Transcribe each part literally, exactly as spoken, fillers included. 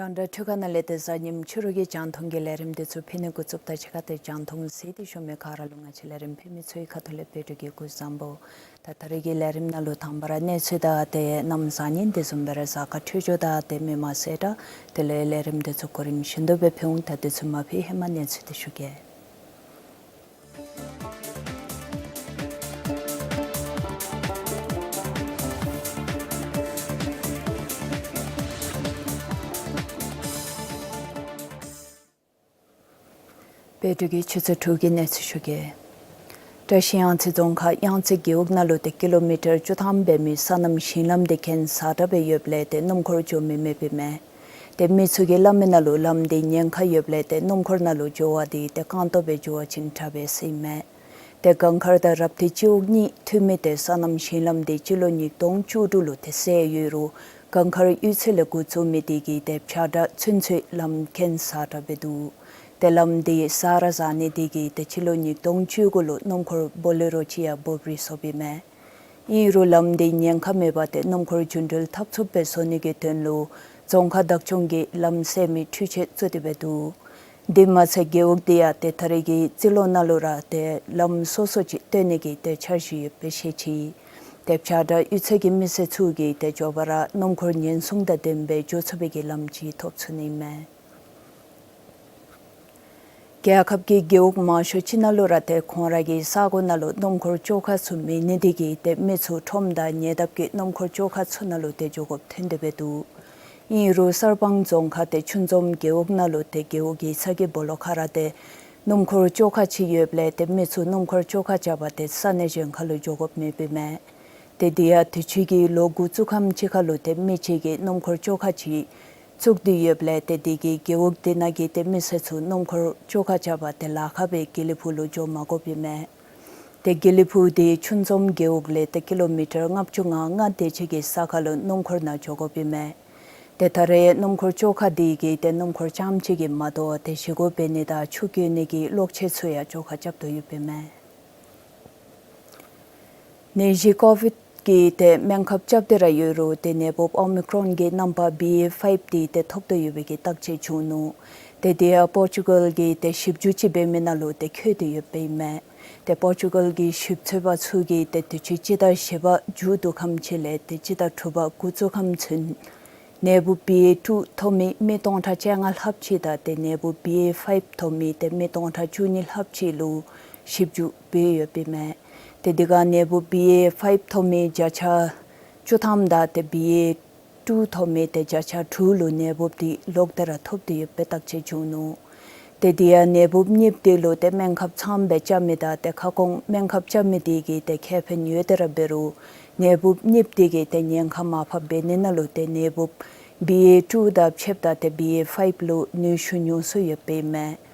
རྒྱང་བསྒྲགས་འཕྲུལ་ཁང་ནང་ལས་ཏེ་གཟའ་ཉིམ་ཕྱི་རུ་གི་རྒྱང་མཐོང་གི་ལས་རིམ་འདི་ཚུ་ཕུལ་ནི་འགོ་བཙུགསཔ་ད་ཕྱི་ཁ་ཏེ་རྒྱང་མཐོང་གཟིགས་ཏེ་བཞུགས་མི་ག་ར་ལུ་ང་བཅས་ལས་རིམ་ཕུལ་མི་ཚུ་གི་ཁ་ཐུག་ལས་བོད་ཕྲུག་གི་སྐུ་གཟུགས་བཟང་པོ། ད་ད་རེས་ཀྱི་ལས་རིམ་ནང་ལུ་དང་པ་ར་གནས་ཚུལ་དང་ཏེ་གནམ་བཟང་ངན་དེ་བཟུམ་སྦེ་ར་གཟའ་སྐར་འཕྲོད་སྦྱོར་དང་ཏེ་མི་མང་གསལ་བསྒྲགས་དེ་ལས་ལས་རིམ་འདི་ཚུ་གོ་རིམ་བཞིན་དུ་སྦེ་ཕུལ་འོང་། ད་དུས་ཚོད་མ་ཕུད་ཧེ་མ་གནས་ཚུལ་དེ་ཞུ་གེ། བོད་ཕྲུག་གི་ཆུ་ཚོད་དྲུག་གི་གནས་ཚུལ་ཞུ་གེ། བཀྲ་ཤིས་གཡང་རྩེ་རྫོང་ཁག་གཡང་རྩེ་རྒེད་འོག་ནང་ལུ་ཏེ་ཀི་ལོ་མི་ཊར་བཅུ་ཐམ་འབད་མི་སོ་ནམ་ཞིང་ལམ་དེ་གྱེན་ས་དྲགས་སྦེ་ཡོདཔ་ལས་ཏེ་སྣུམ་འཁོར་འགྱོ་མི་མེདཔ་ཨིན་མས། ཏེ་མི་ཚུ་གིས་སླབ་མི་ནང་ལུ་ལམ་དེ་ཉེན་ཁ་ཡོདཔ་ལས་ཏེ་སྣུམ་འཁོར་ནང་ལུ་འགྱོ་བ་དེ་ཏེ་རྐང་སྟོང་སྦེ་འགྱོ་བ་ཅིན་དྲག་པས་ཟེར་ཨིན་མས། ཏེ་གངས་དཀར་དང་རབ་མཐིལ་སྤྱི་འོག་གཉིས་མཐུད་མི་ཏེ་སོ་ནམ་ཞིང་ལམ་དེ་སྤྱི་ལོ་ཉིས་སྟོང་བཅུ་དྲུག་ལུ་ཏེ་སེལ་ཡོད་རུང་གངས་དཀར་གཡུས་ཚན་ལས་འགོ་བཙུགས་མི་དེ་གིས་ཏེ་བྱ་དགའ་ཚུན་ཚོད་ལམ་གྱེན་ས་དྲགས་སྦེ་འདུག། ཏེ་ལམ་དེ་ས་ར་ཟག་ནི་དེ་གིས་ཏེ་སྤྱི་ལོ་ཉིས་སྟོང་བཅུ་དགུ་ལུ་སྣུམ་འཁོར་བོ་ལེ་རོ་ཅིག་ཡང་འབོབ་རིལ་སོཔ་ཨིན་མས། ཨིན་རུང་ལམ་དེ་ཉེན་ཁ་མེད་པར་ཏེ་སྣུམ་འཁོར་རྒྱུན་འགྲུལ་འཐབ་ཚུགསཔ་སྦེ་བཟོ་ནི་གི་དོན་ལུ་རྫོང་ཁག་བདག་སྐྱོང་གིས་ལམ་སེལ་མི་འཕྲུལ་ཆས་བཙུགས་ཏེ་སྦེ་འདུག། དེ་མ་ཚད་རྒེད་འོག་དེ་ཡང་ཏེ་ད་རེས་ཀྱི་རྩིས་ལོ་ནང་ལུ་ར་ཏེ་ལམ་སོ་སོ་ཅིག་བཏོན་ནི་གི་ཏེ་འཆར་གཞི་ཡོད་པའི་ཤེས་ཅི། ཏེ་བྱ་དགའ་གཡུས་ཚན་གྱི་མི་སེར་ཚུ་གིས་ཏེ་མགྱོགས་པ་ར་སྣུམ་འཁོར་ཉེན་སྲུང་དང་ལྡནམ་སྦེ་འགྱོ་ཚུགས་པའི་གི་ལམ་ཅིག་ཐོབ་ཚུགས་ནི་མས། རྒྱལ་ཁབ་ཀྱི་རྒེད་འོག་མང་ཤོས་ཅིག་ནང་ལུ་ར་ཏེ་ཁོང་ར་གི་ས་གོ་ནང་ལུ་སྣུམ་འཁོར་བཅོ་ཁ་ཚུ་མེད་ནི་དེ་གིས་ཏེ་མི་ཚུ་ཁྲོམ་དང་ཉེ་འདབས་ཀྱི་སྣུམ་འཁོར་བཅོ་ཁ་ཚུ་ནང་ལུ་ཏེ་འགྱོ་དགོཔ་ཐོན་ཏེ་སྦེ་འདུག། ཨིན་རུང་གསར་སྤང་རྫོང་ཁག་ཏེ་ཆུ་འཛོམས་རྒེད་འོག་ནང་ལུ་ཏེ་རྒེད་འོག་གི་ས་གི་སྦོ་ལོགས་ཁར་ར་ཏེ་སྣུམ་འཁོར་བཅོ་ཁ་ཅིག་ཡོདཔ་ལས་ཏེ་མི་ཚུ་སྣུམ་འཁོར་བཅོ་ཁ་རྐྱབ་པར་ཏེ་ས་གནས་གཞན་ཁར་ལུ་འགྱོ་དགོཔ་མེདཔ་ཨིན་མས། ཏེ་དེ་ཡང་དུས་ཅི་གི་ལོ་འགོ་བཙུགས་ཁམས་ཅིག་ཁར་ལུ་ཏེ་མི་ཅིག་གིས་སྣུམ་འཁོར་བཅོ་ཁ་ཅིག་བཙུགས་ཏེ་ཡོདཔ་ལས་ཏེ་དེ་གིས་རྒེད་འོག་དེ་ནང་གི་ཏེ་མི་སེར་ཚུ་སྣུམ་འཁོར་བཅོ་ཁ་རྐྱབ་པར་ཏེ་ལཱ་ཁག་སྦེ་དགེ་ལེགས་ཕུག་ལུ་འགྱོ་མ་དགོཔ་ཨིན་མས། ཏེ་དགེ་ལེགས་ཕུག་དེ་ཆུ་འཛོམས་རྒེད་འོག་ལས་ཏེ་ཀི་ལོ་མི་ཊར་ལྔ་བཅུ་ང་ལྔ་དེ་ཅིག་གི་ས་ཁར་ལུ་སྣུམ་འཁོར་ནང་འགྱོ་དགོཔ་ཨིན་མས། ཏེ་ད་རེས་སྣུམ་འཁོར་བཅོ་ཁ་དེ་གིས་ཏེ་སྣུམ་འཁོར་རྐྱངམ་ཅིག་གིས་མ་དོ་བར་ཏེ་བཞེས་སྒོ་འབད་ནི་དང་ཆུ་སྐྱོད་ནི་གི་གློག་ཆས་ཚུ་ཡང་བཅོ་ཁ་རྐྱབ་དོ་ཡོདཔ་ཨིན་མས། ནད་གཞི་ཀོ་བིཌ་ཀྱི་ཏེ་སྨན་ཁབ་རྐྱབ་སྟེ་ར་ཡོད་རུང་ཏེ་ནད་འབུབ་ཨོ་མི་ཀྲོན་གྱི་རྣམ་པ་བི་ཨེ་ཕའིབ་དེ་ཏེ་ཐོབ་སྟེ་ཡོད་པའི་གི་བརྟག་དཔྱད་བྱུང་ནུག། ཏེ་དེ་ཡང་པོར་ཅུ་གཱལ་གྱི་ཏེ་ཞིབ་འཇུག་ཅིག་འབད་མི་ནང་ལུ་ཏེ་འཁོད་དེ་ཡོདཔ་ཨིན་མས། ཏེ་པོར་ཅུ་གཱལ་གྱི་ཞིབ་འཚོལ་པ་ཚུ་གིས་ཏེ་དུས་ཅི་སྤྱི་ཟླ་བཞི་པ་མཇུག་བསྡུ་ཁམས་ཅིག་ལས་ཏེ་སྤྱི་ཟླ་དྲུག་པ་འགོ་བཙུགས་ཁམས་ཚུན་ནད་འབུབ་བི་ཨེ་ཊུ་ཐོབ་མི་མི་སྟོང་ཕྲག་བཅོ་ལྔ་ལྷགཔ་ཅིག་དང་ཏེ་ནད་འབུབ་བི་ཨེ་ཕའིབ་ཐོབ་མི་ཏེ་མི་སྟོང་ཕྲག་བཅུ་གཉིས་ལྷགཔ་ཅིག་ལུ་ཞིབ་འཇུག་འབད་ཡོདཔ་ཨིན་མས། ཏེ་དེ་ཁར་ནད་འབུབ་བི་ཨེ་ཕའིབ་ཐོབ་མི་བརྒྱ་ཆ་བཅུ་ཐམ་དང་ཏེ་བི་ཨེ་ཊུ་ཐོབ་མི་ཏེ་བརྒྱ་ཆ་དྲུག་ལུ་ནད་འབུབ་དེ་ལོག་སྟེ་ར་ཐོབ་སྟེ་ཡོད་པའི་བརྟག་དཔྱད་བྱུང་ནུག། ཏེ་དེ་ཡང་ནད་འབུབ་གཉིསཔ་དེ་ལུ་ཏེ་སྨན་ཁབ་ཚངམ་སྦེ་རྐྱབ་མི་དང་ཏེ་ཁ་སྐོང་སྨན་ཁབ་རྐྱབ་མི་དེ་གིས་ཏེ་ཁེ་ཕན་ཡོད་དེ་ར་འབད་རུང་ནད་འབུབ་གཉིསཔ་དེ་གིས་ཏེ་ཉེན་ཁ་མར་ཕབ་འབད་ནི་ནང་ལུ་ཏེ་ནད་འབུབ་བི་ཨེ་ཊུ་དང་ཕྱདཔ་ད་ཏེ་བི་ཨེ་ཕའིབ་ལུ་ནུས་ཤུགས་ཉུང་སུ་ཡོདཔ་ཨིན་མས།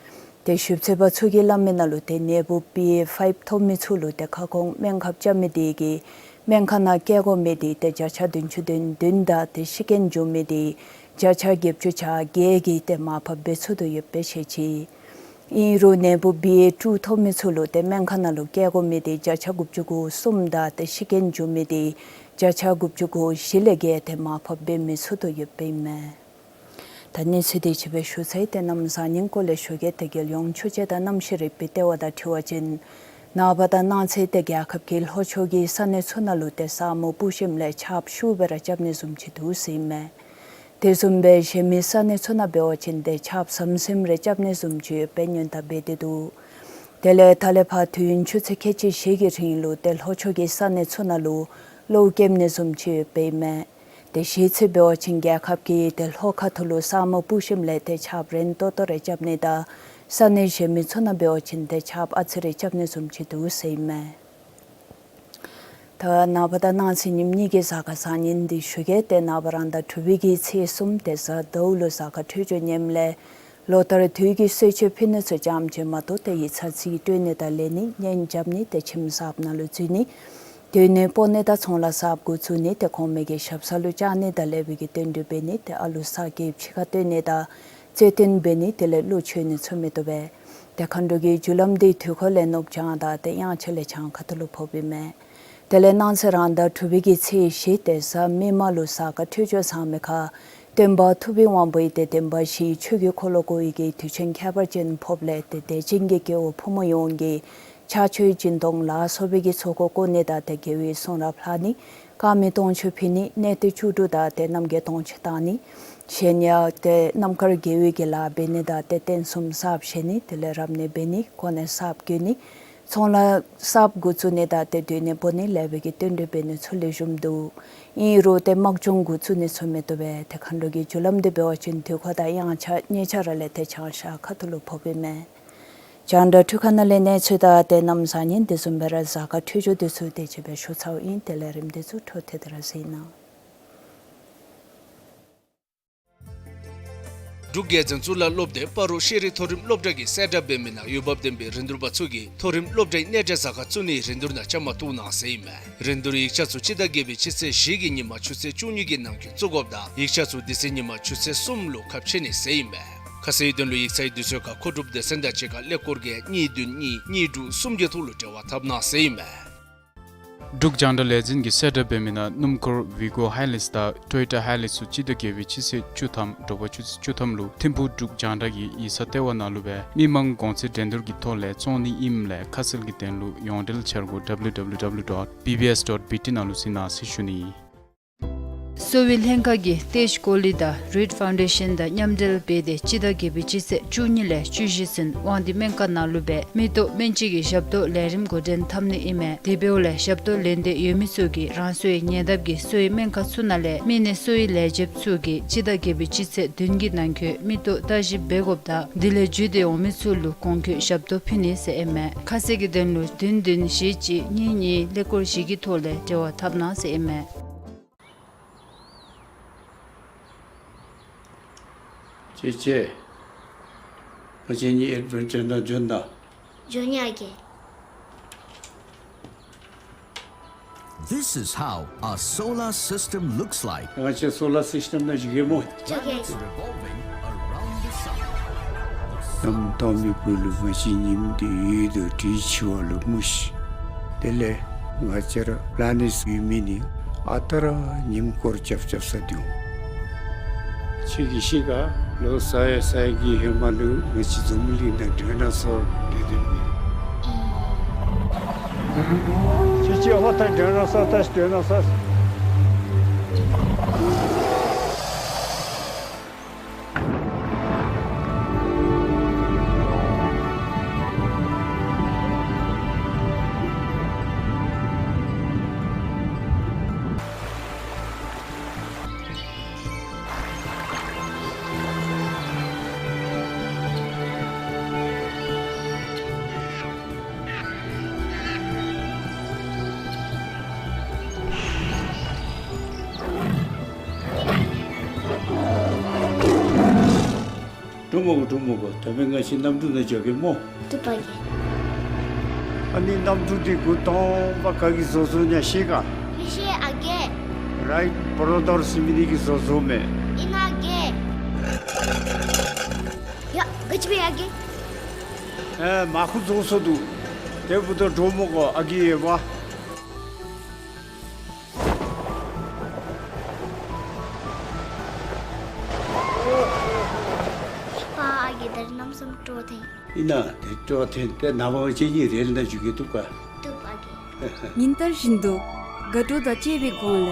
ཏེ་ཞིབ་འཚོལ་པ་ཚུ་གིས་སླབ་མི་ནང་ལུ་ཏེ་ནད་འབུབ་བི་ཨེ་ཕའིབ་ཐོབ་མི་ཚུ་ལུ་ཏེ་ཁ་སྐོང་སྨན་ཁབ་རྐྱབ་མི་དེ་གིས་སྨན་ཁང་ནང་བསྐྱལ་དགོ་མི་དེ་ཏེ་བརྒྱ་ཆ་བདུན་ཅུ་དོན་བདུན་དང་ཏེ་ཤི་རྐྱེན་བྱུང་མི་དེ་བརྒྱ་ཆ་བརྒྱད་ཅུ་གྱ་བརྒྱད་ཀྱིས་ཏེ་མར་ཕབ་འབད་ཚུགས་དོ་ཡོདཔ་སྦེ་བཤད་ཅི། ཨིན་རུང་ནད་འབུབ་བི་ཨེ་ཊུ་ཐོབ་མི་ཚུ་ལུ་ཏེ་སྨན་ཁང་ནང་ལུ་བསྐྱལ་དགོ་མི་དེ་བརྒྱ་ཆ་དགུ་བཅུ་གོ་གསུམ་དང་ཏེ་ཤི་རྐྱེན་བྱུང་མི་དེ་བརྒྱ་ཆ་དགུ་བཅུ་གོ་བཞི་ལས་བརྒལ་ཏེ་མར་ཕབ་འབད་མི་ཚུགས་དོ་ཡོདཔ་ཨིན་མས། ད་གནས་ཚུལ་དེ་ཅིག་སྦེ་ཞུ་ཚར་ཡི། ཏེ་གནམ་བཟང་ངན་སྐོར་ལས་ཞུ་གེ། ཏེ་རྒྱལ་ཡོངས་ཆུ་སྤྱི་དང་གནམ་གཤིས་རིག་པའི་ལྟེ་བ་དང་འཁྲིལ་བ་ཅིན་ནངས་པ་དང་གནངས་ཚེ་ཏེ་རྒྱལ་ཁབ་ཀྱི་ལྷོ་ཕྱོགས་ཀྱི་ས་གནས་ཚུ་ནང་ལུ་ཏེ་ས་སྨུག་སྤུབས་ཞིནམ་ལས་ཆརཔ་ཤུགས་སྦེ་ར་རྐྱབ་ནི་བཟུམ་ཅིག་འདུག་ཟེར་ཨིན་མས། དེ་བཟུམ་སྦེ་གཞན་མི་ས་གནས་ཚུ་ནང་འབད་བ་ཅིན་ཏེ་ཆརཔ་ཟམ་ཟིམ་རེ་རྐྱབ་ནི་བཟུམ་ཅིག་ཡོདཔ་སྦེ་སྔོན་བརྡ་འབད་དེ་འདུག། དེ་ལས་ད་ལས་ཕར་དུས་ཡུན་ཆུ་ཚོད་ཁལ་གཅིག་བཞི་གི་རིང་ལུ་ཏེ་ལྷོ་ཕྱོགས་ཀྱི་ས་གནས་ཚུ་ནང་ལུ་གློག་འཁྱུག་ནི་བཟུམ་ཅིག་ཡོདཔ་ཨིན་མས། ཏེ་གཞེས་ཚེ་འབད་བ་ཅིན་རྒྱལ་ཁབ་ཀྱི་ཏེ་ལྷོ་ཁ་ཐུག་ལུ་ས་སྨུག་སྤུབས་ཞིནམ་ལས་ཏེ་ཆརཔ་རན་ཏོག་ཏོ་རེ་རྐྱབ་ནི་དང་ས་གནས་གཞན་མི་ཚུ་ནང་འབད་བ་ཅིན་ཏེ་ཆརཔ་ཨ་ཙི་རེ་རྐྱབ་ནི་བཟུམ་ཅིག་འདུག་ཟེར་ཨིན་མས། ད་ནངས་པ་དང་གནངས་ཚེ་ཉིནམ་གཉིས་ཀྱི་གཟའ་སྐར་བཟང་ངན་འདི་ཞུ་གེ། ཏེ་ནངས་པ་རང་ཟླ་དྲུག་པའི་གི་ཚེས་གསུམ་ཏེ་གཟའ་ཟླཝ་ལུ་གཟའ་སྐར་འཕྲོད་སྦྱོར་ངནམ་ལས་ལོ་ལྟར་དུས་ཀྱི་གསོལ་མཆོད་ཕུལ་ནི་ཚུ་ཙམ་ཅིག་མ་གཏོགས་ཏེ་ཡིག་ཚང་རྩིས་སྤྲོད་ནི་དང་ལེན་ནི་གཉེན་རྐྱབ་ནི་ཏེ་ཁྱིམ་གསརཔ་ནང་ལུ་འཛུལ་ནི་སྡོད་གནས་སྤོ་ནི་དང་ཚོང་ལཱ་གསརཔ་འགོ་བཙུགས་ནི་ཏེ་གོང་མའི་གི་ཞབས་ས་ལུ་བཅར་ནི་དང་ལེགས་པའི་གི་བསྟུན་གྲོས་འབད་ནི་ཏེ་ཨ་ལུ་ས་དགེ་ཕྱི་ཁར་སྟོན་ནི་དང་རྩོད་བསྟུན་འབད་ནི་དེ་ལས་གླུ་མཆོད་ནི་ཚུ་མི་བཏུབ་པས། ཏེ་མཁའ་འགྲོ་གི་རྒྱུ་ལམ་འདི་དུས་འཁོར་ལས་ནུབ་བྱང་དང་ཏེ་དབྱངས་འཆར་ལས་བྱང་ཁ་ཐུག་ལུ་ཕོགཔ་ཨིན་མས། དེ་ལས་གནངས་ཚེ་རང་ཟླ་དྲུག་པའི་གི་ཚེས་བཞི་ཏེ་གཟའ་མིག་དམར་ལུ་གཟའ་སྐར་འཕྲོད་སྦྱོར་བཟང་མི་ཁར་ སྟོན་པ་ཐུབ་པའི་དབང་པོ་ཡིས་ཏེ་བདེན་པ་བཞིའི་ཆོས་ཀྱི་འཁོར་ལོ་བསྐོར་བའི་གི་དུས་ཆེན་ཁྱད་པར་ཅན་ཕོགཔ་ལས་ཏེ་དད་ཅན་གྱི་སྐྱེ་བོ་ཕོ་མོ་ཡོངས་ཀྱིས་ཕྱག་མཆོད་སྦྱིན་གཏོང་ལ་སོགས་པའི་གི་ཚོགས་འཁོར་བསྐོར་ནི་དང་ཏེ་དགེ་བའི་གསུང་རབ་ལྷག་ནི། དཀར་མེ་སྟོང་མཆོད་ཕུལ་ནི། གནས་བརྟན་བཅུ་དྲུག་དང་ཏེ་རྣམ་རྒྱལ་སྟོང་མཆོད་བཏང་ནི། གཞན་ཡང་ཏེ་རྣམ་དཀར་དགེ་བའི་གི་ལཱ་འབད་ནི་དང་ཏེ་རྟེན་གསུམ་གསརཔ་བཞེངས་ནི། དེ་ལས་རབ་གནས་འབད་ནི། གོ་གནས་གསརཔ་བསྐོ་ནི། ཚོང་ལཱ་གསརཔ་འགོ་བཙུགས་ནི་དང་ཏེ་སྡོད་གནས་སྤོ་ནི་ལས་བྱེད་ཀྱི་རྟེན་འབྲེལ་འབད་ནི་ཚུ་ལེགས་ཤོམ་འདུག། ཨིན་རུང་ཏེ་དམག་སྦྱོང་འགོ་བཙུགས་ནི་ཚུ་མི་བཏུབ་པས། ཏེ་མཁའ་འགྲོ་གི་རྒྱུ་ལམ་འདི་འབད་བ་ཅིན་དུས་འཁོར་དང་དབྱངས་འཆར་གཉིས་ཆ་ར་ལས་ཏེ་བྱང་ཤར་ཁ་ཐུག་ལུ་ཕོགཔ་ཨིན་མས། རྒྱང་བསྒྲགས་འཕྲུལ་ཁང་ནང་ལས་གནས་ཚུལ་དང་ཏེ་གནམ་གཤིས་ཉིན་དེ་བཟུམ་སྦེ་ར་གཟའ་སྐར་འཕྲོད་སྦྱོར་འདི་ཚུ་དེ་ཅིག་སྦེ་ཞུ་ཚརཝ་ཨིན། དེ་ལས་རིམ་འདི་ཚུ་འཕྲོ་མཐུད་དེ་ར་གཟིགས་གནང་། འབྲུག་རྒྱལ་འཛིན་གཙུག་ལག་སློབ་སྡེ་སྤ་རོ་ཤེས་རིག་མཐོ་རིམ་སློབ་གྲྭ་གིས་གསལ་བསྒྲགས་འབད་མི་ནང་འོས་འབབ་ལྡན་པའི་རིན་བསྡུར་པ་ཚུ་གིས་མཐོ་རིམ་སློབ་གྲྭའི་གནས་གྲལ་གཟའ་སྐར་བཙུགས་ནིའི་རིན་བསྡུར་ནང་བཅའ་མར་གཏོགས་གནང་ཟེར་ཨིན་མས། རིན་བསྡུར་ཡིག་ཆ་ཚུ་སྤྱི་ཟླ་བརྒྱད་པའི་སྤྱི་ཚེས་བཞི་གི་ཉིན་མ་ཆུ་ཚོད་བཅུ་གཉིས་ཀྱི་ནང་འཁོད་བཙུགས་དགོཔ་དང་ཡིག་ཆ་ཚུ་དེ་ཚེ་ཉིན་མ་ཆུ་ཚོད་གསུམ་ལུ་ཁ་ཕྱེ་ནི་ཟེར་ཨིན་མས། ཁ་གསལ་དོན་ལུ་ཡིག་ཚང་དུས་ཚོད་ཁར་མཁོ་སྒྲུབ་སྡེ་ཚན་དང་གཅིག་ཁར་ཀླད་ཀོར་བརྒྱད་གཉིས་བདུན་གཉིས་གཉིས་དྲུག་གསུམ་བརྒྱད་ཐོག་ལུ་འབྲེལ་བ་འཐབ་གནང་ཟེར་ཨིན་མས། འབྲུག་རྒྱང་བསྒྲགས་ལས་འཛིན་གྱིས་གསལ་བསྒྲགས་འབད་མི་ནང་སྣུམ་འཁོར་ཝི་ཀོ་ཧའི་ལེགས་དང་ཊོ་ཡོ་ཊ་ཧའི་ལེགས་ཚུ་སྤྱི་ཟླ་བརྒྱད་པའི་སྤྱི་ཚེས་བཅུ་ཐམ་དྲོ་པ་ཆུ་ཚོད་བཅུ་ཐམ་ལུ་ཐིམ་ཕུག་འབྲུག་རྒྱང་བསྒྲགས་ཀྱི་ཡིག་ཚང་ལྟེ་བ་ནང་ལུ་སྦེ་མི་མང་གོང་ཚད་འགྲན་བསྡུར་གྱི་ཐོག་ལས་བཙོང་ནི་ཨིནམ་ལས་ཁ་གསལ་གྱི་དོན་ལུ་ཡོངས་འབྲེལ་འཆར་སྒོ་W W W dot B B S dot B T ནང་ལུ་གཟིགས་གནང་ཟེར་ཞུ་ནི། གསོ་བའི་ལྷན་ཁག་གིས་ཏེ་ཇི་ཀོ་ལི་དང་རིཌ་ཕའུན་ཌེ་ཤན་དང་མཉམ་འབྲེལ་འབད་དེ་སྤྱི་ཟླ་བརྒྱད་པའི་སྤྱི་ཚེས་བཅུ་གཉིས་ལས་བཅུ་བཞི་ཚུན་དབང་འདུས་སྨན་ཁང་ནང་ལུ་སྦེ་མིག་ཏོ་སྨན་དཔྱད་ཀྱི་ཞབས་ཏོག་ལས་རིམ་འགོ་འདྲེན་འཐབ་ནི་ཨིན་མས། དེ་འབདཝ་ལས་ཞབས་ཏོག་ལེན་འདོད་ཡོད་མི་ཚུ་གིས་རང་སོའི་ཉེ་འདབས་ཀྱི་གསོ་བའི་སྨན་ཁང་ཚུ་ནང་ལས་མི་སྣའི་གསོ་བའི་ལས་བྱེདཔ་ཚུ་གིས་སྤྱི་ཟླ་བརྒྱད་པའི་སྤྱི་ཚེས་བདུན་གྱི་ནང་འཁོད་མིག་ཏོ་བརྟག་ཞིབ་འབད་དགོཔ་དང་དེ་ལས་བརྒྱུད་དེ་འོང་མི་ཚུ་ལུ་གོང་འཁོད་ཞབས་ཏོག་ཕུལ་ནི་ཟེར་ཨིན་མས། ཁ་གསལ་གྱི་དོན་ལུ་བདུན་བདུན་བཞི་གཅིག་གཉིས་གཉིས་ཀླད་ཀོར་བཞི་གི་ཐོག་ལས་འབྲེལ་བ་འཐབ་གནང་ཟེར་ཨིན་མས། ཅེ་ཅེ། ང་བཅས་གཉིས་ཨེཌ་ཝེན་ཅར་ནང་འབྱོན་ད། འབྱོན་ཡི་ཨ་རྒས། This is how a solar system looks like. ང་བཅས་སོ་ལར་སིསི་ཊེམ་ནང་འགྱོ་གེ་སྨོ། འགྱོ་གེ། Revolving around the sun. གནམ་སྟོང་མི་བུ་ལུ་ང་བཅས་ཉིམ་འདི་ཡོད་དོ་དྲི་ཆུ་བ་ལུ་མུ་ཤི། དེ་ལས་ང་བཅས་ར་པི་ལེ་ནེཊ་ཡོད་མི་ནི་ཨ་རྟག་ར་ཉིམ་སྐོར་རྐྱབ་རྐྱབ་ས་འདུག། ཁྱོད་ཀྱིས་ཤེས་ག། ལོ་ས་ཡ་ས་ཡ་གི་ཧེ་མ་ལུ་ང་བཅས་འཛམ་བུ་གླིང་ནང་ཌའི་ནོ་སོར་སྡོད་སྡོདཔ་མས། ཁྱོད་ཀྱིས་ཨོ་ད་ཌའི་ནོ་སོར་ད་ཌའི་ནོ་སོར། འགྲོ་མི་གོ། འགྲོ་མི་གོ། ད་འབདན་ང་བཅས་གནམ་གྲུ་ནང་འགྱོ་གེ་སྨོ། བཏུབ་པ་རྒས། ཨ་ནི་གནམ་གྲུ་འདི་འགོ་དང་པ་ག་གིས་བཟོ་བཟོཝ་ཨིན་ན་ཤེས་ག། མི་ཤེས་ཨ་རྒས། རའིཊ་བརོ་དར་ཟེར་མི་འདི་གིས་བཟོ་བཟོཝ་མས། ཨིན་ན་རྒས། ཡ་ག་ཅི་འབད་ཡི་ཨ་རྒས། ཨེ་མར་ཁུ་བཟོ་བཟོཝ་འདུག། དེ་འབདཝ་ད་འགྲོ་མི་གོ་ཨ་རྒས་ཡོདཔ། ཕ་ཨ་རྒས་ད་རིས་གནམ་མེད་ས་མེད་སྤྲོ་ཐོན། ཨིན་ན་དེ་སྤྲོ་ཐོན་ཏེ་ནངས་པ་ང་བཅས་གཉིས་རེལ་ནང་འགྱོ་གེ། བཏུབ་ག། བཏུབ་ཨ་རྒས། ཉིན་ལྟར་བཞིན་དུ་དགའ་སྤྲོ་དང་བཅས་པའི་སྒོ་ལས་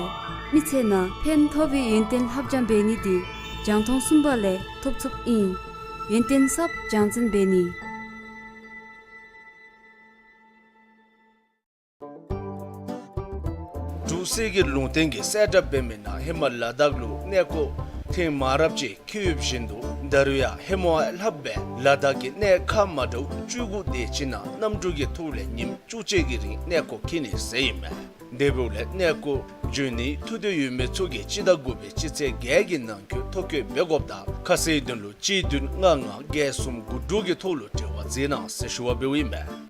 མི་ཚེ་ནང་ཕན་ཐོགས་པའི་ཡོན་ཏན་ལྷབ་སྦྱང་འབད་ནི་འདི་རྒྱང་མཐོང་གསུམ་པ་ལས་ཐོབ་ཚུགསཔ་ཨིན། ཡོན་ཏན་གསརཔ་སྦྱང་བརྩོན་འབད་ནི། འབྲུག་གསེར་གྱི་ལུང་བསྟན་གྱིས་གསལ་བསྒྲགས་འབད་མི་ནང་ཧེ་མ་ལ་དྭགས་ལུ་གནས་སྐོར་ཐེངས་མང་རབས་ཅིག་འཁྱིད་ཡོདཔ་བཞིན་དུ་ད་རུང་ཡང་ཧེ་མ་ལྷགཔ་སྦེ་ལ་དྭགས་ཀྱི་གནས་ཁག་མ་འདྲཝ་བཅུ་དགུ་དེ་ཅིག་ནང་གནམ་གྲུ་གི་ཐོག་ལས་ཉིནམ་བཅུ་གཅིག་གི་རིང་གནས་སྐོར་འཁྱིད་ནི་ཟེར་ཨིན་མས། དེ་འབདཝ་ལས་གནས་སྐོར་འབྱོན་ནིའི་ཐུགས་འདོད་ཡོད་མི་ཚུ་གིས་སྤྱི་ཟླ་དགུ་པའི་སྤྱི་ཚེས་བརྒྱད་ཀྱི་ནང་འཁོད་ཐོ་བཀོད་འབད་དགོཔ་དང་ཁ་གསལ་དོན་ལུ་གཅིག་བདུན་ལྔ་ལྔ་བརྒྱད་གསུམ་དགུ་དྲུག་གི་ཐོག་ལུ་འབྲེལ་བ་མཛད་གནང་ཟེར་ཞུ་བ་འབདཝ་ཨིན་མས།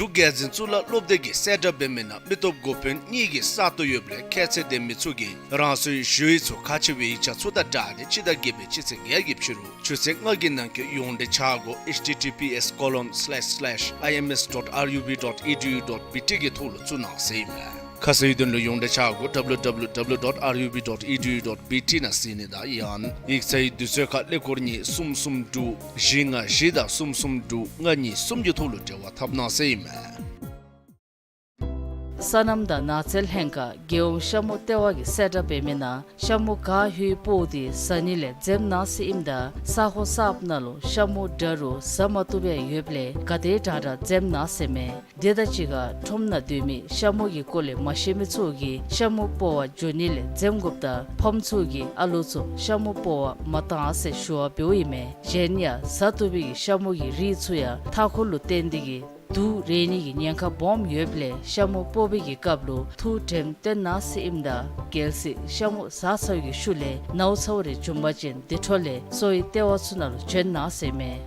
འབྲུག་རྒྱལ་འཛིན་གཙུག་ལག་སློབ་སྡེ་གིས་གསལ་བསྒྲགས་འབད་མི་ནང་མི་སྟོབས་འགོ་དཔོན་གཉིས་ཀྱི་ས་སྟོང་ཡོདཔ་ལས་ཁྱད་ཚད་ལྡན་མི་ཚུ་གིས་རང་སོའི་ཞུ་ཡིག་ཚུ་ཁག་ཆེ་བའི་ཡིག་ཆ་ཚུ་དང་སྦྲགས་ཏེ་སྤྱི་ཟླ་བརྒྱད་པའི་སྤྱི་ཚེས་བརྒྱད་ཀྱི་ཕྱི་རུ་ཆུ་ཚོད་ལྔ་གི་ནང་འཁོད་ཡོངས་འབྲེལ་འཆར་སྒོ་H T T P S colon slash slash I M S dot R U B dot E D U dot B T གི་ཐོག་ལུ་བཙུགས་གནང་ཟེར་ཨིན་མས། ཁ་གསལ་དོན་ལུ་ཡོངས་འབྲེལ་ཆ་གོ་W W W dot R U B dot E D U dot B T ནང་གཟིགས་ནི་དང་ཡང་ཡིག་ཚང་གི་དུས་ཚོད་ཁར་ཀླད་ཀོར་གཉིས་གསུམ་གསུམ་དྲུག་བཞི་ལྔ་བཞི་དང་གསུམ་གསུམ་དྲུག་ལྔ་གཉིས་གསུམ་གྱི་ཐོག་ལུ་འབྲེལ་བ་འཐབ་གནང་ཟེར་ཨིན་མས། སོ་ནམ་དང་ནགས་ཚལ་ལྷན་ཁག་རྒྱལ་ཡོངས་ཤ་མུ་ལྟེ་བ་གིས་གསལ་བསྒྲགས་འབད་མི་ནང་ཤ་མུ་ག་ཧུའི་སྤོ་བོ་དེ་ཟ་ནི་ལས་འཛེམ་གནང་ཟེར་ཨིནམ་ད་ས་གོ་གསརཔ་ནང་ལུ་ཤ་མུ་འདྲ་རུང་ཟ་མ་བཏུབ་པའི་ཡོདཔ་ལས་ག་དེ་དྲག་དྲག་འཛེམ་གནང་ཟེར་མས། དེ་དང་གཅིག་ཁར་ཁྲོམ་ནང་སྡོད་མི་ཤ་མུ་གི་སྐོར་ལས་མ་ཤེས་མི་ཚུ་གིས་ཤ་མུ་སྤོ་བར་འགྱོ་ནི་ལས་འཛེམ་དགོཔ་དང་ཕམ་ཚུ་གིས་ཨ་ལོ་ཚུ་ཤ་མུ་སྤོ་བར་མ་གཏང་ཟེར་ཞུ་བ་འབདཝ་ཨིན་མས། གཞན་ཡང་ཟ་བཏུབ་པའི་ཤ་མུ་གི་རིགས་ཚུ་ཡང་མཐའ་འཁོར་ལུ་བརྟེན་ཏེ་གིས་དུག་རེག་ནི་གི་ཉེན་ཁ་སྦོམ་ཡོདཔ་ལས་ཤ་མུ་སྤོ་བའི་གི་སྐབས་ལུ་ཐུགས་དྲནམ་བཏོན་གནང་ཟེར་ཨིནམ་ད་གལ་སྲིད་ཤ་མུ་ཟ་ཚར་བའི་གི་ཤུལ་ལས་ནཝ་ཚཝ་རེ་བྱུང་པ་ཅིན་དེ་འཕྲོ་ལས་གསོ་བའི་ལྟེ་བ་ཚུ་ནང་ལུ་བྱོན་གནང་ཟེར་མས།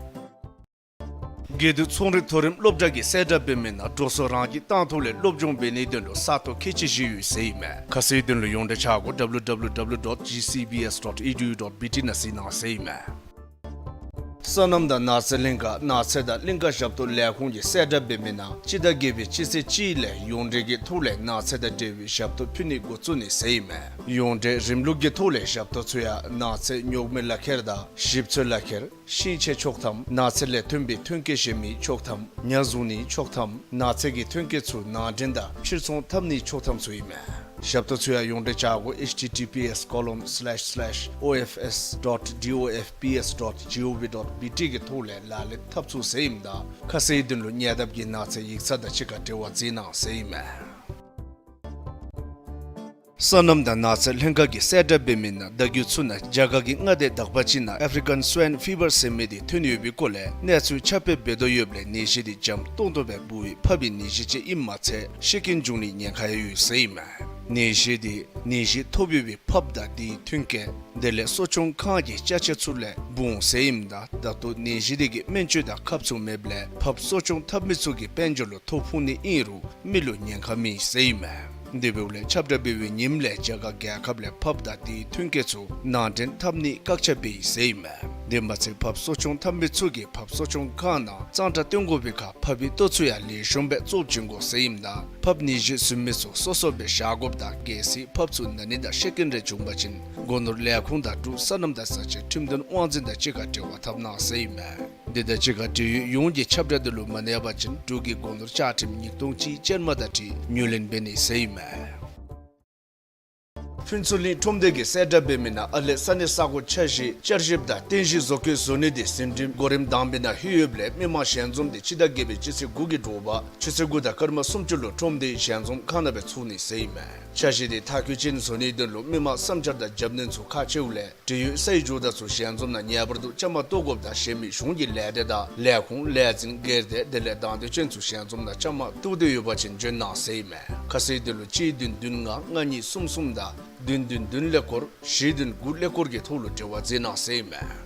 དགེ་འདུན་ཚོང་རིག་མཐོ་རིམ་སློབ་གྲྭ་གིས་གསལ་བསྒྲགས་འབད་མི་ནང་འགྲོ་སོང་རང་གིས་བཏང་ཐོག་ལས་སློབ་སྦྱོང་འབད་ནིའི་དོན་ལུ་ས་སྟོང་ཁལ་གཅིག་བཞེས་ཡོད་ཟེར་ཨིན་མས། ཁ་གསལ་དོན་ལུ་ཡོངས་འབྲེལ་ཆ་གོ W W W dot G C B S dot E D U dot B T ནང་གཟིགས་གནང་ཟེར་ཨིན་མས། སོ་ནམ་དང་ནགས་ཚལ་ལྷན་ཁག་ནགས་ཚལ་དང་གླིང་ཀ་ཞབས་ཏོག་ལས་ཁུངས་ཀྱིས་གསལ་བསྒྲགས་འབད་མི་ནང་སྤྱི་ཟླ་བརྒྱད་པའི་སྤྱི་ཚེས་གཅིག་ལས་ཡོངས་འབྲེལ་གྱི་ཐོག་ལས་ནགས་ཚལ་དང་འབྲེལ་བའི་ཞབས་ཏོག་ཕུལ་ནི་འགོ་བཙུགས་ནི་ཟེར་ཨིན་མས། ཡོངས་འབྲེལ་རིམ་ལུགས་ཀྱི་ཐོག་ལས་ཞབས་ཏོག་ཚུ་ཡང་ནགས་ཚལ་ཉོག་མེད་ལག་ཁྱེར་དང་ཞིབ་འཚོལ་ལག་ཁྱེར་ཤིང་ཆས་ཆོག་ཐམ་ནགས་ཚལ་ལས་ཐོན་པའི་ཐོན་སྐྱེད་གཞན་མི་ཆོག་ཐམ་ཉ་བཟུང་ནི་ཆོག་ཐམ་ནགས་ཚལ་གྱི་ཐོན་སྐྱེད་ཚུ་ནང་འདྲེན་དང་ཕྱིར་ཚོང་འཐབ་ནི་ཆོག་ཐམ་ཚུ་ཨིན་མས། ཞབས་ཏོག་ཚུ་ཡང་ཡོངས་འབྲེལ་བྱ་སྒོ་H T T P S colon slash slash O F S dot D O F P S dot G O V dot B T གི་ཐོག་ལས་ལག་ལེན་འཐབ་ཚུགས་ཟེར་ཨིནམ་ད་ཁ་གསལ་དོན་ལུ་ཉེ་འདབས་ཀྱི་ནགས་ཚལ་ཡིག་ཚང་དང་གཅིག་ཁར་འབྲེལ་བ་འཛིན་གནང་ཟེར་ཨིན་མས། སོ་ནམ་དང་ནགས་ཚལ་ལྷན་ཁག་གིས་གསལ་བསྒྲགས་འབད་མི་ནང་ཟླ་བརྒྱད་ཚུ་ནང་རྒྱ་གར་གྱི་མངའ་སྡེ་དག་པ་ཅིག་ནང་African Swine Fever ཟེར་མི་དེ་ཐོན་ཡོད་པའི་སྐོར་ལས་གནས་ཚུལ་ཁྱབ་སྤེལ་འབད་དོ་ཡོདཔ་ལས་ནད་གཞི་དེ་འཇམ་ཏོང་ཏོ་སྦེ་འབུ་བའི་ཕགཔ་གི་ནད་གཞི་ཅིག་ཨིནམ་མ་ཚད་ཤི་རྐྱེན་འབྱུང་ནིའི་ཉེན་ཁ་ཡང་ཡོད་ཟེར་ཨིན་མས། ནད་གཞི་དེ་ནད་གཞི་ཐོབ་ཡོད་པའི་ཕགཔ་དང་དེའི་ཐོན་སྐྱེད་དེ་ལས་གསོ་སྐྱོང་ཁང་གི་ཅ་ཆས་ཚུ་ལས་འབུ་འོང་ཟེར་ཨིནམ་ད་ད་ལྟོ་ནད་གཞི་དེ་གི་སྨན་བཅོས་དང་ཁབ་ཚུ་མེདཔ་ལས་ཕགཔ་གསོ་སྐྱོང་འཐབ་མི་ཚུ་གིས་དཔལ་འབྱོར་ལུ་ཐོ་ཕོག་ནི་ཨིན་རུང་མི་ལུ་ཉེན་ཁ་མེད་ཟེར་ཨིན་མས། དེ་འབདཝ་ལས་ཁྱབ་བསྒྲགས་འབད་བའི་ཉིནམ་ལས་རྒྱ་གར་རྒྱལ་ཁབ་ལས་ཕགཔ་དང་དེའི་ཐོན་སྐྱེད་ཚུ་ནང་འདྲེན་འཐབ་ནི་བཀག་ཆ་འབད་ཡི་ཟེར་ཨིན་མས། དེ་མ་ཚད་ཕགཔ་གསོ་སྐྱོང་འཐབ་མི་ཚུ་གིས་ཕགཔ་གསོ་སྐྱོང་ཁང་ནང་གཙང་སྦྲ་བཏོན་དགོ་པའི་ཁར་ཕགཔ་གི་ལྟོ་ཚུ་ཡང་ལེགས་ཤོམ་སྦེ་བཙོ་བྱིན་དགོ་ཟེར་ཨིནམ་ད་ཕགཔ་ནད་གཞི་བཟུམ་མི་ཚུ་སོ་སོ་སྦེ་བཞག་དགོཔ་དང་གལ་སྲིད་ཕགཔ་ཚུ་ན་ནི་དང་ཤི་རྐྱེན་རེ་བྱུང་པ་ཅིན་སྒོ་ནོར་ལས་ཁུངས་དང་འབྲུག་སོ་ནམ་དང་བཟའ་བཅའི་ཁྲིམས་དོན་དབང་འཛིན་དང་གཅིག་ཁར་འབྲེལ་བ་འཐབ་གནང་ཟེར་ཨིན་མས། དེ་དང་གཅིག་ཁར་འབྲེལ་ཡོད་ཡོངས་ཀྱི་ཁྱབ་བསྒྲགས་དེ་ལུ་མ་གནས་པ་ཅིན་འབྲུག་གི་སྒོ་ནོར་བཅའ་ཁྲིམས་ཉིས་སྟོང་གཅིག་ཅན་མ་དང་འཁྲིལ་ངོས་ལེན་འབད་ནི་ཟེར་ཨིན་མས། ཕུན་ཚོགས་གླིང་ཁྲོམ་སྡེ་གིས་གསལ་བསྒྲགས་འབད་མི་ནང་ཨ་ལེ་ས་གནས་ས་གོ་འཆར་གཞི་བསྐྱར་ཞིབ་དང་རྟེན་གཞི་བཟོ་བཀོད་བཟོ་ནི་དེ་ཟིན་བྲིས་གོ་རིམ་དང་པའི་ནང་ལྷོད་ཡོདཔ་ལས་མི་མང་ཞལ་འཛོམས་དེ་སྤྱི་ཟླ་བརྒྱད་པའི་སྤྱི་ཚེས་དགུ་གི་དྲོ་པ་ཆུ་ཚོད་དགུ་དང་སྐར་མ་སུམ་ཅུ་ལུ་ཁྲོམ་སྡེའི་ཞལ་འཛོམས་ཁང་ནང་སྦེ་ཚུགས་ནི་ཟེར་ཨིན་མས། འཆར་གཞི་དེ་མཐར་འཁྱོལ་ཅན་བཟོ་ནིའི་དོན་ལུ་མི་མང་བསམ་འཆར་དང་རྒྱབ་སྣོན་ཚུ་ཁག་ཆེཝ་ལས་འབྲེལ་ཡོད་སའི་ཇོ་བདག་ཚུ་ཞལ་འཛོམས་ནང་ངེས་པར་དུ་བཅའ་མར་གཏོགས་དགོཔ་དང་གཞན་མི་གཞུང་གི་ལས་སྡེ་དང་ལས་ཁུངས་ལས་འཛིན་སྒེར་སྡེ་དེ་ལས་དང་འདོད་ཅན་ཚུ་ཞལ་འཛོམས་ནང་བཅའ་མར་གཏོགས་འདོད་ཡོད་པ་ཅིན་བྱོན་གནང་ཟེར་ཨིན་མས། ཁ་གསལ་དོན་ལུ་གཅིག་བདུན་བདུན་ལྔ་ལྔ་གཉིས་གསུམ་གསུམ་དང་བདུན་བདུན་བདུན་ཀླད་ཀོར་བཞི་བདུན་དགུ་ཀླད་ཀོར་གྱི་ཐོག་ལུ་འབྲེལ་བ་འཛིན་གནང་ཟེར་ཨིན་མས།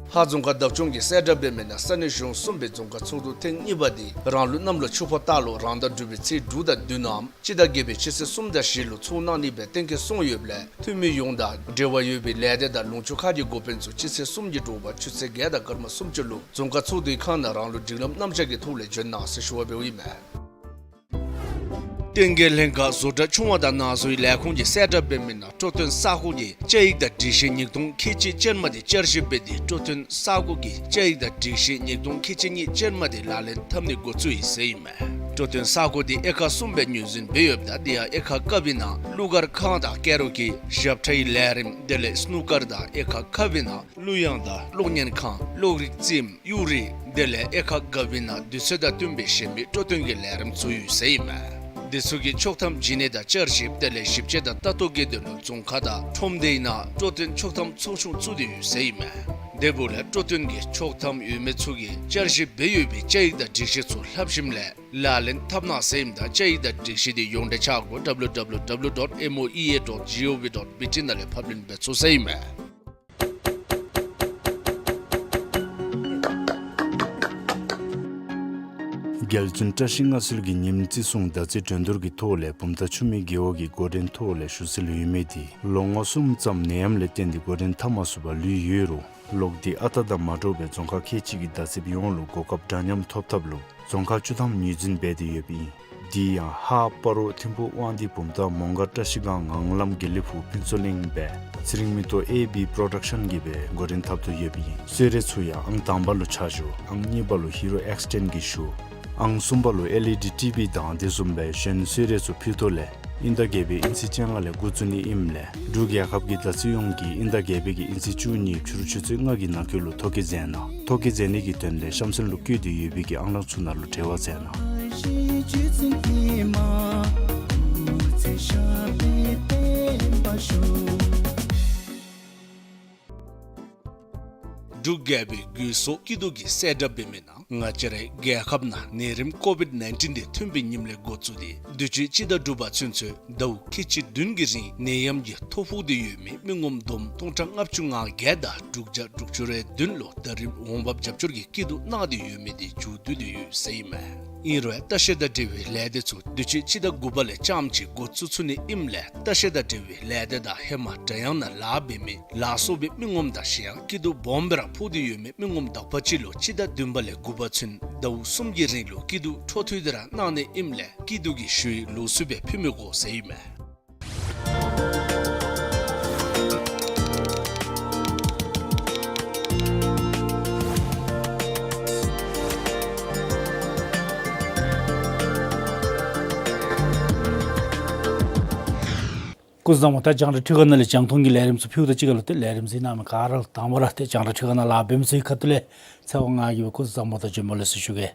ཧཱ་རྫོང་ཁག་བདག་སྐྱོང་གིས་གསལ་བསྒྲགས་འབད་མི་ནང་ས་གནས་གཞུང་གསུམ་པའི་རྫོང་ཁག་ཚོགས་འདུ་ཐེངས་གཉིས་པ་དེ་རང་ལུགས་གནམ་ལོ་ཆུ་ཕག་སྟག་ལོ་རང་ཟླ་དྲུག་པའི་ཚེས་དྲུག་དང་བདུན་ནམ་སྤྱི་ཟླ་བརྒྱད་པའི་སྤྱི་ཚེས་གསུམ་དང་བཞི་ལུ་ཚོགས་གནང་ནི་སྦེ་གཏན་འཁེལ་སོང་ཡོདཔ་ལས་འཐུས་མི་ཡོངས་དང་འབྲེལ་བ་ཡོད་པའི་ལས་སྡེ་དང་ལུང་ཕྱོགས་ཁག་གི་འགོ་དཔོན་ཚུ་སྤྱི་ཚེས་གསུམ་གྱི་དྲོ་པ་ཆུ་ཚོད་བརྒྱད་དང་སྐར་མ་སུམ་ཅུ་ལུ་རྫོང་ཁག་ཚོགས་འདུའི་ཁང་ནང་རང་ལུགས་སྒྲིག་ལམ་རྣམ་གཞག་གི་ཐོག་ལས་བྱོན་གནང་ཟེར་ཞུ་བ་འབདཝ་ཨིན་མས། ལྟེང་རྒྱས་ལྷན་ཁག་བཟོ་གྲྭ་ཆུང་བ་དང་ནང་བཟོའི་ལས་ཁུངས་ཀྱིས་གསལ་བསྒྲགས་འབད་མི་ནང་སྤྲོ་སྟོན་ས་གོ་གི་བཅའ་ཡིག་དང་སྒྲིག་གཞི་ཉིས་སྟོང་ཁལ་གཅིག་ཅན་མ་དེ་བསྐྱར་ཞིབ་འབད་དེ་སྤྲོ་སྟོན་ས་གོ་གི་བཅའ་ཡིག་དང་སྒྲིག་གཞི་ཉིས་སྟོང་ཁལ་གཅིག་གཉིས་ཅན་མ་དེ་ལག་ལེན་འཐབ་ནི་འགོ་བཙུགས་ཡི་ཟེར་ཨིན་མས། སྤྲོ་སྟོན་ས་གོ་དེ་དབྱེ་ཁག་གསུམ་སྦེ་ངོས་འཛིན་འབད་ཡོདཔ་ད་དེ་ཡང་དབྱེ་ཁག་ཀ་པའི་ནང་གླུ་གར་ཁང་དང་ཀེ་རོ་ཀེ་ཞབས་ཁྲའི་ལས་རིམ་དེ་ལས་སྣུ་ཀར་དང་དབྱེ་ཁག་ཁ་པའི་ནང་གླུ་དབྱངས་དང་གློག་བརྙན་ཁང་གློག་རིག་རྩེདམོ་གཡུ་རལ་དེ་ལས་དབྱེ་ཁག་ག་པའི་ནང་དུས་ཚོད་དང་བསྟུན་པའི་གཞན་མི་སྤྲོ་སྟོན་གྱི་ལས་རིམ་ཚུ་ཡོད་ཟེར་ཨིན་མས། དེ་ཚུ་གི་ཆོག་ཐམ་བྱིན་ནི་དང་བསྐྱར་ཞིབ་དེ་ལས་ཞིབ་དཔྱད་དང་ལྟ་རྟོག་གི་དོན་ལུ་རྫོང་ཁག་དང་ཁྲོམ་སྡེའི་ནང་སྤྲོ་སྟོན་ཆོག་ཐམ་ཚོགས་ཆུང་བཙུགས་ཏེ་ཡོད་ཟེར་ཨིན་མས། དེ་འབདཝ་ལས་སྤྲོ་སྟོན་གྱི་ཆོག་ཐམ་ཡོད་མི་ཚུ་གིས་བསྐྱར་ཞིབ་འབད་ཡོད་པའི་བཅའ་ཡིག་དང་སྒྲིག་གཞི་ཚུ་ལྷབ་ཞིནམ་ལས་ལག་ལེན་འཐབ་གནང་ཟེར་ཨིནམ་ད་བཅའ་ཡིག་དང་སྒྲིག་གཞི་དེ་ཡོངས་འབྲེལ་ཆ་གོ་W W W dot M O E A dot G O V dot B T ནང་ལས་ཕབ་ལེན་འབད་ཚུགས་ཟེར་ཨིན་མས། རྒྱལ་བཙུན་བཀྲ་ཤིས་མངའ་གསོལ་གྱི་ཉིནམ་བརྩི་སྲུང་ཟླ་རྩིས་འགྲན་བསྡུར་གྱི་ཐོག་ལས་བུམ་ཐང་ཆུ་སྨད་རྒེད་འོག་གི་འགོ་འདྲེན་ཐོག་ལས་ཞུ་སྲོལ་ཡོད་མི་དེ་ལོ་ངོ་གསུམ་ཙམ་ནད་ཡམས་ལས་བརྟེན་ཏེ་འགོ་འདྲེན་འཐབ་མ་ཚུགས་པར་ལུས་ཡོད་རུང་ལོག་སྟེ་ཨ་རྟག་དང་མ་འདྲཝ་སྦེ་རྫོང་ཁག་ཁལ་གཅིག་གི་བདག་འཛིན་ཡོངས་ལུ་གོ་སྐབས་འདྲ་མཉམ་ཐོབ་ཐབས་ལུ་རྫོང་ཁག་བཅུ་ཐམ་ངོས་འཛིན་འབད་དེ་ཡོདཔ་ཨིན། དེ་ཡང་ཧཱ་སྤ་རོ་ཐིམ་ཕུག་དབང་འདུས་བུམ་ཐང་མོང་སྒར་བཀྲ་ཤིས་སྒང་ངང་ལམ་དགེ་ལེགས་ཕུག་ཕུན་ཚོགས་གླིང་སྦེ་ཚེ་རིང་མེ་ཏོག་ཨེ་བི་པྲོ་ཌག་ཤཱན་གྱིས་སྦེ་འགོ་འདྲེན་འཐབ་དོ་ཡོདཔ་ཨིན། གསོལ་རས་ཚུ་ཡང་ཨང་དང་པ་ལུ་ཆ་བཞག། ཨང་གཉིས་པ་ལུ་ཧི་རོ་ཨེགས་ཊེན་གྱིས་ཞུ། ཨང་གསུམ་པ་ལུ་ཨེལ་ཨི་ཌི་ཊི་བི་དང་དེ་བཟུམ་སྦེ་གཞན་གསོལ་རས་ཚུ་ཕུལ་དོ་ལས་དབྱིན་ཟླ་བརྒྱད་པའི་དབྱིན་ཚེས་བཅོ་ལྔ་ལས་འགོ་བཙུགས་ནི་ཨིནམ་ལས་འབྲུག་རྒྱལ་ཁབ་ཀྱི་དར་ཚོན་ཡོངས་ཀྱིས་དབྱིན་ཟླ་བརྒྱད་པའི་གི་དབྱིན་ཚེས་བཅུ་གཉིས་ཕྱི་རུ་ཆུ་ཚོད་ལྔ་གི་ནང་འཁོད་ལུ་ཐོ་བཀོད་མཛད་གནང་། ཐོ་བཀོད་མཛད་ནི་གི་དོན་ལས་གཤམ་གསལ་ལུ་བཀོད་དེ་ཡོད་པའི་གི་ཨང་གྲངས་ཚུ་ནང་ལུ་འབྲེལ་བ་མཛད་གནང་། འབྲུག་རྒྱལ་པོའི་རྒུད་གསོ་སྐྱིད་སྡུག་གི་གསལ་བསྒྲགས་འབད་མི་ནང་། ང་བཅས་རའི་རྒྱལ་ཁབ་ནང་ནད་རིམས་ཀོ་བིཌ་ནའིན་ཊིན་དེ་ཐོན་པའི་ཉིནམ་ལས་འགོ་བཙུགས་ཏེ་དུས་ཅི་སྤྱི་ཟླ་དྲུག་པ་ཚུན་ཚོད་ཟླཝ་ཁལ་གཅིག་བདུན་གྱི་རིང་ནད་ཡམས་ཀྱིས་ཐོ་ཕོག་སྟེ་ཡོད་མི་མི་ངོམ་བསྡོམས་སྟོང་ཕྲག་ལྔ་བཅུ་ང་བརྒྱད་དང་དྲུག་བརྒྱ་དྲུག་ཅུ་རེ་བདུན་ལུ་ད་རིས་འོང་འབབ་རྒྱབ་སྐྱོར་གྱི་སྐྱིད་སྡུག་གནང་སྟེ་ཡོད་མི་དེ་མཇུག་བསྡུ་སྟེ་ཡོད་ཟེར་ཨིན་མས། ཨིན་རུང་ལྟ་བཤལ་དང་འབྲེལ་བའི་ལས་སྡེ་ཚུ་དུས་ཅི་སྤྱི་ཟླ་དགུ་པ་ལས་རྐྱངམ་གཅིག་འགོ་བཙུགས་ཚུགས་ནི་ཨིནམ་ལས་ལྟ་བཤལ་དང་འབྲེལ་བའི་ལས་སྡེ་དང་ཧེ་མ་སྒྲ་དབྱངས་ནང་ལཱ་འབད་མི་ལཱ་གསོག་པའི་མི་ངོམ་དང་གཞན་ཡང་སྐྱིད་སྡུག་སྦོམ་སྦེ་ར་ཕོག་སྟེ་ཡོད་མི་མི་ངོམ་དག་པ་ཅིག་ལུ་སྤྱི་ཟླ་བདུན་པ་ལས་དགུ་པ་ཚུན་ཟླཝ་གསུམ་གྱི་རིང་ལུ་སྐྱིད་སྡུག་འཕྲོ་མཐུད་དེ་ར་གནང་ནི་ཨིནམ་ལས་སྐྱིད་སྡུག་གི་ཞུ་ཡིག་ལུགས་སྲོལ་སྦེ་ཕུལ་མི་དགོ་ཟེར་ཨིན་མས། སྐུ་གཟུགས་བཟང་པོ། ད་རྒྱང་བསྒྲགས་འཕྲུལ་ཁང་ནང་ལས་རྒྱང་མཐོང་གི་ལས་རིམ་ཚུ་ཕུལཝ་དང་གཅིག་ཁར་ལུ་ཏེ་ལས་རིམ་གཟིགས་གནང་མི་ག་ར་ལུ་དང་པ་ར་ཏེ་རྒྱང་བསྒྲགས་འཕྲུལ་ཁང་ནང་ལཱ་འབད་མི་ཚུ་གི་ཁ་ཐུག་ལས་ཚེ་དབང་ང་གིས་སྦེ་སྐུ་གཟུགས་བཟང་པོ་དང་བྱོན་པ་ལེགས་སོ་ཞུ་གེ།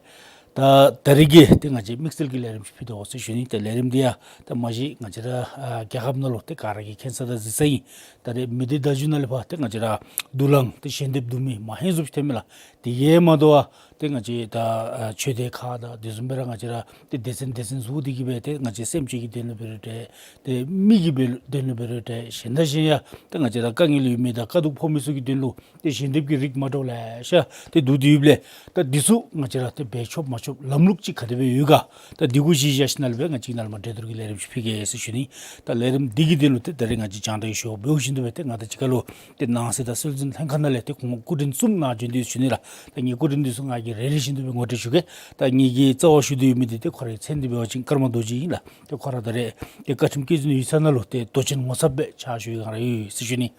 ད་ད་རིས་ཀྱི་ཏེ་ང་བཅས་དམིགས་བསལ་གྱི་ལས་རིམ་ཅིག་ཕུལ་དོ་ཟེར་ཞུ་ནི། ཏེ་ལས་རིམ་འདི་ཡང་ད་མ་གཞི་ང་བཅས་ར་ཨ་རྒྱལ་ཁབ་ནང་ལུ་ཏེ་ག་ར་གིས་མཁྱེན་ས་དང་གཟིགས་ས་ཨིན། ད་རེས་མི་སྡེ་བརྡ་བརྒྱུད་ནང་ལས་ཕར་ཏེ་ང་བཅས་ར་དུག་རླངས་ཏེ་ཞལ་འདེབས་བསྡུ་མི་མ་ཧེང་བཟུམ་ཅིག་ཐོན་མས་ལགས། དེ་གིས་མ་དོ་བར་ཏེ་ང་བཅས་ད་ཨ་ཆོས་སྡེ་ཁག་དང་དེ་བཟུམ་སྦེ་ར་ང་བཅས་ར་ཏེ་སྡེ་ཚན་སྡེ་ཚན་བཟོ་སྟེ་གིས་སྦེ་ཏེ་ང་བཅས་སེམས་ཅན་གྱི་དོན་ལུ་འབད་རུང་འདྲ་ཏེ་མི་གི་འབད་དོན་ལུ་འབད་རུང་འདྲ་གཞན་དང་གཞན་ཡང་ཏེ་ང་བཅས་ར་དཀའ་ངལ་ཡོད་མི་དང་དཀའ་སྡུག་ཕོག་མི་ཚུ་གི་དོན་ལུ་ཏེ་ཞལ་འདེབས་ཀྱི་རིགས་མ་འདྲཝ་ལེ་ཤ་ཏེ་བསྡུ་སྟེ་ཡོདཔ་ལས་ད་འདི་ཚུ་ང་བཅས་ར་ཏེ་འབད་ཆོགཔ་མ་ཆོགཔ་ལམ་ལུགས་ཅིག་ག་དེ་སྦེ་ཡོད་ག། ད་འདི་གུ་གཞི་བཞག་ཞིནམ་ལས་སྦེ་ང་བཅས་ནཱ་ལས་མར་གྲོས་བསྡུར་གྱི་ལས་རིམ་ཅིག་ཕུལ་གེ་ཟེར་ཞུ་ནི། ད་ལས་རིམ་འདི་གི་དོན་ལུ་ཏེ་ད་རེས་ང་བཅས་རྒྱང་བསྒྲགས་ཞུ་བ་འབདཝ་བཞིན་དུ་སྦེ་ཏེ་ང་དང་གཅིག་ཁར་ལུ་ཏེ་ནང་སྲིད་དང་སྲོལ་འཛིན་ལྷན་ཁག་ནང་ལས་ཏེ་ཁོང་སྐུ་མགྲོན་གསུམ་ནཱ་བྱོན་ཏེ་ཡོད་ཟེར་ཞུ་ནི་ལགས། ད་ངེའི་སྐུ་མགྲོན་འདི་ཚུ་ང་གིས་རེ་རེ་བཞིན་དུ་སྦེ་ངོ་སྤྲོད་ཞུ་གེ། ད་ངེ་གི་རྩ་བར་ཞུ་སྟེ་ཡོད་མི་འདི་ཏེ་ཁོ་རའི་མཚན་འདི་འབད་བ་ཅིན་ཀརྨ་རྡོ་རྗེ་ཨིན་ལགས། ཏེ་ཁོ་ར་ད་རེས་ཏེ་བཀའ་ཁྲིམས་བཀོད་འཛིན་ཡིག་ཚང་ནང་ལུ་ཏེ་མདོ་ཆེན་ངོ་མཚར་སྦེ་ཕྱག་ཞུ་བའི་སྒང་ར་ཡོད་ཟེར་ཞུ་ནི།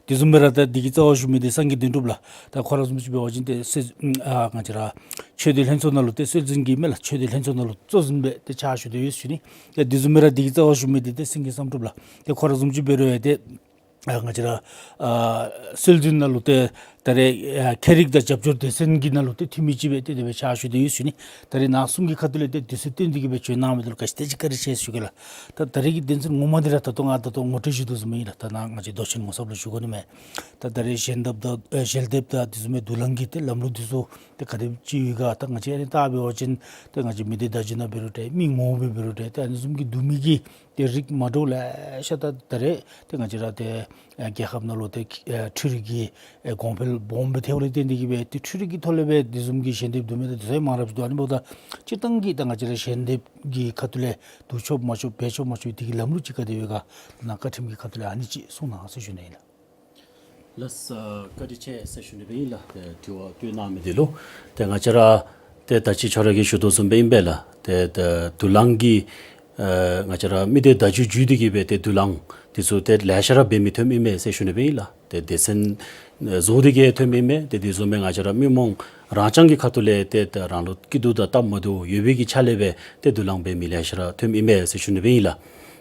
དེ་བཟུམ་སྦེ་ར་ད་འདི་གི་རྩ་བར་ཞུ་མི་འདི་སངས་རྒྱས་དོན་གྲུབ་ལགས། ད་ཁོ་ར་བཟུམ་ཅིག་འབད་བ་ཅིན་ཏེ་སྲོལ་ཨ་ང་བཅས་ར་ཆོས་སྡེ་ལྷན་ཚོགས་ནང་ལུ་ཏེ་སྲོལ་འཛིན་གྱི་མས་ལགས། ཆོས་སྡེ་ལྷན་ཚོགས་ནང་ལུ་གཙོ་འཛིན་སྦེ་ཏེ་ཕྱག་ཞུ་སྟེ་ཡོད་ཟེར་ཞུ་ནི། ཏེ་དེ་བཟུམ་སྦེ་ར་འདི་གི་རྩ་བར་ཞུ་མི་འདི་ཏེ་སེང་གེ་བསམ་གྲུབ་ལགས། ཏེ་ཁོ་ར་བཟུམ་ཅིག་འབད་རུང་ཡང་ཏེ་ཨ་ང་བཅས་ར་ཨ་སྲོལ་འཛིན་ནང་ལུ་ཏེ་ད་རེས་ཨ་ཁྱད་རིག་དང་རྒྱབ་སྐྱོར་སྡེ་ཚན་གྱི་ནང་ལུ་ཏེ་འཐུས་མི་ཅིག་སྦེ་ཏེ་དེ་སྦེ་ཕྱག་ཞུ་སྟེ་ཡོད་ཟེར་ཞུ་ནི། ད་རེས་ནཱ་གསུམ་གྱི་ཁ་ཐུག་ལས་ཏེ་དུས་ཚོད་བཏོན་ཏེ་གིས་སྦེ་བྱོན་གནང་མི་འདི་ལུ་ག་ཅི་དེ་ཅིག་བཀའ་དྲིན་ཆེ་ཟེར་ཞུ་གེ་ལགས། ད་ད་རེས་ཀྱི་དོན་ཚན་ངོ་མ་འདི་ར་ད་ལྟོ་ང་ད་ལྟོ་ངོ་སྤྲོད་ཞུ་དོ་བཟུམ་ཨིན་ལགས། ད་ནཱ་ང་བཅས་མདོ་ཆེན་ངོ་མཚར་ལུ་ཞུ་དགོ་ནི་མས། ད་ད་རེས་ཞལ་འདེབས་དང་ཨེ་ཞལ་འདེབས་དང་དེ་བཟུམ་སྦེ་དུག་རླངས་ཀྱི་ཏེ་ལམ་ལུགས་འདི་ཚུ་ཏེ་ག་དེམ་ཅིག་ཡོད་ག། ད་ང་བཅས་ཨ་ནི་ལྟ་འབད་བ་ཅིན་ཏེ་ང་བཅས་མི་སྡེ་བརྡ་བརྒྱུད་ནང་འབད་རུང་འདྲ་མི་ངོ་མ་སྦེ་འབད་རུང་འདྲ་ཏེ་ཨ་ནི་བཟུམ་གྱི་བསྡུ་མི་གི་ཏེ་རིགས་མ་འདྲཝ་ལེ་ཤ་ད་ད་རེས་ཏེ་ང་བཅས་ར་ཏེ་ཨེ་རྒྱལ་ཁབ་ནང་ལུ་ཏེ་ཨེ་འཕྲུལ་རིག་གི་ཨེ་གོང་འཕེལ་སྦོམ་སྦེ་ཐལཝ་ལས་བརྟེན་ཏེ་གིས་སྦེ་ཏེ་འཕྲུལ་རིག་གི་ཐོག་ལས་སྦེ་དེ་བཟུམ་གྱི་ཞལ་འདེབས་བསྡུ་མི་དང་དེ་ཚུ་ཡང་མང་རབས་ཅིག་འདུག། ཨ་ནི་འབདཝ་ད་སྤྱིར་བཏང་གི་ད་ང་བཅས་ར་ཞལ་འདེབས་ཀྱི་ཁ་ཐུག་ལས་བསྡུ་ཆོགཔ་མ་ཆོགཔ་འབད་ཆོགཔ་མ་ཆོགཔ་དེ་གི་ལམ་ལུགས་ཅིག་ག་དེ་ཡོད་ག། ནཱ་བཀའ་ཁྲིམས་ཀྱི་ཁ་ཐུག་ལས་ཨ་ནི་ཅིག་གསུང་གནང་ཟེར་ཞུ་ནི་ཨིན་ལགས། ལགས་སོ། བཀའ་དྲིན་ཆེ་ཟེར་ཞུ་ནི་སྦེ་ཨིན་ལགས། ཏེ་དྲི་བ་བཀོད་གནང་མི་འདི་ལུ། ཏེ་ང་བཅས་ར་ཏེ་ད་ཅི་ཁྱོད་ར་གིས་ཞུ་དོ་བཟུམ་སྦེ་ཨིན་པས་ལགས། ཏེ་ད་དུག་རླངས་ཀྱི་ཨེ་ང་བཅས་ར་མི་སྡེ་བརྡ་བརྒྱུད་བརྒྱུད་དེ་གིས་སྦེ་ཏེ་དུག་རླངས་འདི་ཚུ་ཏེ་ལེ་ཤ་ར་འབད་མི་ཐོནམ་ཨིན་མས་ཟེར་ཞུ་ནི་སྦེ་ཨིན་ལགས། ཏེ་སྡེ་ཚན་ཨེ་བཟོ་སྟེ་གིས་ཐོནམ་ཨིན་མས། ཏེ་དེ་བཟུམ་སྦེ་ང་བཅས་ར་མི་མང་རང་རྐྱང་གི་ཁ་ཐུག་ལས་ཏེ་ད་རང་ལུ་སྐྱིད་སྡུག་དང་སྟབས་མ་བདེཝ་ཡོད་པའི་གི་ཆ་ལས་སྦེ་ཏེ་དུག་རླངས་འབད་མི་ལེ་ཤ་ར་ཐོནམ་ཨིན་མས་ཟེར་ཞུ་ནི་སྦེ་ཨིན་ལགས།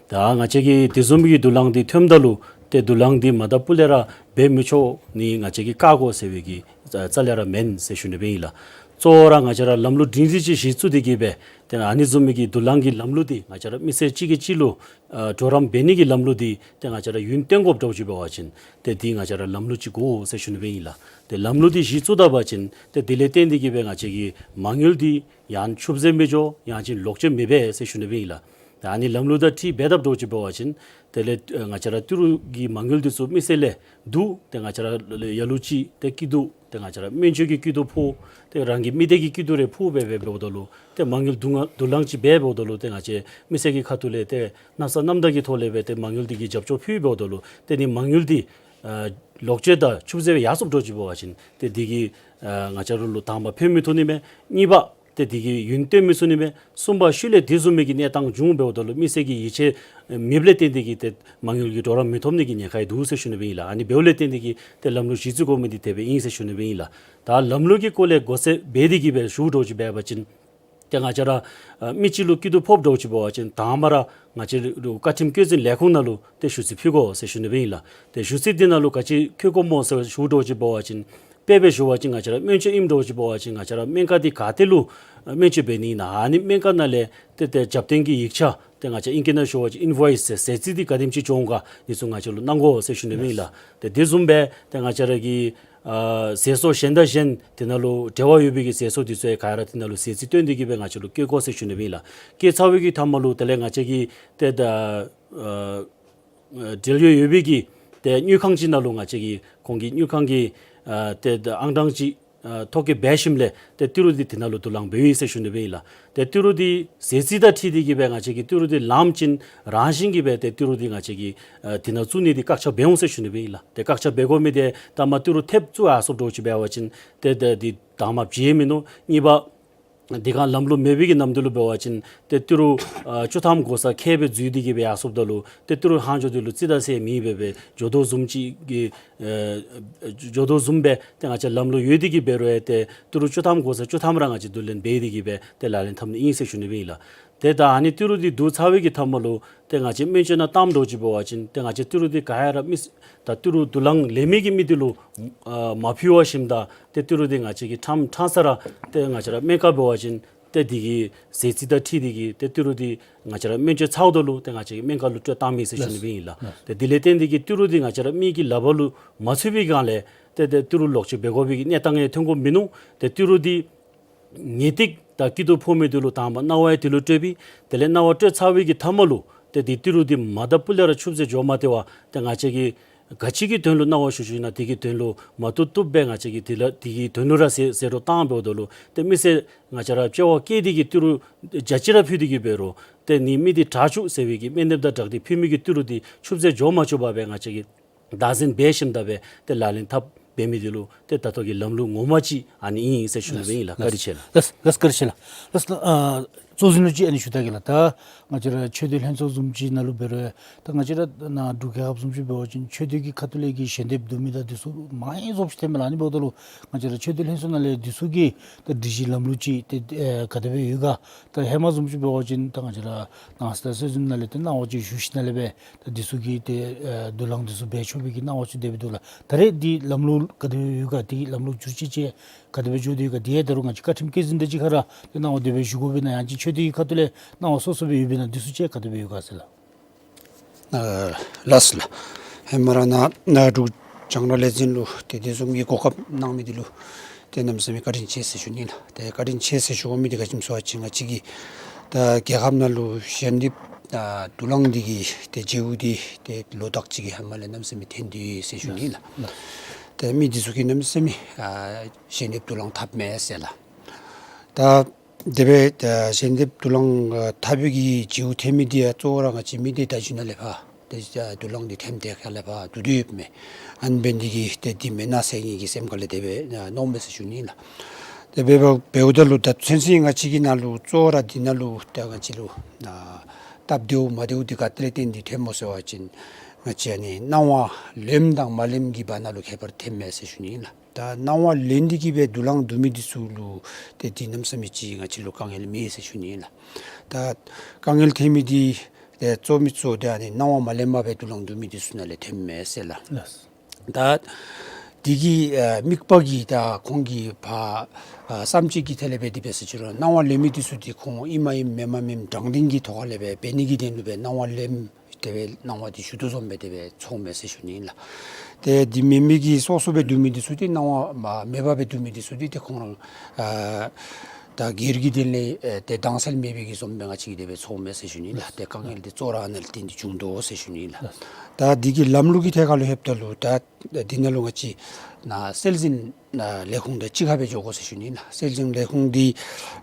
ད་ང་བཅས་ཀྱིས་དེ་བཟུམ་གྱི་དུག་རླངས་འདི་ཐོནམ་ད་ལུ་ཏེ་དུག་རླངས་འདི་མ་ད་སྤུ་ལས་ར་འབད་མི་ཆོག་ནི་ང་བཅས་ཀྱིས་བཀག་དགོ་ཟེར་བའི་གི་རྩ་ལས་ར་མེན་ཟེར་ཞུ་ནི་སྦེ་ཨིན་ལགས། གཙོ་བོ་ར་ང་བཅས་ར་ལམ་ལུགས་སྒྲིང་སྒྲི་ཅིག་གཞི་བཙུགས་ཏེ་གིས་སྦེ་ཏེ་ཨ་ནི་བཟུམ་མའི་གི་དུག་རླངས་ཀྱི་ལམ་ལུགས་འདི་ང་བཅས་ར་མི་སེར་གཅིག་གིས་གཅིག་ལུ་ཨ་གྲོགས་རམ་འབད་ནི་གི་ལམ་ལུགས་འདི་ཏེ་ང་བཅས་ར་ཡུན་བརྟན་དགོཔ་འདྲཝ་ཅིག་འབད་བ་ཅིན་ཏེ་འདི་ང་བཅས་ར་ལམ་ལུགས་ཅིག་དགོ་ཟེར་ཞུ་ནི་སྦེ་ཨིན་ལགས། ཏེ་ལམ་ལུགས་འདི་གཞི་བཙུགས་ད་པ་ཅིན་ཏེ་དེ་ལས་བརྟེན་ཏེ་གིས་སྦེ་ང་བཅས་ཀྱི་མ་དངུལ་འདི་ཡང་ཆུད་ཟོས་མི་འགྱོ་ཡང་ཅིན་ལོག་སྤྱོད་མི་འབད་ཟེར་ཞུ་ནི་སྦེ་ཨིན་ལགས། ཏེ་ཨ་ནི་ལམ་ལུགས་དང་འཁྲིལ་འབད་དཔ་འདྲཝ་ཅིག་འབད་བ་ཅིན་དེ་ལས་ཨེ་ང་བཅས་ར་ཏི་རུ་གི་མ་དངུལ་འདི་ཚུ་མི་སེར་ལས་བསྡུ་སྟེ་ང་བཅས་ར་ལ་ལ་ལ་ལུ་ཅིག་ཏེ་སྐྱིད་སྡུག་ཏེ་ང་བཅས་ར་སྨན་བཅོས་ཀྱི་སྐྱིད་སྡུག་ཕོག། ཏེ་རང་གི་མི་སྡེ་གི་སྐྱིད་སྡུག་རེ་ཕོག་སྦེ་སྦེ་འབདཝ་ད་ལུ་ཏེ་མ་དངུལ་དུག་རླངས་དུག་རླངས་ཅིག་སྦེ་འབདཝ་ད་ལུ་ཏེ་ང་བཅས་མི་སེར་གྱི་ཁ་ཐུག་ལས་ཏེ་མནོ་བསམ་རྣམ་དག་གི་ཐོག་ལས་སྦེ་ཏེ་མ་དངུལ་འདི་གི་རྒྱབ་སྐྱོར་ཕུལ་འབདཝ་ད་ལུ་ཏེ་ནི་མ་དངུལ་འདི་ཨ་ལོག་སྤྱོད་དང་ཆུད་ཟོས་སྦེ་ཡར་སོངམ་འདྲཝ་ཅིག་འབད་བ་ཅིན་ཏེ་འདི་གིས་ཨ་ང་བཅས་ར་ལུ་དང་པ་ཕན་མི་ཐོགས་ནི་མས། གཉིས་པ་ ཏེ་དེ་གི་ཡུན་བརྟན་མི་ཚུགས་ནི་མས། གསུམ་པ་ཤུལ་ལས་དེ་བཟུམ་མའི་གི་གནས་སྟངས་བྱུང་འབདཝ་ད་ལུ་མི་སེར་གྱི་ཡིད་ཆེས་མེདཔ་ལས་བརྟེན་ཏེ་གིས་ཏེ་མ་དངུལ་གྱི་གྲོགས་རམ་མི་ཐོབ་ནི་གི་ཉེན་ཁ་ཡང་འདུག་ཟེར་ཞུ་ནི་སྦེ་ཨིན་ལགས། ཨ་ནི་འབདཝ་ལས་བརྟེན་ཏེ་གིས་ཏེ་ལམ་ལུགས་གཞི་བཙུགས་དགོ་མི་འདི་དེ་སྦེ་ཨིན་ཟེར་ཞུ་ནི་སྦེ་ཨིན་ལགས། ད་ལམ་ལུགས་ཀྱི་སྐོར་ལས་མགོ་སེར་འབད་དེ་གིས་སྦེ་ཞུ་འདྲཝ་ཅིག་འབད་བ་ཅིན་ཏེ་ང་བཅས་ར་ཨ་མི་གཅིག་ལུ་སྐྱིད་སྡུག་ཕོགཔ་འདྲཝ་ཅིག་འབད་བ་ཅིན་དང་པ་ར་ང་བཅས་ར་བཀའ་ཁྲིམས་བཀོད་འཛིན་ལས་ཁུངས་ནང་ལུ་ཏེ་ཞུ་ཚིག་ཕུལ་དགོ་ཟེར་ཞུ་ནི་སྦེ་ཨིན་ལགས། ཏེ་ཞུ་ཚིག་འདི་ནང་ལུ་ག་ཅི་བཀོད་དགོཔ་སྨོ་ཟེར་ཞུ་འདྲཝ་ཅིག་འབད་བ་ཅིན་དཔེ་སྦེ་ཞུ་བ་ཅིན་ང་བཅས་ར་སྨན་བཅོས་ཨིནམ་འདྲཝ་ཅིག་འབད་བ་ཅིན་ང་བཅས་ར་སྨན་ཁང་འདི་ག་ཏེ་ལུ་ཨ་སྨན་བཅོས་འབད་ནི་ཨིན་ན། ཨ་ནི་སྨན་ཁང་ནང་ལས་ཏེ་ཏེ་རྒྱབ་རྟེན་གྱི་ཡིག་ཆ་ཏེ་ང་བཅས་ཨིང་སྐད་ནང་ཞུ་བ་ཅིན་ཨིན་ཝོའིསི་ཟེར་ཟད་རྩིས་འདི་ག་དེམ་ཅིག་འབྱུང་ག་འདི་ཚུ་ང་བཅས་ལུ་གནང་དགོ་ཟེར་ཞུ་ནི་སྦེ་ཨིན་ལགས། ཏེ་དེ་བཟུམ་སྦེ་ཏེ་ང་བཅས་ར་གི་ཨ་ཟད་གསོ་གཞན་དང་གཞན་དེ་ནང་ལུ་འབྲེལ་བ་ཡོད་པའི་གི་ཟད་གསོ་འདི་ཚུ་ཡང་ག་ར་དེ་ནང་ལུ་ཟད་རྩིས་བཏོན་ཏེ་གིས་སྦེ་ང་བཅས་ལུ་བཀོད་དགོ་ཟེར་ཞུ་ནི་སྦེ་ཨིན་ལགས། བཀོད་ཚར་བའི་གི་མཐའ་མ་ལུ་དེ་ལས་ང་བཅས་ཀྱིས་ཏེ་ད་ཨ་ཨ་འབྲེལ་ཡོད་ཡོད་པའི་གི་ཏེ་དངུལ་ཁང་ཅིག་ནང་ལུ་ང་བཅས་ཀྱིས་ཁོང་གི་དངུལ་ཁང་གི་ཨ་ཏེ་ད་ཨང་གྲངས་ཅིག་ཨ་ཐོ་བཀོད་འབད་ཞིནམ་ལས་ཏེ་ཏི་རུ་འདི་དེ་ནང་ལུ་དུ་བླངས་འབདཝ་ཨིན་ཟེར་ཞུ་ནི་སྦེ་ཨིན་ལགས། ཏེ་ཏི་རུ་འདི་ཟད་རྩིས་དང་འཁྲིལ་ཏེ་གིས་སྦེ་ང་བཅས་ཀྱིས་ཏི་རུ་འདི་ལངམ་ཅིག་རང་བཞིན་གྱིས་སྦེ་ཏེ་ཏི་རུ་འདི་ང་བཅས་ཀྱིས་ཨ་དེ་ནང་བཙུགས་ནི་འདི་བཀག་ཆ་འབད་འོང་ཟེར་ཞུ་ནི་སྦེ་ཨིན་ལགས། ཏེ་བཀག་ཆ་འབད་དགོ་མི་འདི་ད་མ་ཏི་རུ་ཐེབས་བཙུགས་ཡར་སོཔ་འདྲཝ་ཅིག་འབད་བ་ཅིན་ཏེ་ཏེ་འདི་དང་མ་བརྗེ་མི་ནུག། གཉིས་པ་འདི་ག་ལམ་ལུགས་མེད་པའི་གི་ནམ་དུས་ལུ་འབད་བ་ཅིན་ཏེ་ཏི་རུ་ཨ་བཅུ་ཐམ་གོ་ས་ཁལ་སྦེ་འཛུལ་ཏེ་གིས་སྦེ་ཡར་སོཔ་ད་ལུ་ཏེ་ཏི་རུ་ལྷག་འགྱོ་འདི་ལུ་རྩིས་དང་ཟེར་མེད་པར་སྦེ་འགྱོ་དོ་བཟུམ་ཅིག་གི་ཨ་འགྱོ་དོ་བཟུམ་སྦེ་ཏེ་ང་བཅས་ལམ་ལུགས་ཡོད་དེ་གིས་འབད་རུང་ཡང་ཏེ་ཏི་རུ་བཅུ་ཐམ་གོ་ས་བཅུ་ཐམ་ར་ང་བཅས་བསྡུ་ལེན་འབད་དེ་གིས་སྦེ་ཏེ་ལག་ལེན་འཐབ་ནི་ཨིན་ཟེར་ཞུ་ནི་སྦེ་ཨིན་ལགས། ཏེ་ད་ཨ་ནི་ཏི་རུ་འདི་བསྡུ་ཚར་བའི་གི་མཐའ་མ་ལུ་ཏེ་ང་བཅས་སྨན་བཅོས་ནང་བཏངམ་འདྲཝ་ཅིག་འབད་བ་ཅིན་ཏེ་ང་བཅས་ཏི་རུ་འདི་ག་ཡ་ར་མི་ད་ཏི་རུ་དུ་ལང་ལེན་མི་གི་མི་འདི་ལུ་ཨ་མ་ཕུལ་བར་ཞིནམ་ད་ཏེ་ཏི་རུ་འདི་ང་བཅས་ཀྱིས་ཕྲང་ཕྲང་ས་ར་ཏེ་ང་བཅས་ར་སྨན་ཁང་འབད་བ་ཅིན་ཏེ་འདི་གི་ཟད་རྩིས་དང་འཁྲིལ་ཏེ་གིས་ཏེ་ཏི་རུ་འདི་ང་བཅས་ར་སྨན་བཅོས་ཚརཝ་ད་ལུ་ཏེ་ང་བཅས་ཀྱིས་སྨན་ཁང་ལུ་སྤྲོད་བཏང་མི་ཟེར་ཞུ་ནི་སྦེ་ཨིན་ལགས། ཏེ་དེ་ལས་བརྟེན་ཏེ་གིས་ཏི་རུ་འདི་ང་བཅས་ར་མི་གི་ལག་པར་ལུ་མ་ཚུད་པའི་སྒང་ལས་ཏེ་ཏེ་ཏི་རུ་ལོག་སྤྱོད་འབད་དགོ་པའི་གི་གནས་སྟངས་ཡང་ཐོན་དགོཔ་མིན་ནུག། ཏེ་ཏི་རུ་འདི་ངེས་ཏིག་ད་སྐྱིད་སྡུག་ཕོག་མི་འདི་ལུ་དང་པ་སྣང་བ་ཡང་དེ་ལུ་སྤྲོད་པས། དེ་ལས་སྣང་བ་སྤྲོད་ཚར་བའི་གི་མཐའ་མ་ལུ་ཏེ་འདི་ཏི་རུ་འདི་མ་དང་པུ་ལས་ར་ཆུད་ཟོས་འགྱོ་མ་སྟེར་བར་ཏེ་ང་བཅས་ཀྱིས་ག་ཅི་གི་དོན་ལུ་སྣང་བ་ཞུ་ཞུཝ་ཨིན་ན་དེ་གི་དོན་ལུ་མ་བཏུབ་བཏུབ་སྦེ་ང་བཅས་ཀྱིས་དེ་ལ་དེ་གི་དོན་ལུ་ར་ཟད་ཟད་འགྲོ་བཏངམ་འབདཝ་ད་ལུ་ཏེ་མི་སེར་ང་བཅས་ར་སྐྱོ་བ་སྐྱེས་ཏེ་གིས་ཏི་རུ་བརྒྱ་ཅིག་ར་ཕུལ་ཏེ་གིས་འབད་རུང་ཏེ་ནི་མི་འདི་དྲག་བཅུག་ཟེར་བའི་གི་སྨན་ནདཔ་དང་སྦྲགས་ཏེ་ཕུལ་མི་གི་ཏི་རུ་འདི་ཆུད་ཟོས་འགྱོ་མ་བཅུག་པར་སྦེ་ང་བཅས་ཀྱིས་བདག་འཛིན་འབད་ཞིནམ་ད་སྦེ་ཏེ་ལག་ལེན་འཐབ་འབད་མི་འདི་ལུ་ཏེ་ད་ལྟོ་གི་ལམ་ལུགས་ངོ་མ་ཅིག་ཨ་ནི་ཨིན་ཟེར་ཞུ་ནི་སྦེ་ཨིན་ལགས། བཀའ་དྲིན་ཆེ་ལགས། ལགས་ལགས་བཀའ་དྲིན་ཆེ་ལགས། ལགས་ལགས་ཨ་གཙོ་འཛིན་ལུ་ཅིག་ཨ་ནི་ཞུ་ད་གེ་ལགས། ད་ང་བཅས་ར་ཆོས་སྡེ་ལྷན་ཚོགས་བཟུམ་ཅིག་ནང་ལུ་འབད་རུང་ད་ང་བཅས་ར་ནཱ་འབྲུག་རྒྱལ་ཁབ་བཟུམ་ཅིག་འབད་བ་ཅིན་ཆོས་སྡེ་གི་ཁ་ཐུག་ལས་ཀྱི་ཞལ་འདེབས་བསྡུ་མི་དང་འདི་ཚུ་མང་རབས་ཅིག་ཐོནམ་མས་ལགས། ཨ་ནི་འབདཝ་ད་ལུ་ང་བཅས་ར་ཆོས་སྡེ་ལྷན་ཚོགས་ནང་ལས་འདི་ཚུ་གི་ད་སྒྲིག་གཞི་ལམ་ལུགས་ཅིག་ཏེ་ཨེ་ག་དེ་སྦེ་ཡོད་ག། ད་ཧེ་མ་བཟུམ་ཅིག་འབད་བ་ཅིན་ད་ང་བཅས་ར་ནང་སྲིད་དང་སྲོལ་འཛིན་ནང་ལས་ཏེ་གནང་བ་ཅིག་ཞུ་ཞིནམ་ལས་སྦེ་ད་འདི་ཚུ་གི་ཏེ་ཨེ་དུ་ལང་འདི་ཚུ་འབད་ཆོག་པའི་གི་གནང་བ་ཅིག་དེ་སྦེ་འདུག་ལགས། ད་རེས་འདི་ལམ་ལུགས་ག་དེ་སྦེ་ཡོད་ག། དེ་གི་ལམ་ལུགས་བསྒྱུར་བཅོས་ཅིག་ག་དེ་སྦེ་འགྱོ་དོ་ཡོད་ག། དེ་ཡང་ད་རུང་ང་བཅས་བཀའ་ཁྲིམས་བཀོད་འཛིན་དང་གཅིག་ཁར་ར་ཏེ་གནང་བ་དེ་སྦེ་ཞུ་དགོ་པས་ན་ཡང་ཅིན་ཆོས་སྡེ་གི་ཁ་ཐུག་ལས་གནང་བ་སོ་སོ་སྦེ་ཡོད་པས་ན་འདི་ཚུ་ཅིག་ག་དེ་སྦེ་ཡོད་ག་ཟེར་ལགས། ཨ་ལགས་ལགས། ཧེ་མ་ར་ནཱ་ནཱ་འབྲུག་རྒྱང་བསྒྲགས་ལས་འཛིན་ལུ་ཏེ་དེ་བཟུམ་གྱི་གོ་སྐབས་གནང་མི་འདི་ལུ་ཏེ་གནམ་མེད་ས་མེད་བཀའ་དྲིན་ཆེ་ཟེར་ཞུ་ནི་ལགས། ཏེ་བཀའ་དྲིན་ཆེ་ཟེར་ཞུ་དགོ་མི་འདི་ག་ཅི་སྨོ་ཟེར་བ་ཅིན་ང་བཅས་ཀྱི་ད་རྒྱལ་ཁབ་ནང་ལུ་ཞལ་འདེབས་ཨ་དུ་ལང་འདི་གི་ཏེ་བྱ་བ་འདི་ཏེ་ལོ་ལྟག་ཅིག་གི་ཧེ་མ་ལས་གནམ་མེད་ས་མེད་ཐོན་ཏེ་ཡོད་ཟེར་ཞུ་ནི་ལགས། ཏེ་མི་འདི་ཚུ་གིས་གནམ་མེད་ས་མེད་ཨ་ཞལ་འདེབས་དུ་ལང་འཐབ་མས་ཟེར་ལགས། ད་དེ་སྦེ་ད་ཞལ་འདེབས་དུ་ལང་ཨ་འཐབ་པའི་གི་བྱ་བ་ཐོན་མི་འདི་ཡང་གཙོ་བོ་ར་ང་བཅས་མི་སྡེ་བརྡ་བརྒྱུད་ནང་ལས་ཕར་ཏེ་ཨ་དུ་ལང་འདི་ཐོནམ་དེ་ཁ་ལས་ཕར་བསྡུ་སྡོད་ཡོདཔ་མས། ཨ་ནི་འབད་ནི་འདི་གིས་ཏེ་འདི་མེན་ན་ཟེར་ངེ་གི་སེམས་ཁ་ལས་དེ་སྦེ་ཨ་མནོཝ་མས་ཟེར་ཞུ་ནི་ལགས། དེ་སྦེ་འབདཝ་ད་ལུ་ད་ཚུན་ཚོད་ང་བཅས་ཀྱི་ནང་ལུ་གཙོ་བོ་ར་འདི་ནང་ལུ་ད་ང་བཅས་ལུ་ཨ་སྟབས་བདེཝ་མ་བདེཝ་འདི་ག་ཏེ་ལས་བརྟེན་ཏེ་ཐོནམ་སྨོ་ཟེར་བ་ཅིན་ང་བཅས་ཨ་ནི་གནང་བ་ལེནམ་དང་མ་ལེནམ་གྱི་བར་ན་ལུ་ཁྱད་པར་ཐོནམ་མས་ཟེར་ཞུ་ནི་ལགས། ད་གནང་བ་ལེན་ཏེ་གིས་སྦེ་དུ་ལང་བསྡུ་མི་འདི་ཚུ་ལུ་ཏེ་འདི་གནམ་མེད་ས་མེད་ཅིག་ང་བཅས་ལུ་དཀའ་ངལ་མེད་ཟེར་ཞུ་ནི་ལགས། ད་དཀའ་ངལ་ཐོན་མི་འདི་ཏེ་གཙོ་མི་གཙོ་འདི་ཨ་ནི་གནང་བ་མ་ལེནམ་སྦེ་དུ་ལང་བསྡུ་མི་འདི་ཚུ་ནང་ལས་ཐོནམ་མས་ཟེར་ལགས། ལགས། ད་འདི་གི་ཨ་དམིགས་པ་གིས་ད་ཁོང་གིས་ཕར་ཨ་བསམ་སྤྱོད་ཀྱི་ཐད་ལས་སྦེ་འདི་སྦེ་ཟེར་ཞུ་རུང་གནང་བ་ལེན་མི་འདི་ཚུ་འདི་ཁོང་ཨིནམ་ཨིནམ་མེནམ་མེནམ་དྲང་བདེན་གྱི་ཐོག་ལས་སྦེ་འབད་ནི་གི་དོན་ལུ་སྦེ་གནང་བ་ལེནམ་དེ་སྦེ་གནང་བ་འདི་ཞུ་དོ་བཟུམ་སྦེ་དེ་སྦེ་ཚོརཝ་མས་ཟེར་ཞུ་ནི་ལགས། ཏེ་འདི་མེན་མི་གི་སོ་སོ་སྦེ་བསྡུ་མི་འདི་ཚུ་འདི་གནང་བ་མ་མེད་པར་སྦེ་བསྡུ་མི་འདི་ཚུ་འདི་ཏེ་ཁོང་ར་ཨ་ད་སྒེར་གྱི་དོན་ལས་ཨེ་ཏེ་དྭངས་གསལ་མེད་པའི་གི་བཟུམ་སྦེ་ང་བཅས་ཀྱིས་དེ་སྦེ་ཚོརཝ་མས་ཟེར་ཞུ་ནི་ལགས། ཏེ་དཀའ་ངལ་འདི་གཙོ་བོ་ར་ཨ་ནཱ་ལས་བརྟེན་ཏེ་བྱུང་དོ་ཟེར་ཞུ་ནི་ལགས། ད་འདི་གི་ལམ་ལུགས་ཀྱི་ཐད་ཁར་ལུ་ལྷོདཔ་ད་ལུ་ད་འདི་ནང་ལུ་ང་བཅས་ནཱ་སྲོལ་འཛིན་ནཱ་ལས་ཁུངས་དང་གཅིག་ཁར་སྦེ་འགྱོ་དགོ་ཟེར་ཞུ་ནི་ལགས། སྲོལ་འཛིན་ལས་ཁུངས་འདི་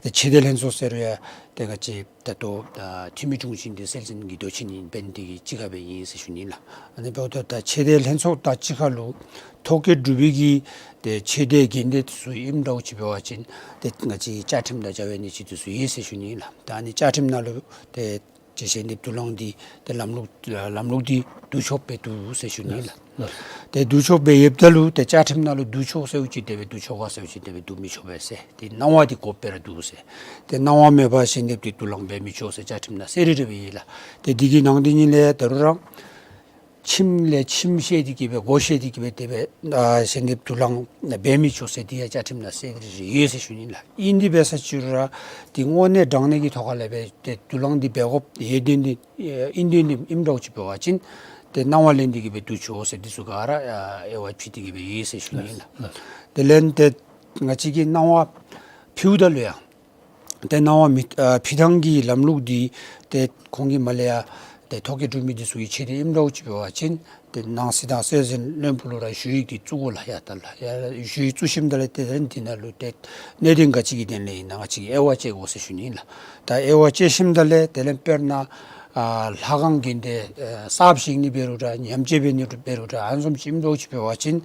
ཏེ་ཆོས་སྡེ་ལྷན་ཚོགས་ཟེར་རུང་ཡང་ཏེ་ང་བཅས་ད་ལྟོ་ཨ་འཐུས་མི་དྲུང་ཆེ་འདི་སྲོལ་འཛིན་གྱི་མདོ་ཆེན་ཨིན། འབད་ནི་འདི་གིས་གཅིག་ཁར་སྦེ་ཨིན་ཟེར་ཞུ་ནི་ལགས། ཨ་ནི་འབདཝ་ད་ད་ཆོས་སྡེ་ལྷན་ཚོགས་དང་གཅིག་ཁར་ལུ་ཐོ་བཀོད་གྲུབ་པའི་གི་ ཏེ་ཆོས་སྡེ་དགོན་སྡེ་ཚུ་ཨིནམ་འདྲཝ་ཅིག་འབད་བ་ཅིན་ཏེ་ང་བཅས་བཅའ་ཁྲིམས་དང་སྦྱར་བའི་གནས་ཚུལ་འདི་ཚུ་ཡོད་ཟེར་ཞུ་ནི་ལགས། ད་ཨ་ནི་བཅའ་ཁྲིམས་ནང་ལུ་ཏེ་ཏེ་ཞལ་འདེབས་དུག་རླངས་འདི་ཏེ་ལམ་ལུགས་ལམ་ལུགས་འདི་བསྡུ་ཆོགཔ་སྦེ་འདུག་ཟེར་ཞུ་ནི་ལགས། ཏེ་བསྡུ་ཆོགཔ་སྦེ་ཡོདཔ་ད་ལུ་ཏེ་བཅའ་ཁྲིམས་ནང་ལུ་བསྡུ་ཆོག་ཟེརཝ་ཅིག་དེ་སྦེ་བསྡུ་ཆོག་ག་ཟེརཝ་ཅིག་དེ་སྦེ་བསྡུ་མི་ཆོག་པས་ཟེར། ཏེ་གནང་བ་འདི་དགོཔ་སྦེ་ར་འདུག་ཟེར། ཏེ་གནང་བ་མེད་པར་ཞལ་འདེབས་འདི་དུག་རླངས་འབད་མི་ཆོག་ཟེར་བཅའ་ཁྲིམས་ནང་གསལ་རི་རི་སྦེ་ཡོད་ལགས། ཏེ་འདི་གི་ནང་འདི་ཉིད་ལས་ད་རུང་ར་ཁྱིམ་ལས་ཁྱིམ་བཤལ་ཏེ་གིས་སྦེ་སྒོ་བཤལ་ཏེ་གིས་སྦེ་དེ་སྦེ་ཨ་ཞལ་འདེབས་དུག་རླངས་འབད་མི་ཆོག་ཟེར་འདི་ཡང་བཅའ་ཁྲིམས་ནང་གསལ་རི་རི་ཡོད་ཟེར་ཞུ་ནི་ལགས། ཨིན་དེ་འབད་ས་ཅིག་རུང་ར་འདི་དངོས་གནས་དྲང་གནས་ཀྱི་ཐོག་ཁ་ལས་འབད་ཏེ་དུག་རླངས་འདི་འབད་དགོཔ་ཡོད་དོན་འདི་ཨིན་དོན་འདི་ཨིནམ་འདྲཝ་ཅིག་འབད་བ་ཅིན་ཏེ་གནང་བ་ལེན་ཏེ་གིས་སྦེ་བསྡུ་ཆོག་ཟེར་འདི་ཚུ་ག་ར་ཨ་དབྱེ་བ་ཕྱེ་སྟེ་གིས་སྦེ་ཡོད་ཟེར་ཞུ་ནི་ལགས། དེ་ལས་ཏེ་ང་བཅས་ཀྱིས་གནང་བ་ཕུལཝ་ད་ལུ་ཡང་ཏེ་གནང་བ་མི་ཨ་ཕུལ་ཐངས་ཀྱི་ལམ་ལུགས་འདི་ཏེ་ཁོང་གིས་མར་ལས་ཡར་ཏེ་ཐོ་བཀོད་གྲུབ་མི་འདི་ཚུ་གི་ཆེད་དུ་ཨིནམ་འདྲཝ་ཅིག་འབད་བ་ཅིན་ཏེ་ནང་སྲིད་དང་སྲོལ་འཛིན་བློན་པོ་ལུ་ར་ཞུ་ཡིག་འདི་བཙུགས་དགོ་ལགས། ཡ་ད་ལགས་ཡ་ཞུ་ཡིག་བཙུགས་ཞིནམ་ད་ལས་ཏེ་དེ་ནང་ལུ་ཏེ་གནད་དོན་ག་ཅི་གི་དོན་ལས་ཨིན་ན་ང་བཅས་ཀྱིས་དབྱེ་བ་དཔྱད་དགོ་ཟེར་ཞུ་ནི་ལགས། ད་དབྱེ་བ་དཔྱད་ཞིནམ་ད་ལས་དེ་ལས་དཔེར་ན་ཨ་ལྷ་ཁང་དགོན་སྡེ་ཨ་གསརཔ་བཞེངས་ནི་འབད་རུང་འདྲ་ཉམས་བཅོས་འབད་ནི་འབད་རུང་འདྲ་ཨ་ནི་བཟུམ་ཅིག་ཨིནམ་འདྲཝ་ཅིག་འབད་བ་ཅིན་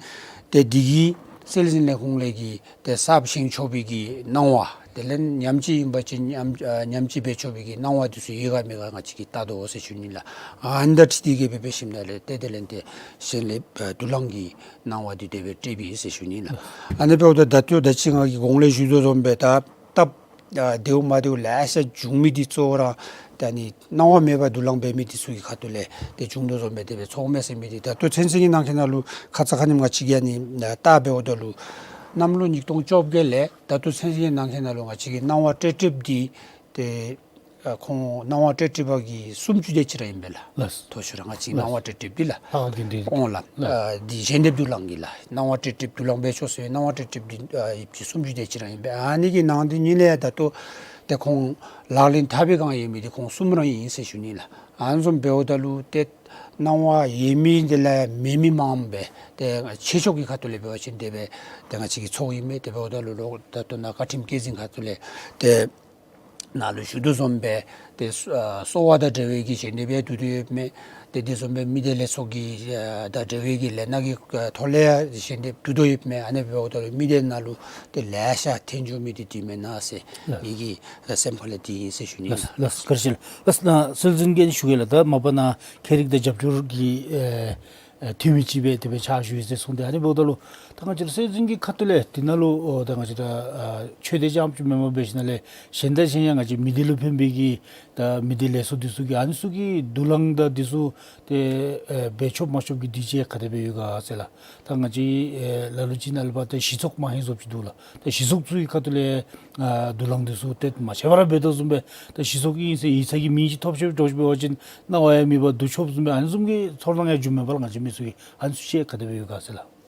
ཏེ་འདི་གི་སྲོལ་འཛིན་ལས་ཁུངས་ལས་ཀྱི་ཏེ་གསརཔ་བཞེངས་ཆོག་པའི་གི་གནང་བ་དེ་ལས་ཉམས་བཅོས་ཨིན་པ་ཅིན་ཉམས་ཨ་ཉམས་བཅོས་འབད་ཆོག་པའི་གི་གནང་བ་འདི་ཚུ་ཡོད་ག་མེད་ག་ང་བཅས་ཀྱིས་བལྟ་དོ་ཟེར་ཞུ་ནི་ལགས། ཨ་ནི་དང་འཁྲིལ་ཏེ་གིས་སྦེ་འབད་ཞིནམ་ད་ལས་ཏེ་དེ་ལས་ཏེ་ཞལ་འདེབས་ཨ་དུག་རླངས་ཀྱི་གནང་བ་འདི་དེ་སྦེ་སྤྲོདཔ་ཨིན་ཟེར་ཞུ་ནི་ལགས། ཨ་ནི་འབདཝ་ད་ད་ལྟོ་ད་ཅི་ང་གིས་གོང་ལས་ཞུ་དོ་བཟུམ་སྦེ་ད་སྟབས་ཨ་བདེཝ་མ་བདེཝ་ལེ་ཤ་འབྱུང་མི་འདི་གཙོ་བོ་ར་ད་ཨ་ནི་གནང་བ་མེད་པར་དུག་རླངས་འབད་མི་འདི་ཚུ་གི་ཁ་ཐུག་ལས་ཏེ་བྱུང་དོ་བཟུམ་སྦེ་དེ་སྦེ་ཚོརཝ་མས་ཟེར་མི་འདི་ད་ལྟོ་ཚུན་ཚོད་ཀྱི་ནང་འཁོད་ནང་ལུ་ཁ་ཙ་ཁ་ཉིནམ་ང་བཅས་ཀྱིས་ཨ་ནི་ཨ་བལྟ་འབདཝ་ད་ལུ་གནམ་ལོ་ཉིས་སྟོང་བཅོ་བརྒྱད་ལས་ད་ལྟོ་ཚུན་ཚོད་ཀྱི་ནང་འཁོད་ནང་ལུ་ང་བཅས་ཀྱིས་གནང་བ་སྤྲོད་སྤྲོདཔ་འདི་ཏེ་ཨ་ཁོང་གནང་བ་སྤྲོད་སྤྲོདཔ་གི་སུམ་ཅུ་དེ་ཅིག་ར་ཨིན་པས་ལགས། ལགས། མཐོ་ཤོས་ར་ང་བཅས་ལགས། གནང་བ་སྤྲོད་སྤྲོདཔ་འདི་ལགས། ལྷ་ཁང་དགོན་སྡེ་ཨོང་ལགས། ལགས། ཨ་འདི་ཞལ་འདེབས་དུག་རླངས་ཀྱི་ལགས། གནང་བ་སྤྲོད་སྤྲོདཔ་དུག་རླངས་འབད་ཆོག་ཟེར་གནང་བ་སྤྲོད་སྤྲོདཔ་འདི་ཨ་ཡོདཔ་ཅིག་སུམ་ཅུ་དེ་ཅིག་ར་ཨིན་པས། ཨ་ནི་གི་ནང་འདི་ཉིད་ལས་ད་ལྟོ་ཏེ་ཁོང་ལག་ལེན་འཐབ་པའི་སྒང་ཡོད་མི་འདི་ཁོང་གསུམ་ར་ཨིན་ཟེར་ཞུ་ནི་ལགས། ཨ་ནི་བཟུམ་འབདཝ་ད་ལུ་ཏེ་གནང་བ་ཡོད་མི་འདི་ལས་མེད་མི་མངམ་སྦེ་ཏེ་ཆོས་ཕྱོགས་ཀྱི་ཁ་ཐུག་ལས་འབད་བ་ཅིན་དེ་སྦེ་ཏེ་ང་བཅས་ཀྱིས་ཚོརཝ་ཨིན་མས། དེ་འབདཝ་ད་ལུ་ལོག་ད་ལྟོ་ནཱ་བཀའ་ཁྲིམས་བཀོད་འཛིན་ཁ་ཐུག་ལས་ཏེ་ནཱ་ལུ་ཞུ་དོ་བཟུམ་སྦེ་ཏེ་གསོ་ཨ་གསོ་བ་དང་འབྲེལ་བའི་གི་ཞལ་འདེབས་ཡང་བསྡུ་དོ་ཡོདཔ་མས། ཏེ་དེ་བཟུམ་སྦེ་མི་སྡེ་ལས་ཚོགས་ཀྱི་ཨ་དང་འབྲེལ་བའི་གི་ལས་སྣ་གི་ཨ་ཐོག་ལས་ཡང་ཞལ་འདེབས་བསྡུ་དོ་ཡོདཔ་མས། ཨ་ནི་འབདཝ་ད་ལུ་མི་སྡེ་ནང་ལུ་ཏེ་ལེ་ཤ་ཐོན་འགྱོ་མི་འདི་འདི་མེན་ན་ཟེར་ལགས། ངེ་གི་ཨ་སེམས་ཁ་ལས་འདི་ཨིན་ཟེར་ཞུ་ནི་ལགས། ལགས། ལགས། བཀའ་དྲིན་ཆེ་ལགས། ལགས་ནཱ་སྲོལ་འཛིན་གྱིས་ཞུ་གེ་ལགས། ད་མ་པ་ནཱ་ཁྱད་རིག་དང་རྒྱབ་སྐྱོར་གྱི་ཨེ་ཨེ་འཐུས་མི་ཅིག་སྦེ་དེ་སྦེ་ཕྱག་ཞུ་ཡི་ཟེར་གསུངས་ཏེ། ཨ་ནི་འབདཝ་ད་ལུ་ད་ང་བཅས་ར་སྲོལ་འཛིན་གྱི་ཁ་ཐུག་ལས་འདི་ནང་ལུ་ཨོ་ད་ང་བཅས་ར་ཨ་ཆོས་སྡེ་རྐྱངམ་ཅིག་མེན་པར་འབད་ཞིནམ་ལས་གཞན་དང་གཞན་ཡང་ང་བཅས་མི་སྡེ་ལུ་ཕན་པའི་གི་ད་མི་སྡེ་ལས་ཚོགས་འདི་ཚུ་གིས་ཨ་ནི་ཚུ་གིས་དུག་རླངས་དང་འདི་ཚུ་ཏེ་ཨེ་འབད་ཆོག་མ་ཆོག་གི་དུས་ཆེན་ག་དེ་སྦེ་ཡོད་ག་ཟེར་ལགས། ད་ང་བཅས་ཨེ་ལ་ལུ་ཅིག་ནང་ལུ་འབད་ད་གཞི་ཚོགས་མ་ཧེང་བཟོཝ་ཅིག་འདུག་ལགས། ད་གཞི་ཚོགས་ཚུ་གི་ཁ་ཐུག་ལས་ཨ་དུག་རླངས་འདི་ཚུ་ཏེ་མ་ཆད་པར་འབད་དོ་བཟུམ་སྦེ་ད་གཞི་ཚོགས་ཨིན་ཟེར་ཡིག་ཚང་གི་མིང་ཅིག་ཐོབ་ཤོར་འགྱོ་ཅིག་འབད་བ་ཅིན་གནང་བ་ཡང་མེད་པར་བསྡུ་ཆོགཔ་བཟུམ་སྦེ་ཨ་ནི་བཟུམ་གྱི་ཚོར་སྣང་ཡང་འགྱོཝ་མས་པ་ལགས། ང་བཅས་མི་ཚུ་གིས་ཨ་ནི་ཚུ་ཤེས་ག་དེ་སྦེ་ཡོད་ག་ཟེར་ལགས།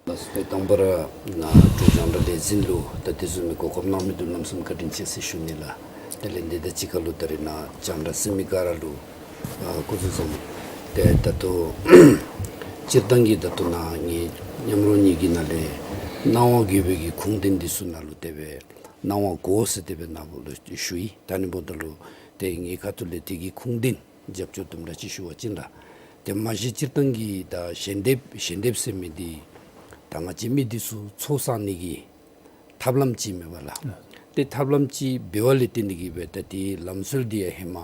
ལགས་སོ། ཏེ་དང་པ་ར་ནཱ་འབྲུག་རྒྱང་བསྒྲགས་ལས་འཛིན་ལུ་ད་དེ་བཟུམ་མའི་གོ་སྐབས་གནང་མི་འདི་ལུ་གནམ་མེད་ས་མེད་བཀའ་དྲིན་ཆེ་ཟེར་ཞུ་ནི་ལགས། དེ་ལས་འདི་དང་གཅིག་ཁར་ལུ་ད་རེས་ནཱ་རྒྱང་བསྒྲགས་གཟིགས་མི་ག་ར་ལུ་ཨ་སྐུ་གཟུགས་བཟང་། ཏེ་ད་ལྟོ་སྤྱིར་བཏང་གི་ད་ལྟོ་ནཱ་ངེའི་མཉམ་རོགས་གཉིས་ཀྱི་ནང་ལས་གནང་བ་དགོ་པའི་གི་ཁུངས་དོན་འདི་ཚུ་ནང་ལུ་དེ་སྦེ་གནང་བ་དགོ་ཟེར་དེ་སྦེ་ནཱ་ལུ་ཞུ་ཡི། ད་ཨ་ནི་འབདཝ་ད་ལུ་ཏེ་ངེའི་ཁ་ཐུག་ལས་དེ་གི་ཁུངས་དོན་རྒྱབ་སྐྱོར་དུམ་གྲ་ཅིག་ཞུ་བ་ཅིན་ལགས། ཏེ་མ་གཞི་སྤྱིར་བཏང་གི་ད་ཞལ་འདེབས་ཞལ་འདེབས་ཟེར་མི་འདི་ད་ང་བཅས་མི་འདི་ཚུ་ཚོགས་བསག་ནི་གི་ཐབས་ལམ་ཅིག་མས་པ་ལགས། ཨ་ཏེ་ཐབས་ལམ་ཅིག་འབདཝ་ལས་བརྟེན་ཏེ་གིས་སྦེ་ད་དེའི་ལམ་སྲོལ་འདི་ཡང་ཧེ་མ་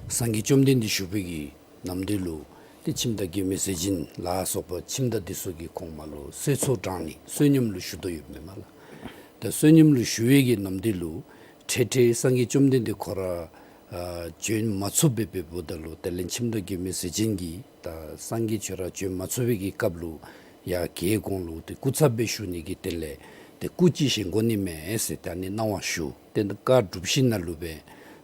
སངས་རྒྱས་བཅོམ་ལྡན་འདས་བཞུགས་པའི་གི་ནམ་དུས་ལུ་ཏེ་ཁྱིམ་བདག་མགོན་མེད་ཟས་སྦྱིན་ལ་སོགས་པ་ཁྱིམ་བདག་འདི་ཚུ་གིས་གོང་མ་ལུ་གསོལ་ཚོགས་དྲང་ནི་བསོད་སྙོམས་ལུ་ཞུ་དོ་ཡོདཔ་མས་པ་ལགས། ད་བསོད་སྙོམས་ལུ་ཞུ་བའི་གི་ནམ་དུས་ལུ་འཕྲལ་འཕྲལ་སངས་རྒྱས་བཅོམ་ལྡན་འདས་ཁོ་ར་ཨ་བྱོན་མ་ཚུགས་པར་འབདཝ་ད་ལུ་དེ་ལས་ཁྱིམ་བདག་མགོན་མེད་ཟས་སྦྱིན་གྱིས་ད་སངས་རྒྱས་ཁྱོད་ར་བྱོན་མ་ཚུགས་པའི་གི་སྐབས་ལུ་ཡར་གྱལ་གོང་ལུ་ཏེ་སྐུ་ཚབ་སྦེ་ཞུ་ནི་གི་དོན་ལས་ཏེ་སྐུ་ཅིག་བཞེངས་དགོ་ནི་མས་ཟེར་ད་ཨ་ནི་གནང་བ་ཞུ། ཏེ་བཀའ་སྒྲུབ་ཞིནམ་ལས་སྦེ་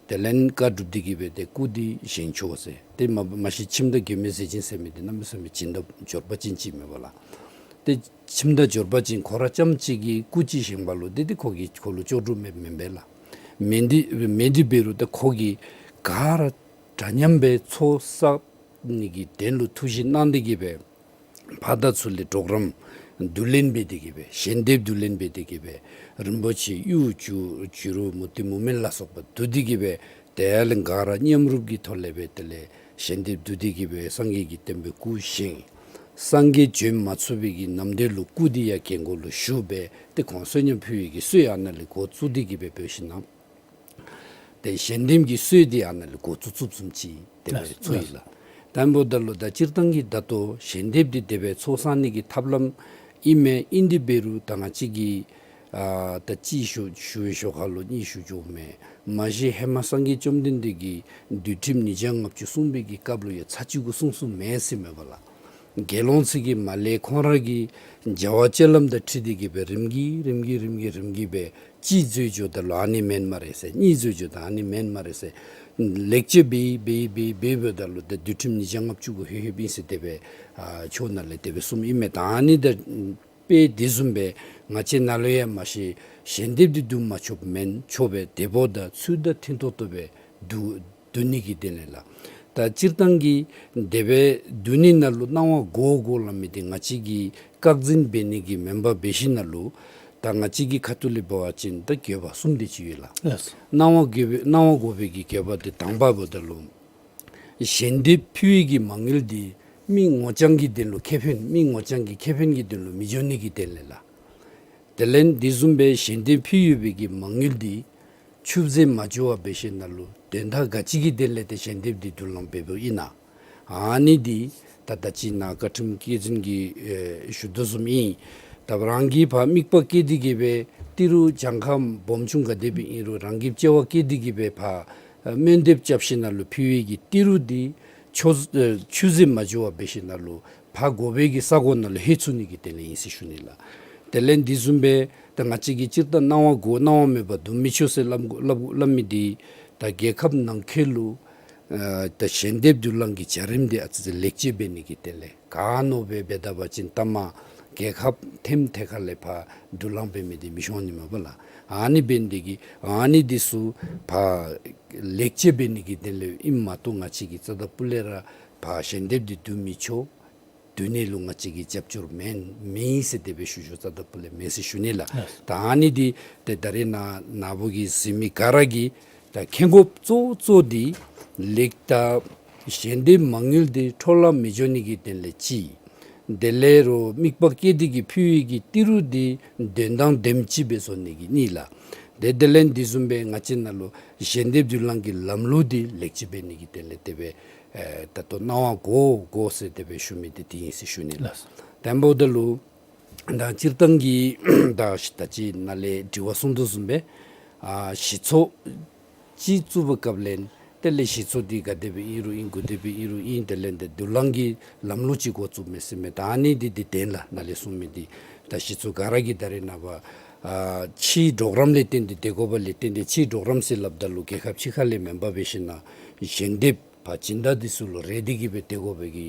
དེ་ལས་བཀའ་སྒྲུབ་སྟེ་གིས་སྦེ་ཏེ་སྐུ་འདི་བཞེངས་ཆོག་ཟེར། ཏེ་མ་མ་གཞི་ཁྱིམ་བདག་མགོན་མེད་ཟས་སྦྱིན་ཟེར་མི་འདི་གནམ་མེད་ས་མེད་སྦྱིན་བདག་འབྱོར་པ་ཅན་ཅིག་མས་པ་ལགས། ཏེ་ཁྱིམ་བདག་འབྱོར་པ་ཅན་ཁོ་ར་རྐྱངམ་གཅིག་གིས་སྐུ་ཅིག་བཞེངས་པ་ལུ་ཏེ་ཏེ་ཁོ་གིས་ཁོ་ལུ་ལྕོགས་གྲུབ་མེད་མེན་པས་ལགས། མེན་ཏེ་མེན་ཏེ་འབད་རུང་ཏེ་ཁོ་གིས་ག་ར་འདྲ་མཉམ་སྦེ་ཚོགས་བསག་ནི་གི་དོན་ལུ་ཐུགས་བཞེད་གནང་སྟེ་གིས་སྦེ་ཕར་དང་ཚུར་ལས་གྲོགས་རམ་བསྡུ་ལེན་འབད་དེ་གིས་སྦེ་ཞལ་འདེབས་བསྡུ་ལེན་འབད་དེ་གིས་སྦེ་རིན་པོ་ཆེ་གཡུ་བྱུ་བྱུ་རུ་མུ་ཏིག་མུ་མེན་ལ་སོགས་པ་བསྡུ་སྟེ་གིས་སྦེ་དེ་ལས་ག་ར་མཉམ་རུབ་ཀྱི་ཐོག་ལས་སྦེ་དེ་ལས་ཞལ་འདེབས་བསྡུ་སྟེ་གིས་སྦེ་སངས་རྒྱས་ཀྱི་བསྟན་པའི་སྐུ་བཞེངས། སངས་རྒྱས་བྱོན་མ་ཚུགས་པའི་གི་ནམ་དུས་ལུ་སྐུ་འདི་ཡང་རྒྱལ་སྒོ་ལུ་ཞུགས་སྦེ་ཏེ་ཁོང་བསོད་སྙོམས་ཕུལ་བའི་གི་སྲོལ་ཡང་ཨ་ནཱ་ལས་འགོ་བཙུགས་ཏེ་གི་སྦེ་འབད་ཞིན་ན་ཏེ་ཞལ་འདེབས་ཀྱི་སྲོལ་འདི་ཨ་ནཱ་ལས་འགོ་བཙུགས་བཙུགསཔ་བཟུམ་ཅིག་དེ་སྦེ་ལགས་ཚོར་ཡི་ལགས། ལགས། དང་པོ་ད་ལུ་ད་སྤྱིར་བཏང་གི་ད་ལྟོ་ཞལ་འདེབས་འདི་དེ་སྦེ་ཚོགས་བསག་ནི་གི་ཐབས་ལམ་ཨིན་མས། ཨིན་དེ་འབད་རུང་ད་ང་བཅས་ཀྱི་ཨ་ད་གཅིག་ཞུ་ཞུ་བའི་ཞོར་ཁ་ལུ་གཉིས་ཞུ་འགྱོཝ་མས། མ་གཞི་ཧེ་མ་སངས་རྒྱས་བཅོམ་ལྡན་འདས་ཀྱིས་འདུལ་ཁྲིམས་ཉིས་བརྒྱ་ལྔ་བཅུ་གསུངས་པའི་གི་སྐབས་ལུ་ཡང་ཚར་གཅིག་གུ་གསུངས་གསུངསམ་མས་ཟེར་མས་པ་ལགས། དགེ་སློང་ཚུ་གིས་མར་ལས་ཁོང་ར་གི་བྱ་བ་སྤྱོད་ལམ་དང་འཁྲིལ་ཏེ་གི་སྦེ་རིམ་གྱིས་རིམ་གྱིས་རིམ་གྱིས་རིམ་གྱིས་སྦེ་གཅིག་འཛོལ་འགྱོཝ་ད་ལུ་ཨ་ནི་མེན་སྨ་རེ་ཟེར། གཉིས་འཛོལ་འགྱོཝ་ད་ཨ་ནི་མེན་སྨ་རེ་ཟེར། ལེགས་བཅོས་འབད་འབད་འབད་འབད་འབདཝ་ད་ལུ་ད་འདུལ་ཁྲིམས་ཉིས་བརྒྱ་ལྔ་བཅུ་གུ་ལྷོད་ལྷོདཔ་ཨིན་ཟེར་དེ་སྦེ་ཨ་ཕྱོགས་ནང་ལས་དེ་སྦེ་གསུངསམ་ཨིན་མས། ད་ཨ་ནི་ད་དཔེ་དེ་བཟུམ་སྦེ་ང་བཅས་ནཱ་ལུ་ཡང་མ་གཞི་ཞལ་འདེབས་འདི་བསྡུ་མ་ཆོགཔ་མེན། ཆོག་པས། དེ་འབདཝ་ད་ཚུལ་དང་མཐུན་ཏོག་ཏོ་སྦེ་བསྡུ་བསྡུ་ནི་གི་དོན་ལས་ལགས། ད་སྤྱིར་བཏང་གི་དེ་སྦེ་བསྡུ་ནི་ནང་ལུ་གནང་བ་དགོ་དགོ་སླབ་མི་འདི་ང་བཅས་ཀྱིས་བཀག་འཛིན་འབད་ནི་གི་མེན་པར་འབད་ཞིན་ན་ལུ་ད་ང་བཅས་ཀྱི་ཁ་ཐུག་ལས་འབད་བ་ཅིན་ད་དགོས་པ་གསུམ་དེ་ཅིག་ཡོད་ལགས། ལགས། གནང་བ་དགོ་པའི་གནང་བ་དགོ་པའི་གི་དགོས་པ་འདི་དང་པ་འབདཝ་ད་ལུ་ཞལ་འདེབས་ཕུལ་བའི་གི་མ་དངུལ་འདི་མི་ངོ་རྐྱང་གི་དོན་ལུ་ཁེ་ཕན་མི་ངོ་རྐྱང་གི་ཁེ་ཕན་གྱི་དོན་ལུ་མི་འགྱོ་ནི་གི་དོན་ལས་ལགས། དེ་ལས་དེ་བཟུམ་སྦེ་ཞལ་འདེབས་ཕུལ་ཡོད་པའི་གི་མ་དངུལ་འདི་ཆུད་ཟོས་མ་འགྱོ་བར་འབད་ཞིན་ན་ལུ་དོན་དག་ག་ཅི་གི་དོན་ལས་ཏེ་ཞལ་འདེབས་འདི་བསྡུ་ལེན་འབདཝ་ཨིན་ན། ཨ་ནི་འདི་ད་ད་ཅི་ནཱ་བཀའ་ཁྲིམས་བཀའ་འཛིན་གྱིས་ཨེ་ཞུ་དོ་བཟུམ་ཨིན། ད་རང་གིས་ཕར་དམིགས་པ་བསྐྱེད་དེ་གི་སྦེ་ཏི་རུ་གྱངས་ཁ་སྦོམ་ཆུང་ག་དེ་སྦེ་ཨིན་རུང་རང་གིས་བཅའ་བ་བསྐྱེད་དེ་གི་སྦེ་ཕར་ཨེ་སྨོན་འདེབས་རྐྱབ་ཞིན་ན་ལུ་ཕུལ་བའི་གི་ཏི་རུ་འདི་ཆུད་ཨེ་ཆུད་ཟོས་མ་འགྱོ་བར་འབད་ཞིན་ན་ལུ་ཕར་དགོ་པའི་གི་ས་གོ་ནང་ལུ་ལྷོད་ཚུགས་ནི་གི་དོན་ལས་ཨིན་ཟེར་ཞུ་ནི་ལགས། དེ་ལས་དེ་བཟུམ་སྦེ་ད་ང་བཅས་ཀྱིས་སྤྱིར་བཏང་གནང་བ་དགོ་གནང་བ་མེད་པར་བསྡུ་མི་ཆོག་ཟེར་སླབ་སླབ་སླབ་མི་འདི་ད་རྒྱལ་ཁབ་ནང་འཁོད་ལུ་ཨ་ད་ཞལ་འདེབས་བསྡུ་ལེན་གྱི་བྱ་རིམ་འདི་ཨ་ཙི་ཙི་ལེགས་བཅོས་འབད་ནི་གི་དོན་ལས་ག་མནོ་སྦེ་འབད་ད་པ་ཅིན་ལྟ་མ་རྒྱལ་ཁབ་ཐེམ་ཐེ་ཁ་ལས་ཕར་བསྡུ་ལེན་འབད་མི་འདི་མི་ཤོང་ནི་མས་པ་ལགས། ཨ་ནི་འབད་ནི་འདི་གིས་ཨ་ནི་འདི་ཚུ་ཕར་ལེགས་བཅོས་འབད་ནི་གི་དོན་ལས་ཨིནམ་མ་གཏོགས་ང་བཅས་ཀྱིས་རྩ་དང་སྤུ་ལས་ར་ཕར་ཞལ་འདེབས་འདི་བསྡུ་མི་ཆོག། བསྡུ་ནི་ལུ་ང་བཅས་ཀྱིས་རྒྱབ་སྐྱོར་མེན་མེད་ཟེར་དེ་སྦེ་ཞུ་ཞུཝ་རྩ་དང་སྤུ་ལས་མེད་ཟེར་ཞུ་ནི་ལགས། ལགས། ད་ཨ་ནི་འདི་ཏེ་ད་རེས་ནཱ་ནཱ་བུ་གིས་གཟིགས་མི་ག་ར་གིས་ད་མཁྱེན་དགོཔ་གཙོ་གཙོ་འདི་ལེགས་ད་ཞལ་འདེབས་མ་དངུལ་འདི་འཕྲོ་བརླག་མི་འགྱོ་ནི་གི་དོན་ལས་གཅིག། དེ་ལས་རོགས་དམིགས་པ་བསྐྱེད་དེ་གི་ཕུལ་བའི་གི་ཏི་རུ་འདི་དོན་དང་ལྡནམ་ཅིག་སྦེ་བཟོ་ནི་གི་གཉིས་ལགས། ཏེ་དེ་ལས་དེ་བཟུམ་སྦེ་ང་བཅས་ནཱ་ལུ་ཞལ་འདེབས་བསྡུ་ལེན་གྱི་ལམ་ལུགས་འདི་ལེགས་བཅོས་འབད་ནི་གི་དོན་ལས་དེ་སྦེ་ཨེ་ད་ལྟོ་གནང་བ་དགོ་དགོ་ཟེར་དེ་སྦེ་ཞུ་མི་འདི་དེ་ཨིན་ཟེར་ཞུ་ནི་ལགས། ལགས། དང་པོ་ད་ལུ་ད་སྤྱིར་བཏང་གི་ད་ད་ཅི་ནཱ་ལས་དྲི་བ་གསུངས་དོ་བཟུམ་སྦེ་ཨ་གཞི་ཚོགས་ཅིག་བཙུགས་པའི་སྐབས་ལས་དེ་ལས་གཞི་ཚོགས་འདི་ག་དེ་སྦེ་ཨིན་རུང་ཨིན་གུ་དེ་སྦེ་ཨིན་རུང་ཨིན་དེ་ལས་ཏེ་བསྡུ་ལེན་གྱི་ལམ་ལུགས་ཅིག་འགོ་བཙུགས་མི་ཟེར་མི་ད་ཨ་ནི་འདི་འདི་དོན་ལགས། ནཱ་ལས་གསུངས་མི་འདི་ད་གཞི་ཚོགས་ག་ར་གིས་ད་རེས་ནངས་པ་ཨ་ཕྱིའི་གྲོགས་རམ་ལས་བརྟེན་ཏེ་སྡོད་དགོཔ་ལས་བརྟེན་ཏེ་ཕྱིའི་གྲོགས་རམ་ཟེར་སླབ་ད་ལུ་རྒྱལ་ཁབ་ཕྱི་ཁ་ལས་མེན་པར་འབད་ཞིན་ན་ཞལ་འདེབས་ཕར་སྦྱིན་བདག་འདི་ཚུ་ལུ་རེ་སྟེ་གི་སྦེ་སྡོད་དགོ་པའི་གི་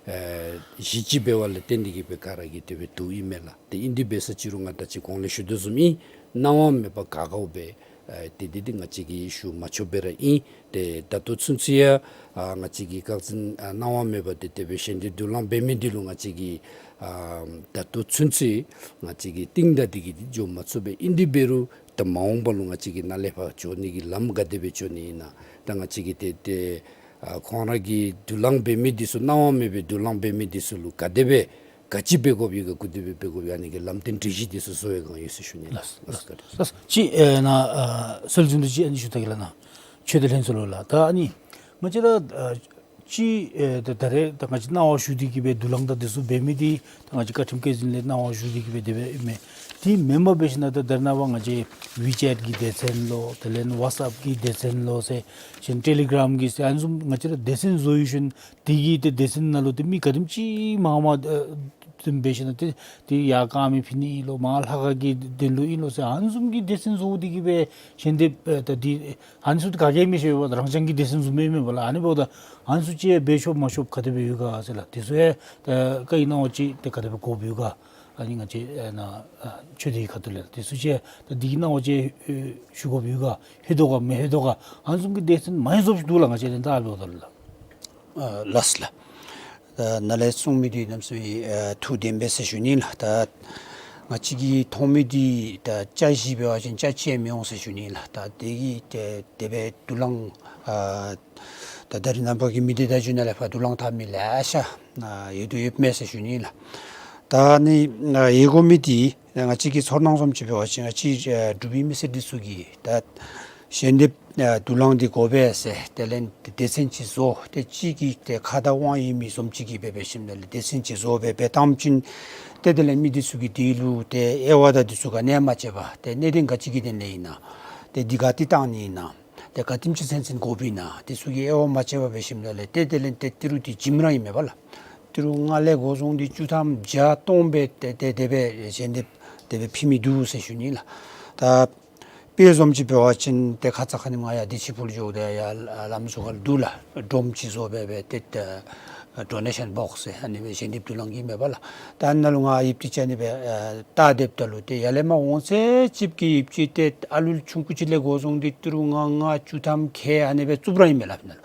ཨེ་གཞི་ཅིག་འབད་བ་ལས་བརྟེན་ཏེ་གི་སྦེ་ག་ར་གིས་དེ་སྦེ་བསྡུཝ་ཨིན་མས་ལགས། ཏེ་ཨིན་དེ་འབད་ས་ཅི་རུང་ང་ད་ཅི་གོང་ལས་ཞུ་དོ་བཟུམ་ཨིན། གནང་བ་མེད་པར་ག་ག་སྦེ་ཨེ་ཏེ་འདི་འདི་ང་བཅས་ཀྱིས་ཞུ་མ་ཆོགཔ་སྦེ་ར་ཨིན། ཏེ་ད་ལྟོ་ཚུན་ཚོད་ཡང་ཨ་ང་བཅས་ཀྱིས་བཀག་འཛིན་ཨ་གནང་བ་མེད་པར་ཏེ་དེ་སྦེ་ཞལ་འདེབས་བསྡུ་ལེན་འབད་མི་འདི་ལུ་ང་བཅས་ཀྱིས་ཨ་ད་ལྟོ་ཚུན་ཚོད་ང་བཅས་ཀྱིས་གཏིང་བདའ་སྟེ་གི་འགྱོ་མ་ཚུགས་པས། ཨིན་དེ་འབད་རུང་ད་མ་འོངས་པ་ལུ་ང་བཅས་ཀྱིས་ནཱ་ལས་ཕར་འགྱོ་ནི་གི་ལམ་ག་དེ་སྦེ་འགྱོ་ནི་ཨིན་ན། ད་ང་བཅས་ཀྱིས་ཏེ་ཏེ་ཨ་ཁོང་ར་གིས་བསྡུ་ལེན་འབད་མི་འདི་ཚུ་གནང་བ་མེད་པའི་བསྡུ་ལེན་འབད་མི་འདི་ཚུ་ལུ་ག་དེ་སྦེ་ག་ཅི་འབད་དགོཔ་ཡོད་ག་ག་དེ་སྦེ་འབད་དགོཔ་ཡོད་ག་ཨ་ནི་གི་ལམ་སྟོན་སྒྲིག་གཞི་འདི་ཚུ་བཟོ་བའི་སྒང་ཡོད་ཟེར་ཞུ་ནི་ལགས། ལགས། ལགས། ལགས། ཅིག་ཨེ་ནཱ་ཨ་སྲོལ་རྒྱུན་དུ་ཅིག་ཨ་ནི་ཞུ་ད་གེ་ལགས་ནཱ། ཆོས་སྡེ་ལྷན་ཚོགས་ལུ་ལགས། ད་ཨ་ནི་ང་བཅས་ར་ཨ་ཅིག་ཨེ་ད་ད་རེས་ད་ང་བཅས་གནང་བ་ཞུ་སྟེ་གི་སྦེ་བསྡུ་ལེན་དང་འདི་ཚུ་འབད་མི་འདི་ད་ང་བཅས་བཀའ་ཁྲིམས་བཀའ་འཛིན་ལས་གནང་བ་ཞུ་སྟེ་གི་སྦེ་དེ་སྦེ་ཨིན་མས། དེ་མེན་པར་འབད་ཞིན་ན་ད་ད་རེས་ནངས་པ་ང་བཅས་ཝི་ཅེཊ་གི་སྡེ་ཚན་ལོ་དེ་ལས་ཝཊས་ཨེཔ་གི་སྡེ་ཚན་ལོ་ཟེར་ཞིན་ཊེ་ལི་གྲམ་གི་ཟེར་ཨ་ནི་བཟུམ་ང་བཅས་ར་སྡེ་ཚན་བཟོ་ཡོད་ཞིན་དེ་གི་ཏེ་སྡེ་ཚན་ནང་ལུ་ཏེ་མི་ག་དེམ་ཅིག་མངམ་ཨ་འབད་ཞིན་ན་ཏེ་ཏེ་ཡར་དཀར་མེ་ཕུལ་ནི་ཨིན་ལོ་མར་ལྷ་ཁང་གི་དོན་ལུ་ཨིན་ལོ་ཟེར་ཨ་ནི་བཟུམ་གྱི་སྡེ་ཚན་བཟོ་སྟེ་གི་སྦེ་ཞིན་ཏེ་ཨེ་ད་འདི་ཨ་ནི་ཚུ་ཏེ་ག་གིས་མི་ཤེས་པས། རང་རྐྱང་གི་སྡེ་ཚན་བཟོ་མི་མེན་པ་ལགས། ཨ་ནི་འབདཝ་ད་ཨ་ནི་ཚུ་ཅིག་འབད་ཆོག་མ་ཆོག་ག་དེ་སྦེ་ཡོད་ག་ཟེར་ལགས། དེ་ཚུ་ཡང་ད་བཀའ་ཡི་གནང་བ་ཅིག་ཏེ་ག་དེ་སྦེ་དགོཔ་ཡོད་ག། ཨ་ནི་ང་བཅས་ཨ་ནཱ་ཨ་ཆོས་སྡེ་གི་ཁ་ཐུག་ལས་དེ་ཚུ་ཅིག་ད་འདི་གི་གནང་བ་ཅིག་ཨེ་ཞུ་དགོཔ་ཡོད་ག། ལྷོད་དོ་ག་མི་ལྷོད་དོ་ག། ཨ་ནི་བཟུམ་གྱི་སྡེ་ཚན་མང་ཤོས་ཅིག་འདུག་ལགས། ང་བཅས་ལན་ད་འབདཝ་ད་ལགས། ཨ་ལགས་ལགས། ད་ནཱ་ལས་གསུངས་མི་འདི་གནམ་མེད་ས་མེད་ཨ་ཐུགས་བདེན་པས་ཟེར་ཞུ་ནི་ལགས། ད་ང་བཅས་ཀྱིས་མཐོང་མི་འདི་ད་ཅ་བཞི་འབད་བ་ཅིན་ཅ་གཅིག་ཡང་མི་འོང་ཟེར་ཞུ་ནི་ལགས། ད་དེ་གིས་ཏེ་དེ་སྦེ་བསྡུ་ལེན་ཨ་ད་ད་རེས་ནངས་པ་གི་མི་སྡེ་བརྡ་བརྒྱུད་ནང་ལས་ཕར་བསྡུ་ལེན་འཐབ་མི་ལེ་ཤ་ ཨ་ཡོད་དོ་ཡོདཔ་མས་ཟེར་ཞུ་ནི་ལགས། ད་ཨ་ནི་ཨ་ཡོད་དགོ་མི་འདི་ང་བཅས་ཀྱི་ཚོར་སྣང་བཟུམ་ཅིག་འབད་བ་ཅིན་ང་བཅས་ཨ་འབྲུག་པའི་མི་སེར་འདི་ཚུ་གིས་ད་ཞལ་འདེབས་ཨ་དུག་རླངས་འདི་དགོ་པས་ཟེར་དེ་ལས་སྡེ་ཚན་ཅིག་བཟོ། ཏེ་གཅིག་གིས་ཏེ་ཁ་དང་དབང་ཡོད་མི་བཟུམ་ཅིག་གིས་འབད་འབད་ཞིནམ་ལས་སྡེ་ཚན་ཅིག་བཟོ་སྦེ་འབད་བཏངམ་ཅིག་ཏེ་དེ་ལས་མི་འདི་ཚུ་གིས་དེ་ལུ་ཏེ་དབྱེ་བ་དང་འདི་ཚུ་ག་ནི་ཡང་མ་དཔྱད་པར་ཏེ་གནད་དོན་ག་ཅི་གི་དོན་ལས་ཨིན་ན། ཏེ་འདི་ག་ཏེ་བཏང་ནི་ཨིན་ན། ཏེ་ག་དེམ་ཅིག་ཚུན་ཚོད་དགོཔ་ཨིན་ན། དེ་ཚུ་གི་དབྱེ་བ་མ་དཔྱད་པར་འབད་ཞིནམ་ལས་ཏེ་དེ་ལས་ཏེ་ཏི་རུ་འདི་བྱིནམ་ར་ཨིན་མས་པ་ལགས། ཏི་རུ་ལྔ་ལས་འགོ་བཟུང་སྟེ་བཅུ་ཐམ་བརྒྱ་སྟོང་སྦེ་ཏེ་ཏེ་དེ་སྦེ་ཞལ་འདེབས་དེ་སྦེ་ཕུལ་མི་འདུག་ཟེར་ཞུ་ནི་ལགས། ད་དཔེ་བཟུམ་ཅིག་འབད་བ་ཅིན་ཏེ་ཁ་ཙ་ཁ་ཉིནམ་ང་ཡར་བདེ་ཆེན་ཕུག་ལུ་འགྱོཝ་ད་ཡར་ལམ་ཟུར་ཁར་འདུག་ལགས། སྒྲོམ་ཅིག་བཟོ་སྦེ་སྦེ་ཏེ་ཨ་ཌོ་ནེ་ཤཱན་བོགསི་ཟེར་ཨ་ནི་སྦེ་ཞལ་འདེབས་དུག་རླངས་ཨིན་མས་པ་ལགས། ད་ཨ་ནཱ་ལུ་ང་ཡིབ་སྟེ་ཅིག་ཨ་ནི་སྦེ་ཨ་བལྟ་སྡོདཔ་ད་ལུ་ཏེ་ཡར་ལས་མར་འོང་ཚད་ཅིག་གི་ཡིབ་ཅིག་ཏེ་ཨ་ལུ་ཆུང་ཀུ་ཅིག་ལས་འགོ་བཟུང་སྟེ་ཏི་རུ་ལྔ་ལྔ་བཅུ་ཐམ་ཁལ་ཨ་ནི་སྦེ་བཙུགསཔ་ར་ཨིན་མས་ལགས།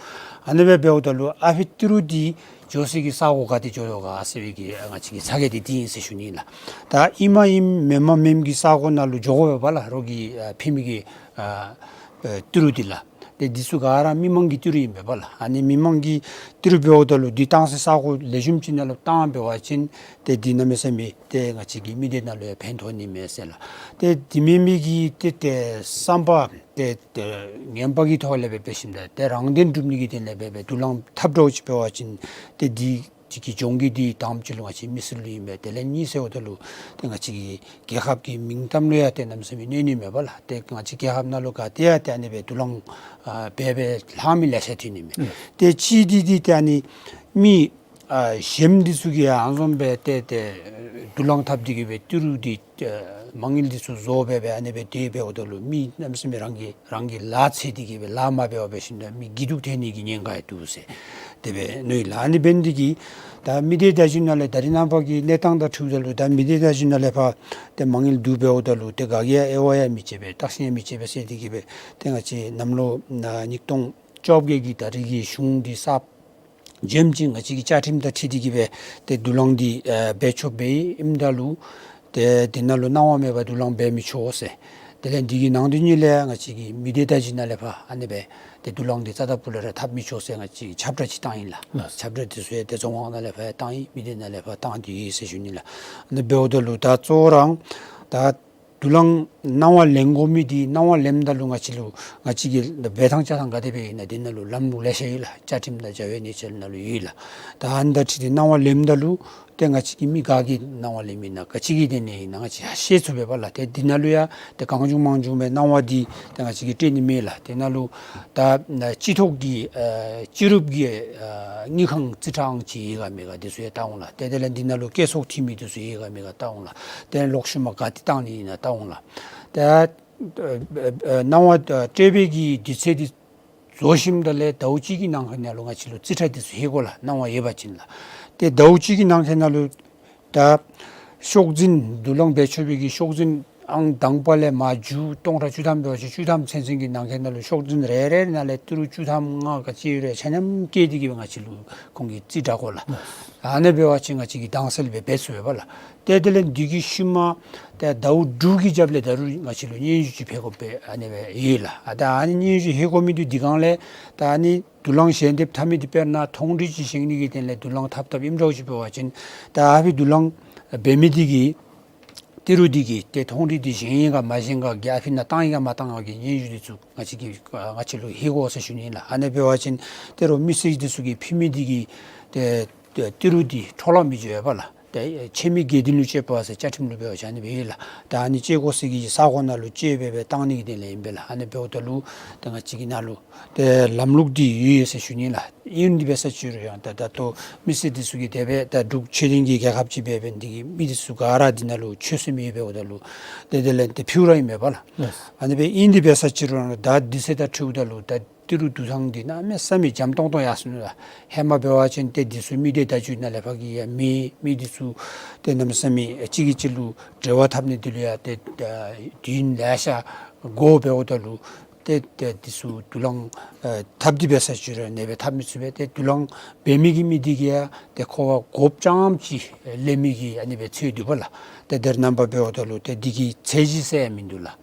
ཨ་ནི་སྦེ་འབདཝ་ད་ལུ་ཨ་ཕི་ཏི་རུ་འདི་འགྱོ་སའི་གི་ས་གོ་ག་ཏེ་འགྱོ་དོ་ག་ཟེར་བའི་གི་ང་བཅས་ཀྱི་ཚ་གྱང་འདི་འདི་ཨིན་ཟེར་ཞུ་ནི་ལགས། ད་ཨིནམ་ཨིནམ་མེནམ་མེནམ་གྱི་ས་གོ་ནང་ལུ་འགྱོ་དགོ་པས་པ་ལགས། རོགས་ཀྱི་ཨ་ཕུལ་མི་གི་ཨ་ཨ་ཏི་རུ་འདི་ལགས། ཏེ་འདི་ཚུ་ག་ར་མི་མང་གི་ཏི་རུ་ཨིན་པས་པ་ལགས། ཨ་ནི་མི་མང་གི་ཏི་རུ་འབདཝ་ད་ལུ་འདི་བཏང་སའི་ས་གོ་ལེགས་ཤོམ་ཅིག་ནང་ལུ་བཏང་འབད་བ་ཅིན་ཏེ་འདི་གནམ་མེད་ས་མེད་ཏེ་ང་བཅས་ཀྱི་མི་སྡེ་ནང་ལུ་ཡང་ཕན་ཐོགས་ནི་མས་ཟེར་ལགས། ཏེ་འདི་མེན་མི་གི་ཏེ་ཏེ་བསམ་པ་ཏེ་ཏེ་ངན་པ་གི་ཐོག་ལས་འབད་འབད་ཞིནམ་ད་ཏེ་རང་དོན་སྒྲུབ་ནི་གི་དོན་ལས་འབད་འབད་དུག་རླངས་འཐབ་འགྱོཝ་ཅིག་འབད་བ་ཅིན་ཏེ་འདི་གཅིག་གི་གྱོང་གུད་འདི་དང་པ་ཅིག་ལུ་ང་བཅས་མི་སེར་ལུ་ཨིན་པས། དེ་ལས་གཉིས་ཟེརཝ་ད་ལུ་ཏེ་ང་བཅས་ཀྱི་རྒྱལ་ཁབ་ཀྱི་མིང་གཏམ་ལུ་ཡང་ཏེ་གནམ་མེད་ས་མེད་གནོད་ནི་མས་པ་ལགས། ཏེ་ང་བཅས་རྒྱལ་ཁབ་ནང་ལུ་ག་ཏེ་ཡང་ཏེ་ཨ་ནི་སྦེ་དུག་རླངས་ཨ་འབད་འབད་ལྷག་མི་ལེ་ཤ་ཐོན་ནི་མས། ཨུམ། ཏེ་གཅིག་འདི་འདི་ཏེ་ཨ་ནི་མི་ཨ་གཞན་འདི་ཚུ་གིས་ཨ་ནི་བཟུམ་སྦེ་ཏེ་ཏེ་དུག་རླངས་འཐབ་སྟེ་གི་སྦེ་ཏི་རུ་འདི་ཨ་མ་དངུལ་འདི་ཚུ་བཟོ་སྦེ་སྦེ་ཨ་ནི་སྦེ་དེ་འབདཝ་ད་ལུ་མི་གནམ་མེད་ས་མེད་རང་གི་རང་གི་ལཱ་འཚོལ་ཏེ་གི་སྦེ་ལཱ་མ་འབད་བར་འབད་ཞིནམ་ད་མི་སྐྱིད་སྡུག་ཐོན་ནི་གི་ཉེན་ཁ་ཡང་འདུག་ཟེར་དེ་སྦེ་མནོ་ཡི་ལགས། ཨ་ནི་འབད་ནི་འདི་གིས་ད་མི་སྡེ་བརྡ་བརྒྱུད་ནང་ལས་ད་རིས་ནངས་པ་གི་གནས་སྟངས་དང་འཁྲིལཝ་ད་ལུ་ད་མི་སྡེ་བརྡ་བརྒྱུད་ནང་ལས་ཕར་ཏེ་མ་དངུལ་བསྡུ་འབདཝ་ད་ལུ་ཏེ་ག་གིས་ཡང་དབྱེ་བ་ཡང་མི་དཔྱད་པས་བརྟག་ཞིབ་ཡང་མི་དཔྱད་པས་ཟེར་ཏེ་གི་སྦེ་ཏེ་ང་བཅས་གནམ་ལོ་ཨ་ཉིས་སྟོང་བཅོ་བརྒྱད་ཀྱི་ད་རིས་ཀྱི་གཞུང་འདི་གསརཔ་འཛོམས་ཅིག་ང་བཅས་ཀྱི་བཅའ་ཁྲིམས་དང་འཁྲིལ་ཏེ་གི་སྦེ་ཏེ་དུག་རླངས་འདི་ཨ་འབད་ཆོགཔ་སྦེ་ཨིནམ་ད་ལུ་ཏེ་འདི་ནང་ལུ་གནང་བ་མེད་པར་དུག་རླངས་འབད་མི་ཆོག་ཟེར། དེ་ལས་འདི་གི་ནང་དོན་ཉིད་ལས་ང་བཅས་ཀྱི་མི་སྡེ་བརྡ་བརྒྱུད་ནང་ལས་ཕར་ཨ་ནི་སྦེ་ཏེ་དུག་རླངས་འདི་རྩ་དང་སྤུ་ལས་ར་འཐབ་མི་ཆོག་ཟེར་ང་བཅས་ཁྱབ་བསྒྲགས་ཅིག་བཏང་ཡི་ལགས། ལགས། ཁྱབ་བསྒྲགས་འདི་ཚུ་ཡང་ཏེ་རྫོང་ཁག་ནང་ལས་ཕར་ཡང་བཏང་ཡི། མི་སྡེ་ནང་ལས་ཕར་བཏང་སྟེ་ཡོད་ཟེར་ཞུ་ནི་ལགས། ཨ་ནི་འབདཝ་ད་ལུ་ད་གཙོ་བོ་ར་ད་དུག་རླངས་གནང་བ་ལེན་དགོ་མི་འདི་གནང་བ་ལེནམ་ད་ལུ་ང་བཅས་ལུ་ང་བཅས་ཀྱི་འབད་ཐངས་བཅའ་ཐངས་ག་དེ་སྦེ་ཨིན་ན་འདི་ནང་ལུ་ལམ་ལུགས་ལེ་ཤ་ཡོད་ལགས། བཅའ་ཁྲིམས་དང་བྱ་བའི་གནས་ཚུལ་ནང་ལུ་ཡོད་ལགས། ད་ཨ་ནི་དང་འཁྲིལ་ཏེ་གནང་བ་ལེནམ་ད་ལུ་ཏེ་ང་བཅས་ཀྱི་མི་ག་གིས་གནང་བ་ལེན་མི་ཨིན་ན་ག་ཅི་གི་དོན་ལས་ཨིན་ན་ང་བཅས་ཧ་ཤེས་ཚུགས་པས་པ་ལགས། ཏེ་འདི་ནང་ལུ་ཡང་ཏེ་གང་བྱུང་མང་བྱུང་སྦེ་གནང་བ་འདི་ཏེ་ང་བཅས་ཀྱིས་སྤྲོད་ནི་མེད་ལགས། དེ་ནང་ལུ་ད་སྤྱི་ཐོག་གི་ཨ་སྤྱི་རུབ་ཀྱི་ཨ་དངུལ་ཁང་རྩིས་ཁྲའང་ཅིག་ཡོད་ག་མེད་ག་འདི་ཚུ་ཡང་བལྟ་འོང་ལགས། ཏེ་དེ་ལས་འདི་ནང་ལུ་བཀོད་ཚོགས་འཐུས་མི་འདི་ཚུ་ཡོད་ག་མེད་ག་བལྟ་འོང་ལགས། ཏེ་ལོག་ཤུལ་མ་ག་ཏེ་བཏང་ནི་ཨིན་ན་བལྟ་འོང་ལགས། ཏེ་ཨ་གནང་བ་ཨ་སྤྲོད་པའི་གི་དུས་ཚོད་འདི་རྫོགས་ཞིནམ་ད་ལས་ཟླཝ་གཅིག་གི་ནང་འཁོད་ནང་ལུ་ང་བཅས་ལུ་རྩིས་ཁྲ་འདི་ཚུ་ལྷོད་དགོ་ལགས། གནང་བ་ཡོད་པ་ཅིན་ལགས། ཏེ་ཟླཝ་གཅིག་གི་ནང་འཁོད་ནང་ལུ་ད་ཤོག་འཛིན་དུག་རླངས་འབད་ཆོག་པའི་གི་ཤོག་འཛིན་ཨང་དང་པ་ལས་མར་མཇུག་སྟོང་ཕྲག་བཅུ་ཐམ་འབད་བ་ཅིན་བཅུ་ཐམ་ཚུན་ཚོད་ཀྱི་ནང་འཁོད་ནང་ལུ་ཤོག་འཛིན་རེ་རེ་ནང་ལས་ཏི་རུ་བཅུ་ཐམ་ལྔ་ག་ཅི་ཡོད་རུང་ཆ་མཉམ་བཀོད་དེ་གི་སྦེ་ང་བཅས་ལུ་ཁོང་གིས་རྩིས་དྲ་དགོ་ལགས། ཨ་ནི་འབད་བ་ཅིན་ང་བཅས་ཀྱིས་དྭངས་གསལ་སྦེ་འབད་ཚུགས་པས་པ་ལགས། ཏེ་དེ་ལས་འདི་གི་ཤུལ་མ་ཏེ་ཟླཝ་དྲུག་གི་རྒྱབ་ལས་ད་རུང་ང་བཅས་ལུ་སྙན་ཞུ་ཅིག་ཕུལ་དགོཔ་སྦེ་ཨ་ནི་སྦེ་ཡོད་ལགས། ཨ་ད་ཨ་ནི་སྙན་ཞུ་ལྷོད་དགོ་མི་འདི་འདི་སྒང་ལས་ད་ཨ་ནི་དུག་རླངས་ཞལ་འདེབས་འཐབ་མི་འདི་དཔེར་ན་མཐོང་གྲོལ་ཅིག་བཞེངས་ནི་གི་དོན་ལས་དུག་རླངས་འཐབ་འཐབ་ཨིནམ་འདྲཝ་ཅིག་འབད་བ་ཅིན་ད་ཨ་ཕི་དུག་རླངས་འབད་མི་འདི་གིས་ཏི་རུ་འདི་གིས་ཏེ་མཐོང་གྲོལ་འདི་བཞེངས་ཡི་ག་མ་བཞེངས་ག་གི་ཨ་ཕི་ནང་བཏང་ཡི་ག་མ་བཏང་ག་གི་སྙན་ཞུ་འདི་ཚུ་ང་བཅས་ཀྱིས་ཨ་ང་བཅས་ལུ་ལྷོད་དགོ་ཟེར་ཞུ་ནི་ལགས། ཨ་ནི་འབད་བ་ཅིན་ཏེ་རོགས་མི་སེར་འདི་ཚུ་གིས་ཕུལ་མི་འདི་གིས་ཏེ་ཏེ་ཏི་རུ་འདི་འཕྲོ་བརླག་མི་འགྱོ་བས་པ་ལགས། ཏེ་ཕྱེ་མི་དགེ་འདུན་ལུ་སྤྱོད་པ་ཟེར་བཅའ་ཁྲིམས་ལུ་འབད་བ་ཅིན་ཨ་ནི་སྦེ་ཡོད་ལགས། ད་ཨ་ནི་སྤྱོད་དགོ་ཟེར་གྱི་ས་གོ་ནང་ལུ་སྤྱོད་སྦེ་སྦེ་བཏང་ནི་གི་དོན་ལས་ཨིན་པས་ལགས། ཨ་ནི་འབདཝ་ད་ལུ་ཏེ་ང་བཅས་ཀྱི་ནང་ལུ་ཏེ་ལམ་ལུགས་འདི་ཡོད་ཡོད་ཟེར་ཞུ་ནི་ལགས། ཨིན་འདི་འབད་ས་ཅིག་རུང་ཡང་ད་ད་ལྟོ་མི་སེར་འདི་ཚུ་གིས་དེ་སྦེ་ད་འབྲུག་ཆོས་ལྡན་གྱི་རྒྱལ་ཁབ་ཅིག་འབད་འབད་ནི་འདི་གིས་མི་འདི་ཚུ་ག་ར་འདི་ནང་ལུ་ཆོས་སེམས་ཡོད་འབདཝ་ད་ལུ་ཏེ་དེ་ལས་ཏེ་ཕུལཝ་ར་ཨིན་མས་པ་ལགས། ལགས། ཨ་ནི་སྦེ་ཨིན་འདི་འབད་ས་ཅིག་རུང་ད་དུས་ཚོད་དང་འཁྲིལཝ་ད་ལུ་ད་ཏི་རུ་བསྡུ་ཐངས་འདི་གནམ་མེད་ས་མེད་འཇམ་ཏོང་ཏོ་ཡར་སོང་ནུག་ལགས། ཧེ་མ་འབད་བ་ཅིན་ཏེ་འདི་ཚུ་མི་སྡེ་བརྡ་བརྒྱུད་ནང་ལས་ཕར་གྱི་ཡང་མི་མི་འདི་ཚུ་ཏེ་གནམ་མེད་ས་མེད་གཅིག་གིས་གཅིག་ལུ་འབྲེལ་བ་འཐབ་ནི་འདི་ལུ་ཡང་ཏེ་ཨ་དུས་ཡུན་ལེ་ཤ་འགོར་འབདཝ་ད་ལུ་ཏེ་ཏེ་འདི་ཚུ་དུག་རླངས་ཨ་འཐབ་འདི་འབད་ས་ཅིག་རུང་ཨ་ནི་སྦེ་འཐབ་མི་ཚུགས་པས། ཏེ་དུག་རླངས་འབད་མི་གི་མི་འདི་གིས་ཡང་ཏེ་ཁོ་བ་དགོཔ་ཙམ་ཅིག་ལེན་མི་གི་ཨ་ནི་སྦེ་ཚུལ་འདུག་པ་ལགས། ཏེ་ད་རིས་ནངས་པ་འབདཝ་ད་ལུ་ཏེ་འདི་གི་ཚད་གཞི་ཟེར་ཡང་མིན་འདུག་ལགས།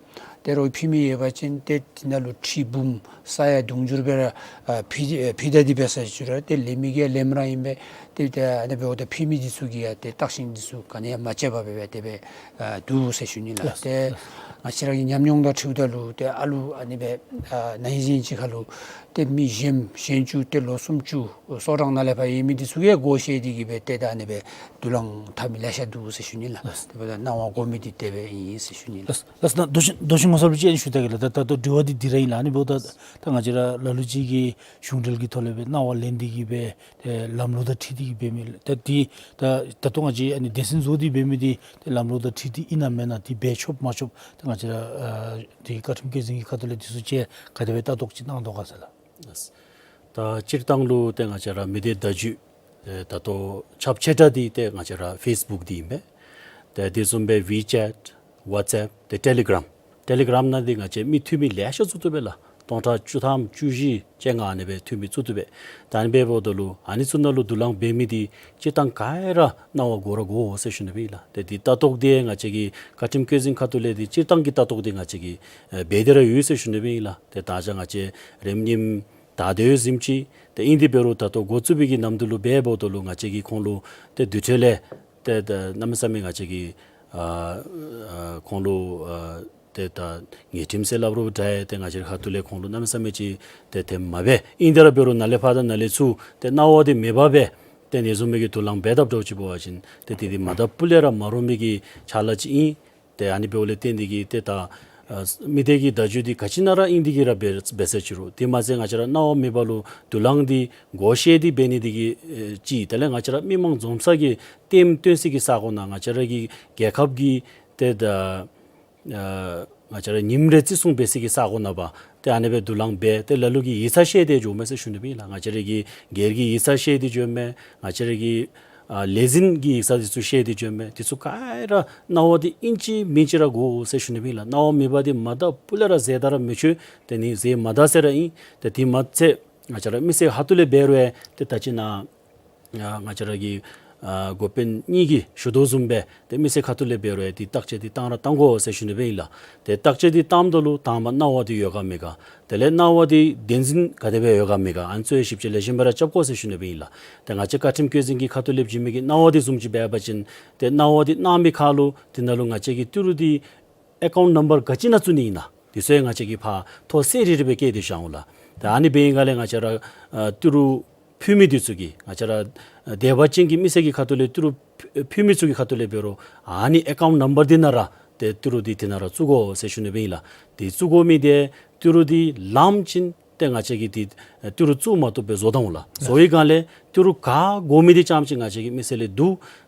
ཏེ་རོགས་ཕུལ་མི་ཡོད་པ་ཅིན་ཏེ་དེ་ནང་ལུ་ཁྲི་འབུམ་ས་ཡ་དུང་ཕྱུར་སྦེ་ར་ཨ་ཕུལ་ཨ་ཕུལ་ད་དེ་འབད་ས་ཅིག་ར་ཏེ་ལེན་མི་གིས་ལེནམ་ར་ཨིན་པས། ཏེ་ཏེ་ཨ་ནི་འབདཝ་ད་ཕུལ་མི་འདི་ཚུ་གིས་ཡང་ཏེ་བརྟག་ཞིབ་འདི་ཚུ་ག་ནི་ཡང་མ་དཔྱད་པར་སྦེ་སྦེ་དེ་སྦེ་ཨ་འདུག་ཟེར་ཞུ་ནི་ལགས། ལགས། ཏེ་ང་བཅས་ར་གི་ཉམས་མྱོང་དང་འཁྲིལཝ་ད་ལུ་ཏེ་ཨ་ལུ་ཨ་ནི་སྦེ་ཨ་ན་ཧིང་གཞེས་ཧིང་ཅིག་ཁར་ལུ་ཏེ་མི་གཞོནམ་གཞོན་བཅུག་ཏེ་ལོ་སུམ་ཅུ་སོ་གྲངས་ནང་ལས་ཕར་ཡོད་མི་འདི་ཚུ་གིས་སྒོ་ཕྱེ་སྟེ་གིས་སྦེ་ཏེ་ད་ཨ་ནི་སྦེ་དུག་རླངས་འཐག་མི་ལེ་ཤ་འདུག་ཟེར་ཞུ་ནི་ལགས། ལགས། དེ་འབདཝ་ད་གནང་བ་དགོ་མི་འདི་དེ་སྦེ་ཨིན་ཟེར་ཞུ་ནི་ལགས། ལགས། ལགས་ན་རྡོ་རྗེ་རྡོ་རྗེ་ངོ་མཚར་ལུ་ཅིག་ཨ་ནི་ཞུ་ད་གེ་ལགས། ད་ད་ལྟོ་དྲི་བ་འདི་འདི་ར་ཨིན་ལགས། ཨ་ནི་འབདཝ་ད་ད་ང་བཅས་ར་ལ་ལུ་ཅིག་གིས་གཞུང་འབྲེལ་གྱི་ཐོག་ལས་སྦེ་གནང་བ་ལེན་ཏེ་གིས་སྦེ་ཏེ་ལམ་ལུགས་དང་འཁྲིལ་ཏེ་གིས་འབད་མི་ལགས། ད་འདི་ད་ད་ལྟོ་ང་བཅས་ཨ་ནི་སྡེ་ཚན་བཟོ་སྟེ་འབད་མི་འདི་ཏེ་ལམ་ལུགས་དང་འཁྲིལ་ཏེ་ཨིན་ན་མེན་ན་འདི་འབད་ཆོགཔ་མ་ཆོགཔ་ད་ང་བཅས་ར་ཨ་འདི་བཀའ་ཁྲིམས་བཀོད་འཛིན་གྱི་ཁ་ཐུག་ལས་འདི་ཚུ་ཅིག་ག་དེ་སྦེ་ལྟ་རྟོག་ཅིག་གནང་དོ་ག་ཟེར་ལགས། ད་སྤྱིར་བཏང་ལུ་ཏེ་ང་བཅས་ར་མི་སྡེ་བརྡ་བརྒྱུད་ཨེ་ད་ལྟོ་ཁྱབ་ཆེ་དྲགས་འདི་ཏེ་ང་བཅས་ར་ཕེསི་བུཀ་འདི་ཨིན་པས། ཏེ་དེ་བཟུམ་སྦེ་ཝི་ཅེཊ་ཝཊས་ཨེཔ་ཏེ་ཊེ་ལི་གྲམ། ཊེ་ལི་གྲམ་ནང་འདི་ང་བཅས་མི་འཐུས་མི་ལེ་ཤ་བཙུགས་བཏུབ་པས་ལགས། སྟོང་ཕྲག་བཅུ་ཐམ་བཅུ་བཞི་བཅོ་ལྔ་ཨ་ནི་སྦེ་འཐུས་མི་བཙུགས་བཏུབ་པས། ད་ཨ་ནི་འབདཝ་ད་ལུ་ཨ་ནི་ཚུ་ནང་ལུ་དུག་རླངས་འབད་མི་འདི་སྤྱིར་བཏང་ག་ར་གནང་བ་དགོ་ར་དགོ་ཟེར་ཞུ་ནི་སྦེ་ཨིན་ལགས། ཏེ་འདི་ལྟ་རྟོག་འདི་ང་བཅས་ཀྱི་བཀའ་ཁྲིམས་བཀོད་འཛིན་ཁ་ཐུག་ལས་འདི་སྤྱིར་བཏང་གི་ལྟ་རྟོག་འདི་ང་བཅས་ཀྱིས་ཨེ་འབད་དེ་ར་ཡོད་ཟེར་ཞུ་ནི་སྦེ་ཨིན་ལགས། ཏེ་ད་ཆ་ང་བཅས་རེམ་ཉིམ་ད་དེ་བཟུམ་ཅིག་ཏེ་ཨིན་ཏེ་འབད་རུང་ད་ལྟོ་འགོ་བཙུགས་པའི་གི་ནམ་དུས་ལུ་འབདཝ་ད་ལུ་ང་བཅས་ཀྱིས་ཁོང་ལུ་ཏེ་དེ་འཕྲོ་ལས་ཏེ་ད་གནམ་མེད་ས་མེད་ང་བཅས་ཀྱིས་ཨ་ཨ་ཁོང་ལུ་ཨ་ཏེ་ད་ཉེས་ཁྲིམས་ཟེར་སླབ་རུང་འདྲ་ཡ་ཏེ་ང་བཅས་ཁ་ཐུག་ལས་ཁོང་ལུ་གནམ་མེད་ས་མེད་ཅིག་ཏེ་དེ་མ་འབད། ཨིན་ཏེ་ར་འབད་རུང་ནཱ་ལས་ཕར་དང་ནཱ་ལས་ཚུར་ཏེ་གནང་བ་འདི་མེད་པར་སྦེ་ཏེ་ཨ་ནི་བཟུམ་མའི་གི་དུག་རླངས་འབད་དཔ་འདྲཝ་ཅིག་འབད་བ་ཅིན་ཏེ་དེ་འདི་མ་དག་པ་ལས་ར་མ་རུང་མི་གི་ཕྱག་ལཱ་ཅིག་ཨིན། ཏེ་ཨ་ནི་འབདཝ་ལས་བརྟེན་ཏེ་གིས་ཏེ་ད་ཨ་མི་སྡེ་གི་བརྡ་བརྒྱུད་འདི་ག་ཅི་ནང་ར་ཨིན་ཏེ་གིས་ར་འབད་འབད་ས་ཅིག་རུང་དེ་མ་ཚད་ང་བཅས་ར་གནང་བ་མེད་པ་ལུ་དུག་རླངས་འདི་སྒོ་ཕྱེ་སྟེ་འབད་ནི་འདི་གིས་ཨེ་ཅིག་དེ་ལས་ང་བཅས་ར་མི་མང་འཛོམས་ས་གི་ལྟདམོ་སྟོན་ས་གི་ས་གོ་ནང་ང་བཅས་ར་གི་རྒྱལ་ཁབ་ཀྱི་ཏེ་ད་ཨ་ང་བཅས་ར་ཉིནམ་རེ་བརྩི་སྲུང་འབད་ས་གི་ས་གོ་ནང་པ་ཏེ་ཨ་ནི་སྦེ་དུག་རླངས་འབད་ཏེ་ལ་ལུ་གིས་ཡིག་ཚང་བཤལ་ཏེ་འགྱོཝ་མས་ཟེར་ཞུ་ནི་སྦེ་ཨིན་ལགས། ང་བཅས་ར་གི་སྒེར་གྱི་ཡིག་ཚང་བཤལ་ཏེ་འགྱོཝ་མས། ང་བཅས་ར་གི་ཨ་ལས་འཛིན་གྱི་ཡིག་ཚང་འདི་ཚུ་བཤལ་ཏེ་འགྱོཝ་མས། འདི་ཚུ་ག་ར་གནང་བ་འདི་ཨིན་ཅི་མིན་ཅི་ར་དགོ་ཟེར་ཞུ་ནི་སྦེ་ཨིན་ལགས། གནང་བ་མེད་པ་འདི་མ་དག་པ་ལས་ར་ཟེར་ད་ར་མི་ཆོག། ཏེ་ཨ་ནི་ཟེར་མ་ད་ཟེར་ར་ཨིན། ཏེ་དེ་མ་ཚད་ང་བཅས་ར་མི་སེར་ཁ་ཐུག་ལས་འབད་རུང་ཡང་ཏེ་ད་ཅི་ནཱ་ཨ་ང་བཅས་ར་གི་ཨ་འགོ་དཔོན་གཉིས་ཀྱིས་ཞུ་དོ་བཟུམ་སྦེ་ཏེ་མི་སེར་ཁ་ཐུག་ལས་འབད་རུང་ཡང་ཏེ་བརྟག་དཔྱད་འདི་བཏང་ར་བཏང་དགོ་ཟེར་ཞུ་ནི་སྦེ་ཨིན་ལགས། ཏེ་བརྟག་དཔྱད་འདི་བཏངམ་ད་ལུ་དང་པ་གནང་བ་འདི་ཡོད་ག་མེད་ག། དེ་ལས་གནང་བ་འདི་བདེན་འཛིན་ག་དེ་སྦེ་ཡོད་ག་མེད་ག། ཨ་ནི་ཚུ་ཡང་ཞིབ་དཔྱད་ལེགས་ཤོམ་སྦེ་ར་རྐྱབ་དགོ་ཟེར་ཞུ་ནི་སྦེ་ཨིན་ལགས། ཏེ་ང་བཅས་བཀའ་ཁྲིམས་བཀོད་འཛིན་གྱི་ཁ་ཐུག་ལས་བྱིན་མི་གི་གནང་བ་འདི་བཟུམ་ཅིག་འབད་བ་ཅིན་ཏེ་གནང་བ་འདི་གནང་མི་ཁར་ལུ་དེ་ནང་ལུ་ང་བཅས་ཀྱི་ཏི་རུ་འདི་ཨེ་ཀའུནཊ་ནམ་བར་ག་ཅི་ནང་བཙུགས་ནི་ཨིན་ན་འདི་ཚུ་ཡང་ང་བཅས་ཀྱིས་ཕར་ཐོ་གསར་རི་རི་སྦེ་བཀོད་དེ་བཞག་འོང་ལགས། ཏེ་ཨ་ནི་འབད་བའི་སྒང་ལས་ང་བཅས་ར་ཨ་ཏི་རུ་ཕུལ་མི་འདི་ཚུ་གིས་ང་བཅས་ར་ཨ་དད་པ་ཅན་གྱི་མི་སེར་གྱི་ཁ་ཐུག་ལས་ཏི་རུ་ཕུལ་མི་ཚུ་གི་ཁ་ཐུག་ལས་འབད་རུང་ཨ་ནི་ཨེ་ཀའུནཊ་ནམ་བར་འདི་ནང་ར་ཏེ་ཏི་རུ་འདི་དེ་ནང་ར་བཙུགས་དགོ་ཟེར་ཞུ་ནི་སྦེ་ཨིན་ལགས། ཏེ་བཙུགས་དགོ་མི་འདི་ཏི་རུ་འདི་ལངམ་ཅིག་ཏེ་ང་བཅས་ཀྱིས་ཏེ་ཏི་རུ་བཙུགས་མ་བཏུབ་པར་བཟོ་ད་འོང་ལགས། བཟོ་བའི་སྒང་ལས་ཏི་རུ་ག་དགོ་མི་འདི་རྐྱངམ་ཅིག་ང་བཅས་ཀྱི་མི་སེར་ལས་བསྡུ།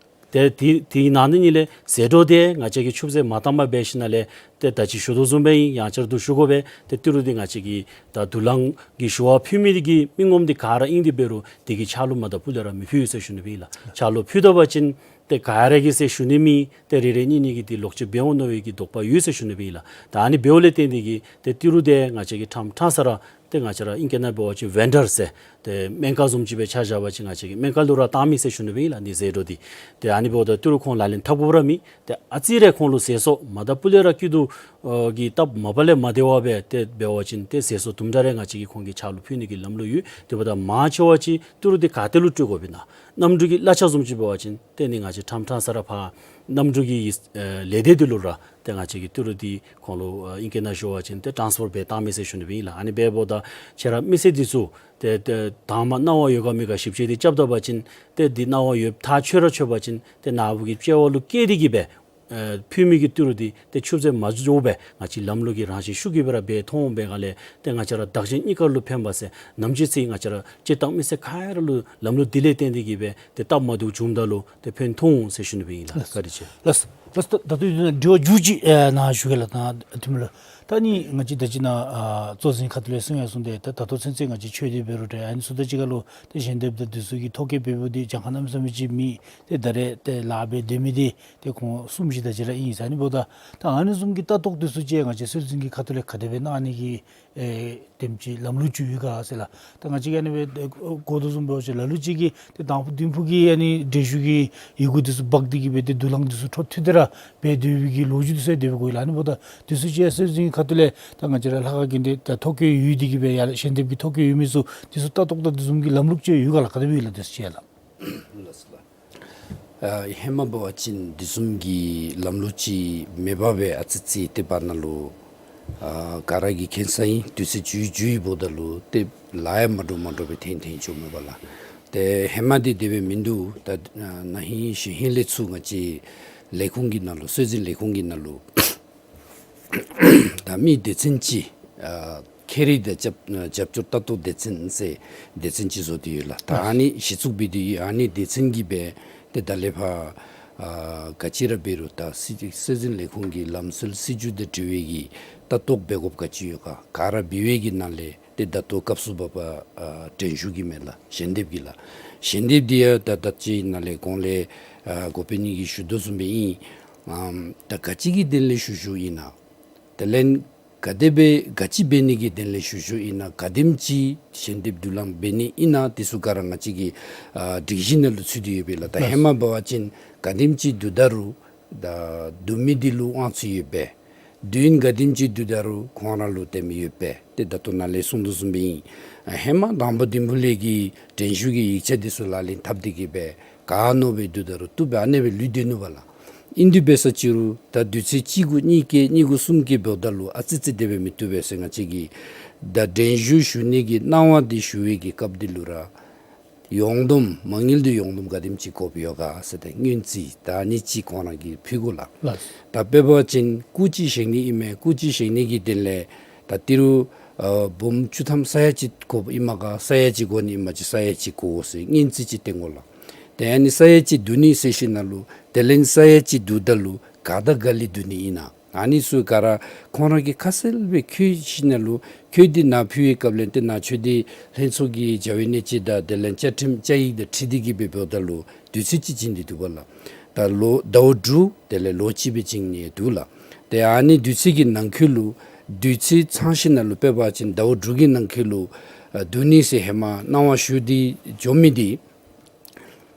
ཏེ་དེ་དེ་ནང་ན་ནི་ལས་ཟད་འགྲོ་འདི་ང་བཅས་ཀྱིས་ཆུད་ཟོས་མ་བཏང་པར་འབད་ཞིནམ་ལས་ཏེ་ད་ཅི་ཞུ་དོ་བཟུམ་སྦེ་ཨིན། ཡང་བསྐྱར་དུ་ཞུ་དགོ་པས། ཏེ་ཏི་རུ་འདི་ང་བཅས་ཀྱིས་ད་དུག་རླངས་ཀྱི་ཞུ་བ་ཕུལ་མི་འདི་གི་མི་ངོམ་འདི་ག་ར་ཨིན་ཏེ་འབད་རུང་དེ་གི་ཆ་ལུགས་མ་དག་པ་ལས་ར་མི་ཕུལ་ཟེར་ཞུ་ནི་སྦེ་ཨིན་ལགས། ཆ་ལུགས་ཕུལ་ད་པ་ཅིན་ཏེ་ག་ར་གིས་ཟེར་ཞུ་ནི་མེད། ཏེ་རེ་རེ་གཉིས་གཉིས་ཀྱིས་ཏེ་ལོག་སྤྱོད་འབད་འོང་མནོ་བའི་གི་དོགས་པ་ཡོད་ཟེར་ཞུ་ནི་སྦེ་ཨིན་ལགས། ད་ཨ་ནི་འབདཝ་ལས་བརྟེན་ཏེ་གིས་ཏེ་ཏི་རུ་འདི་ང་བཅས་ཀྱིས་ཕྲང་ཕྲང་ས་ར་ཏེ་ང་བཅས་ར་ཨིང་སྐད་ནང་འབད་བ་ཅིན་བེན་ཌར་ཟེར་ཏེ་སྨན་ཁང་བཟུམ་ཅིག་སྦེ་ཆ་བཞག་པ་ཅིན་ང་བཅས་ཀྱིས་སྨན་ཁང་ལུ་ར་བཏང་མི་ཟེར་ཞུ་ནི་སྦེ་ཨིན་ལགས། འདི་ཟད་འགྲོ་འདི་ཏེ་ཨ་ནི་འབདཝ་ད་ཏི་རུ་ཁོང་ལག་ལེན་འཐབ་དགོཔ་ར་མེད། ཏེ་ཨ་ཙི་རེ་ཁོང་ལུ་ཟད་སོང་མ་དག་པ་ལས་ར་སྐྱིད་སྡུག་ཨ་གི་སྟབས་མ་པ་ལས་མ་བདེ་བ་སྦེ་ཏེ་འབད་བ་ཅིན་ཏེ་ཟད་སོང་དུམ་གྲ་རེ་ང་བཅས་ཀྱིས་ཁོང་གི་ཆ་ལུགས་ཕུལ་ནི་གི་ལམ་ལུགས་ཡོད། དེ་འབདཝ་ད་མང་ཆེ་བ་ཅིག་ཏི་རུ་འདི་ག་ཏེ་ལུ་སྤྲོད་དགོཔ་ཨིན་ན། གནམ་གྲུ་གི་གླ་ཆ་བཟུམ་ཅིག་འབད་བ་ཅིན་ཏེ་ནི་ང་བཅས་ཕྲང་ཕྲང་ས་ར་ཕར་གནམ་གྲུ་གི་ཨེ་ལས་སྡེ་འདི་ལུ་ར་ཏེ་ང་བཅས་ཀྱིས་ཏི་རུ་འདི་ཁོང་ལུ་ཨ་ཨིང་སྐད་ནང་ཞུ་བ་ཅིན་ཏེ་ཊཱནསི་ཕར་འབད་བཏང་མི་ཟེར་ཞུ་ནི་སྦེ་ཨིན་ལགས། ཨ་ནི་འབདཝ་ད་ཁྱེད་ར་མི་སེར་འདི་ཚུ་ཏེ་ཏེ་དང་པ་གནང་བ་ཡོད་ག་མེད་ག་ཞིབ་དཔྱད་འདི་རྐྱབ་ད་པ་ཅིན་ཏེ་འདི་གནང་བ་ཡོདཔ་ཐག་ཆོད་ར་ཆོད་པ་ཅིན་ཏེ་ནཱ་བུ་གི་དཔྱལ་བ་ལུ་བཀལ་ཏེ་གིས་སྦེ་ཨེ་ཕུལ་མི་གི་ཏི་རུ་འདི་ཏེ་ཆུད་ཟོས་མ་འགྱོ་བར་ང་བཅས་ལམ་ལུགས་ཀྱི་རང་བཞིན་ཤུགས་ཀྱིས་སྦེ་ར་འབད་ཐོན་འོང་པའི་སྒང་ལས་ཏེ་ང་བཅས་ར་བདག་གཞན་གཉིས་ཀ་ལུ་ཕན་པ་ཟེར་ནམ་ཅིག་ཚེ་ང་བཅས་ར་སྤྱིར་བཏང་མི་སེར་ག་ར་ལུ་ལམ་ལུགས་འདི་ལས་བརྟེན་ཏེ་གིས་སྦེ་ཏེ་སྟབས་མ་བདེཝ་བྱུངམ་ད་ལུ་ཏེ་ཕན་ཐོགས་འོང་ཟེར་ཞུ་ནི་སྦེ་ཨིན་ལགས། བཀའ་དྲིན་ཆེ། ལགས། ལགས། ད་ལྟོ་ཡོད་ན་དྲི་བ་མཇུག་ཅིག་ཨེ་ནཱ་ཞུ་གེ་ལགས། ད་འཐུས་མི་ལགས། ད་ནི་ང་བཅས་ད་ཅི་ནཱ་ཨ་གཙོ་འཛིན་ཁ་ཐུག་ལས་གསུང་ཡང་གསུངས་ཏེ་ད་ད་ལྟོ་ཚུན་ཚོད་ང་བཅས་ཆོས་སྡེ་འབད་རུང་འདྲ་ཨ་ནི་ཚུ་དང་གཅིག་ཁར་ལུ་ཏེ་ཞལ་འདེབས་དང་འདི་ཚུ་གི་ཐོ་བཀོད་འབད་འབདཝ་འདི་གྱངས་ཁ་གནམ་མེད་ས་མེད་ཅིག་མེད། ཏེ་ད་རེས་ཏེ་ལཱ་འབད་སྡོད་མི་འདི་ཏེ་ཁོང་གསུམ་བཞི་དེ་ཅིག་ར་ཨིན་ཟེར། ཨ་ནི་འབདཝ་ད་ད་ཨ་ནི་བཟུམ་གྱི་ལྟ་རྟོག་འདི་ཚུ་ཅིག་ང་བཅས་སྲོལ་འཛིན་གྱི་ཁ་ཐུག་ལས་ག་དེ་སྦེ་གནང་ནི་གི་ཨེ་དེམ་ཅིག་ལམ་ལུགས་ཅིག་ཡོད་ག་ཟེར་ལགས། ད་ང་བཅས་ཀྱིས་ཨ་ནི་སྦེ་གོ་དོ་བཟུམ་འབད་བ་ཅིན་ལ་ལུ་ཅིག་གིས་ཏེ་དང་ཕུ་བདུན་ཕུ་གི་ཨ་ནི་འགྲན་ཞུགས་ཀྱི་ཡི་གུ་འདི་ཚུ་འབག་སྟེ་གིས་སྦེ་ཏེ་དུག་རླངས་འདི་ཚུ་འཕྲོ་མཐུད་དེ་ འབད་སྡོད་པའི་གི་ལོ་རྒྱུས་འདི་ཚུ་ཡང་དེ་སྦེ་གོ་ཡི་ལགས། ཨ་ནི་འབདཝ་ད་དུས་ཚོད་ཅིག་ཡང་སྲོལ་འཛིན་ཁ་ཐུག་ལས་ད་ང་བཅས་ར་ལྷ་ཁང་གི་འདི་ད་ཐོ་བཀོད་ཡོད་དེ་གིས་སྦེ་ཡར་ཞལ་འདེབས་ཀྱི་ཐོ་བཀོད་ཡོད་མི་ཚུ་དེ་ཚུ་ལྟ་རྟོག་དང་དེ་བཟུམ་གྱི་ལམ་ལུགས་ཅིག་ཡོད་ག་ལགས། ག་དེ་སྦེ་ཡོད་ལགས། དུས་ཚོད་ཅིག་ཡང་ལགས། ལགས་སོ་ལགས། ཨ་ཧེ་མ་འབད་བ་ཅིན་དེ་བཟུམ་གྱི་ལམ་ལུགས་ཅིག་མེད་པར་སྦེ་ཨ་ཙི་ཙི་ཏེ་བར་ན་ལུ་ཨ་ག་ར་གིས་མཁྱེན་ས་ཨིན། དུས་ཚོད་འགྱོ་འགྱོཝ་ད་ལུ་ཏེ་ལཱ་ཡང་མ་འདྲཝ་མ་འདྲཝ་སྦེ་ཐོན་ཐོན་འགྱོཝ་མས་པ་ལགས། ཏེ་ཧེ་མ་འདི་དེ་སྦེ་མིན་འདུག། ད་ཨ་ན་ཧིང་གཞེས་ཧིང་ལས་ཚུར་ང་བཅས་ལས་ཁུངས་ཀྱི་ནང་ལུ་སྲོལ་འཛིན་ལས་ཁུངས་ཀྱི་ནང་ལུ་ད་མི་སྡེ་ཚན་ཅིག་ཨ་ཁེ་རི་དང་རྒྱབ་རྒྱབ་སྐྱོར་ལྟ་རྟོག་སྡེ་ཚན་ཟེར་སྡེ་ཚན་ཅིག་བཟོ་སྟེ་ཡོད་ལགས། ད་ཨ་ནི་གཞི་བཙུགས་འབད་དེ་ཡོད། ཨ་ནི་སྡེ་ཚན་གྱིས་སྦེ་ཏེ་ད་ལས་ཕར་ཨ་ག་ཅི་ར་འབད་རུང་ད་སྲིད་སྲོལ་འཛིན་ལས་ཁུངས་ཀྱི་ལམ་སྲོལ་སྲིད་བྱུས་དང་འབྲེལ་བའི་གི་ལྟ་རྟོག་འབད་དགོཔ་ག་ཅི་ཡོད་ག་ག་ར་འབད་བའི་གི་ནང་ལས་ཏེ་ད་ལྟོ་སྐབས་སུ་བབ་པ་ཨ་འགྲན་ཞུགས་ཀྱི་མས་ལགས། ཞལ་འདེབས་ཀྱི་ལགས། ཞལ་འདེབས་འདི་ཡང་ད་ད་ཅི་ནཱ་ལས་གོང་ལས་ཨ་འགོ་དཔོན་ནི་གིས་ཞུ་དོ་བཟུམ་སྦེ་ཨིན། ཨམ་ད་ག་ཅི་གི་དོན་ལས་ཞུ་ཞུཝ་ཨིན་ན། དེ་ལས་ག་དེ་སྦེ་ག་ཅི་འབད་ནི་གི་དོན་ལས་ཞུ་ཞུཝ་ཨིན་ན། ག་དེམ་ཅིག་ཞལ་འདེབས་བསྡུ་ལེན་འབད་ནི་ཨིན་ན། དེ་ཚུ་ག་ར་ང་བཅས་ཀྱི་ཨ་སྒྲིག་གཞི་ནང་ལུ་ཚུད་དེ་ཡོད་པས་ལགས། ད་ལགས། ཧེ་མ་འབད་བ་ཅིན་ག་དེམ་ཅིག་བསྡུ་ད་རུང་ད་བསྡུ་མི་འདི་ལུ་དབང་ཚད་ཡོད་པས། བསྡུ་ཡུན་ག་དེམ་ཅིག་བསྡུ་ད་རུང་ཁོང་ར་ལུ་དེམ་ཡོད་པས། ཏེ་ད་ལྟོ་ནཱ་ལས་གསུངས་དོ་བཟུམ་སྦེ་ཨིན། ཨ་ཧེ་མ་དང་པ་བདུན་ཕུ་ལས་ཀྱི་འགྲན་ཞུགས་ཀྱི་ཡིག་ཆ་འདི་ཚུ་ལག་ལེན་འཐབ་སྟེ་གིས་སྦེ་ག་མནོ་སྦེ་བསྡུ་ད་རུང་བཏུབ་པས། ཨ་ནེ་སྦེ་ལུས་སྡོད་ནུག་པ་ལགས། ཨིན་དེ་འབད་ས་ཅིག་རུང་ད་དུས་ཚོད་གཅིག་གུ་གཉིས་བཀལ་གཉིས་གུ་གསུམ་བཀལ་འབདཝ་ད་ལུ་ཨ་ཙི་ཙི་དེ་སྦེ་མི་བཏུབ་པས་ཟེར། ང་བཅས་ཀྱིས་ད་འགྲན་ཞུགས་ཞུ་ནི་གི་གནང་བ་འདི་ཞུ་བའི་གི་སྐབས་འདི་ལུ་ར་ཡོངས་བསྡོམས་མ་དངུལ་འདི་ཡོངས་བསྡོམས་ག་དེམ་ཅིག་དགོཔ་ཡོད་ག་ཟེར་ཏེ་སྔོན་རྩིས་ད་ཨ་ནི་ཅིག་ཁོང་ར་གིས་ཕུལ་དགོ་ལགས། ལགས། ད་དཔེ་འབད་བ་ཅིན་སྐུ་ཅིག་བཞེངས་ནི་ཨིན་མས། སྐུ་ཅིག་བཞེངས་ནི་གི་དོན་ལས་ད་ཏི་རུ་ཨ་འབུམ་བཅུ་ཐམ་ས་ཡ་གཅིག་དགོཔ་ཨིན་མས་ག་ས་ཡ་གཅིག་དགོ་ནི་ཨིན་མས་ཅིག་ས་ཡ་གཅིག་དགོ་ཟེར་སྔོན་རྩིས་ཅིག་བཏོན་དགོ་ལགས། ཏེ་ཨ་ནི་ས་ཡ་གཅིག་བསྡུ་ནི་ཟེར་ཞིནམ་ལས་དེ་ལས་ས་ཡ་གཅིག་བསྡུཝ་ད་ལུ་ག་དང་ག་ལས་བསྡུ་ནི་ཨིན་ན། ཨ་ནི་ཚུ་ག་ར་ཁོང་ར་གིས་ཁ་གསལ་སྦེ་བཀོད་ཞིནམ་ལས་བཀོད་དེ་ནཱ་ཕུལ་བའི་སྐབས་ལས་ཏེ་ནཱ་ཆོས་སྡེ་ལྷན་ཚོགས་ཀྱི་བྱ་བའི་གནད་ཅིག་དང་དེ་ལས་བཅའ་ཁྲིམས་བཅའ་ཡིག་དང་འཁྲིལ་ཏེ་གིས་སྦེ་འབདཝ་ད་ལུ་དུས་ཚོད་ཅིག་བྱིན་ཏེ་འདུག་པ་ལགས། ད་ལོ་ཟླཝ་དྲུག་དེ་ལས་ལོ་གཅིག་སྦེ་བྱིན་ནི་འདུག་ལགས། ཏེ་ཨ་ནི་དུས་ཚོད་ཀྱི་ནང་འཁོད་ལུ་དུས་ཚོད་ཚང་ཞིནམ་ལས་དཔེ་འབད་བ་ཅིན་ཟླཝ་དྲུག་གི་ནང་འཁོད་ལུ་ཨ་བསྡུ་ནི་ཟེར་ཧེ་མ་གནང་བ་ཞུ་སྟེ་འགྱོ་མི་འདི་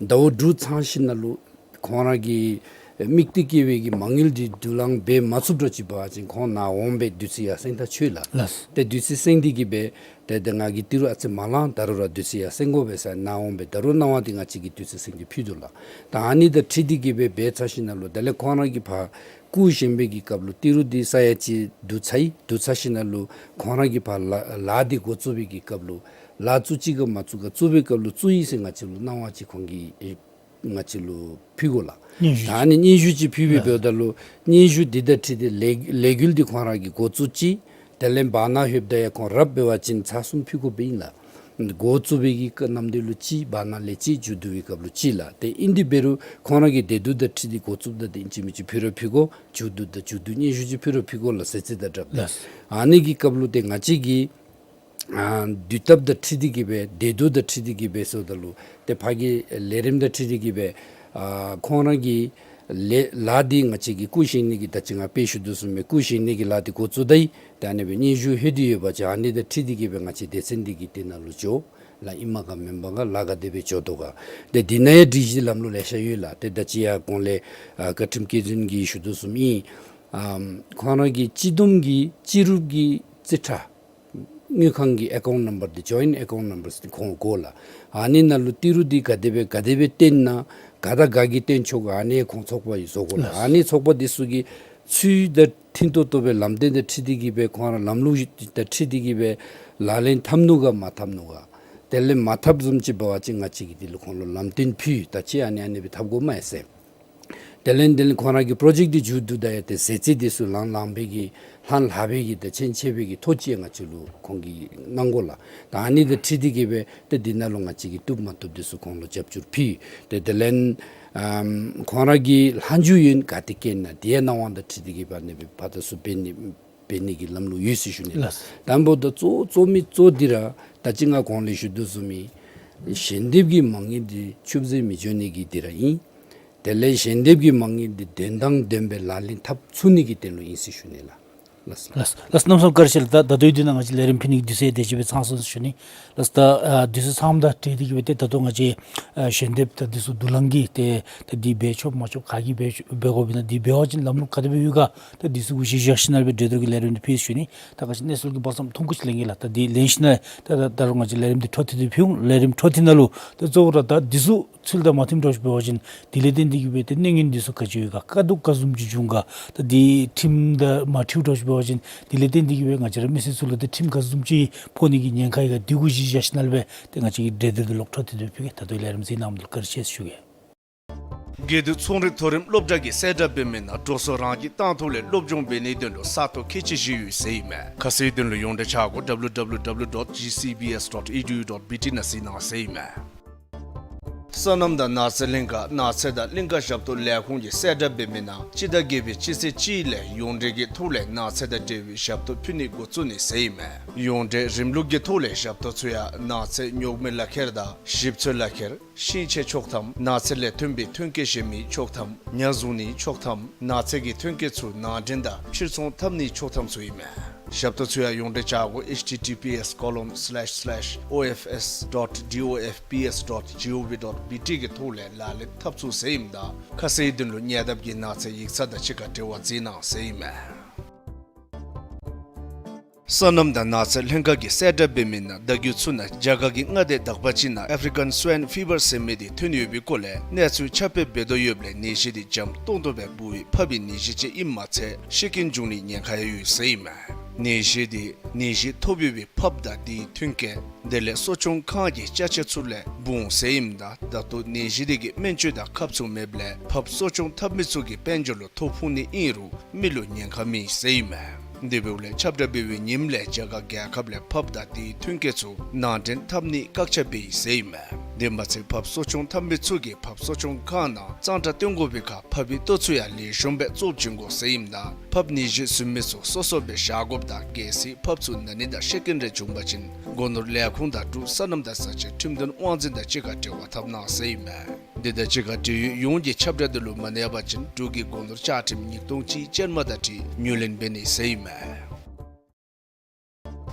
ཟླཝ་དྲུག་ཚང་ཞིནམ་ལས་ཁོང་ར་གི་དམིགས་གཏད་བསྐྱེད་པའི་གི་མ་དངུལ་འདི་བསྡུ་ལེན་འབད་མ་ཚུགསཔ་འདྲཝ་ཅིག་འབད་བ་ཅིན་ཁོང་ནཱ་འོང་སྦེ་དུས་ཚོད་ཡར་སེང་ད་ཆོག་ལགས། ལགས། ཏེ་དུས་ཚོད་སེང་སྟེ་གིས་སྦེ་ཏེ་ཏེ་ང་གིས་ཏི་རུ་ཨ་ཙི་མ་ལང་། ད་རུང་ར་དུས་ཚོད་ཡར་སེང་དགོ་པས་ཟེར་ནཱ་འོང་སྦེ་ད་རུང་གནང་བ་འདི་ང་བཅས་ཀྱིས་དུས་ཚོད་སེང་སྟེ་ཕུལ་དོ་ལགས། ད་ཨ་ནི་དང་འཁྲིལ་ཏེ་གིས་སྦེ་འབད་ཚར་ཞིནམ་ལས་དེ་ལས་ཁོང་ར་གིས་ཕར་སྐུ་བཞེངས་པའི་གི་སྐབས་ལུ་ཏི་རུ་འདི་ས་ཡ་གཅིག་བསྡུ་ཚར་ཡི། བསྡུ་ཚར་ཞིནམ་ལས་ཁོང་ར་གིས་ཕར་ལཱ་ལཱ་འདི་འགོ་བཙུགས་པའི་གི་སྐབས་ལུ་ལཱ་བཙུགས་ཅི་ག་མ་བཙུགས་ག་བཙུགས་པའི་སྐབས་ལུ་བཙུགས་ཡི་ཟེར་ང་བཅས་ལུ་གནང་བ་ཅིག་ཁོང་གིས་ཨེ་ང་བཅས་ལུ་ཕུལ་དགོ་ལགས། སྙན་ཞུ་ད་ཨ་ནི་སྙན་ཞུ་ཅིག་ཕུལ་བའི་འབདཝ་ད་ལུ་སྙན་ཞུ་འདི་དང་འཁྲིལ་ཏེ་ལས་ལས་འགུལ་འདི་ཁོང་ར་གིས་འགོ་བཙུགས་ཅི། དེ་ལས་བར་ན་ལྷོདཔ་ད་ཡང་ཁོང་ར་འབད་བ་ཅིན་ཚར་གསུམ་ཕུལ་དགོཔ་ཨིན་ལགས། འགོ་བཙུགས་པའི་གི་ནམ་དུས་ལུ་གཅིག་བར་ན་ལས་གཅིག་མཇུག་བསྡུ་བའི་སྐབས་ལུ་གཅིག་ལགས། ཏེ་ཨིན་དེ་འབད་རུང་ཁོང་ར་གི་དེ་དུས་དང་འཁྲིལ་ཏེ་འགོ་བཙུགསཔ་ད་ཏེ་ཨིན་ཅི་མིན་ཅི་ཕུལ་ར་ཕུལ་དགོ། མཇུག་བསྡུ་དང་མཇུག་བསྡུ་སྙན་ཞུ་ཅིག་ཕུལ་ར་ཕུལ་དགོ་ལགས་ཟེར་ཚིག་དང་སྦྲགས་ཏེ། ལགས། ཨ་ནི་གི་སྐབས་ལུ་ཏེ་ང་བཅས་ཀྱིས་ཨ་དུས་སྟབས་དང་འཁྲིལ་ཏེ་གིས་སྦེ་དེ་དུས་དང་འཁྲིལ་ཏེ་གིས་སྦེ་ཟེརཝ་ད་ལུ་ཏེ་ཕར་གྱི་ལས་རིམ་དང་འཁྲིལ་ཏེ་གིས་སྦེ་ཨ་ཁོང་ར་གི་ལས་ལཱ་འདི་ང་བཅས་ཀྱི་སྐུ་བཞེངས་ནི་གི་ད་ཅི་ང་དཔེ་ཞུ་དོ་བཟུམ་སྦེ་སྐུ་བཞེངས་ནི་གི་ལཱ་འདི་འགོ་བཙུགས་ད་ཡི། ཏེ་ཨ་ནི་སྦེ་སྙན་ཞུ་ལྷོད་དེ་ཡོད་པ་ཅིན་ཨ་ནི་དང་འཁྲིལ་ཏེ་གིས་སྦེ་ང་བཅས་སྡེ་ཚན་འདི་གི་དེ་ནང་ལུ་འགྱོ་ལགས། ཨིན་མས་ག་མེན་པས་ག་ལཱ་ག་དེ་སྦེ་འགྱོ་དོ་ག། ཏེ་འདི་ནང་ཡང་སྒྲིག་གཞི་ལམ་ལུགས་ལེ་ཤ་ཡོད་ལགས། ཏེ་ད་ཅི་ཡང་གོང་ལས་ཨ་བཀའ་ཁྲིམས་བཀོད་འཛིན་གྱིས་ཞུ་དོ་བཟུམ་ཨིན། ཨམ་ཁོང་ར་གི་སྤྱི་བསྡོམས་ཀྱི་སྤྱི་རུབ་ཀྱི་རྩིས་ཁྲ་དངུལ་ཁང་གི་ཨེ་ཀའུནཊ་ནམ་བར་འདི་ཇོའིནཊ་ཨེ་ཀའུནཊ་ནམ་བར་ཟེར་ཁོང་དགོ་ལགས། ཨ་ནི་ནང་ལུ་ཏི་རུ་འདི་ག་དེ་སྦེ་ག་དེ་སྦེ་བཏོན་ན་ག་དང་ག་གིས་བཏོན་ཆོག་ག་ཨ་ནི་ཁོང་ཚོགས་པ་གིས་བཟོ་དགོ་ལགས། ཨ་ནི་ཚོགས་པ་འདི་ཚུ་གིས་ཚུལ་དང་མཐུན་ཏོག་ཏོ་སྦེ་ལམ་སྟོན་དང་འཁྲིལ་ཏེ་གིས་སྦེ་ཁོང་ར་ལམ་ལུགས་དང་འཁྲིལ་ཏེ་གིས་སྦེ་ལག་ལེན་འཐབ་ནུག་ག་མ་འཐབ་ནུག་ག། དེ་ལས་མ་འཐབ་བཟུམ་ཅིག་འབད་བ་ཅིན་ང་བཅས་ཀྱིས་དེ་ལུ་ཁོང་ལུ་ལམ་སྟོན་ཕུལ། ད་ཅི་ཨ་ནི་ཨ་ནི་སྦེ་འཐབ་དགོ་མས་ཟེར། དེ་ལས་དེ་ལས་ཁོང་ར་གི་པྲོ་ཇེཀཊ་འདི་མཇུག་བསྡུ་ད་ཡང་ཏེ་ཟད་རྩིས་འདི་ཚུ་ལང་ལང་པའི་གི་ལྷང་ལྷང་པའི་གི་ཏེ་ཆེན་ཆེ་བའི་གི་ཐོ་ཅིག་ང་བཅས་ལུ་ཁོང་གིས་གནང་དགོ་ལགས། ད་ཨ་ནི་དང་འཁྲིལ་ཏེ་གིས་སྦེ་ཏེ་འདི་ནང་ལུ་ང་བཅས་ཀྱིས་བཏུབ་མ་བཏུབ་འདི་ཚུ་ཁོང་ལུ་རྒྱབ་སྐྱོར་ཕུལ། ཏེ་དེ་ལས་ཨམ་ཁོང་ར་གི་ལྷག་མཇུག་ཡོན་ག་ཏེ་བཀལ་ན་དེ་ཡང་གནང་བ་དང་འཁྲིལ་ཏེ་གིས་སྦེ་ཨ་ནི་སྦེ་ཕར་དང་ཚུར་འབད་ནི་འབད་ནི་གི་ལམ་ལུགས་ཡོད་ཟེར་ཞུ་ནི་ལགས། ལགས། དང་པོ་ད་གཙོ་གཙོ་མི་གཙོ་འདི་ར་ད་ཅི་ང་གོང་ལས་ཞུ་དོ་བཟུམ་ཨིན། ཞལ་འདེབས་ཀྱི་མ་དངུལ་འདི་ཆུད་ཟོས་མི་འགྱོ་ནི་གི་འདི་ར་ཨིན། དེ་ལས་ཞལ་འདེབས་ཀྱི་མ་དངུལ་འདི་དོན་དང་ལྡན་པའི་ལག་ལེན་འཐབ་ཚུགས་ནི་གི་དོན་ལུ་ཨིན་ཟེར་ཞུ་ནི་ལགས། ལགས་སོ། ལགས་སོ། ལགས་སོ། གནམ་མེད་ས་མེད་བཀའ་དྲིན་ཆེ་ལགས། ད་ད་ལྟོའི་དུས་ནང་ང་བཅས་ལས་རིམ་ཕུལ་ནི་དུས་ཚོད་དེ་ཅིག་སྦེ་ཚང་སོང་ཟེར་ཞུ་ནི། ལགས་སོ། ད་ཨ་དུས་ཚོད་ཚངམ་དང་འབྲེལ་ཏེ་གིས་སྦེ་ཏེ་ད་ལྟོ་ང་བཅས་ཨ་ཞལ་འདེབས་ད་འདི་ཚུ་བསྡུ་ལེན་གྱི་ཏེ་ད་འདི་འབད་ཆོག་མ་ཆོག་ག་གིས་འབད་འབད་དགོཔ་ཨིན་ན་འདི་འབད་བ་ཅིན་ལམ་ལུགས་ག་དེ་སྦེ་ཡོད་ག་ད་འདི་ཚུ་གུ་གཞི་བཞག་ཞིནམ་ལས་སྦེ་གྲོས་བསྡུར་གྱི་ལས་རིམ་འདི་ཕུལ་ཞུ་ནི། ད་ག་ཅི་གནས་ཚུལ་གྱི་བར་མཚམས་ཐུང་ཀུ་ཅིག་ལེན་གེ་ལགས། ད་འདི་ལེན་ཞིནམ་ལས་ད་ད་ད་རུང་ང་བཅས་ལས་རིམ་འདི་འཕྲོ་མཐུད་དེ་ཕུལ་འོང་། ལས་རིམ་འཕྲོ་མཐུད་ནང་ལུ་ད་གཙོ་བོ་ར་ད་འདི་ཚུ་ཚུལ་དང་མ་མཐུནམ་འདྲཝ་ཅིག་འབད་བ་ཅིན་དེ་ལས་བརྟེན་ཏེ་གིས་སྦེ་ཏེ་གནོད་ཉེན་འདི་ཚུ་ག་ཅི་ཡོད་ག་དཀའ་སྡུག་ག་བཟུམ་ཅིག་འབྱུང་ག་ད་འདི་ཁྲིམས་དང་མ་འཁྲིལཝ་འདྲཝ་ཅིག་འབད་བ་ཅིན་དེ་ལས་བརྟེན་ཏེ་གིས་སྦེ་ང་བཅས་ར་མི་སེར་ཚུ་ལུ་ཏེ་ཁྲིམས་ག་བཟུམ་ཅིག་ཕོག་ནི་གི་ཉེན་ཁ་ཡོད་ག་འདི་གུ་གཞི་བཞག་ཞིནམ་ལས་སྦེ་ཏེ་ང་བཅས་ཀྱིས་གྲོས་བསྡུར་འདི་ལོག་འཕྲོ་མཐུད་དེ་ཕུལ་གེ། ད་ལྟོའི་ལས་རིམ་གཟིགས་གནང་མི་ལུ་བཀའ་དྲིན་ཆེ་ཟེར་ཞུ་གེ། རྒྱལ་དུ་ཚོང་རིག་མཐོ་རིམ་སློབ་གྲྭ་གིས་གསལ་བསྒྲགས་འབད་མི་ནང་འགྲོ་སོང་རང་གིས་བཏང་ཐོག་ལས་སློབ་སྦྱོང་འབད་ནིའི་དོན་ལུ་ས་སྟོང་ཁལ་གཅིག་བཞེས་ཡོད་ཟེར་ཨིན་མས། ཁ་གསལ་དོན་ལུ་ཡོངས་འབྲེལ་ཆ་བགོས་W W W dot G C B S dot E D U dot B T ནང་གཟིགས་གནང་ཟེར་ཨིན་མས། སོ་ནམ་དང་ནགས་ཚལ་ལྷན་ཁག་ནགས་ཚལ་དང་གླིང་ཀ་ཞབས་ཏོག་ལས་ཁུངས་ཀྱིས་གསལ་བསྒྲགས་འབད་མི་ནང་སྤྱི་ཟླ་བརྒྱད་པའི་སྤྱི་ཚེས་གཅིག་ལས་ཡོངས་འབྲེལ་གྱི་ཐོག་ལས་ནགས་ཚལ་དང་འབྲེལ་བའི་ཞབས་ཏོག་ཕུལ་ནི་འགོ་བཙུགས་ནི་ཟེར་ཨིན་མས། ཡོངས་འབྲེལ་རིམ་ལུགས་ཀྱི་ཐོག་ལས་ཞབས་ཏོག་ཚུ་ཡང་ནགས་ཚལ་རྙོག་མའི་ལག་ཁྱེར་དང་ཞིབ་འཚོལ་ལག་ཁྱེར། ཤིང་ཆས་ཆོག་ཐམ། ནགས་ཚལ་ལས་ཐོན་པའི་ཐོན་སྐྱེད་བཞེས་མི་ཆོག་ཐམ། ཉ་བཟུང་ནི་ཆོག་ཐམ། ནགས་ཚལ་གྱི་ཐོན་སྐྱེད་ཚུ་ནང་འདྲེན་དང་ཕྱིར་ཚོང་འཐབ་ནི་ཆོག་ཐམ་ཚུ་ཨིན་མས། ཞབས་ཏོག་ཚུ་ཡང་ཡོངས་འབྲེལ་ཆ་བགོས H T T P S colon slash slash O F S dot D O F P S dot G O V dot B T གི་ཐོག་ལས་ལག་ལེན་འཐབ་ཚུགས་ཟེར་ཨིནམ་ད་ཁ་གསལ་དོན་ལུ་ཉེ་འདབས་ཀྱི་ནགས་ཚལ་ཡིག་ཚང་དང་གཅིག་ཁར་འབྲེལ་བ་འཛིན་གནང་ཟེར་ཨིན་མས། སོ་ནམ་དང་ནགས་ཚལ་ལྷན་ཁག་གིས་གསལ་བསྒྲགས་འབད་མི་ནང་ཟླ་མཇུག་ཚུ་ནང་རྒྱ་གར་གྱི་མངའ་སྡེ་དག་པ་ཅིག་ནང་African Swine Fever ཟེར་མི་འདི་ཐོན་ཡོད་པའི་སྐོར་ལས་གནས་ཚུལ་ཁྱབ་སྤེལ་འབད་དོ་ཡོདཔ་ལས་ནད་གཞི་འདི་འཇམ་ཏོང་ཏོ་སྦེ་འབུ་བའི་ཕགཔ་གི་ནད་གཞི་ཅིག་ཨིནམ་མ་ཚད་ཤི་རྐྱེན་འབྱུང་ནིའི་ཉེན་ཁ་ཡང་ཡོད་ཟེར་ཨིན་མས། ནད་གཞི་འདི་ནད་གཞི་ཐོབ་ཡོད་པའི་ཕགཔ་དང་དེའི་ཐོན་སྐྱེད་དེ་ལས་གསོ་སྐྱོང་ཁང་གི་ཅ་ཆས་ཚུ་ལས་འབུ་འོང་ཟེར་ཨིནམ་ད་ད་ལྟོ་ནད་གཞི་འདི་གི་སྨན་བཅོས་དང་ཁབ་ཚུ་མེདཔ་ལས་ཕགཔ་གསོ་སྐྱོང་འཐབ་མི་ཚུ་གིས་དཔལ་འབྱོར་ལུ་ཐོ་ཕོག་ནི་ཨིན་རུང་མི་ལུ་ཉེན་ཁ་མེད་ཟེར་ཨིན་མས། དེ་འབདཝ་ལས་ཁྱབ་བསྒྲགས་འབད་བའི་ཉིནམ་ལས་རྒྱ་གར་རྒྱལ་ཁབ་ལས་ཕགཔ་དང་དེའི་ཐོན་སྐྱེད་ཚུ་ནང་འདྲེན་འཐབ་ནི་བཀག་ཆ་འབད་ཡི་ཟེར་ཨིན་མས། དེ་མ་ཚད་ཕགཔ་གསོ་སྐྱོང་འཐབ་མི་ཚུ་གིས་ཕགཔ་གསོ་སྐྱོང་ཁང་ནང་གཙང་སྦྲ་བཏོན་དགོ་པའི་ཁར་ཕགཔ་གི་ལྟོ་ཚུ་ཡང་ལེགས་ཤོམ་སྦེ་བཙོ་བྱིན་དགོ་ཟེར་ཨིནམ་ད་ཕགཔ་ནད་གཞི་ཟུན་མི་ཚུ་སོ་སོ་སྦེ་བཞག་དགོཔ་དང་གལ་སྲིད་ཕགཔ་ཚུ་ན་ནི་དང་ཤི་རྐྱེན་རེ་བྱུང་པ་ཅིན་སྒོ་ནོར་ལས་ཁུངས་དང་འབྲུག་སོ་ནམ་དང་བཟའ་བཅའི་ཁྲིམས་དོན་དབང་འཛིན་དང་གཅིག་ཁར་འབྲེལ་བ་འཐབ་གནང་ཟེར་ཨིན་མས། དེ་དང་གཅིག་ཁར་འབྲེལ་ཡོད་ཡོངས་ཀྱིས་ཁྱབ་བསྒྲགས་འདི་ལུ་མ་གནས་པ་ཅིན་འབྲུག་གི་སྒོ་ནོར་བཅའ་ཁྲིམས་ཉིས་སྟོང་གཅིག་ཅན་མ་དང་འཁྲིལ་ངོས་ལེན་འབད་ནི་ཟེར་ཨིན་མས།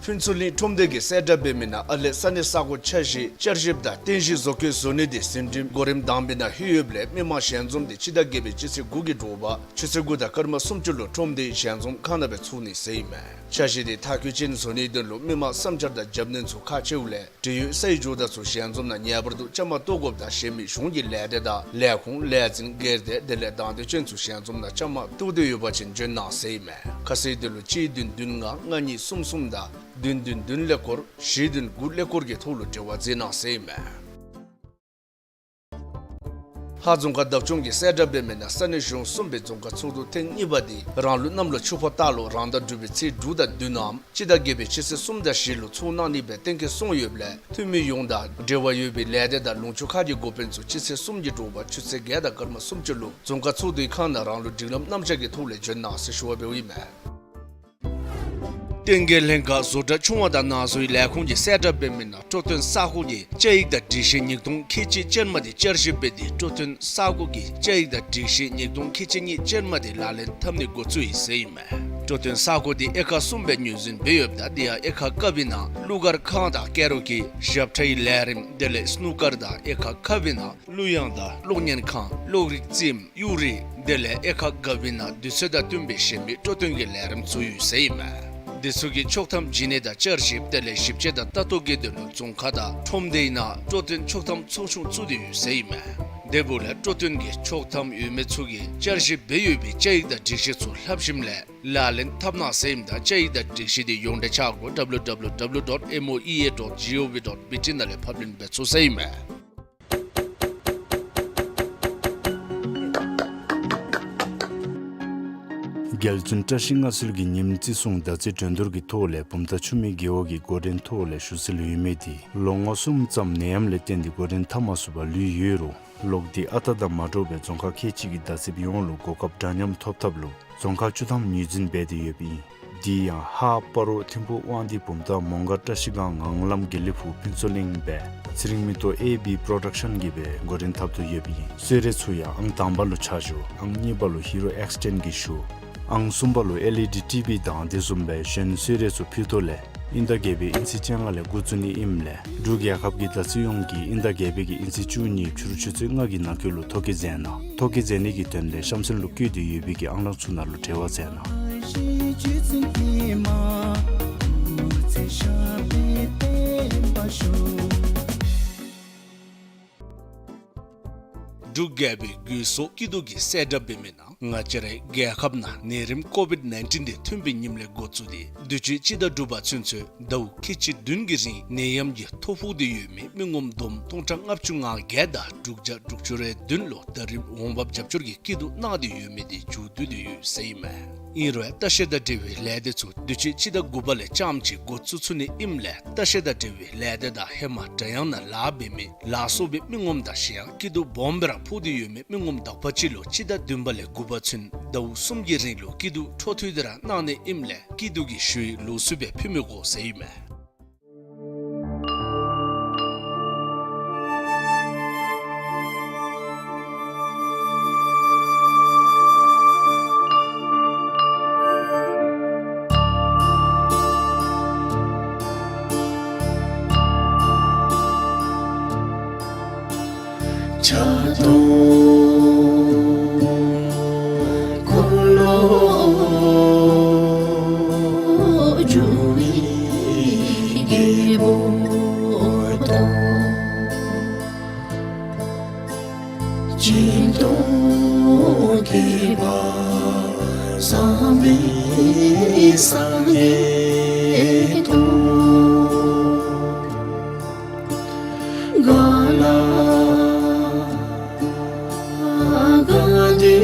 ཕུན་ཚོགས་གླིང་ཁྲོམ་སྡེ་གིས་གསལ་བསྒྲགས་འབད་མི་ནང་ཨ་ལས་ས་གནས་ས་གོ་འཆར་གཞི་བསྐྱར་ཞིབ་དང་རྟེན་གཞི་བཟོ་བཀོད་བཟོ་ནི་འདི་ཟིན་བྲིས་གོ་རིམ་དང་པའི་ནང་ལྷོད་ཡོདཔ་ལས་མི་མང་ཞལ་འཛོམས་འདི་སྤྱི་ཟླ་བརྒྱད་པའི་སྤྱི་ཚེས་དགུ་གི་དྲོ་པ་ཆུ་ཚོད་དགུ་དང་སྐར་མ་སུམ་ཅུ་ལུ་ཁྲོམ་སྡེའི་ཞལ་འཛོམས་ཁང་ནང་སྦེ་ཚུགས་ནི་ཟེར་ཨིན་མས། འཆར་གཞི་འདི་མཐར་འཁྱོལ་ཅན་བཟོ་ནིའི་དོན་ལུ་མི་མང་བསམ་འཆར་དང་རྒྱབ་སྣོན་ཚུ་ཁག་ཆེཝ་ལས་འབྲེལ་ཡོད་སའི་ཇོ་བདག་ཚུ་ཞལ་འཛོམས་ནང་ངེས་པར་དུ་བཅའ་མར་གཏོགས་དགོཔ་དང་གཞན་མི་གཞུང་གི་ལས་སྡེ་དང་ལས་ཁུངས་ལས་འཛིན་སྒེར་སྡེ་དེ་ལས་དང་འདོད་ཅན་ཚུ་ཞལ་འཛོམས་ནང་བཅའ་མར་གཏོགས་འདོད་ཡོད་པ་ཅིན་འབྱོན་གནང་ཟེར་ཨིན་མས། ཁ་གསལ་དོན་ལུ་གཅིག་བདུན་བདུན་ལྔ་ལྔ་གཉིས་གསུམ་གསུམ་དང་བདུན་བདུན་བདུན་ཀླད་ཀོར་བཞི་བདུན་དགུ་ཀླད་ཀོར་གྱི་ཐོག་ལུ་འབྲེལ་བ་མཛད་གནང་ཟེར་ཨིན་མས། ཧཱ་རྫོང་ཁག་བདག་སྐྱོང་གིས་གསལ་བསྒྲགས་འབད་མི་ནང་ས་གནས་གཞུང་གསུམ་པའི་རྫོང་ཁག་ཚོགས་འདུ་ཐེངས་གཉིས་པ་འདི་རང་ལུགས་གནམ་ལོ་ཆུ་ཕག་སྟག་ལོ་རང་ཟླ་དྲུག་པའི་ཚེས་དྲུག་དང་བདུན་ནམ་སྤྱི་ཟླ་བརྒྱད་པའི་སྤྱི་ཚེས་གསུམ་དང་བཞི་ལུ་ཚོགས་གནང་ནི་སྦེ་གཏན་འཁེལ་སོང་ཡོདཔ་ལས་འཐུས་མི་ཡོངས་དང་འབྲེལ་བ་ཡོད་པའི་ལས་སྡེ་དང་ལུང་ཕྱོགས་ཁག་གི་འགོ་དཔོན་ཚུ་སྤྱི་ཚེས་གསུམ་གྱི་དྲོ་པ་ཆུ་ཚོད་བརྒྱད་དང་སྐར་མ་སུམ་ཅུ་ལུ་རྫོང་ཁག་ཚོགས་འདུའི་ཁང་ནང་རང་ལུགས་སྒྲིག་ལམ་རྣམ་གཞག་གི་ཐོག་ལས་འབྱོན་གནང་ཟེར་ཞུ་བ་འབདཝ་ཨིན་མས། ལྟེ་འགན་ལྷན་ཁག་བཟོ་གྲྭ་ཆུང་བ་དང་ནང་བཟོའི་ལས་ཁུངས་ཀྱིས་གསལ་བསྒྲགས་འབད་མི་ནང་སྤྲོ་སྟོན་ས་གོ་གི་བཅའ་ཡིག་དང་སྒྲིག་གཞི་ཉིས་སྟོང་ཁལ་གཅིག་ཅན་མ་དེ་བསྐྱར་ཞིབ་འབད་དེ་སྤྲོ་སྟོན་ས་གོ་གི་བཅའ་ཡིག་དང་སྒྲིག་གཞི་ཉིས་སྟོང་ཁལ་གཅིག་གཉིས་ཅན་མ་དེ་ལག་ལེན་འཐབ་ནི་འགོ་བཙུགས་ཡི་ཟེར་ཨིན་མས། སྤྲོ་སྟོན་ས་གོ་དེ་དབྱེ་ཁག་གསུམ་སྦེ་ངོས་འཛིན་འབད་ཡོདཔ་ད་དེ་ཡང་དབྱེ་ཁག་ཀ་པའི་ནང་གླུ་གར་ཁང་དང་ཀ་ར་ཨོ་ཀེ་ཞབས་ཁྲའི་ལས་རིམ་དེ་ལས་སྣུ་ཀར་དང་དབྱེ་ཁག་ཁ་པའི་ནང་གླུ་དབྱངས་དང་གློག་བརྙན་ཁང་གློག་རིག་རྩེདམོ་གཡུ་རལ་དེ་ལས་དབྱེ་ཁག་ག་པའི་ནང་དུས་ཚོད་དང་བསྟུན་པའི་གཞན་མི་སྤྲོ་སྟོན་གྱི་ལས་རིམ་ཚུ་ཡོད་ཟེར་ཨིན་མས། དེ་ཚུ་གི་ཆོག་ཐམ་བྱིན་ནི་དང་བསྐྱར་ཞིབ་དེ་ལས་ཞིབ་དཔྱད་དང་ལྟ་རྟོག་གི་དོན་ལུ་རྫོང་ཁག་དང་ཁྲོམ་སྡེའི་ནང་སྤྲོ་སྟོན་ཆོག་ཐམ་ཚོགས་ཆུང་བཙུགས་ཏེ་ཡོད་ཟེར་ཨིན་མས། དེ་འབདཝ་ལས་སྤྲོ་སྟོན་གྱི་ཆོག་ཐམ་ཡོད་མི་ཚུ་གིས་བསྐྱར་ཞིབ་འབད་ཡོད་པའི་བཅའ་ཡིག་དང་སྒྲིག་གཞི་ཚུ་ལྷག་ཞིནམ་ལས་ལག་ལེན་འཐབ་གནང་ཟེར་ཨིནམ་ད་བཅའ་ཡིག་དང་སྒྲིག་གཞི་དེ་ཡོངས་འབྲེལ་ཆ་བགོས་W W W dot M O E A dot G O V dot B T ནང་ལས་ཕབ་ལེན་འབད་ཚུགས་ཟེར་ཨིན་མས། རྒྱལ་བཙུན་བཀྲ་ཤིས་མངའ་གསོལ་གྱི་ཉིནམ་བརྩི་སྲུང་ཟླ་རྩིས་སྒྲོན་དོར་གྱི་ཐོག་ལས་བུམ་ཐང་ཆུ་སྨད་རྒེད་འོག་གི་འགོ་འདྲེན་ཐོག་ལས་ཞུ་སྲོལ་ཡོད་མི་དེ་ལོ་ངོ་གསུམ་ཙམ་ནད་ཡམས་ལས་བརྟེན་ཏེ་འགོ་འདྲེན་འཐབ་མ་ཚུགས་པར་ལུས་ཡོད་རུང་ལོག་སྟེ་ཨ་རྟག་དང་མ་འདྲཝ་སྦེ་རྫོང་ཁག་ཁལ་གཅིག་གི་བདག་སྤྱོད་ཡོངས་ལུ་གོ་སྐབས་འདྲ་མཉམ་ཐོབ་ཐབས་ལུ་རྫོང་ཁག་བཅུ་ཐམ་ངོས་འཛིན་འབད་དེ་ཡོདཔ་ཨིན། དེ་ཡང་ཧཱ་སྤ་རོ་ཐིམ་ཕུ་དབང་འདུས་བུམ་ཐང་མོང་སྒར་བཀྲ་ཤིས་སྒང་ངང་ལམ་དགེ་ལེགས་ཕུག་ཕུན་ཚོགས་གླིང་སྦེ་ཚེ་རིང་མེ་ཏོག་ཨེ་བི་པྲོ་ཌག་ཤཱན་གྱིས་སྦེ་འགོ་འདྲེན་འཐབ་དོ་ཡོདཔ་ཨིན། གསོལ་རས་ཚུ་ཡང་ཨང་དང་པ་ལུ་ཆ་བཞག་ཨང་གཉིས་པ་ལུ་ཧི་རོ་ཨེགས་ཊེན་གྱིས་ཞུ། ཨང་གསུམ་པ་ལུ་ཨེལ་ཨི་ཌི་ཊི་བི་དང་དེ་བཟུམ་སྦེ་གཞན་གསོལ་རས་ཚུ་ཕུལ་ཐོག་ལས་དབྱིན་ཟླ་བརྒྱད་པའི་དབྱིན་ཚེས་བཅོ་ལྔ་ལས་འགོ་བཙུགས་ནི་ཨིནམ་ལས་འབྲུག་རྒྱལ་ཁབ་ཀྱི་ཟླ་ཚེས་ཡོངས་ཀྱི་དབྱིན་ཟླ་བརྒྱད་པའི་གི་དབྱིན་ཚེས་བཅུ་གཉིས་ཕྱི་རུ་ཆུ་ཚོད་ལྔ་གི་ནང་འཁོད་ལུ་ཐོ་བཀོད་མཛད་གནང་། ཐོ་བཀོད་མཛད་ནི་གི་དོན་ལས་གཤམ་གསལ་ལུ་བཀོད་དེ་ཡོད་པའི་གི་ཨང་གྲངས་ཚུ་ནང་ལུ་འབྲེལ་བ་མཛད་གནང་། འབྲུག་རྒྱལ་པོའི་རྒོད་སོ་སྐྱིད་སྡུག་གི་གསལ་བསྒྲགས་འབད་མི་ནང་ང་བཅས་རའི་རྒྱལ་ཁབ་ནང་ནད་རིམས་ཀོ་བིཌ་ནའིན་ཊིན་དེ་ཐོན་པའི་ཉིནམ་ལས་འགོ་བཙུགས་ཏེ་དུས་ཅི་སྤྱི་ཟླ་དྲུག་པ་ཚུན་ཚོད་ཟླཝ་ཁལ་གཅིག་བདུན་གྱི་རིང་ནད་ཡམས་ཀྱིས་ཐོ་ཕོག་སྟེ་ཡོད་མི་མི་ངོམ་བསྡོམས་སྟོང་ཕྲག་ལྔ་བཅུ་ང་བརྒྱད་དང་དྲུག་བརྒྱ་དྲུག་ཅུ་རེ་བདུན་ལུ་ད་རིས་འོང་འབབ་རྒྱབ་སྐྱོར་གྱི་སྐྱིད་སྡུག་གནང་སྟེ་ཡོད་མི་དེ་མཇུག་བསྡུ་སྟེ་ཡོད་ཟེར་ཨིན་མས། ཨིན་རུང་ལྟ་བཤལ་དང་འབྲེལ་བའི་ལས་སྡེ་ཚུ་དུས་ཅི་སྤྱི་ཟླ་དགུ་པ་ལས་རྐྱངམ་ཅིག་འགོ་བཙུགས་ཚུགས་ནི་ཨིནམ་ལས་ལྟ་བཤལ་དང་འབྲེལ་བའི་ལས་སྡེ་དང་ཧེ་མ་སྒྲ་དབྱངས་ནང་ལཱ་འབད་མི་ལ་སོགས་པའི་མི་ངོམ་དང་གཞན་ཡང་སྐྱིད་སྡུག་སྦོམ་སྦེ་ར་ཕོག་སྟེ་ཡོད་མི་མི་ངོམ་དག་པ་ཅིག་ལུ་སྤྱི་ཟླ་བདུན་པ་ལས་དགུ་པ་ཚུན་ཟླཝ་གསུམ་གྱི་རིང་ལུ་སྐྱིད་སྡུག་འཕྲོ་མཐུད་དེ་ར་གནང་ནི་ཨིནམ་ལས་སྐྱིད་སྡུག་གི་ཞུ་ཡིག་ལོགས་སུ་སྦེ་ཕུལ་མི་དགོ་ཟེར་ཨིན་མས། ཕྱག་སྟོང་འཁོར་ལོ་སྒྱུར་བའི་རྒྱལ་པོ་དང་། སྤྱན་སྟོང་ཁྱད་པར་བཟང་པོའི་སངས་རྒྱས་དང་། ག་ལ་ག་ཏེ་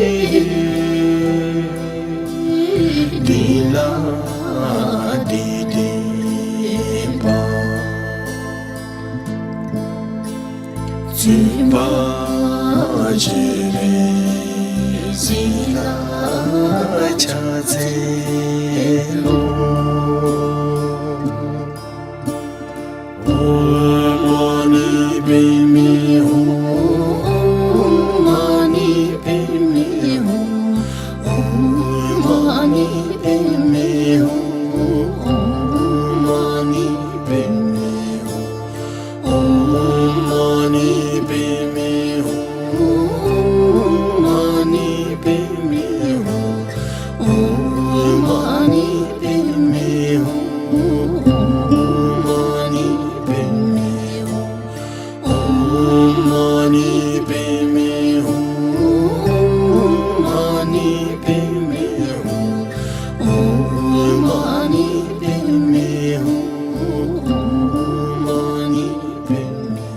དེ་ལ་དེ་བདེན་པ། བརྩོན་པ་བྱས་པས་གཟིགས་ལ་ཕྱག་འཚལ་ལོ། ཨོཾ་མ་ཎི་པདྨེ་ཧཱུྃ། ཨོཾ་མ་ཎི་པདྨེ་ཧཱུྃ། ཨོཾ་མ་ཎི་པདྨེ་ཧཱུྃ། ཨོཾ་མ་ཎི་པདྨེ་ཧཱུྃ། ཨོཾ་མ་ཎི་པདྨེ་ཧཱུྃ། ཨོཾ་མ་ཎི་པདྨེ་ཧཱུྃ། ཨོཾ་མ་ཎི་པདྨེ་ཧཱུྃ། ཨོཾ་མ་ཎི་པདྨེ་ཧཱུྃ། ཨོཾ་མ་ཎི་པདྨེ་ཧཱུྃ། ཨོཾ་མ་ཎི་པདྨེ་ཧཱུྃ། ཨོཾ་མ་ཎི་པདྨེ་ཧཱུྃ། ཨོཾ་མ་ཎི་པདྨེ་ཧཱུྃ།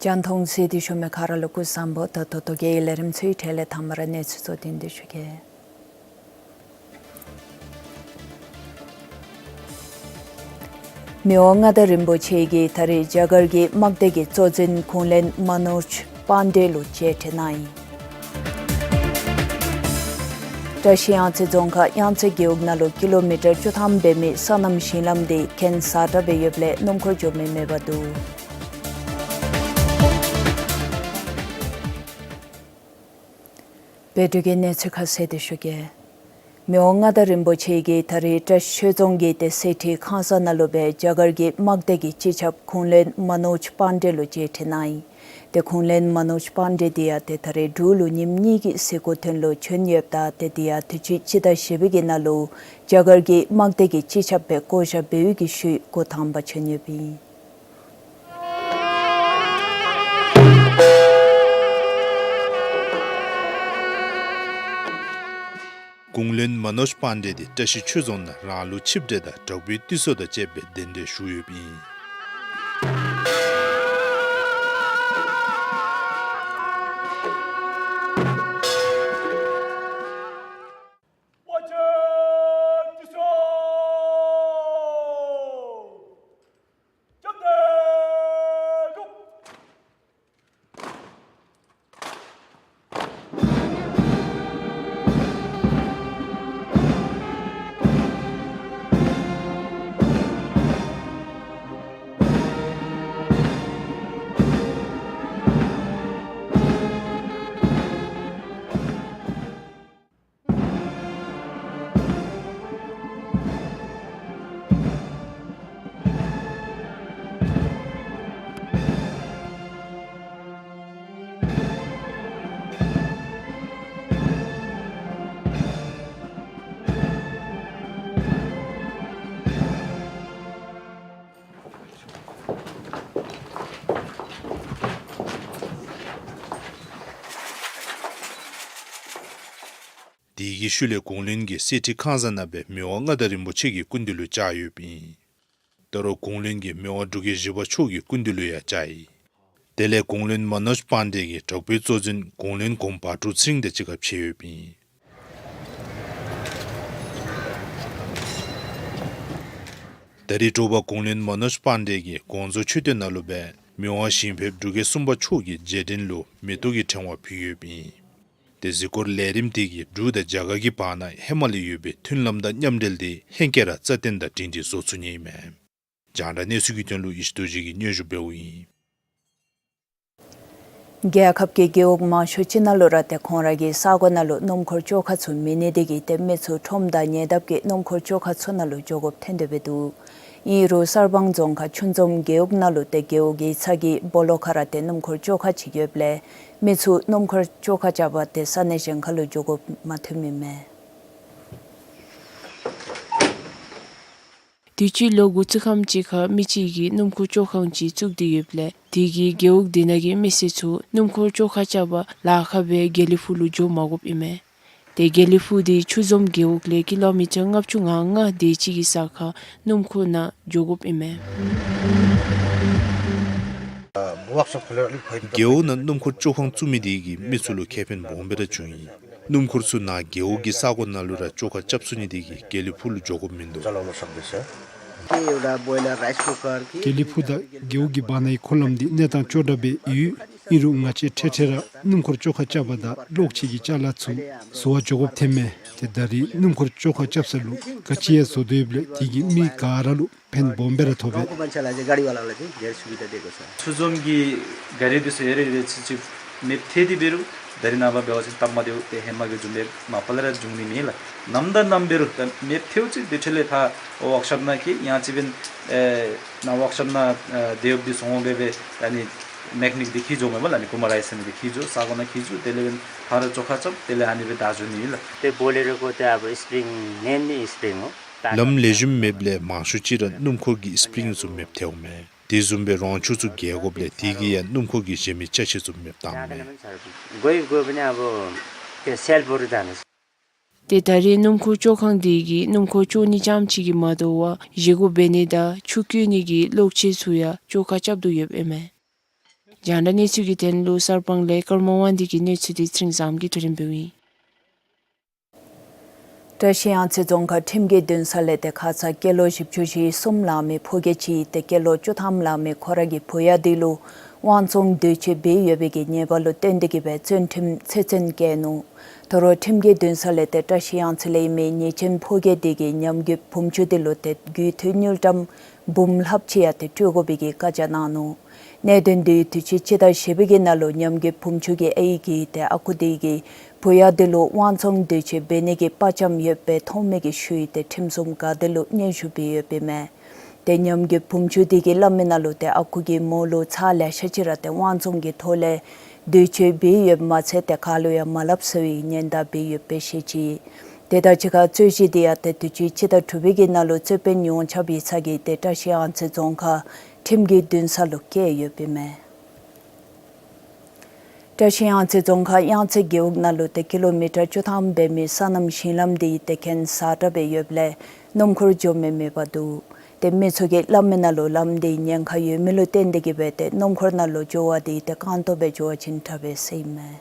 རྒྱང་མཐོང་གཟིགས་ཏེ་བཞུགས་མི་ག་ར་ལུ་སྐུ་གཟུགས་བཟང་པོ། ད་ལྟོ་ལྟོ་གོས་ཀྱི་ལས་རིམ་ཚུའི་གྲས་ལས་དང་པ་ར་གནས་ཚུལ་གཙོ་དོན་འདི་ཞུ་གེ། མི་དབང་མངའ་བདག་རིན་པོ་ཆེ་གིས་ད་རེས་རྒྱ་གར་གྱི་དམག་སྡེ་གི་གཙོ་འཛིན་ཁུངས་ལྷན་མ་ནོཇ་པཱན་ཌེ་ལུ་མཇལ་འཕྲད་གནང་ཡི། བཀྲ་ཤིས་གཡང་རྩེ་རྫོང་ཁག་གཡང་རྩེ་རྒེད་འོག་ནང་ལུ་ཀི་ལོ་མི་ཊར་བཅུ་ཐམ་འབད་མི་སོ་ནམ་ཞིང་ལམ་དེ་གྱེན་ས་དྲགས་སྦེ་ཡོདཔ་ལས་སྣུམ་འཁོར་འགྱོ་མི་མེད་པར་འདུག། སྦེ་འབྲུག་གི་གནས་ཚུལ་ཁ་གསལ་དེ་ཞུ་གེ། མི་དབང་མངའ་བདག་རིན་པོ་ཆེ་གིས་ད་རེས་བཀྲ་ཤིས་ཆོས་རྫོང་གི་ཏེ་གསེར་ཁྲི་ཁང་གསར་ནང་ལུ་སྦེ་རྒྱ་གར་གྱི་དམག་སྡེ་གི་སྤྱི་ཁྱབ་ཁུངས་ལྷན་མ་ནོཇ་པཱན་ཌེ་ལུ་མཇལ་འཕྲད་གནང་ཡི། ཏེ་ཁུངས་ལྷན་མ་ནོཇ་པཱན་ཌེ་དེ་ཡང་ཏེ་ད་རེས་འབྲུག་ལུ་ཉིནམ་གཉིས་ཀྱི་གཟིགས་སྐོར་ཐོན་ལུ་བྱོན་ཡོདཔ་ད་ཏེ་དེ་ཡང་དུས་ཅི་སྤྱི་ཟླ་བཞི་པའི་གི་ནང་ལུ་རྒྱ་གར་གྱི་དམག་སྡེ་གི་སྤྱི་ཁྱབ་སྦེ་བསྐོ་བཞག་འབད་བའི་གི་ཤུལ་འགོ་དང་པ་བྱོན་ཡོདཔ་ཨིན། ཁུངས་ལྷན་མ་ནོཇ་པཱན་ཌེ་དེ་བཀྲ་ཤིས་ཆོས་རྫོང་ནང་རང་ལུགས་ཆིབས་གྲལ་དང་དྲག་པོའི་ཏི་སེ་དང་བཅས་པའི་གདན་འདྲེན་ཞུ་ཡོདཔ་ཨིན། དེ་གི་ཤུལ་ལས་གུང་བློན་གྱིས་གསེར་ཁྲི་ཁང་བཟང་ནང་སྦེ་མི་དབང་མངའ་བདག་རིན་པོ་ཆེ་གི་སྐུ་མདུན་ལུ་བཅར་ཡོདཔ་ཨིན། ད་རུང་གུང་བློན་གྱིས་མི་དབང་འབྲུག་རྒྱལ་བཞི་པ་མཆོག་གི་སྐུ་མདུན་ལུ་ཡང་བཅར་ཡི། དེ་ལས་གུང་བློན་མ་ནོཇ་པཱན་ཌེ་གིས་དྲག་པོའི་གཙོ་འཛིན་གུང་བློན་གོང་བ་ཀྲུ་ཚེ་རིང་དང་གཅིག་ཁར་ཕྱད་ཡོདཔ་ཨིན། ད་རེས་དྲོ་པ་གུང་བློན་མ་ནོཇ་པཱན་ཌེ་གིས་དགོངས་རྫོགས་མཆོད་རྟེན་ནང་ལུ་སྦེ་མི་དབང་ཞིང་ཕེབས་འབྲུག་རྒྱལ་གསུམ་པ་མཆོག་གི་རྗེས་དྲན་ལུ་མེ་ཏོག་གི་ཕྲེང་བ་ཕུལ་ཡོདཔ་ཨིན། དེ་གཟིགས་སྐོར་ལས་རིམ་དེ་གིས་འབྲུག་དང་རྒྱ་གར་གྱི་བར་ན་ཧེ་མ་ལས་ཡོད་པའི་མཐུན་ལམ་དང་མཉམ་འབྲེལ་དེ་ཧེང་སྐལ་ར་རྩ་བརྟན་དང་སྒྲིང་སྒྲི་བཟོ་ཚུགས་ནི་ཨིན་མས། རྒྱང་བསྒྲགས་གནས་ཚུལ་གྱི་དོན་ལུ་ཡེ་ཤེས་རྡོ་རྗེ་གིས་སྙན་ཞུ་འབདཝ་ཨིན། རྒྱལ་ཁབ་ཀྱི་རྒེད་འོག་མང་ཤོས་ཅིག་ནང་ལུ་ར་ཏེ་ཁོང་ར་གི་ས་གོ་ནང་ལུ་སྣུམ་འཁོར་བཅོ་ཁ་ཚུ་མེད་ནི་དེ་གིས་ཏེ་མི་ཚུ་ཁྲོམ་དང་ཉེ་འདབས་ཀྱི་སྣུམ་འཁོར་བཅོ་ཁ་ཚུ་ནང་ལུ་འགྱོ་དགོཔ་ཐོན་ཏེ་འབད་འདུག། ཨིན་རུང་གསར་སྤང་རྫོང་ཁག་ཆུ་འཛོམས་རྒེད་འོག་ནང་ལུ་ཏེ་རྒེད་འོག་གི་ཚ་གྱང་སྦོ་ལོགས་ཁར་ར་ཏེ་སྣུམ་འཁོར་བཅོ་ཁ་ཅིག་ཡོདཔ་ལས་མི་ཚུ་སྣུམ་འཁོར་བཅོ་ཁ་རྐྱབ་པར་ཏེ་ས་གནས་གཞན་ཁར་ལུ་འགྱོ་དགོཔ་མ་ཐོནམ་ཨིན་མས། དུས་ཅི་ལོ་དགུ་བཅུ་ཁམས་ཅིག་ཁར་མི་གཅིག་གིས་སྣུམ་འཁོར་བཅོ་ཁང་ཅིག་བཙུགས་ཏེ་ཡོདཔ་ལས་དེ་གིས་རྒེད་འོག་དེ་ནང་གི་མི་སེར་ཚུ་སྣུམ་འཁོར་བཅོ་ཁ་རྐྱབ་པར་ལཱ་ཁག་སྦེ་དགེ་ལེགས་ཕུག་ལུ་འགྱོ་མ་དགོཔ་ཨིན་མས། ཏེ་དགེ་ལེགས་ཕུག་དེ་ཆུ་འཛོམས་རྒེད་འོག་ལས་ཀི་ལོ་མི་ཊར་ལྔ་བཅུ་ང་ལྔ་དེ་ཅིག་གི་ས་ཁར་སྣུམ་འཁོར་ནང་འགྱོ་དགོཔ་ཨིན་མས། རྒེད་འོག་ནང་སྣུམ་འཁོར་བཅོ་ཁང་བཙུགས་མི་དེ་གིས་མི་ཚུ་ལུ་ཁེ་ཕན་སྦོམ་སྦེ་ར་བྱུང་ཡི། སྣུམ་འཁོར་ཚུ་ནཱ་རྒེད་འོག་གི་ས་གོ་ནང་ལུ་ར་བཅོ་ཁ་རྐྱབ་ཚུགས་ནི་དེ་གིས་དགེ་ལེགས་ཕུག་ལུ་འགྱོ་དགོཔ་མིན་འདུག། དགེ་ལེགས་ཕུག་དང་རྒེད་འོག་གི་བར་ན་གི་འཁོར་ལམ་འདི་གནས་སྟངས་ཅོག་འཐདཔ་སྦེ་ཡོད། ཨིན་རུང་ང་བཅས་འཕྲལ་འཕྲལ་ར་སྣུམ་འཁོར་བཅོ་ཁ་རྐྱབ་པ་དང་གློག་ཆས་ཀྱི་ཅ་ལ་ཚུ་བཟོ་བར་འགྱོ་དགོཔ་ཐོནམ་མས། ཏེ་ད་རེས་སྣུམ་འཁོར་བཅོ་ཁ་རྐྱབ་ས་ལུ་ག་ཅི་ཡང་བཟོ་དོ་ཡོདཔ་ལས་དེ་གིས་མི་ག་ར་ལུ་ཕན་སྦོམ་སྦེ་ར་ཐོགས་པས། ཆུ་འཛོམས་ཀྱི་ག་རི་འདི་ཚུ་ཡོད་རེ་ཡོད་ཚུ་ཅིག་མེདཔ་ཐལ་ཏེ་འབད་རུང་ད་རེས་ནངས་པ་འབད་བ་ཅིན་སྟབས་མ་བདེཝ་ཏེ་ཧེ་མ་གི་བཟུམ་སྦེ་མ་པ་ལས་ར་འབྱུང་ནི་མེད་ལགས། ནམ་དང་ནམ་འབད་རུང་ད་མེདཔ་ཐལཝ་ཅིག་དེ་འཕྲལ་ལས་ད་ཝརཀ་ཤོབ་ནང་འཁྱིད་ཡང་ཅིན་འབདན་ཨེ་ནཱ་ཝརཀ་ཤོབ་ནང་ཨེ་དེ་ཡོདཔ་འདི་བཟོ་འོང་སྦེ་སྦེ་ཨ་ནི་མེ་ཀ་ནིཀ་འདི་འཁྱིད་འགྱོཝ་མས་ལགས། ཨ་ནི་ཀུ་མ་རའི་སན་འདི་འཁྱིད་འགྱོ་ས་གོ་ནང་འཁྱིད་འགྱོ་དེ་ལས་འབདན་ཕར་ར་བཅོ་ཁ་རྐྱབ་དེ་ལས་ཨ་ནི་སྦེ་བདའ་འགྱོ་ནི་ལགས། ཏེ་བོ་ལེ་རོ་ཁོ་ཏེ་ཨ་བུ་སི་པི་རིང་ནེན་ནི་སི་པི་རིང་ཨོ། ལམ་ལེགས་ཤོམ་མེདཔ་ལས་མང་ཤོས་ཅིག་ར་སྣུམ་འཁོར་གྱི་སི་པི་རིང་ཚུ་མེདཔ་ཐལཝ་མས། དེ་བཟུམ་སྦེ་རོང་ཆུ་ཚུ་རྒལ་དགོཔ་ལས་དེ་གིས་ཡང་སྣུམ་འཁོར་གྱི་གཞན་མི་ཅ་ཆས་ཚུ་མེདཔ་བཏངམ་མས། གོ་ཡི་གོ་བ་ནི་ཨ་བུ་ཏེ་སེལ་བོ་རི་ད་ནི། ཏེ་ད་རེས་སྣུམ་འཁོར་བཅོ་ཁང་དེ་གིས་སྣུམ་འཁོར་བཅོ་ནི་རྐྱངམ་ཅིག་གིས་མ་དོ་བར་བཞེས་སྒོ་འབད་ནི་དང་ཆུ་སྐྱོར་ནི་གི་གློག་ཆས་ཚུ་ཡང་བཅོ་ཁ་རྐྱབ་དོ་ཡོདཔ་ཨིན་མས། རྒྱང་བསྒྲགས་གནས་ཚུལ་གྱི་དོན་ལུ་གསར་སྤང་ལས་ཀརྨ་དབང་འདུས་ཀྱི་གནས་ཚུལ་དེ་ཚེ་རིང་བཟངམོ་གིས་ཐོ་རིམ་འབདཝ་ཨིན། བཀྲ་ཤིས་གཡང་རྩེ་རྫོང་ཁག་ཁྲིམས་ཀྱི་འདུན་ས་ལས་ཏེ་ཁ་ཙ་སྐྱེས་ལོ་བཞི་བཅུ་ཞེ་གསུམ་ལང་མི་ཕོ་སྐྱེས་ཅིག་ཏེ་སྐྱེས་ལོ་བཅུ་ཐམ་ལང་མི་ཁོ་ར་གི་བུ་ཡ་དེ་ལུ་དབང་བཙོང་འདོད་སྤྱོད་འབད་ཡོད་པའི་གི་ཉེས་པ་ལུ་བརྟེན་ཏེ་གིས་སྦེ་བཙོན་ཁྲིམས་ཚེ་བཙོན་བཀལ་ནུག། ད་རུང་ཁྲིམས་ཀྱི་འདུན་ས་ལས་ཏེ་བཀྲ་ཤིས་གཡང་རྩེ་ལས་ཨིན་མི་ཉེས་ཅན་ཕོ་སྐྱེས་དེ་གིས་ཉམས་རྒུད་བུམ་ཆུ་དེ་ལུ་ཏེ་རྒུད་འཐུས་དངུལ་ཀྲམ་འབུམ་ལྷགཔ་ཅིག་ཡང་ཏེ་སྤྲོད་དགོ་པའི་གི་བཀའ་རྒྱ་གནང་ནུག། གནད་དོན་དེ་དུས་ཅི་སྤྱི་ཟླ་བཞི་པའི་གི་ནང་ལུ་ཉམས་རྒུད་བུམ་ཆུ་གི་ཨའི་གིས་ཏེ་ཨ་ཁུ་དེ་གི་བུ་ཡ་དེ་ལུ་དབང་བཙོང་འདོད་སྤྱོད་འབད་ནི་གི་དཔའ་བཅམ་ཡོདཔ་སྦེ་མཐོང་མི་གི་ཤུལ་ཏེ་ཁྲིམས་སྲུང་འགག་སྡེ་ལུ་སྙན་ཞུ་འབད་ཡོདཔ་ཨིན་མས། ཏེ་ཉམས་རྒུད་བུམ་ཆུ་དེ་གིས་སླབ་མི་ནང་ལུ་ཏེ་ཨ་ཁུ་གིས་མོ་ལུ་ཚར་ལེ་ཤ་ཅིག་ར་ཏེ་དབང་བཙོང་གི་ཐོག་ལས་འདོད་སྤྱོད་འབད་ཡོདཔ་མ་ཚད་ཏེ་ག་ལུ་ཡང་མ་སླབ་ཟེར་བའི་ཉེན་བརྡ་འབད་ཡོདཔ་སྦེ་བཤད་ཅི། དེ་དང་གཅིག་ཁར་རྩོད་གཞི་དེ་ཡང་ཏེ་དུས་ཅི་སྤྱི་ཟླ་དྲུག་པའི་གི་ནང་ལུ་རྩོད་དཔོན་ཡོངས་ཁྱབ་ཡིག་ཚང་གིས་ཏེ་བཀྲ་ཤིས་གཡང་རྩེ་རྫོང་ཁག་ཁྲིམས་ཀྱི་འདུན་ས་ལུ་བསྐྱལ་ཡོདཔ་ཨིན་མས། བཀྲ་ཤིས་གཡང་རྩེ་རྫོང་ཁག་གཡང་རྩེ་རྒེད་འོག་ནང་ལུ་ཏེ་ཀི་ལོ་མི་ཊར་བཅུ་ཐམ་འབད་མི་སོ་ནམ་ཞིང་ལམ་དེ་ཏེ་གྱང་ཟག་དྲགས་སྦེ་ཡོདཔ་ལས་སྣུམ་འཁོར་འགྱོ་མི་མེད་པར་འདུག། ཏེ་མི་ཚུ་གིས་སླབ་མི་ནང་ལུ་ལམ་དེ་ཉེན་ཁ་ཡོད་མི་ལུ་བརྟེན་ཏེ་གིས་སྦེ་ཏེ་སྣུམ་འཁོར་ནང་ལུ་འགྱོ་བ་དེ་ཏེ་རྐང་སྟོང་སྦེ་འགྱོ་བ་ཅིན་དྲག་པས་ཟེར་ཨིན་མས།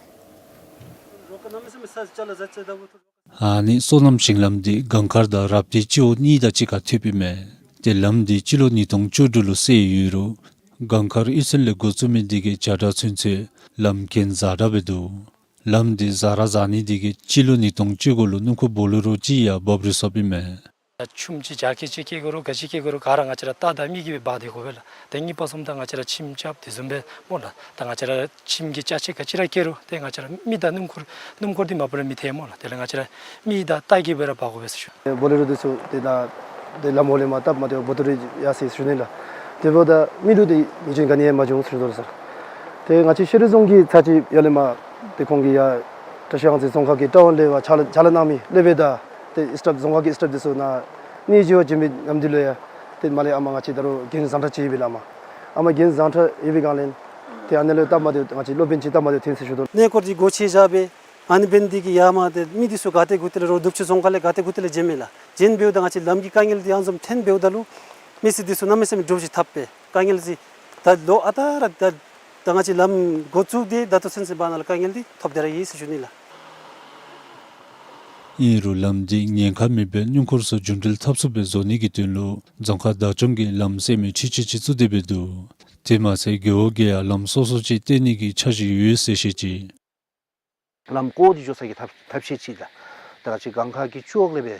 ཨ་ནི་སོ་ནམ་ཞིང་ལམ་འདི་གངས་དཀར་དང་རབ་བདེ་སྤྱི་འོག་གཉིས་དང་གཅིག་ཁར་ཐུགཔ་ཨིན་མས། ཏེ་ལམ་འདི་སྤྱི་ལོ་ཉིས་སྟོང་བཅུ་དྲུག་ལུ་བསལ་ཡོད་རུང་གངས་དཀར་གཡུས་ཚན་ལས་འགོ་བཙུགས་མི་འདི་གིས་བྱ་བྲག་ཚུན་ཚོད་ལམ་གྱང་ཟག་དྲགས་སྦེ་འདུག། ལམ་འདི་ཟག་ར་ཟག་ནི་འདི་གིས་སྤྱི་ལོ་ཉིས་སྟོང་བཅུ་དགུ་ལུ་སྣུམ་འཁོར་བོ་ལེ་རོ་ཅིག་ཡང་འབབ་རིལ་སོཔ་ཨིན་མས། ཆུམ་ཅིག་ཇ་ཁེ་ཅིག་སྐྱེལ་དགོ་རུང་ག་ཅི་སྐྱེལ་དགོ་རུང་ག་ར་ང་བཅས་ར་རྟ་དང་མི་གིས་སྦེ་འབག་སྟེ་དགོ་པས་ལགས། ཏེ་གཉིས་པ་གསུམ་ད་ང་བཅས་ར་ཁྱིམ་རྐྱབ་དེ་བཟུམ་སྦེ་སྨོ་ལགས། ད་ང་བཅས་ར་ཁྱིམ་གྱི་ཅ་ཆས་ག་ཅི་ར་སྐྱེལ་རུང་ཏེ་ང་བཅས་ར་མི་དང་སྣུམ་འཁོར་སྣུམ་འཁོར་འདི་མ་པ་ལས་མི་འཐད་སྨོ་ལགས། དེ་ལས་ང་བཅས་ར་མི་དང་རྟ་གིས་སྦེ་ར་འབག་དགོ་པས་ཟེར་ཞུ། བོ་ལེ་རོ་འདི་ཚུ་ཏེ་ད་ཏེ་ལམ་འོག་ལས་མར་སྟབས་མ་བདེཝ་འབོ་ཏོ་རེ་ཡར་སོ་ཡི་ཟེར་ཞུ་ནི་ལགས། དེ་འབདཝ་ད་མི་ལུ་ཏེ་ཉེས་ཅན་ག་ནི་ཡང་མ་བྱུང་ཟེར་ཞུ་དོ་ལགས་སར། ཏེ་ང་བཅས་ཤེས་རིག་རྫོང་གི་ཚབ་ཅིག་ཡར་ལས་མར་ཏེ་ཁོང་གིས་ཡར་བཀྲ་ཤིས་གཡང་རྩེ་རྫོང་ཁག་གི་བཀྲ་ཝང་ལས་ཕར་ཕྱག་ལཱ་ཕྱག་ལཱ་གནང་མི་སློབ་དཔོན་དང་ཏེ་སི་ཊཱཕ་རྫོང་ཁག་གི་སི་ཊཱཕ་འདི་ཚུ་ནཱ་གནས་མཇལ་བར་བྱོན་པའི་ཉིནམ་འདི་ལུ་ཡང་ཏེ་མར་ལས་ཨ་མ་ང་བཅས་ད་རུང་གྱང་བཟང་དྲགས་ཅིག་ཡོད་པས་ལགས། ཨ་མ་གྱང་བཟང་དྲགས་ཡོད་པའི་སྒང་ལས་ཏེ་ཨ་ནཱ་ལུ་སྟབས་མ་བདེཝ་ང་བཅས་སློབ་དཔོན་ཅིག་སྟབས་མ་བདེཝ་ཐོན་ཟེར་ཞུ་དོ། གནས་སྐོར་འདི་སྒོ་ཕྱེ་བཞག་སྦེ་ ཨ་ནི་འབད་ནི་འདི་གིས་ཡར་མར་ཏེ་མི་འདི་ཚུ་ག་ཏེ་གུ་ཏེ་ལས་རོགས་ནུབ་ཕྱོགས་རྫོང་ཁག་ལས་ག་ཏེ་གུ་ཏེ་ལས་འབྱོནམ་མས་ལགས། འབྱོན་འབདཝ་ད་ང་བཅས་ལམ་གྱི་དཀའ་ངལ་འདི་ཨ་ནི་བཟུམ་ཐོན་འབདཝ་ད་ལུ་མི་སེར་འདི་ཚུ་གནམ་མེད་ས་མེད་འདྲོག་ཅིག་འཐབ་སྦེ་དཀའ་ངལ་འདི་ད་ལོ་ཨ་རྟག་ར་ད་ད་ང་བཅས་ལམ་འགོ་བཙུགས་ཏེ་ད་ལྟོ་ཚུན་ཚོད་བར་ན་ལུ་དཀའ་ངལ་འདི་ཐོབ་སྟེ་ར་ཡོད་ཟེར་ཞུ་ནི་ལགས། ཨིན་རུང་ལམ་འདི་ཉེན་ཁ་མེད་པའི་སྣུམ་འཁོར་ཚུ་འགྲུལ་འཕྲིན་འཐབ་ཚུགས་པའི་བཟོ་ནི་གི་དོན་ལུ་རྫོང་ཁག་བདག་སྐྱོང་གིས་ལམ་སེལ་མི་ཁྲི་གཅིག་ཅིག་བཙུགས་ཏེ་འབད་འདུག། དེ་མ་ཚད་རྒེད་འོག་གིས་ཡང་ལམ་སོ་སོ་ཅིག་བཏོན་ནི་གི་འཆར་གཞི་ཡོད་ཟེར་བཤད་ཅི། ལམ་བཀོག་སྟེ་འགྱོ་ས་གི་ཐབས་ཐབས་ཤེས་ཅིག་ལགས། ད་ང་བཅས་གངས་དཀར་གྱི་ཅོག་ལས་སྦེ་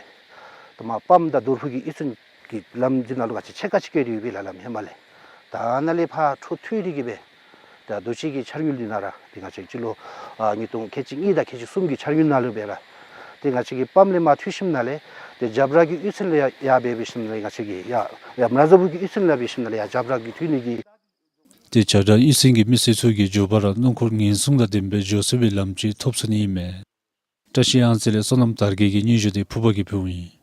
ད་མར་སྤམ་དང་རྡོར་ཕུ་གི་གཡུས་ཚན་གྱི་ལམ་འདི་ནང་ལུ་ང་བཅས་ཕྱེད་ཀ་ཅིག་བཀོད་དེ་ཡོད་པས་ལགས། ལམ་ཧེ་མ་ལས་ད་ནཱ་ལས་ཕར་འཕྲོ་མཐུད་དེ་གི་སྦེ་ད་དུས་ཅི་གི་འཆར་དངུལ་འདི་ནང་ར་ཏེ་ང་བཅས་སྤྱི་ལོ་ཨ་ཉིས་སྟོང་ཁལ་གཅིག་གཉིས་དང་ཁལ་གཅིག་གསུམ་གྱི་འཆར་དངུལ་ནང་ལུ་སྦེ་ར་ཏེ་ང་བཅས་ཀྱི་སྤམ་ལས་མར་མཐུད་ཞིནམ་ལས་ཏེ་རྒྱབ་ར་གི་གཡུས་ཚན་ལས་ཡར་ཡར་སྦེ་འབད་ཞིནམ་ལས་ང་བཅས་ཀྱི་ཡར་ཡར་མར་ར་བཟོ་བུ་གི་གཡུས་ཚན་ལས་འབད་ཞིནམ་ལས་ཡར་རྒྱབ་ར་གི་མཐུད་ནི་གི། ཏེ་བྱ་བྲག་གཡུས་ཚན་གྱི་མི་སེར་ཚུ་གིས་མགྱོགས་པ་ར་སྣུམ་འཁོར་ཉེན་སྲུང་དང་ལྡན་པའི་འགྱོ་ཚུགས་པའི་ལམ་ཅིག་ཐོབ་ཚུགས་ནི་ཨིན་མས། བཀྲ་ཤིས་གཡང་རྩེ་ལས་བསོད་ནམས་དར་རྒྱས་ཀྱི་སྙན་ཞུ་འདི་ཕུར་པ་གིས་ཕུལཝ་ཨིན།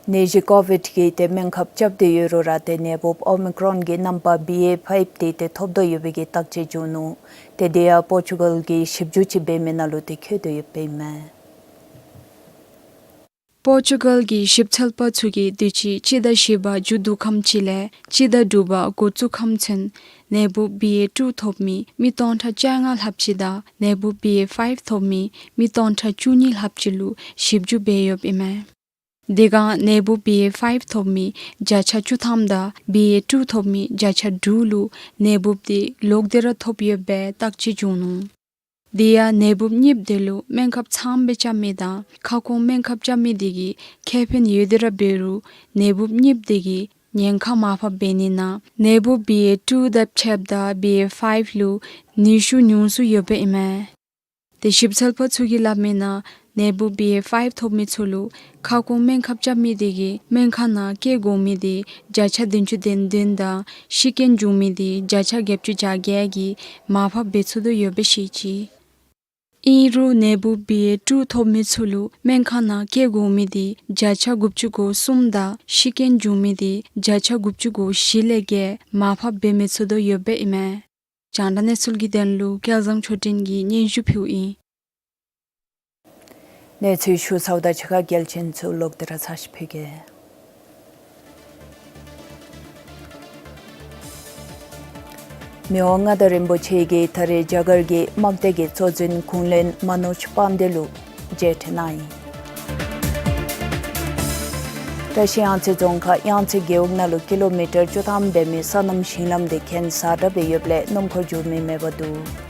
ནད་གཞི་ཀོ་ཝིཌ་ཀྱི་ཏེ་སྨན་ཁབ་རྐྱབ་སྟེ་ཡོད་རུང་ར་ཏེ་ནད་འབུབ་ཨོ་མི་ཀྲོན་གྱི་རྣམ་པ་བི་ཨེ་ཕའིབ་འདི་ཏེ་ཐོབ་དོ་ཡོད་པའི་གི་བརྟག་དཔྱད་བྱུང་ནུག། ཏེ་དེ་ཡང་པོར་ཅུ་གཱལ་གྱི་ཞིབ་འཇུག་ཅིག་འབད་མི་ནང་ལུ་ཏེ་འཁོད་དོ་ཡོདཔ་ཨིན་མས། པོར་ཅུ་གཱལ་གྱི་ཞིབ་འཚོལ་པ་ཚུ་གིས་དུས་ཅི་སྤྱི་ཟླ་བཞི་པ་མཇུག་བསྡུ་ཁམས་ཅིག་ལས་སྤྱི་ཟླ་དྲུག་པ་འགོ་བཙུགས་ཁམས་ཚུན་ནད་འབུབ་བི་ཨེ་ཊུ་ཐོབ་མི་མི་སྟོང་ཕྲག་བཅོ་ལྔ་ལྷགཔ་ཅིག་དང་ནད་འབུབ་བི་ཨེ་ཕའིབ་ཐོབ་མི་མི་སྟོང་ཕྲག་བཅུ་གཉིས་ལྷགཔ་ཅིག་ལུ་ཞིབ་འཇུག་འབད་ཡོདཔ་ཨིན་མས། དེ་སྒང་ནད་འབུབ་བི་ཨེ་ཕའིབ་ཐོབ་མི་བརྒྱ་ཆ་བཅུ་ཐམ་དང་བི་ཨེ་ཊུ་ཐོབ་མི་བརྒྱ་ཆ་དྲུག་ལུ་ནད་འབུབ་འདི་ལོག་སྟེ་ར་ཐོབ་ཡོད་པའི་བརྟག་དཔྱད་བྱུང་ནུག། དེ་ཡང་ནད་འབུབ་གཉིསཔ་དེ་ལུ་སྨན་ཁབ་ཚངམ་སྦེ་རྐྱབ་མི་དང་ཁ་སྐོང་སྨན་ཁབ་རྐྱབ་མི་དེ་གིས་ཁེ་ཕན་ཡོད་དེ་ར་འབད་རུང་ནད་འབུབ་གཉིསཔ་དེ་གིས་ཉེན་ཁ་མར་ཕབ་འབད་ནི་ནང་ནད་འབུབ་བི་ཨེ་ཊུ་དང་ཕྱདཔ་ད་བི་ཨེ་ཕའིབ་ལུ་ནུས་ཤུགས་ཉུང་སུ་ཡོདཔ་ཨིན་མས། ཏེ་ཞིབ་འཚོལ་པ་ཚུ་གིས་སླབ་མི་ནང་ནད་འབུབ་བི་ཨེ་ཕའིབ་ཐོབ་མི་ཚུ་ལུ་ཁ་སྐོང་སྨན་ཁབ་རྐྱབ་མི་དེ་གིས་སྨན་ཁང་ནང་བསྐྱལ་དགོ་མི་དེ་བརྒྱ་ཆ་བདུན་ཅུ་དོན་བདུན་དང་ཤི་རྐྱེན་བྱུང་མི་དེ་བརྒྱ་ཆ་བརྒྱད་ཅུ་གྱ་བརྒྱད་ཀྱིས་མར་ཕབ་འབད་ཚུགས་དོ་ཡོདཔ་སྦེ་བཤད་ཅི། ཨིན་རུང་ནད་འབུབ་བི་ཨེ་ཊུ་ཐོབ་མི་ཚུ་ལུ་སྨན་ཁང་ནང་བསྐྱལ་དགོ་མི་དེ་བརྒྱ་ཆ་དགུ་བཅུ་གོ་གསུམ་དང་ཤི་རྐྱེན་བྱུང་མི་དེ་བརྒྱ་ཆ་དགུ་བཅུ་གོ་བཞི་ལས་བརྒལ་མར་ཕབ་འབད་མི་ཚུགས་དོ་ཡོདཔ་ཨིན་མས། རྒྱང་བསྒྲགས་གནས་ཚུལ་གྱི་དོན་ལུ་སྐལ་བཟང་ཆོས་སྒྲོན་གྱིས་སྙན་ཞུ་ཕུལཝ་ཨིན། གནས་ཚུལ་ཞུ་ཚརཝ་ད་ཕྱི་ཁ་གལ་ཆེན་ཚུ་ལོག་སྟེ་ར་ཚར་ཅིག་ཕུལ་གེ། མི་དབང་མངའ་བདག་རིན་པོ་ཆེ་གིས་ད་རེས་རྒྱ་གར་གྱི་དམག་སྡེ་གི་གཙོ་འཛིན་ཁུངས་ལེན་མ་ནོཇ་པཱན་དེ་ལུ་མཇལ་འཕྲད་གནང་ཡི། བཀྲ་ཤིས་གཡང་རྩེ་རྫོང་ཁག་གཡང་རྩེ་རྒེད་འོག་ནང་ལུ་ཀི་ལོ་མི་ཊར་བཅུ་ཐམ་འབད་མི་སོ་ནམ་ཞིང་ལམ་དེ་གྱེན་ས་དྲགས་སྦེ་ཡོདཔ་ལས་སྣུམ་འཁོར་འགྱོ་མི་མེད་པར་འདུག།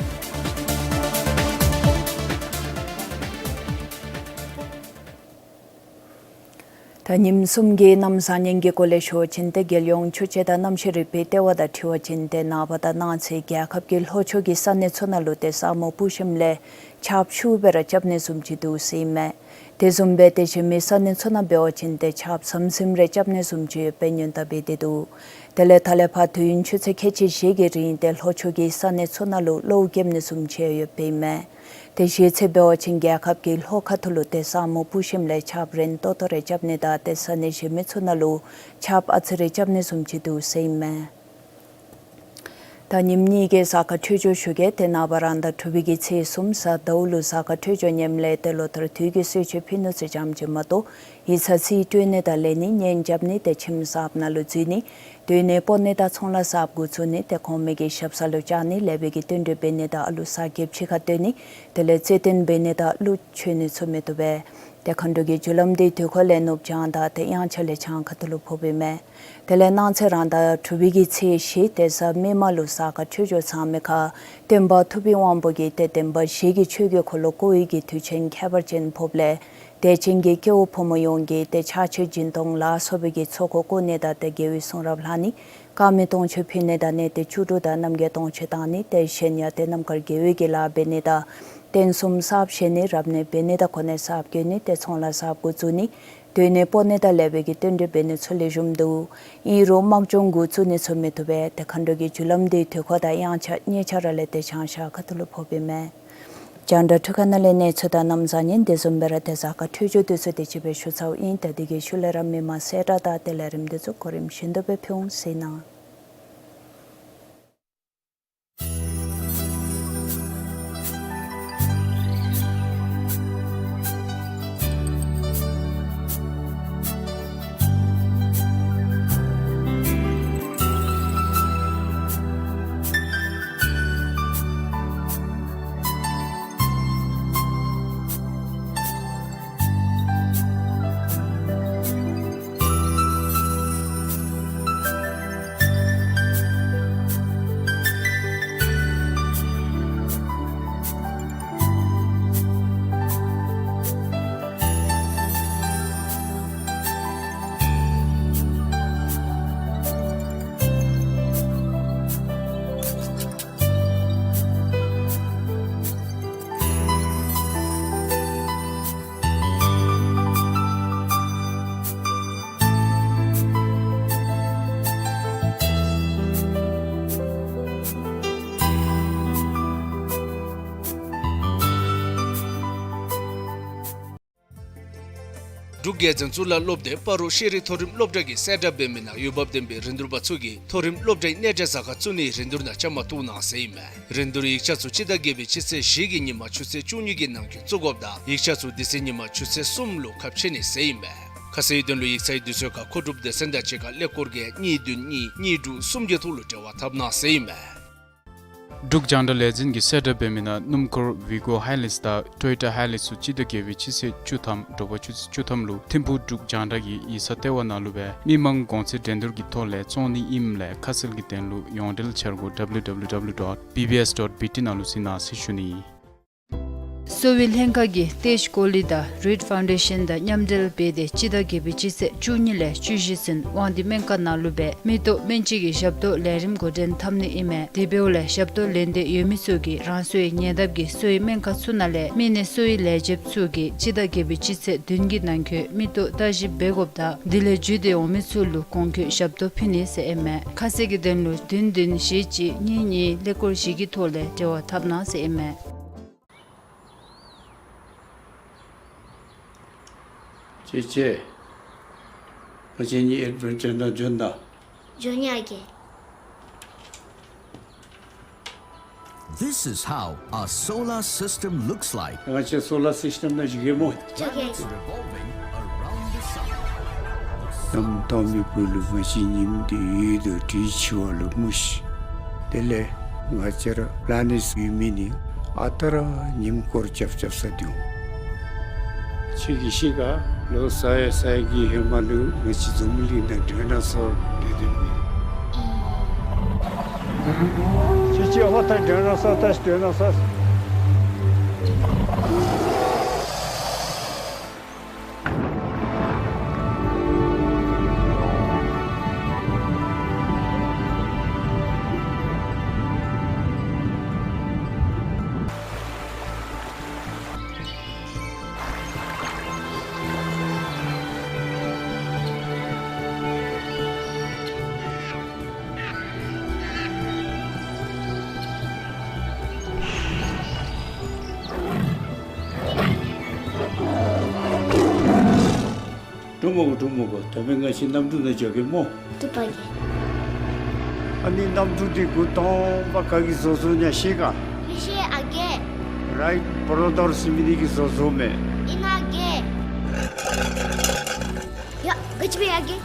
ད་ཉིནམ་གསུམ་གྱི་གནམ་བཟང་ངན་གྱི་སྐོར་ལས་ཞུ་བ་ཅིན་ཏེ་རྒྱལ་ཡོངས་ཆུ་སྤྱོད་དང་གནམ་གཤིས་རིག་པའི་ལྟེ་བ་དང་འཁྲིལ་བ་ཅིན་ཏེ་ནངས་པ་དང་གནངས་ཚེ་རྒྱལ་ཁབ་ཀྱི་ལྷོ་ཕྱོགས་ཀྱི་ས་གནས་ཚུ་ནང་ལུ་ཏེ་ས་སྨུག་སྤུབས་ཞིནམ་ལས་ཆརཔ་ཤུགས་སྦེ་ར་རྐྱབ་ནི་བཟུམ་ཅིག་འདུག་ཟེར་ཨིན་མས། དེ་བཟུམ་སྦེ་ཏེ་གཞན་མི་ས་གནས་ཚུ་ནང་འབད་བ་ཅིན་ཏེ་ཆརཔ་ཟམ་ཟིམ་རེ་རྐྱབ་ནི་བཟུམ་ཅིག་ཡོདཔ་སྦེ་ཉེན་བརྡ་འབད་དེ་འདུག། དེ་ལས་ད་ལས་ཕར་དུས་ཡུན་ཆུ་ཚོད་ཁལ་གཅིག་བཞི་གི་རིང་ཏེ་ལྷོ་ཕྱོགས་ཀྱི་ས་གནས་ཚུ་ནང་ལུ་གློཝ་རྐྱབ་ནི་བཟུམ་ཅིག་ཡོདཔ་ཨིན་མས། ཏེ་གཞེས་ཚེ་འབད་བ་ཅིན་རྒྱལ་ཁབ་ཀྱི་ལྷོ་ཁ་ཐུག་ལུ་ཏེ་ས་སྨུག་སྤུབས་ཞིནམ་ལས་ཆརཔ་རན་ཏོག་ཏོ་རེ་རྐྱབ་ནི་དང་ཏེ་ས་གནས་གཞན་མི་ཚུ་ནང་ལུ་ཆརཔ་ཨ་ཙི་རེ་རྐྱབ་ནི་བཟུམ་ཅིག་འདུག་ཟེར་ཨིན་མས། ད་ཉིནམ་གཉིས་ཀྱི་གཟའ་སྐར་འཕྲོད་སྦྱོར་ཞུ་གེ། ཏེ་ནངས་པ་རང་ཟླ་དྲུག་པའི་གི་ཚེས་གསུམ་གཟའ་ཟླཝ་ལུ་གཟའ་སྐར་འཕྲོད་སྦྱོར་ངནམ་ལས་ཏེ་ལོ་ལྟར་དུས་ཀྱི་གསོལ་མཆོད་ཕུལ་ནི་ཚུ་ཙམ་ཅིག་མ་གཏོགས་ཡིག་ཚང་རྩིས་སྤྲོད་ནི་དང་ལེན་ནི་གཉེན་རྐྱབ་ནི་ཏེ་ཁྱིམ་གསརཔ་ནང་ལུ་འཛུལ་ནི་སྡོད་གནས་སྤོ་ནི་དང་ཚོང་ལཱ་གསརཔ་འགོ་བཙུགས་ནི་ཏེ་གོང་མའི་གི་ཞབས་སར་ལུ་བཅར་ནི་ལེགས་པའི་གི་རྟེན་འབྲེལ་འབད་ནི་དང་ཨ་ལུ་གསར་སྐྱེསཔ་ཕྱི་ཁར་སྟོན་ནི་དེ་ལས་རྩེད་འགྲན་འབད་ནི་དང་གླུ་མཆོད་ནི་ཚུ་མི་བཏུབ་པས། ཏེ་མཁའ་འགྲོ་གི་རྒྱུ་ལམ་འདི་དུས་འཁོར་ལས་ནུབ་བྱང་དང་ཏེ་དབྱངས་འཆར་ལས་བྱང་ཁ་ཐུག་ལུ་ཕོགཔ་ཨིན་མས། དེ་ལས་གནངས་ཚེ་རང་ཟླ་དྲུག་པའི་གི་ཚེས་བཞི་ཏེ་གཟའ་མིག་དམར་ལུ་གཟའ་སྐར་འཕྲོད་སྦྱོར་ཚང་མི་ཁར་སྟོན་པ་ཐུབ་པའི་དབང་པོ་གིས་ཏེ་བདེན་པ་བཞི་གི་ཆོས་ཀྱི་འཁོར་ལོ་བསྐོར་བའི་གི་དུས་ཆེན་ཁྱད་པར་ཅན་ཕོགཔ་ལས་དད་ཅན་གྱི་སྐྱེ་བོ་ཕོ་མོ་ཡོངས་ཀྱིས་ཏེ་ཕྱག་མཆོད་སྦྱིན་གཏོང་ལ་སོགས་པའི་གི་ཚོགས་འཁོར་བསྐོར་ནི་དང་ཏེ་དགེ་བའི་གསུང་རབ་ལྷག་ནི་དཀར་མེ་སྟོང་མཆོད་ཕུལ་ནི་དང་གནས་བརྟན་བཅུ་དྲུག་དང་རྣམ་རྒྱལ་སྟོང་མཆོད་བཏང་ནི་ཏེ་གཞན་ཡང་ཏེ་རྣམ་དཀར་དགེ་བའི་གི་ལཱ་འབད་ནི་དང་རྟེན་གསུམ་གསརཔ་བཞེངས་ནི་རབ་གནས་འབད་ནི་དང་གོ་གནས་གསརཔ་བསྐོ་ནི་ཏེ་ཚོང་ལཱ་གསརཔ་འགོ་བཙུགས་ནི་སྡོད་གནས་སྤོ་ནི་དང་ལེགས་པའི་གི་རྟེན་འབྲེལ་འབད་ནི་ཚུ་ལེགས་ཤོམ་འདུག། ཨིན་རུང་དམག་སྦྱོང་འགོ་བཙུགས་ནི་ཚུ་མི་བཏུབ་པས། ཏེ་མཁའ་འགྲོ་གི་རྒྱུ་ལམ་འདི་དུས་འཁོར་དང་དབྱངས་འཆར་གཉིས་ཆ་ར་ལས་ཏེ་བྱང་ཤར་ཁ་ཐུག་ལུ་ཕོགཔ་ཨིན་མས། རྒྱང་བསྒྲགས་འཕྲུལ་ཁང་ནང་ལས་གནས་ཚུལ་དང་གནམ་བཟང་ངན་དེ་བཟུམ་སྦེ་ར་ཏེ་གཟའ་སྐར་འཕྲོད་སྦྱོར་དེ་ཚུ་དེ་ཅིག་སྦེ་ཞུ་ཚརཝ་ཨིན། ད་འདི་གི་ཤུལ་ལས་ར་མི་མང་གསལ་བསྒྲགས་དང་དེ་ལས་རིམ་དེ་ཚུ་གོ་རིམ་བཞིན་དུ་སྦེ་ཕུལ་འོང་ཟེར་ཨིན་ན། འབྲུག་རྒྱལ་འཛིན་གཙུག་ལག་སློབ་སྡེ་སྤ་རོ་ཤེས་རིག་མཐོ་རིམ་སློབ་གྲྭ་གིས་གསལ་བསྒྲགས་འབད་མི་ནང་འོས་འབབ་ལྡན་པའི་རིན་བསྡུར་པ་ཚུ་གིས་མཐོ་རིམ་སློབ་གྲྭའི་གནས་འབྲེལ་ཟ་ཁང་བཙུགས་ནིའི་རིན་བསྡུར་ནང་བཅའ་མར་གཏོགས་གནང་ཟེར་ཨིན་མས། རིན་བསྡུར་ཡིག་ཆ་ཚུ་སྤྱི་ཟླ་བརྒྱད་པའི་སྤྱི་ཚེས་བཞི་གི་ཉིན་མ་ཆུ་ཚོད་བཅུ་གཉིས་ཀྱི་ནང་འཁོད་བཙུགས་དགོཔ་དང་ཡིག་ཆ་ཚུ་དེ་ཚེ་ཉིན་མ་ཆུ་ཚོད་གསུམ་ལུ་ཁ་ཕྱེ་ནི་ཟེར་ཨིན་མས། ཁ་གསལ་དོན་ལུ་ཡིག་ཚང་གི་དུས་ཚོད་ཁར་མཁོ་སྒྲུབ་སྡེ་ཚན་དང་གཅིག་ཁར་ཀླད་ཀོར་བརྒྱད་གཉིས་བདུན་གཉིས་གཉིས་དྲུག་གསུམ་གྱི་ཐོག་ལུ་འབྲེལ་བ་འཐབ་གནང་ཟེར་ཨིན་མས། འབྲུག་རྒྱང་བསྒྲགས་ལས་འཛིན་གྱིས་གསལ་བསྒྲགས་འབད་མི་ནང་སྣུམ་འཁོར་ཝི་གོ་ཧའི་ལེགས་དང་ཊོ་ཡོ་ཊ་ཧའི་ལེགས་ཚུ་སྤྱི་ཟླ་བརྒྱད་པའི་སྤྱི་ཚེས་བཅུ་ཐམ་དྲོ་པ་ཆུ་ཚོད་བཅུ་ཐམ་ལུ་ཐིམ་ཕུག་འབྲུག་རྒྱང་བསྒྲགས་ཀྱི་ཡིག་ཚང་ལྟེ་བ་ནང་ལུ་སྦེ་མི་མང་གོང་ཚད་འགྲན་བསྡུར་གྱི་ཐོག་ལས་བཙོང་ནི་ཨིནམ་ལས་ཁ་གསལ་གྱི་དོན་ལུ་ཡོངས་འབྲེལ་འཆར་སྒོ་W W W dot B B S dot B T ནང་ལུ་གཟིགས་གནང་ཟེར་ཞུ་ནི། གསོ་བའི་ལྷན་ཁག་གིས་ཏེཇ་ཀོ་ལི་དང་རིཌ་ཕའུན་ཌེ་ཤན་དང་མཉམ་འབྲེལ་འབད་དེ་སྤྱི་ཟླ་བརྒྱད་པའི་སྤྱི་ཚེས་བཅུ་གཉིས་ལས་བཅུ་བཞི་ཚུན་དབང་འདུས་སྨན་ཁང་ནང་ལུ་སྦེ་མིག་ཏོ་སྨན་དཔྱད་ཀྱི་ཞབས་ཏོག་ལས་རིམ་འགོ་འདྲེན་འཐབ་ནི་ཨིན་མས། དེ་འབདཝ་ལས་ཞབས་ཏོག་ལེན་འདོད་ཡོད་མི་ཚུ་གིས་རང་སོའི་ཉེ་འདབས་ཀྱི་གསོ་བའི་སྨན་ཁང་ཚུ་ནང་ལས་མི་སྣའི་གསོ་བའི་ལས་བྱེདཔ་ཚུ་གིས་སྤྱི་ཟླ་བརྒྱད་པའི་སྤྱི་ཚེས་བདུན་གྱི་ནང་འཁོད་མིག་ཏོ་བརྟག་ཞིབ་འབད་དགོཔ་དང་དེ་ལས་བརྒྱུད་དེ་འོང་མི་ཚུ་ལུ་གོང་འཁོད་ཞབས་ཏོག་ཕུལ་ནི་ཟེར་ཨིན་མས། ཁ་གསལ་གྱི་དོན་ལུ་བདུན་བདུན་བཞི་གཅིག་གཉིས་གཉིས་ཀླད་ཀོར་བཞི་གི་ཐོག་ལས་འབྲེལ་བ་འཐབ་གནང་ཟེར་ཨིན་མས། ཅེ་ཅེ། ང་བཅས་གཉིས་ཨེཌ་བེན་ཅར་ནང་འབྱོན་ད། འབྱོན་ཡི་ཨ་རྒས། This is how a solar system looks like. ང་བཅས་སོ་ལར་སིསི་ཊེམ་ནང་འགྱོ་གེ་སྨོ། འགྱོ་གེ། Revolving around the sun. གནམ་དྭངས་མའི་སྦུག་ལུ་ང་བཅས་ཉིམ་འདི་ཡོད་དོ་དྲིས་འཆི་བ་ལུ་མུ་ཤི། དེ་ལས་ང་བཅས་ར་པི་ལེ་ནེཊ་ཡོད་མི་ནི་ཨ་རྟག་ར་ཉིམ་སྐོར་རྐྱབ་རྐྱབ་ས་འདུག། ཁྱོད་ཀྱིས་ཤེས་ག། ལོ་ས་ཡ་ས་ཡ་གི་ཧེ་མ་ལུ་ང་བཅས་འཛམ་བུ་གླིང་ནང་ཌའི་ནོ་སོར་སྡོད་སྡོདཔ་མས། ཁྱོད་ཀྱིས་ཨ་མ་ད་ཌའི་ནོ་སོར་ད་ཌའི་ནོ་སོར། འགྲོ་མི་དགོ། འགྲོ་མི་དགོ། ད་འབདན་ང་བཅས་གནམ་གྲུ་ནང་འགྱོ་གེ་སྨོ། བཏུབ་པ་གི། ཨ་ནི་གནམ་གྲུ་འདི་འགོ་དང་པ་ག་གིས་བཟོ་བཟོཝ་ཨིན་ན་ཤེས་ག། མི་ཤེས་ཨ་རྒས། རའིཊ་བརོ་དར་ཟེར་མི་འདི་གིས་བཟོ་བཟོཝ་མས། ཨིན་ན་ཨ་རྒས། ཡ་ག་ཅི་འབད་ཡི་ཨ་རྒས།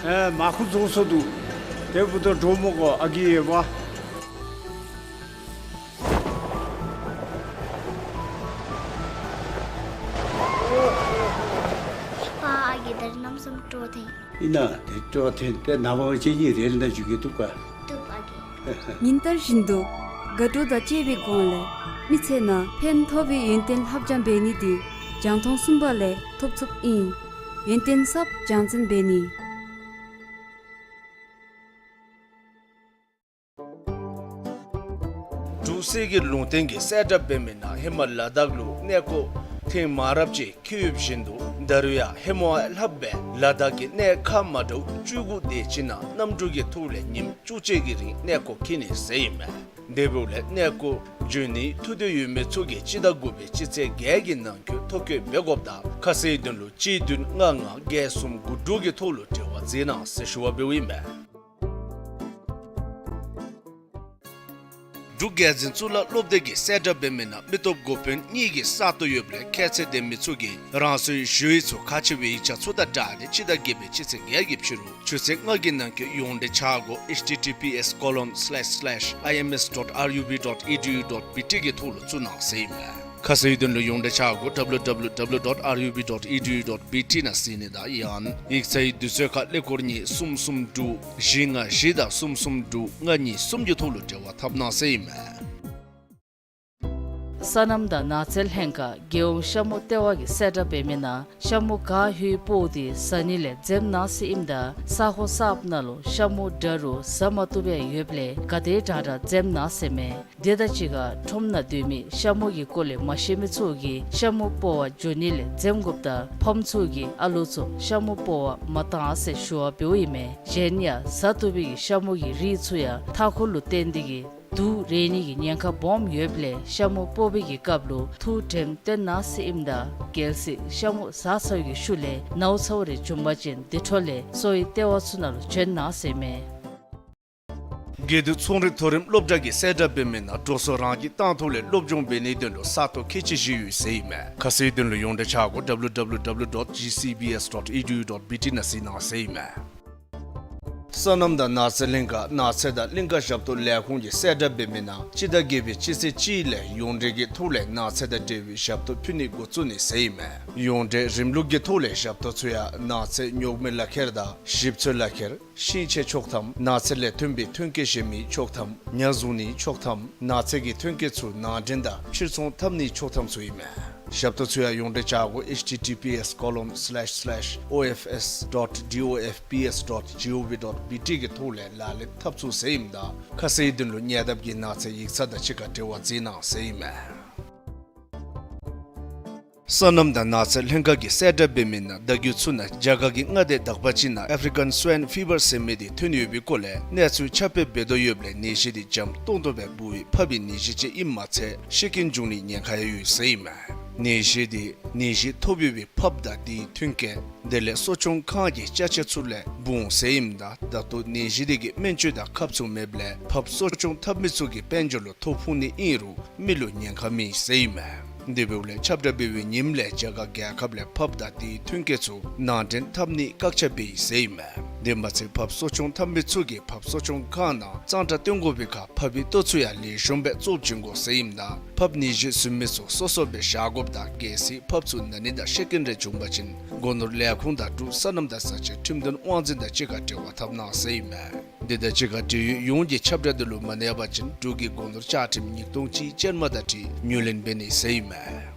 ཨེ་མར་ཁུ་རྫོགས་སོ་འདུག། དེ་འབདཝ་ད་འགྲོ་མི་དགོ་ཨ་རྒས་ཡོདཔ། ཕ་ཨ་རྒས་ད་རིས་གནམ་མེད་ས་མེད་སྤྲོ་ཐེངས། ཨིན་ན་དེ་སྤྲོ་ཐེངས་ཏེ་ནངས་པ་ང་བཅས་གཉིས་རེལ་ནང་འགྱོ་གེ། བཏུབ་ག། བཏུབ་ཨ་རྒས། ཉིན་ལྟར་བཞིན་དུ་དགའ་སྤྲོ་དང་བཅས་པའི་སྒོ་ལས་མི་ཚེ་ནང་ཕན་ཐོགས་པའི་ཡོན་ཏན་ལྷབ་སྦྱང་འབད་ནི་འདི་རྒྱང་མཐོང་གསུམ་པ་ལས་ཐོབ་ཚུགསཔ་ཨིན། ཡོན་ཏན་གསརཔ་སྦྱང་བརྩོན་འབད་ནི། འབྲུག་གསེར་གྱི་ལུང་བསྟན་གྱིས་གསལ་བསྒྲགས་འབད་མི་ནང་ཧེ་མ་ལ་དྭགས་ལུ་གནས་སྐོར་ཐེངས་མང་རབས་ཅིག་འཁྱིད་ཡོདཔ་བཞིན་དུ་ད་རུང་ཡང་ཧེ་མ་ལྷགཔ་སྦེ་ལ་དྭགས་ཀྱི་གནས་ཁག་མ་འདྲཝ་བཅུ་དགུ་དེ་ཅིག་ནང་གནམ་གྲུ་གི་ཐོག་ལས་ཉིནམ་བཅུ་གཅིག་གི་རིང་གནས་སྐོར་འཁྱིད་ནི་ཟེར་ཨིན་མས། དེ་འབདཝ་ལས་གནས་སྐོར་འབྱོན་ནིའི་ཐུགས་འདོད་ཡོད་མི་ཚུ་གིས་སྤྱི་ཟླ་དགུ་པའི་སྤྱི་ཚེས་བརྒྱད་ཀྱི་ནང་འཁོད་ཐོ་བཀོད་འབད་དགོཔ་དང་ཁ་གསལ་དོན་ལུ་གཅིག་བདུན་ལྔ་ལྔ་བརྒྱད་གསུམ་དགུ་དྲུག་གི་ཐོག་ལུ་འབྲེལ་བ་མཛད་གནང་ཟེར་ཞུ་བ་འབདཝ་ཨིན་མས། འབྲུག་རྒྱལ་འཛིན་གཙུག་ལག་སློབ་སྡེ་གིས་གསལ་བསྒྲགས་འབད་མི་ནང་མི་སྟོབས་འགོ་དཔོན་གཉིས་ཀྱི་ས་སྟོང་ཡོདཔ་ལས་ཁྱད་ཚད་ལྡན་མི་ཚུ་གིས་རང་སོའི་ཞུ་ཡིག་ཚུ་ཁག་ཆེ་བའི་ཡིག་ཆ་ཚུ་དང་སྦྲགས་ཏེ་སྤྱི་ཟླ་བརྒྱད་པའི་སྤྱི་ཚེས་བརྒྱད་ཀྱི་ཕྱི་རུ་ཆུ་ཚོད་ལྔ་གི་ནང་འཁོད་ཡོངས་འབྲེལ་འཆར་སྒོ་H T T P S colon slash slash I M S dot R U B dot E D U dot B T གི་ཐོག་ལུ་བཙུགས་གནང་ཟེར་ཨིན་མས། ཁ་གསལ་དོན་ལུ་ཡོངས་འབྲེལ་འཆར་སྒོ་W W W dot R U B dot E D U dot B T ནང་གཟིགས་ནི་དང་ཡང་ཡིག་ཚང་གི་དུས་ཚོད་ཁར་ཀླད་ཀོར་གཉིས་གསུམ་གསུམ་དྲུག་བཞི་ལྔ་བཞི་དང་གསུམ་གསུམ་དྲུག་ལྔ་གཉིས་གསུམ་གྱི་ཐོག་ལུ་འབྲེལ་བ་འཐབ་གནང་ཟེར་ཨིན་མས། སོ་ནམ་དང་ནགས་ཚལ་ལྷན་ཁག་རྒྱལ་ཡོངས་ཤ་མོ་ལྟེ་བ་གིས་གསལ་བསྒྲགས་འབད་མི་ནང་ཤ་མོ་ག་ཧུའི་སྤོ་བོ་དེ་ཟ་ནི་ལས་འཛེམ་གནང་ཟེར་ཨིནམ་ད་ས་ཁོངས་གསརཔ་ནང་ལུ་ཤ་མོ་འདྲ་རུང་ཟ་མ་བཏུབ་ཡང་ཡོདཔ་ལས་ག་དེ་དྲག་དྲག་འཛེམ་གནང་ཟེར་མས། དེ་དང་གཅིག་ཁར་ཁྲོམ་ནང་སྡོད་མི་ཤ་མོ་གི་སྐོར་ལས་མ་ཤེས་མི་ཚུ་གིས་ཤ་མོ་སྤོ་བར་འགྱོ་ནི་ལས་འཛེམ་དགོཔ་དང་ཕམ་ཚུ་གིས་ཨ་ལོ་ཚུ་ཤ་མོ་སྤོ་བར་མ་གཏང་ཟེར་ཞུ་བ་འབདཝ་ཨིན་མས། གཞན་ཡང་ཟ་བཏུབ་པའི་ཤ་མོ་གི་རིགས་ཚུ་ཡང་མཐའ་འཁོར་ལུ་བརྟེན་ཏེ་གིས་ དུག་རེག་ནི་གི་ཉེན་ཁ་སྦོམ་ཡོདཔ་ལས་ཤ་མུ་སྤོ་བའི་གི་སྐབས་ལུ་ཐུགས་དྲནམ་བཏོན་གནང་ཟེར་ཨིནམ་ད་གལ་སྲིད་ཤ་མུ་ཟ་ཚར་བའི་གི་ཤུལ་ལས་ནཝ་ཚཝ་རེ་བྱུང་པ་ཅིན་དེ་འཕྲོ་ལས་གསོ་བའི་ལྟེ་བ་ཚུ་ནང་ལུ་བྱོན་གནང་ཟེར་ཨིན་མས། དགེ་འདུན་ཚོང་རིག་མཐོ་རིམ་སློབ་གྲྭ་གིས་གསལ་བསྒྲགས་འབད་མི་ནང་འགྲོ་སོང་རང་གིས་བཏང་ཐོག་ལས་སློབ་སྦྱོང་འབད་ནིའི་དོན་ལུ་ས་སྟོང་ཁལ་གཅིག་བཞེས་ཡོད་ཟེར་ཨིན་མས། ཁ་གསལ་དོན་ལུ་ཡོངས་འབྲེལ་ཆ་སྒོ་W W W dot G C B S dot E D U dot B T ནང་གཟིགས་གནང་ཟེར་ཨིན་མས། སོ་ནམ་དང་ནགས་ཚལ་ལྷན་ཁག་ནགས་ཚལ་དང་གླིང་ཀ་ཞབས་ཏོག་ལས་ཁུངས་ཀྱིས་གསལ་བསྒྲགས་འབད་མི་ནང་སྤྱི་ཟླ་བརྒྱད་པའི་སྤྱི་ཚེས་གཅིག་ལས་ཡོངས་འབྲེལ་གྱི་ཐོག་ལས་ནགས་ཚལ་དང་འབྲེལ་བའི་ཞབས་ཏོག་ཕུལ་ནི་འགོ་བཙུགས་ནི་ཟེར་ཨིན་མས། ཡོངས་འབྲེལ་རིམ་ལུགས་ཀྱི་ཐོག་ལས་ཞབས་ཏོག་ཚུ་ཡང་ནགས་ཚལ་རྙོག་མེད་ལག་ཁྱེར་དང་ཞིབ་འཚོལ་ལག་ཁྱེར། ཤིང་ཆས་ཆོག་ཐམ། ནགས་ཚལ་ལས་ཐོན་པའི་ཐོན་སྐྱེད་གཞན་མི་ཆོག་ཐམ། ཉ་བཟུང་ནི་ཆོག་ཐམ། ནགས་ཚལ་གྱི་ཐོན་སྐྱེད་ཚུ་ནང་འདྲེན་དང་ཕྱིར་ཚོང་འཐབ་ནི་ཆོག་ཐམ་ཚུ་ཨིན་མས། ཞབས་ཏོག་ཚུ་ཡང་ཡོངས་འབྲེལ་ཆ་སྒོ H T T P S colon slash slash O F S dot D O F P S dot G O V dot B T གི་ཐོག་ལས་ལག་ལེན་འཐབ་ཚུགས་ཟེར་ཨིནམ་ད་ཁ་གསལ་དོན་ལུ་ཉེ་འདབས་ཀྱི་ནགས་ཚལ་ཡིག་ཚང་དང་གཅིག་ཁར་འབྲེལ་བ་འཛིན་གནང་ཟེར་ཨིན་མས། སོ་ནམ་དང་ནགས་ཚལ་ལྷན་ཁག་གིས་གསལ་བསྒྲགས་འབད་མི་ནང་ཟླ་བརྒྱད་ཚུ་ནང་རྒྱ་གར་གྱི་མངའ་སྡེ་དག་པ་ཅིག་ནང་African Swine Fever ཟེར་མི་དེ་ཐོན་ཡོད་པའི་སྐོར་ལས་གནས་ཚུལ་ཁྱབ་སྤེལ་འབད་དོ་ཡོདཔ་ལས་ནད་གཞི་དེ་འཇམ་ཏོང་ཏོ་སྦེ་འབུ་བའི་ཕགཔ་གི་ནད་གཞི་ཅིག་ཨིནམ་མ་ཚད་ཤི་རྐྱེན་འབྱུང་ནིའི་ཉེན་ཁ་ཡང་ཡོད་ཟེར་ཨིན་མས། ནད་གཞི་དེ་ནད་གཞི་ཐོབ་ཡོད་པའི་ཕགཔ་དང་དེའི་ཐོན་སྐྱེད་དེ་ལས་གསོ་སྐྱོང་ཁང་གི་ཅ་ཆས་ཚུ་ལས་འབུ་འོང་ཟེར་ཨིནམ་ད་ད་ལྟོ་ནད་གཞི་དེ་གི་སྨན་བཅོས་དང་ཁབ་ཚུ་མེདཔ་ལས་ཕགཔ་གསོ་སྐྱོང་འཐབ་མི་ཚུ་གི་དཔལ་འབྱོར་ལུ་ཐོ་ཕོག་ནི་ཨིན་རུང་མི་ལུ་ཉེན་ཁ་མེད་ཟེར་ཨིན་མས། དེ་འབདཝ་ལས་ཁྱབ་བསྒྲགས་འབད་བའི་ཉིནམ་ལས་རྒྱ་གར་རྒྱལ་ཁབ་ལས་ཕགཔ་དང་དེའི་ཐོན་སྐྱེད་ཚུ་ནང་འདྲེན་འཐབ་ནི་བཀག་ཆ་འབད་ཡི་ཟེར་ཨིན་མས། དེ་མ་ཚད་ཕགཔ་གསོ་སྐྱོང་འཐབ་མི་ཚུ་གིས་ཕགཔ་གསོ་སྐྱོང་ཁང་ནང་གཙང་སྦྲ་བཏོན་དགོ་པའི་ཁར་ཕགཔ་གི་ལྟོ་ཚུ་ཡང་ལེགས་ཤོམ་སྦེ་བཙོ་བྱིན་དགོ་ཟེར་ཨིནམ་ད་ཕགཔ་ནད་གཞི་བཟུམ་མི་ཚུ་སོ་སོ་སྦེ་བཞག་དགོཔ་དང་གལ་སྲིད་ཕགཔ་ཚུ་ན་ནི་དང་ཤི་རྐྱེན་རེ་བྱུང་པ་ཅིན་སྒོ་ནོར་ལས་ཁུངས་དང་འབྲུག་སོ་ནམ་དང་བཟའ་བཅའི་ཁྲིམས་དོན་དབང་འཛིན་དང་གཅིག་ཁར་འབྲེལ་བ་འཐབ་གནང་ཟེར་ཨིན་མས། དེ་དང་གཅིག་ཁར་འབྲེལ་ཡོད་ཡོངས་ཀྱི་ཁྱབ་བསྒྲགས་དེ་ལུ་མ་གནས་པ་ཅིན་འབྲུག་གི་སྒོ་ནོར་བཅའ་ཁྲིམས་ཉིས་སྟོང་གཅིག་ཅན་མ་དང་འཁྲིལ་ངོས་ལེན་འབད་ནི་ཟེར་ཨིན་མས།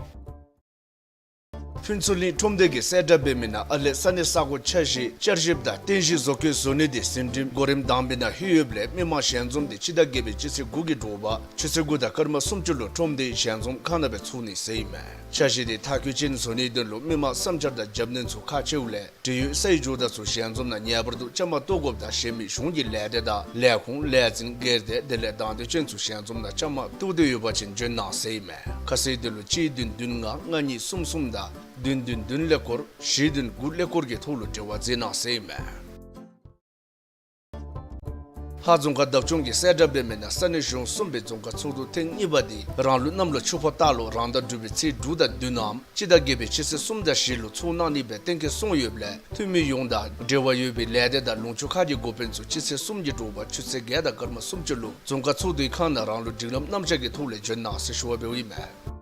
ཕུན་ཚོགས་གླིང་ཁྲོམ་སྡེ་གིས་གསལ་བསྒྲགས་འབད་མི་ནང་ཨ་ལེ་ས་གནས་ས་གོ་འཆར་གཞི་བསྐྱར་ཞིབ་དང་རྟེན་གཞི་བཟོ་བཀོད་བཟོ་ནི་དེ་ཟིན་བྲིས་གོ་རིམ་དང་པའི་ནང་ལྷོད་ཡོདཔ་ལས་མི་མང་ཞལ་འཛོམས་དེ་སྤྱི་ཟླ་བརྒྱད་པའི་སྤྱི་ཚེས་དགུ་གི་དྲོ་པ་ཆུ་ཚོད་དགུ་དང་སྐར་མ་སུམ་ཅུ་ལུ་ཁྲོམ་སྡེའི་ཞལ་འཛོམས་ཁང་ནང་སྦེ་ཚོགས་ནི་ཟེར་ཨིན་མས། འཆར་གཞི་དེ་མཐར་འཁྱོལ་ཅན་བཟོ་ནིའི་དོན་ལུ་མི་མང་བསམ་འཆར་དང་རྒྱབ་སྣོན་ཚུ་ཁག་ཆེཝ་ལས་འབྲེལ་ཡོད་སའི་ཇོ་བདག་ཚུ་ཞལ་འཛོམས་ནང་ངེས་པར་དུ་བཅའ་མར་གཏོགས་དགོཔ་དང་གཞན་མི་གཞུང་གི་ལས་སྡེ་དང་ལས་ཁུངས་ལས་འཛིན་སྒེར་སྡེ་དེ་ལས་དང་འདོད་ཅན་ཚུ་ཞལ་འཛོམས་ནང་བཅའ་མར་གཏོགས་འདོད་ཡོད་པ་ཅིན་བྱོན་གནང་ཟེར་ཨིན་མས། ཁ་གསལ་དོན་ལུ་གཅིག་བདུན་བདུན་ལྔ་ལྔ་གཉིས་གསུམ་གསུམ་དང་བདུན་བདུན་བདུན་ཀླད་ཀོར་བཞི་བདུན་དགུ་ཀླད་ཀོར་གྱི་ཐོག་ལུ་འབྲེལ་བ་མཛད་གནང་ཟེར་ཨིན་མས། ལྷ་རྫོང་ཁག་བདག་སྐྱོང་གིས་གསལ་བསྒྲགས་འབད་མི་ནང་ས་གནས་གཞུང་གསུམ་པའི་རྫོང་ཁག་ཚོགས་འདུ་ཐེངས་གཉིས་པ་དེ་རང་ལུགས་གནམ་ལོ་ཆུ་ཕོ་སྟག་ལོ་རང་ཟླ་དྲུག་པའི་ཚེས་དྲུག་དང་བདུན་ནམ་སྤྱི་ཟླ་བརྒྱད་པའི་སྤྱི་ཚེས་གསུམ་དང་བཞི་ལུ་ཚོགས་གནང་ནི་སྦེ་གཏན་འཁེལ་སོང་ཡོདཔ་ལས་འཐུས་མི་ཡོངས་དང་འབྲེལ་བ་ཡོད་པའི་ལས་སྡེ་དང་ལུང་ཕྱོགས་ཁག་གི་འགོ་དཔོན་ཚུ་སྤྱི་ཚེས་གསུམ་གྱི་དྲོ་པ་ཆུ་ཚོད་བརྒྱད་དང་སྐར་མ་སུམ་ཅུ་ལུ་རྫོང་ཁག་ཚོགས་འདུའི་ཁང་ནང་རང་ལུགས་སྒྲིག་ལམ་རྣམ་གཞག་གི་ཐོག་ལས་བྱོན་གནང་ཟེར་ཞུ་བ་འབདཝ་ཨིན་མས།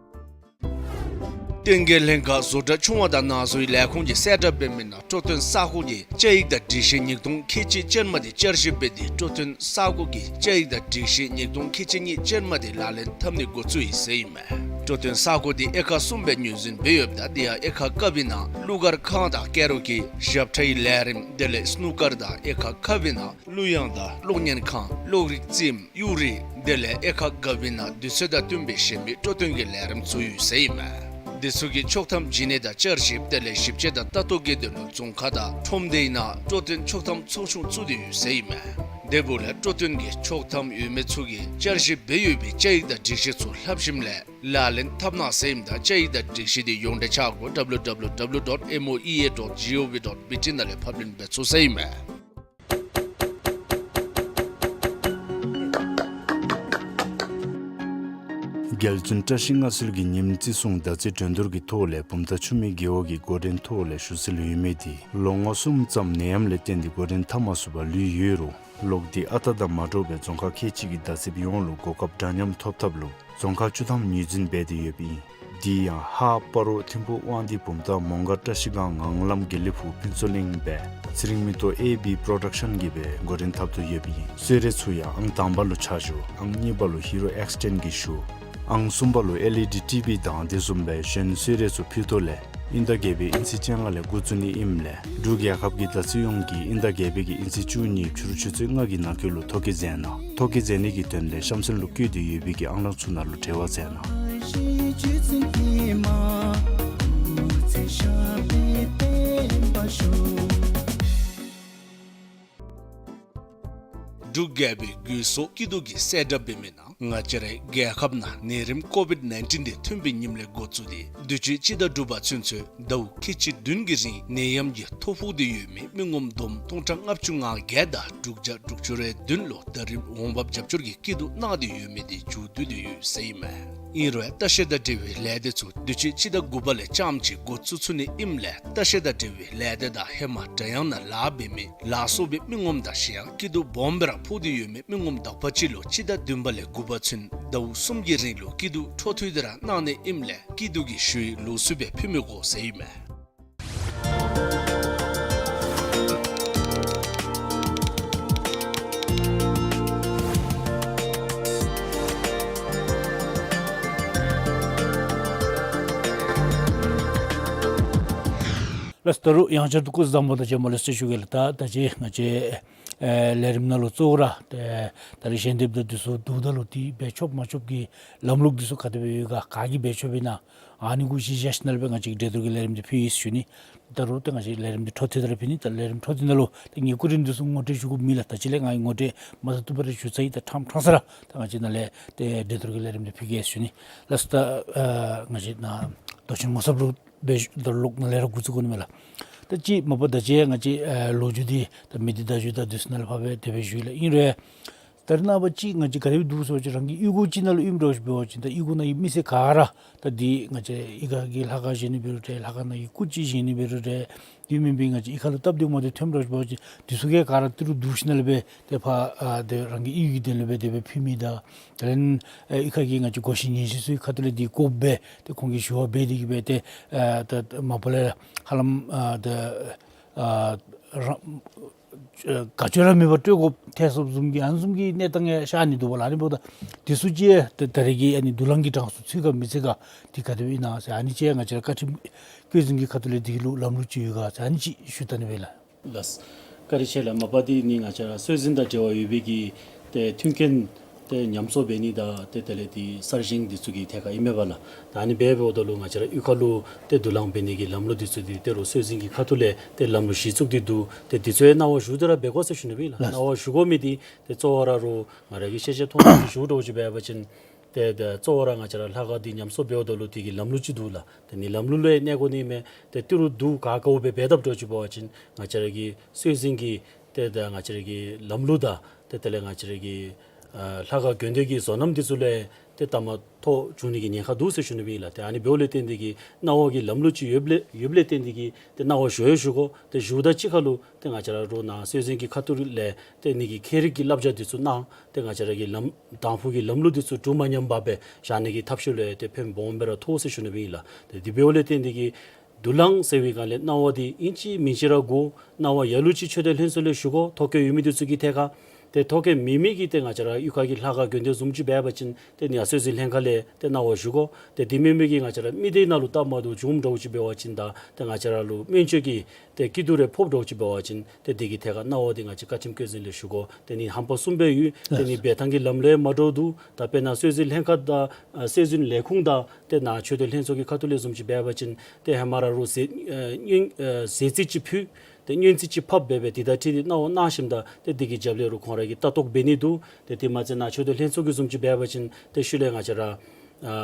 ལྟེ་གནས་ལྷན་ཁག་བཟོ་གྲྭ་ཆུང་བ་དང་ནང་བཟོའི་ལས་ཁུངས་ཀྱིས་གསལ་བསྒྲགས་འབད་མི་ནང་སྤྲོ་སྟོན་ས་གོ་གི་བཅའ་ཡིག་དང་སྒྲིག་གཞི་ཉིས་སྟོང་ཁལ་གཅིག་ཅན་མ་དེ་བསྐྱར་ཞིབ་འབད་དེ་སྤྲོ་སྟོན་ས་གོ་གི་བཅའ་ཡིག་དང་སྒྲིག་གཞི་ཉིས་སྟོང་ཁལ་གཅིག་གཉིས་ཅན་མ་དེ་ལག་ལེན་འཐབ་ནི་འགོ་བཙུགས་ཡི་ཟེར་ཨིན་མས། སྤྲོ་སྟོན་ས་གོ་དེ་དབྱེ་ཁག་གསུམ་སྦེ་ངོས་འཛིན་འབད་ཡོདཔ་ད་དེ་ཡང་དབྱེ་ཁག་ཀ་པའི་ནང་གླུ་གར་ཁང་དང་ཀེ་རོ་ཀེ་ཞབས་ཁྲའི་ལས་རིམ་དེ་ལས་སྣུ་ཀར་དང་དབྱེ་ཁག་ཁ་པའི་ནང་གླུ་དབྱངས་དང་གློག་བརྙན་ཁང་གློག་རིག་རྩེདམོ་གཡུ་རལ་དེ་ལས་དབྱེ་ཁག་ག་པའི་ནང་དུས་ཚོད་དང་བསྟུན་པའི་གཞན་མི་སྤྲོ་སྟོན་གྱི་ལས་རིམ་ཚུ་ཡོད་ཟེར་ཨིན་མས། དེ་ཚུ་གི་ཆོག་ཐམ་བྱིན་ནི་དང་བསྐྱར་ཞིབ་དེ་ལས་ཞིབ་དཔྱད་དང་ལྟ་རྟོག་གི་དོན་ལུ་རྫོང་ཁག་དང་ཁྲོམ་སྡེའི་ནང་སྤྲོ་སྟོན་ཆོག་ཐམ་ཚོགས་ཆུང་བཙུགས་ཏེ་ཡོད་ཟེར་ཨིན་མས། དེ་འབདཝ་ལས་སྤྲོ་སྟོན་གྱི་ཆོག་ཐམ་ཡོད་མི་ཚུ་གིས་བསྐྱར་ཞིབ་འབད་ཡོད་པའི་བཅའ་ཡིག་དང་སྒྲིག་གཞི་ཚུ་ལྷབ་ཞིནམ་ལས་ལག་ལེན་འཐབ་གནང་ཟེར་ཨིནམ་ད་བཅའ་ཡིག་དང་སྒྲིག་གཞི་དེ་ཡོངས་འབྲེལ་ཆ་སྒོ་W W W dot M O E A dot G O V dot B T ནང་ལས་ཕབ་ལེན་འབད་ཚུགས་ཟེར་ཨིན་མས། རྒྱལ་བཙུན་བཀྲ་ཤིས་མངའ་གསོལ་གྱི་ཉིནམ་བརྩི་སྲུང་ཟླ་རྩིས་སྒྲོན་བསྡུར་གྱི་ཐོག་ལས་བུམ་ཐང་ཆུ་སྨད་རྒེད་འོག་གི་འགོ་འདྲེན་ཐོག་ལས་ཞུ་སྲོལ་ཡོད་མི་དེ་ལོ་ངོ་གསུམ་ཙམ་ནད་ཡམས་ལས་བརྟེན་ཏེ་འགོ་འདྲེན་འཐབ་མ་ཚུགས་པར་ལུས་ཡོད་རུང་ལོག་སྟེ་ཨ་རྟག་དང་མ་འདྲཝ་སྦེ་རྫོང་ཁག་ཁལ་གཅིག་གི་བརྡ་རྩིསཔ་ཡོངས་ལུ་གོ་སྐབས་འདྲ་མཉམ་ཐོབ་ཐབས་ལུ་རྫོང་ཁག་བཅུ་ཐམ་ངོས་འཛིན་འབད་དེ་ཡོདཔ་ཨིན། དེ་ཡང་ཧཱ་སྤ་རོ་ཐིམ་ཕུ་དབང་འདུས་བུམ་ཐང་མོང་སྒར་བཀྲ་ཤིས་སྒང་ངང་ལམ་དགེ་ལེགས་ཕུག་ཕུན་ཚོགས་གླིང་སྦེ་ཚེ་རིང་མེ་ཏོག་ཨེ་བི་པྲོ་ཌག་ཤཱན་གྱིས་སྦེ་འགོ་འདྲེན་འཐབ་དོ་ཡོདཔ་ཨིན། གསོལ་རས་ཚུ་ཡང་ཨང་དང་པ་ལུ་ཆ་འཇོག་ཨང་གཉིས་པ་ལུ་ཧི་རོ་ཨེགསི་ཊེན་གྱིས་ཞུ་ཨང་གསུམ་པ་ལུ་ཨེལ་ཨི་ཌི་ཊི་བི་དང་དེ་བཟུམ་སྦེ་གཞན་གསོལ་རས་ཚུ་ཕུལ་དོ་ལས་དབྱིན་ཟླ་བརྒྱད་པའི་དབྱིན་ཚེས་བཅོ་ལྔ་ལས་འགོ་བཙུགས་ནི་ཨིནམ་ལས་འབྲུག་རྒྱལ་ཁབ་ཀྱི་བརྡ་རྩིས་ཡོངས་ཀྱིས་དབྱིན་ཟླ་བརྒྱད་པའི་གི་དབྱིན་ཚེས་བཅུ་གཉིས་ཕྱི་རུ་ཆུ་ཚོད་ལྔ་གི་ནང་འཁོད་ལུ་ཐོ་བཀོད་མཛད་གནང་། ཐོ་བཀོད་མཛད་ནི་གི་དོན་ལས་གཤམ་གསལ་ལུ་བཀོད་དེ་ཡོད་པའི་གི་ཨང་གྲངས་ཚུ་ནང་ལུ་འབྲེལ་བ་མཛད་གནང་། འབྲུག་རྒྱལ་པོའི་རྒོད་སོག་སྐྱིད་སྡུག་གི་གསལ་བསྒྲགས་འབད་མི་ནང་ང་བཅས་རའི་རྒྱལ་ཁབ་ནང་ནད་རིམས་ཀོ་བིཌ་ནའིན་ཊིན་འདི་ཐོན་པའི་ཉིནམ་ལས་འགོ་བཙུགས་ཏེ་དུས་ཅི་སྤྱི་ཟླ་དྲུག་པ་ཚུན་ཚོད་ཟླཝ་ཁལ་གཅིག་བདུན་གྱི་རིང་ནད་ཡམས་ཀྱིས་ཐོ་ཕོག་སྟེ་ཡོད་མི་མི་ངོམ་བསྡོམས་སྟོང་ཕྲག་ལྔ་བཅུ་ང་བརྒྱད་དང་དྲུག་བརྒྱ་དྲུག་ཅུ་རེ་བདུན་ལུ་ད་རིས་འོང་འབབ་རྒྱབ་སྐྱོར་གྱི་སྐྱིད་སྡུག་གནང་སྟེ་ཡོད་མི་འདི་མཇུག་བསྡུ་སྟེ་ཡོད་ཟེར་ཨིན་མས། ཨིན་རུང་ལྟ་བཤལ་དང་འབྲེལ་བའི་ལས་སྡེ་ཚུ་དུས་ཅི་སྤྱི་ཟླ་དགུ་པ་ལས་རྐྱངམ་གཅིག་འགོ་བཙུགས་ཚུགས་ནི་ཨིནམ་ལས་ལྟ་བཤལ་དང་འབྲེལ་བའི་ལས་སྡེ་དང་ཧེ་མ་སྒྲ་དབྱངས་ནང་ལཱ་འབད་མི་ལ་སོགས་པའི་མི་ངོམ་དང་གཞན་ཡང་སྐྱིད་སྡུག་སྦོམ་སྦེ་ར་ཕོག་སྟེ་ཡོད་མི་མི་ངོམ་དག་པ་ཅིག་ལུ་སྤྱི་ཟླ་བདུན་པ་ལས་དགུ་པ་ཚུན་ཟླཝ་གསུམ་གྱི་རིང་ལུ་སྐྱིད་སྡུག་འཕྲོ་མཐུད་དེ་ར་གནང་ནི་ཨིནམ་ལས་སྐྱིད་སྡུག་གི་ཞུ་ཡིག་ལོགས་སུ་སྦེ་ཕུལ་མི་དགོ་ཟེར་ཨིན་མས། ལགས་སོ། ད་རུང་ཡང་བསྐྱར་དུ་སྐུ་གཟུགས་བཟང་པོ་དང་བཅས་མ་ལུ་ཞུ་གེ་ལགས། ད་ད་ཅི་ང་བཅས་ཨེ་ལས་རིམ་ནང་ལུ་གཙོ་བོ་ར་ཏེ་ད་རིས་ཞལ་འདེབས་དང་འདི་ཚུ་བསྡུཝ་ད་ལུ་ཏེ་འབད་ཆོག་མ་ཆོག་གི་ལམ་ལུགས་འདི་ཚུ་ག་དེ་སྦེ་ཡོད་ག་ག་གིས་འབད་ཆོག་པས་ན། ཨ་ནི་གུ་གཞི་བཞག་ཞིནམ་ལས་སྦེ་ང་བཅས་ཀྱིས་འགྲན་བསྡུར་གྱི་ལས་རིམ་འདི་ཕུལ་ཡི་ཟེར་ཞུ་ནི། ད་རུང་ཏེ་ང་བཅས་ལས་རིམ་འདི་འཕྲོ་མཐུད་དེ་ར་ཕུལ་ནི། ད་ལས་རིམ་འཕྲོ་མཐུད་ནང་ལུ་ཏེ་ངེའི་སྐུ་རིམ་འདི་ཚུ་ངོ་སྤྲོད་ཞུ་དགོཔ་མེད་ལགས། ད་ཅི་ལས་ང་ངོ་སྤྲོད་མ་ཚར་བཏུབ་པ་རེ་ཞུ་ཚར་ཡི། ད་ཕྲང་ཕྲང་ས་ར་ད་ང་བཅས་ནཱ་ལས་ཏེ་འགྲན་བསྡུར་གྱི་ལས་རིམ་འདི་ཕུལ་གེ་ཟེར་ཞུ་ནི། ལགས་སོ། ད་ཨ་ང་བཅས་ནཱ་མདོ་ཆེན་ངོ་ཚབ་ལུ་སྦེ་ད་ལོག་ནཱ་ལས་ར་འགོ་བཙུགས་དགོ་ནི་མས་ལགས། ད་ཅི་མ་པ་ད་ཅི་ང་བཅས་ཨ་ལོ་རྒྱུས་འདི་ད་མི་སྡེ་བརྡ་བརྒྱུད་དང་འདི་ཚུ་ནང་ལས་ཕར་སྦེ་དེ་སྦེ་ཞུ་ལགས། ཨིན་རུང་ད་རེས་ནངས་པ་ཅིག་ང་བཅས་ག་དེ་སྦེ་འདུག་ཟེར་བ་ཅིན་རང་གི་གཡུས་སྒོ་ཅིག་ནང་ལུ་ཨིནམ་འདྲཝ་ཅིག་འབད་བ་ཅིན་ད་གཡུས་སྒོ་ནང་གི་མི་སེར་ག་ར་ད་འདི་ང་བཅས་གཡུས་ཁ་གི་ལྷ་ཁང་བཞེངས་ནི་འབད་རུང་འདྲ་ལྷ་ཁང་ནང་གི་སྐུ་ཅིག་བཞེངས་ནི་འབད་རུང་འདྲ་དེ་མེན་པའི་ང་བཅས་གཡུས་ཁ་ལུ་སྟབས་བདེ་མ་བདེ་ཐོནམ་འདྲཝ་ཅིག་འབད་བ་ཅིན་འདི་ཚུ་ག་ར་ཏི་རུ་བསྡུ་ཞིནམ་ལས་སྦེ་ཏེ་ཕར་ཨ་ཏེ་རང་གི་གཡུས་ཀྱི་དོན་ལུ་སྦེ་དེ་སྦེ་ཕུལ་མི་དང་དེ་ལས་ཨེ་གཡུས་ཁ་གི་ང་བཅས་སྒོ་བཞི་ཉེས་བཞི་ཚུ་གི་ཁ་ཐུག་ལས་འདི་དགོཔ་སྦེ་ཏེ་ཁོང་གིས་ཞུ་བ་འབད་དེ་གིས་སྦེ་ཏེ་ཨ་ད་མ་པ་ལས་ཧ་ལམ་ཨ་ད་ཨ་རང་ཨ་ག་ཅི་ར་མེད་པར་སྤྲོད་དགོཔ་ཐལ་སོངམ་བཟུམ་གྱི་ཨ་ནི་བཟུམ་གྱི་གནས་སྟངས་ཡང་ཤར་ནི་འདུག་པ་ལགས། ཨ་ནི་འབདཝ་ད་འདི་ཚུ་ཅིག་ད་ད་རེས་ཀྱི་ཨ་ནི་དུག་རླངས་ཀྱི་གྲངས་སུ་ཚུད་ག་མི་ཚུད་ག་འདི་ག་དེ་སྦེ་ཨིན་ན་ཟེར་ཨ་ནི་ཅིག་ང་བཅས་ར་བཀའ་ཁྲིམས་བཀོད་འཛིན་གྱི་ཁ་ཐུག་ལས་འདི་ལུ་ལམ་ལུགས་ཅིག་ཡོད་ག་ཟེར་ཨ་ནི་ཅིག་ཞུ་ད་ནི་སྦེ་ལགས། ལགས། བཀའ་དྲིན་ཆེ་ལགས། མ་པ་འདི་ནི་ང་བཅས་ར་སྲོལ་འཛིན་དང་འབྲེལ་བ་ཡོད་པའི་གི་ཏེ་མཐུན་རྐྱེན་ཏེ་ཉམས་གསོ་འབད་ནི་དང་ཏེ་དེ་ལས་ཏེ་གསར་བཞེངས་འདི་ཚུ་གི་ཐད་ཁར་ཨིན་མས་པ་ལགས། ད་ཨ་ནི་འབད་འབདཝ་ད་ལུ་ང་བཅས་ར་གཡུས་ཁ་ལུ་ཏེ་དུག་རླངས་འབད་ནི་གི་ལམ་ལུགས་འདི་ཚུ་འདི་ཏེ་རུང་སྲོལ་འཛིན་གྱི་ཁ་ཐུག་ལས་ཏེ་ལམ་ལུགས་གཞི་བཙུགས་ཏེ་འདུག། ཏེ་འདི་ཚུ་ཡང་གནང་བ་ཞུ་སྟེ་ར་འབད་དགོ་ཟེར་ཞུ་ནི་སྦེ་ལགས། ལགས། གནང་བ་ཞུ་དགོ་མི་འདི་ཏེ་གཙོ་བོ་ར་རུང་ང་ར་གིས་ཤེས་ཤེས་མཐོང་མཐོང་ཅིག་ཞུ་འདྲཝ་ཅིག་འབད་བ་ཅིན་ཏེ་ཏེ་གཙོ་བོ་ར་ང་བཅས་ར་ལྷ་ཁང་འདི་ཉམས་གསོ་འབདཝ་ད་ལུ་དེ་གི་ལམ་ལུགས་ཅིག་འདུག་ལགས། ཏེ་ནི་ལམ་ལུགས་ལུ་ཡང་གནས་དགོ་ནི་མས། ཏེ་ཏི་རུ་འདུག་ག་ག་བ་སྦེ་འབད་དཔ་འདྲཝ་ཅིག་འབད་བ་ཅིན་ང་བཅས་ར་གི་སྲོལ་འཛིན་གྱི་ཏེ་ད་ང་བཅས་ར་གི་ལམ་ལུགས་དང་ཏེ་དེ་ལས་ང་བཅས་ར་གི་ཨ་ལྷ་ཁང་དགོན་སྡེ་གི་བཟོ་རྣམ་འདི་ཚུ་ལུ་ཡང་ཏེ་ལྟ་མ་ཐོག་འགྱོ་ནི་གི་ཉེན་ཁ་འདུག་ཟེར་ཞུ་ནི་སྦེ་ཨིན་ལགས། ཏེ་ཨ་ནི་འབདཝ་ལས་བརྟེན་ཏེ་གིས་གནང་བ་གི་ལམ་ལུགས་ཅིག་ཡོདཔ་ལས་ཡོདཔ་ལས་བརྟེན་ཏེ་གིས་ཏེ་གནང་བ་ཞུ་ཡང་ཞུ་དགོ། ཏེ་ཞུཝ་ད་གཅིག་ཁར་ལུ་ཏེ་ང་བཅས་ར་རུང་ནཱ་སྲོལ་འཛིན་གྱི་ཁ་ཐུག་ལས་ཏེ་ནི་གི་ཁྱད་རིག་གི་བསླབ་བྱ་འདི་ཚུ་གནང་། ཏེ་ང་བཅས་ར་གི་ལམ་དང་ཕུ་གི་ལམ་ལུགས་འདི་ཚུ་གྲུ་མ་ཉམས་པར་སྦེ་བཞག་ནི་གི་ཐབས་ཤེས་ལུ་ཡང་ཏེ་ཕན་སྦོམ་སྦེ་ར་ཐོགས་ཟེར་ཞུ་ནི་སྦེ་ཨིན་ལགས། ཏེ་དེ་འབདཝ་ལས་བརྟེན་ཏེ་གིས་དུག་རླངས་ཟེར་བའི་སྒང་ལས་གནང་བ་འདི་ཨིན་ཅི་མིན་ཅི་ར་དགོ། གནང་བ་ལ་ལུ་ཅིག་ཆོས་དད་ལྷན་ཚོགས་ལས་ཞུ་དགོ། ཐོ་བཀོད་ཡོད་མི་འདི་ཚུ་གི་ཐད་ཁར། ཏེ་ཐོ་བཀོད་མེད་མི་གིས་ཏེ་ང་བཅས་ར་གཡུས་ཁ་གི་ལྷ་ཁང་དགོན་སྡེ་བཟུམ་ཅིག་འབད་བ་ཅིན་ཏེ་ནི་ཡང་སྲོལ་འཛིན་ལྷན་ཁག་ལས་ཏེ་གནང་བ་ཞུ་དགོ། ཏེ་དེ་མེན་མི་གིས་ང་བཅས་ར་མི་སྡེ་ནང་ལུ་སྟབས་མ་བདེཝ་བྱུངམ་འདྲཝ་ཅིག་འབད་བ་ཅིན་དང་ཏེ་ང་བཅས་ར་ལུ་སྨན་བཅོས་ཀྱི་ཏེ་སྐྱིད་སྡུག་རེ་ཕོགཔ་འདྲཝ་ཅིག་འབད་བ་ཅིན་ཏེ་དེ་གི་ཐད་ཁར་གནང་བ་འདི་ང་བཅས་བཀའ་ཁྲིམས་བཀོད་འཛིན་ལས་ཞུ་དགོ། ཏེ་ནི་ཧམ་པ་གསུམ་སྦེ་ཡོད། ཏེ་ནི་འབད་ཐངས་ཀྱི་ལམ་ལུགས་མ་འདྲཝ་འདུག། ད་དཔེར་ན་སྲོལ་འཛིན་ལྷན་ཁག་དང་ཨ་སྲོལ་འཛིན་ལས་ཁུངས་དང་ཏེ་ནཱ་ཆོས་དད་ལྷན་ཚོགས་ཀྱི་ཁ་ཐུག་ལས་བཟུམ་ཅིག་འབད་བ་ཅིན་ཏེ་ཧེ་མ་ར་རུང་ཟས་ཨ་སྙིང་ཨ་ཟས་རྩི་ཅིག་ཕུལ། ཏེ་སྙིང་རྩི་ཅིག་ཕབ་སྦེ་སྦེ་དེ་དང་འཁྲིལ་ཏེ་གནང་བ་གནང་ཞིནམ་ད་ཏེ་དེ་གི་རྒྱབ་ལས་རུང་ཁོང་ར་གིས་ལྟ་རྟོག་འབད་ནི་འདུག། ཏེ་དེ་མ་ཚད་ནཱ་ཆོས་དད་ལྷན་ཚོགས་ཀྱི་བཟུམ་ཅིག་འབད་བ་ཅིན་ཏེ་ཤུལ་ལས་ང་བཅས་ར་ཨ་ཨ་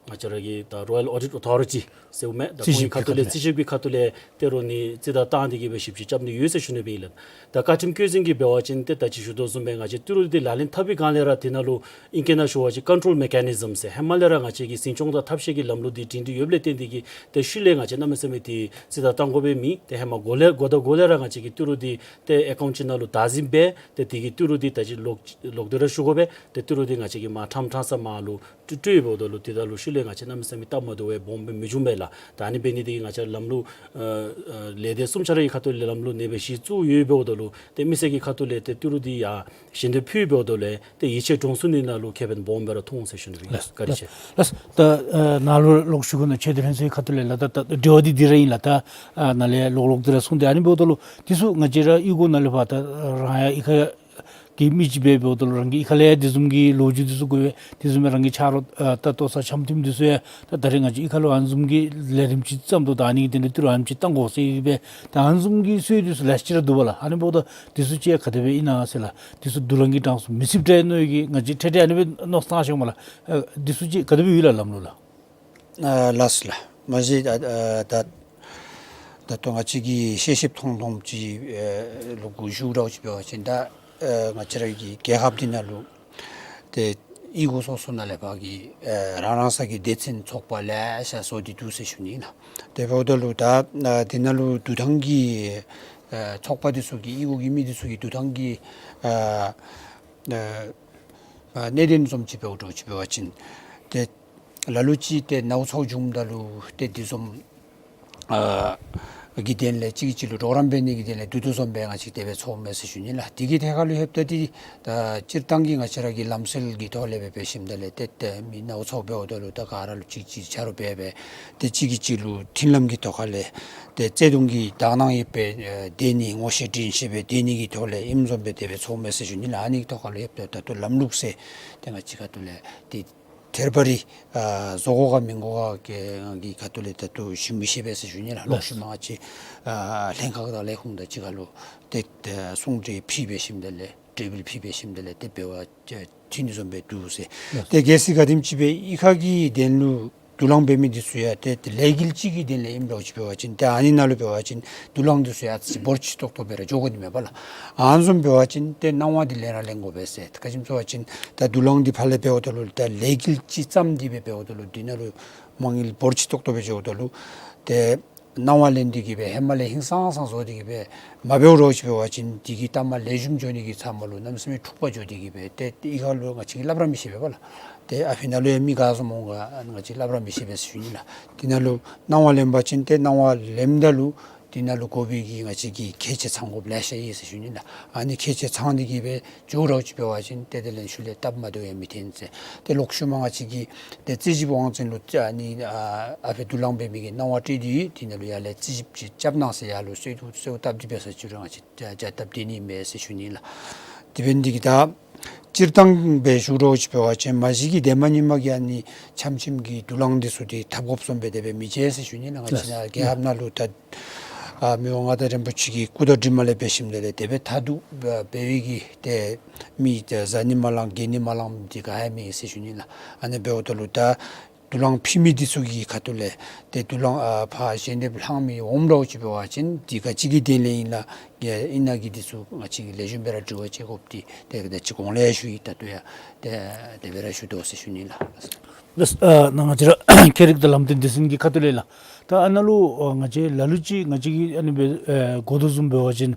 ང་བཅས་ར་གི་ད་Royal Audit Authority ཟེརཝ་མས། ད་ཁོང་གི་ཁ་ཐུག་ལས་རྩིས་ཞིབ་ཀྱི་ཁ་ཐུག་ལས་ཏེ་རུང་ནི་རྩིས་བདའ་བཏང་སྟེ་གིས་སྦེ་ཞིབ་དཔྱད་རྐྱབ་ནི་ཡོད་ཟེར་ཞུ་ནི་སྦེ་ཨིན་ལགས། ད་བཀའ་ཁྲིམས་བཀོད་འཛིན་གྱིས་འབད་བ་ཅིན་ཏེ་ད་ཅི་ཞུ་དོ་བཟུམ་སྦེ་ང་བཅས་ཏི་རུ་འདི་ལག་ལེན་འཐབ་པའི་སྒང་ལས་ར་དེ་ནང་ལུ་ཨིང་སྐད་ནང་ཞུ་བ་ཅིན་control mechanism ཟེར་ཧེ་མ་ལས་ར་ང་བཅས་ཀྱི་འཛིན་སྐྱོང་དང་ཐབས་ཤེས་ཀྱི་ལམ་ལུགས་འདི་སྒྲིང་སྒྲི་ཡོདཔ་ལས་བརྟེན་ཏེ་གིས་ཏེ་ཤུལ་ལས་ང་བཅས་གནམ་མེད་ས་མེད་ཏེ་རྩིས་བདའ་བཏང་དགོ་པའི་མེད། ཏེ་ཧེ་མ་འགོ་ལས་འགོ་དང་འགོ་ལས་ར་ང་བཅས་ཀྱིས་ཏི་རུ་འདི་ཏེ་ཨེ་ཀའུནཊ་ཅིག་ནང་ལུ་བདག་འཛིན་འབད། ཏེ་དེ་གིས་ཏི་རུ་འདི་ད་ཅི་ལོག་ལོག་སྟེ་ར་ཞུ་དགོ་པས། ཏེ་ཏི་རུ་འདི་ང་བཅས་ཀྱིས་མར་ཕྲང་ཕྲང་ས་མར་ལུ་སྤྲོད་སྤྲོད་འབདཝ་ད་ལུ་དེ་དག་ལུ་ཤུལ་ལས་ང་བཅས་གནམ་མེད་ས་མེད་སྟབས་མ་བདེཝ་སྦོམ་སྦེ་མི་འབྱུང་པས་ལགས། ད་ཨ་ནི་འབད་ནི་དེ་གིས་ང་བཅས་ལམ་ལུགས་ཨ་ཨ་ལས་སྡེ་གསུམ་ཆ་ར་གི་ཁ་ཐུག་ལས་ལམ་ལུགས་ནེ་སྦེ་གཞི་བཙུགས་ཡོདཔ་འབདཝ་ད་ལུ་ཏེ་མི་སེར་གྱི་ཁ་ཐུག་ལས་ཏེ་ཏི་རུ་འདི་ཡར་ཞལ་འདེབས་ཕུལ་འབདཝ་ད་ལུ་ཏེ་ཡིད་ཆེས་འདྲོངས་ཚུགས་ནི་ནང་ལུ་ཁེ་ཕན་སྦོམ་སྦེ་ར་མཐོང་ཟེར་ཞུ་ནི་སྦེ་ཨིན། ལགས་བཀའ་དྲིན་ཆེ། ལགས། ད་ཨ་ནཱ་ལུ་ལོག་ཞུ་དགོ་ན་ཆོས་དད་ལྷན་ཚོགས་ཁ་ཐུག་ལས་ལགས། ད་ད་དྲི་བ་འདི་འདི་ར་ཨིན་ལགས། ད་ཨ་ནཱ་ལས་ལོག་ལོག་སྟེ་ར་གསུངས་ཏེ་ཨ་ནི་འབདཝ་ད་ལུ་འདི་ཚུ་ང་བཅས་ར་གཡུས་སྒོ་ནང་ལས་ཕར་ད་རང་ཡང་གཡུས་ཁ་ གི་མི་ཅིག་འབད་འབདཝ་ད་ལུ་རང་གི་གཡུས་ཁ་ལས་ཡང་དེ་བཟུམ་གྱི་ལོ་རྒྱུས་འདི་ཚུ་གོ་བས། དེ་བཟུམ་སྦེ་རང་གི་ཆ་རོགས་ཨ་ད་ལྟོ་ས་འཆམ་མཐུན་འདི་ཚུ་ཡང་ད་ད་རེས་ང་བཅས་གཡུས་ཁ་ལུ་ཨ་ནི་བཟུམ་གྱི་ལས་རིམ་ཅིག་བརྩམ་དོ། ད་ཨ་ནི་གི་དོན་ལས་ཏི་རུ་ཨ་ནེམ་ཅིག་བཏང་དགོ་ཟེར་ཡོད་པས། ད་ཨ་ནི་བཟུམ་གྱི་སྲོལ་འདི་ཚུ་ལེ་ཤ་ཅིག་ར་འདུག་པ་ལགས། ཨ་ནི་འབདཝ་ད་འདི་ཚུ་ཅིག་ག་དེ་སྦེ་ཨིན་ན་ཟེར་ལགས། འདི་ཚུ་དུ་ལང་གི་གྲངས་སུ་མི་ཚུདཔ་འདྲས་མནོ་ཡི་གི་ང་བཅས་འཕྲལ་འཕྲལ་ཨ་ནི་སྦེ་མནོ་བསམ་བཏང་ཤོརཝ་མས་ལགས། ཨ་འདི་ཚུ་ཅིག་ག་དེ་སྦེ་ཡོད་ལགས་ལམ་ལུགས་ལགས། ཨ་ལགས་སོ་ལགས། མ་གཞི་ཨ་ཨ་ད་ད་ལྟོ་ང་བཅས་ཀྱི་ཤེས་ཤེསཔ་མཐོང་མཐོངམ་ཅིག་ཨེ་ལུ་གུ་ཞུ་ར་ཅིག་འབད་བ་ཅིན་ད་ཨེ་ང་བཅས་ར་གི་རྒྱལ་ཁབ་འདི་ནང་ལུ་ཏེ་གཡུས་སྒོ་སོ་སོ་ནང་ལས་ཕར་གྱི་ཨེ་རང་རང་སོ་གི་སྡེ་ཚན་ཚོགས་པ་ལེ་ཤ་བཟོ་སྟེ་འདུག་ཟེར་ཞུ་ནི་ལགས། དེ་འབདཝ་ད་ལུ་ད་ཨ་འདི་ནང་ལུ་འདུ་ཐངས་ཀྱི་ཨེ་ཚོགས་པ་འདི་ཚུ་གི་གཡུས་སྒོ་གི་མི་འདི་ཚུ་གི་འདུ་ཐངས་ཀྱི་ཨ་ཨ་ཨ་གནད་དོན་བཟུམ་ཅིག་འབདཝ་འདྲཝ་ཅིག་འབད་བ་ཅིན་ཏེ་ལ་ལུ་ཅིག་ཏེ་ནཝ་ཚཝ་བྱུངམ་ད་ལུ་ཏེ་འདི་བཟུམ་ཨ་གི་དོན་ལས་གཅིག་གིས་གཅིག་ལུ་གྲོགས་རམ་འབད་ནི་གི་དོན་ལས་འདུ་འདུ་བཟུམ་སྦེ་ང་བཅས་དེ་སྦེ་ཚོགསཔ་མས་ཟེར་ཞུ་ནི་ལགས། དེ་གི་ཐད་ཁར་ལུ་ལྷོདཔ་ད་ཏེ་ད་སྤྱིར་བཏང་གི་ང་བཅས་ར་གི་ལམ་སྲོལ་གྱི་ཐོག་ལས་སྦེ་འབད་ཞིནམ་ད་ལས་ཏེ་ཏེ་མི་ནཝ་ཚཝ་འབདཝ་ད་ལུ་ད་ག་ར་ལུ་གཅིག་གིས་གཅིག་ཆ་རོགས་འབད་འབད་ཏེ་གཅིག་གིས་གཅིག་ལུ་མཐུན་ལམ་གྱི་ཐོག་ཁ་ལས་ཏེ་བརྩེ་གདུང་གིས་དག་སྣང་ཡོད་པའི་ཨེ་སྡོད་ནི་ངོ་ཤེས་དྲིན་ཤེས་སྦེ་སྡོད་ནི་གི་ཐོག་ལས་ཨིནམ་བཟུམ་སྦེ་དེ་སྦེ་ཚོགསཔ་མས་ཟེར་ཞུ་ནི་ལགས། ཨ་ནི་གི་ཐོག་ཁར་ལུ་ལྷོདཔ་ད་ད་ལྟོ་ལམ་ལུགས་ཟེར་ཏེ་ང་བཅས་ཁ་ཐུག་ལས་ཏེ་ཐེར་པ་རི་ཨ་བཟོ་དགོ་ག་མི་དགོ་ག་གི་གི་ཁ་ཐུག་ལས་ད་ལྟོ་ཞུ་མི་ཤེས་པས་ཟེར་ཞུ་ནི་ལགས། ལོག་ཤུལ་མ་ང་བཅས་ཨ་ལྷན་ཁག་དང་ལས་ཁུངས་དང་གཅིག་ཁར་ལུ་ཏེ་ཏེ་གསུང་གྲོས་ཕུལ་འབད་ཞིནམ་ད་ལས་གྲོས་འབུལ་ཕུལ་འབད་ཞིནམ་ད་ལས་ཏེ་འབད་བ་ཅིན་ཐོན་ནི་བཟུམ་སྦེ་འདུག་ཟེར། ལགས། ཏེ་གལ་སྲིད་ག་དེམ་ཅིག་སྦེ་གཡུས་ཁ་གི་དོན་ལུ་འདུ་ལང་འབད་མི་འདི་ཚུ་ཡང་ཏེ་ཏེ་ལས་འགུལ་ཅིག་གི་དོན་ལས་ཨིནམ་འདྲཝ་ཅིག་འབད་བ་ཅིན་ཏེ་ཨ་ནི་ནང་ལུ་འབད་བ་ཅིན་འདུ་ལང་འདི་ཚུ་ཡང་ཅིག་འབོར་ཆེ་ཏོག་ཏོ་སྦེ་ར་འགྱོ་དགོ་ནི་མས་པ་ལགས། ཨ་ནི་བཟུམ་འབད་བ་ཅིན་ཏེ་གནང་བ་འདི་ལེན་ར་ལེན་དགོ་པས་ཟེར། ཏེ་ག་ཅི་སྨོ་ཟེར་བ་ཅིན་ད་འདུ་ལང་འདི་ཕར་ལས་འབདཝ་ད་ལུ་ད་ལས་འགུལ་ཅིག་བརྩམས་ཏེ་སྦེ་འབདཝ་ད་ལུ་འདི་ནང་ལུ་མ་དངུལ་འབོར་ཆེ་ཏོག་ཏོ་སྦེ་འགྱོཝ་ད་ལུ་ཏེ་གནང་བ་ལེན་ཏེ་གི་སྦེ་ཧེ་མ་ལས་ཧིང་སངས་ས་བཟོ་སྟེ་གི་སྦེ་མ་འབདཝ་འདྲཝ་ཅིག་འབད་བ་ཅིན་འདི་གི་ལྟག་མ་ལེགས་ཤོམ་འགྱོ་ནི་གི་ཚབ་མ་ལུ་གནམ་མེད་ས་མེད་འཁྲུག་པ་འགྱོ་སྟེ་གི་སྦེ་ཏེ་གཡུས་ཁ་ལུ་ང་བཅས་ཀྱིས་སླབ་ར་མི་ཤེས་པས་པ་ལགས། ཏེ་ཨ་ཕི་ནང་ལུ་ཡང་མི་ག་བཟུམ་འོང་ག་ང་བཅས་སླབ་ར་མི་ཤེས་པས་ཟེར་ཞུ་ནི་ལགས། འདི་ནང་ལུ་གནང་བ་ལེན་པ་ཅིན་ཏེ་གནང་བ་ལེནམ་ད་ལུ་འདི་ནང་ལུ་དགོ་པའི་གི་ང་བཅས་ཀྱི་ཁེ་ཆེ་ཚང་དགོཔ་ལེ་ཤ་ཡོད་ཟེར་ཞུ་ནི་ལགས། ཨ་ནི་ཁེ་ཆེ་ཚང་སྟེ་གི་སྦེ་འགྱོ་འདྲཝ་ཅིག་འབད་བ་ཅིན་ཏེ་དེ་ལས་ཤུལ་ལས་སྟབས་མ་བདེཝ་ཡང་མི་འཐོན་ཟེར། ཏེ་ལོག་ཤུལ་མ་ང་བཅས་ཀྱི་ཏེ་རྩིས་ཞིབ་དབང་འཛིན་ལུ་ཨ་ནི་ཨ་ཨ་ཕི་འདུ་ལང་འབད་མི་གི་གནང་བ་སྤྲོད་དེ་ཡོད། འདི་ནང་ལུ་ཡར་ལས་རྩིས་ཞིབ་ཅིག་རྐྱབ་གནང་ཟེར་ཡར་ལུ་གསོལ་གསོལཝ་བཏབ་སྟེ་འབད་ས་ཅིག་རུང་ང་བཅས་བྱ་བྱ་སྟབས་བདེ་ནི་མས་ཟེར་ཞུ་ནི་ལགས། དེ་འབད་ནི་འདི་གིས་ད་སྤྱིར་བཏང་སྦེ་ཞུ་འདྲཝ་ཅིག་འབད་བ་ཅིན་མ་གཞི་གི་ཏེ་མ་ཉིནམ་གི་ཨ་ནི་འཆམ་འཆམ་གྱི་འདུ་ལང་འདི་ཚུ་འདི་འཐབ་དགོཔ་བཟུམ་སྦེ་དེ་སྦེ་མི་མཇལ་ཟེར་ཞུ་ནི་ལགས། ང་བཅས་ནཱ་རྒྱལ་ཁབ་ནང་ལུ་ད་ཨ་མི་དབང་མངའ་བདག་རིན་པོ་ཆེ་གི་སྐུ་དྲིན་ལས་འབད་ཞིནམ་ལས་དེ་སྦེ་ད་འདུ་འབད་བའི་གི་ཏེ་མི་ཏེ་བཟའ་ནི་མ་ལང་གྱོན་ནི་མ་ལང་འདི་ག་ཡང་མེད་ཟེར་ཞུ་ནི་ལགས། ཨ་ནི་འབདཝ་ད་ལུ་ད་འདུ་ལང་ཕུལ་མི་འདི་ཚུ་གི་ཁ་ཐུག་ལས་ཏེ་འདུ་ལང་ཨ་ཕར་ཞལ་འདེབས་ལྷང་མི་འོངམ་འདྲཝ་ཅིག་འབད་བ་ཅིན་འདི་ག་ཅི་གི་དོན་ལས་ཨིན་ལགས། ཨིན་ན་གི་འདི་ཚུ་ང་བཅས་ཀྱིས་ལེགས་ཤོམ་སྦེ་ར་དྲི་བ་དཔྱད་དགོཔ་འདི་ཏེ་ད་ཅི་གོང་ལས་ཞུ་ཡི། ད་ལྟོ་ཡང་ཏེ་དེ་སྦེ་ར་ཞུ་དོ་ཟེར་ཞུ་ནི་ལགས། ལགས། ཨ་ནཱ་ང་བཅས་ར་ཁྱད་རིག་དང་ལམ་སྟོན་སྡེ་ཚན་གྱི་ཁ་ཐུག་ལས་ལགས། ད་ཨ་ནཱ་ལུ་ཨ་ང་བཅས་ལ་ལུ་ཅིག་ང་བཅས་ཀྱིས་ཨ་ནི་སྦེ་ཨེ་གོ་དོ་བཟུམ་འབད་བ་ཅིན་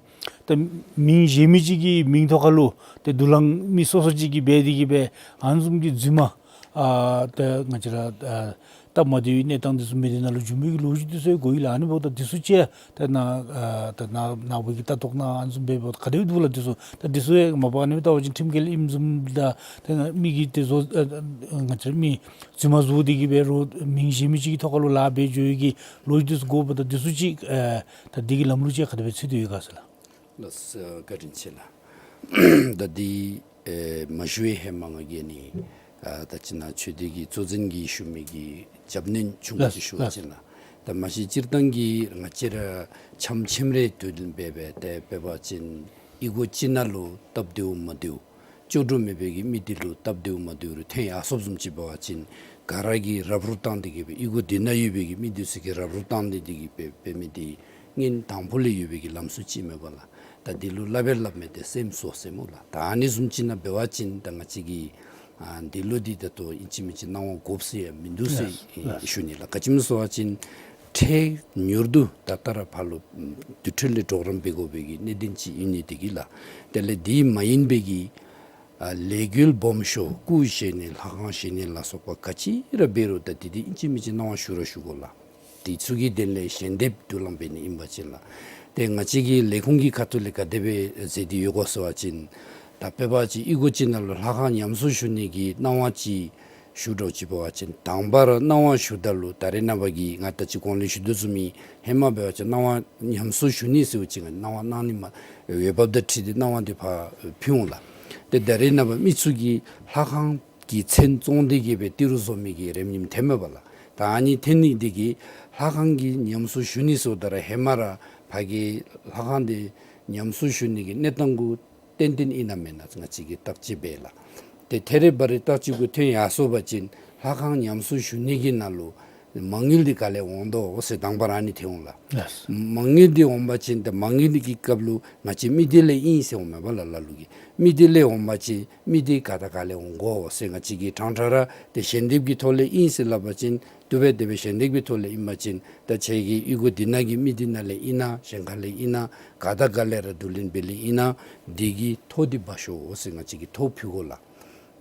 ད་མིང་གཞན་མི་ཅིག་གི་མིང་ཐོག་ཁ་ལུ་ཏེ་འདུ་ལང་མི་སོ་སོ་ཅིག་གིས་འབད་དེ་གི་སྦེ་ཨ་ནི་བཟུམ་གྱི་རྫུན་མ་ཨ་ད་ང་བཅས་ར་ཨ་སྟབས་མ་བདེ་བའི་གནས་སྟངས་འདི་ཚུ་མི་སྡེ་ནང་ལུ་འབྱུང་མི་གི་ལོ་རྒྱུས་འདི་ཚུ་ཡང་གོ་ཡི་ལགས། ཨ་ནི་འབདཝ་ད་འདི་ཚུ་ཅིག་ད་ནཱ་ཨ་ད་ནཱ་ནཱ་བུ་གིས་ལྟ་རྟོག་གནང་ཨ་ནི་བཟུམ་སྦེ་འབདཝ་ད་ག་དེ་སྦེ་འདུག་ལགས། འདི་ཚུ་ད་འདི་ཚུ་ཡང་མ་པ་ཨ་ནི་སྦེ་བལྟ་བ་ཅིན་ཁྲིམས་འགལ་ཨིནམ་བཟུམ་དང་ད་མི་གིས་ཏེ་བཟོ་ཨ་ང་བཅས་ར་མི་རྫུན་མ་བཟོ་སྟེ་གི་སྦེ་རོགས་མིང་གཞན་མི་ཅིག་གི་ཐོག་ཁ་ལུ་ལཱ་འབད་འགྱོ་ཡི་གི་ལོ་རྒྱུས་འདི་ཚུ་གོཝ་ད་འདི་ཚུ་ཅིག་ཨ་ད་འདི་གི་ལམ་ལུགས་ཅིག་ག་དེ་སྦེ་ཚུད་དེ་ཡོད་ག་ཟེར་ལགས། ལགས་སོ། བཀའ་དྲིན་ཆེ་ལགས། ད་འདི་ཨེ་མ་ཞུ་བའི་ཧེ་མ་ང་གིས་ནི་ཨ་ད་ཅི་ནཱ་ཆོས་སྡེ་གི་གཙོ་འཛིན་གྱིས་ཞུ་མི་གི་རྒྱབ་སྣོན་ཆུང་ཀུ་ཅིག་ཞུ་བ་ཅིན་ལགས། ད་མ་གཞི་སྤྱིར་བཏང་གི་ང་བཅས་ར་འཆམ་འཆམ་རེ་དུས་འབད་སྦེ་ཏེ་འབད་བ་ཅིན་གཡུས་སྒོ་ཅིག་ནང་ལུ་སྟབས་བདེཝ་མ་བདེཝ་ཅོག་འཐདཔ་མེད་པའི་གི་མི་འདི་ལུ་སྟབས་བདེཝ་མ་བདེཝ་རེ་ཐོན་ཡར་སོཔ་བཟུམ་ཅིག་འབད་བ་ཅིན་ག་ར་གིས་རབ་རིབ་བཏང་སྟེ་གི་སྦེ་གཡུས་སྒོ་འདི་ནང་ཡོད་པའི་གི་མི་འདི་ཚུ་གིས་རབ་རིབ་བཏང་སྟེ་འདི་གི་སྦེ་འབད་མི་འདི་སྔོན་དང་ཕུ་ལས་ཡོད་པའི་གི་ལམ་སྲོལ་ཅིག་མས་པ་ལགས། ད་འདི་ལུ་སླབ་པས་སླབ་མས་ཏེ་སེམས་གསོ་ཟེར་སྨོ་ལགས། ད་ཨ་ནི་བཟུམ་ཅིག་ནང་འབད་བ་ཅིན་ད་ང་བཅས་ཀྱིས་ཨ་འདི་ལུ་འདི་ད་ལྟོ་ཨིན་ཅི་མིན་ཅི་གནང་བ་དགོཔ་ཟེར་ཡང་མིན་འདུག་ཟེར་ཞུ་ནི་ལགས། ག་ཅི་སྨོ་ཟེར་བ་ཅིན་འཕྲལ་མྱུར་དུ་ད་ལྟོ་ར་ཕར་ལུ་དུས་ཐོག་ལས་གྲོགས་རམ་འབད་དགོ་པའི་གི་གནད་དོན་ཅིག་ཨིན་ནི་འདི་གིས་ལགས། དེ་ལས་འདི་མ་ཡིན་པའི་གི་ཨ་ལས་འགུལ་སྦོམ་ཤོས་སྐུ་བཞེངས་ནི་ལྷ་ཁང་བཞེངས་ནི་ལ་སོགས་པ་ག་ཅི་ར་འབད་རུང་ད་འདི་འདི་ཨིན་ཅི་མིན་ཅི་གནང་བ་ཞུ་ར་ཞུ་དགོ་ལགས། འདི་ཚུ་གི་དོན་ལས་ཞལ་འདེབས་འདུ་ལང་འབད་ནི་ཨིན་པ་ཅིན་ལགས། ཏེ་ང་བཅས་ཀྱི་ལས་ཁུངས་ཀྱི་ཁ་ཐུག་ལས་ག་དེ་སྦེ་མཛད་དེ་ཡོད་ག་ཟེར་བ་ཅིན་ད་དཔེ་འབད་བ་ཅིན་གཡུས་སྒོ་ཅིག་ནང་ལུ་ལྷ་ཁང་ཉམས་གསོ་ཞུ་ནི་གི་གནང་བ་ཅིག་ཞུ་འདྲཝ་ཅིག་འབད་བ་ཅིན་དང་པ་ར་གནང་བ་ཞུཝ་ད་ལུ་ད་རེས་ནངས་པ་གི་ང་ད་ཅི་གོང་ལས་ཞུ་དོ་བཟུམ་མའི་ཧེ་མ་འབད་བ་ཅིན་གནང་བ་ཉམས་གསོ་ཞུ་ནི་ཟེར་བ་ཅིན་གནང་བ་གནང་ནི་མ་འོས་འབབ་དང་འཁྲིལ་ཏེ་གནང་བ་འདི་ཕར་ཕུལ་འོང་ལགས། ཏེ་ད་རེས་ནངས་པ་མི་ཚུ་གིས་ལྷ་ཁང་གི་མཚན་བཙོང་སྟེ་གི་སྦེ་ཏི་རུ་བཟོ་མི་གི་རེ་སྙེམས་ཐོནམ་མས་པ་ལགས། ད་ཨ་ནི་ཐོན་ནི་འདི་གིས་ལྷ་ཁང་གི་ཉམས་གསོ་ཞུ་ནི་ཟེརཝ་ད་ར་ཧེ་མ་ར་ཕར་གྱི་ལྷ་ཁང་འདི་ཉམས་གསོ་ཞུ་ནི་གི་གནས་སྟངས་གུ་ཏན་ཏན་ཨིན་ན་མེན་ན་ང་བཅས་ཀྱིས་བརྟག་དཔྱད་འབད་ལགས། ཏེ་ཐད་རི་བ་རི་བརྟག་དཔྱད་གུ་ཐོན་ཡར་སོང་པ་ཅིན་ལྷ་ཁང་ཉམས་གསོ་ཞུ་ནི་གི་ནང་ལུ་མ་དངུལ་འདི་ག་ལས་འོང་དོ་ཟེར་དང་པ་ར་ཨ་ནི་ཐོན་འོང་ལགས། ལགས། མ་དངུལ་འདི་འོང་པ་ཅིན་ཏེ་མ་དངུལ་འདི་གི་སྐབས་ལུ་ང་བཅས་མི་སྡེ་ལས་ཨིན་ཟེར་འོང་མས་པ་ལགས། ལ་ལུ་གིས་མི་སྡེ་ལས་འོང་པ་ཅིན་མི་སྡེ་ག་དང་ག་ལས་འོང་དགོ་ཟེར་ང་བཅས་ཀྱིས་ཕྲང་ཕྲང་ར་ཏེ་ཞལ་འདེབས་ཀྱི་ཐོག་ལས་ཨིན་ཟེར་སླབ་པ་ཅིན་བཏུབ་པས། དེ་སྦེ་ཞལ་འདེབས་ཀྱི་ཐོག་ལས་ཨིན་པ་ཅིན་ད་ཁྱེད་ཀྱི་གཡུས་སྒོ་འདི་ནང་གི་མི་འདི་ནང་ལས་ཨིན་ན་གཞན་ཁ་ལས་ཨིན་ན་ག་དང་ག་ལས་ར་བསྡུ་ལེན་འབད་ལེ་ཨིན་ན་འདི་གི་ཐོ་འདི་འབག་ཤོག་ཟེར་ང་བཅས་ཀྱིས་ཐོ་ཕུལ་དགོ་ལགས།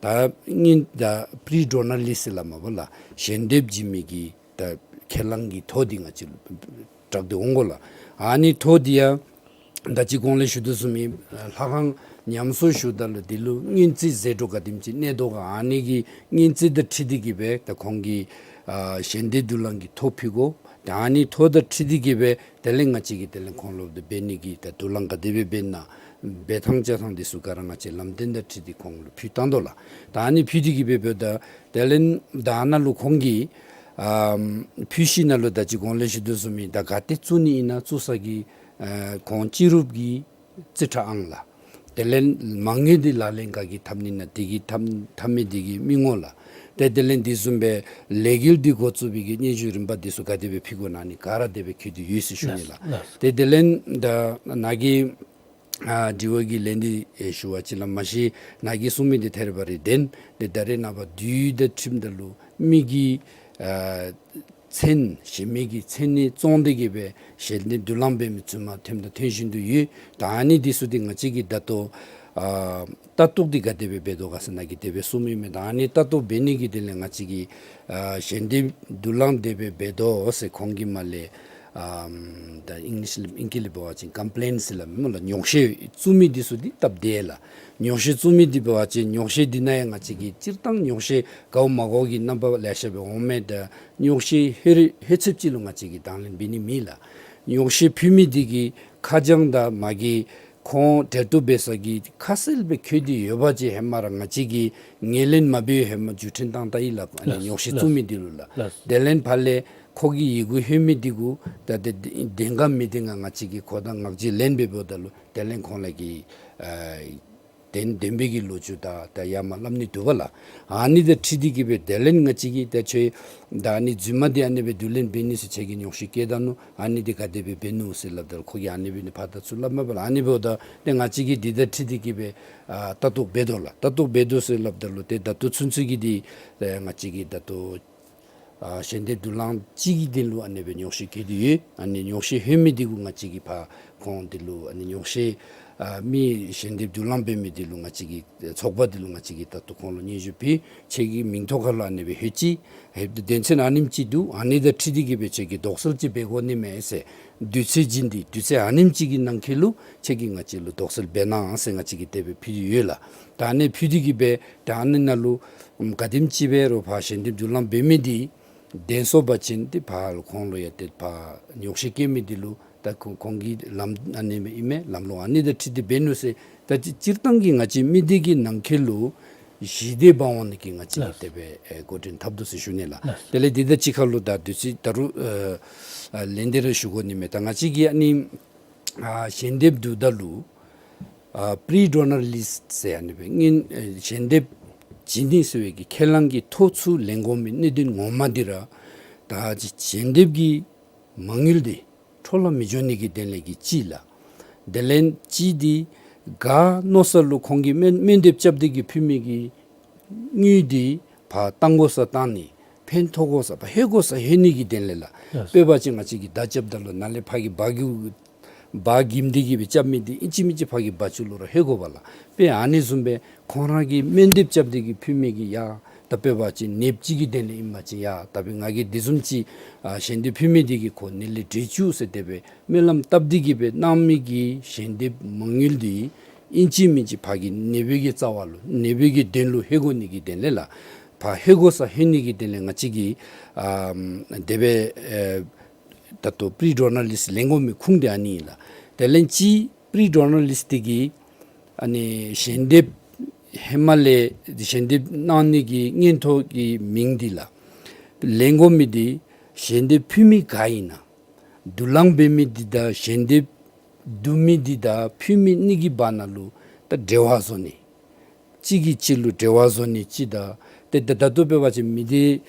ད་ཨིན་ད་པི་རི་ཌོ་ནར་ལིསཊ་ཟེར་སླབ་མས་པ་ལགས། ཞལ་འདེབས་བྱིན་མི་གི་ད་ཁས་བླངས་ཀྱི་ཐོ་འདི་ང་བཅས་ལུ་བསྒྲགས་ཏེ་འོང་དགོ་ལགས། ཨ་ནི་ཐོ་འདི་ཡང་ད་ཅི་གོང་ལས་ཞུ་དོ་བཟུམ་སྦེ་ལྷ་ཁང་ཉམས་གསོ་ཞུཝ་ད་ལུ་འདི་ལུ་སྔོན་རྩིས་ཟད་འགྲོ་ག་དེམ་ཅིག་གནས་དོ་ག་ཨ་ནི་གི་སྔོན་རྩིས་དང་འཁྲིལ་ཏེ་གི་སྦེ་ད་ཁོང་གི་ཨ་ཞལ་འདེབས་བསྡུ་ལེན་གྱི་ཐོ་ཕུལ་དགོ། ད་ཨ་ནི་ཐོ་དང་འཁྲིལ་ཏེ་གི་སྦེ་དེ་ལས་ང་བཅས་ཀྱིས་དེ་ལས་ཁོང་ལུ་འབད་ནི་གི་ད་བསྡུ་ལེན་ག་དེ་སྦེ་འབད་ན་འབད་ཐངས་བཅའ་ཐངས་འདི་ཚུ་ག་ར་ང་བཅས་ལམ་སྟོན་དང་འཁྲིལ་ཏེ་ཁོང་ལུ་ཕུལ་བཏང་དོ་ལགས། ད་ཨ་ནི་ཕུལ་ཏེ་གི་སྦེ་འབདཝ་ད་དེ་ལས་ད་ཨ་ནཱ་ལུ་ཁོང་གིས་ཨམ་ཕུལ་ཞིནམ་ལས་ད་ཅི་གོང་ལས་ཞུ་དོ་བཟུམ་སྦེ་ད་ག་ཏེ་བཙུགས་ནི་ཨིན་ན་བཙུགས་ས་གི་ཨ་ཁོང་སྤྱི་རུབ་ཀྱི་རྩིས་ཁྲ་ཨང་ལགས། དེ་ལས་མ་དངུལ་འདི་ལག་ལེན་ག་གིས་འཐབ་ནི་ཨིན་ན་དེ་གི་འཐབ་འཐབ་མི་འདི་གི་མི་ངོ་ལགས། ཏེ་དེ་ལས་འདི་བཟུམ་སྦེ་ལས་འགུལ་འདི་འགོ་བཙུགས་པའི་གི་སྙན་ཞུ་རིམ་པ་འདི་ཚུ་ག་དེ་སྦེ་ཕུལ་དགོ་ན་ཨ་ནི་ག་ར་དེ་སྦེ་འཁོད་དེ་ཡོད་ཟེར་ཞུ་ནི་ལགས། ལགས། ཏེ་དེ་ལས་ད་ནཱ་གི་ཨ་དྲི་བ་གི་ལན་འདི་ཨེ་ཞུ་བ་ཅིན་ལགས། མ་གཞི་ནཱ་གིས་གསུངས་མི་འདི་ཐད་རི་བ་རི་བདེན། ཏེ་ད་རེས་ནངས་པ་དུས་དང་འཁྲིལཝ་ད་ལུ་མི་གི་ཨ་མཚན་གཞན་མི་གི་མཚན་ནི་བཙོང་སྟེ་གི་སྦེ་ཞལ་འདེབས་བསྡུ་ལེན་འབད་མི་ཚུ་མ་ཐོནམ་དང་ཐོན་བཞིན་དུ་ཡོད། ད་ཨ་ནི་འདི་ཚུ་འདི་ང་བཅས་ཀྱིས་ད་ལྟོ་ཨ་ལྟ་རྟོག་འདི་ག་དེ་སྦེ་འབད་དོ་ག་ཟེར་ནཱ་གིས་དེ་སྦེ་གསུངས་མི་མས། ད་ཨ་ནི་ལྟ་རྟོག་འབད་ནི་གི་དེ་ལས་ང་བཅས་ཀྱིས་ཨ་ཞལ་འདེབས་བསྡུ་ལེན་དེ་སྦེ་འབད་དོ་ཟེར་ཁོང་གིས་མར་ལས་ཨམ་ད་ཨིང་ལིཤ་ལས་ཨིང་སྐད་ལས་འབད་བ་ཅིན་ཀམ་པི་ལེནཊ་ཟེར་སླབ་མས་སྨོ་ལགས། ཉོགས་བཤད་བཙུགས་མི་འདི་ཚུ་འདི་སྟབས་བདེ་ལགས། ཉོགས་བཤད་བཙུགས་མི་འདི་འབད་བ་ཅིན་ཉོགས་བཤད་འདི་ནང་ཡང་ང་བཅས་ཀྱིས་སྤྱིར་བཏང་ཉོགས་བཤད་དགའཝ་མ་དགའཝ་གི་རྣམ་པ་ལེ་ཤ་སྦེ་འོང་མས། ད་ཉོགས་བཤད་ཧེ་རེ་ཧེ་ཚེབ་ཅིག་ལུ་ང་བཅས་ཀྱིས་དང་ལེན་འབད་ནི་མེད་ལགས། ཉོགས་བཤད་ཕུལ་མི་འདི་གི་ཁ་བྱང་དང་མ་གི་ཁོང་འབྲེལ་གཏུག་འབད་ས་གི་ཁ་གསལ་སྦེ་འཁོད་དེ་ཡོད་པ་ཅིན་ཧེ་མ་ར་ང་བཅས་ཀྱིས་ངོས་ལེན་མ་འབད་ཧེ་མ་བརྒྱུད་འཕྲིན་བཏང་ད་ཡི་ལགས། ཨ་ནི་ལགས། ཉོགས་བཤད་ལགས། བཙུགས་མི་འདི་ལུ་ལགས། ལགས། དེ་ལས་ཕར་ལས་ཁོ་གིས་ཡི་གུ་ལྷོད་མི་འདི་གུ་ད་ཏེ་བདེན་ག་མི་བདེན་ག་ང་བཅས་ཀྱིས་ཁོ་དང་ངག་བརྗེས་ལེན་འབདཝ་ད་ལུ་དེ་ལས་ཁོང་ལས་ཀྱི་ཨ་བདེན་བདེན་པའི་གི་ལོ་རྒྱུས་དང་ད་ཡར་མར་སླབ་ནི་འདུག་པ་ལགས། ཨ་ནི་དང་འཁྲིལ་ཏེ་གི་སྦེ་དེ་ལས་ང་བཅས་ཀྱིས་ད་ཁྱོད་ད་ཨ་ནི་རྫུན་མ་འདི་ཨ་ནི་སྦེ་བསྡུ་ལེན་འབད་ནི་ཟེར་ཁྱོད་ཀྱིས་ཉོགས་བཤད་བཀོད་ད་ནུག། ཨ་ནི་འདི་ག་དེ་སྦེ་འབད་ནུག་ཟེར་སླབ་ད་ལུ་ཁོ་གིས་ཨ་ནི་སྦེ་ནི་ཕར་དང་ཚུར་སླབ་མས་པ་ལགས། ཨ་ནི་འབདཝ་ད་ཏེ་ང་བཅས་ཀྱིས་འདི་དང་འཁྲིལ་ཏེ་གི་སྦེ་ཨ་ལྟ་རྟོག་འབད་དོ་ལགས། ལྟ་རྟོག་འབད་དོ་ཟེར་སླབ་ད་ལུ་ཏེ་ད་ལྟོ་ཚུན་ཚོད་ཀྱི་འདི་ཨེ་ང་བཅས་ཀྱིས་ད་ལྟོ་ཨ་ཞལ་འདེབས་བསྡུ་ལེན་ཅིག་གི་དོན་ལུ་ཨ་ནི་སྦེ་ཉོགས་བཤད་བཀོད་དེ་ཡོད། ཨ་ནི་ཉོགས་བཤད་ལྷོད་མི་འདི་གུ་ང་བཅས་ཀྱིས་ཕར་ཁོང་འདི་ལུ་ཨ་ནི་ཉོགས་བཤད་ཨ་མི་ཞལ་འདེབས་བསྡུ་ལེན་འབད་མི་འདི་ལུ་ང་བཅས་ཀྱི་ཚོགས་པ་འདི་ལུ་ང་བཅས་ཀྱིས་ད་ལྟོ་ཁོང་ལུ་སྙན་ཞུ་ཕུལ། ཁྱོད་ཀྱི་མིང་ཐོག་ཁར་ལུ་ཨ་ནི་སྦེ་ལྷོད་ཅི། ལྷོདཔ་ད་དོན་ཚན་ཨ་ནེམ་ཅིག་འདུག། ཨ་ནི་དང་འཁྲིལ་ཏེ་གི་སྦེ་ཁྱོད་ཀྱིས་དོགས་སེལ་ཅིག་འབད་དགོ་ནི་མས་ཟེར། དུས་ཚོད་བྱིན་ཏེ་དུས་ཚོད་ཨ་ནེམ་ཅིག་གི་ནང་འཁོད་ལུ་ཁྱོད་ཀྱིས་ང་བཅས་ལུ་དོགས་སེལ་འབད་གནང་ཟེར་ང་བཅས་ཀྱིས་དེ་སྦེ་ཕུལ་ཏེ་ཡོད་ལགས། ད་ཨ་ནི་ཕུལ་ཏེ་གི་སྦེ་ད་ཨ་ནི་ནང་ལུ་ཨམ་ག་དེམ་ཅིག་འབད་རུང་ཕར་ཞལ་འདེབས་བསྡུ་ལེན་འབད་མི་འདི་བདེན་སོང་པ་ཅིན་ཏེ་ཕར་ཁོང་ལུ་ཡང་ཏེ་ཕར་ཉོགས་བཤད་བཀོད་མི་འདི་ལུ་ད་ཁོང་ཁོང་གི་ལམ་ཨ་ནི་སྦེ་ཨིན་མས། ལམ་ལུགས་ཨ་ནི་དང་འཁྲིལ་ཏེ་འབད་ནུག་ཟེར། ད་སྤྱིར་བཏང་གི་ང་བཅས་མི་སྡེ་གི་ནང་འཁོད་ལུ་ཞི་བདེ་འབག་འོང་ནི་གི་ང་བཅས་ཀྱིས་ལགས། དེ་སྦེ་ཨེ་འགོ་འདྲེན་འཐབ་དོ་ཟེར་ཞུ་ནི་ལགས། ལགས། དེ་ལས་འདི་དང་གཅིག་ཁར་ལུ་ད་དུས་ཚོད་ད་རུང་ཨ་ཨ་ལན་འདི་ར་ཞུ་དགོ་ནི་མས། ད་ང་བཅས་ཀྱིས་ཨ་ནི་ཨ་ཞལ་འདེབས་བསྡུཝ་ད་ལུ་ཨ་པི་རི་ཌོ་ནར་ལིསཊ་ཟེར་ཨ་ནི་སྦེ་ཨིན། ཨེ་ཞལ་འདེབས་བྱིན་ནི་ཟེར་བའི་གི་ཁས་བླངས་ཀྱི་ཐོ་ཚུར་ལེན་དགོ་མི་གནད་དོན་ངོ་མ་འདི་ར་ད་ཞལ་འདེབས་ཀྱི་མ་དངུལ་འདི་འཕྲོ་བརླག་མི་འགྱོ་ནི་གི་དོན་ལས་ཀྱི་གཅིག་ལགས། དེ་ལས་གཅིག་འདི་ག་མནོ་ས་ལུ་ཁོང་གིས་སྨན་སྨན་འདེབས་རྐྱབ་སྟེ་གི་ཕུལ་མི་གི་དངུལ་འདི་ཕར་བཏང་དགོ་ས་བཏང་ནི་ཕན་ཐོགས་དགོ་ས་ཕར་ལྷོད་དགོ་ས་ལྷོད་ནི་གི་དོན་ལས་ལགས། ལགས། དཔེ་འབད་བ་ཅིན་ང་བཅས་ཀྱིས་བརྡ་རྐྱབ་ད་ལུ་ནཱ་ལས་ཕར་གྱི་བ་གི་བ་གིམ་འདི་གིས་སྦེ་རྐྱབ་མི་འདི་ཨིན་ཅི་མིན་ཅི་ཕར་གྱི་བ་ཅུང་ལུ་ར་ལྷོད་དགོ་པས་ལགས། དཔེ་ཨ་ནི་བཟུམ་སྦེ་ཁོང་ར་གིས་སྨན་འདེབས་རྐྱབ་སྟེ་གི་ཕུལ་མི་གི་ཡ་ད་དཔེ་འབད་བ་ཅིན་ནདཔ་ཅིག་གི་དོན་ལས་ཨིན་པ་ཅིན་ཡ་ད་དཔེ་ང་གིས་འདི་བཟུམ་ཅིག་ཨ་ཞལ་འདེབས་ཕུལ་མི་འདི་གིས་ཁོ་ནད་ལས་བྲོས་བཅུག་ཟེར་དེ་སྦེ་སྨོན་ལམ་བཏབ་སྟེ་གི་སྦེ་གནང་མི་གི་ཞལ་འདེབས་མ་དངུལ་འདི་ཨིན་ཅི་མིན་ཅི་ཕར་གྱི་ནདཔ་གི་རྩ་བ་ལུ་ནདཔ་གི་དོན་ལུ་ལྷོད་དགོ་ནི་གི་དོན་ལས་ལགས། ཕར་ལྷོད་དགོ་ས་ལྷོད་ནི་གི་དོན་ལས་ང་བཅས་ཀྱིས་ཨ་དེ་སྦེ་ཨེ་ད་ལྟོ་པི་རི་ཌོ་ནར་ལིསཊ་ལེན་དགོ་མི་ཁུངས་འདི་ཨ་ནི་ཨིན་ལགས། དེ་ལས་གཅིག་པི་རི་ཌོ་ནར་ལིསཊ་འདི་གིས་ཨ་ནི་ཞལ་འདེབས་ ཧེ་མ་ལས་ཞལ་འདེབས་གནང་ནི་གི་མངོན་མཐོ་གི་མིང་འདི་ལགས། ལེན་དགོ་མི་འདི་ཞལ་འདེབས་ཕུལ་མི་ག་ཨིན་ན། དུག་རླངས་འབད་མི་འདི་དང་ཞལ་འདེབས་བསྡུ་མི་འདི་དང་ཕུལ་མི་གཉིས་ཀྱི་བར་ན་ལུ་ད་འབྲེལ་བ་བཟོ་ནི། གཅིག་གིས་གཅིག་ལུ་འབྲེལ་བ་བཟོ་ནི་གཅིག་དང་། ཏེ་ད་ད་ལྟོ་འབད་བ་ཅིན་མི་སྡེ་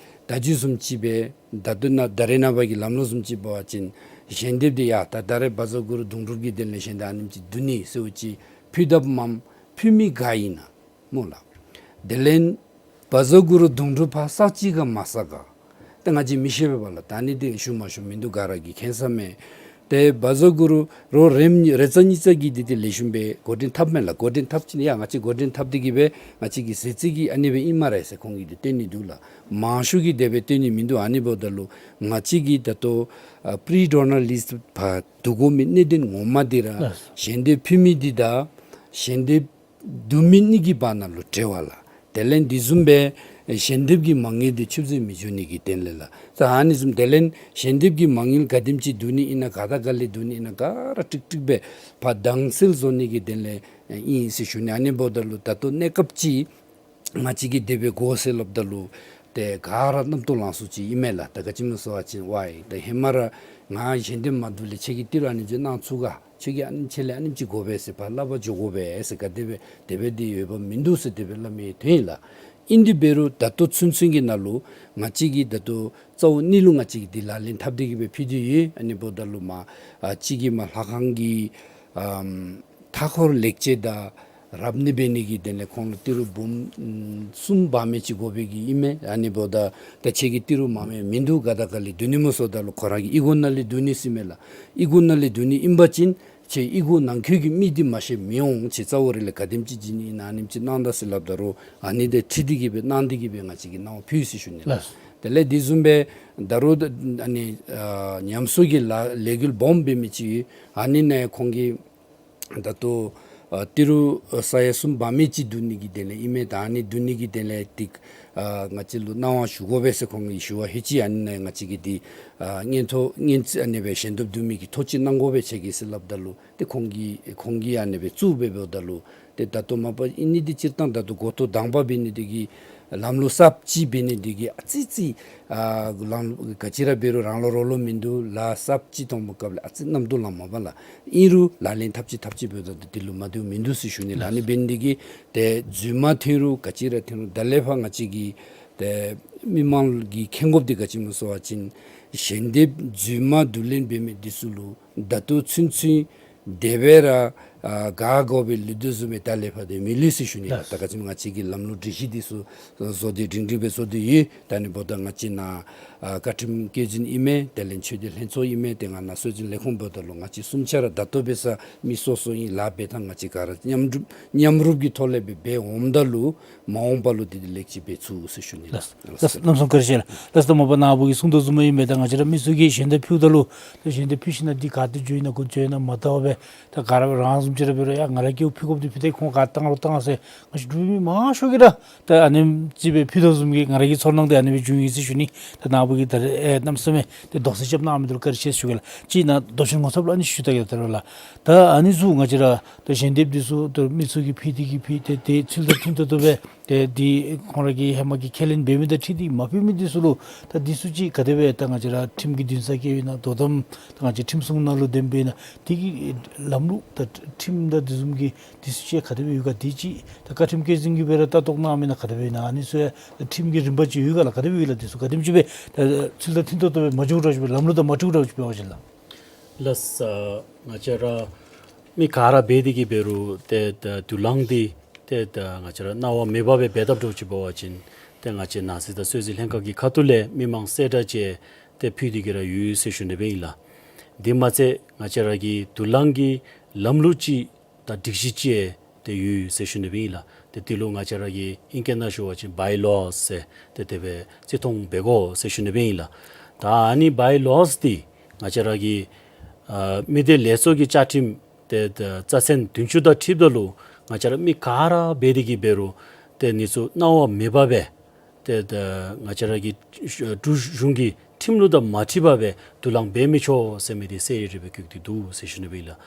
བརྡ་བརྒྱུད་བཟུམ་ཅིག་སྦེ་ད་ལྟོ་ནཱ་ད་རེས་ནངས་པ་གི་ལམ་ལུགས་བཟུམ་ཅིག་འབད་བ་ཅིན་ཞལ་འདེབས་འདི་ཡ་ད་ད་རེས་བཛྲ་གུ་རུ་དུང་སྒྲུབ་ཀྱི་དོན་ལས་ཞལ་འདེབས་ཨ་ནེམ་ཅིག་བསྡུ་ནི་ཟེརཝ་ཅིག་ཕུལ་དཔ་མམ་ཕུལ་མི་ག་ཨིན་ན་སྨོ་ལགས། དེ་ལས་བཛྲ་གུ་རུ་དུང་སྒྲུབ་ཕར་བསགས་ཅི་ག་མ་བསགས་ག། ཏེ་ང་བཅས་མི་ཤེས་པས་པ་ལགས། ད་ཨ་ནི་འདི་ཞུ་མ་ཞུ་མིན་འདུག། ག་ར་གིས་མཁྱེན་ས་མས། ཏེ་བཛྲ་གུ་རུ་རོགས་རེམ་རེ་ཙམ་གཉིས་ཙམ་གྱིས་འདི་འདི་ལེགས་ཤོམ་སྦེ་འགོ་འདྲེན་འཐབ་མས་ལགས། འགོ་འདྲེན་འཐབ་ཅི་ནི་ཡ་ང་བཅས་འགོ་འདྲེན་འཐབ་སྟེ་གི་སྦེ་ང་བཅས་ཀྱི་ཟེར་ཅི་གི་ཨ་ནི་སྦེ་ཨིན་སྨ་རེ་ཟེར་ཁོང་གིས་འདི་སྟོན་ནི་འདུག་ལགས། མང་ཤོས་ཀྱིས་དེ་སྦེ་སྟོན་ནི་མིན་འདུག། ཨ་ནི་འབདཝ་ད་ལུ་ང་བཅས་ཀྱི་ད་ལྟོ་ཨ་པི་རི་ཌོ་ནར་ལིསཊ་ཕར་བསྡུ་དགོ་མི་གནད་དོན་ངོ་མ་འདི་ར་ལགས། ཞལ་འདེབས་ཕུལ་མི་འདི་དང་ཞལ་འདེབས་བསྡུ་མི་གཉིས་ཀྱི་བར་ན་ལུ་འབྲེལ་བ་ལགས། དེ་ལས་འདི་བཟུམ་སྦེ་ཞལ་འདེབས་ཀྱི་མ་དངུལ་འདི་ཆུད་ཟོས་མི་འགྱོ་ནི་གི་དོན་ལས་ལགས། ད་ཨ་ནི་བཟུམ་དེ་ལས་ཞལ་འདེབས་ཀྱི་མ་དངུལ་ག་དེམ་ཅིག་བསྡུ་ནི་ཨིན་ན་ག་དང་ག་ལས་བསྡུ་ནི་ཨིན་ན་ག་ར་ཀྲིག་ཀྲིག་སྦེ་ཕར་དྭངས་གསལ་བཟོ་ནི་གི་དོན་ལས་ཨིན་ཟེར་ཞུ་ནི། ཨ་ནི་འབདཝ་ད་ལུ་ད་ལྟོ་གནས་སྐབས་ཅིག་ང་བཅས་ཀྱིས་དེ་སྦེ་དགོ་ཟེར་སླབ་ད་ལུ་ཏེ་ག་ར་རྣམ་རྟོག་ལང་སུ་ཅིག་ཨིན་མས་ལགས། ད་ག་ཅི་སྨོ་ཟེར་བ་ཅིན་ཝའི་ད་ཧེ་མ་ར་ང་ཞལ་འདེབས་མ་བསྡུ་ལས་ཁྱོད་ཀྱིས་ཏི་རུ་ཨ་ནི་ཅིག་གནང་ཚུགས་ག། ཁྱོད་ཀྱིས་ཨ་ནི་ཁྱོད་ལས་ཨ་ནེམ་ཅིག་དགོ་པས་ཟེར་ཕར་སླབ་པ་འགྱོ་དགོ་པས་ཟེར་ག་དེ་སྦེ་དེ་སྦེ་འདི་ཡོད་པ་མིན་འདུག་ཟེར་དེ་སྦེ་སླབ་མི་དོན་ཨིན་ལགས། ཨིན་དེ་འབད་རུང་ད་ལྟོ་ཚུན་ཚོད་ཀྱི་ནང་ལུ་ང་བཅས་ཀྱིས་ད་ལྟོ་རྩ་བོ་ནི་ལུ་ང་བཅས་ཀྱིས་འདི་ལག་ལེན་འཐབ་སྟེ་གི་སྦེ་ཕུལ་ཏེ་ཡོད། ཨ་ནི་འབདཝ་ད་ལུ་མ་ཨ་གཅིག་གིས་མ་ལྷ་ཁང་གི་ཨམ་མཐའ་འཁོར་ལེགས་བཅོས་དང་རབ་གནས་འབད་ནི་གི་དོན་ལས་ཁོང་ལུ་ཏི་རུ་འབུམ་ཨམ་གསུམ་འབག་མི་ཅིག་དགོ་པའི་གི་ཨིན་མས། ཨ་ནི་འབདཝ་ད་ད་ཁྱོད་ཀྱིས་ཏི་རུ་མང་མི་མིན་འདུག། ག་དང་ག་ལས་བསྡུ་ནི་སྨོ་ཟེརཝ་ད་ལུ་ཁོ་ར་གིས་གཡུས་སྒོ་ནང་ལས་བསྡུ་ནི་ཟེར་མས་ལགས། གཡུས་སྒོ་ནང་ལས་བསྡུ་ནི་ཨིན་པ་ཅིན་ཁྱོད་གཡུས་སྒོ་ནང་འཁོད་ཀྱི་མི་འདི་མ་ཤེས་མི་འོང་། ཁྱོད་རྩ་བོ་རི་ལས་ག་དེམ་ཅིག་བྱིན་ནི་ཨིན་ན་ཨ་ནེམ་ཅིག་གནང་ད་ཟེར་སླབ་ད་རུང་ཨ་ནི་དེ་འཁྲིལ་ཏེ་གི་སྦེ་གནང་སྟེ་གི་སྦེ་ང་བཅས་ཀྱིས་གནང་བ་ཕུལ་ཟེར་ཞུ་ནི་ལགས། ལགས། དེ་ལས་འདི་བཟུམ་སྦེ་ད་རུང་ཨ་ནི་ཨ་ཉམས་གསོ་གི་ལཱ་ལས་འགུལ་སྦོམ་འབད་མི་ཅིག་ཨ་ནི་ནང་ཁོང་གིས་ད་ལྟོ་ཨ་ཏི་རུ་ཨ་ས་ཡ་གསུམ་འབག་མི་ཅིག་བསྡུ་ནི་གི་དོན་ལས་ཨིན་མས། ད་ཨ་ནི་བསྡུ་ནི་གི་དོན་ལས་ཏེ་ཨ་ང་བཅས་ལུ་གནང་བ་ཞུ་དགོ་པས་ཟེར་ཁོང་གིས་ཞུ་བ་ཧེ་ཅི། ཨ་ནི་ནང་ང་བཅས་ཀྱིས་ཏེ་ཨ་མངོན་མཐོ་མངོན་ཨ་ནི་སྦེ་ཞལ་འདེབས་བསྡུ་མི་གི་ཐོ་ཅིག་གནང་དགོ་པས་ཁྱོད་ཀྱིས་ཟེར་སླབ་ད་ལུ་ཏེ་ཁོང་གིས་ཁོང་གིས་ཨ་ནི་སྦེ་བཙུགས་སྦེ་འབདཝ་ད་ལུ་ཏེ་ད་ལྟོ་མ་པ་ཨིན་ནི་འདི་སྤྱིར་བཏང་ད་ལྟོ་འགོ་ཐོག་དང་པ་འབད་ནི་འདི་གིས་ལམ་ལུགས་གསརཔ་ཅིག་འབད་ནི་འདི་གིས་ཨ་ཙི་ཙི་ཨ་ལམ་ག་ཅི་ར་འབད་རུང་རང་ལུ་རོགས་ལུ་མིན་འདུག། ལཱ་གསརཔ་ཅིག་གཏང་བའི་སྐབས་ལས་ཨ་ཙི་རྣམ་རྟོག་ལངམ་པ་ལགས། ཨིན་རུང་ལག་ལེན་འཐབ་ཅི་འཐབ་ཅི་འབདཝ་ད་འདི་ལུ་མ་བདེཝ་མིན་འདུག་ཟེར་ཞུ་ནི་ལགས། ཨ་ནི་འབད་ནི་འདི་གིས་ཏེ་རྫུན་མ་ཐོན་རུང་ག་ཅི་ར་ཐོན་རུང་ད་ལས་ཕར་ང་བཅས་ཀྱིས་ཏེ་མི་མང་གིས་མཁྱེན་དགོཔ་འདི་ག་ཅི་སྨོ་ཟེར་བ་ཅིན་ཞལ་འདེབས་རྫུན་མ་བསྡུ་ལེན་འབད་མི་འདི་ཚུ་ལུ་ད་ལྟོ་ཚུན་ཚོད་དེ་སྦེ་ར་ཨ་ག་དགོ་པའི་ལུགས་དེ་བཟུམ་སྦེ་ད་ལས་ཕར་ཏེ་མི་ལུས་ཟེར་ཞུ་ནི་ལགས། ལགས། ད་ག་ཅི་སྨོ་ང་བཅས་ཀྱིས་ལམ་ལུགས་སྒྲིག་གཞི་འདི་ཚུ་བཟོ་སྟེ་སྒྲིང་སྒྲིང་སྦེ་བཟོ་སྟེ་ཡོད། ད་ཨ་ནི་འབདཝ་ད་ང་བཅས་ནཱ་ཨ་བཀའ་ཁྲིམས་བཀོད་འཛིན་ཨིན་མས། དེ་ལས་ཆོས་དད་ལྷན་ཚོགས་ཨིན་མས། ཏེ་ང་ནཱ་སྲོལ་འཛིན་ལས་ཁུངས་འབདཝ་ད་ལུ་ང་བཅས་གསུམ་ཆ་ར་ད་ལྟོ་འབད་ས་མི་སོ་སོ་ཨིན། ལཱ་འབད་ཐངས་ང་བཅས་ག་ར་མཉམ་རུབ་མཉམ་རུབ་ཀྱི་ཐོག་ལས་སྦེ་འབད་འོངམ་ད་ལུ་མ་འོངས་པ་ལུ་འདི་འདི་ལེགས་ཅིག་འབད་ཚུགས་ཟེར་ཞུ་ནི་ལགས། ལགས། ལགས། གནམ་མེད་ས་མེད་བཀའ་དྲིན་ཆེ་ལགས། ལགས། ད་མ་པ་ནཱ་བུ་གིས་གསུངས་དོ་བཟུམ་ཨིན་པས། ད་ང་བཅས་ར་མི་ཚུ་གིས་ཞལ་འདེབས་ཕུལཝ་ད་ལུ་ད་ཞལ་འདེབས་ཕུལ་ཞིན་ན་འདི་ག་ཏེ་འགྱོ་ཡི་ན་ག་ཏེ་འགྱོ་ཡི་ན་མ་བལྟ་བར་སྦེ་ད་ག་ར་རང་བཟུམ་ཅིག་ར་འབད་རུང་ཡ་ང་ར་གིས་ཕུལ་དགོཔ་འདི་ཕུལ་ཏེ་ཁོང་ག་བཏང་རུང་བཏང་ཟེར་ང་བཅས་འབྲུག་མི་མང་ཤོས་ཀྱིས་ར་ད་ཨ་ནེམ་ཅིག་སྦེ་ཕུལ་དོ་བཟུམ་གྱི་ང་ར་གི་ཚོར་སྣང་འདི་ཨ་ནི་སྦེ་བྱུང་ཡི་ཟེར་ཞུ་ནི། ད་ནཱ་བུ་གིས་ད་ཨེ་གནམ་མེད་ས་མེད་ཏེ་དོགས་སེལ་རྐྱབ་གནང་མི་འདི་ལུ་བཀའ་དྲིན་ཆེ་ཞུ་གེ་ལགས། ཅིག་ནཱ་མདོ་ཆེན་ངོ་ཚབ་ལུ་ཨ་ནི་ཞུ་ད་གེ་ད་རུང་ལགས། ད་ཨ་ནི་ཚུ་ང་བཅས་ར་ད་ཞལ་འདེབས་འདི་ཚུ་ད་མི་ཚུ་གིས་ཕུལ་ཏེ་གིས་ཕུལ་ཏེ་ཏེ་ཚུལ་དང་མཐུན་ཏོག་ཏོ་སྦེ་ཏེ་འདི་ཁོང་ར་གི་ཧེ་མ་གི་ཁས་ལེན་འབད་མི་དང་འཁྲིལ་ཏེ་མ་ཕུལ་མི་འདི་ཚུ་ལུ་ད་འདི་ཚུ་ཅིག་ག་དེ་སྦེ་ད་ང་བཅས་ར་ཁྲིམས་ཀྱི་འདུན་ས་བཀལ་ཡི་ན་དོ་དམ་ད་ང་བཅས་ཁྲིམས་སྲུང་ནང་ལུ་འདེམས་པས་ན་འདི་གི་ལམ་ལུགས་ད་ཁྲིམས་དང་དེ་བཟུམ་གྱི་འདི་ཚུ་ཅིག་ག་དེ་སྦེ་ཡོད་ག། འདི་ཅིག་ད་བཀའ་ཁྲིམས་བཀོད་འཛིན་གྱིས་སྦེ་ར་ལྟ་རྟོག་གནང་མི་ན་ག་དེ་སྦེ་ཨིན་ན། ཨ་ནི་ཚུ་ཡང་ཁྲིམས་ཀྱི་རིམ་པ་ཅིག་ཡོད་ག་ལགས། ག་དེ་སྦེ་ཡོད་ལགས། འདི་ཚུ་ག་དེམ་ཅིག་སྦེ་ད་ཚུལ་དང་མཐུན་ཏོག་ཏོ་སྦེ་མ་འགྱོ་དྲགས་ཅིག་སྦེ་ལམ་ལུགས་དང་མ་འཁྲིལ་དྲགས་ཅིག་སྦེ་འབད་བ་ཅིན་ལགས། ལགས། ཨ་ང་བཅས་ར་མི་ག་ར་འབད་དེ་གིས་འབད་རུང་ཏེ་ད་དུག་རླངས་འདི་ཏེ་ད་ང་བཅས་ར་གནང་བ་མེད་པར་སྦེ་འབད་དཔ་འདྲཝ་ཅིག་འབད་བ་ཅིན་ཏེ་ང་བཅས་ནང་སྲིད་དང་སྲོལ་འཛིན་ལྷན་ཁག་གི་ཁ་ཐུག་ལས་མི་མང་གསལ་བསྒྲགས་ཅིག་ཏེ་ཕུལ་ཏེ་གིས་ར་ཡོད་ཟེར་ཞུ་ནི་སྦེ་ཨིན་ལགས། དེ་མ་ཚད་ང་བཅས་ར་གི་དུག་རླངས་ཀྱི་ལམ་ལུགས་ཅིག་ད་སྒྲིག་གཞི་ཅིག་ཏེ་ཡོད་ཟེར་ཞུ་ནི་སྦེ་ཨིན་ལགས། ཏེ་འདི་ལུ་ང་བཅས་ར་གི་ཨིང་སྐད་ནང་ཞུ་བ་ཅིན་བའི་ལོ་ཟེར་ཏེ་དེ་སྦེ་རྩིས་མཐོང་འབད་དགོ་ཟེར་ཞུ་ནི་སྦེ་ཨིན་ལགས། ད་ཨ་ནི་བའི་ལོ་འདི་ང་བཅས་ར་གི་ཨ་མི་སྡེ་ལས་ཚོགས་ཀྱི་བཅའ་ཁྲིམས་ཏེ་ད་རྩ་ཚན་བདུན་ཅུ་དང་འཁྲིལཝ་ད་ལུ་ང་བཅས་ར་མི་ག་ར་འབད་དེ་གིས་འབད་རུང་ཏེ་འདི་ཚུ་གནང་བ་མེད་པར་སྦེ་ཏེ་ད་ང་བཅས་ར་གི་འབྲུག་གཞུང་གི་ཁྲིམས་ལུགས་དང་མ་འཁྲིལ་བར་སྦེ་དུག་རླངས་འབད་མི་ཆོག་ཟེར་མི་འདི་གསལ་རི་རི་སྦེ་བཀོད་དེ་འདུག་ཟེར་ཞུ་ནི་སྦེ་ཨིན་ལགས།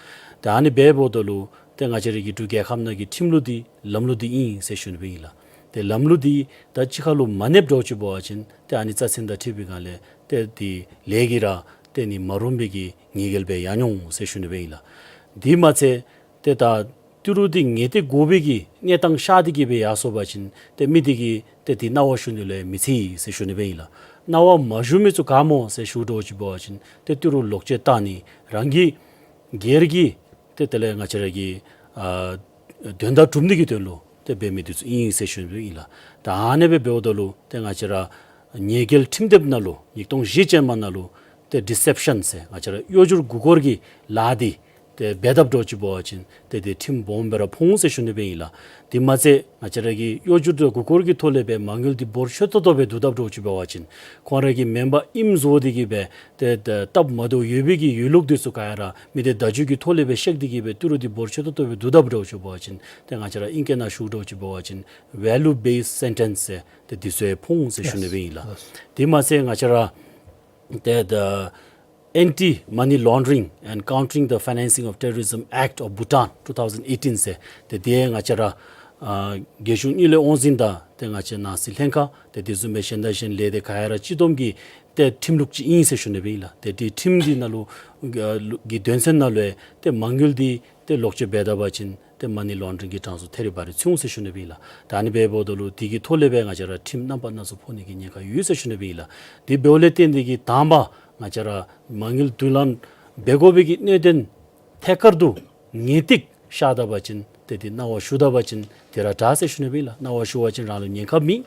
ད་ཨ་ནི་འབདཝ་ད་ལུ་ ཏེ་ང་བཅས་ར་གི་འབྲུག་རྒྱལ་ཁབ་ནང་གི་ཁྲིམས་ལུགས་འདི་ལམ་ལུགས་འདི་ཨིན་ཟེར་ཞུ་ནི་སྦེ་ཨིན་ལགས། ཏེ་ལམ་ལུགས་འདི་ད་གཅིག་ཁར་ལུ་མ་གནསཔ་འདྲཝ་ཅིག་འབད་བ་ཅིན་ཏེ་ཨ་ནི་རྩ་ཚན་དང་འཁྲིལ་བའི་སྒང་ལས་ཏེ་འདི་ལས་ཀྱིས་ར་ཏེ་ནི་མ་རུང་བའི་གི་ཉེས་འགེལ་སྦེ་ཡར་འོང་ཟེར་ཞུ་ནི་སྦེ་ཨིན་ལགས། དེ་མ་ཚད་ཏེ་ད་ཏི་རུ་འདི་ངེས་ཏིག་དགོ་པའི་གི་གནས་སྟངས་ཤར་ཏེ་གི་སྦེ་ཡར་སོང་པ་ཅིན་ཏེ་མི་འདི་གིས་ཏེ་འདི་གནང་བ་ཞུ་ནི་ལུ་མི་འཚེར་ཟེར་ཞུ་ནི་སྦེ་ཨིན་ལགས། གནང་བ་མ་ཞུ་མི་ཚུ་ག་སྨོ་ཟེར་ཞུ་འདྲཝ་ཅིག་འབད་བ་ཅིན་ཏེ་ཏི་རུ་ལོག་སྤྱོད་བཏང་ནི་རང་གི་སྒེར་གྱི་ཏེ་དེ་ལས་ང་བཅས་ར་གི་ཨ་དོན་དག་སྒྲུབ་ནི་གི་དོན་ལུ་ཏེ་འབད་མི་འདི་ཚུ་ཨིན་ཟེར་ཞུ་ནི་སྦེ་ཨིན་ལགས། ད་ཨ་ནི་སྦེ་འབདཝ་ད་ལུ་ཏེ་ང་བཅས་ར་ཉེས་འགེལ་ཁྲིམས་དེབ་ནང་ལུ་ཉིས་སྟོང་བཞི་ཅན་མ་ནང་ལུ་ཏེ་ཌི་སེབ་ཤཱན་ཟེར་ང་བཅས་ར་གཡོ་སྒྱུར་མགུ་སྐོར་གྱི་ལཱ་འདི་ཏེ་འབད་དཔ་འདྲཝ་ཅིག་འབད་བ་ཅིན་ཏེ་འདི་ཁྲིམས་སྦོམ་སྦེ་ར་ཕོག་འོང་ཟེར་ཞུ་ནི་སྦེ་ཨིན་ལགས། དེ་མ་ཚད་ང་བཅས་ར་གི་གཡོ་སྒྱུར་དང་མགུ་སྐོར་གྱི་ཐོག་ལས་སྦེ་མ་དངུལ་འདི་འབོར་ཆེ་ཏོག་ཏོ་སྦེ་བསྡུ་དཔ་འདྲཝ་ཅིག་འབད་བ་ཅིན་ཁོང་ར་གིས་མེན་པར་ཨིནམ་བཟོ་སྟེ་གི་སྦེ་ཏེ་ད་སྟབས་མ་བདེཝ་ཡོད་པའི་གི་ཡོད་ལུགས་འདི་ཚུ་ག་ར་མི་སྡེ་བརྡ་བརྒྱུད་ཀྱི་ཐོག་ལས་སྦེ་བཤིག་སྟེ་གི་སྦེ་ཏི་རུ་འདི་འབོར་ཆེ་ཏོག་ཏོ་སྦེ་བསྡུ་དཔ་འདྲཝ་ཅིག་འབད་བ་ཅིན་ཏེ་ང་བཅས་ར་ཨིང་སྐད་ནང་ཞུ་འདྲཝ་ཅིག་འབད་བ་ཅིན་ཝེ་ལུ་བེསི་སེན་ཊེནསི་ཟེར་ཏེ་འདི་ཚུ་ཡང་ཕོག་འོང་ཟེར་ཞུ་ནི་སྦེ་ཨིན་ལགས། དེ་མ་ཚད་ང་བཅས་ར་ཏེ་the Anti Money Laundering and Countering the Financing of Terrorism Act of Bhutan two thousand eighteen ཟེར་ཏེ་དེ་ང་བཅས་ར་ཨ་རྒྱལ་གཞུང་དངུལ་ལས་དབང་འཛིན་དང་ཏེ་ང་བཅས་ནང་སྲིད་ལྷན་ཁག་ཏེ་དེ་བཟུམ་སྦེ་གཞན་དང་གཞན་ལས་སྡེ་ག་ར་གཅིག་བསྡོམས་ཀྱི་ཏེ་ཁྲིམས་ལུགས་ཅིག་ཨིན་ཟེར་ཞུ་ནི་སྦེ་ཨིན་ལགས། ཏེ་དེ་ཁྲིམས་འདི་ནང་ལུ་གི་དོན་ཚན་ནང་ལུ་ཡང་ཏེ་མ་དངུལ་འདི་ཏེ་ལོག་སྤྱོད་འབད་ད་པ་ཅིན་ཏེ་མ་ནི་ལོན་ཌ་རིང་གི་གྲངས་སུ་ཐེ་རི་བ་རི་ཚུད་འོང་ཟེར་ཞུ་ནི་སྦེ་ཨིན་ལགས། ད་ཨ་ནི་འབདཝ་ད་ལུ་དེ་གི་ཐོག་ལས་སྦེ་ང་བཅས་ར་ཁྲིམས་རྣམ་པ་སྣ་ཚོགས་ཕོག་ནི་གི་ཉེན་ཁ་ཡོད་ཟེར་ཞུ་ནི་སྦེ་ཨིན་ལགས། དེ་འབདཝ་ལས་བརྟེན་ཏེ་གི་དང་པ་ང་བཅས་ར་མ་དངུལ་བསྡུ་ལེན་འབད་དགོ་པའི་གི་གནད་དོན་ཐད་ཀར་དུ་ངེས་ཏིག་ཤར་ད་པ་ཅིན་ཏེ་དེ་གནང་བ་ཞུ་ད་པ་ཅིན་དེ་ར་དྲག་ཟེར་ཞུ་ནི་སྦེ་ཨིན་ལགས། གནང་བ་ཞུ་བ་ཅིན་རང་ལུ་ཉེན་ཁ་མེད།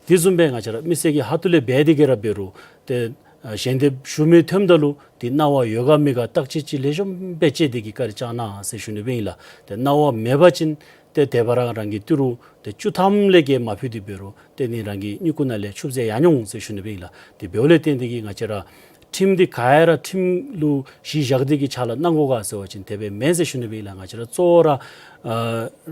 དེ་བཟུམ་སྦེ་ང་བཅས་ར་མི་སེར་གྱི་ཁ་ཐུག་ལས་འབད་དེ་གི་ར་འབད་རུང་ཏེ་ཨ་ཞལ་འདེབས་ཞུ་མི་ཐོནམ་ད་ལུ་དེ་གནང་བ་ཡོད་ག་མེད་ག་བརྟག་དཔྱད་ཅིག་ལེགས་ཤོམ་སྦེ་དཔྱད་དེ་གི་བཀའ་དྲིན་བསྐྱང་གནང་ཟེར་ཞུ་ནི་སྦེ་ཨིན་ལགས། ཏེ་གནང་བ་མེད་པ་ཅིན་ཏེ་དེ་སྦེ་ར་རང་གི་ཏི་རུ་ཏེ་བཅུ་ཐམ་ལས་བརྒལ་མ་ཕུལ་ཏེ་འབད་རུང་ཏེ་ནི་རང་གི་སྨྱུ་གུ་ནང་ལས་ཆུད་ཟོས་ཡར་འོང་ཟེར་ཞུ་ནི་སྦེ་ཨིན་ལགས། དེ་འབདཝ་ལས་བརྟེན་ཏེ་གི་ང་བཅས་ར་ཁྲིམས་འདི་ག་ར་ཁྲིམས་ལུ་གཞི་བཞག་སྟེ་གི་ཕྱག་ལཱ་གནང་དགོ་ག་ཟེར་བ་ཅིན་དེ་སྦེ་མེན་ཟེར་ཞུ་ནི་སྦེ་ཨིན་ལགས། ང་བཅས་ར་གཙོ་བོ་ར་ཨ་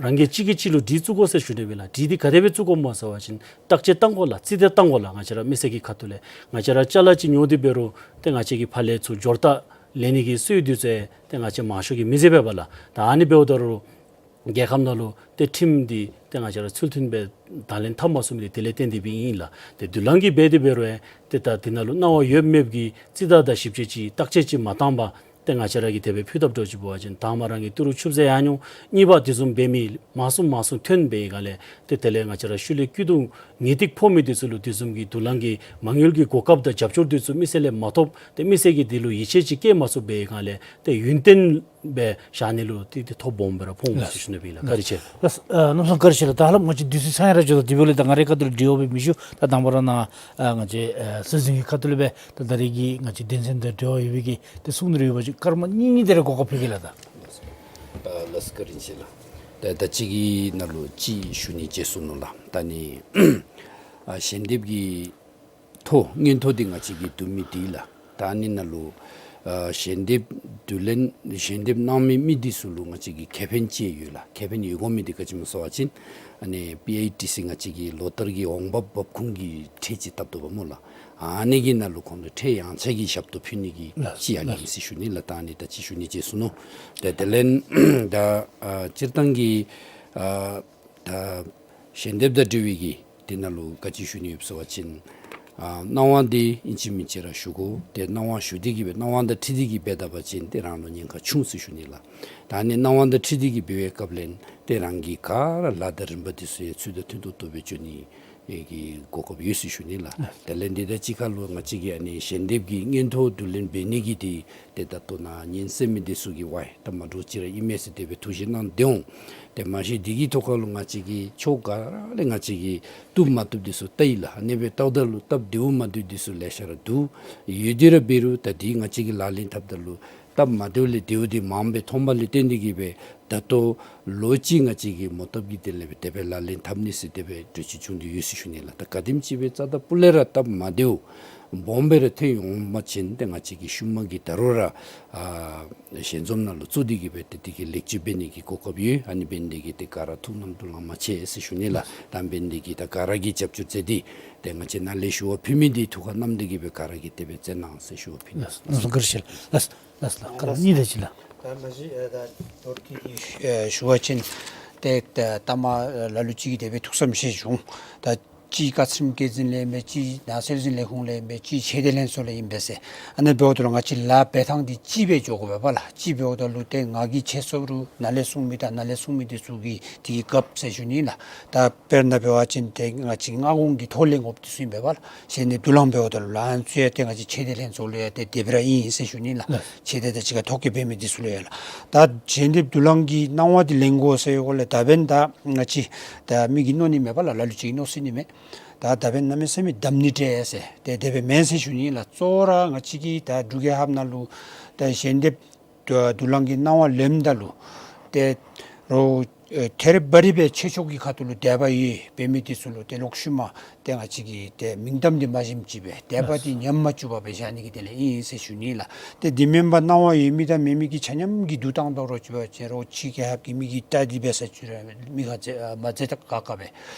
རང་གིས་གཅིག་གིས་གཅིག་ལུ་གྲོས་བཙུགས་དགོ་ཟེར་ཞུ་ནི་སྦེ་ཨིན་ལགས། གྲོས་འདི་ག་དེ་སྦེ་བཙུགས་དགོཔ་སྨོ་ཟེར་བ་ཅིན་བརྟག་དཔྱད་བཏང་དགོ་ལགས། རྩིས་ཏེ་བཏང་དགོ་ལགས། ང་བཅས་ར་མི་སེར་གྱི་ཁ་ཐུག་ལས་ང་བཅས་ར་ཅ་ལ་ཅིག་ཉོ་སྟེ་འབད་རུང་ཏེ་ང་བཅས་ཀྱི་ཕར་ལས་ཚུར་འབྱོར་རྟགས་ལེན་ནི་གི་སྲོལ་འདི་ཚུ་ཏེ་ང་བཅས་མང་ཤོས་ཀྱིས་མི་མཛད་པས་པ་ལགས། ད་ཨ་ནི་འབདཝ་ད་རུང་རྒྱལ་ཁབ་ནང་ལུ་ཏེ་ཁྲིམས་འདི་ཏེ་ང་བཅས་ར་ཚུལ་མཐུན་སྦེ་དང་ལེན་འཐབ་མ་ཚུགས་མི་འདི་དེ་ལས་བརྟེན་ཏེ་སྦེ་ཨིན་ལགས། ཏེ་བསྡུ་ལེན་གྱི་འབད་དེ་འབད་རུང་ཏེ་ད་དེ་ནང་ལུ་གནང་བ་ཡོད་མེད་ཀྱི་རྩིས་རྟགས་དང་ཞིབ་དཔྱད་ཅིག་བརྟག་དཔྱད་ཅིག་མ་བཏང་པར་ཏེ་ང་བཅས་ར་གིས་དེ་སྦེ་ཕུལ་ད་འདྲཝ་ཅིག་འབད་བ་ཅིན་དང་པ་རང་གི་ཏི་རུ་ཆུད་ཟོས་ཡར་འོང་། གཉིས་པ་དེ་བཟུམ་འབད་མི་མང་སུ་མང་སུ་ཐོན་པའི་སྒང་ལས་ཏེ་དེ་ལས་ང་བཅས་ར་ཤུལ་ལས་སྐྱིད་སྡུག་ངེས་ཏིག་ཕོག་མི་འདི་ཚུ་ལུ་དེ་བཟུམ་གྱི་བསྡུ་ལེན་གྱི་མ་དངུལ་གྱི་གོ་སྐབས་དང་རྒྱབ་སྐྱོར་འདི་ཚུ་མི་སེར་ལས་མ་ཐོབ། ཏེ་མི་སེར་གྱིས་དེ་ལུ་ཡིད་ཆེས་ཅིག་བསྐྱེད་མ་ཚུགས་པའི་སྒང་ལས་ཏེ་ཡུན་བརྟན་སྦེ་བཞག་ནི་ལུ་ཏེ་ཏེ་ཐོ་སྦོམ་སྦེ་ར་ཕོག་འོང་ཟེར་ཞུ་ནི་སྦེ་ཨིན་ལགས། བཀའ་དྲིན་ཆེ། ལགས་ལགས་ཨ་གནམ་མེད་ས་མེད་བཀའ་དྲིན་ཆེ་ལགས། ད་ཧ་ལམ་ང་བཅས་དུས་ཚོད་ཚང་ཡར་འགྱོ་དོ། དེ་འབདཝ་ལས་ད་ང་རའི་ཁ་ཐུག་ལས་དྲི་བ་སྦེ་མི་ཞུ། ད་དང་པ་ར་ནཱ་ཨ་ང་བཅས་ཨ་སྲོལ་འཛིན་གྱི་ཁ་ཐུག་ལས་སྦེ་ད་ད་རེས་ཀྱི་ང་བཅས་དོན་ཚན་དང་འབྲེལ་བ་ཡོད་པའི་གི་ཏེ་གསུང་གྲོས་ཡོད་པ་ཅིན་སྐར་མ་གཉིས་གཉིས་དེ་ར་གོ་སྐབས་ཕུལ་གེ་ལགས། ད་ལགས་བཀའ་དྲིན་ཆེ་ལགས། ད་ད་ཅི་གི་ནང་ལུ་ཅིག་ཞུ་ནི་བརྗེད་སོ་ནུག་ལགས། ད་ནི་ཨ་ཞལ་འདེབས་ཀྱི་ཐོ་སྔོན་ཐོ་འདི་ང་བཅས་ཀྱིས་བསྡུ་མི་འདི་ལགས། ད་ཨ་ནི་ནང་ལུ་ཨ་ཞལ་འདེབས་བསྡུ་ལེན་ཞལ་འདེབས་གནང་མི་མི་འདི་ཚུ་ལུ་ང་བཅས་ཀྱིས་ཁེ་ཕན་ཅིག་ཡོད་ལགས། ཁེ་ཕན་ཡོད་དགོ་མི་འདི་ག་ཅི་སྨོ་ཟེར་བ་ཅིན་ཨ་ནི་པི་ཨའི་ཊི་སི་ང་བཅས་ཀྱི་ལོ་ལྟར་གྱི་འོང་འབབ་འབབ་ཁུངས་ཀྱི་ཁྲལ་ཅིག་བཏབ་དོ་བ་སྨོ་ལགས། ཨ་ནི་གི་ནང་ལུ་ཁོང་ལུ་ཁྲལ་ཡངས་ཆག་གི་ཞབས་ཏོག་ཕུལ་ནི་གི་ལགས་ཅིག་ཨ་ནི་ལགས་ཨིན་ཟེར་ཞུ་ནི་ལགས། ད་ཨ་ནི་ད་ཅི་ཞུ་ནི་བརྗེད་སོ་ནུག། ད་དེ་ལས་ད་ཨ་སྤྱིར་བཏང་གི་ཨ་ད་ཞལ་འདེབས་དང་འབྲེལ་བའི་གི་དེ་ནང་ལུ་ག་ཅི་ཞུ་ནི་ཡོད་ཟེར་བ་ཅིན་ཨ་གནང་བ་འདི་ཨིན་ཅི་མིན་ཅི་ར་ཞུ་དགོ། ཏེ་གནང་བ་ཞུ་སྟེ་གི་སྦེ་གནང་བ་དང་འཁྲིལ་ཏེ་གི་འབད་ད་པ་ཅིན་ཏེ་རང་ལུ་ཉེན་ཁ་ཆུང་ཟེར་ཞུ་ནི་ལགས། ད་ཨ་ནི་གནང་བ་དང་འཁྲིལ་ཏེ་གི་འབད་བའི་སྐབས་ལས་ཏེ་རང་གི་ག་ར་ལཱ་དང་རིམ་པ་འདི་ཚུ་ཡང་ཚུལ་དང་མཐུན་ཏོག་ཏོ་སྦེ་འགྱོ་ནི་ཨེ་གི་གོ་སྐབས་ཡོད་ཟེར་ཞུ་ནི་ལགས། དེ་ལས་འདི་ད་ཅི་ཁ་ལུ་ང་བཅས་ཀྱིས་ཨ་ནི་ཞལ་འདེབས་ཀྱི་སྔོན་ཐོ་བསྡུ་ལེན་འབད་ནི་གི་འདི་ཏེ་ད་ལྟོ་ནཱ་ཉན་གསན་མི་འདི་ཚུ་གིས་ཝའི་ད་མ་འདྲཝ་ཅིག་ར་ཨིན་མས་ཟེར་དེ་སྦེ་ཐུགས་བཞེད་གནང་སྟེ་འོང་། ཏེ་མ་གཞི་འདི་གི་ཐོག་ཁ་ལུ་ང་བཅས་ཀྱིས་ཕྱོགས་ག་ར་ལས་ང་བཅས་ཀྱིས་བཏུབ་མ་བཏུབ་འདི་ཚུ་བལྟ་ཡི་ལགས། ཨ་ནི་སྦེ་བལྟཝ་ད་ལུ་སྟབས་བདེཝ་མ་བདེཝ་འདི་ཚུ་ལེ་ཤ་ར་འདུག། ཡོད་དེ་ར་འབད་རུང་ད་འདི་ང་བཅས་ཀྱིས་ལག་ལེན་འཐབ་ད་ལུ་སྟབས་མ་བདེཝ་ལས་བདེཝ་འདི་མངམ་སྦེ་མཐོངམ་ལས་བརྟེན་ཏེ་གི་སྦེ་ད་ལྟོ་ལོ་གཅིག་ང་བཅས་ཀྱིས་མོ་བཏབ་ཀྱི་དེ་ལས་སྦེ་དེ་སྦེ་ལག་ལེན་འཐབ་ནི་ཟེར་དེ་སྦེ་གྲོས་ཆོད་བྱུང་སྟེ་ཡོད་ཟེར་ཞུ་ནི་ལགས། ད་ག་དེམ་ཅིག་སྦེ་རྩ་དང་སྤུ་ལས་ར་སྟབས་མ་བདེཝ་སྦོམ་སྦེ་ར་ཐོན་འོང་པ་ཅིན་ཏེ་ང་བཅས་ཀྱིས་ཤུལ་མ་གི་ད་རུང་ར་ཨ་ཞལ་འཛོམས་ནང་ལུ་བཙུགས་ཏེ་གི་སྦེ་ཏེ་དེ་གི་ལེགས་བཅོས་འབད་ནི་གི་གོ་སྐབས་ཡོད། ཨ་ནི་འབད་ནི་དེ་གིས་ཏེ་ག་ར་ཐུགས་རྣམ་རྟོག་ལང་མ་ཆེ་ཟེར་ཞུ་ནི་ལགས། ད་འབད་ནི་དེ་གིས་ད་ག་ར་གིས་རྒྱབ་སྐྱོར་མཛད་དེ་ཏེ་ང་བཅས་ནཱ་ལས་ཞུ་བ་ཕུལ་མི་འདི་ཐུགས་ཁར་བསྣམས་ཏེ་གི་སྦེ་ག་ར་གིས་དེ་སྦེ་མཛད་གནང་ཟེར་ཞུ་བ་ཕུལ་ནི། ལགས་ལགས་བཀའ་དྲིན་ཆེ་ལགས། ལགས་ལགས་ལགས། སྐར་མ་གཉིས་དེ་ཅིག་ལགས། ད་མ་གཞི་ཨེ་ད་མདོར་བསྡུས་ཀྱི་ཨེ་ཞུ་བ་ཅིན་ཏེ་ད་ལྟ་མ་ལ་ལུ་ཅིག་གིས་དེ་སྦེ་ཐུགས་བསམ་བཞེས་བྱུང་། ད་ཅིག་བཀའ་ཁྲིམས་བཀོད་འཛིན་ལས་མེད། ཅིག་ནགས་ཚལ་འཛིན་ལས་ཁུངས་ལས་མེད། ཅིག་ཆེ་བསྟོད་ལྷན་ཚོགས་ལས་ཨིན་པས་ཟེར། ཨ་ནི་འབདཝ་ད་ལུ་ང་བཅས་ལཱ་འབད་ཐངས་འདི་གཅིག་སྦེ་འགྱོ་དགོ་པས་པ་ལགས། གཅིག་འབདཝ་ད་ལུ་ཏེ་ང་གིས་ཆེ་སོང་རུང་ནཱ་ལས་གསུང་མི་དང་ནཱ་ལས་གསུང་མི་འདི་ཚུ་གིས་དེ་གི་རྒཔོ་ཟེར་ཞུ་ནི་ལགས། ད་དཔེར་ན་འབད་བ་ཅིན་ཏེ་ང་བཅས་སྔ་དགོང་གི་ཐོག་ལས་ངོ་འདི་ཚུ་ཨིན་པས་པ་ལགས། ཞལ་འདེབས་དུ་ལེན་འབདཝ་ད་ལུ་ཨ་ནི་ཚུ་ཡང་ཏེ་ང་བཅས་ཆེ་བསྟོད་ལྷན་ཚོགས་ལུ་ཡང་ཏེ་དེ་སྦེ་ར་ཨིན་ཟེར་ཞུ་ནི་ལགས། ལགས། ཆེ་བསྟོད་དང་གཅིག་ཁར་ཐོ་བཀོད་འབད་མི་འདི་ཚུ་ལུ་ཡང་ལགས། ད་ཞལ་འདེབས་དུ་ལེན་གྱི་གནང་བ་འདི་ལེན་དགོ་ཟེར་ཡོད་གོ་ལགས། ད་འབདན་ད་ང་བཅས་ད་མི་གིས་མནོ་ནི་མས་པ་ལགས། ལ་ལུ་ཅིག་གིས་མནོ་སྲིད་ནི་མས། ད་ད་འབདན་གནམ་མེད་ས་མེད་དམ་ནི་འདྲས་ཟེར་ཏེ་དེ་སྦེ་མེན་ཟེར་ཞུ་ནི་ལགས། གཙོ་བོ་ར་ང་བཅས་ཀྱིས་ད་འབྲུག་རྒྱལ་ཁབ་ནང་ལུ་ད་ཞལ་འདེབས་དུ་དུ་ལེན་གྱི་གནང་བ་ལེནམ་ད་ལུ་ཏེ་རོགས་ཨེ་ཐེ་རི་བ་རི་སྦེ་ཆོས་ཕྱོགས་ཀྱི་ཁ་ཐུག་ལུ་དད་པ་ཡོད་པའི་མི་འདི་ཚུ་ལུ་ཏེ་ལོག་ཤུལ་མ་ཏེ་ང་བཅས་ཀྱིས་ཏེ་མིང་གཏམ་འདི་མ་བྱིནམ་ཅིག་སྦེ་དད་པ་འདི་ཉམས་མ་བཅུག་པར་སྦེ་བཞག་ནི་གི་དོན་ལས་ཨིན་ཟེར་ཞུ་ནི་ལགས། ཏེ་འདི་མེན་པར་གནང་བ་ཡོད་མི་དང་མེད་མི་གི་ཆ་མཉམ་གྱིས་བསྡུ་བཏང་དོ་རོགས་ཅིག་འབད་བ་ཅིན་རོགས་ཕྱི་རྒྱལ་ཁབ་ཀྱི་མི་གིས་བལྟ་སྟེ་འབད་ས་ཅིག་ར་མི་ཁ་ཙ་མ་ཟེར་ད་ག་ག་སྦེ་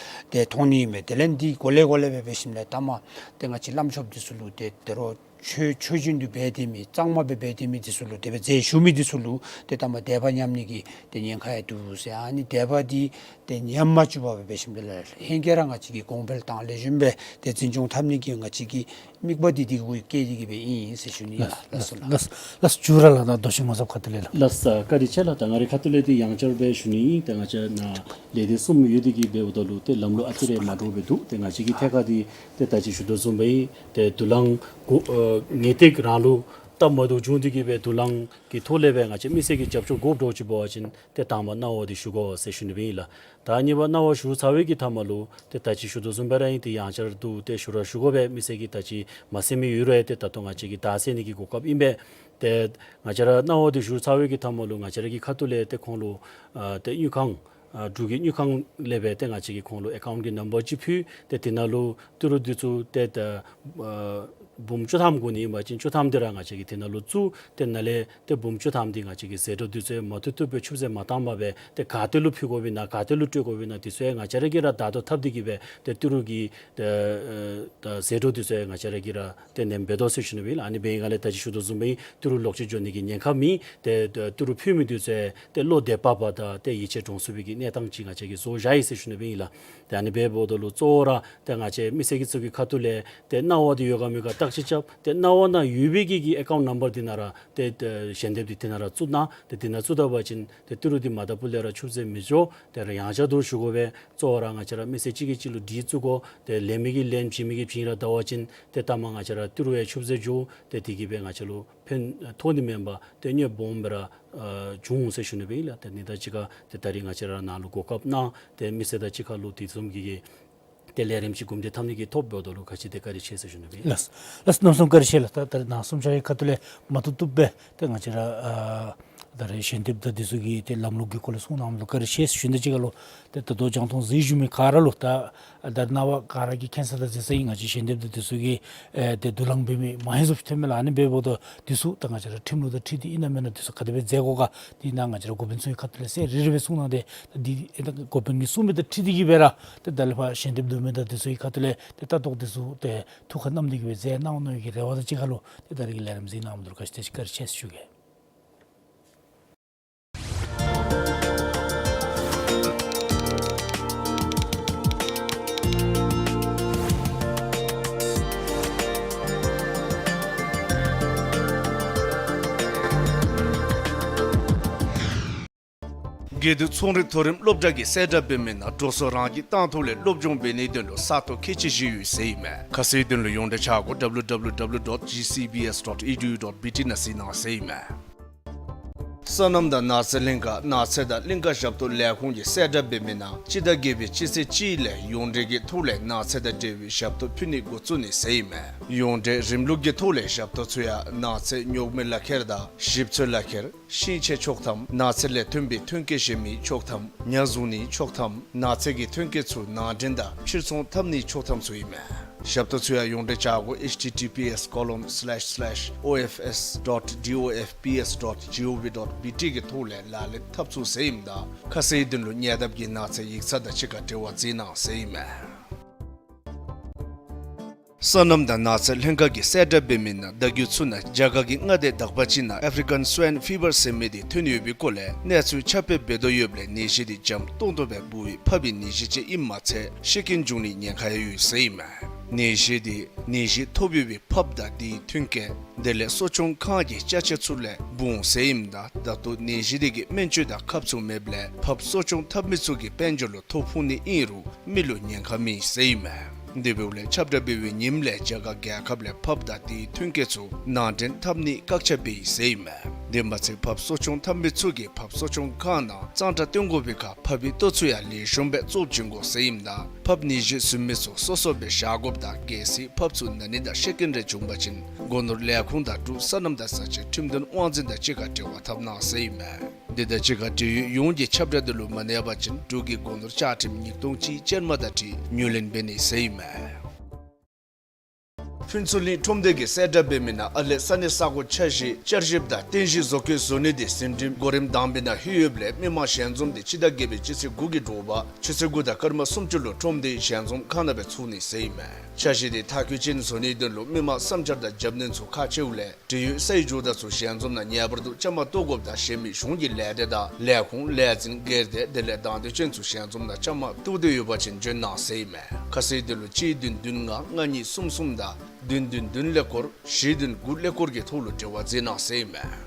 ཏེ་མཐོང་ནི་མས། དེ་ལས་འདི་གོ་ལེ་གོ་ལེ་སྦེ་འབད་ཞིནམ་ལས་ལྟ་མ་ཏེ་ང་བཅས་བླམ་ཆོསཔ་འདི་ཚུ་ལུ་ཏེ་ཏེ་རོགས་ཆོས་ཆོས་བཞིན་དུ་འབད་དེ་མི་གཙང་མ་སྦེ་འབད་དེ་མི་འདི་ཚུ་ལུ་དེ་སྦེ་རྫས་ཞུ་མི་འདི་ཚུ་ལུ་ཏེ་ལྟ་མ་དད་པ་ཉམས་ནི་གི་ཏེ་ཉེན་ཁ་ཡང་འདུག་ཟེར། ཨ་ནི་དད་པ་འདི་ཏེ་ཉམས་མ་བཅུག་པར་སྦེ་འབད་ཞིནམ་ལས་ལྷན་རྒྱས་ར་ང་བཅས་ཀྱིས་གོང་འཕེལ་དང་ལེགས་ཤོམ་སྦེ་ཏེ་འཛིན་སྐྱོང་འཐབ་ནི་གི་ང་བཅས་ཀྱི་དམིགས་པ་འདི་འདི་གུ་བསྐྱེད་དེ་གི་སྦེ་ཨིན་ཟེར་ཞུ་ནི་ལགས། ལགས་སོ་ལགས། ལགས་ལགས་སོ། ལགས་སོ་བཅུག་ར་ལགས། ད་དོ་ཤིང་མ་ཟབ་ཁ་ཐུག་ལས་ལགས། ལགས་སོ་བཀའ་དྲིན་ཆེ་ལགས། ད་ང་རའི་ཁ་ཐུག་ལས་འདི་ཡང་བསྐྱར་སྦེ་ཞུ་ནི་ཨིན། ད་ང་བཅས་ནཱ་ལས་སྡེ་གསུམ་ཡོད་དེ་གི་འབདཝ་ད་ལུ་ཏེ་ལམ་ལུགས་ཨ་ཙི་རེ་མ་འདྲཝ་སྦེ་འདུག། ཏེ་ང་བཅས་ཀྱི་ཐད་ཁར་འདི་ཏེ་ད་ཅི་ཞུ་དོ་བཟུམ་སྦེ་ཨིན། ཏེ་དུ་ལེན་གོ་ཨ་ངེས་ཏིག་རང་ལུགས་སྟབས་མ་བདེཝ་བྱུང་སྟེ་གི་སྦེ་དུ་ལེན་གྱི་ཐོག་ལས་སྦེ་ང་བཅས་མི་སེར་གྱིས་རྒྱབ་སྐྱོར་དགོཔ་འདྲཝ་ཅིག་འབད་བ་ཅིན་ཏེ་དང་པ་གནང་བ་འདི་ཞུ་དགོ་ཟེར་ཞུ་ནི་སྦེ་ཨིན་ལགས། ད་གཉིས་པ་གནང་བ་ཞུ་ཚར་བའི་གི་མཐའ་མ་ལུ་ཏེ་ད་ཅི་ཞུ་དོ་བཟུམ་སྦེ་ར་ཨིན། ཏེ་ཡང་བསྐྱར་དུ་ཏེ་ཞུ་ར་ཞུ་དགོ་པས། མི་སེར་གྱིས་ད་ཅི་མ་གསན་མི་ཡོད་རུང་ཏེ་ད་ལྟོ་ང་བཅས་ཀྱིས་ད་གསན་ནི་གི་གོ་སྐབས་ཨིན་པས། ཏེ་ང་བཅས་ར་གནང་བ་འདི་ཞུ་ཚར་བའི་གི་མཐའ་མ་ལུ་ང་བཅས་ར་གི་ཁ་ཐུག་ལས་ཏེ་ཁོང་ལུ་ཨ་ཏེ་དངུལ་ཁང་ཨ་འབྲུག་གི་དངུལ་ཁང་ལས་སྦེ་ཏེ་ང་བཅས་ཀྱིས་ཁོང་ལུ་ཨེ་ཀའུནཊ་གི་ནམ་བར་ཅིག་ཕུལ། ཏེ་དེ་ནང་ལུ་ཏི་རུ་འདི་ཚུ་ཏེ་ད་ཨ་འབུམ་བཅུ་ཐམ་དགོ་ནི་ཨིན་པ་ཅིན་བཅུ་ཐམ་འདི་ར་ང་བཅས་ཀྱིས་དེ་ནང་ལུ་བཙུགས། ཏེ་ནཱ་ལས་ཏེ་འབུམ་བཅུ་ཐམ་འདི་ང་བཅས་ཀྱིས་ཟད་འགྲོ་འདི་ཚུ་མ་བཏུབ་བཏུབ་སྦེ་ཆུད་ཟོས་མ་བཏང་པར་སྦེ་ཏེ་ག་ཏེ་ལུ་ཕུལ་དགོ་པས་ན་ག་ཏེ་ལུ་སྤྲོད་དགོ་པས་ན་འདི་ཚུ་ཡང་ང་བཅས་ར་གིས་ར་བདའ་དོ་འཐབ་སྟེ་གི་སྦེ་ཏེ་ཏི་རུ་གི་ཏེ་ཨེ་ད་ཟད་འགྲོ་འདི་ཚུ་ཡང་ང་བཅས་ར་གིས་ར་ཏེ་ནེམ་འབད་དོ་ཟེར་ཞུ་ནི་སྦེ་ཨིན་ལགས། ཨ་ནི་འབད་བའི་སྒང་ལས་ད་ཅི་ཞུ་དོ་བཟུམ་སྦེ་ཏི་རུ་ལོག་ཅི་འགྱོ་ནི་གི་ཉེན་ཁ་མེད། ཏེ་ཏེ་ཏི་རུ་ཕུལ་མི་འདི་ཚུ་ཡང་ཏེ་བློ་བདེ་བག་ཕེབས་དང་ཏེ་ཡིད་ཆེས་འདྲོངས་ཚུགས་པའི་གི་གནས་སྟངས་ཅིག་ང་བཅས་ཀྱིས་བཟོ་བཞག་ཡི་ཟེར་ཞུ་ནི་སྦེ་ཨིན་ལགས། ཏེ་ཨ་ནི་འབདཝ་ད་ལུ་གཙོ་བོ་ར་ཏེ་ང་བཅས་མི་སེར་གྱི་ཚུ་གི་ཁ་ཐུག་ལས་ཏེ་གནང་བ་འདི་ཡོད་ག་མེད་ག་བརྟག་དཔྱད་རྐྱབ། ཏེ་གནང་བ་ནང་ཡོད་པའི་གི་གི་ཨེ་ཀའུནཊ་ནམ་བར་འདི་ནང་ར་ཏེ་ཏེ་ཞལ་འདེབས་འདི་དེ་ནང་ར་བཙུགས་གནང་། ཏེ་དེ་ནང་བཙུགས་ད་པ་ཅིན་ཏེ་ཏི་རུ་འདི་མ་བཏུབ་ལས་ར་ཆུད་ཟོས་མི་འགྱོ། ཏེ་ར་ཡང་བསྐྱར་དུ་ཞུ་དགོ་པས། གཙོ་བོ་ར་ང་བཅས་ར་མི་སེར་གཅིག་གིས་གཅིག་ལུ་སྒྲིག་བཙུགས་དགོ། ཏེ་ལེན་མི་གིས་ལེན་བྱིན་མི་གིས་བྱིན་ར་ད་པ་ཅིན་ཏེ་ལྟ་མ་ང་བཅས་ར་ཏི་རུ་ཡང་ཆུད་ཟོས་འགྱོ། ཏེ་དེ་གིས་སྦེ་ང་བཅས་ལུ་ཕན་ཐོགས་ནི་མེན་པར་ཏེ་གནོདཔ་སྦོམ་སྦེ་ར་ཨ་འབྱུང་ཟེར་ཞུ་ནི་སྦེ་ཨིན་ལགས། ཏེ་ཨ་ནི་དང་གཅིག་ཁར་ཏེ་ད་རིས་ང་བཅས་ར་ནཱ་ལུ་གོ་སྐབས་གནང་སྟེ་མི་སེར་དང་གཅིག་ཁར་ལུ་དེ་བཟུམ་གྱི་གི་ཏེ་ལས་རིམ་ཅིག་གོམ་འདྲིས་འཐབ་ནི་གི་ཐོབ་འབདཝ་ད་ལུ་ག་ཅི་ཏེ་བཀའ་དྲིན་ཆེ་ཟེར་ཞུ་ནི་སྦེ་ཨིན། ལགས་ལགས། གནམ་མེད་ས་མེད་བཀའ་དྲིན་ཆེ་ལགས། ད་ད་རིས་ནཱ་གསུམ་ཆ་རའི་ཁ་ཐུག་ལས་མ་བཏུབ་བཏུབ་སྦེ་ཏེ་ང་བཅས་ར་ཨ་ད་རིས་ཞལ་འདེབས་དང་འདི་ཚུ་གི་ཏེ་ལམ་ལུགས་ཀྱི་སྐོར་ལས་གསུང་གནངམ་ལུ་བཀའ་དྲིན་ཆེ་ཟེར་ཞུ་ནི་དང་གཅིག་ཁར་ལུ་ཏེ་ད་ལྟོ་རྒྱང་མཐོང་གཟིགས་བཞུགས་མི་ག་ར་ལུ་ད་ད་རེས་ནངས་པ་ག་ར་གིས་མཁྱེན་ས་དང་གཟིགས་ས་ཨིན། ང་བཅས་ཞལ་འདེབས་དང་འདི་ཚུ་གི་ཨེ་ཏེ་དུ་ལེན་འབད་མི་མང་ཧེང་སུ་ཅིག་ཐོནམ་མས་ལགས། ཨ་ནི་འབདཝ་ད་འདི་ཚུ་ད་ང་བཅས་ར་ཁྲིམས་ལུགས་དང་འཁྲིལ་ཏེ་ཨིན་ན་མེན་ན་འདི་ཚུ་ག་དེ་སྦེ་མཛད་དགོ་ག་འདི་ནཱ་ང་བཅས་ར་འགོ་དཔོན་ཚུ་གི་ཁ་ཐུག་ལས་གསལ་རི་རི་སྦེ་གསུང་གནང་སྟེ་ད་འདི་ཨེ་ད་འགོ་དཔོན་གྱིས་གསུངས་མི་དང་འཁྲིལ་ཏེ་གི་སྦེ་ར་ཏེ་ད་ལས་ཕར་ཞལ་འདེབས་བསྡུ་མི་དང་འདི་ཚུ་གི་ཁ་ཐུག་ལས་ཏེ་ལྟ་རྟོག་འདི་ཚུ་ཏེ་ཐུགས་ཁར་བསྣམས་ཏེ་གི་སྦེ་མཛད་གནང་ནི་གི་རེ་བ་དང་གཅིག་ཁར་ལུ་ཏེ་ད་རིས་ཀྱི་ལས་རིམ་གཟིགས་གནངམ་ལུ་ག་ཅི་ཏེ་བཀའ་དྲིན་ཆེ་ཟེར་ཞུ་གེ། དགེ་འདུན་ཚོང་རིག་མཐོ་རིམ་སློབ་གྲྭ་གིས་གསལ་བསྒྲགས་འབད་མི་ནང་འགྲོ་སོང་རང་གིས་བཏང་ཐོག་ལས་སློབ་སྦྱོང་འབད་ནིའི་དོན་ལུ་ས་སྟོང་ཁལ་གཅིག་བཞེས་ཡོད་ཟེར་ཨིན་མས། ཁ་གསལ་དོན་ལུ་ཡོངས་འབྲེལ་བཅར་དགོ་W W W dot G C B S dot E D U dot B T ནང་གཟིགས་གནང་ཟེར་ཨིན་མས། སོ་ནམ་དང་ནགས་ཚལ་གླིང་ཀ་ནགས་ཚལ་དང་གླིང་ཀ་ཞབས་ཏོག་ལས་ཁུངས་ཀྱིས་གསལ་བསྒྲགས་འབད་མི་ནང་སྤྱི་ཟླ་བརྒྱད་པའི་སྤྱི་ཚེས་གཅིག་ལས་ཡོངས་འབྲེལ་གྱི་ཐོག་ལས་ནགས་ཚལ་དང་འབྲེལ་བའི་ཞབས་ཏོག་ཕུལ་ནི་འགོ་བཙུགས་ནི་ཟེར་ཨིན་མས། ཡོངས་འབྲེལ་རིམ་ལུགས་ཀྱི་ཐོག་ལས་ཞབས་ཏོག་ཚུ་ཡང་ནགས་ཚལ་རྙོག་མའི་ལག་ཁྱེར་དང་ཞིབ་འཚོལ་ལག་ཁྱེར། ཤིང་ཆས་ཆོག་ཐམ། ནགས་ཚལ་ལས་ཐོན་པའི་ཐོན་སྐྱེད་བཞེས་མི་ཆོག་ཐམ། ཉ་བཟུང་ནི་ཆོག་ཐམ། ནགས་ཚལ་གྱི་ཐོན་སྐྱེད་ཚུ་ནང་འདྲེན་དང་ཕྱིར་ཚོང་འཐབ་ནི་ཆོག་ཐམ་ཚུ་ཨིན་མས། ཞབས་ཏོག་ཚུ་ཡང་ཡོངས་འབྲེལ་བཅར་དགོ H T T P S colon slash slash O F S dot D O F P S dot G O V dot B T གི་ཐོག་ལས་ལག་ལེན་འཐབ་ཚུགས་ཟེར་ཨིནམ་ད་ཁ་གསལ་དོན་ལུ་ཉེ་འདབས་ཀྱི་ནགས་ཚལ་ཡིག་ཚང་དང་གཅིག་ཁར་འབྲེལ་བ་འཛིན་གནང་ཟེར་ཨིན་མས། སོ་ནམ་དང་ནགས་ཚལ་ལྷན་ཁག་གིས་གསལ་བསྒྲགས་འབད་མི་ནང་ཟླ་གུ་ཚུ་ནང་རྒྱ་གར་གྱི་མངའ་སྡེ་དག་པ་ཅིག་ནང་ཨེཕ་རི་ཀན་སུའིན་ཕི་བར་ཟེར་མི་དེ་ཐོན་ཡོད་པའི་སྐོར་ལས་གནས་ཚུལ་ཁྱབ་སྤེལ་འབད་དོ་ཡོདཔ་ལས་ནད་གཞི་དེ་འཇམ་ཏོང་ཏོ་སྦེ་འབུ་བའི་ཕགཔ་གི་ནད་གཞི་ཅིག་ཨིནམ་མ་ཚད་བཤད་སྐྱོན་འབྱུང་ནིའི་ཉེན་ཁ་ཡང་ཡོད་ཟེར་ཨིན་མས། ནད་གཞི་དེ་ནད་གཞི་ཐོབ་ཡོད་པའི་ཕགཔ་དང་དེའི་མཐུན་རྐྱེན་དེ་ལས་གསོ་སྐྱོང་ཁང་གི་ཅ་ཆས་ཚུ་ལས་འབུ་འོང་ཟེར་ཨིནམ་ད་ད་ལྟོ་ནད་གཞི་དེ་གི་སྨན་བཅོས་དང་ཁབ་ཚུ་མེདཔ་ལས་ཕགཔ་གསོ་སྐྱོང་འཐབ་མི་ཚུ་གིས་དཔལ་འབྱོར་ལུ་ཐོ་ཕོག་ནི་ཨིན་རུང་མི་ལུ་ཉེན་ཁ་མེད་ཟེར་ཨིན་མས། དེ་འབདཝ་ལས་ཁྱབ་བསྒྲགས་འབད་བའི་ཉིནམ་ལས་རྒྱ་གར་རྒྱལ་ཁབ་ལས་ཕགཔ་དང་དེའི་མཐུན་རྐྱེན་ཚུ་ནང་འདྲེན་འཐབ་ནིའི་བཀག་ཆ་འབད་ཡི་ཟེར་ཨིན་མས། དེ་མ་ཚད་ཕགཔ་གསོ་སྐྱོང་འཐབ་མི་ཚུ་གིས་ཕགཔ་གསོ་སྐྱོང་ཁང་ནང་གཙང་སྦྲ་བཏོན་དགོ་པའི་ཁར་ཕགཔ་གི་ལྟོ་ཚུ་ཡང་ལེགས་ཤོམ་སྦེ་བཙོ་བྱིན་དགོ་ཟེར་ཨིནམ་ད་ཕགཔ་ནད་གཞི་བཟུམ་མི་ཚུ་སོ་སོ་སྦེ་བཞག་དགོཔ་དང་གལ་སྲིད་ཕགཔ་ཚུ་ན་ནི་དང་བཤད་སྐྱོན་རེ་བྱུང་པ་ཅིན་སྒོ་ནོར་ལས་ཁུངས་དང་འབྲུག་སོ་ནམ་དང་བཟའ་བཅའི་ཁྲིམས་དོན་དབང་འཛིན་དང་གཅིག་ཁར་འབྲེལ་བ་འཐབ་གནང་ཟེར་ཨིན་མས། དེ་དང་གཅིག་ཁར་འབྲེལ་ཡོད་ཡོངས་ཀྱིས་ཁྱབ་བསྒྲགས་དེ་ལུ་མ་གནས་པ་ཅིན་འབྲུག་གི་སྒོ་ནོར་བཅའ་ཁྲིམས་ཉིས་སྟོང་གཅིག་ཅན་མ་དང་འཁྲིལ་ངོས་ལེན་འབད་ནི་ཟེར་ཨིན་མས། ཕུན་ཚོགས་གླིང་ཁྲོམ་སྡེ་གིས་གསལ་བསྒྲགས་འབད་མི་ནང་ཨ་ལས་ས་གནས་ས་གོ་འཆར་གཞི་བསྐྱར་ཞིབ་དང་རྟེན་གཞི་བཟོ་བཀོད་བཟོ་ནི་དེ་ཟིན་བྲིས་གོ་རིམ་དང་པའི་ནང་ལྷོད་ཡོདཔ་ལས་མི་མང་ཞལ་འཛོམས་དེ་སྤྱི་ཟླ་བརྒྱད་པའི་སྤྱི་ཚེས་དགུ་གི་དྲོ་པ་ཆུ་ཚོད་དགུ་དང་སྐར་མ་སུམ་ཅུ་ལུ་ཁྲོམ་སྡེའི་ཞལ་འཛོམས་ཁང་ནང་སྦེ་ཚོགས་ནི་ཟེར་ཨིན་མས། འཆར་གཞི་དེ་མཐའ་འཁྱོལ་ཅན་བཟོ་ནིའི་དོན་ལུ་མི་མང་བསམ་འཆར་དང་རྒྱབ་སྣོན་ཚུ་ཁག་ཆེཝ་ལས་འབྲེལ་ཡོད་སའི་ཇོ་བདག་ཚུ་ཞལ་འཛོམས་ནང་ངེས་པར་དུ་བཅའ་མར་གཏོགས་དགོཔ་དང་གཞན་མི་གཞུང་གི་ལས་སྡེ་དང་ལས་ཁུངས་ལས་འཛིན་སྒེར་སྡེ་དེ་ལས་དང་འདོད་ཅན་ཚུ་ཞལ་འཛོམས་ནང་བཅའ་མར་གཏོགས་འདོད་ཡོད་པ་ཅིན་འབྱོན་གནང་ཟེར་ཨིན་མས། ཁ་གསལ་དོན་ལུ་གཅིག་བདུན་བདུན་ལྔ་ལྔ་གཉིས་གསུམ་གསུམ་དང་བདུན་བདུན་བདུན་ཀླད་ཀོར་བཞི་བདུན་དགུ་ཀླད་ཀོར་གྱི་ཐོག་ལུ་འབྲེལ་བ་མཛད་གནང་ཟེར་ཨིན་མས།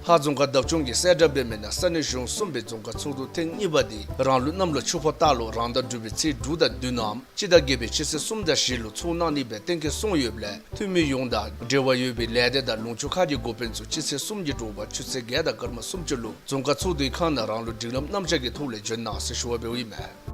ལྷ་རྫོང་ཁག་བདག་སྐྱོང་གིས་གསལ་བསྒྲགས་འབད་མི་ནང་ས་གནས་གཞུང་གསུམ་པའི་རྫོང་ཁག་ཚོགས་འདུ་ཐེངས་གཉིས་པ་དེ་རང་ལུགས་གནམ་ལོ་ཆུ་ཕག་སྟག་ལོ་རང་ཟླ་དྲུག་པའི་ཚེས་དྲུག་དང་བདུན་ནམ་སྤྱི་ཟླ་བརྒྱད་པའི་སྤྱི་ཚེས་གསུམ་དང་བཞི་ལུ་ཚོགས་གནང་ནི་སྦེ་གཏན་འཁེལ་སོང་ཡོདཔ་ལས་འཐུས་མི་ཡོངས་དང་འབྲེལ་བ་ཡོད་པའི་ལས་སྡེ་དང་ལུང་ཕྱོགས་ཁག་གི་འགོ་དཔོན་ཚུ་སྤྱི་ཚེས་གསུམ་གྱི་དྲོ་པ་ཆུ་ཚོད་བརྒྱད་དང་སྐར་མ་སུམ་ཅུ་ལུ་རྫོང་ཁག་ཚོགས་འདུའི་ཁང་ནང་རང་ལུགས་སྒྲིག་ལམ་རྣམ་གཞག་གི་ཐོག་ལས་འབྱོན་གནང་ཟེར་ཞུ་བ་འབདཝ་ཨིན་མས།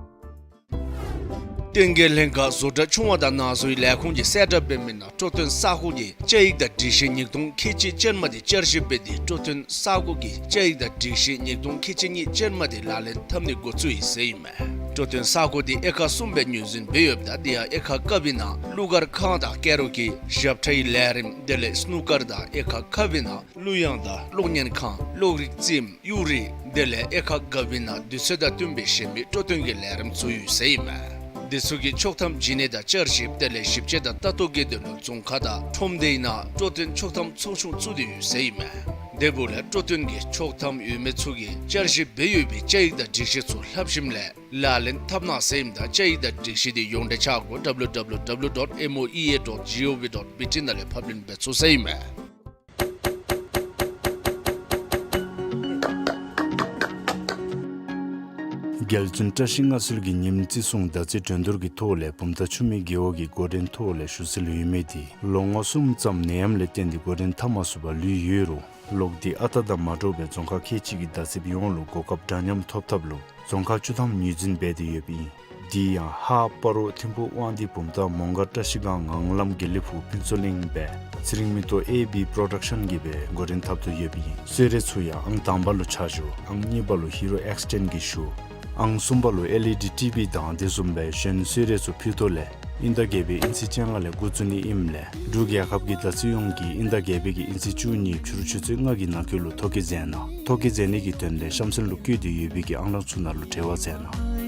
བསྟན་རྒྱས་ལྷན་ཁག་བཟོ་གྲྭ་ཆུང་བ་དང་ནང་བཟོའི་ལས་ཁུངས་ཀྱིས་གསལ་བསྒྲགས་འབད་མི་ནང་སྤྲོ་སྟོན་ས་ཁོངས་ཀྱི་བཅའ་ཡིག་དང་སྒྲིག་གཞི་ཉིས་སྟོང་ཁལ་གཅིག་ཅན་མ་དེ་བསྐྱར་ཞིབ་འབད་དེ་སྤྲོ་སྟོན་ས་ཁོངས་ཀྱི་བཅའ་ཡིག་དང་སྒྲིག་གཞི་ཉིས་སྟོང་ཁལ་གཅིག་གཉིས་ཅན་མ་དེ་ལག་ལེན་འཐབ་ནི་འགོ་བཙུགས་ཡི་ཟེར་ཨིན་མས། སྤྲོ་སྟོན་ས་ཁོངས་དེ་དབྱེ་ཁག་གསུམ་སྦེ་ངོས་འཛིན་འབད་ཡོདཔ་ད་དེ་ཡང་དབྱེ་ཁག་ཀ་པའི་ནང་གླུ་གར་ཁང་དང་ཀ་ར་ཨོ་ཀེ་ཞབས་ཁྲའི་ལས་རིམ་དེ་ལས་སྣུ་ཀར་དང་དབྱེ་ཁག་ཁ་པའི་ནང་གླུ་དབྱངས་དང་གློག་བརྙན་ཁང་གློག་རིག་རྩེདམོ་གཡུ་རིག་དེ་ལས་དབྱེ་ཁག་ག་པའི་ནང་དུས་ཚོད་དང་བསྟུན་པའི་གཞན་མི་སྤྲོ་སྟོན་གྱི་ལས་རིམ་ཚུ་ཡོད་ཟེར་ཨིན་མས། དེ་ཚུ་གིས་ཆོག་ཐམ་བྱིན་ནི་དང་བསྐྱར་ཞིབ་དེ་ལས་ཞིབ་དཔྱད་དང་ལྟ་རྟོག་གི་དོན་ལུ་རྫོང་ཁག་དང་ཁྲོམ་སྡེའི་ནང་སྤྲོ་སྟོན་ཆོག་ཐམ་ཚོགས་ཆུང་བཙུགས་ཏེ་ཡོད་ཟེར་ཨིན་མས། དེ་འབདཝ་ལས་སྤྲོ་སྟོན་གྱི་ཆོག་ཐམ་ཡོད་མི་ཚུ་གིས་བསྐྱར་ཞིབ་འབད་ཡོད་པའི་བཅའ་ཡིག་དང་སྒྲིག་གཞི་ཚུ་ལྷབ་ཞིནམ་ལས་ལག་ལེན་འཐབ་གནང་ཟེར་ཨིནམ་ད་བཅའ་ཡིག་དང་སྒྲིག་གཞི་དེ་ཡོངས་འབྲེལ་ཆ་སྒོ་W W W dot M O E A dot G O V dot B T ནང་ལས་ཕབ་ལེན་འབད་ཚུགས་ཟེར་ཨིན་མས། རྒྱལ་བཙུན་བཀྲ་ཤིས་མངའ་གསོལ་གྱི་ཉིནམ་བརྩི་སྲུང་ཟླ་རྩིས་འགྲན་བསྡུར་གྱི་ཐོག་ལས་བུམ་ཐང་ཆུ་སྨད་རྒེད་འོག་གི་འགོ་འདྲེན་ཐོག་ལས་ཞུ་སྲོལ་ཡོད་མི་དེ་ལོ་ངོ་གསུམ་ཙམ་ནད་ཡམས་ལས་བརྟེན་ཏེ་འགོ་འདྲེན་འཐབ་མ་ཚུགས་པར་ལུས་ཡོད་རུང་ལོག་སྟེ་ཨ་རྟག་དང་མ་འདྲཝ་སྦེ་རྫོང་ཁག་ཁལ་གཅིག་གི་བརྡ་ཚིབ་ཡོངས་ལུ་གོ་སྐབས་འདྲ་མཉམ་ཐོབ་ཐབས་ལུ་རྫོང་ཁག་བཅུ་ཐམ་ངོས་འཛིན་འབད་དེ་ཡོདཔ་ཨིན། དེ་ཡང་ཧཱ་སྤ་རོ་ཐིམ་ཕུ་དབང་འདུས་བུམ་ཐང་མོང་སྒར་བཀྲ་ཤིས་སྒང་ངང་ལམ་དགེ་ལེགས་ཕུག་ཕུན་ཚོགས་གླིང་སྦེ་ཚེ་རིང་མེ་ཏོག་ཨེ་བི་པྲོ་ཌག་ཤཱན་གྱིས་སྦེ་འགོ་འདྲེན་འཐབ་དོ་ཡོདཔ་ཨིན། གསོལ་རས་ཚུ་ཡང་ཨང་དང་པ་ལུ་ཆ་བཞག་ཨང་གཉིས་པ་ལུ་ཧི་རོ་ཨེགས་ཊེན་གྱིས་ཞུ། ཨང་གསུམ་པ་ལུ་ཨེལ་ཨི་ཌི་ཊི་བི་དང་དེ་བཟུམ་སྦེ་གཞན་གསོལ་རས་ཚུ་ཕུལ་དོ་ལས་དབྱིན་ཟླ་བརྒྱད་པའི་དབྱིན་ཚེས་བཅོ་ལྔ་ལས་འགོ་བཙུགས་ནི་ཨིནམ་ལས་འབྲུག་རྒྱལ་ཁབ་ཀྱི་བརྡ་རྩིས་ཡོངས་ཀྱིས་དབྱིན་ཟླ་བརྒྱད་པའི་གི་དབྱིན་ཚེས་བཅུ་གཉིས་ཕྱི་རུ་ཆུ་ཚོད་ལྔ་གི་ནང་འཁོད་ལུ་ཐོ་བཀོད་མཛད་གནང་། ཐོ་བཀོད་མཛད་ནི་གི་དོན་ལས་གཤམ་གསལ་ལུ་བཀོད་དེ་ཡོད་པའི་གི་ཨང་གྲངས་ཚུ་ནང་ལུ་འབྲེལ་བ་མཛད་གནང་།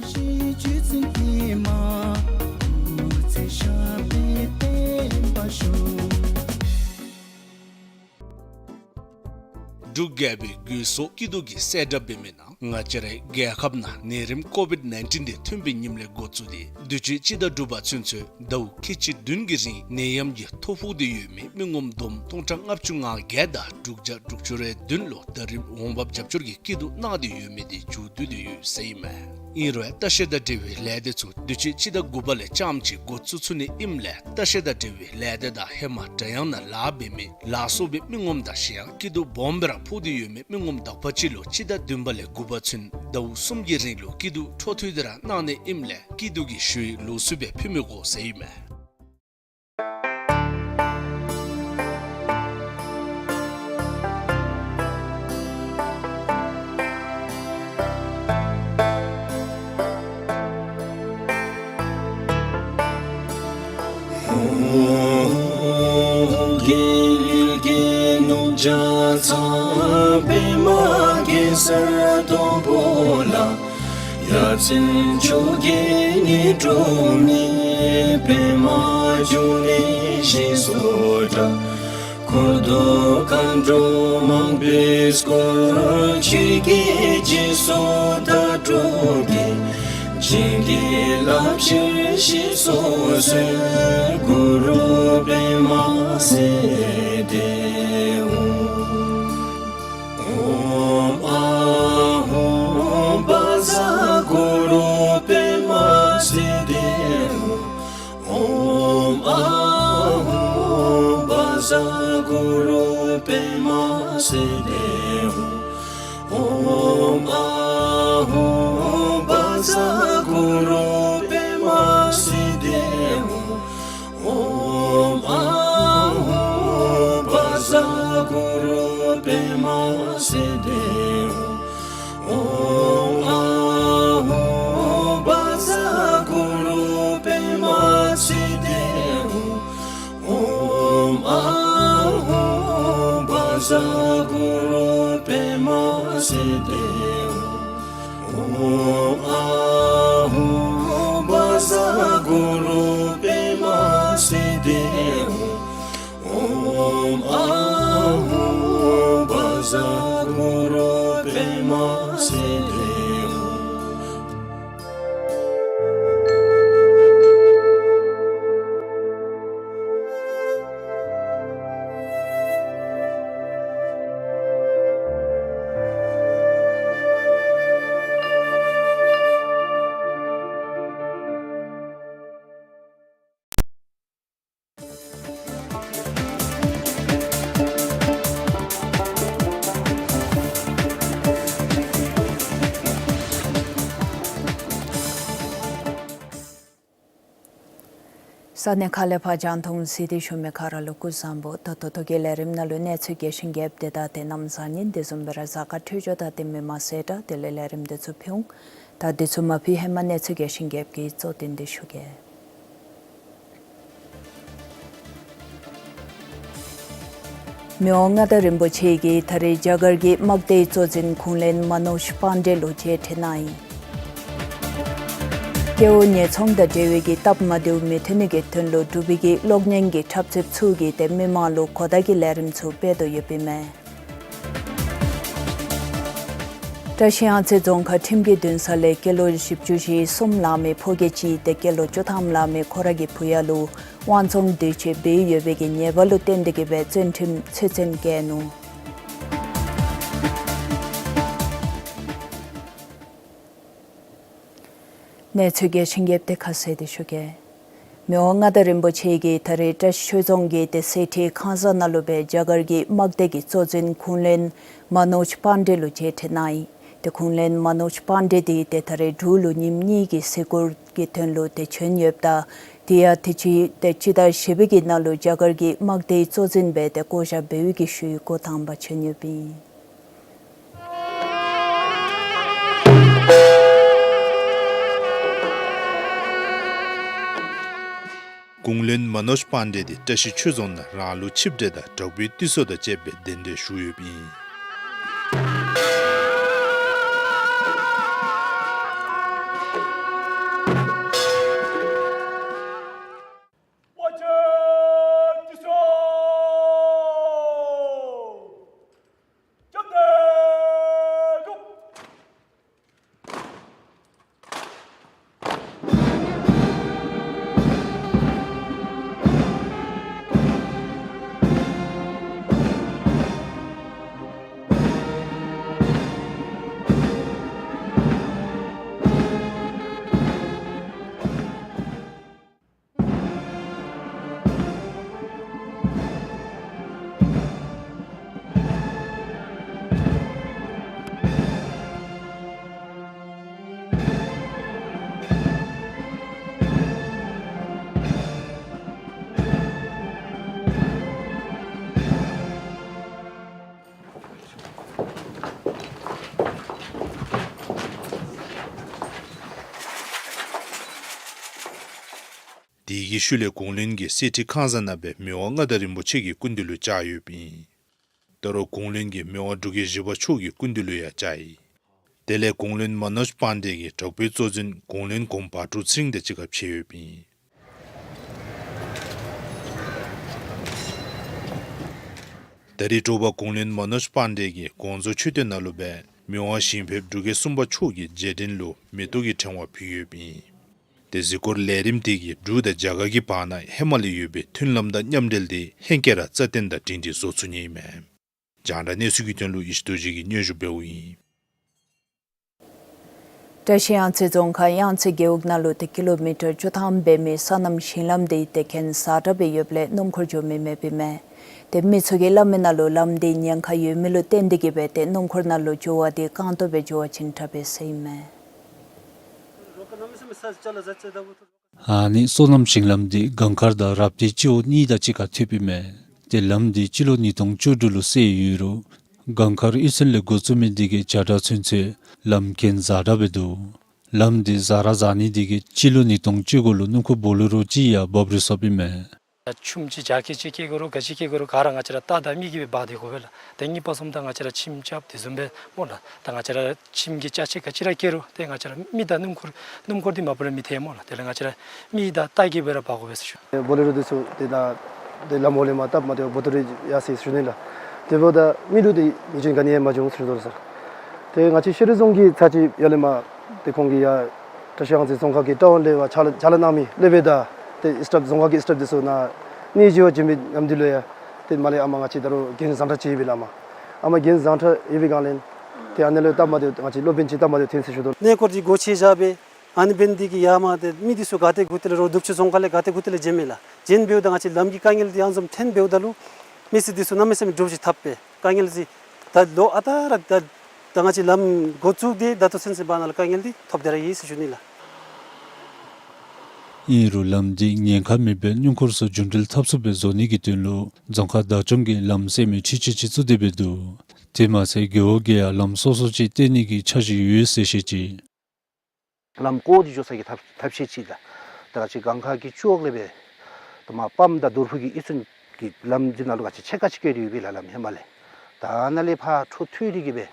འབྲུག་རྒྱལ་པོའི་གོས་གསོག་སྐྱིད་སྡུག་གིས་གསལ་བསྒྲགས་འབད་མི་ནང་ང་བཅས་རའི་རྒྱལ་ཁབ་ནང་ནད་རིམས་ཀོ་བིཌ་ནའིན་ཊིན་དེ་ཐོན་པའི་ཉིནམ་ལས་འགོ་བཙུགས་ཏེ་དུས་ཅི་སྤྱི་ཟླ་དྲུག་པ་ཚུན་ཚོད་ཟླཝ་ཁལ་གཅིག་བདུན་གྱི་རིང་ནད་ཡམས་ཀྱི་ཐོ་ཕོག་སྟེ་ཡོད་མི་མི་ངོམ་བསྡོམས་སྟོང་ཕྲག་ལྔ་བཅུ་ང་བརྒྱད་དང་དྲུག་བརྒྱ་དྲུག་ཅུ་རེ་བདུན་ལུ་ད་རིས་འོང་འབབ་རྒྱབ་སྐྱོར་གྱི་སྐྱིད་སྡུག་གནང་སྟེ་ཡོད་མི་དེ་མཇུག་བསྡུ་སྟེ་ཡོད་ཟེར་ཨིན་མས། ཨིན་རུང་ལྟ་བཤལ་དང་འབྲེལ་བའི་ལས་སྡེ་ཚུ་དུས་ཅི་སྤྱི་ཟླ་དགུ་པ་ལས་རྐྱངམ་གཅིག་འགོ་བཙུགས་ཚུགས་ནི་ཨིནམ་ལས་ལྟ་བཤལ་དང་འབྲེལ་བའི་ལས་སྡེ་དང་ཧེ་མ་འདྲ་ཡང་ནང་ལཱ་འབད་མི་ལཱ་གསོག་པའི་མི་ངོམ་དང་གཞན་ཡང་སྐྱིད་སྡུག་སྦོམ་སྦེ་ར་ཕོག་སྟེ་ཡོད་མི་མི་ངོམ་དག་པ་ཅིག་ལུ་སྤྱི་ཟླ་བདུན་པ་ལས་དགུ་པ་ཚུན་ཟླཝ་གསུམ་གྱི་རིང་ལུ་སྐྱིད་སྡུག་འཕྲོ་མཐུད་དེ་ར་གནང་ནི་ཨིནམ་ལས་སྐྱིད་སྡུག་གི་ཞུ་ཡིག་ལོགས་སུ་སྦེ་ཕུལ་མི་དགོ་ཟེར་ཨིན་མས། པདྨ་འབྱུང་གནས་ཞེས་སུ་གྲགས། འཁོར་དུ་མཁའ་འགྲོ་མང་པོས་བསྐོར། ཆོས་ཀྱི་རྗེས་སུ་དག་འགྲོ་དགེ། བྱིན་གྱིས་བརླབ་ཕྱིར་གཤེགས་སུ་གསོལ། གུ་རུ་པདྨ་སིདྡྷི་ཧཱུྃ། ཨོཾ་ཨཱཿཧཱུྃ་བཛྲ་གུ་རུ་པདྨ་སིདྡྷི་ཧཱུྃ། ཨོཾ་ཨཱཿཧཱུྃ་བཛྲ་གུ་རུ་པདྨ་སིདྡྷི་ཧཱུྃ། ཨོཾ་ཨཱཿཧཱུྃ་བཛྲ་གུ་རུ་པདྨ་སིདྡྷི་ཧཱུྃ། ཨོཾ་ཨཱཿཧཱུྃ་བཛྲ་གུ་རུ་པདྨ་སིདྡྷི་ཧཱུྃ། ཨོཾ་ཨཱཿཧཱུྃ་བཛྲ་གུ་རུ་པདྨ་སིདྡྷི་ཧཱུྃ། ཨོཾ་ཨཱཿཧཱུྃ་བཛྲ་གུ་རུ་པདྨ་སིདྡྷི་ཧཱུྃ། ཨོཾ་ཨཱཿཧཱུྃ་བཛྲ་གུ་རུ་པདྨ་སིདྡྷི་ཧཱུྃ། ཨོཾ་ཨཱཿཧཱུྃ་བཛྲ་གུ་རུ་པདྨ་སིདྡྷི་ཧཱུྃ། ས་གནས་ཁག་ལས་ཕར་རྒྱང་མཐོང་གཟིགས་ཏེ་བཞུགས་མི་ག་ར་ལུ་སྐུ་གཟུགས་བཟང་པོ། ད་ལྟོ་ད་གི་ལས་རིམ་ནང་ལུ་གནས་ཚུལ་རྒྱས་ཤིང་རྒྱསཔ་དེ་དང་དེ་གནམ་བཟང་ངན་དེ་བཟུམ་སྦེ་ར་གཟའ་སྐར་འཕྲོད་སྦྱོར་དང་དེ་མི་མ་ཟད་དྲག། དེ་ལས་ལས་རིམ་དེ་ཚུ་ཕུལ་འོང་། ད་དེ་ཚུ་མ་ཕུལ་ཧེ་མ་གནས་ཚུལ་རྒྱས་ཤིང་རྒྱསཔ་གི་གཙོ་དོན་དེ་ཞུ་གེ། མི་དབང་མངའ་བདག་རིན་པོ་ཆེ་གིས་ད་རེས་རྒྱ་གར་གྱི་དམག་སྡེའི་གཙོ་འཛིན་ཁུངས་ལེན་མ་ནོཇ་པཱན་ཌེ་ལུ་མཇལ་འཕྲད་གནང་ཡི། སྐྱེ་བོ་ཉེས་ཚབས་དང་འབྲེལ་བའི་གི་སྟབས་མ་བདེཝ་མི་ཐོན་ནི་གི་དོན་ལུ་འབྲུག་པའི་གི་གློག་བརྙན་གྱི་འཁྲབ་རྩེདཔ་ཚུ་གིས་ཏེ་མི་མང་ལུ་གོ་བརྡ་གི་ལས་རིམ་ཚུ་སྤེལ་དོ་ཡོདཔ་ཨིན་མས། བཀྲ་ཤིས་གཡང་རྩེ་རྫོང་ཁག་ཁྲིམས་ཀྱི་འདུན་ས་ལས་སྐྱེས་ལོ་བཞི་བཅུ་ཞེ་གསུམ་ལང་མི་ཕོ་སྐྱེས་ཅིག་ཏེ་སྐྱེས་ལོ་བཅུ་ཐམ་ལང་མི་ཁོ་ར་གི་བུ་ཡ་ལུ་དབང་བཙོང་འདོད་སྤྱོད་འབད་ཡོད་པའི་གི་ཉེས་པ་ལུ་བརྟེན་ཏེ་གིས་སྦེ་བཙོན་ཁྲིམས་ཚུ་བཙོན་བཀལ་ནུག། གནས་ཚུལ་རྒྱས་ཤིང་རྒྱསཔ་དེ་ཁ་གསལ་དེ་ཞུ་གེ། མི་དབང་མངའ་བདག་རིན་པོ་ཆེ་གིས་ད་རེས་བཀྲ་ཤིས་ཆོས་རྫོང་གི་ཏེ་གསེར་ཁྲི་ཁང་བཟང་ནང་ལུ་སྦེ་རྒྱ་གར་གྱི་དམག་སྡེ་གི་གཙོ་འཛིན་ཁུངས་ལེན་མ་ནོཇ་པཱན་ཌེ་ལུ་མཇལ་འཕྲད་གནང་ཡི། ཏེ་ཁུངས་ལེན་མ་ནོཇ་པཱན་ཌེ་འདི་ཏེ་ད་རེས་འབྲུག་ལུ་ཉིནམ་གཉིས་ཀྱི་གཟིགས་སྐོར་གྱི་དོན་ལུ་ཏེ་བྱོན་ཡོདཔ་ད་དེ་ཡང་ཏེ་སྤྱི་ཏེ་སྤྱི་ཟླ་བཞི་པའི་གི་ནང་ལུ་རྒྱ་གར་གྱི་དམག་སྡེའི་གཙོ་འཛིན་སྦེ་ཏེ་བསྐོ་བཞག་འབད་བའི་གི་ཤུལ་འགོ་དང་པ་བྱོན་ཡོདཔ་ཨིན། ཁུངས་ལེན་མ་ནོཇ་པཱན་ཌེ་འདི་བཀྲ་ཤིས་ཆོས་རྫོང་ནང་རང་ལུགས་ཆིབས་གྲལ་དང་དྲག་པོའི་ཏི་སེ་དང་བཅས་པའི་གདན་འདྲེན་ཞུ་ཡོདཔ་ཨིན། དེ་གི་ཤུལ་ལས་ཁུངས་ལེན་གྱི་གསེར་ཁྲི་ཁང་བཟང་ནང་སྦེ་མི་དབང་མངའ་བདག་རིན་པོ་ཆེ་གི་སྐུ་མདུན་ལུ་བཅར་ཡོདཔ་ཨིན། ད་རུང་ཁུངས་ལེན་གྱིས་མི་དབང་འབྲུག་རྒྱལ་བཞི་པ་མཆོག་གི་སྐུ་མདུན་ལུ་ཡང་བཅར་ཡི། དེ་ལས་ཁུངས་ལེན་མ་ནོཇ་པཱན་ཌེ་གིས་དྲག་པོའི་གཙོ་འཛིན་ཁུངས་ལེན་གོང་བ་ཀྲུག་ཚེ་རིང་དང་གཅིག་ཁར་ཕྱད་ཡོདཔ་ཨིན། ད་རེས་དྲོ་པ་གུང་བློན་མ་ནོཇ་པཱན་ཌེ་གིས་དགོངས་རྫོགས་མཆོད་རྟེན་ནང་ལུ་སྦེ་མི་དབང་ཞིང་ཕེབས་འབྲུག་རྒྱལ་གསུམ་པ་མཆོག་གི་རྗེས་དྲན་ལུ་མེ་ཏོག་གི་ཕྲེང་བ་ཕུལ་ཡོདཔ་ཨིན། ཏེ་གཟིགས་སྐོར་ལས་རིམ་དེ་གིས་འབྲུག་དང་རྒྱ་གར་གྱི་བར་ན་ཧེ་མ་ལས་ཡོད་པའི་མཐུན་ལམ་དང་མཉམ་འབྲེལ་དེ་ཧེང་སྐལ་ར་རྩ་བརྟན་དང་སྒྲིང་སྒྲི་བཟོ་ཚུགས་ནི་ཨིན་མས། རྒྱང་བསྒྲགས་གནས་ཚུལ་གྱི་དོན་ལུ་ཡེ་ཤེས་རྡོ་རྗེ་གིས་སྙན་ཞུ་འབདཝ་ཨིན། བཀྲ་ཤིས་གཡང་རྩེ་རྫོང་ཁག་གཡང་རྩེ་རྒེད་འོག་ནང་ལུ་ཏེ་ཀི་ལོ་མི་ཊར་བཅུ་ཐམ་འབད་མི་སོ་ནམ་ཞིང་ལམ་དེ་ཏེ་གྱེན་ཟག་དྲགས་སྦེ་ཡོདཔ་ལས་སྣུམ་འཁོར་འགྱོ་མི་མེདཔ་ཨིན་མས། ཏེ་མི་ཚུ་གིས་སླབ་མི་ནང་ལུ་ལམ་དེ་ཉེན་ཁ་ཡོད་མི་ལུ་བརྟེན་ཏེ་གིས་སྦེ་ཏེ་སྣུམ་འཁོར་ནང་ལུ་འགྱོ་བ་དེ་རྐང་སྟོང་སྦེ་འགྱོ་བ་ཅིན་དྲག་པས་ཟེར་ཨིན་མས། ཨ་ནི་སོ་ནམ་ཞིང་ལམ་འདི་གངས་དཀར་དང་རབ་བདེ་སྤྱི་འོག་གཉིས་དང་གཅིག་ཁར་ཐུགཔ་ཨིན་མས། ཏེ་ལམ་འདི་སྤྱི་ལོ་ཉིས་སྟོང་བཅུ་དྲུག་ལུ་བསལ་ཡོད་རུང་གངས་དཀར་གཡུས་ཚན་ལས་འགོ་བཙུགས་མི་འདི་གིས་བྱ་བྲག་ཚུན་ཚོད་ལམ་གྱེན་ཟག་དྲགས་སྦེ་འདུག། ལམ་འདི་ཟག་ར་ཟག་ནི་འདི་གིས་སྤྱི་ལོ་ཉིས་སྟོང་བཅུ་དགུ་ལུ་སྣུམ་འཁོར་བོ་ལེ་རོ་ཅིག་ཡང་འབབ་རིལ་སོཔ་ཨིན་མས། ཆུམ་ཅིག་བྱ་སྐད་ཅིག་སྐྱེ་དགོ་རུང་ག་ཅི་སྐྱེ་དགོ་རུང་ག་ར་ང་བཅས་ར་རྟ་དང་མི་གིས་སྦེ་འབག་སྟེ་དགོ་པས་ལགས། ཏེ་གཉིས་པ་གསུམ་དང་ང་བཅས་ར་ཁྱིམ་རྐྱབ་དེ་བཟུམ་སྦེ་སྨོ་ལགས། ད་ང་བཅས་ར་ཁྱིམ་གྱི་ཅ་ཆས་ག་ཅི་ར་སྐྱེ་རུང་ཏེ་ང་བཅས་ར་མི་དང་སྣུམ་འཁོར་སྣུམ་འཁོར་འདི་མ་པ་ལས་མི་ཐལ་སྨོ་ལགས། དེ་ལས་ང་བཅས་ར་མི་དང་རྟ་གིས་སྦེ་ར་འབག་དགོ་པས་ཟེར་ཞུ། བོ་ལེ་རོ་འདི་ཚུ་ཏེ་ད་ཏེ་ལམ་འོག་ལས་མར་བཏབ་མ་སྟེར་བར་བུད་དེ་ར་ཡར་སོ་ཡི་ཟེར་ཞུ་ནི་ལགས། དེ་འབདཝ་ད་མི་ལུ་ཏེ་ཉེས་ཅན་ག་ནི་ཡང་མ་བྱུང་ཟེར་ཞུ་དོ་ལགས་སར། ཏེ་ང་བཅས་ཤེས་རིག་རྫོང་གི་ཚར་ཅིག་ཡར་ལས་མར་ཏེ་ཁོང་གིས་ཡར་བཀྲ་ཤིས་གཡང་རྩེ་རྫོང་ཁག་གི་བཀྲ་ཝང་ལས་ཕར་ཕྱག་ལཱ་ཕྱག་ལཱ་གནང་མི་སློབ་དཔོན་དང་ཏེ་སི་ཊཱཕ་རྫོང་ཁག་གི་སི་ཊཱཕ་འདི་ཚུ་ནཱ་གནས་མཇལ་བར་བྱོན་པའི་མཉམ་དུ་ལུ་ཡང་ཏེ་མར་ལས་ཨ་མར་ང་བཅས་ད་རུང་གྱེན་བཟང་དྲགས་ཅིག་ཡོད་པས་ལགས། ཨ་མར་གྱེན་བཟང་དྲགས་ཡོད་པའི་སྒང་ལས་ཏེ་ཨ་ནི་ལུ་སྟབས་མ་བདེཝ་ང་བཅས་སློབ་དཔོན་ཅིག་སྟབས་མ་བདེཝ་ཐོན་ཟེར་ཞུ་དོ། གནས་སྐོར་འདི་སྒོ་ཕྱེ་བཞག་སྦེ་ཨ་ནི་འབད་ནི་འདི་གིས་ཡར་མར་ཏེ་མི་འདི་ཚུ་ག་ཏེ་སྒུག་སྟེ་ལས་རུང་ནུབ་ཕྱོགས་རྫོང་ཁག་ལས་ག་ཏེ་སྒུག་སྟེ་ལས་བྱོན་མས་ལགས། བྱོན་འབདཝ་ད་ང་བཅས་ལམ་གྱི་དཀའ་ངལ་འདི་ཨ་ནི་བཟུམ་ཐོན་འབདཝ་ད་ལུ་མི་སེར་འདི་ཚུ་གནམ་མེད་ས་མེད་འདྲོག་ཅིག་འཐབ་པས། དཀའ་ངལ་འདི་ད་ལོ་ཨ་རྟག་ར་ད་ད་ང་བཅས་ལམ་འགོ་བཙུགས་ཏེ་ད་ལྟོ་ཚུན་ཚོད་བར་ན་ལུ་དཀའ་ངལ་འདི་ཐོབ་སྟེ་ར་ཡོད་ཟེར་ཞུ་ནི་ལགས། ཨིན་རུང་ལམ་འདི་ཉེན་ཁ་མེད་པའི་སྣུམ་འཁོར་ཚུ་རྒྱུན་འགྲུལ་འཐབ་ཚུགས་པའི་བཟོ་ནི་གི་དོན་ལུ་རྫོང་ཁག་བདག་སྐྱོང་གིས་ལམ་སེལ་མི་འཕྲུལ་ཆས་ཅིག་བཙུགས་ཏེ་སྦེ་འདུག། དེ་མ་ཚད་རྒེད་འོག་གིས་ཡང་ལམ་སོ་སོ་ཅིག་བཏོན་ནི་གི་འཆར་གཞི་ཡོད་ཟེར་བཤད་ཅི། ལམ་བཀོག་སྟེ་འགྱོ་ས་གི་ཐབས་ཐབས་ཤེས་ཅིག་དང་ད་ང་བཅས་གངས་དཀར་གྱི་ཕྱོགས་ལས་སྦེ་ད་མར་སྤམ་དང་རྡོ་ཕུ་གི་གཡུས་ཚན་གྱི་ལམ་འདི་ནང་ལུ་ང་བཅས་ཕྱེད་ཀ་ཅིག་བཀོད་དེ་ཡོད་པས་ལགས། ལམ་ཧེ་མ་ལས་ད་ནཱ་ལས་ཕར་འཕྲོ་མཐུད་དེ་གིས་སྦེ་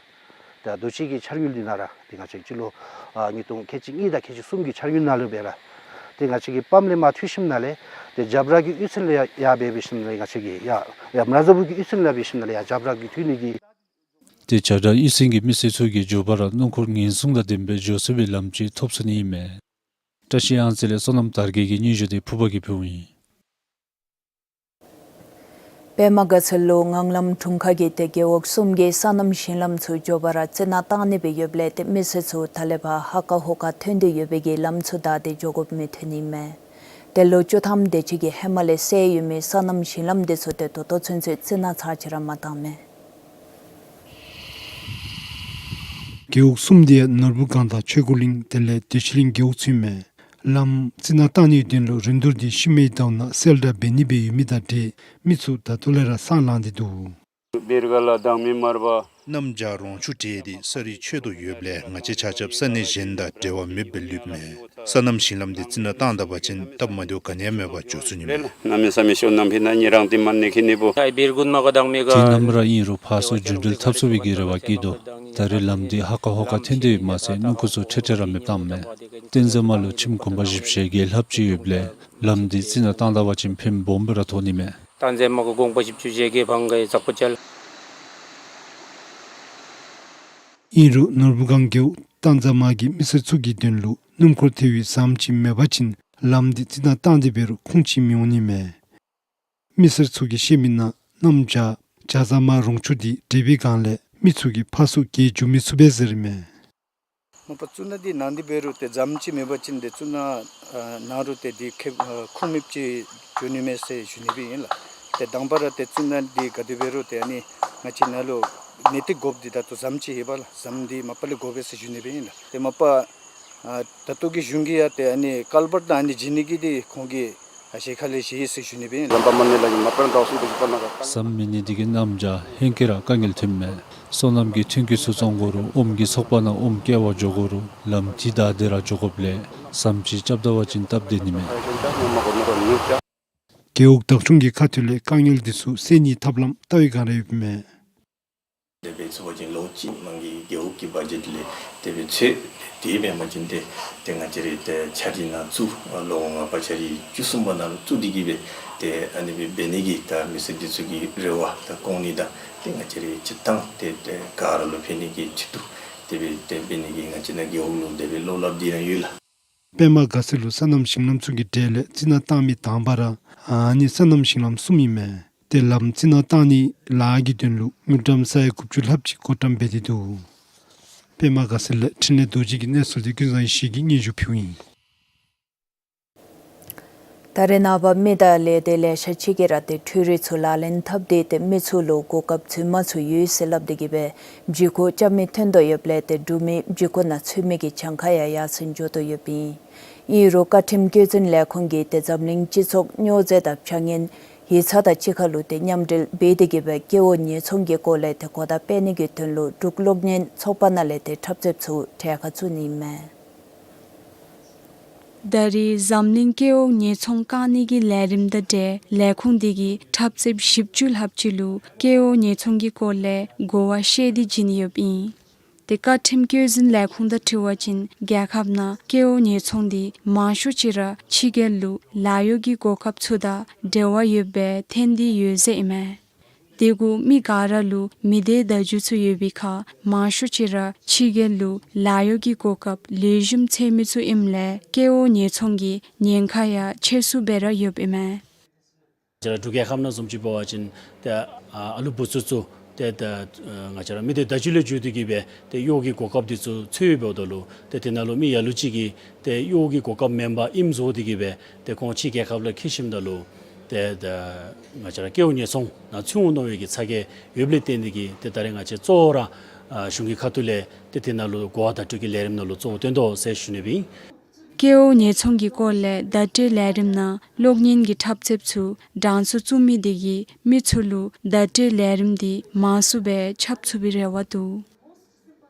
ད་དུས་ཅི་གི་འཆར་དངུལ་འདི་ནང་ར་ཏེ་ང་བཅས་སྤྱི་ལོ་ཨ་ཉིས་སྟོང་ཁལ་གཅིག་གཉིས་དང་ཁལ་གཅིག་གསུམ་གྱི་འཆར་དངུལ་ནང་ལུ་སྦེ་ར་ཏེ་ང་བཅས་ཀྱི་སྤམ་ལས་མར་མཐུད་ཞིནམ་ལས་ཏེ་རྒྱབ་ར་གི་གཡུས་ཚན་ལས་ཡར་ཡར་འབད་འབད་ཞིནམ་ལས་ང་བཅས་ཀྱི་ཡར་ཡར་མར་རྫ་ཕུ་གི་གཡུས་ཚན་ལས་འབད་ཞིནམ་ལས་ཡར་རྒྱབ་ར་གི་མཐུད་ནི་གི། ཏེ་བྱ་བྲག་གཡུས་ཚན་གྱི་མི་སེར་ཚུ་གིས་མགྱོགས་པ་ར་སྣུམ་འཁོར་ཉེན་སྲུང་དང་ལྡན་པའི་འགྱོ་ཚུགས་པའི་ལམ་ཅིག་ཐོབ་ཚུགས་ནི་ཨིན་མས། བཀྲ་ཤིས་གཡང་རྩེ་ལས་བསོད་ནམས་དར་རྒྱས་ཀྱི་སྙན་ཞུ་དེ་ཕུར་པ་གིས་ཕུལཝ་ཨིན། པདྨ་དགའ་ཚལ་ལུ་ངང་ལམ་དྲུང་ཁག་གིས་ཏེ་རྒེད་འོག་གསུམ་གྱི་སོ་ནམ་ཞིང་ལམ་ཚུ་མགྱོགས་པ་ར་རྩི་ནག་བཏང་ནི་སྦེ་ཡོདཔ་ལས་ཏེ་མི་སེར་ཚུ་ད་ལས་ཕར་ཧ་ཀ་ཧོ་ཀ་ཐོན་ཏེ་ཡོད་པའི་གི་ལམ་ཚུ་བདའ་སྟེ་འགྱོ་དགོཔ་མི་ཐོན་ནི་མས། ཏེ་ལོ་བཅུ་ཐམ་དེ་ཅིག་གི་ཧེ་མ་ལས་བསལ་ཡོད་མི་སོ་ནམ་ཞིང་ལམ་དེ་ཚུ་ཏེ་ད་ལྟོ་ཚུན་ཚོད་རྩི་ནག་ཚར་ཅིག་ར་མ་བཏང་མས། རྒེད་འོག་གསུམ་དེ་ཡང་ནོར་བུ་སྒང་དང་ཆོས་འཁོར་གླིང་དེ་ལས་བདེ་ཆེན་གླིང་རྒེད་འོག་ཚུ་ཨིན་མས། ལམ་རྩི་ནག་བཏང་ནིའི་དོན་ལུ་རིན་བསྡུར་འདི་ཤུལ་མའི་ཟླཝ་ནང་གསལ་བསྒྲགས་འབད་ནི་སྦེ་ཡོད་མི་དང་འབྲེལ་མི་ཚུ་ད་ལྟོ་ལས་ར་སང་ལངས་ཏེ་འདུག། སྦིར་ག་ལ་དང་མི་མར་པ། གནམ་བྱཱར་རོང་ཆུ་བྲལ་ཏེ་ས་རི་ཆོད་དོ་ཡོདཔ་ལས་ང་བཅས་ཆ་ཁྱབ་ས་གནས་གཞན་དང་འབྲེལ་བ་མེདཔ་སྦེ་ལུསཔ་མས། སོ་ནམ་ཞིང་ལམ་འདི་རྩི་ནག་བཏང་ད་པ་ཅིན་སྟབས་མ་བདེཝ་ག་ནི་ཡང་མེད་པར་འགྱོ་ཚུགས་ནི་མས། གནམ་མེད་ས་མེད་ཤོར་གནམ་འཕེལ་ན་ཉེ་རང་དེ་མ་ནེ་ཁེ་ནི་པོ། ཨའི་སྦིར་གུན་མ་ག་དང་མི་ག། དེ་ནམ་ར་ཨིན་རུང་ཕར་ཚུར་རྒྱུན་འགྲུལ་འཐབ་ཚུགས་པའི་གི་རེ་བ་བསྐྱེད་དོ། ད་རེས་ལམ་འདི་ཧ་ཀ་ཧོ་ཀ་ཐོན་ཏེ་ཡོདཔ་མ་ཚད་སྣུམ་འཁོར་ཚུ་འཕྲལ་འཕྲལ་ར་མེདཔ་བཏངམ་མས། བསྟན་འཛིན་མ་ལུ་ཁྱིམ་གུང་པ་བཞི་བཅུ་ཞེ་བརྒྱད་ལྷགཔ་ཅིག་ཡོདཔ་ལས་ལམ་འདི་རྩི་ནག་བཏང་ད་པ་ཅིན་ཕན་སྦོམ་སྦེ་ར་ཐོགས་ནི་མས། བསྟན་འཛིན་མ་གི་གུང་པ་བཞི་བཅུ་ཞེ་བརྒྱད་ཕང་གི་ཛག་པོ་ཅལ། ཨིན་རུང་ནོར་བུ་སྒང་རྒེད་འོག་བསྟན་འཛིན་མ་གིས་མི་སེར་ཚུ་གི་དོན་ལུ་སྣུམ་འཁོར་ཐལ་བའི་ཟམ་ཅིག་མེད་པ་ཅིན་ལམ་འདི་རྩི་ནག་བཏང་སྟེ་འབད་རུང་ཁུངས་ཅིག་མི་འོང་ནི་མས། མི་སེར་ཚུ་གིས་བཤད་མི་ནང་གནམ་བྱཱར་བྱཱར་ཟམ་མ་རོང་ཆུ་འདི་འབྲེལ་བའི་སྒང་ལས་མི་ཚུ་གིས་ཕར་ཚུར་བརྒལ་འགྱོ་མི་ཚུགས་པས་ཟེར་མས། མ་པ་རྩི་ནག་འདི་ནང་འདི་འབད་རུང་ཏེ་ཟམ་ཅིག་མེད་པ་ཅིན་ཏེ་རྩི་ནག་ཨ་ནང་རུང་ཏེ་འདི་ཁེབ་ཨ་ཁུངས་མེདཔ་ཅིག་འགྱོ་ནི་མས་ཟེར་ཞུ་ནི་སྦེ་ཨིན་ལགས། ཏེ་དང་པ་ར་ཏེ་རྩི་ནག་འདི་ག་དེ་འབད་རུང་ཏེ་ཨ་ནི་ང་བཅས་ནཱ་ལུ་ནེ་ཏི་དགོཔ་འདི་ད་ལྟོ་ཟམ་ཅིག་ཡོད་པས་ལགས། ཟམ་འདི་མ་པ་ལས་དགོ་པས་ཟེར་ཞུ་ནི་སྦེ་ཨིན་ལགས། ཏེ་མ་པ་ཨ་ད་ལྟོ་གི་གཞུང་གིས་ཡང་ཏེ་ཨ་ནི་ཀལ་བརཊ་དང་ཨ་ནི་བྱིན་ནི་གི་འདི་ཁོང་གིས་ཨ་ཞལ་ཁ་ལས་བཞེས་ཡི་ཟེར་ཞུ་ནི་སྦེ་ཨིན། ཟམ་མེད་ནི་འདི་གིས་གནམ་བྱཱར་ཧེང་སྐལ་ར་དཀའ་ངལ་ཐོནམ་མས། སོ་ནམ་གྱི་ཐོན་སྐྱེད་ཚུ་བཙོང་དགོ་རུང་ཨོམ་གྱི་ཚོགས་པ་ནང་ཨོམ་སྐྱེལ་བར་འགྱོ་དགོ་རུང་ལམ་འདི་བདའ་སྟེ་ར་འགྱོ་དགོཔ་ལས་ཟམ་ཅིག་རྐྱབ་ད་པ་ཅིན་སྟབས་བདེ་ནི་མས། རྒེད་འོག་བདག་སྐྱོང་གི་ཁ་ཐུག་ལས་དཀའ་ངལ་འདི་ཚུ་སེལ་ནིའི་ཐབས་ལམ་བལྟ་བའི་བསྒང་ར་ཡོདཔ་མས། དེ་སྦེ་ཚུ་བ་ཅིན་ལོ་གཅིག་ནང་གི་རྒེད་འོག་གི་བ་ཇེཊ་ལས་དེ་སྦེ་ཚོད་དེ་ དེ་འབད་བ་ཅིན་ཏེ་ཏེ་ང་བཅས་རའི་ཏེ་འཆར་གཞི་ནང་བཙུགས་ལོ་ངོ་ལྔ་པ་འཆར་གཞི་བཅུ་གསུམ་པ་ནང་ལུ་བཙུགས་ཏེ་གིས་སྦེ་ཏེ་ཨ་ནི་སྦེ་འབད་ནི་གི་ད་མི་སེར་འདི་ཚུ་གི་རེ་བ་ད་སྐོང་ནི་དང་ཏེ་ང་བཅས་རའི་སྤྱིར་བཏང་ཏེ་ཏེ་ག་ར་ལུ་ཕན་ནི་གི་ཆེད་དུ་དེ་སྦེ་ཏེ་འབད་ནི་གི་ང་བཅས་ནཱ་རྒེད་འོག་ལུ་དེ་སྦེ་བློ་སླབ་སྟེ་ཡོད་ལགས། པདྨ་དགའ་ཚལ་ལུ་སོ་ནམ་ཞིང་ལམ་ཚུ་གི་གྲས་ལས་རྩི་ནག་བཏང་མི་དང་པ་ར་ཨ་ནི་སོ་ནམ་ཞིང་ལམ་གསུམ་ཨིན་མས། ཏེ་ལམ་རྩི་ནག་བཏང་ནི་ལཱ་གི་དོན་ལུ་དངུལ་ཀྲམ་ས་ཡ་དགུ་བཅུ་ལྷགཔ་ཅིག་བགོ་བཀྲམ་འབད་དེ་འདུག། པདྨ་དགའ་ཚལ་ལས་འཕྲིན་ལས་རྡོ་རྗེ་གིས་གནས་ཚུལ་འདི་ཀུན་བཟང་ཡེ་ཤེས་ཀྱིས་སྙན་ཞུ་ཕུལཝ་ཨིན། ད་རེས་ནངས་པ་མི་དང་ལས་སྡེ་ལེ་ཤ་ཅིག་གིས་ར་ཏེ་འཕྲུལ་རིག་ཚུ་ལག་ལེན་འཐབ་སྟེ་ཏེ་མི་ཚུ་ལུ་གོ་སྐབས་ཚུན་མ་ཚུ་ཡོད་ཟེར་སླབ་སྟེ་གིས་སྦེ་བརྒྱུད་སྐུར་རྐྱབ་མི་ཐོན་དོ་ཡོདཔ་ལས་ཏེ་འབྲུག་མི་བརྒྱུད་སྐུར་ནང་ཚུད་མི་གི་གྱངས་ཁ་ཡང་ཡར་སེང་འགྱོ་དོ་ཡོདཔ་ཨིན། ཨིན་རུང་བཀའ་ཁྲིམས་བཀོད་འཛིན་ལས་ཁུངས་ཀྱིས་ཏེ་འཛམ་གླིང་སྤྱི་ཚོགས་སྨྱོ་རྫས་དང་བྱ་ངན་ཡིག་ཚང་དང་གཅིག་ཁར་ལུ་ཏེ་མཉམ་འབྲེལ་འབད་དེ་གིས་སྦེ་སྐལ་བ་ཉེས་ཚོང་གི་སྐོར་ལས་ཏེ་གོ་བརྡ་སྤེལ་ནི་གི་དོན་ལུ་འབྲུག་གློག་བརྙན་ཚོགས་པ་ནང་ལས་ཏེ་འཁྲབ་རྩེདཔ་ཚུ་གྲལ་ཁར་བཙུགས་ནི་ཨིན་མས། ད་རེས་འཛམ་གླིང་སྐལ་བ་ཉེས་ཚོང་བཀག་ནི་གི་ལས་རིམ་དང་འབྲེལ་ལས་ཁུངས་འདི་གིས་འཁྲབ་རྩེདཔ་བཞི་བཅུ་ལྷགཔ་ཅིག་ལུ་སྐལ་བ་ཉེས་ཚོང་གི་སྐོར་ལས་གོ་བ་བཤད་དེ་བྱིན་ཡོདཔ་ཨིན། ཏེ་བཀའ་ཁྲིམས་བཀོད་འཛིན་ལས་ཁུངས་དང་འཁྲིལ་བ་ཅིན་རྒྱལ་ཁབ་ནང་སྐལ་བ་ཉེས་ཚོང་འདི་མང་ཤོས་ཅིག་ར་ཕྱི་རྒྱལ་ལུ་ལཱ་གཡོག་གི་གོ་སྐབས་ཚུ་དང་འབྲེལ་བ་ཡོདཔ་སྦེ་ཐོན་ཏེ་ཡོད་ཟེར་ཨིན་མས། དེ་གུ་མི་ག་ར་ལུ་མི་སྡེ་བརྡ་བརྒྱུད་ཚུ་ཡོད་པའི་ཁར་མང་ཤོས་ཅིག་ར་ཕྱི་རྒྱལ་ལུ་ལཱ་གཡོག་གི་གོ་སྐབས་ལེགས་ཤོམ་འཚོལ་མི་ཚུ་ཨིནམ་ལས་སྐལ་བ་ཉེས་ཚོང་གི་ཉེན་ཁ་ཡང་ཆེ་སུ་སྦེ་ར་ཡོདཔ་ཨིན་མས། ང་བཅས་ར་འབྲུག་རྒྱལ་ཁབ་ནང་བཟུམ་ཅིག་འབད་བ་ཅིན་ཏེ་ཨ་ཨ་ལུ་བུ་ཚུ་ཚུ་ཏེ་ཏེ་ཨ་ང་བཅས་ར་མི་སྡེ་བརྡ་བརྒྱུད་ལས་བརྒྱུད་དེ་གིས་སྦེ་ཏེ་གཡོག་གི་གོ་སྐབས་འདི་ཚུ་འཚོལ་འབདཝ་ད་ལུ་ཏེ་དེ་ནང་ལུ་མི་ལ་ལུ་ཅིག་གིས་ཏེ་གཡོག་གི་གོ་སྐབས་མེན་པར་ཨིནམ་བཟོ་སྟེ་གིས་སྦེ་ཏེ་ཁོང་ཕྱི་རྒྱལ་ཁབ་ལུ་འཁྱིད་ཞིནམ་ད་ལུ་ཏེ་ཏེ་ང་བཅས་ར་སྐལ་བ་ཉེས་ཚོང་ནང་ཚུད་འོང་མནོ་བའི་གི་ཚ་གྱང་ཡོདཔ་ལས་བརྟེན་ཏེ་གིས་ཏེ་ད་རེས་ང་བཅས་གཙོ་བོ་ར་ཨ་གཞུང་གི་ཁ་ཐུག་ལས་ཏེ་དེ་ནང་ལུ་གོ་བ་བརྡ་སྤྲོད་ཀྱི་ལས་རིམ་ནང་ལུ་གཙོ་བོ་བཏོན་དོ་ཟེར་ཞུ་ནི་ཨིན། སྐལ་བ་ཉེས་ཚོང་གི་སྐོར་ལས་བརྡ་སྤྲོད་ལས་རིམ་ནང་གློག་བརྙན་གྱི་འཁྲབ་རྩེདཔ་ཚུ་གྲངས་སུ་བཙུགས་མི་དེ་གིས་མི་ཚུ་ལུ་བརྡ་སྤྲོད་ལས་རིམ་འདི་མང་སུ་སྦེ་ཁྱབ་ཚུགས་པའི་རེ་བ་འདུག།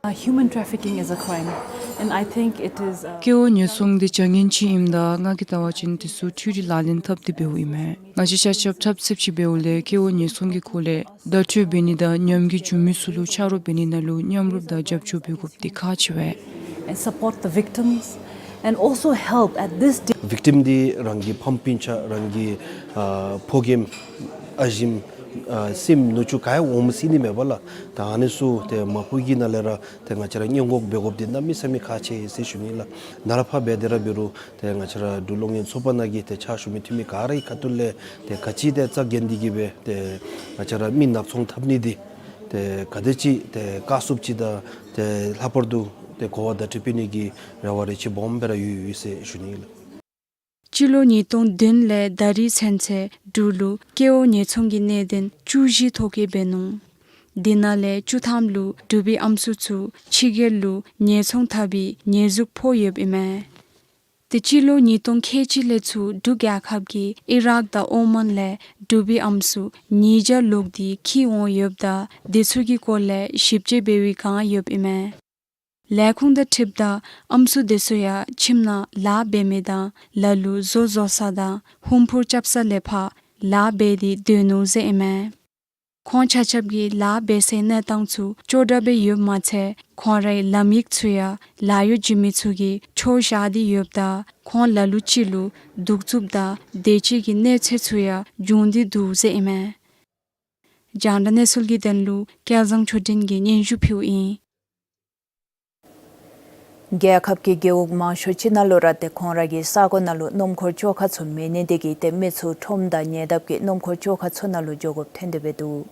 Uh, human trafficking is a crime, and I think it is, uh, སྐལ་བ་ཉེས་ཚོང་འདི་བྱ་ངན་ཅིག་ཨིནམ་ད་ང་གིས་བལྟ་བ་ཅིན་དེ་ཚུ་འཕྲུལ་རིག་ལག་ལེན་འཐབ་སྟེ་འབདཝ་ཨིན་མས། ང་བཅས་ཆ་ཁྱབ་འཁྲབ་རྩེདཔ་ཅིག་འབདཝ་ལས་སྐལ་བ་ཉེས་ཚོང་གི་སྐོར་ལས་བརྡ་སྤྲོད་འབད་ནི་དང་ཉམས་རྒུད་བྱུང་མི་ཚུ་ལུ་ཆ་རོགས་འབད་ནི་ནང་ལུ་མཉམ་རུབ་དང་རྒྱབ་སྐྱོར་འབད་དགོཔ་འདི་ཁག་ཆེ་བས། And support the victims and also help at this day. ཝིཀ་ཊིམ་འདི་རང་གི་ཕམ་སྤུན་ཆ་རང་གི་ཨ་ཕོ་རྒནམ་ཨ་ཞེམོ་ཨ་སྲིངམོ་ནུ་གཅུང་ག་ཡང་འོངམ་སྲིད་ནི་མས་པ་ལགས། ད་ཨ་ནི་ཚུ་ཏེ་མ་བུ་གི་ནང་ལས་ར་ཏེ་ང་བཅས་ར་སྔོན་འགོག་འབད་དགོཔ་འདི་གནམ་མེད་ས་མེད་ཁག་ཆེ་ཟེར་ཞུ་ནི་ལགས། ནཱ་ལས་ཕར་འབད་དེ་ར་འབད་རུང་ཏེ་ང་བཅས་ར་འབྲུག་གློག་བརྙན་ཚོགས་པ་ནང་གི་ཏེ་ཕྱག་ཞུ་མི་འཐུས་མི་ག་ར་གི་ཁ་ཐུག་ལས་ཏེ་ག་ཅི་ཏེ་རྩ་འགེངས་ཏེ་གིས་སྦེ་ཏེ་ང་བཅས་ར་མི་ནག་ཚོང་འཐབ་ནི་འདི་ཏེ་ག་དེ་ཅིག་ཏེ་བཀག་ཚུགསཔ་ཅིག་དང་ཏེ་ལྷག་པར་དུ་ཏེ་གོ་བ་བརྡ་སྤྲོད་འབད་ནི་གི་རེ་བ་རེ་ཆེ་སྦོམ་སྦེ་ར་ཡོད་ཡོད་ཟེར་ཞུ་ནི་ལགས། སྤྱི་ལོ་ཉིས་སྟོང་བདུན་ལས་ད་རིས་ཚུན་ཚོད་འབྲུག་ལུ་སྐལ་བ་ཉེས་ཚོང་གི་གནད་དོན་བཅུ་བཞི་ཐོ་བཀོད་འབད་ནུག། དེ་ནང་ལས་བཅུ་ཐམ་ལུ་འབྲུག་པའི་ཨམ་སྲུ་ཚུ་ཕྱི་རྒྱལ་ལུ་ཉེས་ཚོང་འཐབ་པའི་ཉེས་འཛུགས་ཕོག་ཡོདཔ་ཨིན་མས། ཏེ་སྤྱི་ལོ་ཉིས་སྟོང་ཁལ་གཅིག་ལས་ཚུར་འབྲུག་རྒྱལ་ཁབ་ཀྱིས་ཨི་རཱག་དང་ཨོ་མཱན་ལས་འབྲུག་པའི་ཨམ་སྲུ་ཉིས་བརྒྱ་ལྷག་འདི་འཁྱིད་འོང་ཡོདཔ་ད་དེ་ཚུ་གི་སྐོར་ལས་ཞིབ་དཔྱད་འབད་བའི་བསྒང་ཡོདཔ་ཨིན་མས། ལས་ཁུངས་དང་འཁྲིལཝ་ད་ཨམ་སྲུ་དེ་ཚུ་ཡང་ཁྱིམ་ནང་ལཱ་འབད་མི་དང་ལ་ལུ་བཟོ་བཟོ་ས་དང་ཧུམ་ཕུར་རྐྱབ་ས་ལས་ཕར་ལཱ་འབད་དེ་སྡོད་ནུག་ཟེར་ཨིན་མས། ཁོང་ཆ་ཁྱབ་ཀྱིས་ལཱ་འབད་སའི་གནས་སྟངས་ཚུ་ཅོག་འཐདཔ་སྦེ་ཡོདཔ་མ་ཚད་ཁོང་རའི་ལམ་ཡིག་ཚུ་ཡང་ལཱ་གཡོག་བྱིན་མི་ཚུ་གིས་འཕྲོག་བཞག་སྟེ་ཡོདཔ་ད་ཁོང་ལ་ལུ་ཅིག་ལུ་གདུག་རྩུབ་དང་བདེ་སྐྱིད་ཀྱི་གནོད་འཚེ་ཚུ་ཡང་འབྱུང་སྟེ་འདུག་ཟེར་ཨིན་མས། རྒྱང་བསྒྲགས་གནས་ཚུལ་གྱི་དོན་ལུ་སྐལ་བཟང་ཆོས་སྒྲོན་གྱིས་སྙན་ཞུ་ཕུལཝ་ཨིན། རྒྱལ་ཁབ་ཀྱི་རྒེད་འོག་མང་ཤོས་ཅིག་ནང་ལུ་ར་ཏེ་ཁོང་ར་གི་ས་གོ་ནང་ལུ་སྣུམ་འཁོར་བཅོ་ཁང་ཚུ་མེད་ནི་དེ་གིས་ཏེ་མི་ཚུ་ཁྲོམ་དང་ཉེ་འདབས་ཀྱི་སྣུམ་འཁོར་བཅོ་ཁང་ཚུ་ནང་ལུ་འགྱོ་དགོཔ་ཐོན་ཏེ་འབད་འདུག།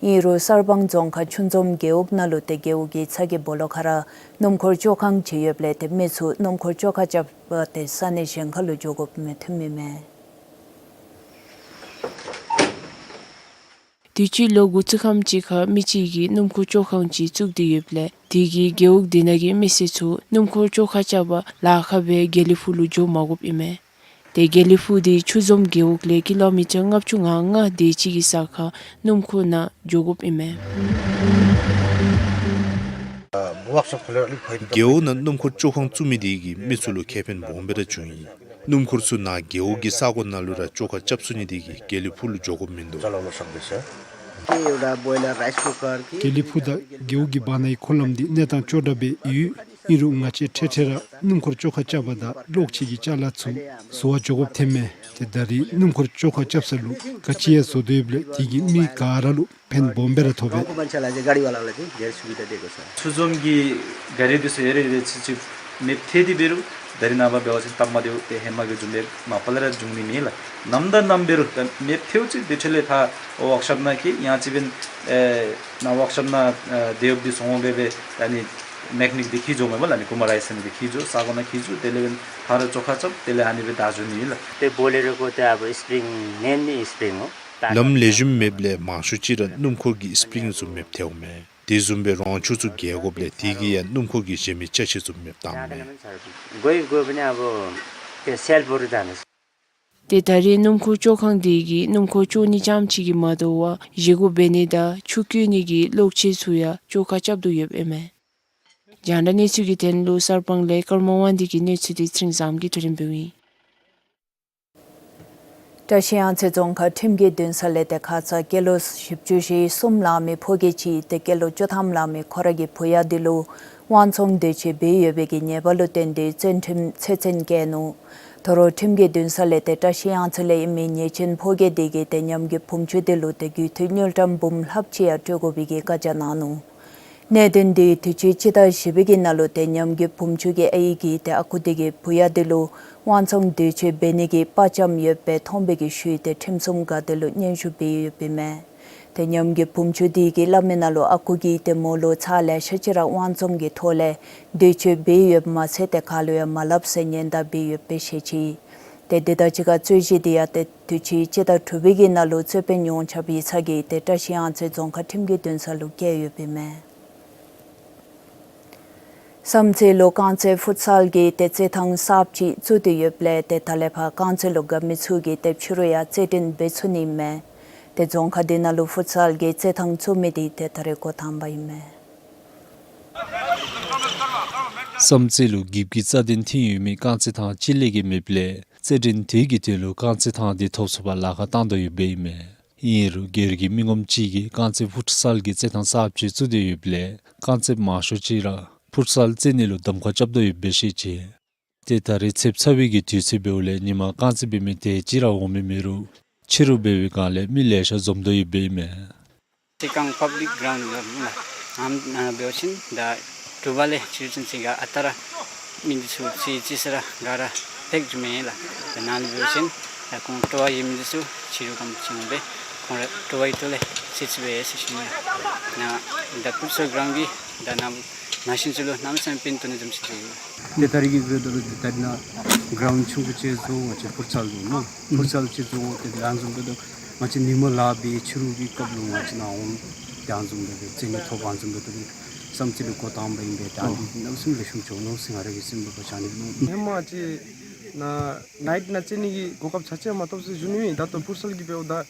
ཨིན་རུང་གསར་སྤང་རྫོང་ཁག་ཆུ་འཛོམས་རྒེད་འོག་ནང་ལུ་ཏེ་རྒེད་འོག་གི་ཚ་གྱང་སྦོ་ལོགས་ཁར་ར་སྣུམ་འཁོར་བཅོ་ཁང་ཅིག་ཡོདཔ་ལས་ཏེ་མི་ཚུ་སྣུམ་འཁོར་བཅོ་ཁང་རྐྱབ་པར་ཏེ་ས་གནས་གཞན་ཁར་ལུ་འགྱོ་དགོཔ་མི་ཐོན་མི་མས། དུས་ཅི་ལོ་དགུ་བཅུ་ཁམས་ཅིག་ཁར་མི་གཅིག་གིས་སྣུམ་འཁོར་བཅོ་ཁང་ཅིག་བཙུགས་ཏེ་ཡོདཔ་ལས་དེ་གིས་རྒེད་འོག་དེ་ནང་གི་མི་སེར་ཚུ་སྣུམ་འཁོར་བཅོ་ཁང་རྐྱབ་པར་ལཱ་ཁག་སྦེ་དགེ་ལེགས་ཕུག་ལུ་འགྱོ་མ་དགོཔ་ཨིན་མས། ཏེ་དགེ་ལེགས་ཕུག་དེ་ཆུ་འཛོམས་རྒེད་འོག་ལས་ཀི་ལོ་མི་ཊར་ལྔ་བཅུ་ང་ལྔ་དེ་ཅིག་གི་ས་ཁར་སྣུམ་འཁོར་ནང་འགྱོ་དགོཔ་ཨིན་མས། རྒེད་འོག་ནང་སྣུམ་འཁོར་བཅོ་ཁང་བཙུགས་མི་དེ་གིས་མི་ཚུ་ལུ་ཁེ་ཕན་སྦོམ་སྦེ་ར་བྱུང་ཡི། སྣུམ་འཁོར་ཚུ་ནཱ་རྒེད་འོག་གི་ས་གོ་ནང་ལུ་ར་བཅོ་ཁང་རྐྱབ་ཚུགས་ནི་དེ་གིས་དགེ་ལེགས་ཕུག་ལུ་འགྱོ་དགོཔ་མིན་འདུག། དགེ་ལེགས་ཕུག་དང་རྒེད་འོག་གི་བར་ནའི་འཁོར་ལམ་འདི་གནས་སྟངས་ཅོག་འཐདཔ་སྦེ་ཡོད། ཨིན་རུང་ང་བཅས་འཕྲལ་འཕྲལ་ར་སྣུམ་འཁོར་བཅོ་ཁ་རྐྱབ་པ་དང་གློག་ཆས་ཀྱི་ཅ་ལ་ཚུ་བཟོ་བར་འགྱོ་དགོཔ་ཐོནམ་མས། ཏེ་ད་རེས་སྣུམ་འཁོར་བཅོ་ཁ་རྐྱབ་ས་ལུ་ག་ཅི་ཡང་བཟོ་དོ་ཡོདཔ་ལས་དེ་གིས་མི་ག་ར་ལུ་ཕན་སྦོམ་སྦེ་ར་ཐོགས་པས། गाउँको मान्छेलाई चाहिँ गाडीवालालाई चाहिँ धेरै सुविधा दिएको छ। ཚུ་འཛོམས་ཀྱི་ག་ར་འདི་ཚུ་ཡོད་རེ་རེ་ཚུ་ཚུ་མེདཔ་ཐལ་ཏེ་འབད་རུང་ད་རེས་ནངས་པ་འབད་བ་ཅིན་སྟབས་མ་བདེཝ་ཏེ་ཧེ་མ་གི་བཟུམ་སྦེ་མ་པ་ལས་ར་འབྱུང་ནི་མེད་ལགས། ནམ་དང་ནམ་འབད་རུང་ད་མེདཔ་ཐལཝ་ཅིག་དེ་འཕྲལ་ལས་ཕར་ཝརཀ་ཤོབ་ནང་འཁྱིད་ཡང་ཅིན་འབདན་ཨེ་ནཱ་ཝརཀ་ཤོབ་ནང་ཨེ་དེ་ཡོདཔ་འདི་བཟོ་འོང་སྦེ་སྦེ་ད་ནི་མེ་ཀ་ནིག་འདི་འཁྱིད་འགྱོཝ་མས་པ་ལགས། ནི་ཀུ་མ་རའི་སན་འདི་འཁྱིད་འགྱོ་ས་གོ་ནང་འཁྱིད་འགྱོ་དེ་ལས་འབདན་ཕར་ར་བཅོ་ཁ་རྐྱབ་དེ་ལས་ཨ་ནི་སྦེ་བདའ་འགྱོ་ནི་ལགས། ཏེ་བོ་ལེ་རོ་གོ་ཏེ་ཨ་བུ་སི་པི་རིང་ནེན་ནི་སི་པི་རིང་ཨོ། ལམ་ལེགས་ཤོམ་མེདཔ་ལས་མང་ཤོས་ཅིག་ར་སྣུམ་འཁོར་གྱི་སི་པི་རིང་བཟུམ་མེདཔ་ཐལཝ་མས། དེ་བཟུམ་སྦེ་རོང་ཆུ་ཚུ་རྒལ་དགོཔ་ལས་དེ་གིས་ཡང་སྣུམ་འཁོར་གྱི་གཞན་མི་ཅ་ཆས་ཚུ་མེདཔ་བཏངམ་མས། གོ་ཡི་གོ་བ་ནི་ཨ་བུ་ཏེ་སེལ་བོ་རི་ད་ནི། ཏེ་ད་རེས་སྣུམ་འཁོར་བཅོ་ཁང་འདི་གིས་སྣུམ་འཁོར་བཅོ་ནི་རྐྱངམ་ཅིག་གིས་མ་དོ་བར་བཞེས་སྒོ་འབད་ནི་དང་ཆུ་སྐྱོད་ནི་གི་གློག་ཆས་ཚུ་ཡང་བཅོ་ཁ་རྐྱབ་དོ་ཡོདཔ་ཨིན་མས། རྒྱང་བསྒྲགས་གནས་ཚུལ་གྱི་དོན་ལུ་གསར་སྤང་ལས་ཀརྨ་དབང་འདུས་ཀྱི་གནས་ཚུལ་འདི་ཚེ་རིང་བཟངམོ་གིས་བསྡུ་སྒྲིག་འབདཝ་ཨིན། བཀྲ་ཤིས་གཡང་རྩེ་རྫོང་ཁག་ཁྲིམས་ཀྱི་འདུན་ས་ལས་ཏེ་ཁ་ཙ་སྐྱེས་ལོ་བཞི་བཅུ་ཞེ་གསུམ་ལང་མི་ཕོ་སྐྱེས་ཅིག་ཏེ་སྐྱེས་ལོ་བཅུ་ཐམ་ལང་མི་ཁོ་ར་གི་བུ་ཡ་འདི་ལུ་དབང་བཙོང་འདོད་སྤྱོད་འབད་ཡོད་པའི་གི་ཉེས་པ་ལུ་བརྟེན་ཏེ་བཙོན་ཁྲིམས་ཚེ་བཙོན་བཀལ་ནུག། ད་རུང་ཁྲིམས་ཀྱི་འདུན་ས་ལས་ཏེ་བཀྲ་ཤིས་གཡང་རྩེ་ལས་ཨིན་མི་ཉེས་ཅན་ཕོ་སྐྱེས་འདི་གིས་ཏེ་ཉམས་རྒུད་བུམ་ཆུ་འདི་ལུ་ཏེ་རྒུད་འཐུས་དངུལ་ཀྲམ་འབུམ་ལྷགཔ་ཅིག་ཡང་སྤྲོད་དགོ་པའི་གི་བཀའ་རྒྱ་གནང་ནུག། གནད་དོན་འདི་དུས་ཅི་སྤྱི་ཟླ་བཞི་པའི་གི་ནང་ལུ་ཏེ་ཉམས་རྒུད་བུམ་ཆུ་གི་ཨའི་གིས་ཏེ་ཨ་ཁུ་འདི་གི་བུ་ཡ་འདི་ལུ་དབང་བཙོང་འདོད་སྤྱོད་འབད་ནི་གི་དཔའ་བཅམ་ཡོདཔ་སྦེ་མཐོང་བའི་གི་ཤུལ་ཏེ་ཁྲིམས་སྲུང་འགག་སྡེ་ལུ་སྙན་ཞུ་འབད་ཡོདཔ་ཨིན་མས། ཏེ་ཉམས་རྒུད་བུམ་ཆུ་འདི་གིས་སླབ་མི་ནང་ལུ་ཨ་ཁུ་གིས་ཏེ་མོ་ལུ་ཚར་ལེ་ཤ་ཅིག་ར་དབང་བཙོང་གི་ཐོག་ལས་འདོད་སྤྱོད་འབད་ཡོདཔ་མ་ཚད་ཏེ་ག་ལུ་ཡང་མ་སླབ་ཟེར་ཉེན་བརྡ་འབད་ཡོདཔ་སྦེ་བཤད་ཅི། ཏེ་འདི་དང་གཅིག་ཁར་རྩོད་གཞི་འདི་ཡང་ཏེ་དུས་ཅི་སྤྱི་ཟླ་དྲུག་པའི་གི་ནང་ལུ་རྩོད་དཔོན་ཡོངས་ཁྱབ་ཡིག་ཚང་གིས་ཏེ་བཀྲ་ཤིས་གཡང་རྩེ་རྫོང་ཁག་ཁྲིམས་ཀྱི་འདུན་ས་ལུ་བསྐྱལ་ཡོདཔ་ཨིན་མས། བསམ་རྩེ་ལུ་རྐང་རྩེད་ཕུཊ་སཱལ་གྱི་ཏེ་རྩེད་ཐང་གསརཔ་ཅིག་བཙུགས་ཏེ་ཡོདཔ་ལས་ཏེ་ད་ལས་ཕར་རྐང་རྩེད་ལུ་དགའ་མི་ཚུ་གིས་ཏེ་ཕྱི་རུ་ཡང་རྩེད་འགྲན་འབད་ཚུགས་ནི་ཨིན་མས། ཏེ་རྫོང་ཁག་འདི་ནང་ལུ་ཕུཊ་སཱལ་གྱི་རྩེད་ཐང་བཙུགས་མི་འདི་ཏེ་ད་རེས་འགོ་དང་པ་ཨིན་མས། བསམ་རྩེ་ལུ་འགྱིབ་ཀྱི་རྩ་དོན་ཐིང་ཡོད་མི་རྐང་རྩེད་ཐང་ཅིག་ལས་བརྒལ་མེདཔ་ལས་རྩེད་འགྲན་དེ་གི་དོན་ལུ་རྐང་རྩེད་ཐང་འདི་ཐོབ་ཚུགས་པར་ལཱ་ཁག་བཏང་དོ་ཡོདཔ་ཨིན་མས། ཨིན་རུང་སྒེར་གྱི་མི་ངོམ་ཅིག་གིས་རྐང་རྩེད་ཕུཊ་སཱལ་གྱི་རྩེད་ཐང་གསརཔ་ཅིག་བཙུགས་ཏེ་ཡོདཔ་ལས་རྐང་རྩེདཔ་མང་ཤོས་ཅིག་ར་ཕུཊ་སཱལ་རྩེད་ནི་ལུ་གདམ་ཁ་རྐྱབ་དོ་ཡོདཔ་སྦེ་བཤད་ཅི། ཏེ་ད་རེས་ཚེབ་ཚ་བའི་གི་དུས་ཚོད་འབདཝ་ལས་ཉིན་མ་རྐང་རྩེད་འབད་མི་དེ་ཅིག་ར་འོང་མི་མེད་རུང་ཕྱི་རུ་འབད་བའི་སྒང་ལས་མི་ལེ་ཤ་འཛོམས་དོ་ཡོདཔ་ཨིན་མས། རྩེད་ཁང་པབ་ལིཀ་གྲའུནཌ་ལུ་ཨིན་ལགས། ཨམ་ཨ་འབད་བ་ཅིན་ད་དྲོ་པ་ལས་ཕྱི་རུ་ཚུན་ཚོད་ཁར་ཨ་རྟག་ར་མི་འདི་ཚུ་རྩེད་རྩེད་ས་ར་ག་ར་ཕེབས་བཅུག་མི་ཨིན་ལགས། ད་ནཱ་ལུ་འབད་བ་ཅིན་ད་ཁོང་སྤྲོ་བ་ཡོད་མི་འདི་ཚུ་ཕྱི་རུ་ཁམས་ཕྱི་འོང་སྦེ་ཁོང་ར་སྤྲོ་བའི་ཐོག་ལས་རྩེད་རྩེད་འབད་ཡི་ཟེར་ཞུ་ནི་ཨིན་ལགས། ནཱ་ད་ཕུཊ་སཱལ་གྲའུནཌ་གི་ད་ནཱ་ནང་ཞིང་ཚུ་ལུ་གནམ་མེད་ས་མེད་ཕན་ཐོགས་ནི་བཟུམ་ཅིག་འདུག། ཏེ་ད་རེས་ཀྱི་འབད་དོ་རུང་ཏེ་ད་རེས་ནཱ་གྲའུནཌ་ཆུང་ཀུ་ཅིག་བཟོ་ང་བཅས་ཕུཊ་སཱལ་བཟོ་ནུག། ཕུཊ་སཱལ་ཅིག་བཟོ་ཏེ་ད་ཨ་ནི་བཟུམ་འབད་དོ་ང་བཅས་ཉིན་མ་ལཱ་འབད་ཕྱི་རུ་གི་སྐབས་ལུ་ང་བཅས་ནཱ་འོང་ཏེ་ཨ་ནི་བཟུམ་འབད་དོ་རྩེད་ནི་ཐོབ། ཨ་ནི་བཟུམ་འབད་དོ་རུང་བསམ་རྩེ་ལུ་འགོ་དང་པ་ཨིན་པས། ད་ཨ་ནི་གནམ་མེད་ས་མེད་ལེགས་ཤོམ་བྱུང་ནུག་ཟེར་ང་ར་གིས་སེམས་ལུ་བག་ཆགས་ནི་འདུག། ཧེ་མ་ཅིག་ནཱ་ནའིཊ་ནང་རྩེད་ནི་གི་གོ་སྐབས་ཆ་ཆེ་མ་ཐོབ་ཟེར་ཞུ་ནི་ཨིན། ད་ལྟོ་ཕུཊ་སཱལ་གྱི་འབདཝ་ད་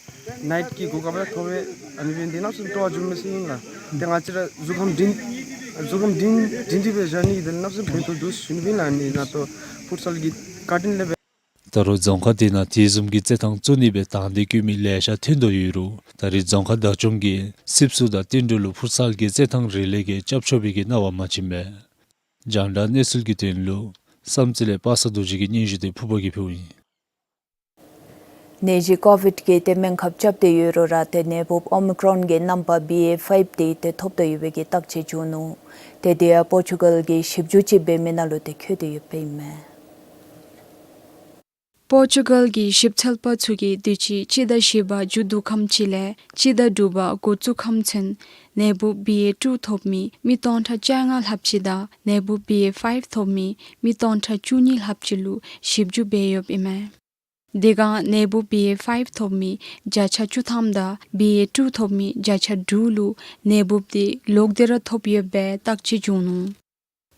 ནའིཊ་གི་གོ་སྐབས་ཡང་ཐོབ་པས། ཨ་ནི་འབད་ནི་འདི་གནམ་མེད་ས་མེད་སྤྲོ་བ་འབྱུང་མི་ཅིག་ཨིན་ལགས། ཏེ་ང་བཅས་ར་གཟུགས་ཁམས་སྒྲིང་གཟུགས་ཁམས་སྒྲིང་སྒྲིང་སྒྲིང་སྦེ་བཞག་ནི་འདི་གནམ་མེད་ས་མེད་ཕན་ཐོགས་འདུག་ཟེར་ཞུ་ནི་ཨིན་ལགས། ཨ་ནི་ད་ལྟོ་ཕུཊ་སཱལ་གྱི་བཀའ་དྲིན་ལས་འབད། ད་རུང་རྫོང་ཁག་དེ་ནང་དེ་བཟུམ་གྱི་རྩེད་ཐང་བཙུགས་ནི་སྦེ་དང་འདོད་བསྐྱེད་མི་ལེ་ཤ་ཐོན་དོ་ཡོད་རུང་ད་རེས་རྫོང་ཁག་བདག་སྐྱོང་གིས་སིབ་སུ་དང་བསྟུན་གྲོས་ལུ་ཕུཊ་སཱལ་གྱི་རྩེད་ཐང་རེ་ལས་ཀྱིས་རྐྱབ་ཆོག་པའི་གི་གནང་བ་མ་བྱིན་པས། རྒྱང་བསྒྲགས་གནས་ཚུལ་གྱི་དོན་ལུ་བསམ་རྩེ་ལས་པ་སངས་རྡོ་རྗེ་གི་སྙན་ཞུ་དེ་ཕུར་པ་གིས་ཕུལཝ་ཨིན། ནད་གཞི་ཀོ་ཝིཌ་ཀྱི་ཏེ་སྨན་ཁབ་རྐྱབ་སྟེ་ཡོད་རུང་ར་ཏེ་ནད་འབུཔ་ཨོ་མི་ཀྲོན་གྱི་རྣམ་པ་བི་ཨེ་ཕའིབ་དེ་ཏེ་ཐོབ་སྟེ་ཡོད་པའི་གི་བརྟག་དཔྱད་བྱུང་ནུག། ཏེ་དེ་ཡང་པོར་ཅུ་གཱལ་གྱི་ཞིབ་འཇུག་ཅིག་འབད་མི་ནང་ལུ་ཏེ་འཁོད་དེ་ཡོདཔ་ཨིན་མས། པོར་ཅུ་གཱལ་གྱི་ཞིབ་འཚོལ་པ་ཚུ་གིས་དུས་ཅི་སྤྱི་ཟླ་བཞི་པ་མཇུག་བསྡུ་ཁམས་ཅིག་ལས་སྤྱི་ཟླ་དྲུག་པ་འགོ་བཙུགས་ཁམས་ཚུན་ནད་འབུཔ་བི་ཨེ་ཊུ་ཐོབ་མི་མི་སྟོང་ཕྲག་བཅོ་ལྔ་ལྷགཔ་ཅིག་དང་ནད་འབུཔ་བི་ཨེ་ཕའིབ་ཐོབ་མི་མི་སྟོང་ཕྲག་བཅུ་གཉིས་ལྷགཔ་ཅིག་ལུ་ཞིབ་འཇུག་འབད་ཡོདཔ་ཨིན་མས། དེ་སྒང་ནད་འབུཔ་བི་ཨེ་ཕའིབ་ཐོབ་མི་བརྒྱ་ཆ་བཅུ་ཐམ་དང་བི་ཨེ་ཊུ་ཐོབ་མི་བརྒྱ་ཆ་དྲུག་ལུ་ནད་འབུཔ་དེ་ལོག་སྟེ་ར་ཐོབ་ཡོད་པའི་བརྟག་དཔྱད་བྱུང་ནུག།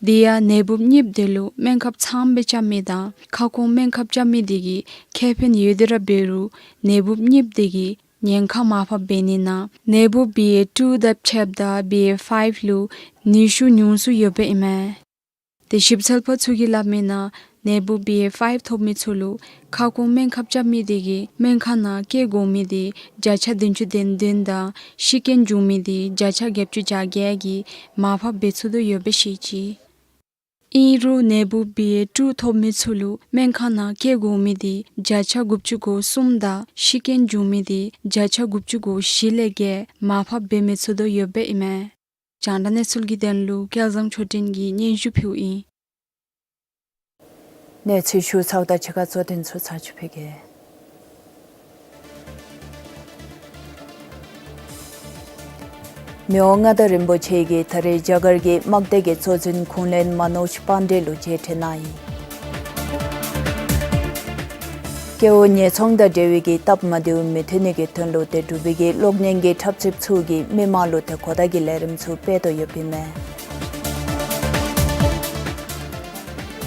དེ་ཡང་ནད་འབུཔ་གཉིསཔོ་དེ་ལུ་སྨན་ཁབ་ཚངམ་སྦེ་རྐྱབ་མི་དང་ཁ་སྐོང་སྨན་ཁབ་རྐྱབ་མི་དེ་གིས་ཁེ་ཕན་ཡོད་དེ་ར་འབད་རུང་ནད་འབུཔ་གཉིསཔོ་དེ་གིས་ཉེན་ཁ་མར་ཕབ་འབད་ནི་ནང་ནད་འབུཔ་བི་ཨེ་ཊུ་དང་ཕྱདཔ་ད་བི་ཨེ་ཕའིབ་ལུ་ནུས་ཤུགས་ཉུང་སུ་ཡོདཔ་ཨིན་མས། ཏེ་ཞིབ་འཚོལ་པ་ཚུ་གིས་སླབ་མི་ནང་ནད་འབུཔ་བི་ཨེ་ཕའིབ་ཐོབ་མི་ཚུ་ལུ་ཁ་སྐོང་སྨན་ཁབ་རྐྱབ་མི་དེ་གིས་སྨན་ཁང་ནང་བསྐྱལ་དགོ་མི་དེ་བརྒྱ་ཆ་བདུན་ཅུ་དོན་བདུན་དང་ཤི་རྐྱེན་འབྱུང་མི་དེ་བརྒྱ་ཆ་བརྒྱད་ཅུ་གྱ་བརྒྱད་ཀྱིས་མར་ཕབ་འབད་ཚུགས་དོ་ཡོདཔ་སྦེ་བཤད་ཅི། ཨིན་རུང་ནད་འབུ་བི་ཨེ་ཊུ་ཐོབ་མི་ཚུ་ལུ་སྨན་ཁང་ནང་བསྐྱལ་དགོ་མི་འདི་བརྒྱ་ཆ་དགུ་བཅུ་གོ་གསུམ་དང་ཤི་རྐྱེན་བྱུང་མི་འདི་བརྒྱ་ཆ་དགུ་བཅུ་གོ་བཞི་ལས་བརྒལ་མར་ཕབ་འབད་མི་ཚུགས་དོ་ཡོདཔ་ཨིན་མས། རྒྱང་བསྒྲགས་གནས་ཚུལ་གྱི་དོན་ལུ་སྐལ་བཟང་ཆོས་སྒྲོན་གྱིས་སྙན་ཞུ་ཕུལཝ་ཨིན། གནས་ཚུལ་ཞུ་ཚརཝ་ད་ཕྱི་ཁ་གཙོ་དོན་ཚུ་ཚར་ཅིག་ཕུལ་གེ། མི་དབང་མངའ་བདག་རིན་པོ་ཆེ་གིས་ད་རེས་རྒྱ་གར་གྱི་དམག་སྡེ་གི་གཙོ་འཛིན་ཁུངས་ལྷན་མ་ནོཇ་པཱན་ཌེ་ལུ་མཇལ་འཕྲད་གནང་ཡི། སྐྱེ་བོ་ཉེས་ཚང་དང་འབྲེལ་བའི་གི་སྟབས་མ་བདེཝ་མི་ཐོན་ནི་གི་དོན་ལུ་ཏེ་འབྲུག་པའི་གི་གློག་བརྙན་གྱི་འཁྲབ་རྩེདཔ་ཚུ་གིས་མི་མང་ལུ་ཏེ་གོ་བརྡ་གི་ལས་རིམ་ཚུ་སྤེལ་དོ་ཡོདཔ་ཨིན་མས།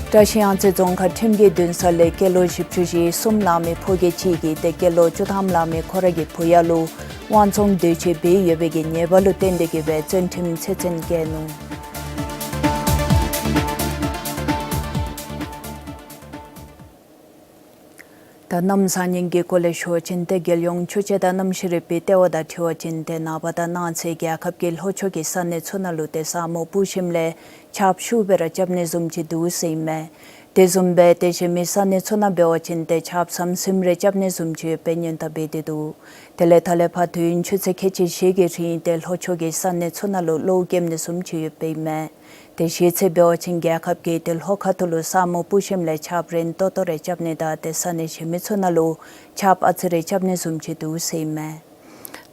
བཀྲ་ཤིས་གཡང་རྩེ་རྫོང་ཁག་ཁྲིམས་ཀྱི་འདུན་ས་ལས་སྐྱེས་ལོ་བཞི་བཅུ་ཞེ་གསུམ་ལང་མི་ཕོ་སྐྱེས་ཅིག་གིས་ཏེ་སྐྱེས་ལོ་བཅུ་ཐམ་ལང་མི་ཁོ་ར་གི་བུ་ཡ་ལུ་དབང་བཙོང་འདོད་སྤྱོད་འབད་ཡོད་པའི་གི་ཉེས་པ་ལུ་བརྟེན་ཏེ་གིས་སྦེ་བཙོན་ཁྲིམས་ཚེ་བཙོན་བཀལ་ནུག། ད་གནམ་བཟང་ངན་གྱི་སྐོར་ལས་ཞུ་བ་ཅིན་ཏེ་རྒྱལ་ཡོངས་ཆུ་དཔྱད་དང་གནམ་གཤིས་རིག་པའི་ལྟེ་བ་དང་འཁྲིལ་བ་ཅིན་ཏེ་ནངས་པ་དང་གནངས་ཚེ་རྒྱལ་ཁབ་ཀྱི་ལྷོ་ཕྱོགས་ཀྱི་ས་གནས་ཚུ་ནང་ལུ་ཏེ་ས་སྨུག་སྤུབས་ཞིནམ་ལས་ཆརཔ་ཤུགས་སྦེ་ར་རྐྱབ་ནི་བཟུམ་ཅིག་འདུག་ཟེར་ཨིན་མས། དེ་བཟུམ་སྦེ་ཏེ་གཞན་མི་ས་གནས་ཚུ་ནང་འབད་བ་ཅིན་ཏེ་ཆརཔ་ཟམ་ཟིམ་རེ་རྐྱབ་ནི་བཟུམ་ཅིག་ཡོདཔ་སྦེ་སྔོན་བརྡ་འབད་དེ་འདུག། དེ་ལས་ད་ལས་ཕར་དུས་ཡུན་ཆུ་ཚོད་ཁལ་གཅིག་བཞི་གི་རིང་ཏེ་ལྷོ་ཕྱོགས་ཀྱི་ས་གནས་ཚུ་ནང་ལུ་གློཝ་རྐྱབ་ནི་བཟུམ་ཅིག་ཡོདཔ་སྦེ་ཨིན་མས། ཏེ་གཞེས་ཚེ་འབད་བ་ཅིན་རྒྱལ་ཁབ་ཀྱི་ཏེ་ལྷོ་ཁ་ཐུག་ལུ་ས་སྨུག་སྤུབས་ཞིནམ་ལས་ཆརཔ་རན་ཏོག་ཏོ་རེ་རྐྱབ་ནི་དང་ཏེ་ས་གནས་གཞན་མི་ཚུ་ནང་ལུ་ཆརཔ་ཨ་ཙི་རེ་རྐྱབ་ནི་བཟུམ་ཅིག་འདུག་ཟེར་ཨིན་མས།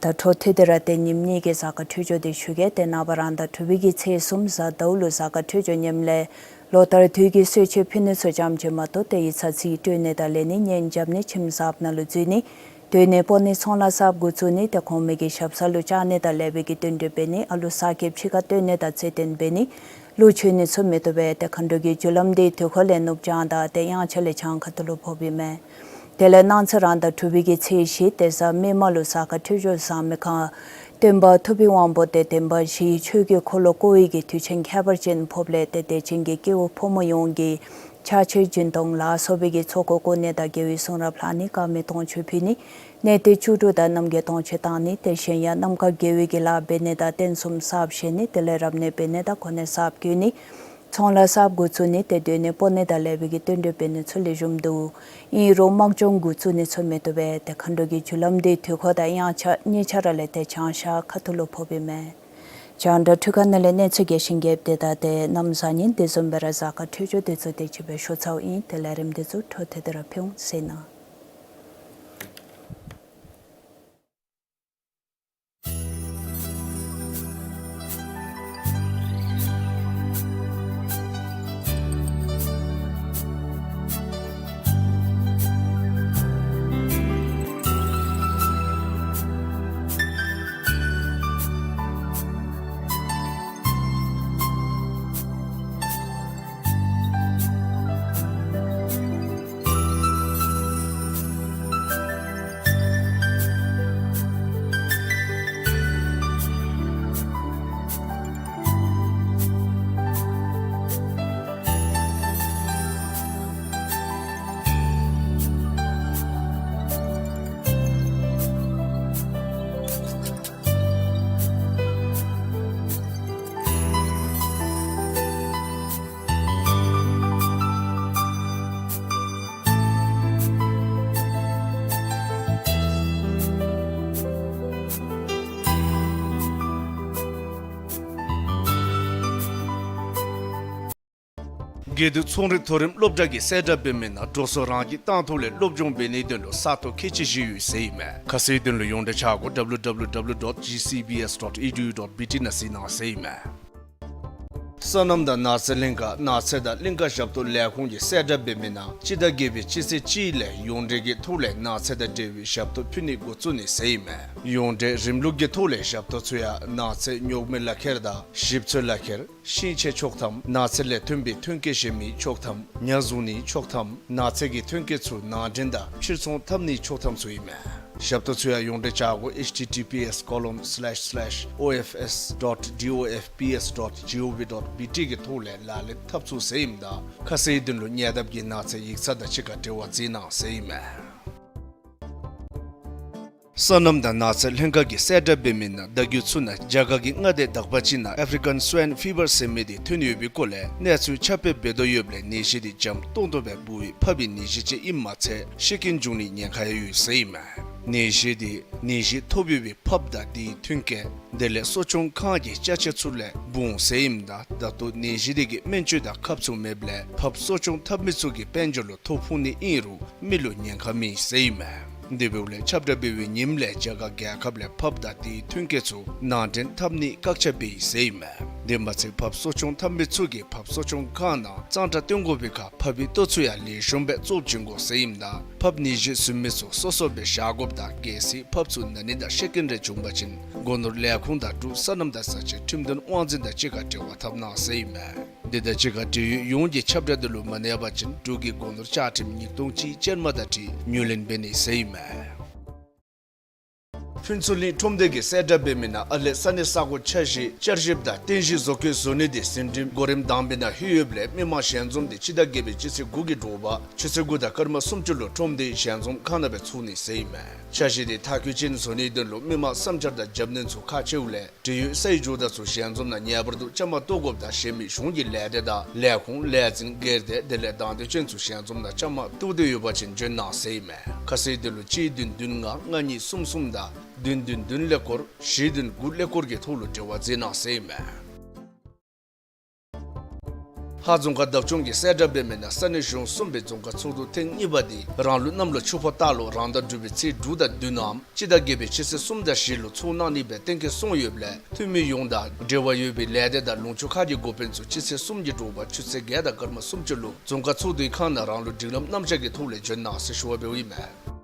ད་འཕྲོ་མཐུད་དེ་ར་ཏེ་ཉིནམ་གཉིས་ཀྱི་གཟའ་སྐར་འཕྲོད་སྦྱོར་འདི་ཞུ་གེ། ཏེ་ནངས་པ་རང་ཟླ་དྲུག་པའི་གི་ཚེས་གསུམ་གཟའ་ཟླཝ་ལུ་གཟའ་སྐར་འཕྲོད་སྦྱོར་ངནམ་ལས་ལོ་ལྟར་དུས་ཀྱི་གསོལ་མཆོད་ཕུལ་ནི་ཚུ་ཙམ་ཅིག་མ་གཏོགས་ཏེ་ཡིག་ཚང་རྩིས་སྤྲོད་ནི་དང་ལེན་ནི་གཉེན་རྐྱབ་ནི་ཁྱིམ་གསརཔ་ནང་ལུ་འཛུལ་ནི་སྡོད་གནས་སྤོ་ནི་ཚོང་ལཱ་གསརཔ་འགོ་བཙུགས་ནི་ཏེ་གོང་མའི་གི་ཞབས་ས་ལུ་བཅར་ནི་དང་ལེགས་པའི་གི་བསྟུན་གྲོས་འབད་ནི་ཨ་ལུ་གསར་སྐྱེསཔ་ཕྱི་ཁར་བཏོན་ནི་དང་རྩེད་འགྲན་འབད་ནི་ལུ་འབྱོན་ནི་ཚུ་མི་བཏུབ་པས། ཏེ་མཁའ་འགྲོ་གི་རྒྱུ་ལམ་འདི་དུས་འཁོར་ལས་ནུབ་བྱང་དང་ཏེ་དབྱངས་འཆར་ལས་བྱང་ཁ་ཐུག་ལུ་ཕོགཔ་ཨིན་མས། དེ་ལས་གནངས་ཚེ་རང་ཟླ་དྲུག་པའི་གི་ཚེས་བཞི་ཏེ་གཟའ་མིག་དམར་ལུ་གཟའ་སྐར་འཕྲོད་སྦྱོར་བཟང་མི་ཁར་སྟོན་པ་ཐུབ་པའི་དབང་པོ་ཏེ་བདེན་པ་བཞིའི་ཆོས་ཀྱི་འཁོར་ལོ་བསྐོར་བའི་གི་དུས་ཆེན་ཁྱད་པར་ཅན་ཕོགཔ་ལས་ཏེ་དད་ཅན་གྱི་སྐྱེ་བོ་ཕོ་མོ་ཡོངས་ཀྱིས་ཕྱག་མཆོད་སྦྱིན་གཏོང་ལ་སོགས་པའི་གི་ཚོགས་འཁོར་བསྐོར་ནི་དང་དགེ་བའི་གསུང་རབ་ལྷག་ནི་དཀར་མེ་སྟོང་མཆོད་ཕུལ་ནི་གནས་བརྟན་བཅུ་དྲུག་དང་རྣམ་རྒྱལ་སྟོང་མཆོད་བཏང་ནི་ཏེ་གཞན་ཡང་རྣམ་དཀར་དགེ་བའི་གི་ལཱ་འབད་ནི་དང་རྟེན་གསུམ་གསརཔ་བཞེངས་ནི་དེ་ལས་རབ་གནས་འབད་ནི་དང་གོ་གནས་གསརཔ་བསྐོ་ནི་ཚོང་ལཱ་གསརཔ་འགོ་བཙུགས་ནི་ཏེ་སྡོད་གནས་སྤོ་ནི་དང་ལེགས་པའི་གི་བསྟུན་གྲོས་འབད་ནི་ཚུ་ལེགས་ཤོམ་འདུག། ཨིན་རུང་དམག་སྦྱོང་འགོ་བཙུགས་ནི་ཚུ་མི་བཏུབ་པས། ཏེ་མཁའ་འགྲོ་གི་རྒྱུ་ལམ་འདི་དུས་འཁོར་དང་དབྱངས་འཆར་གཉིས་ཆ་ར་ལས་ཏེ་བྱང་ཤར་ཁ་ཐུག་ལུ་ཕོགཔ་ཨིན་མས། རྒྱང་བསྒྲགས་འཕྲུལ་ཁང་ནང་ལས་གནས་ཚུལ་རྒྱས་ཤིང་རྒྱསཔ་དེ་དང་ཏེ་གནམ་བཟང་ངན་དེ་བཟུམ་སྦེ་ར་གཟའ་སྐར་འཕྲོད་སྦྱོར་དེ་ཚུ་དེ་ཅིག་སྦེ་ཞུ་ཚརཝ་ཨིན། ཏེ་ལས་རིམ་འདི་ཚུ་འཕྲོ་མཐུད་དེ་ར་ཕུལ་འོང་ཟེར་ཨིན་ན། དགེ་འདུན་ཚོང་རིག་མཐོ་རིམ་སློབ་གྲྭ་གིས་གསལ་བསྒྲགས་འབད་མི་ནང་འགྲོ་སོང་རང་གིས་བཏང་ཐོག་ལས་སློབ་སྦྱོང་འབད་ནིའི་དོན་ལུ་ས་སྟོང་ཁལ་གཅིག་བཞེས་ཡོད་ཟེར་ཨིན་མས། ཁ་གསལ་དོན་ལུ་ཡོངས་འབྲེལ་ཆ་སྒོ་W W W dot G C B S dot E D U dot B T ནང་གཟིགས་གནང་ཟེར་ཨིན་མས། སོ་ནམ་དང་ནགས་ཚལ་གླིང་ཀ་ནགས་ཚལ་དང་གླིང་ཀ་ཞབས་ཏོག་ལས་ཁུངས་ཀྱིས་གསལ་བསྒྲགས་འབད་མི་ནང་སྤྱི་ཟླ་བརྒྱད་པའི་སྤྱི་ཚེས་གཅིག་ལས་ཡོངས་འབྲེལ་གྱི་ཐོག་ལས་ནགས་ཚལ་དང་འབྲེལ་བའི་ཞབས་ཏོག་ཕུལ་ནི་འགོ་བཙུགས་ནི་ཟེར་ཨིན་མས། ཡོངས་འབྲེལ་རིམ་ལུགས་ཀྱི་ཐོག་ལས་ཞབས་ཏོག་ཚུ་ཡང་ནགས་ཚལ་རྙོག་མེ་ལག་ཁྱེར་དང་ཞིབ་འཚོལ་ལག་ཁྱེར། ཤིང་ཆས་ཆོག་ཐམ། ནགས་ཚལ་ལས་ཐོན་པའི་ཐོན་སྐྱེད་བཞེས་མི་ཆོག་ཐམ། ཉ་བཟུང་ནི་ཆོག་ཐམ། ནགས་ཚལ་གྱི་ཐོན་སྐྱེད་ཚུ་ནང་འདྲེན་དང་ཕྱིར་ཚོང་འཐབ་ནི་ཆོག་ཐམ་ཚུ་ཨིན་མས། ཞབས་ཏོག་ཚུ་ཡང་ཡོངས་འབྲེལ་ཆ་སྒོ H T T P S colon slash slash O F S dot D O F P S dot G O V dot B T གི་ཐོག་ལས་ལག་ལེན་འཐབ་ཚུགས་ཟེར་ཨིནམ་ད་ཁ་གསལ་དོན་ལུ་ཉེ་འདབས་ཀྱི་ནགས་ཚལ་ཡིག་ཚང་དང་གཅིག་ཁར་འབྲེལ་བ་མཛད་གནང་ཟེར་ཨིན་མས། སོ་ནམ་དང་ནགས་ཚལ་ལྷན་ཁག་གིས་གསལ་བསྒྲགས་འབད་མི་ནང་ཟླ་འགོ་ཚུ་ནང་རྒྱ་གར་གྱི་མངའ་སྡེ་དག་པ་ཅིག་ནང་ཨེཕ་རི་ཀཱན་སུའིན་ཕི་བར་ཟེར་མི་དེ་ཐོན་ཡོད་པའི་སྐོར་ལས་གནས་ཚུལ་ཁྱབ་སྤེལ་འབད་དོ་ཡོདཔ་ལས་ནད་གཞི་དེ་འཇམ་ཏོང་ཏོ་སྦེ་འབུ་བའི་ཕགཔ་གི་ནད་གཞི་ཅིག་ཨིནམ་མ་ཚད་ཤི་རྐྱེན་འབྱུང་ནིའི་ཉེན་ཁ་ཡང་ཡོད་ཟེར་ཨིན་མས། ནད་གཞི་དེ་ནད་གཞི་ཐོབ་ཡོད་པའི་ཕགཔ་དང་དེའི་མཐུན་རྐྱེན་དེ་ལས་གསོ་སྐྱོང་ཁང་གི་ཅ་ཆས་ཚུ་ལས་འབུ་འོང་ཟེར་ཨིནམ་ད་ད་ལྟོ་ནད་གཞི་དེ་གི་སྨན་བཅོས་དང་ཁབ་ཚུ་མེདཔ་ལས་ཕགཔ་གསོ་སྐྱོང་འཐབ་མི་ཚུ་གིས་དཔལ་འབྱོར་ལུ་ཐོ་ཕོག་ནི་ཨིན་རུང་མི་ལུ་ཉེན་ཁ་མེད་ཟེར་ཨིན་མས། དེ་འབདཝ་ལས་ཁྱབ་བསྒྲགས་འབད་བའི་ཉིནམ་ལས་རྒྱ་གར་རྒྱལ་ཁབ་ལས་ཕགཔ་དང་དེའི་མཐུན་རྐྱེན་ཚུ་ནང་འདྲེན་འཐབ་ནི་བཀག་ཆ་འབད་ཡི་ཟེར་ཨིན་མས། དེ་མ་ཚད་ཕགཔ་གསོ་སྐྱོང་འཐབ་མི་ཚུ་གིས་ཕགཔ་གསོ་སྐྱོང་ཁང་ནང་གཙང་སྦྲ་བཏོན་དགོ་པའི་ཁར་ཕགཔ་གི་ལྟོ་ཚུ་ཡང་ལེགས་ཤོམ་སྦེ་བཙོ་བྱིན་དགོ་ཟེར་ཨིནམ་ད་ཕགཔ་ནད་གཞི་ཟུན་མི་ཚུ་སོ་སོ་སྦེ་བཞག་དགོཔ་དང་གལ་སྲིད་ཕགཔ་ཚུ་ན་ནི་དང་ཤི་རྐྱེན་རེ་བྱུང་པ་ཅིན་སྒོ་ནོར་ལས་ཁུངས་དང་འབྲུག་སོ་ནམ་དང་ས་ཆའི་ཁྲིམས་དོན་དབང་འཛིན་དང་གཅིག་ཁར་འབྲེལ་བ་འཐབ་གནང་ཟེར་ཨིན་མས། དེ་དང་གཅིག་ཁར་འབྲེལ་ཡོད་ཡོངས་ཀྱིས་ཁྱབ་བསྒྲགས་དེ་ལུ་མ་གནས་པ་ཅིན་འབྲུག་གི་སྒོ་ནོར་བཅའ་ཁྲིམས་ཉིས་སྟོང་གཅིག་ཅན་མ་དང་འཁྲིལ་ངོས་ལེན་འབད་ནི་ཟེར་ཨིན་མས། ཕུན་ཚོགས་གླིང་ཁྲོམ་སྡེ་གིས་གསལ་བསྒྲགས་འབད་མི་ནང་ཨ་ལས་ས་གནས་ས་གོ་འཆར་གཞི་བསྐྱར་ཞིབ་དང་རྟེན་གཞི་བཟོ་བཀོད་བཟོ་ནི་དེ་ཟིན་བྲིས་གོ་རིམ་དང་པའི་ནང་ལྷོད་ཡོདཔ་ལས་མི་མང་ཞལ་འཛོམས་དེ་སྤྱི་ཟླ་བརྒྱད་པའི་སྤྱི་ཚེས་དགུ་གི་དྲོ་པ་ཆུ་ཚོད་དགུ་དང་སྐར་མ་སུམ་ཅུ་ལུ་ཁྲོམ་སྡེའི་ཞལ་འཛོམས་ཁང་ནང་སྦེ་ཚུགས་ནི་ཟེར་ཨིན་མས། འཆར་གཞི་དེ་མཐར་འཁྱོལ་ཅན་བཟོ་ནིའི་དོན་ལུ་མི་མང་བསམ་འཆར་དང་རྒྱབ་སྣོན་ཚུ་ཁག་ཆེཝ་ལས་འབྲེལ་ཡོད་སའི་ཇོ་བདག་ཚུ་ཞལ་འཛོམས་ནང་ངེས་པར་དུ་བཅའ་མར་གཏོགས་དགོཔ་དང་གཞན་མི་གཞུང་གི་ལས་སྡེ་དང་ལས་ཁུངས་ལས་འཛིན་སྒེར་སྡེ་དེ་ལས་དང་འདོད་ཅན་ཚུ་ཞལ་འཛོམས་ནང་བཅའ་མར་གཏོགས་འདོད་ཡོད་པ་ཅིན་འབྱོན་གནང་ཟེར་ཨིན་མས། ཁ་གསལ་དོན་ལུ་གཅིག་བདུན་བདུན་ལྔ་ལྔ་གཉིས་གསུམ་གསུམ་དང་བདུན་བདུན་བདུན་ཀླད་ཀོར་བཞི་བདུན་དགུ་ཀླད་ཀོར་གྱི་ཐོག་ལུ་འབྲེལ་བ་མཛད་གནང་ཟེར་ཨིན་མས། ཧཱ་རྫོང་ཁག་བདག་སྐྱོང་གིས་གསལ་བསྒྲགས་འབད་མི་ནང་ས་གནས་གཞུང་གསུམ་པའི་རྫོང་ཁག་ཚོགས་འདུ་ཐེངས་གཉིས་པ་དེ་རང་ལུགས་གནམ་ལོ་ཆུ་ཕོ་སྟག་ལོ་རང་ཟླ་དྲུག་པའི་ཚེས་དྲུག་དང་བདུན་ནམ་སྤྱི་ཟླ་བརྒྱད་པའི་ཕྱི་ཚེས་གསུམ་དང་བཞི་ལུ་ཚོགས་གནང་ནི་སྦེ་གཏན་འཁེལ་སོང་ཡོདཔ་ལས་འཐུས་མི་ཡོངས་དང་འབྲེལ་བ་ཡོད་པའི་ལས་སྡེ་དང་ལུང་ཕྱོགས་ཁག་གི་འགོ་དཔོན་ཚུ་སྤྱི་ཚེས་གསུམ་གྱི་དྲོ་པ་ཆུ་ཚོད་བརྒྱད་དང་སྐར་མ་སུམ་ཅུ་ལུ་རྫོང་ཁག་ཚོགས་འདུའི་ཁང་ནང་རང་ལུགས་སྒྲིག་ལམ་རྣམ་གཞག་གི་ཐོག་ལས་འབྱོན་གནང་ཟེར་ཞུ་བ་འབདཝ་ཨིན་མས།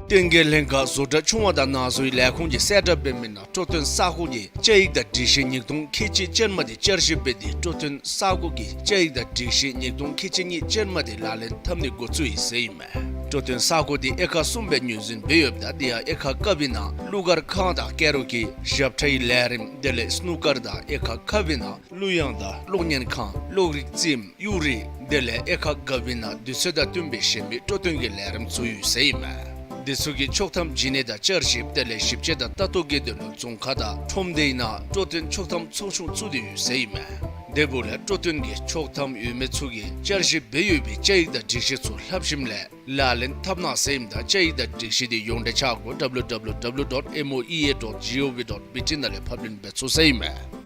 བསྟན་རྒྱས་ལྷན་ཁག་བཟོ་གྲྭ་ཆུང་བ་དང་ནང་བཟོའི་ལས་ཁུངས་ཀྱིས་གསལ་བསྒྲགས་འབད་མི་ནང་སྤྲོ་སྟོན་ས་གོ་གི་བཅའ་ཡིག་དང་སྒྲིག་གཞི་ཉིས་སྟོང་ཁལ་གཅིག་ཅན་མ་དེ་བསྐྱར་ཞིབ་འབད་དེ་སྤྲོ་སྟོན་ས་གོ་གི་བཅའ་ཡིག་དང་སྒྲིག་གཞི་ཉིས་སྟོང་ཁལ་གཅིག་གཉིས་ཅན་མ་དེ་ལག་ལེན་འཐབ་ནི་འགོ་བཙུགས་ཡི་ཟེར་ཨིན་མས། སྤྲོ་སྟོན་ས་གོ་དེ་དབྱེ་ཁག་གསུམ་སྦེ་ངོས་འཛིན་འབད་ཡོདཔ་ད་དེ་ཡང་དབྱེ་ཁག་ཀ་པའི་ནང་གླུ་གར་ཁང་དང་ཀ་ར་ཨོ་ཀེ་ཞབས་ཁྲའི་ལས་རིམ་དེ་ལས་སྣུ་ཀར་དང་དབྱེ་ཁག་ཁ་པའི་ནང་གླུ་དབྱངས་དང་གློག་བརྙན་ཁང་གློག་རིག་རྩེདམོ་གཡུ་རལ་དེ་ལས་དབྱེ་ཁག་ག་པའི་ནང་དུས་ཚོད་དང་བསྟུན་པའི་གཞན་མི་སྤྲོ་སྟོན་གྱི་ལས་རིམ་ཚུ་ཡོད་ཟེར་ཨིན་མས། དེ་ཚུ་གི་ཆོག་ཐམ་བྱིན་ནི་དང་བསྐྱར་ཞིབ་དེ་ལས་ཞིབ་དཔྱད་དང་ལྟ་རྟོག་གི་དོན་ལུ་རྫོང་ཁག་དང་ཁྲོམ་སྡེའི་ནང་སྤྲོ་སྟོན་ཆོག་ཐམ་ཚོགས་ཆུང་བཙུགས་ཏེ་ཡོད་ཟེར་ཨིན་མས། དེ་འབདཝ་ལས་སྤྲོ་སྟོན་གྱི་ཆོག་ཐམ་ཡོད་མི་ཚུ་གིས་བསྐྱར་ཞིབ་འབད་ཡོད་པའི་བཅའ་ཡིག་དང་སྒྲིག་གཞི་ཚུ་ལྷག་ཞིནམ་ལས་ལག་ལེན་འཐབ་གནང་ཟེར་ཨིནམ་ད་བཅའ་ཡིག་དང་སྒྲིག་གཞི་དེ་ཡོངས་འབྲེལ་ཆ་སྒོ་W W W dot M O E A dot G O V dot B T ནང་ལས་ཕབ་ལེན་འབད་ཚུགས་ཟེར་ཨིན་མས།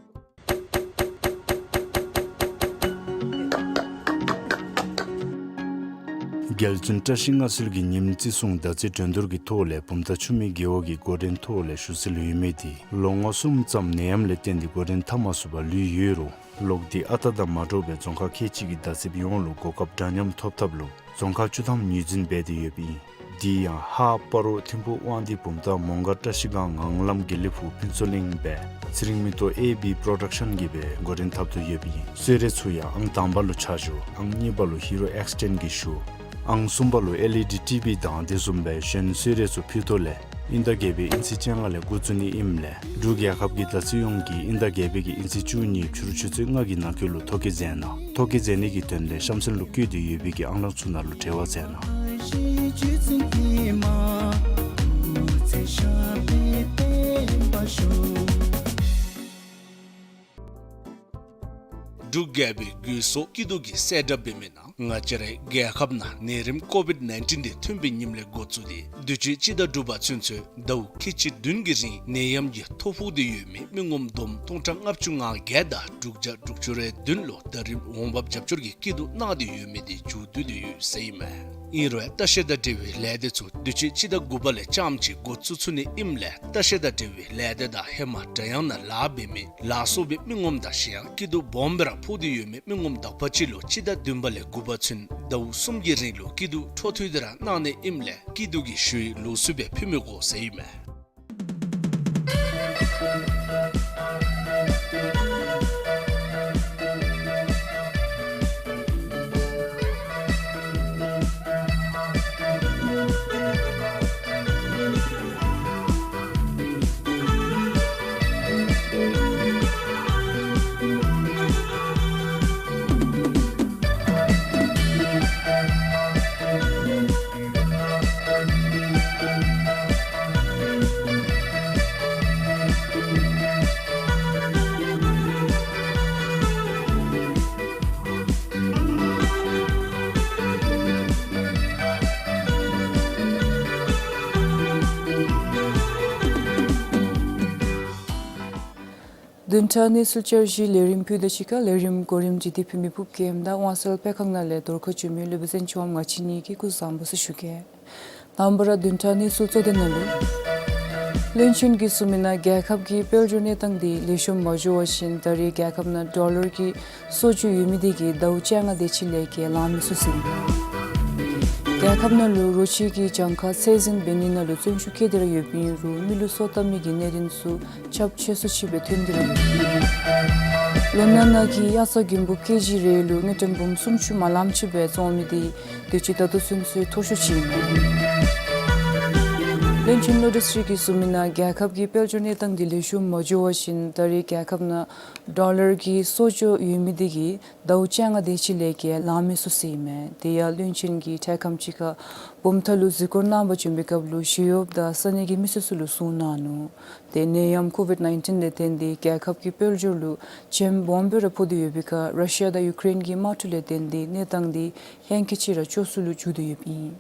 རྒྱལ་བཙུན་བཀྲ་ཤིས་མངའ་གསོལ་གྱི་ཉིནམ་བརྩི་སྲུང་ཟླ་རྩིས་འགྲན་བསྡུར་གྱི་ཐོག་ལས་བུམ་ཐང་ཆུ་སྨད་རྒེད་འོག་གི་འགོ་འདྲེན་ཐོག་ལས་ཞུ་སྲོལ་ཡོད་མི་དེ་ལོ་ངོ་གསུམ་ཙམ་ནད་ཡམས་ལས་བརྟེན་ཏེ་འགོ་འདྲེན་འཐབ་མ་ཚུགས་པར་ལུས་ཡོད་རུང་ལོག་སྟེ་ཨ་རྟག་དང་མ་འདྲཝ་སྦེ་རྫོང་ཁག་ཁལ་གཅིག་གི་བརྡ་ཚིབ་ཡོངས་ལུ་གོ་སྐབས་འདྲ་མཉམ་ཐོབ་ཐབས་ལུ་རྫོང་ཁག་བཅུ་ཐམ་ངོས་འཛིན་འབད་དེ་ཡོདཔ་ཨིན། དེ་ཡང་ཧཱ་སྤ་རོ་ཐིམ་ཕུ་དབང་འདུས་བུམ་ཐང་མོང་སྒར་བཀྲ་ཤིས་སྒང་ངང་ལམ་དགེ་ལེགས་ཕུག་ཕུན་ཚོགས་གླིང་སྦེ་ཚེ་རིང་མེ་ཏོག་ཨེ་བི་པྲོ་ཌག་ཤཱན་གྱིས་སྦེ་འགོ་འདྲེན་འཐབ་དོ་ཡོདཔ་ཨིན། གསོལ་རས་ཚུ་ཡང་ཨང་དང་པ་ལུ་ཆ་ཞུ་ཨང་གཉིས་པ་ལུ་ཧི་རོ་ཨེགསི་ཊེན་གྱིས་ཞུ་ཨང་གསུམ་པ་ལུ་ཨེལ་ཨི་ཌི་ཊི་བི་དང་དེ་བཟུམ་སྦེ་གཞན་གསོལ་རས་ཚུ་ཕུལ་དོ་ལས་དབྱིན་ཟླ་བརྒྱད་པའི་དབྱིན་ཚེས་བཅོ་ལྔ་ལས་འགོ་བཙུགས་ནི་ཨིནམ་ལས་འབྲུག་རྒྱལ་ཁབ་ཀྱི་ཟླ་རྩིས་ཡོངས་ཀྱིས་དབྱིན་ཟླ་བརྒྱད་པའི་གི་དབྱིན་ཚེས་བཅུ་གཉིས་ཕྱི་རུ་ཆུ་ཚོད་ལྔ་གི་ནང་འཁོད་ལུ་ཐོ་བཀོད་མཛད་གནང་། ཐོ་བཀོད་མཛད་ནི་གི་དོན་ལས་གཤམ་གསལ་ལུ་བཀོད་དེ་ཡོད་པའི་གི་ཨང་གྲངས་ཚུ་ནང་ལུ་འབྲེལ་བ་མཛད་གནང་། འབྲུག་རྒྱལ་པོའི་གོས་གསོག་སྐྱིད་སྡུག་གིས་གསལ་བསྒྲགས་འབད་མི་ནང་ང་བཅས་རའི་རྒྱལ་ཁབ་ནང་ནད་རིམས་ཀོ་བིཌ་ནའིན་ཊིན་དེ་ཐོན་པའི་ཉིནམ་ལས་འགོ་བཙུགས་ཏེ་དུས་ཅི་སྤྱི་ཟླ་དྲུག་པ་ཚུན་ཚོད་ཟླཝ་ཁལ་གཅིག་བདུན་གྱི་རིང་ནད་ཡམས་ཀྱིས་ཐོ་ཕོག་སྟེ་ཡོད་མི་མི་ངོམ་བསྡོམས་སྟོང་ཕྲག་ལྔ་བཅུ་ང་བརྒྱད་དང་དྲུག་བརྒྱ་དྲུག་ཅུ་རེ་བདུན་ལུ་ད་རིས་འོང་འབབ་རྒྱབ་སྐྱོར་གྱི་སྐྱིད་སྡུག་གནང་སྟེ་ཡོད་མི་དེ་མཇུག་བསྡུ་སྟེ་ཡོད་ཟེར་ཨིན་མས། ཨིན་རུང་ལྟ་བཤལ་དང་འབྲེལ་བའི་ལས་སྡེ་ཚུ་དུས་ཅི་སྤྱི་ཟླ་དགུ་པ་ལས་རྐྱངམ་ཅིག་འགོ་བཙུགས་ཚུགས་ནི་ཨིནམ་ལས་ལྟ་བཤལ་དང་འབྲེལ་བའི་ལས་སྡེ་དང་ཧེ་མ་འདྲ་ཡང་ནང་ལཱ་འབད་མི་ལཱ་གསོག་པའི་མི་ངོམ་དང་གཞན་ཡང་སྐྱིད་སྡུག་སྦོམ་སྦེ་ར་ཕོག་སྟེ་ཡོད་མི་མི་ངོམ་དག་པ་ཅིག་ལུ་སྤྱི་ཟླ་བདུན་པ་ལས་དགུ་པ་ཚུན་ཟླཝ་གསུམ་གྱི་རིང་ལུ་སྐྱིད་སྡུག་འཕྲོ་མཐུད་དེ་ར་གནང་ནི་ཨིནམ་ལས་སྐྱིད་སྡུག་གི་ཞུ་ཡིག་ལོགས་སུ་སྦེ་ཕུལ་མི་དགོ་ཟེར་ཨིན་མས། བདུན་ཕྲག་གནས་ཚུལ་བསྐྱར་ཞུའི་ལས་རིམ་ཕུལ་དོ། ཅིག་ཁར་ལས་རིམ་གོ་རིམ་ཅིག་འདི་ཕུལ་མི་ཕུབ་གེ་ཨིནམ་ད་དབང་གསལ་སྤེལ་ཁང་ནང་ལས་དོ་རུང་ཁ་བྱུང་མི་ལུ་བི་ཟེན་ཆོམ་ང་བཅས་གཉིས་ཀྱིས་སྐུ་གཟུགས་བཟང་པོ་ཟེར་ཞུ་གེ། དང་པ་ར་བདུན་ཕྲག་གནས་ཚུལ་གཙོ་དོན་ནང་ལུ། བློན་ཆེན་གྱིས་གསུངས་མི་ནང་རྒྱལ་ཁབ་ཀྱི་དཔལ་འབྱོར་གནས་སྟངས་འདི་ལེགས་ཤོམ་མ་འགྱོ་བ་བཞིན་ད་རེས་རྒྱལ་ཁབ་ནང་ཌོ་ལར་གྱི་གསོག་འཇོག་ཡོད་མི་འདི་གིས་ཟླཝ་བཅོ་ལྔ་དེ་ཅིག་ལས་བརྒལ་ལང་མི་ཚུགས་ཟེར་ཨིན། རྒྱལ་ཁབ་ནང་ལུ་རོ་ཁྱི་གི་གྱངས་ཁ་ཚད་འཛིན་འབད་ནི་ནང་ལུ་བརྩོན་ཤུགས་བསྐྱེད་དེ་ར་ཡོདཔ་ཨིན་རུང་མི་ལུ་སོ་བཏབ་མི་གི་གནད་དོན་ཚུ་ཁྱབ་ཆེ་སུ་ཅིག་སྦེ་ཐོན་ཏེ་ར་ཡོད། ལོ་ན་ནང་གི་དབྱར་རྩྭ་དགུན་འབུ་ཀེ་ཇི་རེ་ལུ་དངུལ་ཀྲམ་འབུམ་སུམ་ཅུ་མ་ལངམ་ཅིག་སྦེ་བཙོང་མི་འདི་དུས་ཅི་ད་ལྟོ་ཚུན་ཚོད་མཐོ་ཤོས་ཅིག་ཨིན། བློན་ཆེན་བློ་གྲོས་ཚེ་རིང་གིས་གསུངས་མི་ནང་རྒྱལ་ཁབ་ཀྱི་དཔལ་འབྱོར་གནས་སྟངས་འདི་ལེགས་ཤོམ་མ་འགྱོ་བ་བཞིན་ད་རེས་རྒྱལ་ཁབ་ནང་ཌོ་ལར་གྱི་གསོག་འཇོག་ཡོད་མི་འདི་གིས་ཟླཝ་བཅོ་ལྔ་དེ་ཅིག་ལས་བརྒལ་ལང་མི་ཚུགས་ཟེར་ཨིན་མས། དེ་ཡང་བློན་ཆེན་གྱིས་འཕྲལ་ཁམས་ཅིག་ཁར་བུམ་ཐང་ལུ་གཟིགས་སྐོར་གནང་པར་བྱོན་པའི་སྐབས་ལུ་ཞི་གཡོགཔ་དང་ས་གནས་ཀྱི་མི་སེར་ཚུ་ལུ་གསུངས་གནང་ནུག། ཏེ་ནད་ཡམས་ཀོ་ཝིཌ་ནའིན་ཊིན་ལས་བརྟེན་ཏེ་རྒྱལ་ཁབ་ཀྱི་དཔལ་འབྱོར་ལུ་བྱེམ་སྦོམ་སྦེ་ར་ཕོག་སྟེ་ཡོད་པའི་ཁར་ར་ཤི་ཡ་དང་ཡུ་ཀེ་རེན་གྱི་དམག་འཁྲུག་ལས་བརྟེན་ཏེ་གནས་སྟངས་འདི་ཧེང་སྐལ་ཅིག་ར་སྐྱོ་སུ་ལུ་འགྱུར་ཏེ་ཡོདཔ་ཨིན།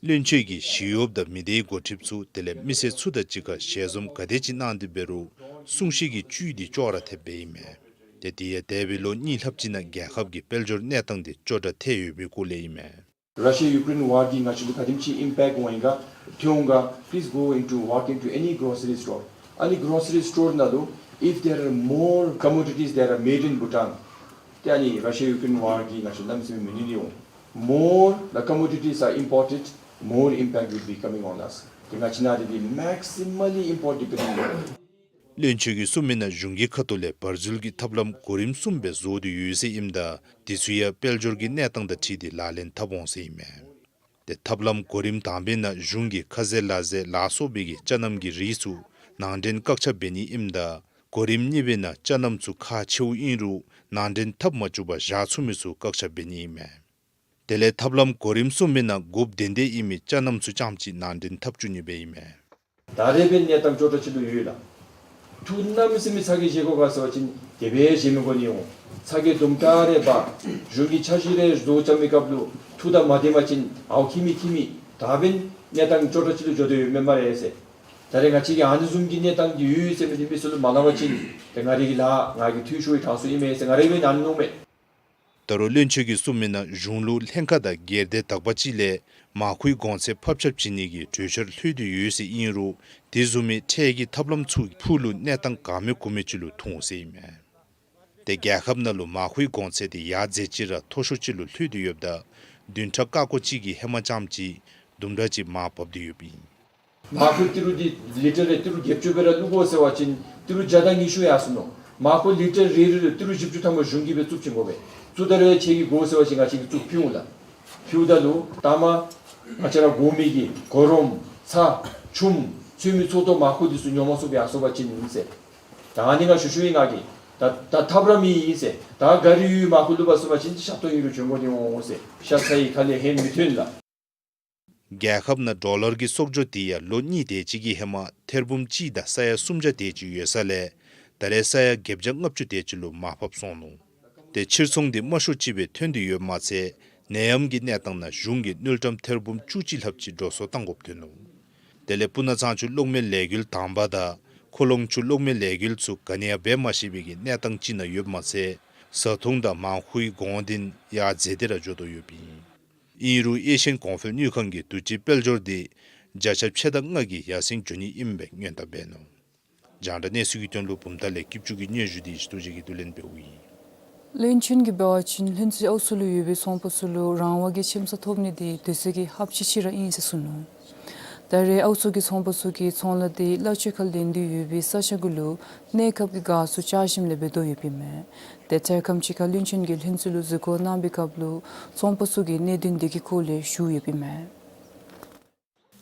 བློན་ཆེན་གྱིས་ཞི་གཡོགཔ་དང་མི་སྡེའི་འགོ་ཁྲིདཔ་ཚུ་དེ་ལས་མི་སེར་ཚུ་དང་གཅིག་ཁར་ཞལ་འཛོམས་ག་དེ་ཅིག་གནང་སྟེ་འབད་རུང་གསུང་བཤད་ཀྱི་བཅུད་འདི་ཅོག་ར་འཐདཔ་སྦེ་ཨིན་མས། ཏེ་དེ་ཡང་འདས་པའི་ལོ་གཉིས་ལྷགཔ་ཅིག་ནང་རྒྱལ་ཁབ་ཀྱི་དཔལ་འབྱོར་གནས་སྟངས་འདི་སྐྱོ་དྲགས་ཐལ་ཡོད་པའི་སྐོར་ལས་ཨིན་མས། Russia Ukraine war གིས་ང་བཅས་ལུ་ག་དེམ་ཅིག་ཨིམ་པེཀཊ་འོང་ཡི་ག་ཐོན་འོང་ག please go into, walk into any grocery store. ཨ་ནི་གྲོ་སི་རི་སི་ཊོར་ནང་ལུ་if there are more commodities that are made in Bhutan, ཏེ་ཨ་ནི་ར་ཤི་ཡ་ཡུ་ཀེ་རེན་ཝར་གྱིས་ང་བཅས་ལུ་གནམ་མེད་ས་མེད་མི་ནུས་ཏེ་འོང་། More the commodities are imported, more impact will be coming on us. ཏེ་ང་བཅས་ནང་འདི་འདི་maximally import dependent། བློན་ཆེན་གྱིས་གསུངས་མི་ནང་གཞུང་གི་ཁ་ཐུག་ལས་བར་འཛུལ་གྱི་ཐབས་ལམ་གོ་རིམ་གསུམ་སྦེ་བཟོ་སྟེ་ཡོད་ཟེར་ཨིནམ་ད་དེ་ཚུ་ཡང་དཔལ་འབྱོར་གྱི་གནས་སྟངས་དང་འཁྲིལ་ཏེ་ལག་ལེན་འཐབ་འོང་ཟེར་ཨིན་མས། ཏེ་ཐབས་ལམ་གོ་རིམ་དང་པའི་ནང་གཞུང་གིས་ཁ་ཟས་ལ་ཟས་ལ་སོགས་པའི་གི་ཅ་རྣམ་གྱི་རིགས་ཚུ་ནང་འདྲེན་བཀག་ཆ་འབད་ནི་ཨིནམ་ད་གོ་རིམ་གཉིས་པའི་ནང་ཅ་རྣམ་ཚུ་ཁག་ཆེཝ་ཨིན་རུང་ནང་འདྲེན་འཐབ་མ་བཅུག་པར་བཞག་ཚུགས་མི་ཚུ་བཀག་ཆ་འབད་ནི་ཨིན་མས། དེ་ལས་ཐབས་ལམ་གོ་རིམ་གསུམ་པའི་ནང་དགུཔ་དེ་དེ་ཨིན་མི་ཅ་རྣམ་ཚུ་རྐྱངམ་ཅིག་ནང་འདྲེན་འཐབ་བཅུག་ནི་སྦེ་ཨིན་མས། ད་རེས་འབད་གནས་སྟངས་ཅོག་འཐདཔ་ཅིག་ལུ་ཡོད་ལགས། འཐུ་གནམ་མེད་ས་མེད་ཚ་གྱང་བཞེས་དགོ་ག་ཟེར་བ་ཅིན་དེ་སྦེ་བཞེས་མི་དགོ་ནི་འོང་། ཚ་གྱང་དུམ་གྲ་རེ་འབག་གཞུང་གིས་འཆར་གཞི་རེ་བཟོ་རྐྱབ་མི་སྐབས་ལུ་འཐུ་དང་མ་བདེ་བ་ཅིན་ཨའོ་ཁྱིམ་མེད་ཁྱིམ་མེད་ད་འབད་གནས་སྟངས་ཅོག་འཐདཔ་ཅིག་ལུ་འགྱོ་དོ་ཡོདཔ་མས་སྨ་རེ་ཟེར། ད་རེས་ང་བཅས་ཀྱིས་ཨ་ནི་བཟུམ་གྱི་གནས་སྟངས་འདི་ཡོད་ཟེར་མི་འདི་མི་ཚུ་ལུ་མ་སླབ་པ་ཅིན་ཏེ་ང་རའི་གི་ལཱ་ང་གིས་འཐུས་ཤོར་བའི་གྲངས་སུ་ཨིན་མས་ཟེར་ང་ར་འབད་ནཱ་ནུག་མས། ད་རུང་བློན་ཆེན་གྱིས་གསུངས་མི་ནང་གཞུང་ལུ་ལྷན་ཁག་དང་སྒེར་སྡེ་དག་པ་ཅིག་ལས་མར་ཁུའི་གོང་ཚད་ཕབ་ཆག་བྱིན་ནི་གི་གྲོས་འཆར་ལྷོད་དེ་ཡོད་ཟེར་ཨིན་རུང་དེ་བཟུམ་མའི་འཕྲལ་གྱི་ཐབས་ལམ་ཚུ་ཕུགས་ལུ་གནས་སྟངས་གང་མེད་གུ་མེད་ཅིག་ལུ་ཐུག་འོང་ཟེར་ཨིན་མས། ཏེ་རྒྱལ་ཁབ་ནང་ལུ་མར་ཁུའི་གོང་ཚད་དེ་ཡར་འཛེགས་ཅིག་ར་མཐོ་ཤོས་ཅིག་ལུ་ལྷོད་དེ་ཡོདཔ་ད་བདུན་ཕྲག་ཀ་ཀོ་གཅིག་གི་ཧེ་མ་རྐྱངམ་ཅིག་དུམ་གྲ་ཅིག་མར་བབས་ཏེ་ཡོདཔ་ཨིན། མར་ཁུ་ཏི་རུ་འདི་ལི་ཊར་རེ་ཏི་རུ་བརྒྱད་ཅུ་སྦེ་ར་བླུག་དགོ་ཟེར་བ་ཅིན་ཏི་རུ་བརྒྱ་དང་ཉི་ཤུ་ཡར་སོ་ནུག། མར་ཁུ་ལི་ཊར་རེ་རེ་ལུ་ཏི་རུ་བཞི་བཅུ་ཐམ་པ་གཞུང་གིས་སྦེ་བཙུགས་བྱིན་དགོ་པས། བཙུགས་ད་རེས་ཁྱེད་ཀྱིས་དགོ་ཟེར་བ་ཅིན་ང་བཅས་ཀྱིས་བཙུགས་ཕུལ་འོང་ལགས། ཕུལཝ་ད་ལུ་ད་མ་ང་བཅས་ར་དགོ་མི་གི་གོ་རོམ་ཚྭ་ཆུམ་ཚོད་མའི་ཚོད་ལྟོ་མར་ཁུ་འདི་ཚུ་ཉོ་མ་ཚུགསཔ་སྦེ་ཡར་སོ་བ་ཅིན་ཨིན་ཟེར། ད་ཨ་ནི་ང་ཞུ་ཞུཝ་ཨིན་ང་གིས། ད་ད་ཐབས་ར་མེད་ཨིན་ཟེར། ད་ག་རི་ཡོད་མར་ཁུ་བླུག་པར་སོང་བ་ཅིན་ཤ་སྟོང་ཨིན་རུང་བྱོན་དགོ་ནི་འོང་ཟེར། ཤ་ཚ་ཡི་ཁ་ལས་ཧེ་མི་ཐོན་ལགས། རྒྱལ་ཁབ་ནང་ཌོ་ལར་གྱི་གསོག་འཇོག་དེ་ཡང་ལོ་གཉིས་དེ་ཅིག་གི་ཧེ་མ་ཐེར་འབུམ་གཅིག་དང་ས་ཡ་སུམ་བརྒྱ་དེ་ཅིག་ཡོད་ས་ལས་ད་རེས་ས་ཡ་བརྒྱད་བརྒྱ་ལྔ་བཅུ་དེ་ཅིག་ལུ་མར་ཕབ་སོང་ནུག། ཏེ་ཕྱིར་ཚོང་འདི་དམའ་ཤོས་ཅིག་སྦེ་ཐོན་ཏེ་ཡོདཔ་མ་ཚད་ནད་ཡམས་ཀྱི་གནས་སྟངས་ནང་གཞུང་གིས་དངུལ་ཀྲམ་ཐེར་འབུམ་བཅུ་གཅིག་ལྷགཔ་ཅིག་འགྲོ་སོང་བཏང་དགོཔ་ཐོན་ནུག། དེ་ལས་སྤུ་ན་གཙང་ཆུ་གློག་མེ་ལས་འགུལ་དང་པ་དང་ཁོ་ལོང་ཆུ་གློག་མེ་ལས་འགུལ་ཚུ་ག་ནི་ཡང་འབད་མ་ཤེས་པའི་གི་གནས་སྟངས་ཅིག་ནང་ཡོདཔ་མ་ཚད་བཟའ་འཐུང་དང་མར་ཁུའི་གོང་འདི་ཡར་འཛེགས་ཏེ་ར་འགྱོ་དོ་ཡོདཔ་ཨིན། ཨིན་རུང་ཨེ་ཤི་ཡན་གོང་འཕེལ་དངུལ་ཁང་གིས་དུས་ཅི་དཔལ་འབྱོར་འདི་བརྒྱ་ཆ་ཕྱེད་དང་ལྔ་གི་ཡར་སེང་འགྱོ་ནི་ཨིནམ་སྦེ་སྔོན་བརྡ་འབད་ནུག། རྒྱང་བསྒྲགས་གནས་ཚུལ་གྱི་དོན་ལུ་བུམ་ཐང་ལས་སྐྱིད་ཆུ་གི་སྙན་ཞུ་འདི་ཞི་ཏོ་རྗེ་གིས་བསྡུ་ལེན་འབདཝ་ཨིན། བློན་ཆེན་གྱིས་འབད་བ་ཅིན་ལྷུན་རྩེ་ཨའུ་ཚོ་ལུ་ཡོད་པའི་ཚོང་པ་ཚུ་ལུ་རང་དབང་གི་ཁྱིམ་ཚང་ཐོབ་ནི་འདི་དུས་ཚོད་ཀྱི་ཧབ་ཅིག་ཅིག་ར་ཨིན་ཟེར་གསུངས་ནུག། ད་རེས་ཨའུ་ཚོ་གི་ཚོང་པ་ཚུ་གིས་ཚོང་ལཱ་འདི་གླ་ཆ་ཁར་ལེན་ཏེ་ཡོད་པའི་ས་ཆ་གུ་ལུ་གནས་སྐབས་ཀྱི་གཱ་ཚུ་ཆག་ཞིནམ་ལས་འབད་དོ་ཡོདཔ་ཨིན་མས། ཏེ་འཕྲལ་ཁམས་ཅིག་ཁར་བློན་ཆེན་གྱིས་ལྷུན་རྩེ་ལུ་གཟིགས་སྐོར་གནང་པའི་སྐབས་ལུ་ཚོང་པ་ཚུ་གིས་གནད་དོན་འདི་གི་སྐོར་ལས་ཞུ་ཡོདཔ་ཨིན་མས།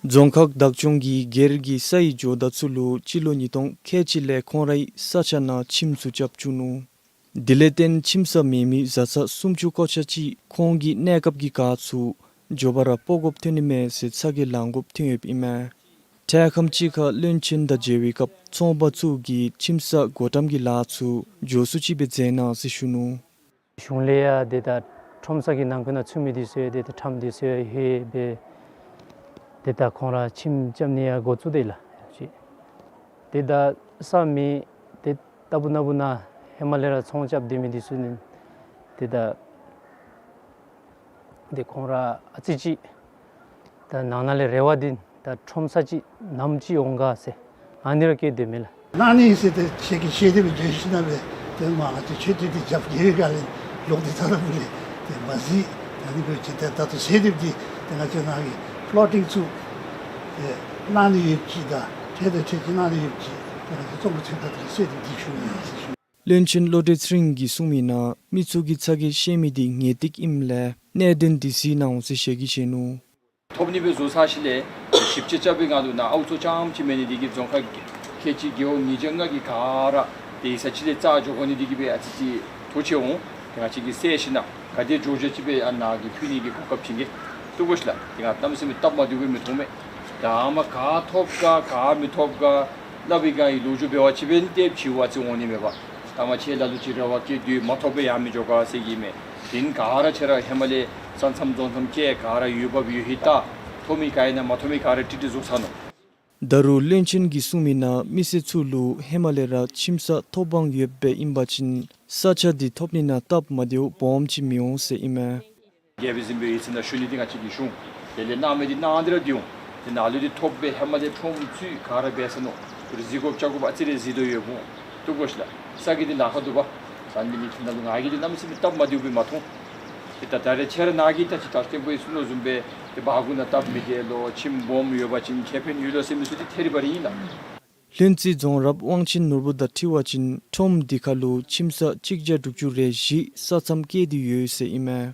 རྫོང་ཁག་བདག་སྐྱོང་གིས་སྒེར་གྱི་ས་ཡི་ཇོ་བདག་ཚུ་ལུ་སྤྱི་ལོ་ཉིས་སྟོང་ཁལ་གཅིག་ལས་ཁོང་རའི་ས་ཆ་ནང་ཁྱིམ་ཚུ་རྐྱབ་བཅུག་ནུག། དེ་ལས་བརྟེན་ཁྱིམ་ས་མེད་མི་བཟའ་ཚང་སུམ་ཅུ་སྐོར་ཆ་ཅིག་ཁོང་གི་གནས་སྐབས་ཀྱི་གཱ་ཚུ་མགྱོགས་པ་ར་སྤོ་དགོཔ་ཐོན་ནི་མས་ཟེར་ཚ་གྱང་ལང་དགོཔ་ཐོན་ཡོདཔ་ཨིན་མས། འཕྲལ་ཁམས་ཅིག་ཁར་བློན་ཆེན་དང་མཇལ་བའི་སྐབས་ཚོང་པ་ཚུ་གིས་ཁྱིམ་ས་བགོ་བཀྲམ་གྱི་ལཱ་ཚུ་མགྱོགས་སུ་ཅིག་སྦེ་མཛད་གནང་ཟེར་ཞུ་ནུག། གཞུང་ལས་ཡང་ཏེ་ད་ཁྲོམ་ས་གི་ནང་འཁོད་ནང་ཚུད་མི་འདི་ཚུ་ཡང་ཏེ་ད་ཁྲམ་འདི་ཚུ་ཡང་ལྷོད་སྦེ་ཏེ་ད་ཁོང་ར་ཁྱིམ་རྐྱབ་ནི་ཡང་འགོ་བཙུགས་ཏེ་ལགས། ཏེ་ད་ ས་མི་དེ་ལྟ་བུ་ན་བུ་ན་ཧེ་མ་ལས་ར་ཚོང་རྐྱབ་སྡོད་མི་འདི་ཚུ་ནི་དེ་ད་དེ་ཁོང་ར་ཨ་ཙི་ཅིག་ད་ནང་ན་ལས་རེ་བ་འདི་ད་ཁྲོམ་ས་ཅིག་ནམ་ཅིག་འོང་ག་ཟེར་ཨ་ནི་ར་བསྐྱེད་སྡོད་མི་ལགས། གནང་ནི་ཟེར་ཏེ་ཁྱེད་ཀྱིས་ཤེས་དེ་སྦེ་བརྗོད་ཞིནམ་ལས་དེ་མ་ང་ཚོ་ཆོས་དད་དེ་རྒྱབ་འགལ་བའི་སྒང་ལས་ལོག་སྟེ་ད་ལྟ་བུ་ལས་དེ་མ་གཟིགས། ད་ནི་བོད་ཀྱི་དེ་ད་ལྟོ་ཟེར་དེ་འདི་དེ་ང་ཚོ་ནང་གི་ཕོ་ལོ་ཊིང་ཚུ་དེ་གནང་ནི་ཡོད་ཀྱི་ད་འཕྲལ་དང་འཕྲལ་གྱི་གནང་ནི་ཡོད་ཀྱི་དེ་ང་ཚོ་ཚོང་པ་ཚོའི་ཁ་ཐུག་ལས་ཟེར་དེ་འདི་ཞུ་ནི་ཡིན་ཟེར་ཞུ། བློན་ཆེན་བློ་གྲོས་ཚེ་རིང་གིས་གསུངས་མི་ནང་མི་ཚུ་གིས་ཚ་གྱང་བཤད་མི་འདི་ངེས་ཏིག་ཨིནམ་ལས་གནད་དོན་འདི་གཟིགས་གནང་འོང་ཟེར་ཞལ་གྱིས་བཞེས་ནུག། ཐོབ་ནི་སྦེ་བཟོ་ཚར་ཞིནམ་ལས་ཞིབ་དཔྱད་རྐྱབ་པའི་སྒང་ལུ་ནཱ་ཨའུ་ཚོ་རྐྱངམ་ཅིག་མེན་ནི་འདི་གིས་རྫོང་ཁག་ཁལ་གཅིག་རྒེད་འོག་ཉིས་བརྒྱ་ལྔ་གི་ག་ར་དེ་ས་ཅིག་ལས་རྩ་འཇོག་དགོ་ནི་འདི་གིས་སྦེ་ཨ་ཙི་ཅིག་ཐུགས་ཆེ་འོང་། དེ་ང་བཅས་ཀྱིས་གསལ་ཞིནམ་ལས་ག་དེ་འགྱོ་འགྱོཝ་ཅིག་སྦེ་ཨ་ནཱ་གི་ཕུལ་ནི་གི་གོ་སྐབས་བྱིན་གེ། བཏུབ་གོ་ཤིག་ལགས། དེ་ང་གནམ་མེད་ས་མེད་སྟབས་མ་བདེཝ་སྦེ་མི་མཐོང་མས། ད་མ་ག་ཐོབ་ག་ག་མི་ཐོབ་ག་སླབ་པའི་སྒང་གི་ལོ་རྒྱུས་འབད་བ་ཅིན་འབདན་ཏེ་ཕྱི་བ་ཅིག་འོང་ནི་མས་པ། ད་མ་ཁྱེད་ལ་ལུ་ཅིག་རེ་བ་བསྐྱེད་དེ་མ་ཐོབ་པར་ཡང་མི་འགྱོ་ག་ཟེར་གྱི་མས། དེ་ནི་ག་ར་ཁྱེད་ར་ཧེ་མ་ལས་ས་མཚམས་རྫོང་མཚམས་བཅས་ག་ར་འོས་འབབ་ཡོད་ཧེ་ད་ཐོབ་མི་ག་ཨིན་ན་མ་ཐོབ་མི་ག་ར་ཀྲིག་ཀྲི་བཟོ་ཚར་ནུག། ད་རུང་བློན་ཆེན་གྱིས་གསུངས་མི་ནང་མི་སེར་ཚུ་ལུ་ཧེ་མ་ལས་ར་ཁྱིམ་ས་ཐོབ་དབང་ཡོདཔ་སྦེ་ཨིན་པ་ཅིན་ས་ཆ་འདི་ཐོབ་ནི་ནང་སྟབས་མ་བདེཝ་སྦོམ་ཅིག་མི་འོང་ཟེར་ཨིན་མས། རྒྱལ་པོའི་གཟིམ་དཔོན་ཡོད་ཚད་ནང་ཞུ་ནི་འདི་ང་བཅས་ཀྱིས་ཞུ་འོང་། དེ་ལས་གནང་མི་འདི་གནང་སྟེ་ར་སྡོད་འོང་། དེ་ནང་ལུ་འདི་ཐོབ་སྦེ་ཧེ་མ་ལས་ཁྲོམ་ཚུ་ག་ར་འབད་ཚར་ནུག། རྫི་དགོཔ་ཅ་དགོཔ་ཨ་ཙི་རེ་རྫི་དོ་ཡོདཔ་འོང་། བཏུབ་གོ་ཤིག་ལགས། ས་གི་འདི་ལཱ་ཁག་འདུག་པ། ད་ནི་མི་ཚུ་ནང་ལུ་ང་གིས་འདི་གནམ་མེད་ས་མེད་སྟབས་མ་བདེཝ་སྦེ་མ་མཐོང་། དེ་ད་ད་རེས་ཁྱེད་ར་ནཱ་གིས་ད་ཅི་ད་ལྟོ་བུ་ཡི་གསུང་དོ་བཟུམ་སྦེ་དེ་བ་གུ་ནང་སྟབས་མི་བདེ་ལོ་ཁྱིམ་སྦོམ་ཡོད་པ་ཅིན་ཁེ་ཕན་ཡོད་ལོ་ཟེར་མི་ཚུ་འདི་ཐད་རི་བ་རི་ཨིན་ལགས། ལྷུན་རྩེ་རྫོང་རབ་དབང་ཆེན་ནོར་བུ་དང་འཁྲིལ་བ་ཅིན་ཁྲོམ་འདི་ཁར་ལུ་ཁྱིམ་ས་གཅིག་བརྒྱ་དྲུག་ཅུ་རེ་བཞི་ས་མཚམས་བཀལ་ཏེ་ཡོད་ཟེར་ཨིན་མས།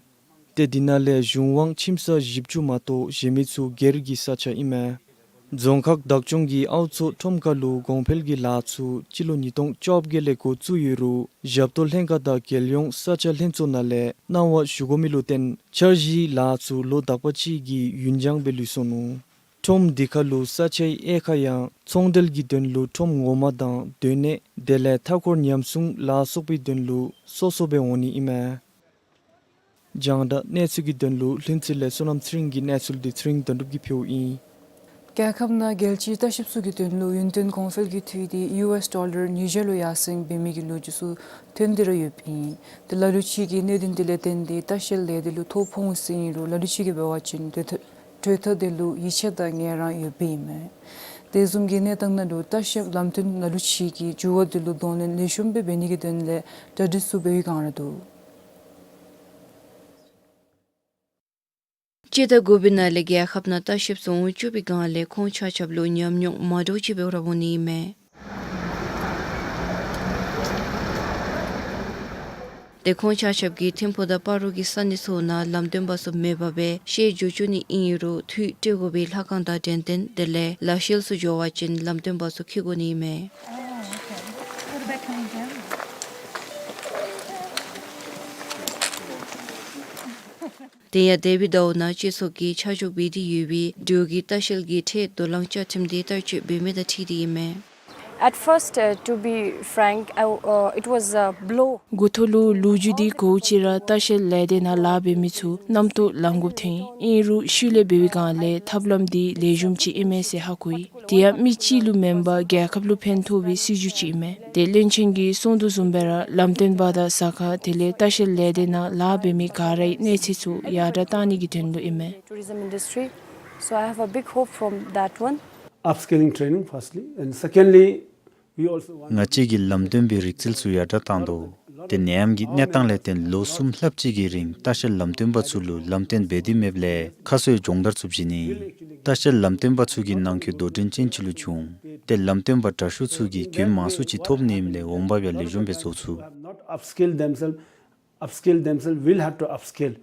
ཏེ་འདི་ནང་ལས་གཞུང་དབང་ཁྱིམ་ས་བཞི་བཅུ་མ་གཏོགས་གཞན་མི་ཚུ་སྒེར་གྱི་ས་ཆ་ཨིན་མས། རྫོང་ཁག་བདག་སྐྱོང་གིས་ཨའུ་མཚོ་ཁྲོམ་ཁར་ལུ་གོང་འཕེལ་གྱི་ལཱ་ཚུ་སྤྱི་ལོ་ཉིས་སྟོང་བཅོ་བརྒྱད་ལས་འགོ་བཙུགས་ཡོད་རུང་ཞབས་ཏོག་ལྷན་ཁག་དང་རྒྱལ་ཡོངས་ས་ཆ་ལྷན་ཚོགས་ནང་ལས་གནང་བ་ཞུ་དགོ་མི་ལུ་བརྟེན་འཆར་གཞིའི་ལཱ་ཚུ་ལོ་དག་པ་ཅིག་གི་ཡུན་འགྱངས་སྦེ་ལུས་སོ་ནུག། ཁྲོམ་འདི་ཁར་ལུ་ས་ཆའི་དབྱེ་ཁག་ཡང་ཚོང་འབྲེལ་གྱི་དོན་ལུ་ཁྲོམ་ངོ་མ་དང་སྡོད་གནས་དེ་ལས་མཐའ་འཁོར་ཉམས་སྲུང་ལ་སོགས་པའི་དོན་ལུ་སོ་སོ་སྦེ་འོང་ནི་ཨིན་མས། རྒྱང་བསྒྲགས་གནས་ཚུལ་གྱི་དོན་ལུ་ལྷུན་རྩེ་ལས་བསོད་ནམས་ཚེ་རིང་གི་གནས་ཚུལ་འདི་ཚེ་རིང་དོན་གྲུབ་ཀྱིས་ཕུལཝ་ཨིན། རྒྱལ་ཁབ་ནང་རྒྱལ་སྤྱིའི་ལྟ་བཤལཔ་ཚུ་གི་དོན་ལུ་ཡུན་བརྟན་གོང་འཕེལ་གྱི་འཐུས་འདི་ཡུ་ཨེསི་ཌོ་ལར་ཉིས་བརྒྱ་ལུ་ཡར་སེང་འབད་མི་གི་ལོ་རྒྱུས་ཚུ་ཐོན་ཏེ་ར་ཡོདཔ་ཨིན། ཏེ་ལ་ལུ་ཅིག་གིས་གནད་དོན་འདི་ལས་བརྟེན་ཏེ་ལྟ་བཤལ་ལས་སྡེ་ལུ་ཐོ་ཕོག་འོང་ཟེར་ཨིན་རུང་ལ་ལུ་ཅིག་གིས་འབད་བ་ཅིན་གྲོས་ཐག་གྲོས་ཐག་འདི་ལུ་ཡིད་ཆེས་དང་ངལ་རངས་ཡོདཔ་ཨིན་མས། དེ་བཟུམ་གྱི་གནས་སྟངས་ནང་ལུ་ལྟ་བཤལ་ལམ་སྟོན་ལ་ལུ་ཅིག་གིས་འགྱུར་བ་འདི་ལུ་གདོང་ལེན་ལེགས་ཤོམ་སྦེ་འབད་ནི་གི་དོན་ལས་གྲ་སྒྲིག་ཚུ་འབད་བའི་བསྒང་ར་འདུག། སྤྱི་ཟླ་དགུ་པའི་ནང་ལས་རྒྱལ་ཁབ་ནང་ལྟ་བཤལཔ་ཚུ་འོང་བཅུག་པའི་བསྒང་ལས་ཁོང་ཆ་ཁྱབ་ལུ་ཉམས་མྱོང་མ་འདྲཝ་ཅིག་སྦེ་ར་འོང་ནི་ཨིན་མས། ཏེ་ཁོང་ཆ་ཁྱབ་ཀྱིས་ཐིམ་ཕུག་དང་སྤ་རོ་གི་ས་གནས་ཚུ་ནང་ལམ་སྟོན་པ་ཚུ་མེད་པར་སྦེ་བཤལ་འགྱོ་བཅུག་ནི་ཨིན་རུང་འཐུས་སྤྲོད་དགོ་པའི་ལྷ་ཁང་དང་དྲན་རྟེན་དེ་ལས་ལག་ཤེས་ཚུ་འགྱོ་བ་ཅིན་ལམ་སྟོན་པ་ཚུ་འཁྱིད་དགོ་ནི་ཨིན་མས། དེ་ཡང་འདས་པའི་ཟླཝ་ནང་སྤྱི་ཚོགས་ཀྱིས་ཆ་འཇོག་འབད་དེ་ཡོད་པའི་འབྲུག་གི་ལྟ་བཤལ་གྱི་ཁྲལ་དོ་ལང་བཅའ་ཁྲིམས་དེ་བསྟར་སྤྱོད་འབད་མི་དང་འཁྲིལ་ཏེ་ཨིན་མས། At first, uh, to be frank, I, uh, it was a blow. འགོ་ཐོག་ལུ་ལོ་རྒྱུས་འདི་གོཝ་ཅིག་ར་ལྟ་བཤལ་ལས་སྡེ་ནང་ལཱ་འབད་མི་ཚུ་རྣམ་རྟོག་ལང་དགོཔ་ཐོན། ཨིན་རུང་ཤུལ་ལས་འབད་བའི་བསྒང་ལས་ཐབས་ལམ་འདི་ལེགས་ཤོམ་ཅིག་ཨིན་མས་ཟེར་ཧ་གོ་ཡི། དེ་ཡང་མི་གཅིག་ལུ་མེན་པར་རྒྱལ་ཁབ་ལུ་ཕན་ཐོགས་པའི་སྲིད་བྱུས་ཅིག་ཨིན་མས། ཏེ་བློན་ཆེན་གྱིས་གསུང་དོ་བཟུམ་སྦེ་ར་ལམ་སྟོན་པ་དང་ཟ་ཁང་དེ་ལས་ལྟ་བཤལ་ལས་སྡེ་ནང་ལཱ་འབད་མི་ག་རའི་གནས་ཚད་ཚུ་ཡར་དྲགས་གཏང་ནི་གི་དོན་ལུ་ཨིན་མས། Tourism industry. So I have a big hope from that one. Upskilling training, firstly, and secondly, we also want ང་བཅས་ཀྱིས་ལམ་སྟོན་པའི་རིག་རྩལ་ཚུ་ཡར་དྲགས་གཏང་དོ། ཏེ་ནད་ཡམས་ཀྱི་གནས་སྟངས་ལས་བརྟེན་ལོ་གསུམ་ལྷགཔ་ཅིག་གི་རིང་ལྟ་བཤལ་ལམ་སྟོན་པ་ཚུ་ལུ་ལམ་སྟོན་འབད་དེ་མེདཔ་ལས་ཁ་གསོའི་སྦྱོང་བརྡར་ཚུ་བྱིན་ནི། ལྟ་བཤལ་ལམ་སྟོན་པ་ཚུ་གི་ནང་འཁོད་དོ་འགྲན་ཅན་ཅིག་ལུ་བྱུང་། ཏེ་ལམ་སྟོན་པ་དྲག་ཤོས་ཚུ་གིས་གྱོང་མང་སུ་ཅིག་ཐོབ་ནི་ཨིནམ་ལས་འོང་འབབ་ཡང་ལེགས་ཤོམ་སྦེ་བཟོ་ཚུགས། Upskill themselves, upskill themselves, will have to upskill.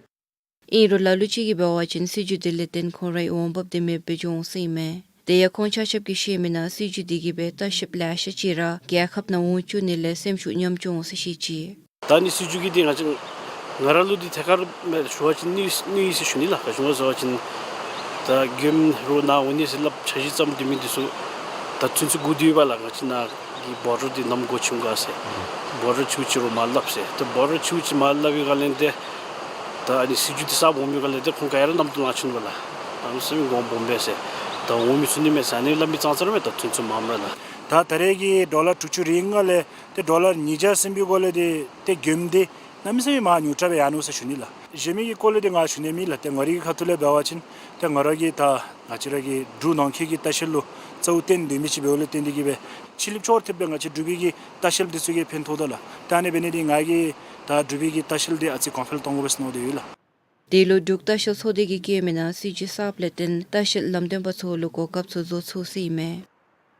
ཨིན་རུང་ལ་ལུ་ཅིག་གིས་འབད་བ་ཅིན་སྲིད་བྱུས་དེ་ལས་བརྟེན་ཁོང་རའི་འོང་འབབ་དེ་མེདཔ་སྦེ་འགྱོ་འོང་ཟེར་ཨིན་མས། དེ་ཡང་ཁོང་ཆ་ཁྱབ་ཀྱིས་བཤད་མི་ནང་སྲིད་བྱུས་དེ་གིས་སྦེ་ལྟ་བཤལཔ་ལེ་ཤ་ཅིག་ར་རྒྱལ་ཁབ་ནང་འོང་བཅུག་ནི་ལས་སེམས་ཤུགས་ཉམས་བཅུག་འོང་ཟེར་བཤད་ཅི། ད་ནི་སྲིད་བྱུས་ཀྱི་དེ་ང་བཅས་ང་ར་ལུ་དེ་ཐད་ཀར་མེད་ཞུ་བ་ཅིན་གནོད་གནོད་ཡི་ཟེར་ཞུ་ནི་ལགས། ག་ཅི་སྨོ་ཟེར་བ་ཅིན་ད་གྱོང་རོགས་ནཱ་འོང་ནི་ཟེར་སླབ་འཆར་གཞི་བརྩམ་སྡོད་མི་འདི་ཚུ་ད་ཚུན་ཚོད་སྒུག་སྡོད་ཡོདཔ་ལགས། ང་བཅས་ནཱ་གི་བོ་ཌར་འདི་ནམ་སྒོ་ཕྱེ་འོང་ག་ཟེར། བོ་ཌར་ཕྱེཝ་ཅིག་རོགས་མ་སླབ་ཟེར། ད་བོ་ཌར་ཕྱེཝ་ཅིག་མ་སླབ་པའི་སྒང་ལས་ཏེ་ད་ཨ་ནི་སྲིད་བྱུས་འདི་གསརཔ་འོང་མི་སྒང་ལས་ཏེ་ཁོང་ག་ར་གནམ་དུ་ལང་ཆི་ནུག་ལགས། ཨ་ནི་སེམས་མགུ་སྦོམ་སྦེ་ཟེར། ད་འོང་མི་ཚུགས་ནི་མས་ཟེར་ཨ་ནི་སླབ་མི་ཙང་ཙ་ར་མས། ད་ཚུན་ཚོད་མངམ་ར་ལགས། ད་ད་རེས་ཀྱི་ཌོ་ལར་དྲུག་ཅུ་རེ་ལྔ་ལས་ཏེ་ཌོ་ལར་ཉིས་བརྒྱ་ཟིན་པའི་སྒོ་ལས་ཏེ་ཏེ་མགྱོནམ་འདི་གནམ་མེད་ས་མེད་མར་ཉུང་དྲགས་སྦེ་ཡར་ནུག་ཟེར་ཞུ་ནི་ལགས། གཞན་མི་གི་སྐོར་ལས་ཏེ་ང་ཞུ་ནི་མེད་ལགས། ཏེ་ང་རའི་གི་ཁ་ཐུག་ལས་འབད་བ་ཅིན་ཏེ་ང་ར་གིས་ད་ང་བཅས་ར་གི་འབྲུག་ནང་འཁོད་ཀྱི་ལྟ་བཤལ་ལུ་གཙོ་བོ་བརྟེན་སྡོད་མི་ཅིག་འབདཝ་ལས་བརྟེན་ཏེ་གིས་སྦེ་ཕྱི་གླིངཔ་ཕྱོགས་ཐེབས་སྦེ་ང་བཅས་འབྲུག་པའི་གི་ལྟ་བཤལཔ་འདི་ཚུ་གིས་ཕན་ཐོགས་དོ་ལགས། ད་ཨ་ནི་འབད་ནི་འདི་ང་གིས་ད་འབྲུག་པའི་གི་ལྟ་བཤལ་འདི་ཨ་ཙི་གོང་འཕེལ་གཏང་དགོ་པས་མནོ་སྟེ་ཡོད་ལགས། དེ་ལུ་འབྲུག་ལྟ་བཤལ་ཚོགས་སྡེ་གིས་བཀོད་མི་ནང་སྲིད་བྱུས་གསརཔ་ལས་བརྟེན་ལྟ་བཤལ་ལམ་སྟོན་པ་ཚུ་ལུ་གོ་སྐབས་ཚུ་བཟོ་ཚུགས་ཟེར་ཨིན་མས།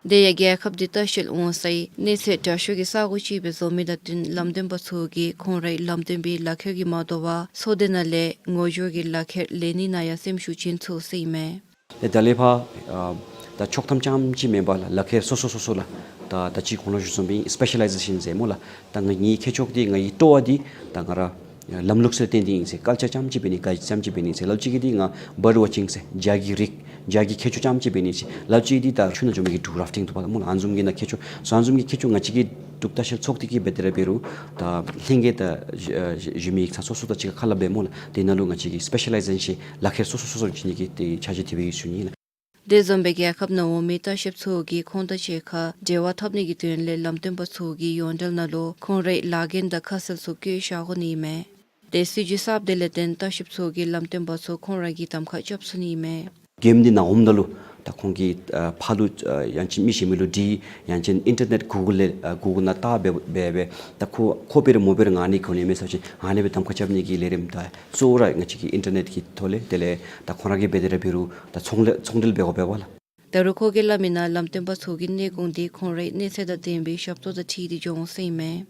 དེ་ཡང་རྒྱལ་ཁབ་འདི་ལྟ་བཤལ་འོང་སའི་གནས་ཚད་དྲག་ཤོས་ཀྱི་ས་གོ་ཅིག་སྦེ་བཟོ་མི་དང་བསྟུན་ལམ་སྟོན་པ་ཚུ་གིས་ཁོང་རའི་ལམ་སྟོན་པའི་ལག་ཁྱེར་གྱིས་མ་དོ་བར་ཚོགས་སྡེ་ནང་ལས་ངོ་སྦྱོར་གྱི་ལག་ཁྱེར་ལེན་ནི་ནང་ཡང་སེམས་ཤུགས་བྱིན་ཚུགས་ཟེར་ཨིན་མས། ཏེ་ད་ལས་ཕར་ཨ་ད་ཆོག་ཐམ་རྐྱངམ་ཅིག་མེན་པར་ལགས་ལག་ཁྱེར་སོ་སོ་སོ་སོ་ལགས། ད་ད་ཅི་གོང་ལུ་ཞུ་བཟུམ་སྦེ་སི་པེ་ཤ་ལའི་ཟེ་ཤཱན་ཟེར་སྨོ་ལགས། ད་ང་ངེའི་ཁྱད་ཆོས་འདི་ངེའི་སྤྲོ་བ་འདི་ད་ང་ར་ལམ་ལུགས་ཚུ་ལས་བརྟེན་ཏེ་ཨིན་ཟེར། ཀལ་ཅར་རྐྱངམ་ཅིག་འབད་ནི་ག་རྐྱངམ་ཅིག་འབད་ནི་ཟེར། ལ་ལུ་ཅིག་གིས་འདི་ང་བརཌ་ཝོ་ཅིང་ཟེར་བྱ་གི་རིགས་བྱ་གི་ཁྱད་ཆོས་རྐྱངམ་ཅིག་འབད་ནི་ཟེར། ལ་ལུ་ཅིག་གིས་འདི་ད་ཆུ་ནང་འགྱོ་མི་གི་ཌུ་རཱཕ་ཊིང་འདུག་པ་ལགས་སྨོ་ལགས། ཨ་ནི་བཟུམ་གྱི་ནང་ཁྱད་ཆོས་སོ་ཨ་ནི་བཟུམ་གྱི་ཁྱད་ཆོས་ང་བཅས་ཀྱི་འབྲུག་ལྟ་བཤལ་ཚོགས་སྡེ་གིས་འབད་དེ་ར་འབད་རུང་ད་ལྷན་རྒྱས་དང་ཞུ་ཨ་ཞུ་ཞུ་མི་ཡིག་ཚང་སོ་སོ་དང་གཅིག་ཁར་ཁ་སླབ་སྦེ་སྨོ་ལགས། དེ་ནང་ལུ་ང་བཅས་ཀྱིས་སི་པེ་ཤ་ལའི་ཟེ་ཤཱན་ལག་ཁྱེར་སོ་སོ་སོ་སོ་བྱིན་ནི་གི་ཏེ་འཆར་གཞི་དེ་སྦེ་ཞུ་ནི་ལགས། དེ་བཟུམ་སྦེ་རྒྱལ་ཁབ་ནང་འོང་མི་ལྟ་བཤལཔ་ཚུ་གིས་ཁོང་དང་གཅིག་ཁར་འབྲེལ་བ་འཐབ་ནི་གི་དོན་ལས་ལམ་སྟོན་པ་ཚུ་གིས་ཡོངས་འབྲེལ་ནང་ལུ་ཁོང་རའི་ལཱ་འགན་དང་ཁ་གསལ་ཚུ་བཀོད་བཞག་དགོ་ནི་ཨིན་མས། དེ་སྲིད་བྱུས་གསརཔ་དེ་ལས་བརྟེན་ལྟ་བཤལཔ་ཚུ་གིས་ལམ་སྟོན་པ་ཚུ་ཁོང་ར་གིས་གདམ་ཁ་རྐྱབ་ཚུགས་ནི་ཨིན་མས། མགྱོནམ་འདི་ནཱ་འོངམ་ད་ལུ་ད་ཁོང་གིས་ཨ་ཕར་ལུ་ཨ་ཡང་ཅིན་མི་གཞན་མི་ལུ་དྲི་ཡང་ཅིན་ཨིན་ཊར་ནེཊ་གུ་གཱལ་ལས་ཨ་གུ་གཱལ་ནང་བལྟ་སྦེ་སྦེ་སྦེ་ད་ཁོ་ཁོ་འབད་རུང་མོ་འབད་རུང་ཨ་ནི་གོ་ནི་མས་ཟེར་བ་ཅིན་ཨ་ནི་སྦེ་གདམ་ཁ་རྐྱབ་ནི་གི་ལས་རིམ་ད་གཙོ་བོ་ར་ང་བཅས་ཀྱིས་ཨིན་ཊར་ནེཊ་ཀྱི་ཐོག་ལས་དེ་ལས་ད་ཁོང་ར་གིས་འབད་དེ་ར་འབད་རུང་ད་ཚོང་ལས་ཚོང་འབྲེལ་འབད་དགོ་པས་པ་ལགས། ད་རུང་ཁོ་གིས་སླབ་མི་ནང་ལམ་སྟོན་པ་ཚུ་གི་གནས་གོང་འདི་ཁོང་རའི་གནས་ཚད་དང་ལྡན་པའི་ཞབས་ཏོག་དང་འཁྲིལ་ཏེ་འགྱོ་འོང་ཟེར་ཨིན་མས།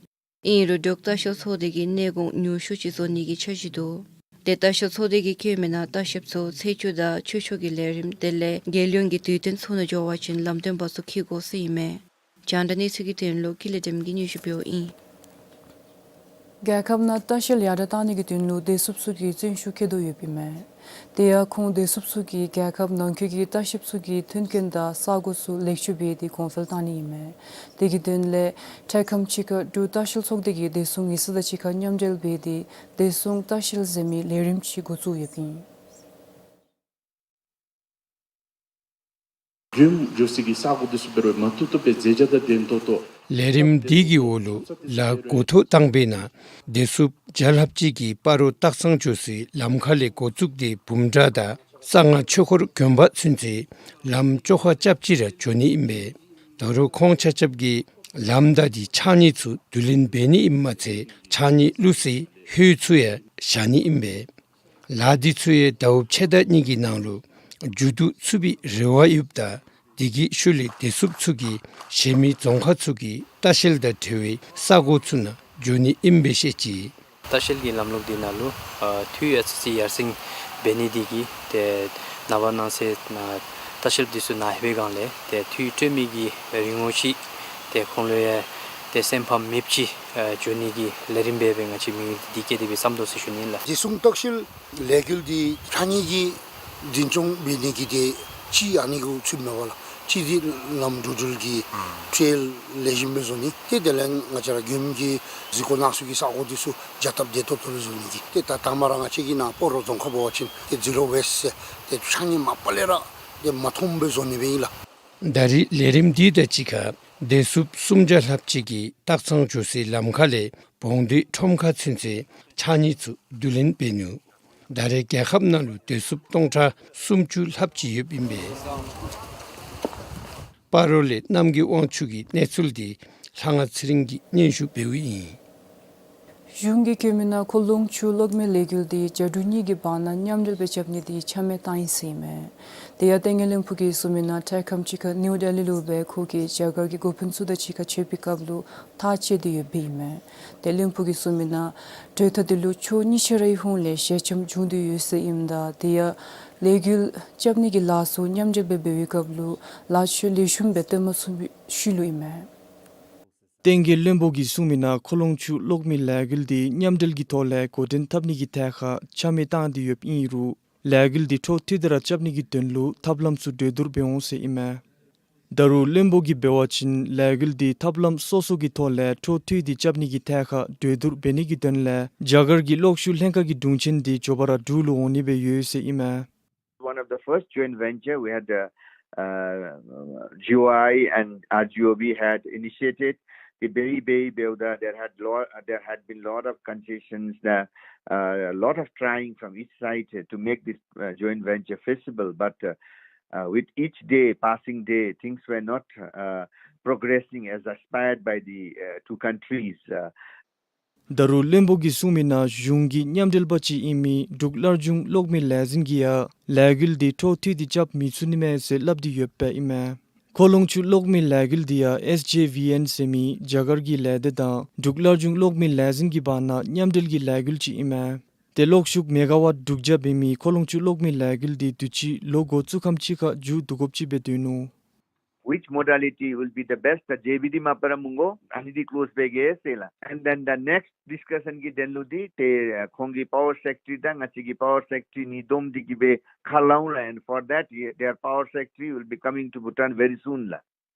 ཨིན་རུང་འབྲུག་ལྟ་བཤལ་ཚོགས་སྡེ་གིས་གནས་གོང་ཉུང་ཤོས་ཅིག་བཟོ་ནི་གི་འཆར་གཞི་འདུག། དེ་ལྟ་བཤལ་ཚོགས་སྡེ་གིས་བཀོད་མི་ནང་ལྟ་བཤལཔ་ཚུ་ཚེས་བཅུ་དང་ཆོས་ཕྱོགས་ཀྱི་ལས་རིམ་དེ་ལས་རྒྱལ་ཡོངས་ཀྱི་དུས་སྟོན་ཚུ་ནང་འགྱོ་བ་ཅིན་ལམ་སྟོན་པ་ཚུ་འཁྱིད་དགོ་ཟེར་ཨིན་མས། རྒྱང་བསྒྲགས་གནས་ཚུལ་གྱི་དོན་ལུ་ཀུན་ལེགས་སྒྲོལམ་གིས་སྙན་ཞུ་འབདཝ་ཨིན། རྒྱལ་ཁབ་ནང་ལྟ་བཤལ་ཡར་དྲག་གཏང་ནི་གི་དོན་ལུ་བདེ་སྲུངཔ་ཚུ་གིས་བརྩོན་ཤུགས་བསྐྱེད་དོ་ཡོདཔ་ཨིན་མས། དེ་ཡང་ཁོང་བདེ་སྲུངཔ་ཚུ་གིས་རྒྱལ་ཁབ་ནང་འཁོད་ཀྱི་ལྟ་བཤལཔ་ཚུ་གི་མཐུན་རྐྱེན་དང་ས་གོ་ཚུ་ལེགས་བཅོས་འབད་དེ་གོང་འཕེལ་གཏང་ནི་ཨིན་མས། དེ་གི་དོན་ལས་འཕྲལ་ཁམས་ཅིག་ཁར་འབྲུག་ལྟ་བཤལ་ཚོགས་སྡེ་གིས་བདེ་སྲུང་ཡིག་ཚང་དང་གཅིག་ཁར་མཉམ་འབྲེལ་འབད་དེ་བདེ་སྲུང་ལྟ་བཤལ་ཟེར་མི་ལས་རིམ་ཅིག་འགོ་བཙུགས་ཡོདཔ་ཨིན། མགྱོནམ་འགྱོ་སའི་གི་ས་གོ་འདི་ཚུ་འབད་རུང་མ་བཏུབ་བཏུབ་སྦེ་མཛད་བྱ་དང་ལྡན་ཏོག་ཏོ། ལས་རིམ་འདི་གི་འོག་ལུ་ལཱ་འགོ་ཐོག་བཏང་བའི་ནང་བདེ་སྲུངཔ་བརྒྱ་ལྷགཔ་ཅིག་གིས་སྤ་རོ་སྟག་ཚང་འགྱོ་སའི་ལམ་ཁ་ལས་འགོ་བཙུགས་ཏེ་བུམ་གྲྭ་དང་གསང་སྔགས་ཆོས་འཁོར་དགོན་པ་ཚུན་ཚོད་ལམ་བཅོ་ཁ་རྐྱབ་ཅི་ར་འགྱོ་ནི་ཨིན་པས། ད་རུང་ཁོང་ཆ་ཁྱབ་ཀྱིས་ལམ་དང་དེའི་ཕྱགས་སྙིགས་ཚུ་བསྡུ་ལེན་འབད་ནི་ཨིནམ་མ་ཚད་ཕྱགས་སྙིགས་བླུག་སའི་ཧོད་ཚུ་ཡང་བཞག་ནི་ཨིན་པས། ལཱ་འདི་ཚུ་ཡང་ཟླཝ་ཕྱེད་དང་གཉིས་ཀྱི་ནང་ལུ་མཇུག་བསྡུ་ཚུགས་པའི་རེ་བ་ཡོདཔ་ད་དེ་གི་ཤུལ་ལས་བདེ་སྲུངཔ་ཚུ་གིས་གཞན་མི་རྫོང་ཁག་ཚུ་གི་ལྟ་བཤལ་དང་འབྲེལ་བའི་ས་གོ་ཚུ་ནང་འགྱོ་ནི་ཨིན་པས་བཤད་ཅི། ལྟ་བཤལ་གྱི་ལམ་ལུགས་འདི་ནང་ལུ་ཨ་འཐུས་ཨ་ཙི་ཅིག་ཡར་སེང་འབད་ནི་འདི་གིས་ཏེ་ནངས་པ་གནངས་ཚེ་ནཱ་ལྟ་བཤལཔ་འདི་ཚུ་ནཱ་ལྷོད་པའི་སྒང་ལས་ཏེ་འཐུས་སྤྲོད་མི་གི་རིན་གོང་ཅིག་ཏེ་ཁོང་ལུ་ཡང་ཏེ་སེམས་ཕམ་མེདཔ་ཅིག་ཨ་འགྱོ་ནི་གི་ལས་རིམ་སྦེ་སྦེ་ང་བཅས་མི་འདི་བསྐྱེད་དེ་སྦེ་བསམ་དོ་ཟེར་ཞུ་ནི་ལགས། བདེ་སྲུང་ལྟ་བཤལ་ལས་འགུལ་འདི་ཕྱགས་སྙིགས་ཀྱི་འཛིན་སྐྱོང་འབད་ནི་གི་ཏེ་གཅིག་ཨ་ནི་གུ་ཚུདཔ་མས་པ་ལགས། གཅིག་འདི་ལམ་འགྲོ་འགྲུལ་གྱི་ཨུམ་ཊེལ་ལེགས་ཤོམ་སྦེ་བཟོ་ནི། ཏེ་དེ་ལས་ང་བཅས་ར་མགྱོནམ་གྱི་གཟིགས་སྐོར་གནང་ས་གི་ས་གོ་འདི་ཚུ་རྒྱ་སྟབས་བདེ་ཏོག་ཏོ་སྦེ་བཟོ་ནི་གི། ཏེ་ད་དང་པ་ར་ང་བཅས་ཀྱི་ནཱ་སྤ་རོ་རྫོང་ཁག་འབད་བ་ཅིན་ཏེ་ཛི་རོ་ཝེསཊ་ཟེར་ཏེ་ཕྱགས་སྙིགས་མ་པ་ལས་ར་ཏེ་མ་མཐོངམ་སྦེ་བཟོ་ནི་སྦེ་ཨིན་ལགས། ད་རེས་ལས་རིམ་འདི་དང་གཅིག་ཁར་བདེ་སྲུངཔ་སུམ་བརྒྱ་ལྷགཔ་ཅིག་གིས་སྟག་ཚང་འགྱོ་སའི་ལམ་ཁ་ལས་བོང་སྟོད་ཁྲོམ་ཁ་ཚུན་ཚོད་ཕྱགས་སྙིགས་ཚུ་བསྡུ་ལེན་འབད་ནུག། ད་རེས་རྒྱལ་ཁབ་ནང་ལུ་བདེ་སྲུངཔ་སྟོང་ཕྲག་སུམ་ཅུ་ལྷགཔ་ཅིག་ཡོདཔ་ཨིན་པས། སྤ་རོ་ལས་རྣམ་རྒྱལ་དབང་ཕྱུག་གི་གནས་ཚུལ་འདི་ལྷ་དབང་ཚེ་རིང་གིས་སྙན་ཞུ་འབདཝ་ཨིན། གཞུང་གིས་བཀོད་མི་ནང་ཁོ་ལོང་ཆུ་གློག་མེ་ལས་འགུལ་འདི་རྒྱ་འབྲུག་གཉིས་ཀྱི་བར་ན་མཉམ་འབྲེལ་སྦེ་རྐྱབ་ནི་འདི་ཆ་མེད་བཏང་ཡི་ཟེར་ཨིན་མས། དེ་ཡང་ཏེ་ངེ་བློན་པོ་གིས་གསུངས་མི་ནང་འཕྲལ་ཁམས་ཅིག་ཁར་ནིའུ་ལྡི་ལི་ལུ་སྦེ་ཁོ་གིས་རྒྱ་གར་གྱི་འགོ་དཔོན་ཚུ་དང་གཅིག་ཁར་མཇལ་བའི་སྐབས་ལུ་ཐག་བཅད་དེ་ཡོདཔ་ཨིན་མས། ཏེ་བློན་པོ་གིས་གསུངས་མི་ནང་གྲོས་ཐག་འདི་ལུ་ཕྱོགས་གཉིས་ཆ་རའི་ཧོངས་ལས་ཞལ་འཆམ་བྱུང་སྟེ་ཡོད་ཟེར་ཨིནམ་ད་དེ་ཡང་ལས་འགུལ་རྐྱབ་ནི་གི་ལཱ་ཚུ་མཉམ་འབྲེལ་སྦེ་འབད་བའི་སྐབས་ལུ་ལཱ་ཕྱོགས་ལེགས་ཤོམ་སྦེ་སྟོན་མ་ཚུགས་པའི་ཤུལ་ལུ་ཨིན་མས། ཏེ་ངེ་བློན་པོ་གིས་གསུངས་མི་ནང་ཁོ་ལོང་ཆུ་གློག་མེ་ལས་འགུལ་འདི་མཉམ་འབྲེལ་གྱི་ཐོག་ལས་འགོ་འདྲེན་འཐབ་ནི་གི་ཐད་ཁར་ཆ་མེད་བཏང་སྟེ་ཡོདཔ་ཨིན་རུང་ལས་འགུལ་འདི་འཕྲོ་མཐུད་དེ་ར་རྐྱབ་ནི་གི་དོན་ལུ་ཐབས་ལམ་ཚུ་གྲོས་བསྡུར་འབད་འོང་ཟེར་ཨིན་མས། ད་རུང་བློན་པོ་གིས་འབད་བ་ཅིན་ལས་འགུལ་འདི་ཐབས་ལམ་སོ་སོ་གི་ཐོག་ལས་འཕྲོ་མཐུད་དེ་རྐྱབ་ནི་གི་ཐད་ཁར་གྲོས་བསྡུར་འབད་ནི་གི་དོན་ལས་རྒྱ་གར་གྱི་གློག་ཤུགས་ལྷན་ཁག་གི་དྲུང་ཆེན་འདི་མགྱོགས་པ་ར་འབྲུག་ལུ་འོང་ནི་སྦེ་ཡོད་ཟེར་ཨིན་མས། One of the first joint venture we had, uh, uh, G O I and R G O B had initiated. The Bei Bei Beuda, there had lo-, there had been lot of concessions, the, uh, lot of trying from each side to make this, uh, joint venture feasible. But, uh, uh, with each day, passing day, things were not, uh, progressing as aspired by the, uh, two countries. Uh, ད་རུང་བློན་པོ་གིས་གསུངས་མི་ནང་གཞུང་གི་མཉམ་འབྲེལ་པ་ཅིག་ཨིན་མི་འབྲུག་སླར་འབྱུང་གློག་མེ་ལས་འཛིན་གྱིས་ཡང་ལས་འགུལ་འདི་འཕྲོ་མཐུད་དེ་རྐྱབ་མི་ཚུགས་ནི་མས་ཟེར་སླབ་སྟེ་ཡོདཔ་ཨིན་མས། ཁོ་ལོང་ཆུ་གློག་མེ་ལས་འགུལ་འདི་ཡང་ཨེས་ཇེ་ཝི་ཨེན་ཟེར་མི་རྒྱ་གར་གྱི་ལས་སྡེ་དང་འབྲུག་སླར་འབྱུང་གློག་མེ་ལས་འཛིན་གྱི་བར་ན་མཉམ་འབྲེལ་གྱི་ལས་འགུལ་ཅིག་ཨིན་མས། ཏེ་གློག་ཤུགས་མེ་ག་ཝཊ་དྲུག་བརྒྱ་འབད་མི་ཁོ་ལོང་ཆུ་གློག་མེ་ལས་འགུལ་འདི་དུས་ཅི་ལོ་འགོ་བཙུགས་ཁམས་ཅིག་ཁར་མཇུག་བསྡུ་དགོཔ་ཅིག་སྦེ་སྡོད་ནུག། Which modality will be the best? The J B D མ་པ་ར་མུང་གོ་ཨ་ནི་འདི་ཀློས་འབད་གེ་ཟེར་ལགས། And then the next discussion གི་དོན་ལུ་འདི་ཏེ་ཁོང་གི་པ་ཝར་སེཀ་རེ་ཊི་དང་ང་བཅས་ཀྱི་པ་ཝར་སེཀ་རེ་ཊི་གཉིས་བསྡོམས་ཏེ་གིས་སྦེ་ཁ་ལང་ལགས། And for that, their power secretary will be coming to Bhutan very soon ལགས།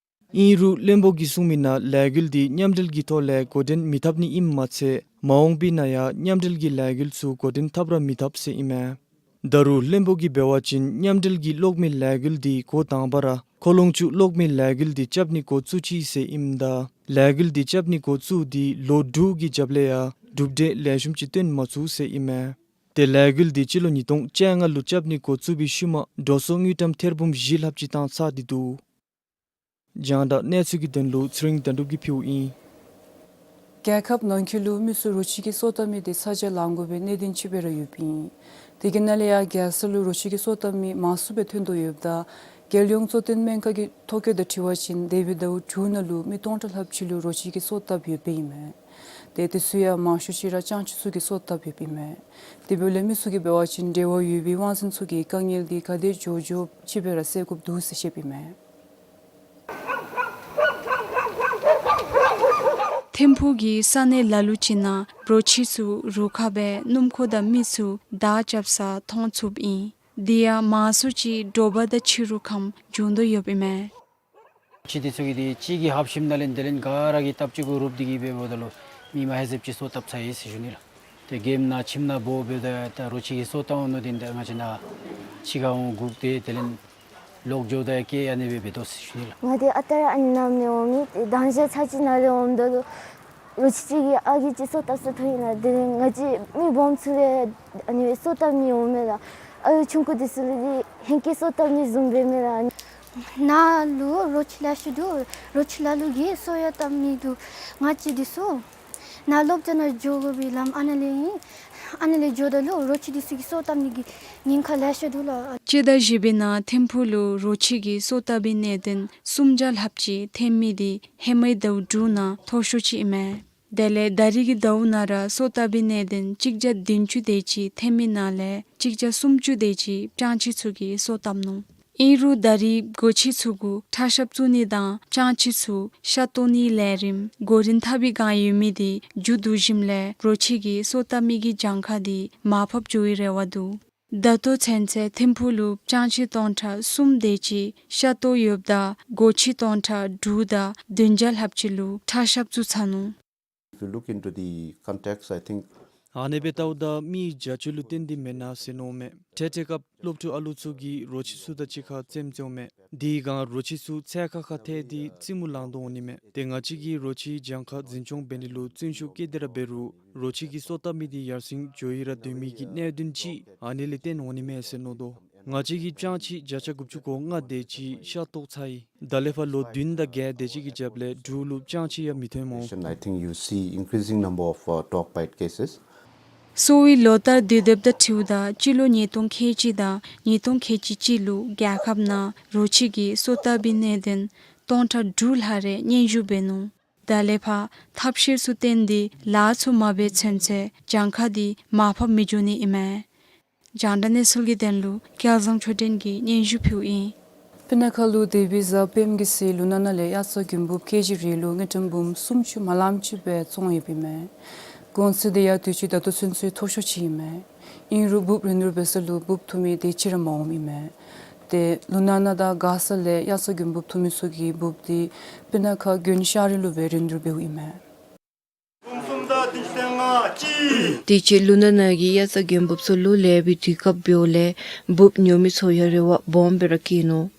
ཨིན་རུང་བློན་པོ་གིས་གསུངས་མི་ནང་ལས་འགུལ་འདི་མཉམ་འབྲེལ་གྱི་ཐོག་ལས་འགོ་འདྲེན་མི་འཐབ་ནི་ཨིནམ་མ་ཚད་མ་འོངས་པའི་ནང་ཡང་མཉམ་འབྲེལ་གྱི་ལས་འགུལ་ཚུ་འགོ་འདྲེན་འཐབ་ར་མི་འཐབ་ཟེར་ཨིན་མས། ད་རུང་བློན་པོ་གིས་འབད་བ་ཅིན་མཉམ་འབྲེལ་གྱི་གློག་མེ་ལས་འགུལ་འདི་འགོ་དང་པ་ར་ཁོ་ལོང་ཆུ་གློག་མེ་ལས་འགུལ་འདི་རྐྱབ་ནི་འགོ་བཙུགས་ཅི་ཟེར་ཨིནམ་ད་ལས་འགུལ་འདི་རྐྱབ་ནི་འགོ་བཙུགས་ཏེ་ལོ་དྲུག་གི་རྒྱབ་ལས་ཡང་གྲུབ་འབྲས་ལེགས་ཤོམ་ཅིག་སྟོན་མ་ཚུགས་ཟེར་ཨིན་མས། ཏེ་ལས་འགུལ་འདི་སྤྱི་ལོ་ཉིས་སྟོང་བཅོ་ལྔ་ལུ་རྐྱབ་ནི་འགོ་བཙུགས་པའི་ཤུལ་མ་འགྲོ་སོང་དངུལ་ཀྲམ་ཐེར་འབུམ་བཞི་ལྷགཔ་ཅིག་བཏང་ཚར་ཏེ་འདུག། རྒྱང་བསྒྲགས་གནས་ཚུལ་གྱི་དོན་ལུ་ཚེ་རིང་དོན་གྲུབ་ཀྱིས་ཕུལཝ་ཨིན། རྒྱལ་ཁབ་ནང་འཁོད་ལུ་མི་ཚུ་རོ་ཁྱི་གི་སོ་བཏབ་མི་འདི་ཚ་གྱང་ལང་དགོ་པའི་གནད་དོན་ཅིག་སྦེ་ར་ཡོདཔ་ཨིན། དེ་གི་ནང་ལས་ཡང་རྒྱལ་ས་ལུ་རོ་ཁྱི་གི་སོ་བཏབ་མི་མང་སུ་སྦེ་ཐོན་དོ་ཡོདཔ་ད་རྒྱལ་ཡོངས་གཙོ་བསྟེན་སྨན་ཁང་གི་ཐོ་བཀོད་དང་འཁྲིལ་བ་ཅིན་འདས་པའི་ཟླཝ་དྲུག་ནང་ལུ་མི་སྟོང་ཕྲག་ལྷགཔ་ཅིག་ལུ་རོ་ཁྱི་གི་སོ་བཏབ་ཡོདཔ་ཨིན་མས། ཏེ་དེ་ཚུ་ཡང་མང་ཤོས་ཅིག་ར་སྤྱང་ཁྱི་ཚུ་གིས་སོ་བཏབ་ཡོདཔ་ཨིན་མས། དེ་འབདཝ་ལས་མི་ཚུ་གིས་འབད་བ་ཅིན་འབྲེལ་བ་ཡོད་པའི་དབང་འཛིན་ཚུ་གིས་དཀའ་ངལ་འདི་ག་དེ་མགྱོགས་མགྱོགས་ཅིག་སྦེ་ར་སེལ་དགོཔ་འདུག་ཟེར་བཤདཔ་ཨིན་མས། ཐིམ་ཕུག་གི་ས་གནས་ལ་ལུ་ཅིག་ནང་རོ་ཁྱི་ཚུ་རུ་ཁག་སྦེ་སྣུམ་འཁོར་དང་མི་ཚུ་བདའ་རྐྱབ་ས་མཐོང་ཚུགསཔ་ཨིན། དེ་ཡང་མང་སུ་ཅིག་དྲོ་པ་དང་ཕྱི་རུ་ཁམས་བྱུང་དོ་ཡོདཔ་ཨིན་མས། ཁྱི་འདི་ཚུ་གིས་འདི་གཅིག་གིས་ཧབ་ཞིནམ་ད་ལས་དེ་ལས་ག་ར་གིས་སྟབས་གཅིག་གུ་རུབ་སྟེ་གིས་འབདཝ་ད་ལུ་མི་མ་ཧེ་ཟེབ་ཅིག་སོ་བཏབ་ཚར་ཡི་ཟེར་ཞུ་ནི་ལགས། ཏེ་གེམ་ནང་ཁྱིམ་ནང་འབོ་འབདཝ་ད་ད་རོ་ཁྱི་གིས་སོ་བཏབ་འོང་མནོ་སྟེ་ད་ང་བཅས་ནཱ་ཕྱི་ཁར་འོང་སྒུག་སྟེ་དེ་ལས་ལོག་འགྱོཝ་ད་ཡང་སྐད་ཨ་ནི་སྦེ་འབད་དོ་ཟེར་ཞུ་ནི་ལགས། ང་འདི་ཨ་རྟག་ར་ཨ་ནི་ནང་མི་འོང་མི་ཏེ་དང་ཞག་ཚར་གཅིག་ནང་ལས་འོངམ་ད་ལུ་རོ་ཁྱི་གཅིག་གིས་ཨ་རྒས་ཅིག་སོ་བཏབ་སོ་ཐོན་ཡི་ལགས། དེ་ལས་ང་བཅས་མི་སྦོམ་ཚུ་ལས་ཨ་ནི་སྦེ་སོ་བཏབ་ནི་འོང་མས་ལགས། ཨ་ལུ་ཆུང་ཀུ་འདི་ཚུ་ལུ་འདི་ཧེང་སྐལ་སོ་བཏབ་ནི་བཟུམ་འབད་མས་ལགས། ནཱ་ལུ་རོ་ཁྱི་ལེ་ཤ་འདུག། རོ་ཁྱི་ལ་ལུ་གིས་སོ་ཡང་བཏབ་མི་འདུག། ང་བཅས་འདི་ཚུ་ནཱ་སློབ་གྲྭ་ནང་འགྱོ་དགོ་པའི་ལམ་ཨ་ནཱ་ལས་ཨིན། ཨ་ནཱ་ལས་འགྱོཝ་ད་ལུ་རོ་ཁྱི་འདི་ཚུ་གིས་སོ་བཏབ་ནི་གི་ཉེན་ཁ་ལེ་ཤ་འདུག་ལགས། སྤྱི་ཟླ་བཞི་པའི་ནང་ཐིམ་ཕུག་ལུ་རོ་ཁྱི་གིས་སོ་བཏབ་པའི་གནད་དོན་སུམ་བརྒྱ་ལྷགཔ་ཅིག་ཐོན་མི་འདི་ཧེ་མའི་ཟླཝ་དྲུག་ནང་མཐོ་ཤོས་ཅིག་ཨིན་མས། དེ་ལས་ད་རིས་ཀྱི་ཟླཝ་ནང་ར་སོ་བཏབ་པའི་གནད་དོན་གཅིག་བརྒྱ་བདུན་ཅུ་དེ་ཅིག་ཐོན་མི་ནང་ལས་གཅིག་བརྒྱ་སུམ་ཅུ་དེ་ཅིག་སྤྱང་ཁྱི་ཚུ་གིས་སོ་བཏབ་ནུག། ཨིན་རུང་ད་རིས་སྒོ་ཁྱི་ཚུ་གུ་ཁྲག་ཤབ་བཙུགས་ནི་དང་སྤྱང་ཁྱི་ཚུ་ཤ་བཏོག་ནིའི་ལས་རིམ་འགོ་འདྲེན་འཐབ་པའི་བསྒང་ཡོད་མི་འདི་མཇུག་བསྡུ་ཞིནམ་ལས་རོ་ཁྱི་གིས་སོ་བཏབ་མི་གི་གྱངས་ཁ་འདི་མར་ཕབ་འགྱོ་བའི་རེ་བ་འདུག། ད་ལྟོ་ཚུན་ཚོད་ཐིམ་ཕུག་ལུ་སྤྱང་ཁྱི་སྟོང་ཕྲག་གསུམ་དེ་ཅིག་ཤ་བཏོག་ཡོདཔ་ད་སྒོ་ཁྱི་སྟོང་ཕྲག་དྲུག་དང་བདུན་བརྒྱ་ལྷགཔ་ཅིག་ལུ་ཁྲག་ཤབ་བཙུགས་ཚར་ནུག། If you look into the context, I think ཨ་ནི་སྦེ་བལྟཝ་ད་མིའི་བྱ་སྤྱོད་ལུ་བརྟེན་ཏེ་མེན་ན་ཟེར་མནོཝ་མས། འཕྲལ་འཕྲལ་སྐབས་སློབ་ཕྲུག་ཨ་ལུ་ཚུ་གིས་རོ་ཁྱི་ཚུ་དང་གཅིག་ཁར་རྩེདམོ་རྩེཝ་མས། དེའི་བསྒང་རོ་ཁྱི་ཚུ་ཚལ་ཁ་ཁར་ཐལ་ཏེ་རྩེདམོ་ལང་དོ་འོང་ནི་མས། ཏེ་ང་བཅས་ཀྱིས་རོ་ཁྱིའི་གྱངས་ཁ་འཛིན་སྐྱོང་འབད་ནི་ལུ་བརྩོན་ཤུགས་བསྐྱེད་དེ་ར་འབད་རུང་རོ་ཁྱི་གི་སོ་བཏབ་མི་འདི་ཡར་སེང་འགྱོ་ཡི་ར་སྡོད་མི་གི་གནད་དོན་ཅིག་ཨ་ནི་ལས་བརྟེན་འོང་ནི་མས་ཟེར་མནོ་དོ། ང་བཅས་ཀྱིས་སྤྱང་ཁྱི་བརྒྱ་ཆ་དགུ་བཅུ་གོ་ལྔ་དེ་ཅིག་ཤ་བཏོག་ཚར་ཡི། ད་ལས་ཕར་ལོ་བདུན་དང་བརྒྱད་དེ་ཅིག་གི་རྒྱབ་ལས་འབྲུག་ལུ་སྤྱང་ཁྱི་ཡང་མི་ཐོན་སྨོ། I think you see increasing number of, uh, dog bite cases. སོ་བའི་ལོ་ལྟར་དུས་དེབ་དང་འཁྲིལཝ་ད་སྤྱི་ལོ་ཉིས་སྟོང་ཁལ་གཅིག་དང་ཉིས་སྟོང་ཁལ་གཅིག་གཅིག་ལུ་རྒྱལ་ཁབ་ནང་རོ་ཁྱི་གིས་སོ་བཏབ་པའི་གནད་དོན་སྟོང་ཕྲག་དྲུག་ལྷག་རེ་སྙན་ཞུ་འབད་ནུག། ད་ལས་ཕར་ཐབས་ཤེས་ཚུ་བཏོན་ཏེ་ལཱ་ཚུ་མ་འབད་ཚུན་ཚོད་གྱངས་ཁ་འདི་མར་ཕབ་མི་འགྱོ་ནི་ཨིན་མས། རྒྱང་བསྒྲགས་གནས་ཚུལ་གྱི་དོན་ལུ་སྐལ་བཟང་ཆོས་སྒྲོན་གྱིས་སྙན་ཞུ་ཕུལཝ་ཨིན། སྤུ་ན་ཁ་ལུ་འདས་པའི་གཟའ་སྤེནམ་གི་ཚེ་ལུ་ན་ན་ལས་དབྱར་རྩྭ་དགུན་འབུབ་ཀེ་ཇི་རེ་ལུ་དངུལ་ཀྲམ་འབུམ་སུམ་ཅུ་མ་ལངམ་ཅིག་སྦེ་བཙོང་ཡོདཔ་ཨིན་མས། གོང་ཚད་འདི་ཡང་དུས་ཅི་ད་ལྟོ་ཚུན་ཚོད་མཐོ་ཤོས་ཅིག་ཨིན་མས། ཨིན་རུང་འབུབ་རིན་བསྡུར་འབད་ས་ལུ་འབུབ་འཐུ་མི་དེ་ཅིག་ར་མ་འོངམ་ཨིན་མས། ཏེ་ལུ་ན་ན་དང་མགར་ས་ལས་དབྱར་རྩྭ་དགུན་འབུབ་འཐུ་མི་ཚུ་གིས་འབུབ་འདི་སྤུ་ན་ཁ་དགོན་ཤང་རི་ལུ་སྦེ་རིན་བསྡུར་འབདཝ་ཨིན་མས། དུས་ཅི་ལུ་ན་ན་གི་དབྱར་རྩྭ་དགུན་འབུབ་ཚུ་ལུ་ལེགས་པའི་དུས་སྐབས་འབདཝ་ལས་འབུབ་ཉོ་མི་ཚུ་ཡང་རེ་བ་སྦོམ་སྦེ་ར་བསྐྱེད་ནུག།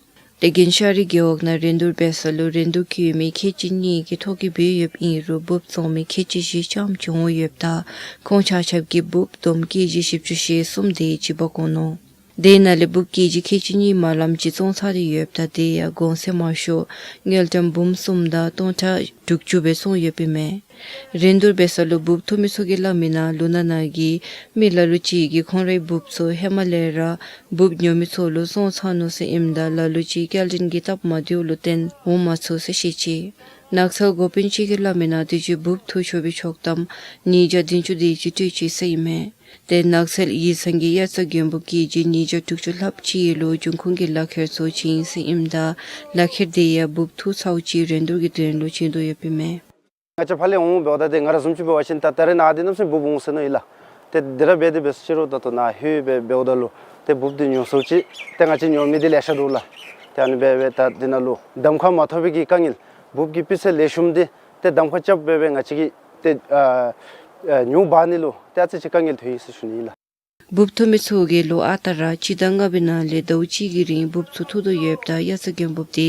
ཏེ་རྒན་ཤ་རི་རྒེད་འོག་ནང་རིན་བསྡུར་འབད་ས་ལུ་རིན་བསྡུར་བཀལ་མི་ཁལ་གཅིག་གཉིས་ཀྱིས་ཐོ་བཀོད་འབད་ཡོདཔ་ཨིན་རུང་འབུཔ་བཙོང་མི་ཁལ་གཅིག་བཞི་ཙམ་ཅིག་འོང་ཡོདཔ་ད་ཁོང་ཆ་ཁྱབ་ཀྱིས་འབུཔ་བསྡོམས་ཀེ་ཇི་བཞི་བཅུ་ཞེ་གསུམ་དེ་ཅིག་འབག་འོང་ནུག། དེ་ནང་ལས་འབུཔ་ཀེ་ཇི་ཁལ་གཅིག་གཉིས་མ་ལངམ་ཅིག་བཙོང་ཚར་ཏེ་ཡོདཔ་ད་དེ་ཡང་གོང་ཚད་མང་ཤོས་དངུལ་ཀྲམ་འབུམ་གསུམ་དང་སྟོང་ཕྲག་དྲུག་ཅུ་སྦེ་བཙོང་ཡོདཔ་ཨིན་མས། རིན་བསྡུར་འབད་ས་ལུ་འབུཔ་འཐུ་མི་ཚུ་གིས་སླབ་མི་ནང་ལུང་ནག་ནང་གི་མི་ལ་ལུ་ཅིག་གིས་ཁོང་རའི་འབུཔ་ཚུ་ཧེ་མ་ལས་ར་འབུཔ་ཉོ་མི་ཚུ་ལུ་བཙོང་ཚར་ནུག་ཟེར་ཨིནམ་ད་ལ་ལུ་ཅིག་སྐྱེལ་འདྲེན་གྱི་སྟབས་མ་བདེཝ་ལུ་བརྟེན་འོང་མ་ཚུགས་ཟེར་བཤད་ཅི། ནགས་ཚལ་འགོ་དཔོན་ཅིག་གིས་སླབ་མི་ནང་དུས་ཅི་འབུཔ་འཐུ་ཆོག་པའི་ཆོག་ཐམ་ཉིས་བརྒྱ་བདུན་ཅུ་དེ་ཅིག་སྤྲོད་ཅི་ཟེར་ཨིན་མས། ཏེ་ནགས་ཚལ་ཡིག་ཚང་གིས་དབྱར་རྩྭ་དགུན་འབུ་ཀེ་ཇི་ཉིས་བརྒྱ་དྲུག་ཅུ་ལྷགཔ་ཅིག་ལུ་འབྱུང་ཁུངས་ཀྱི་ལག་ཁྱེར་ཚུ་བྱིན་ཟེར་ཨིནམ་ད་ལག་ཁྱེར་དེ་ཡང་འབུཔ་འཐུ་ཚརཝ་ཅིག་རིན་བསྡུར་གྱི་དོན་ལུ་བྱིན་དོ་ཡོདཔ་ཨིན་མས། ང་བཅས་ཕར་ལས་འོང་འབདཝ་ད་ཏེ་ང་ར་བཟུམ་ཅིག་འབད་བ་ཅིན་ད་ད་རེས་ནངས་འདི་གནམ་མེད་ས་མེད་འབུཔ་འོང་ཟེར་མནོ་ཡི་ལགས། ཏེ་འདི་ར་འབད་དེ་འབད་ས་ཅིག་རུང་ད་ལྟོ་ནཱ་ལྷོད་སྦེ་འབདཝ་ད་ལུ་ཏེ་འབུཔ་འདི་ཉོ་ཚརཝ་ཅིག་ཏེ་ང་བཅས་ཉོ་མི་འདི་ལེ་ཤ་འདུག་ལགས། ཏེ་ཨ་ནི་འབད་སྦེ་ད་འདི་ནང་ལུ་གདམ་ཁ་མ་ཐོབ་པའི་གི་དཀའ་ངལ་འབུཔ་གི་སྤུས་ཚད་ལེགས་ཤོམ་འདི་ཏེ་གདམ་ཁ་རྐྱབ་སྦེ་སྦེ་ང་བཅས་ཀྱིས་ཏེ་ཨ་ཨ་ཉོ་འབག་ནི་ལུ་ཏེ་ཨ་ཙི་ཅིག་དཀའ་ངལ་ཐོན་ཡི་ཟེར་ཞུ་ནི་ཨིན་ལགས། འབུཔ་འཐུ་མི་ཚུ་གིས་ལོ་ཨ་རྟག་ར་སྤྱི་ཟླ་ལྔ་པའི་ནང་ལས་ཟླཝ་གཅིག་གི་རིང་འབུཔ་ཚུ་འཐུ་དོ་ཡོདཔ་ད་དབྱར་རྩྭ་དགུན་འབུཔ་དེ་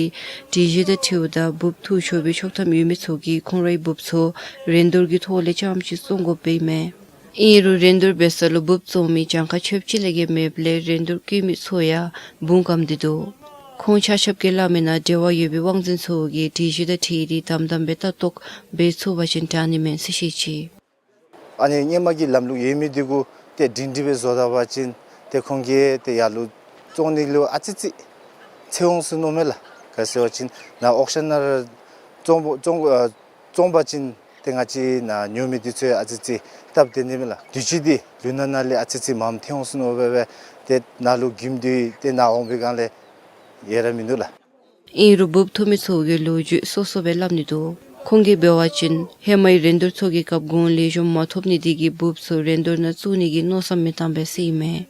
སྒྲིག་གཞི་དང་འཁྲིལཝ་ད་འབུཔ་འཐུ་ཆོག་པའི་ཆོག་ཐམ་ཡོད་མི་ཚུ་གིས་ཁོང་རའི་འབུཔ་ཚུ་རིན་བསྡུར་གྱི་ཐོག་ལས་རྐྱངམ་ཅིག་བཙོང་དགོཔ་ཨིན་མས། ཨིན་རུང་རིན་བསྡུར་འབད་ས་ལུ་འབུཔ་བཙོང་མི་གྱངས་ཁ་ཆོདཔ་ཅིག་ལས་བརྒལ་མེདཔ་ལས་རིན་བསྡུར་བཀལ་མི་ཚུ་ཡང་འབུམ་སྐམ་སྟེ་འདུག། ཁོང་ཆ་ཁྱབ་ཀྱིས་སླབ་མི་ནང་འབྲེལ་བ་ཡོད་པའི་དབང་འཛིན་ཚུ་གིས་སྒྲིག་གཞི་དང་འཁྲིལ་ཏེ་དམ་དམ་སྦེ་ལྟ་རྟོག་འབད་ཚུགས་པ་ཅིན་དྲག་ནི་མས་ཟེར་བཤད་ཅི། ཨ་ནི་སྔོན་མ་གི་ལམ་ལུགས་ཡོད་མི་འདི་གུ་ཏེ་སྒྲིང་སྒྲི་སྦེ་བཟོ་ད་པ་ཅིན་ཏེ་ཁོང་གིས་ཏེ་ཡར་ལུ་བཙོང་ནི་ལུ་ཨ་ཙི་ཅིག་འཚེར་འོང་ཟེར་མནོཝ་མས་ལགས། ག་ཅི་ཟེར་བ་ཅིན་ནཱ་ཨོག་ཤན་ནང་ར་བཙོང་བཙོང་ཨ་བཙོང་པ་ཅིན་ཏེ་ང་བཅས་ནཱ་ཉོ་མི་འདི་ཚུ་ཨ་ཙི་ཅིག་སྟབས་བདེ་ནི་མས་ལགས། དུས་ཅི་འདི་ལུང་ནག་ནང་ལས་ཨ་ཙི་ཅིག་མངམ་ཐོན་འོང་ཟེར་མནོ་སྦེ་སྦེ་ཏེ་ནཱ་ལུ་འགྱིམ་སྟེ་ཏེ་ནཱ་འོང་པའི་སྒང་ལས་ཡོད་ར་མིན་འདུག་ལགས། ཨིན་རུང་འབུཔ་འཐུ་མི་ཚུ་གིས་ལོ་རྒྱུས་སོ་སོ་སྦེ་སླབ་ནི་འདུག། ཁོང་གིས་འབད་བ་ཅིན་ཧེ་མའི་རིན་བསྡུར་ཚུ་གི་སྐབས་གོང་ལེགས་ཤོམ་མ་ཐོབ་ནི་དེ་གིས་འབུཔ་ཚུ་རིན་བསྡུར་ནང་བཙུགས་ནི་གི་མནོ་བསམ་མི་བཏང་པས་ཟེར་ཨིན་མས།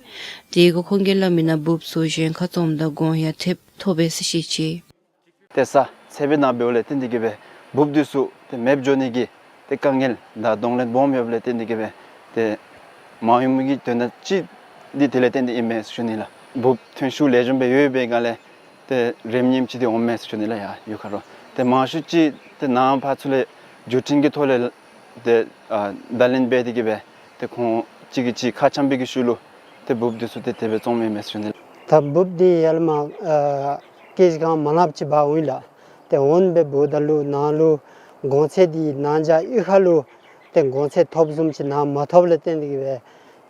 དེ་གུ་ཁོང་གིས་སླབ་མི་ནང་འབུཔ་ཚུ་གཞན་ཁར་བཙོངམ་ད་གོང་ཡང་ཐེབས་ཐོབ་པས་ཟེར་བཤད་ཅི། ཏེ་ས་ཚལ་པའི་ནང་འབདཝ་ལས་བརྟེན་ཏེ་གིས་སྦེ་འབུཔ་འདི་ཚུ་ཏེ་མེདཔ་འགྱོ་ནི་གི་ཏེ་དཀའ་ངལ་དང་གདོང་ལེན་སྦོམ་ཡོདཔ་ལས་བརྟེན་ཏེ་གིས་སྦེ་ཏེ་མ་ཡོང་མི་གི་དོན་དག་ཅིག་འདི་དེ་ལས་བརྟེན་ཏེ་ཨིན་མས་ཟེར་ཞུ་ནི་ལགས། འབུཔ་ཐོན་ཤུགས་ལེགས་ཤོམ་སྦེ་ཡོད་པའི་སྒང་ལས་ཏེ་རེམ་ཉེམ་ཅིག་འདི་འོངམ་མས་ཟེར་ཞུ་ནི་ལགས། ཡ་ཡོད་ཁ་རོག། ཏེ་མང་ཤོས་ཅིག་ཏེ་ནང་ཕར་ཚུར་ལས་བརྒྱུད་འཕྲིན་གྱི་ཐོག་ལས་ཏེ་ཨ་བརྡ་ལན་འབད་དེ་གིས་སྦེ་ཏེ་ཁོང་གཅིག་གིས་གཅིག་ཁ་འཆམ་པའི་གི་ཤུལ་ལུ་ཏེ་འབུཔ་འདི་ཚུ་ཏེ་དེ་སྦེ་བཙོངམ་ཨིན་མས་ཟེར་ཞུ་ནི་ལགས། ད་འབུཔ་འདི་ཡར་ལས་མར་ཨ་ཀེ་ཇི་གང་མ་ལངམ་ཅིག་འབག་འོང་ཡི་ལགས། ཏེ་འོང་སྦེ་འབདཝ་ད་ལུ་ནཱ་ལུ་གོང་ཚད་འདི་ནཱ་འཇའ་གཡུས་ཁ་ལུ་ཏེ་གོང་ཚད་ཐོབ་བཟུམ་ཅིག་ནཱ་མ་ཐོབ་ལས་བརྟེན་ཏེ་གིས་སྦེ་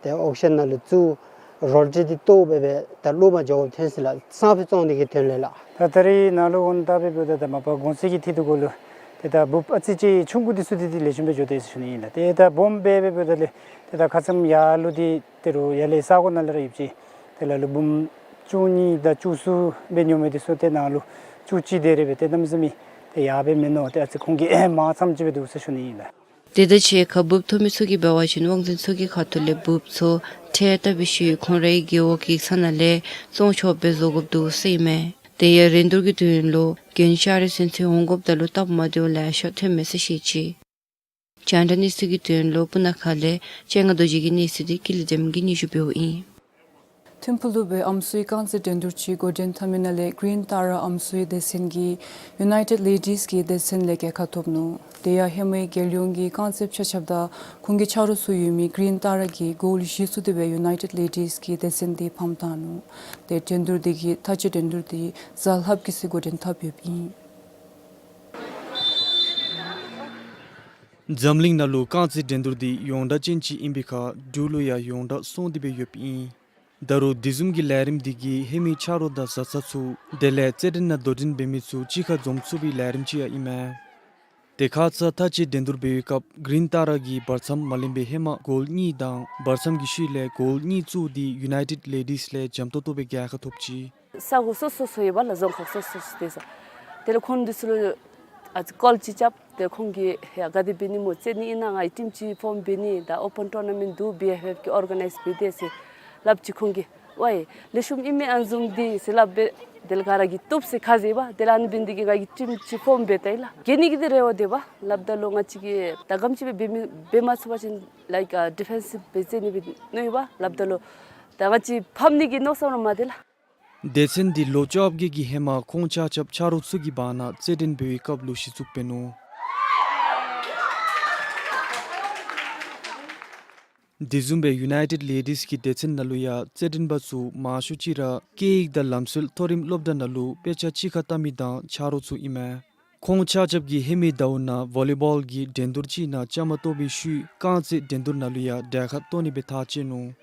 ཏེ་ཨོག་ཤན་ནང་ལུ་བཙུགས་རོལ་ཊི་འདི་བཏོག་སྦེ་སྦེ་ད་ལོག་མར་འགྱོ་དགོཔ་ཐོན་ཅི་ལགས། སང་ཕོད་བཙོང་ནི་གི་དོན་ལས་ལགས། ད་ད་རེས་ནཱ་ལུ་འོང་ད་འབད་འབདཝ་ད་ད་མ་པ་གོང་ཚད་ཀྱི་ཐད་དུ་གུ་ལུ་ཏེ་ད་འབུཔ་ཨ་ཙི་ཅིག་ཆུང་ཀུ་འདི་ཚུ་འདི་ཏེ་ལེགས་ཤོམ་སྦེ་འགྱོ་དེས་ཟེར་ཞུ་ནི་ཨིན་ལགས། ཏེ་ད་སྦོམ་སྦེ་འབད་འབདཝ་ད་ལས་ཏེ་ད་ཁ་ཙ་ཡར་ལུ་འདི་ཏེ་རུང་ཡར་ལས་ས་གོ་ནང་ལས་ར་ཡོདཔ་ཅིག་ཏེ་ལ་ལུ་འབུམ་བཅུ་གཉིས་དང་བཅུ་གསུམ་སྦེ་ཉོ་མི་འདི་ཚུ་ཏེ་ནཱ་ལུ་བཅུ་གཅིག་དེ་རེ་སྦེ་ཏེ་གནམ་མེད་ས་མེད་ཏེ་ཡར་སྦེ་མེན་ནོ། ཏེ་ཨ་ཙི་ཁོང་གིས་མང་ཙམ་ཅིག་སྦེ་འདུག་ཟེར་ཞུ་ནི་ཨིན་ལགས། དེ་དང་གཅིག་ཁར་འབུཔ་འཐུ་མི་ཚུ་གིས་འབད་བ་ཅིན་དབང་འཛིན་ཚུ་གི་ཁ་ཐུག་ལས་འབུཔ་ཚུ་ཁྲལ་བཏབ་པའི་ཤུལ་ཁོང་རའི་རྒེད་འོག་ཡིག་ཚང་ནང་ལས་བཙོང་ཆོགཔ་སྦེ་བཟོ་དགོཔ་འདུག་ཟེར་ཨིན་མས། དེ་ཡང་རིན་བསྡུར་གྱི་དོན་ལུ་རྒན་ཤ་རི་ཚུན་ཚོད་འོང་དགོཔ་ད་ལུ་སྟབས་མ་བདེཝ་ལེ་ཤ་ཐོན་མས་ཟེར་བཤད་ཅི། རྒྱང་བསྒྲགས་གནས་ཚུལ་གྱི་དོན་ལུ་སྤུ་ན་ཁ་ལས་སྤྱན་སྔ་རྡོ་རྗེ་གི་གནས་ཚུལ་འདི་ཀུན་ལེགས་བདེམ་གིས་སྙན་ཞུ་འབདཝ་ཨིན། ཐིམ་ཕུག་ལུ་སྦེ་ཨམ་སྲུའི་རྐང་རྩེད་འགྲན་བསྡུར་ཅིག་འགོ་འདྲེན་འཐབ་མི་ནང་ལས་གི་རིན་ཏཱ་ར་ཨམ་སྲུའི་སྡེ་ཚན་གྱིས་ཡུ་ནའི་ཊེཌ་ལེ་ཌིས་ཀྱི་སྡེ་ཚན་ལས་རྒྱལ་ཁ་ཐོབ་ནུག། དེ་ཡང་ཧེ་མའི་རྒྱལ་ཡོངས་ཀྱི་རྐང་རྩེདཔ་ཆ་ཁྱབ་དང་ཁོང་གི་ཆ་རོགས་ཚུ་ཡོད་མི་གི་རིན་ཏཱ་ར་གིས་གོལ་བཞི་བཙུགས་ཏེ་སྦེ་ཡུ་ནའི་ཊེཌ་ལེ་ཌིས་ཀྱི་སྡེ་ཚན་འདི་ཕམ་བཏང་ནུག། ཏེ་འགྲན་བསྡུར་འདི་གི་མཐའ་དཔྱད་འགྲན་བསྡུར་འདི་གཟའ་ལྷགཔ་གི་ཚེ་འགོ་འདྲེན་འཐབ་ཡོདཔ་ཨིན། འཛམ་གླིང་ནང་ལུ་རྐང་རྩེད་འགྲན་བསྡུར་འདི་ཡོངས་གྲགས་ཅན་ཅིག་ཨིན་པའི་ཁར་འབྲུག་ལུ་ཡང་ཡོངས་གྲགས་སོང་སྟེ་སྦེ་ཡོདཔ་ཨིན། ད་རུང་དེ་བཟུམ་གྱི་ལས་རིམ་འདི་གིས་ཧེ་མའི་ཆ་རོགས་དང་བཟའ་ཚང་ཚུ་དེ་ལས་རྩེད་འགྲན་ནང་དོ་འགྲན་འབད་མི་ཚུ་གཅིག་ཁར་འཛོམས་ཚུགས་པའི་ལས་རིམ་ཅིག་ཡང་ཨིན་མས། ཏེ་ཁ་ཙ་མཐའ་དཔྱད་འགྲན་བསྡུར་འབད་བའི་སྐབས་གི་རིན་ཏཱ་ར་གིས་བར་མཚམས་མ་ལེན་པར་ཧེ་མ་གོལ་གཉིས་དང་བར་མཚམས་ཀྱི་ཤུལ་ལས་གོལ་གཉིས་བཙུགས་ཏེ་ཡུ་ནའི་ཊེཌ་ལེ་ཌིས་ལས་འཇམ་ཏོང་ཏོ་སྦེ་རྒྱལ་ཁ་ཐོབ་ཅི། ས་གོ་སོ་སོ་སོ་ཡོད་པ་ལགས། རྫོང་ཁག་སོ་སོ་སོ་སོ་ཏེ་ས། དེ་ལས་ཁོང་འདི་ཚུ་ལུ་ཨ་ཙི་ཀོལ་ཅིག་རྐྱབ། ཏེ་ཁོང་གིས་ཡ་ག་དེ་འབད་ནི་སྨོ། རྩེད་ནི་ཨིན་ན་ང་གིས་ཊིམ་ཅིག་ཕོམ་འབད་ནི་ད་ཨོ་པཱན་ཊུར་ན་མེནཊ་འདུག་བི་ཨའི་ཨེཕ་ཨེཕ་གིས་ཨོར་ག་ནའིཛ་འབད་དེས་ཟེར་སླབ་ཅི། ཁོང་གིས་ཝའི་ལེགས་ཤོམ་ཨིན་མས་ཨ་ནི་བཟུམ་འདི་ཟེར་སླབ་སྦེ་དེ་ལས་ག་ར་གིས་བཏུབ་ཟེར་ཁ་བཟེད་པ། དེ་ལས་ཨ་ནི་འབད་ནི་འདི་གིས་ང་གིས་ཊིམ་ཅིག་ཕོམ་འབད་ད་ཡི་ལགས། རྒྱལ་ནི་གི་འདི་རེ་བ་འདུག་པ། སླབ་ད་ལུ་ང་བཅས་ཀྱིས་ད་ག་དེམ་ཅིག་སྦེ་འབད་མི་འབད་མ་ཚུགས་པ་ཅིན་ལའིཀ་ཨ་ཌི་ཕེན་སིབ་སྦེ་རྩེད་ནི་སྦེ་མནོ་ཡི་པ། སླབ་ད་ལུ་ད་ང་བཅས་ཕམ་ནི་གི་མནོ་བསམ་ར་མ་བདེ་ལགས། སྡེ་ཚན་འདི་ལོ་བཅོ་བརྒྱད་ཀྱི་ཧེ་མ་ཁོང་ཆ་ཁྱབ་ཆ་རོགས་ཚུ་གི་བར་ན་རྩེད་འགྲན་འབད་བའི་སྐབས་ལུ་གཞི་བཙུགས་འབད་ནུག། དེ་བཟུམ་སྦེ་ཡུ་ནའི་ཊེཌ་ལེ་ཌིསི་གི་སྡེ་ཚན་ནང་ལུ་ཡང་རྩེད་འགྲན་པ་ཚུ་མང་ཤོས་ཅིག་ར་སྐད་ཡིག་དང་ལམ་སྲོལ་མཐོ་རིམ་སློབ་གྲྭ་ནང་ལུ་དཔེ་ཆ་ཅིག་ཁར་ལྟ་མི་དང་ཆ་རོགས་ཚུ་ཨིན་མས། ཁོང་ཆ་ཁྱབ་ཀྱིས་ཧེ་མའི་ཟླཝ་ནང་ཝོ་ལི་བཱོལ་གྱི་འགྲན་བསྡུར་ཅིག་ནང་བཅའ་མར་གཏོགས་པའི་ཤུལ་རྐང་རྩེད་འགྲན་བསྡུར་ནང་ལུ་ཡང་གྲལ་ཁར་གཏོགས་ནི་སྦེ་ཐག་བཅད་ནུག།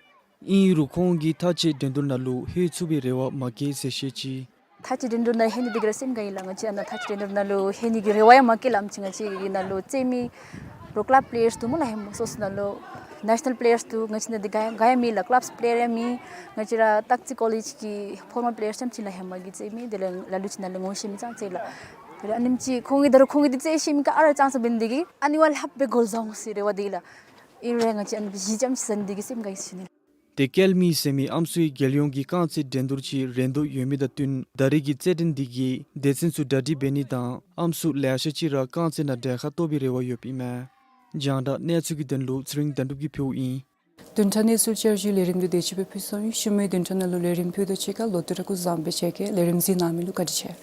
ཨིན་རུང་ཁོང་གིས་མཐའ་དཔྱད་འགྲན་བསྡུར་ནང་ལུ་ལྷོད་ཚུགས་པའི་རེ་བ་མ་བསྐྱེད་ཟེར་བཤད་ཅི། མཐའ་དཔྱད་འགྲན་བསྡུར་ནང་ལྷོད་ནི་འདི་གིས་ར་སེམས་དགའ་ཡི་ལགས། ང་བཅས་ཨ་ནཱ་མཐའ་དཔྱད་འགྲན་བསྡུར་ནང་ལུ་ལྷོད་ནི་གི་རེ་བ་ཡང་མ་བསྐྱེད་ལགས། ང་བཅས་ང་བཅས་ནང་ལུ་རྩེད་མི་རོགས་ཀླབ་པེ་ལེ་ཡརསི་འདུག་སྨོ་ལགས། ཧེ་མ་སོ་སོ་ནང་ལུ་ནེ་ཤ་ནཱལ་པེ་ལེ་ཡརསི་འདུག། ང་བཅས་ནང་འདི་ག་ཡང་ག་ཡང་མེད་ལགས། ཀླབ་པེ་ལེ་ཡར་ཡང་མེད། ང་བཅས་ར་སྟག་རྩེ་ཀོ་ལེཇ་གི་ཕོར་མར་པེ་ལེ་ཡརསི་རྐྱངམ་ཅིག་ལགས། ཧེ་མ་གི་རྩེད་མི་དེ་ལས་ལ་ལུ་ཅིག་ནང་ལས་ངོ་ཤེས་མི་ཙང་ཙ་ལགས། དེ་ལས་ཨ་ནེམ་ཅིག་ཁོང་གིས་ད་རུང་ཁོང་གིས་འདི་རྩེད་ཤེས་མི་ག་ར་ཙང་ཙ་འབད་ནི་འདི་གིས་ཨ་ནི་བ་ལྷགཔ་སྦེ་འགོ་བཟའ་འོང་ཟེར་རེ་བ་འདུག་ལགས། ཨིན་རུང་ང་བཅས་ཨ་ནི་སྦེ་གཞི་རྐྱངམ་ཅིག་ཟ་ནི་འདི་གིས་སེམས་དགའ་ཡི་ཟེར་ཞུ་ནི། ཏེ་ཀེལ་མི་ཟེར་མི་ཨམ་སྲུའི་རྒྱལ་ཡོངས་ཀྱི་རྐང་རྩེད་འགྲན་བསྡུར་ཅིག་རན་དོ་ཡོད་མི་དང་བསྟུན་ད་རེས་ཀྱི་རྩེད་འགྲན་འདི་གིས་སྡེ་ཚན་ཚུ་གྲ་སྒྲིག་འབད་ནི་དང་ཨམ་སྲུ་ལེ་ཤ་ཅིག་ར་རྐང་རྩེད་ནང་གྲལ་ཁར་གཏོགས་པའི་རེ་བ་ཡོདཔ་ཨིན་མས། རྒྱང་བསྒྲགས་གནས་ཚུལ་གྱི་དོན་ལུ་ཚེ་རིང་དོན་གྲུབ་ཀྱིས་ཕུལཝ་ཨིན། བདུན་ཕྲག་གནས་ཚུལ་བསྐྱར་ཞུའི་ལས་རིམ་འདི་དེ་ཅིག་སྦེ་ཕུལ་སོང་ཡི། ཤུལ་མའི་བདུན་ཕྲག་ནང་ལུ་ལས་རིམ་ཕུལ་དོ་ཅིག་ཁར་ལོ་ཏི་ར་སྐུ་གཟུགས་བཟང་པོ་ཅིག་གེ། ལས་རིམ་གཟིགས་གནང་མི་ལུ་བཀའ་དྲིན་ཆེ།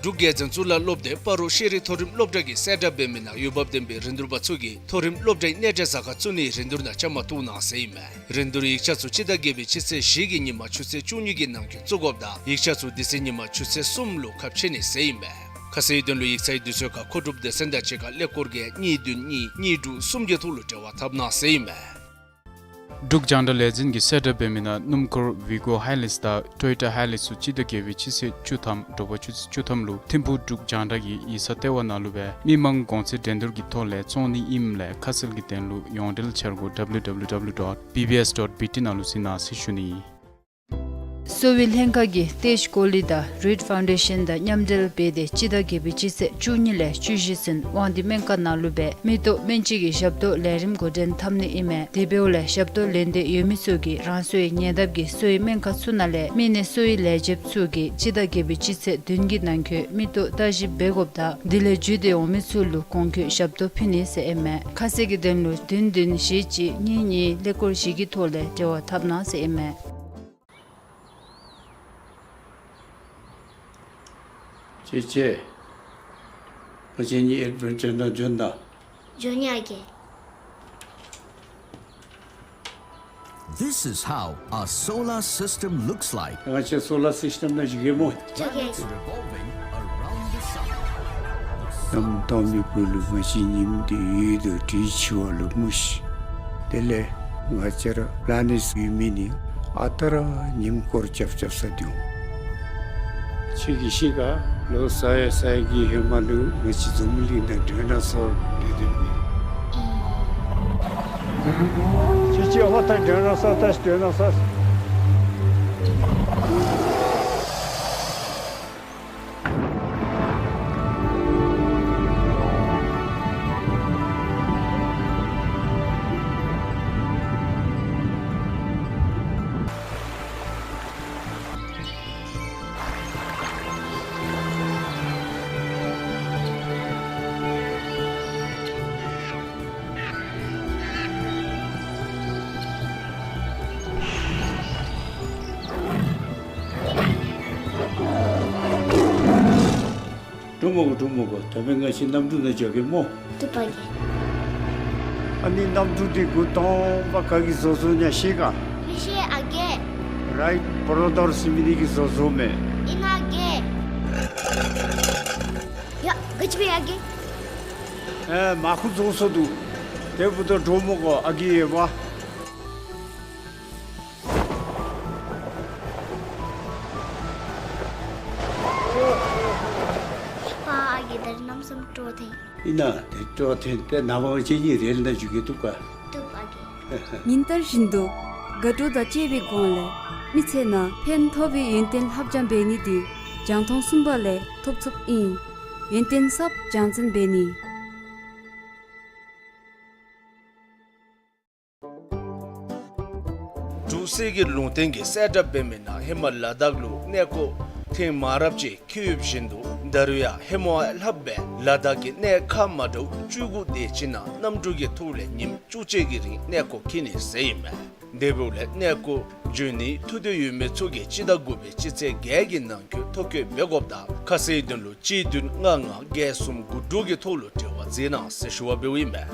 འབྲུག་རྒྱལ་བཙུན་གཙུག་ལག་སློབ་སྡེ་སྤ་རོ་ཤེས་རིག་མཐོ་རིམ་སློབ་གྲྭ་གིས་གསལ་བསྒྲགས་འབད་མི་ནང་འོས་འབབ་ལྡན་པའི་རིན་བསྡུར་པ་ཚུ་གིས་མཐོ་རིམ་སློབ་གྲྭའི་གནས་མཇལ་ས་ཁར་བཙུགས་ནིའི་རིན་བསྡུར་ནང་བཅའ་མར་གཏོགས་གནང་ཟེར་ཨིན་མས། རིན་བསྡུར་ཡིག་ཆ་ཚུ་སྤྱི་ཟླ་བརྒྱད་པའི་སྤྱི་ཚེས་བཞི་གི་ཉིན་མ་ཆུ་ཚོད་བཅུ་གཉིས་ཀྱི་ནང་འཁོད་བཙུགས་དགོཔ་དང་ཡིག་ཆ་ཚུ་དེ་ཚེ་ཉིན་མ་ཆུ་ཚོད་གསུམ་ལུ་ཁ་ཕྱེ་ནི་ཟེར་ཨིན་མས། ཁ་གསལ་དོན་ལུ་ཡིག་ཚང་གི་དུས་ཚོད་ཁར་མཁོ་སྒྲུབ་སྡེ་ཚན་དང་གཅིག་ཁར་ཀླད་ཀོར་བརྒྱད་གཉིས་བདུན་གཉིས་གཉིས་དྲུག་གསུམ་བརྒྱད་ཐོག་ལུ་འབྲེལ་བ་འཐབ་གནང་ཟེར་ཨིན་མས། འབྲུག་རྒྱང་བསྒྲགས་ལས་འཛིན་གྱིས་གསལ་བསྒྲགས་འབད་མི་ནང་སྣུམ་འཁོར་ཝི་གོ་ཧའི་ལེགས་དང་ཊོ་ཡོ་ཊ་ཧའི་ལེགས་ཚུ་སྤྱི་ཟླ་བརྒྱད་པའི་སྤྱི་ཚེས་བཅུ་ཐམ་དྲོ་པ་ཆུ་ཚོད་བཅུ་ཐམ་ལུ་ཐིམ་ཕུག་འབྲུག་རྒྱང་བསྒྲགས་ཀྱི་ཡིག་ཚང་ལྟེ་བ་ནང་ལུ་སྦེ་མི་མང་གོང་ཚད་འགྲན་བསྡུར་གྱི་ཐོག་ལས་བཙོང་ནི་ཨིནམ་ལས་ཁ་གསལ་གྱི་དོན་ལུ་ཡོངས་འབྲེལ་འཆར་སྒོ་W W W dot B B S dot B T ནང་ལུ་གཟིགས་གནང་ཟེར་ཞུ་ནི། གསོ་བའི་ལྷན་ཁག་གིས་ཏེ་ཇི་ཀོ་ལི་དང་རིཌ་ཕའུན་ཌེ་ཤན་དང་མཉམ་འབྲེལ་འབད་དེ་སྤྱི་ཟླ་བརྒྱད་པའི་སྤྱི་ཚེས་བཅུ་གཉིས་ལས་བཅུ་བཞི་ཚུན་དབང་འདུས་སྨན་ཁང་ནང་ལུ་སྦེ་མིག་ཏོ་སྨན་དཔྱད་ཀྱི་ཞབས་ཏོག་ལས་རིམ་འགོ་འདྲེན་འཐབ་ནི་ཨིན་མས། དེ་འབདཝ་ལས་ཞབས་ཏོག་ལེན་འདོད་ཡོད་མི་ཚུ་གིས་རང་སོའི་ཉེ་འདབས་ཀྱི་གསོ་བའི་སྨན་ཁང་ཚུ་ནང་ལས་མི་སྣའི་གསོ་བའི་ལས་བྱེདཔ་ཚུ་གིས་སྤྱི་ཟླ་བརྒྱད་པའི་སྤྱི་ཚེས་བདུན་གྱི་ནང་འཁོད་མིག་ཏོ་བརྟག་ཞིབ་འབད་དགོཔ་དང་དེ་ལས་བརྒྱུད་དེ་འོང་མི་ཚུ་ལུ་གོང་འཁོད་ཞབས་ཏོག་ཕུལ་ནི་ཟེར་ཨིན་མས། ཁ་གསལ་གྱི་དོན་ལུ་བདུན་བདུན་བཞི་གཅིག་གཉིས་གཉིས་ཀླད་ཀོར་བཞི་གི་ཐོག་ལས་འབྲེལ་བ་འཐབ་གནང་ཟེར་ཨིན་མས། ཅེ་ཅེ། ང་བཅས་གཉིས་ཨེཌ་བེན་ཅར་ནང་འགྱོ་ན། འགྱོ་ནི་ཨ་རྒས། This is how a solar system looks like. ང་བཅས་སོ་ལར་སིསི་ཊེམ་ནང་འགྱོ་གེ་སྨོ། འགྱོ་གེ། Planets revolving around the sun. གནམ་དྭངས་མའི་སྦུག་ལུ་ང་བཅས་ཉིམ་འདི་ཡོད་དོ་དེ་འཆི་བ་ལུ་སྨོ་ཤིག། དེ་ལས་ང་བཅས་ར་པི་ལེ་ནེཊསི་ཡོད་མི་ནི་ཨ་རྟག་ར་ཉིམ་སྐོར་རྐྱབ་རྐྱབ་ས་འདུག། ཁྱོད་ཀྱིས་ཤེས་ག། ལོ་ས་ཡ་ས་ཡ་གི་ཧེ་མ་ལུ་ང་བཅས་འཛམ་བུ་གླིང་ནང་ཌའི་ནོ་སོར་སྡོད་སྡོདཔ་ཨིན། ཁྱོད་ཀྱིས་ཨ་མ་ད་ཌའི་ནོ་སོར་ད་ཌའི་ནོ་སོར། འགྲོ་མི་དགོ། འགྲོ་མི་དགོ། ད་འབདན་ང་བཅས་གནམ་གྲུ་ནང་འགྱོ་གེ་སྨོ། འགྲོ་པ་གིས། ཨ་ནི་གནམ་གྲུ་འདི་འགོ་དང་པ་ག་གིས་བཟོ་བཟོཝ་ཨིན་ན་ཤེས་ག། མི་ཤེས་ཨ་རྒས། རའིཊ་བརོ་དར་ཟེར་མི་འདི་གིས་བཟོ་བཟོཝ་མས། ཨིན་ན་ཨ་རྒས། ཡ་ག་ཅི་སྦེ་ཨ་རྒས། ཨེ་མར་ཁུ་རྫོགས་སོ་འདུག། དེ་བུ་དོ་གྲོགས་མོ་གོ་ཨ་གི་ཡེ་བ། པ་ཨ་གི་དར་ནམ་སམ་ཏྲོ་ཐེ། ཨིན་ན་དེ་ཏྲོ་ཐེ་དེ་ནམ་བ་ཅི་ཉི་རེལ་ན་ཇུ་གི་ཏུ་ཀ། ཏུ་ཨ་གི། ཉིན་ལྟར་བཞིན་དུ་དགའ་སྤྲོ་དང་བཅས་པའི་སྒོ་ལས་མི་ཚེ་ནང་ཕན་ཐོགས་པའི་ཡོན་ཏན་ལྷབ་སྦྱང་འབད་ནི་དེ་རྒྱང་མཐོང་གསུམ་པ་ལས་ཐོབ་ཚུགསཔ་ཨིན། ཡོན་ཏན་ཟབ་སྦྱང་ཚན་འབད་ནི། འབྲུག་གསེར་གྱི་ལུང་བསྟན་གྱི་གསལ་བསྒྲགས་འབད་མི་ནང་ཧེ་མ་ལ་དྭགས་ལུ་གནས་སྐོར་ཐེངས་མང་རབས་ཅིག་འཁྱིད་ཡོདཔ་བཞིན་དུ་ད་རུང་ཡང་ཧེ་མ་ལྷག་སྦེ་ལ་དྭགས་ཀྱི་གནས་ཁག་མ་འདྲཝ་བཅུ་དགུ་དེ་ཅིག་ནང་གནམ་གྲུ་གི་ཐོག་ལས་ཉིནམ་བཅུ་གཅིག་གི་རིང་གནས་སྐོར་འཁྱིད་ནི་ཟེར་ཨིན་མས། དེ་འབདཝ་ལས་གནས་སྐོར་འབྱོན་ནིའི་ཐུགས་འདོད་ཡོད་མི་ཚུ་གིས་སྤྱི་ཟླ་དགུ་པའི་སྤྱི་ཚེས་བརྒྱད་ཀྱི་ནང་འཁོད་ཐོ་བཀོད་འབད་དགོཔ་དང་ཁ་གསལ་དོན་ལུ་གཅིག་བདུན་ལྔ་ལྔ་བརྒྱད་གསུམ་དགུ་དྲུག་གི་ཐོག་ལུ་འབྲེལ་བ་མཛད་གནང་ཟེར་ཞུ་བ་འབདཝ་ཨིན་མས།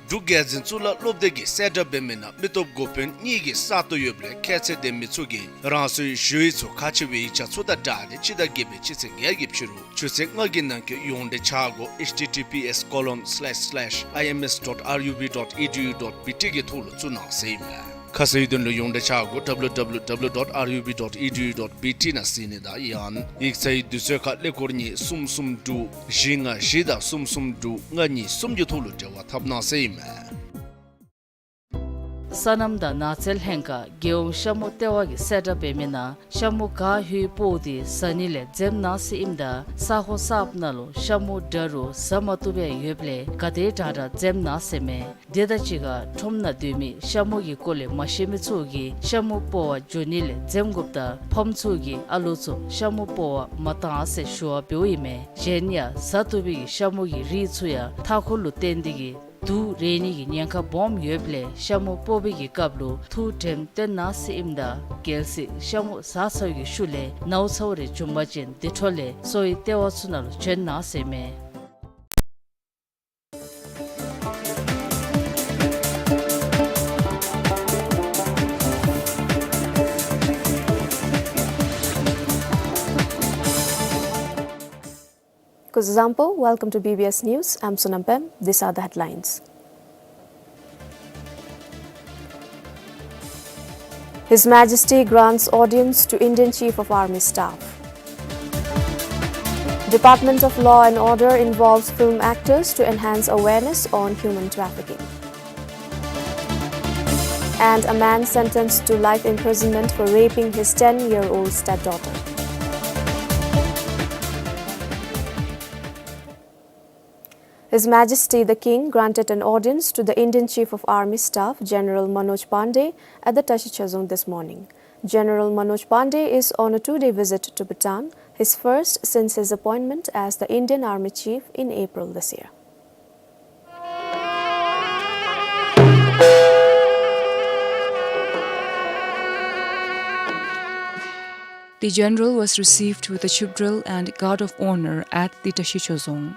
འབྲུག་རྒྱལ་འཛིན་གཙུག་ལག་སློབ་སྡེ་གི་གསལ་བསྒྲགས་འབད་མི་ནང་མི་སྟོབས་འགོ་དཔོན་གཉིས་ཀྱི་ས་སྟོང་ཡོདཔ་ལས་ཁྱད་ཚད་ལྡན་མི་ཚུ་གིས་རང་སོའི་ཞུ་ཡིག་ཚུ་ཁག་ཆེ་བའི་ཡིག་ཆ་ཚུ་དང་སྦྲགས་ཏེ་སྤྱི་ཟླ་བརྒྱད་པའི་སྤྱི་ཚེས་བརྒྱད་ཀྱི་ཕྱི་རུ་ཆུ་ཚོད་ལྔ་གི་ནང་འཁོད་ཡོངས་འབྲེལ་ཆ་བགོས་ཨེཆ་ཊི་ཊི་པི་ཨེསི་ཀོ་ལོན་སི་ལེཤ་སི་ལེཤ་ཨའི་ཨེམ་ཨེསི་ཌོཊ་ཨར་ཡུ་བི་ཌོཊ་ཨི་ཌི་ཡུ་ཌོཊ་བི་ཊི་གི་ཐོག་ལུ་བཙུགས་གནང་ཟེར་ཨིན་མས། ཁ་གསལ་དོན་ལུ་ཡོངས་འབྲེལ་ཆ་བགོས་ཌབ་ལུ་ཌབ་ལུ་ཌབ་ལུ་ཌོཊ་ཨར་ཡུ་བི་ཌོཊ་ཨི་ཌི་ཡུ་ཌོཊ་བི་ཊི་ནང་གཟིགས་ནི་དང་ཡང་ཡིག་ཚང་གི་དུས་ཚོད་ཁར་ཀླད་ཀོར་གཉིས་གསུམ་གསུམ་དྲུག་བཞི་ལྔ་བཞི་དང་གསུམ་གསུམ་དྲུག་ལྔ་གཉིས་གསུམ་གྱི་ཐོག་ལུ་འབྲེལ་བ་འཐབ་གནང་ཟེར་ཨིན་མས། སོ་ནམ་དང་ནགས་ཚལ་ལྷན་ཁག་རྒྱལ་ཡོངས་ཤ་མུ་ལྟེ་བ་གི་གསལ་བསྒྲགས་འབད་མི་ནང་ཤ་མུ་ག་ཧུའི་སྤོཝ་དེ་ཟ་ནི་ལས་འཛེམ་གནང་ཟེར་ཨིནམ་ད་ས་གོ་གསརཔ་ནང་ལུ་ཤ་མུ་འདྲ་རུང་ཟ་མ་བཏུབ་པའི་ཡོདཔ་ལས་ག་དེ་དྲག་དྲག་འཛེམ་གནང་ཟེར་མས། དེ་དང་གཅིག་ཁར་ཁྲོམ་ནང་སྡོད་མི་ཤ་མུ་གི་སྐོར་ལས་མ་ཤེས་མི་ཚུ་གིས་ཤ་མུ་སྤོ་བར་འགྱོ་ནི་ལས་འཛེམ་དགོཔ་དང་ཕམ་ཚུ་གིས་ཨ་ལོ་ཚུ་ཤ་མུ་སྤོ་བར་མ་གཏང་ཟེར་ཞུ་བ་འབདཝ་ཨིན་མས། གཞན་ཡང་ཟ་བཏུབ་པའི་ཤ་མུ་གི་རིགས་ཚུ་ཡང་མཐའ་འཁོར་ལུ་བརྟེན་ཏེ་གིས་དུག་རེག་ནི་གི་ཉེན་ཁ་སྦོམ་ཡོདཔ་ལས་ཤ་མུ་སྤོ་བའི་གི་སྐབས་ལུ་ཐུགས་དྲནམ་བཏོན་གནང་ཟེར་ཨིནམ་ད་གལ་སྲིད་ཤ་མུ་ཟ་ཚར་བའི་གི་ཤུལ་ལས་ནཝ་ཚཝ་རེ་བྱུང་པ་ཅིན་དེ་འཕྲོ་ལས་གསོ་བའི་ལྟེ་བ་ཚུ་ནང་ལུ་བྱོན་གནང་ཟེར་མས། Kuzuzangpo, welcome to B B S News. I'm Sonam Pem. These are the headlines. His Majesty grants audience to Indian Chief of Army Staff. Department of Law and Order involves film actors to enhance awareness on human trafficking. And a man sentenced to life imprisonment for raping his ten-year-old stepdaughter. His Majesty the King granted an audience to the Indian Chief of Army Staff, General Manoj Pandey, at the Tashi Chozong this morning. General Manoj Pandey is on a two-day visit to Bhutan, his first since his appointment as the Indian Army Chief in April this year. The general was received with a chibdrel and guard of honor at the Tashi Chozong.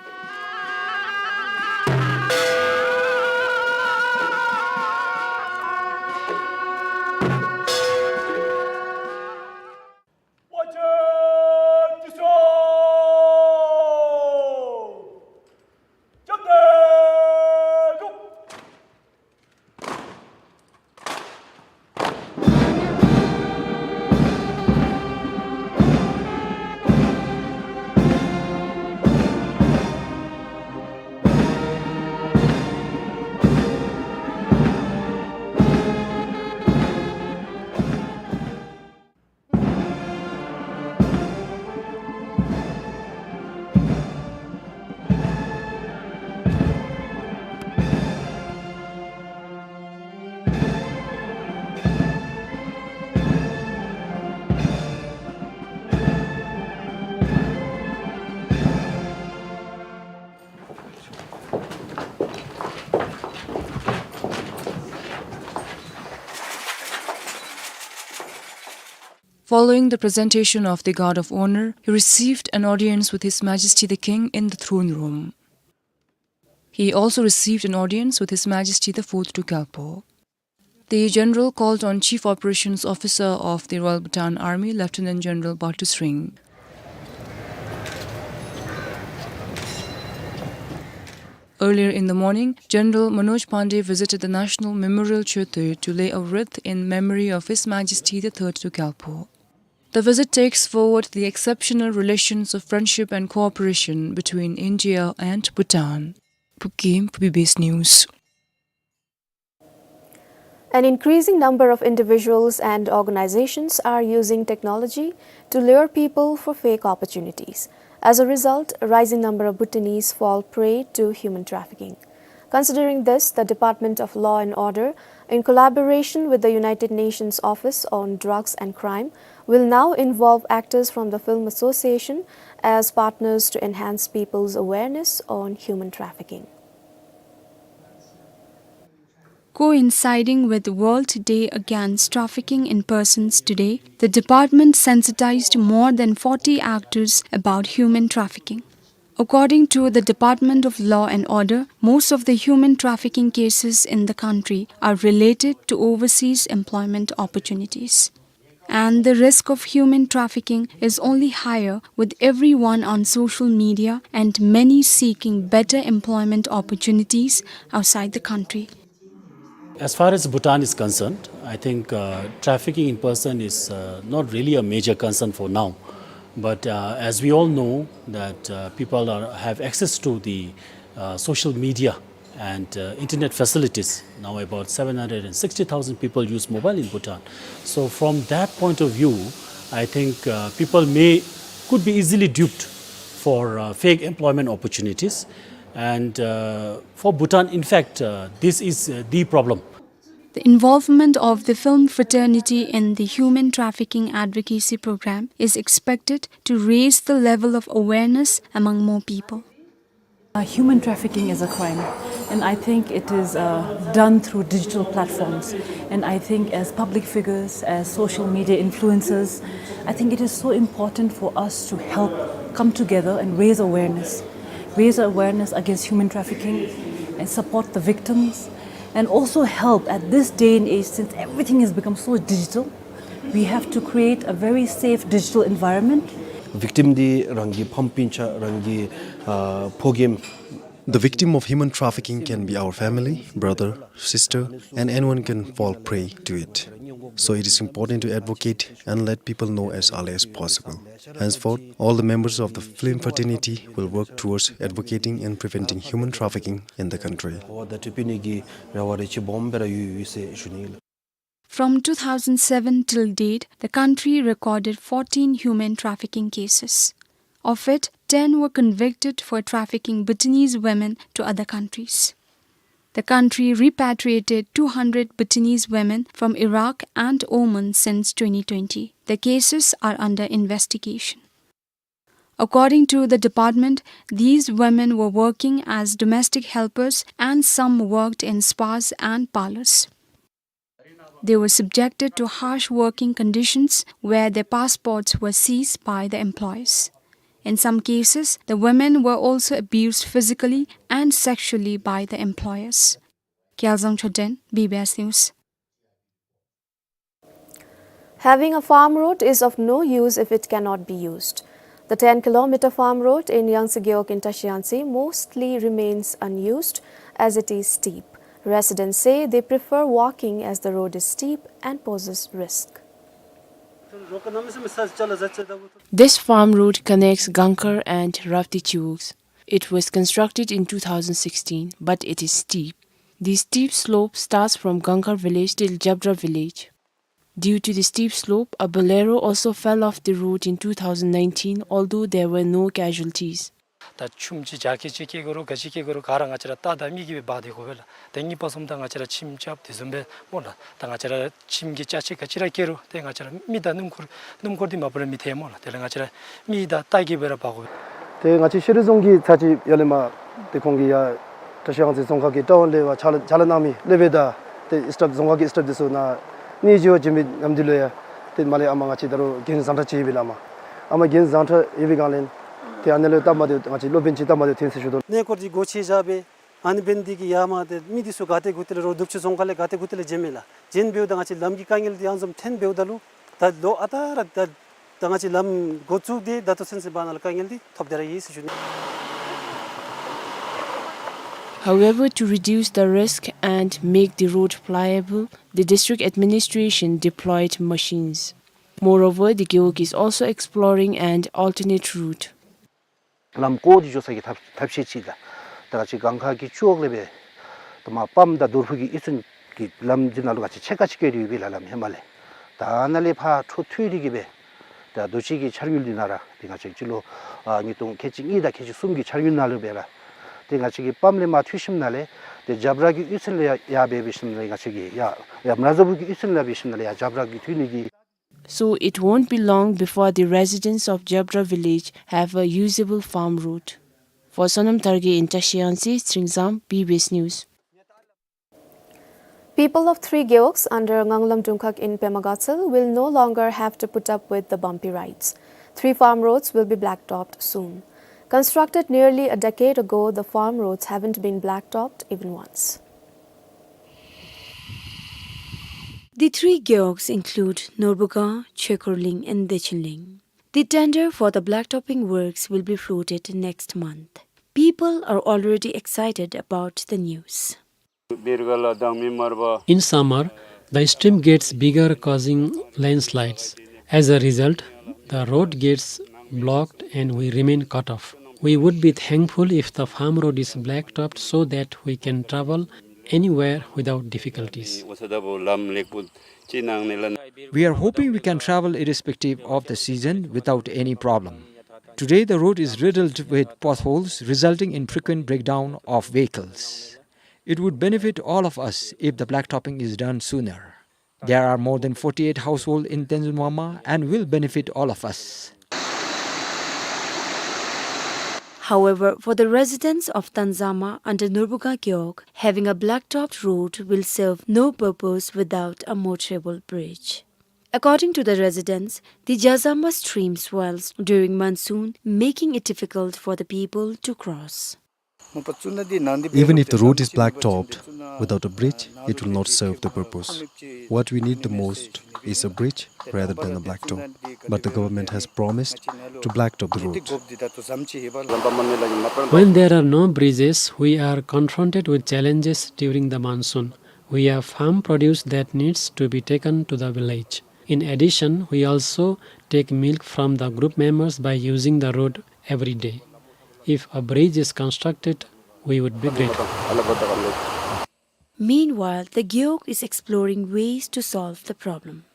Following the presentation of the guard of honor, he received an audience with His Majesty the King in the throne room. He also received an audience with His Majesty the Fourth Druk Gyalpo. The general called on Chief Operations Officer of the Royal Bhutan Army, Lieutenant General Batu Sring. Earlier in the morning, General Manoj Pandey visited the National Memorial Chötö to lay a wreath in memory of His Majesty the Third Druk Gyalpo. The visit takes forward the exceptional relations of friendship and cooperation between India and Bhutan. Pukim, B B S News. An increasing number of individuals and organizations are using technology to lure people for fake opportunities. As a result, a rising number of Bhutanese fall prey to human trafficking. Considering this, the Department of Law and Order, in collaboration with the United Nations Office on Drugs and Crime, will now involve actors from the Film Association as partners to enhance people's awareness on human trafficking. Coinciding with World Day Against Trafficking in Persons today, the department sensitized more than forty actors about human trafficking. According to the Department of Law and Order, most of the human trafficking cases in the country are related to overseas employment opportunities. And the risk of human trafficking is only higher with everyone on social media and many seeking better employment opportunities outside the country. As far as Bhutan is concerned, I think, uh, trafficking in person is, uh, not really a major concern for now. But, uh, as we all know that, uh, people are, have access to the, uh, social media and, uh, internet facilities. Now about seven hundred and sixty thousand people use mobile in Bhutan. So from that point of view, I think, uh, people may, could be easily duped for, uh, fake employment opportunities. And, uh, for Bhutan, in fact, uh, this is, uh, the problem. The involvement of the film fraternity in the human trafficking advocacy program is expected to raise the level of awareness among more people. Uh, human trafficking is a crime, and I think it is, uh, done through digital platforms. And I think as public figures, as social media influencers, I think it is so important for us to help come together and raise awareness. Raise awareness against human trafficking and support the victims, and also help at this day and age, since everything has become so digital, we have to create a very safe digital environment. Victim འདི་རང་གི་ཕམ་སྤུན་ཆ་རང་གི་ཨ་ཕོ་རྒནམ། The victim of human trafficking can be our family, brother, sister, and anyone can fall prey to it. So it is important to advocate and let people know as early as possible. Henceforth, all the members of the film fraternity will work towards advocating and preventing human trafficking in the country. From two thousand seven till date, the country recorded fourteen human trafficking cases. Of it, ten were convicted for trafficking Bhutanese women to other countries. The country repatriated two hundred Bhutanese women from Iraq and Oman since twenty twenty. The cases are under investigation. According to the department, these women were working as domestic helpers and some worked in spas and parlors. They were subjected to harsh working conditions where their passports were seized by the employers. In some cases, the women were also abused physically and sexually by the employers. Gyalzang Choden, B B S News. Having a farm road is of no use if it cannot be used. The ten kilometer farm road in Yangtse Gewog in Trashiyangtse mostly remains unused as it is steep. Residents say they prefer walking as the road is steep and poses risk. This farm road connects Gangkhar and Ravti Chiwugs. It was constructed in two thousand sixteen, but it is steep. The steep slope starts from Gangkhar village till Jabra village. Due to the steep slope, a Bolero also fell off the road in two thousand nineteen, although there were no casualties. ད་ཆུམ་ཅིག་རྒྱ་སྐྱེད་ཅིག་སྐྱེ་དགོ་རུང་ག་ཅི་སྐྱེ་དགོ་རུང་ག་ར་ང་བཅས་ར་རྟ་དང་མི་གིས་སྦེ་འབག་སྟེ་དགོ་པས་ལགས། ད་གཉིས་པ་གསུམ་ད་ང་བཅས་ར་ཁྱིམ་རྐྱབ་དེ་བཟུམ་སྦེ་སྨོ་ལགས། ད་ང་བཅས་ར་ཁྱིམ་གྱི་ཅ་ཆས་ག་ཅི་ར་སྐྱེ་རུང་ཏེ་ང་བཅས་ར་མི་དང་སྣུམ་འཁོར་སྣུམ་འཁོར་འདི་མ་པ་ལས་མི་ཐལ་སྨོ་ལགས། དེ་ལས་ང་བཅས་ར་མི་དང་རྟ་གིས་སྦེ་ར་འབག་དགོ་པས། ཏེ་ང་བཅས་ཤེས་རིག་རྫོང་གི་ཚར་ཅིག་ཡར་ལས་མར་ཏེ་ཁོང་གིས་ཡར་བཀྲ་ཤིས་གཡང་རྩེ་རྫོང་ཁག་གི་བཀྲ་ཝང་ལས་ཕར་ཕྱག་ལཱ་ཕྱག་ལཱ་གནང་མི་སློབ་དཔོན་དང་ཏེ་སི་ཊཱཕ་རྫོང་ཁག་གི་སི་ཊཱཕ་འདི་ཚུ་ནཱ་གནས་མཇལ་བར་བྱོན་པའི་ཉིནམ་འདི་ལུ་ཡང་ཏེ་མར་ལས་ཨ་མ་ང་བཅས་ད་རུང་རྒན་བཟང་ཁྲ་ཅིག་ཡོད་པས་ལགས། ཨ་མ་ཨ་མ་རྒན་བཟང་ཁྲ་ཡོད་པའི་སྒང་ལས་ཏེ་ཨ་ནི་ལུ་སྟབས་མ་བདེཝ་ང་བཅས་སློབ་དཔོན་ཅིག་སྟབས་མ་བདེཝ་ཐོན་ཟེར་ཞུ་དོ། གནས་སྐོར་འདི་སྒོ་ཕྱེ་བཞག་སྦེ་ཨ་ནི་འབདན་འདི་གིས་ཡར་མར་ཏེ་མི་འདི་ཚུ་ག་ཏེ་གུ་ཏེ་ལས་རོགས་ནུབ་ཕྱོགས་རྫོང་ཁག་ལས་ག་ཏེ་གུ་ཏེ་ལས་བྱོན་མས་ལགས། བྱོན་འབདཝ་ད་ང་བཅས་ལམ་གྱི་དཀའ་ངལ་འདི་ཡང་འཛོམས་ཐོན་འབདཝ་ད་ལུ་ད་ལོ་ཨ་རྟག་ར་ད་ད་ང་བཅས་ལམ་འགོ་བཙུགས་ཏེ་ད་ལྟོ་ཚུན་ཚོད་བར་ན་ལུ་དཀའ་ངལ་འདི་ཐོབ་སྟེ་ར་ཡོད་ཟེར་ཞུ་ནི། However, to reduce the risk and make the road pliable, the district administration deployed machines. Moreover, the Gewog is also exploring an alternate route. ལམ་བཀོག་སྟེ་འགྱོ་ས་གི་ཐབས་ཐབས་ཤེས་ཅིག་དང་། ད་ང་བཅས་གངས་དཀར་གྱི་ཕྱོགས་ལས་སྦེ་ད་མར་པམ་དང་རྡོར་ཕུ་གི་གཡུས་ཚན་གྱི་ལམ་འདི་ནང་ལུ་ང་བཅས་ཕྱེད་ཀ་ཅིག་བཀོད་དེ་ཡོད་པས་ལགས་ལམ་ཧེ་མ་ལས། ད་ནཱ་ལས་ཕར་འཕྲོ་མཐུད་དེ་གི་སྦེ་ད་དུས་ཅི་གི་འཆར་དངུལ་འདི་ནང་ར་ཏེ་ང་བཅས་སྤྱི་ལོ་ཨ་ཉིས་སྟོང་ཁལ་གཅིག་གཉིས་དང་ཁལ་གཅིག་གསུམ་གྱི་འཆར་དངུལ་ནང་ལུ་སྦེ་ར་ཏེ་ང་བཅས་ཀྱིས་པམ་ལས་མར་མཐུད་ཞིནམ་ལས་ཏེ་རྒྱབ་ར་གི་གཡུས་ཚན་ལས་ཡར་ཡར་འབད་འབད་ཞིནམ་ལས་ང་བཅས་ཀྱིས་ཡར་ཡར་མར་རྫ་ཕུ་གི་གཡུས་ཚན་ལས་འབད་ཞིནམ་ལས་ཡར་རྒྱབ་ར་གི་མཐུད་ནི་གི So it won't be long before the residents of Jabra village have a usable farm road. For Sonam Tharge in Trashiang Si, Sringzam, B B S News. People of three gewogs under Nganglam Dungkhag in Pema Gatshel will no longer have to put up with the bumpy rides. Three farm roads will be blacktopped soon. Constructed nearly a decade ago, the farm roads haven't been blacktopped even once. The three gewogs include Norbuga, Chekorling and Dechinling. The tender for the blacktopping works will be floated next month. People are already excited about the news. In summer, the stream gets bigger, causing landslides. As a result, the road gets blocked and we remain cut off. We would be thankful if the farm road is blacktopped so that we can travel anywhere without difficulties. We are hoping we can travel irrespective of the season without any problem. Today, the road is riddled with potholes, resulting in frequent breakdown of vehicles. It would benefit all of us if the blacktopping is done sooner. There are more than forty-eight households in Tenzin Wangma and will benefit all of us. However, for the residents of Tenzama under Norbuga Gewog, having a blacktopped road will serve no purpose without a motorable bridge. According to the residents, the Jazama stream swells during monsoon, making it difficult for the people to cross. Even if the road is blacktopped, without a bridge, it will not serve the purpose. What we need the most is a bridge rather than a blacktop. But the government has promised to blacktop the road. When there are no bridges, we are confronted with challenges during the monsoon. We have farm produce that needs to be taken to the village. In addition, we also take milk from the group members by using the road every day. If a bridge is constructed, we would be grateful. Meanwhile, the Gewog is exploring ways to solve the problem.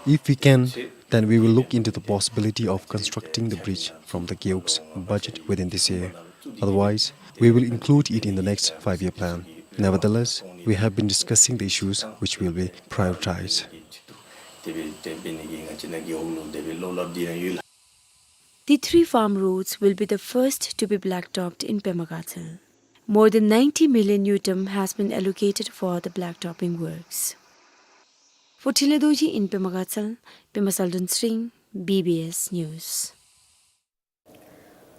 If we can, then we will look into the possibility of constructing the bridge from the Gewog's budget within this year. Otherwise, we will include it in the next five-year plan. Nevertheless, we have been discussing the issues which will be prioritized. The three farm roads will be the first to be blacktopped in Pema Gatshel. More than ninety million ngultrum has been allocated for the blacktopping works. For Thinley Dorji in Pema Gatshel, Pema Saldun Sring, B B S News.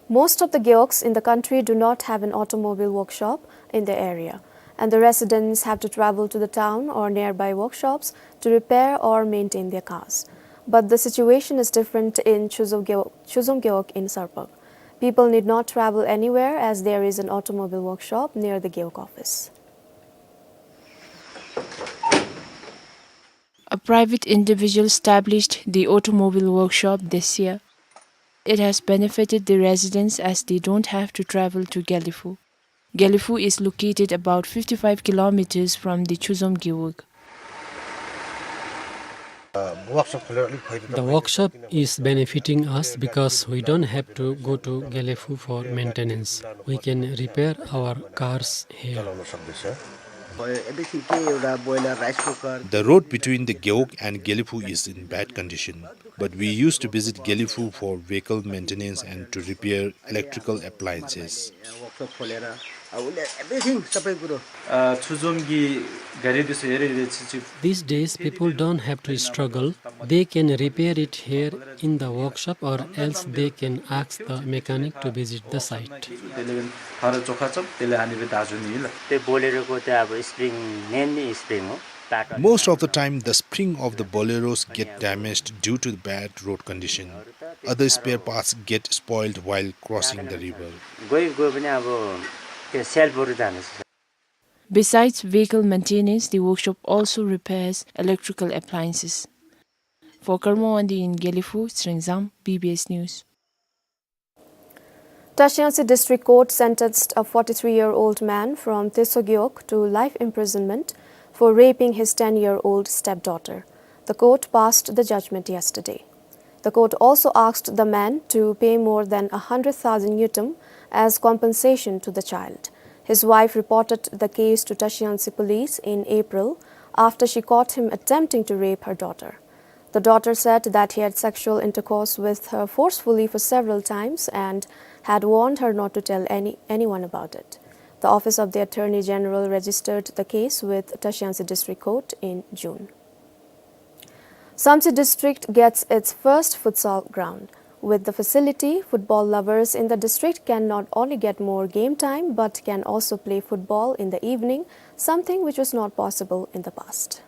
Most of the gewogs in the country do not have an automobile workshop in their area, and the residents have to travel to the town or nearby workshops to repair or maintain their cars. But the situation is different in Chuzom Gewog, Chuzom Gewog in Sarpag. People need not travel anywhere as there is an automobile workshop near the Gewog office. A private individual established the automobile workshop this year. It has benefited the residents as they don't have to travel to Gelephu. Gelephu is located about fifty-five kilometers from the Chuzom Gewog. The workshop is benefiting us because we don't have to go to Gelephu for maintenance. We can repair our cars here. The road between the Gewog and Gelephu is in bad condition, but we used to visit Gelephu for vehicle maintenance and to repair electrical appliances. These days, people don't have to struggle. They can repair it here in the workshop, or else they can ask the mechanic to visit the site. Most of the time, the spring of the boleros get damaged due to the bad road condition. Other spare parts get spoiled while crossing the river. गयो गयो भने अब त्यो सेल्फहरू जान्छ। Besides vehicle maintenance, the workshop also repairs electrical appliances. For Karma Wangdi in Gelephu, Sringzam, B B S News. Tashilangtse District Court sentenced a forty-three-year-old man from Teso Gewog to life imprisonment for raping his ten-year-old stepdaughter. The court passed the judgment yesterday. The court also asked the man to pay more than a hundred thousand ngultrum as compensation to the child. His wife reported the case to Tashilangtse police in April after she caught him attempting to rape her daughter. The daughter said that he had sexual intercourse with her forcefully for several times and had warned her not to tell any, anyone about it. The Office of the Attorney General registered the case with Tashilangtse District Court in June. Samtse district gets its first futsal ground. With the facility, football lovers in the district can not only get more game time but can also play football in the evening, something which was not possible in the past.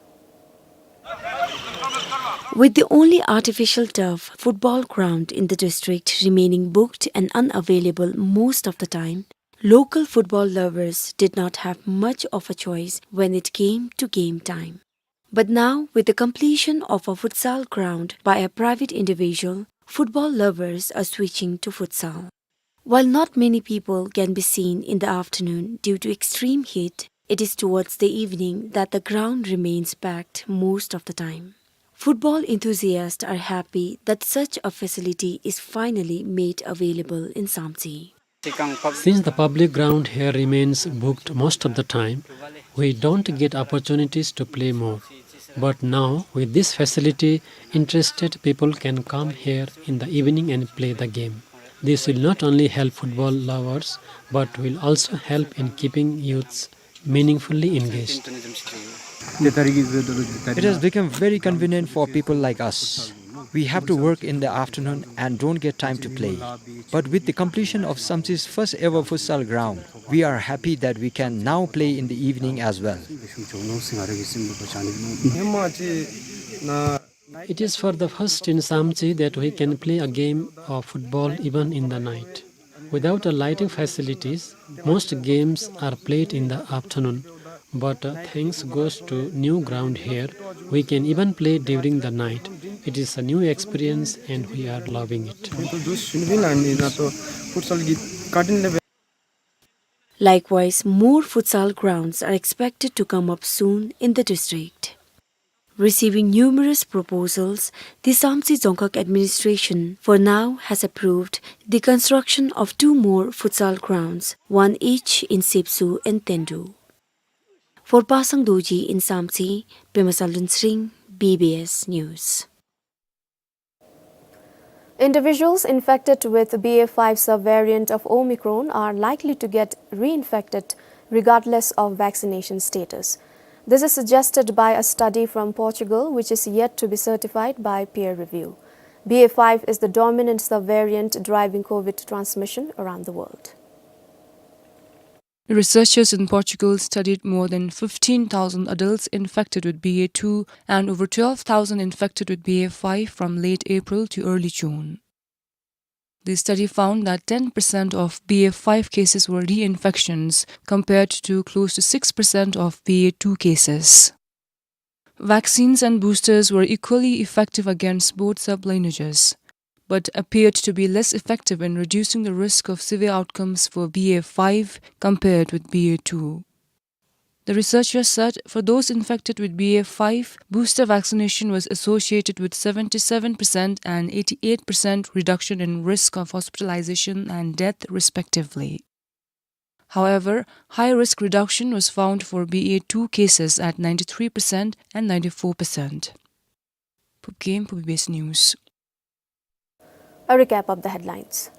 With the only artificial turf football ground in the district remaining booked and unavailable most of the time, local football lovers did not have much of a choice when it came to game time. But now, with the completion of a futsal ground by a private individual, football lovers are switching to futsal. While not many people can be seen in the afternoon due to extreme heat, it is towards the evening that the ground remains packed most of the time. Football enthusiasts are happy that such a facility is finally made available in Samtse. Since the public ground here remains booked most of the time, we don't get opportunities to play more. But now, with this facility, interested people can come here in the evening and play the game. This will not only help football lovers, but will also help in keeping youths meaningfully engaged. It has become very convenient for people like us. We have to work in the afternoon and don't get time to play. But with the completion of Samtse's first ever futsal ground, we are happy that we can now play in the evening as well. It is for the first in Samtse that we can play a game of football even in the night. Without a lighting facilities, most games are played in the afternoon, but, uh, thanks goes to new ground here, we can even play during the night. It is a new experience and we are loving it. Likewise, more futsal grounds are expected to come up soon in the district. Receiving numerous proposals, the Samtse Dzongkhag administration for now has approved the construction of two more futsal grounds, one each in Sepsu and Tendu. For Pasang Dorji in Samtse, Pema Salun Sring, B B S News. Individuals infected with B A five subvariant of Omicron are likely to get reinfected regardless of vaccination status. This is suggested by a study from Portugal, which is yet to be certified by peer review. B A five is the dominant subvariant driving COVID transmission around the world. Researchers in Portugal studied more than fifteen thousand adults infected with B A two and over twelve thousand infected with B A five from late April to early June. The study found that ten percent of B A five cases were reinfections, compared to close to six percent of B A two cases. Vaccines and boosters were equally effective against both sublineages, but appeared to be less effective in reducing the risk of severe outcomes for B A five compared with B A two. The researchers said for those infected with B A five, booster vaccination was associated with seventy-seven percent and eighty-eight percent reduction in risk of hospitalization and death, respectively. However, high risk reduction was found for B A two cases at ninety-three percent and ninety-four percent. Phubgay Phum, B B S News. A recap of the headlines.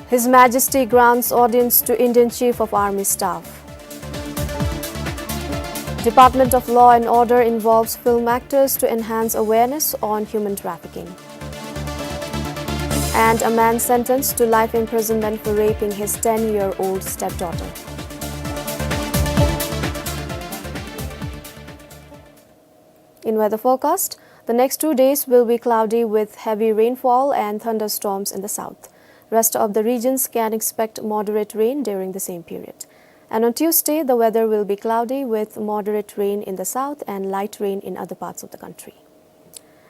His Majesty grants audience to Indian Chief of Army Staff. Department of Law and Order involves film actors to enhance awareness on human trafficking. And a man sentenced to life imprisonment for raping his ten-year-old stepdaughter. Weather forecast. The next two days will be cloudy with heavy rainfall and thunderstorms in the south. Rest of the regions can expect moderate rain during the same period. And on Tuesday, the weather will be cloudy with moderate rain in the south and light rain in other parts of the country.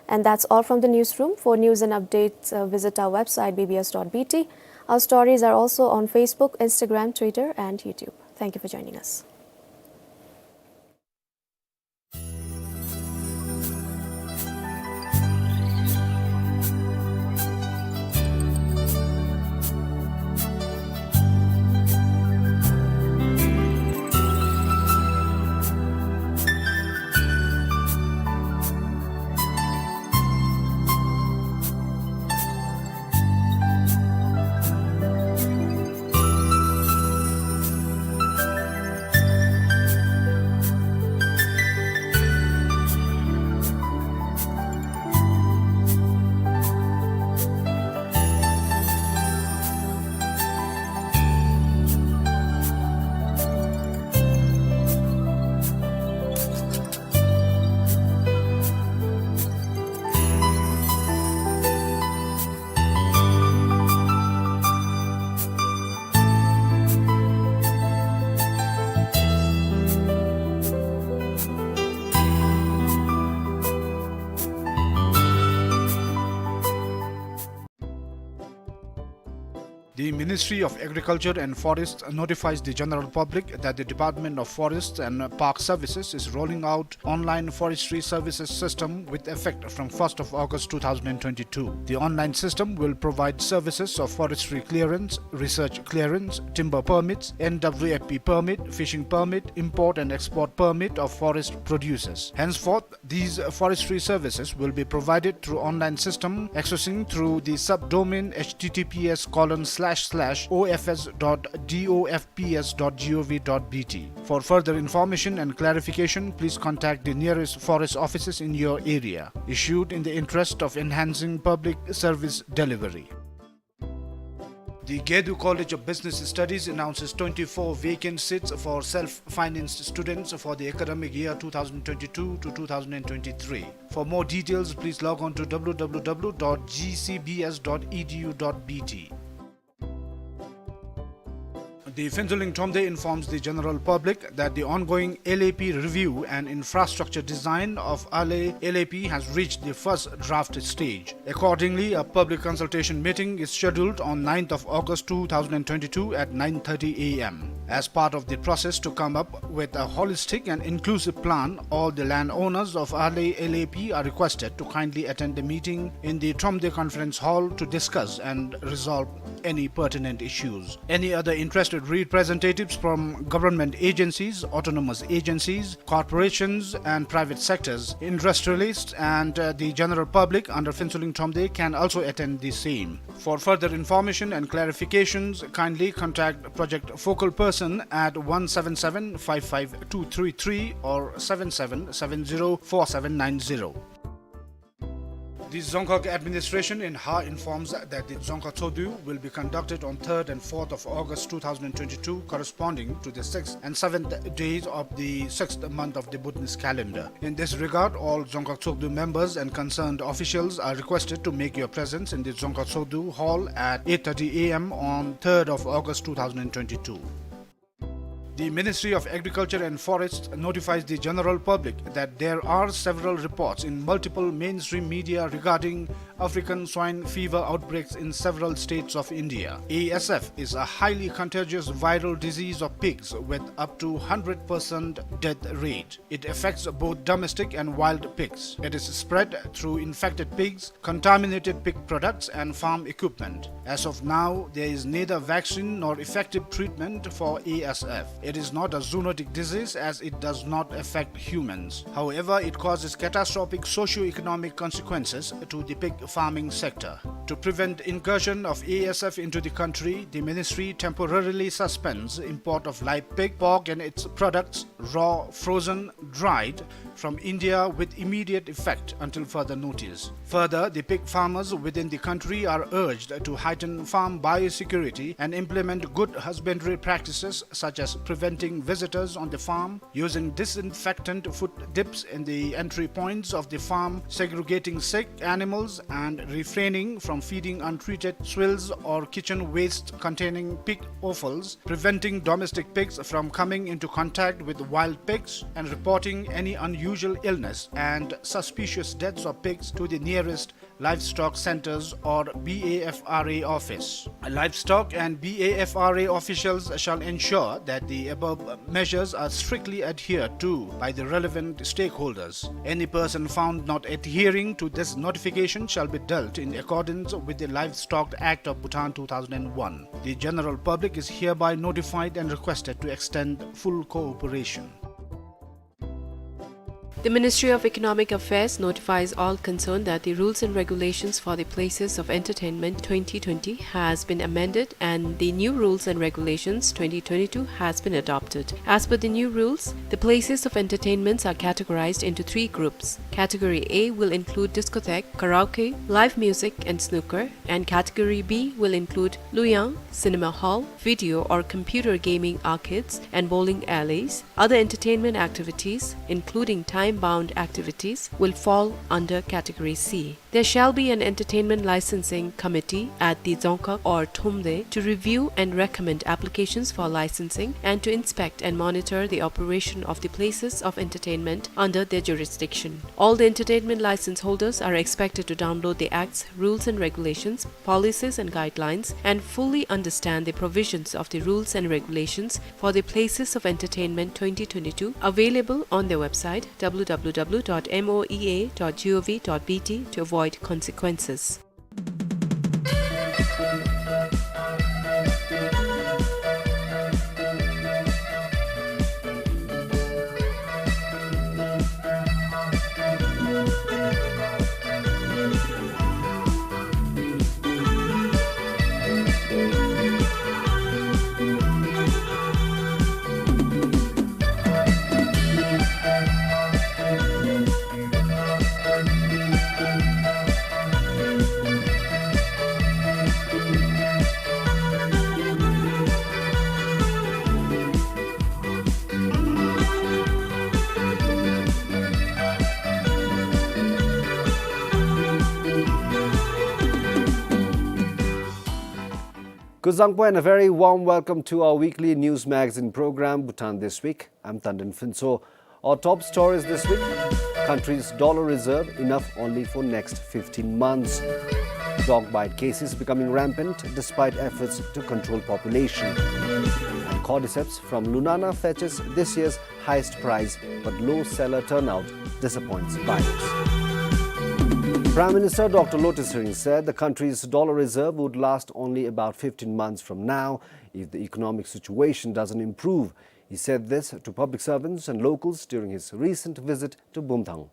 And that's all from the newsroom. For news and updates, uh, visit our website, B B S dot B T. Our stories are also on Facebook, Instagram, Twitter, and YouTube. Thank you for joining us. The Ministry of Agriculture and Forests notifies the general public that the Department of Forests and Park Services is rolling out online forestry services system with effect from first of August two thousand twenty-two. The online system will provide services of forestry clearance, research clearance, timber permits, N W F P permit, fishing permit, import and export permit of forest producers. Henceforth, these forestry services will be provided through online system accessing through the subdomain H T T P S colon slash slash O F S dot D O F P S dot G O V dot B T. For further information and clarification, please contact the nearest forest offices in your area. Issued in the interest of enhancing public service delivery. The Gedu College of Business Studies announces twenty-four vacant seats for self-financed students for the academic year two thousand twenty-two to two thousand twenty-three. For more details, please log on to W W W dot G C B S dot E D U dot B T. The Phuentsholing Thromde informs the general public that the ongoing L A P review and infrastructure design of Ahley L A P has reached the first draft stage. Accordingly, a public consultation meeting is scheduled on ninth of August two thousand twenty-two at nine thirty A M. As part of the process to come up with a holistic and inclusive plan, all the landowners of Ahley L A P are requested to kindly attend the meeting in the Thromde Conference Hall to discuss and resolve any pertinent issues. Any other interested representatives from government agencies, autonomous agencies, corporations and private sectors, industrialists and, uh, the general public under Phuentsholing Thromde can also attend the same. For further information and clarifications, kindly contact Project Focal Person at one seven seven five five two three three or seven seven seven zero four seven nine zero. The Dzongkhag administration in Ha informs that the Dzongkhag Tshogdyu will be conducted on third and fourth of August two thousand twenty-two, corresponding to the sixth and seventh days of the sixth month of the Bhutanese calendar. In this regard, all Dzongkhag Tshogdyu members and concerned officials are requested to make your presence in the Dzongkhag Tshogdyu Hall at eight thirty A M on third of August two thousand twenty-two. The Ministry of Agriculture and Forests notifies the general public that there are several reports in multiple mainstream media regarding African swine fever outbreaks in several states of India. A S F is a highly contagious viral disease of pigs with up to hundred percent death rate. It affects both domestic and wild pigs. It is spread through infected pigs, contaminated pig products and farm equipment. As of now, there is neither vaccine nor effective treatment for A S F. It is not a zoonotic disease as it does not affect humans. However, it causes catastrophic socio-economic consequences to the pig farming sector. To prevent incursion of A S F into the country, the ministry temporarily suspends import of live pig, pork and its products, raw, frozen, dried, from India with immediate effect until further notice. Further, the pig farmers within the country are urged to heighten farm biosecurity and implement good husbandry practices such as preventing visitors on the farm, using disinfectant foot dips in the entry points of the farm, segregating sick animals, and refraining from feeding untreated swills or kitchen waste containing pig offals, preventing domestic pigs from coming into contact with wild pigs, and reporting any unusual illness and suspicious deaths of pigs to the nearest livestock centers or B A F R A office. Livestock and B A F R A officials shall ensure that the above measures are strictly adhered to by the relevant stakeholders. Any person found not adhering to this notification shall be dealt in accordance with the Livestock Act of Bhutan two thousand and one. The general public is hereby notified and requested to extend full cooperation. The Ministry of Economic Affairs notifies all concerned that the rules and regulations for the places of entertainment twenty twenty has been amended and the new rules and regulations twenty twenty-two has been adopted. As per the new rules, the places of entertainments are categorized into three groups. Category A will include discotheque, karaoke, live music and snooker, and Category B will include luiyang, cinema hall, video or computer gaming arcades, and bowling alleys. Other entertainment activities, including time-bound activities, will fall under Category C. There shall be an entertainment licensing committee at the Dzongkhag or Thromde to review and recommend applications for licensing and to inspect and monitor the operation of the places of entertainment under their jurisdiction. All the entertainment license holders are expected to download the Act's rules and regulations, policies and guidelines, and fully understand the provisions of the rules and regulations for the places of entertainment twenty twenty-two, available on their website, w w w dot m o e a dot g o v dot b t, to avoid consequences. Kuzuzangpo and a very warm welcome to our weekly news magazine program, Bhutan This Week. I'm Tandon Phuntsho. Our top stories this week: country's dollar reserve enough only for next fifteen months. Dog bite cases becoming rampant despite efforts to control population. And cordyceps from Lunana fetches this year's highest price, but low seller turnout disappoints buyers. Prime Minister Doctor Lotay Tshering said the country's dollar reserve would last only about fifteen months from now if the economic situation doesn't improve. He said this to public servants and locals during his recent visit to Bumthang.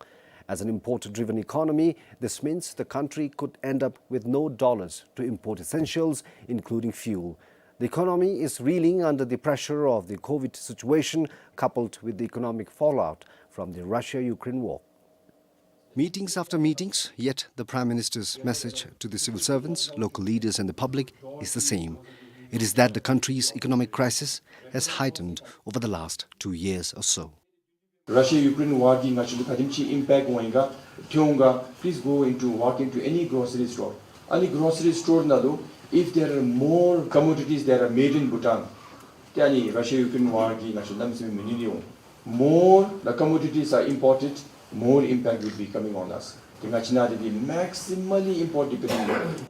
As an import-driven economy, this means the country could end up with no dollars to import essentials, including fuel. The economy is reeling under the pressure of the COVID situation, coupled with the economic fallout from the Russia-Ukraine war. Meetings after meetings, yet the Prime Minister's message to the civil servants, local leaders and the public is the same. It is that the country's economic crisis has heightened over the last two years or so. Russia Ukraine war གིས་ང་བཅས་ལུ་ག་དེམ་ཅིག་ཨིམ་པེཀཊ་འོང་ཡི་ག་ཐོན་འོང་ག please go into, walk into any grocery store. ཨ་ནི་grocery store ནང་ལུ་if there are more commodities that are made in Bhutan, ཏེ་ཨ་ནི་Russia Ukraine war གིས་ང་བཅས་གནམ་མེད་ས་མེད་མི་ནུས་ཏེ་འོང་། More the commodities are imported, more impact will be coming on us. ཏེ་ང་བཅས་ནང་འདི་འདི་maximally import dependent.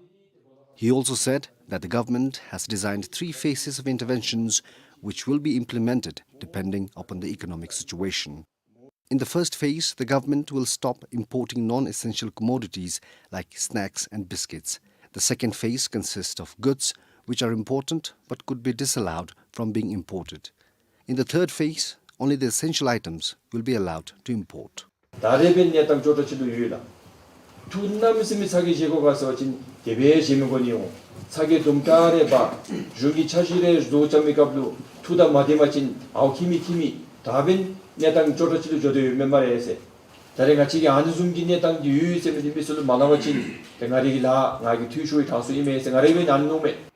He also said that the government has designed three phases of interventions which will be implemented depending upon the economic situation. In the first phase, the government will stop importing non-essential commodities like snacks and biscuits. The second phase consists of goods which are important but could be disallowed from being imported. In the third phase, only the essential items will be allowed to import. ད་རེས་འབདན་གནས་སྟངས་ཅོག་འཐདཔ་ཅིག་ལུ་ཡོད་ལགས། འཐུ་གནམ་མེད་ས་མེད་ཚ་གྱང་བཞེས་དགོ་ག་ཟེར་བ་ཅིན་དེ་སྦེ་བཞེས་མི་དགོ་ནི་འོང་། ཚ་གྱང་དུམ་གྲ་རེ་འབག་གཞུང་གི་འཆར་གཞི་རེ་བཟོ་རྐྱབ་མི་སྐབས་ལུ་འཐུ་དང་མ་ལྡན་པ་ཅིན་ཨའུ་ཁྱིད་མི་ཁྱིད་མི། ད་འབདན་ གནས་སྟངས་ཅོག་འཐདཔ་ཅིག་ལུ་འགྱོ་དོ་ཡོདཔ་མས་སྨ་རེ་ཟེར། ད་རེས་ང་བཅས་ཀྱི་ཨ་ནི་བཟུམ་གྱི་གནས་སྟངས་འདི་ཡོད་ཟེར་མི་འདི་མི་སེར་ལུ་མ་སླབ་པ་ཅིན་ཏེ་ང་རའི་གི་ལཱ་ང་གིས་འཐུས་ཤོར་བའི་གྲངས་སུ་ཨིན་མས་ཟེར་ང་ར་འབད་ནི་ཨ་ནི་མནོཝ་མས།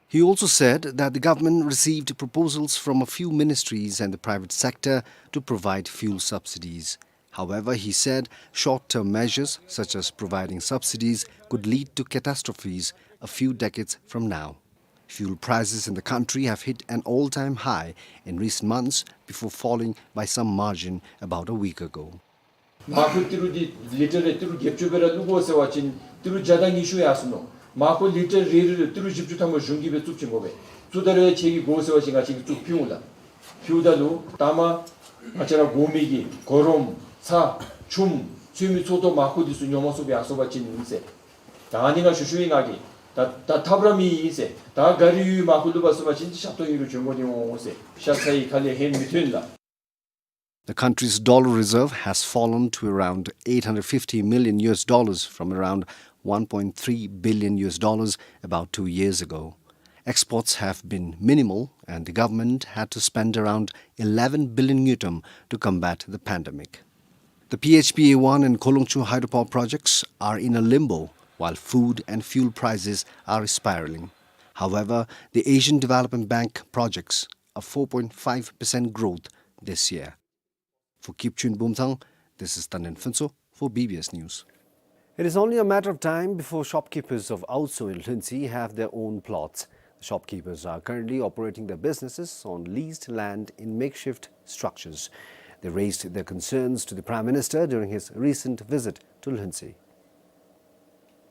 He also said that the government received proposals from a few ministries and the private sector to provide fuel subsidies. However, he said short-term measures such as providing subsidies could lead to catastrophes a few decades from now. Fuel prices in the country have hit an all-time high in recent months before falling by some margin about a week ago. མར་ཁུ་ཏི་རུ་འདི་ལི་ཊར་རེ་ཏི་རུ་བརྒྱད་ཅུ་སྦེ་ར་བླུག་དགོ་ཟེར་བ་ཅིན་ཏི་རུ་བརྒྱ་དང་ཉི་ཤུ་ཡར་སོང་ནུག། མར་ཁུ་ལི་ཊར་རེ་རེ་ལུ་ཏི་རུ་བཞི་བཅུ་ཐམ་པ་གཞུང་གིས་སྦེ་བཙུགས་བྱིན་དགོ་པས། བཙུགས་ད་རུང་ཁྱེད་ཀྱིས་དགོ་ཟེར་བ་ཅིན་ང་བཅས་ཀྱིས་བཙུགས་ཕུལ་འོང་ལགས། ཕུལཝ་ད་ལུ་ད་མ་ང་བཅས་ར་དགོ་མི་གི་གོ་རོམ་ཚྭ་ཆུམ་ཚོད་མའི་ཚོད་ལྟོ་མར་ཁུ་འདི་ཚུ་ཉོ་མ་ཚུགསཔ་ཡར་སོང་པ་ཅིན་ཨིན་ཟེར། ད་ཨ་ནི་ང་ཞུ་ཞུཝ་ཨིན་ང་གིས། ད་ད་ཐབས་ར་མེད་ཨིན་ཟེར། ད་ག་རི་ཡོད་མར་ཁུ་བླུག་པར་སོང་པ་ཅིན་ཞབས་ཏོག་ཨིན་རུང་བྱོན་དགོ་ནི་འོང་ཟེར། ཤ་ཚ་ཡི་ཁ་ལས་ཧེ་མི་ཐོན་ལགས། The country's dollar reserve has fallen to around eight hundred fifty million U S dollars from around one point three billion U S dollars about two years ago. Exports have been minimal, and the government had to spend around eleven billion ngultrum to combat the pandemic. The P H P A one and Kolongchu hydropower projects are in a limbo, while food and fuel prices are spiraling. However, the Asian Development Bank projects a four point five percent growth this year. For Kipchun Bumthang, this is Tanden Phuntsho for B B S News. It is only a matter of time before shopkeepers of Aotso in Lhuentse have their own plots. The shopkeepers are currently operating their businesses on leased land in makeshift structures. They raised their concerns to the Prime Minister during his recent visit to Lhuentse.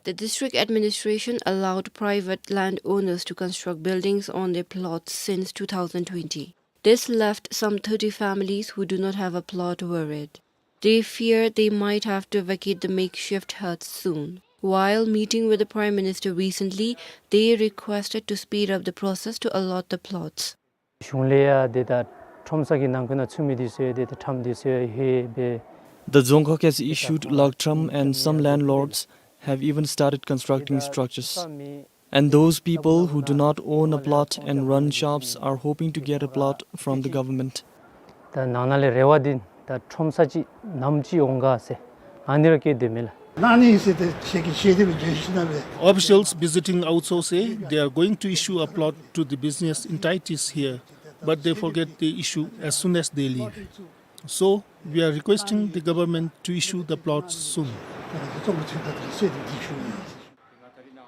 The district administration allowed private landowners to construct buildings on their plots since two thousand twenty. This left some thirty families who do not have a plot worried. They fear they might have to vacate the makeshift huts soon. While meeting with the Prime Minister recently, they requested to speed up the process to allot the plots. གཞུང་ལས་ཡང་དེ་ད་ཁྲོམ་ས་གི་ནང་ཁུལ་ན་ཚུད་མི་འདི་ཚུ་ཡང་དེ་ད་ཁྲམ་འདི་ཚུ་ཡང་ཧེ་སྦེ། The Dzongkhag has issued lagtram and some landlords have even started constructing structures. And those people who do not own a plot and run shops are hoping to get a plot from the government. ད་ནང་ན་ལས་རེ་བ་འདི་ད་ཁྲོམ་ས་ཅིག་ནམ་ཅིག་འོང་ག་ཟེར་ཨ་ནི་ར་བསྐྱེད་དེ་མས་ལགས། ནང་ནི་ཟེར་ཏེ་ཁྱེད་ཀྱིས་ཤེས་དེ་བའི་ཞིནམ་ལས། Officials visiting Aotso say they are going to issue a plot to the business entities here, but they forget the issue as soon as they leave. So, we are requesting the government to issue the plots soon.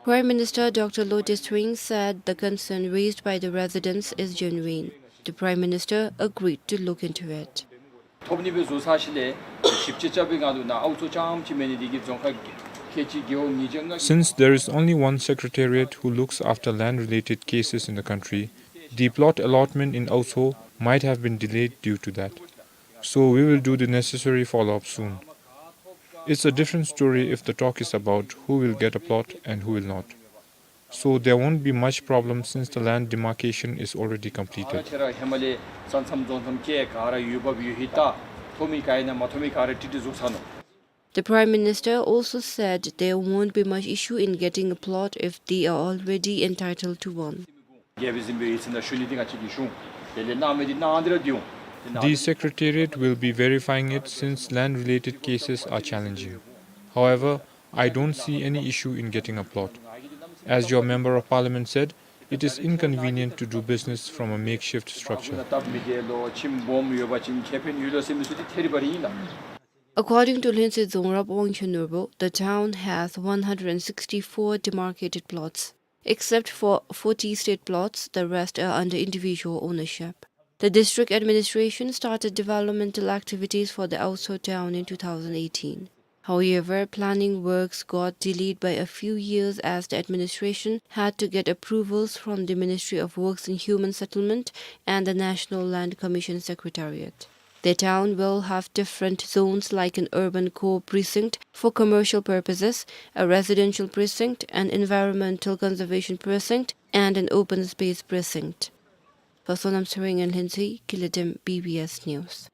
Prime Minister Doctor Lotay Tshering said the concern raised by the residents is genuine. The Prime Minister agreed to look into it. ཐོབ་ནི་སྦེ་བཟོ་ས་ཞིནམ་ལས་ཞིབ་དཔྱད་རྐྱབ་པའི་སྒང་ལུ་ནཱ་ཨའུ་ཚོ་རྐྱངམ་ཅིག་མེན་ནི་འདི་གིས་རྫོང་ཁག་ཁལ་གཅིག་རྒེད་འོག་ཉིས་བརྒྱ་ལྔ། Since there is only one secretariat who looks after land-related cases in the country, the plot allotment in Aotso might have been delayed due to that. So we will do the necessary follow-up soon. It's a different story if the talk is about who will get a plot and who will not. So there won't be much problem since the land demarcation is already completed. ཁྱེད་ར་ཧེ་མ་ལས་ས་མཚམས་རྫོང་མཚམས་ཀྱི་ག་ར་ཡོད་བབ་ཡོད་ཧེ་ད་ཐོབ་མི་ག་ཨིན་ན་མ་ཐོབ་མི་ག་ར་ཀྲིག་ཀྲི་བཟོ་ཚར་ནུག། The Prime Minister also said there won't be much issue in getting a plot if they are already entitled to one. རྒྱལ་པོ་གཟིམ་དཔོན་ཡིད་ཚིམ་ན་ཞུ་ནི་འདི་ང་བཅས་ཀྱིས་ཞུ། དེ་ལས་གནང་མི་འདི་གནང་སྟེ་ར་སྡོད་འོང་། The secretariat will be verifying it since land-related cases are challenging. However, I don't see any issue in getting a plot. As your member of parliament said, it is inconvenient to do business from a makeshift structure. སྟབས་མི་བདེ་ལོ་ཁྱིམ་སྦོམ་ཡོད་པ་ཅིན་ཁེ་ཕན་ཡོད་ལོ་ཟེར་མི་ཚུ་འདི་ཐད་རི་བ་རི་ཨིན་ལགས། According to Lhuentse Dzongkhag Wangchun Norbu, the town has one hundred sixty-four demarcated plots. Except for forty state plots, the rest are under individual ownership. The district administration started developmental activities for the Aotso town in two thousand eighteen. However, planning works got delayed by a few years as the administration had to get approvals from the Ministry of Works and Human Settlement and the National Land Commission Secretariat. The town will have different zones like an urban core precinct for commercial purposes, a residential precinct, an environmental conservation precinct, and an open space precinct. For Sonam Tshering in Lhuentse, Kiletem, B B S News.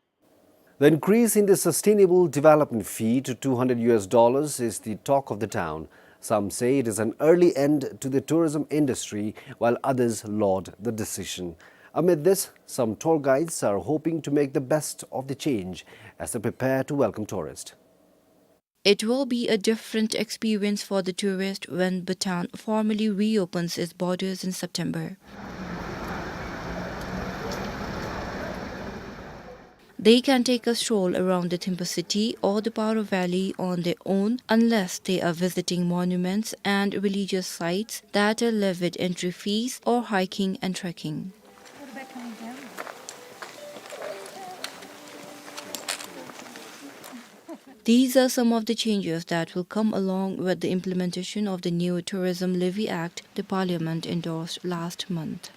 The increase in the sustainable development fee to two hundred U S dollars is the talk of the town. Some say it is an early end to the tourism industry, while others laud the decision. Amid this, some tour guides are hoping to make the best of the change as they prepare to welcome tourists. It will be a different experience for the tourist when Bhutan formally reopens its borders in September. They can take a stroll around the Thimphu city or the Paro Valley on their own, unless they are visiting monuments and religious sites that are levied entry fees or hiking and trekking. These are some of the changes that will come along with the implementation of the new Tourism Levy Act the Parliament endorsed last month.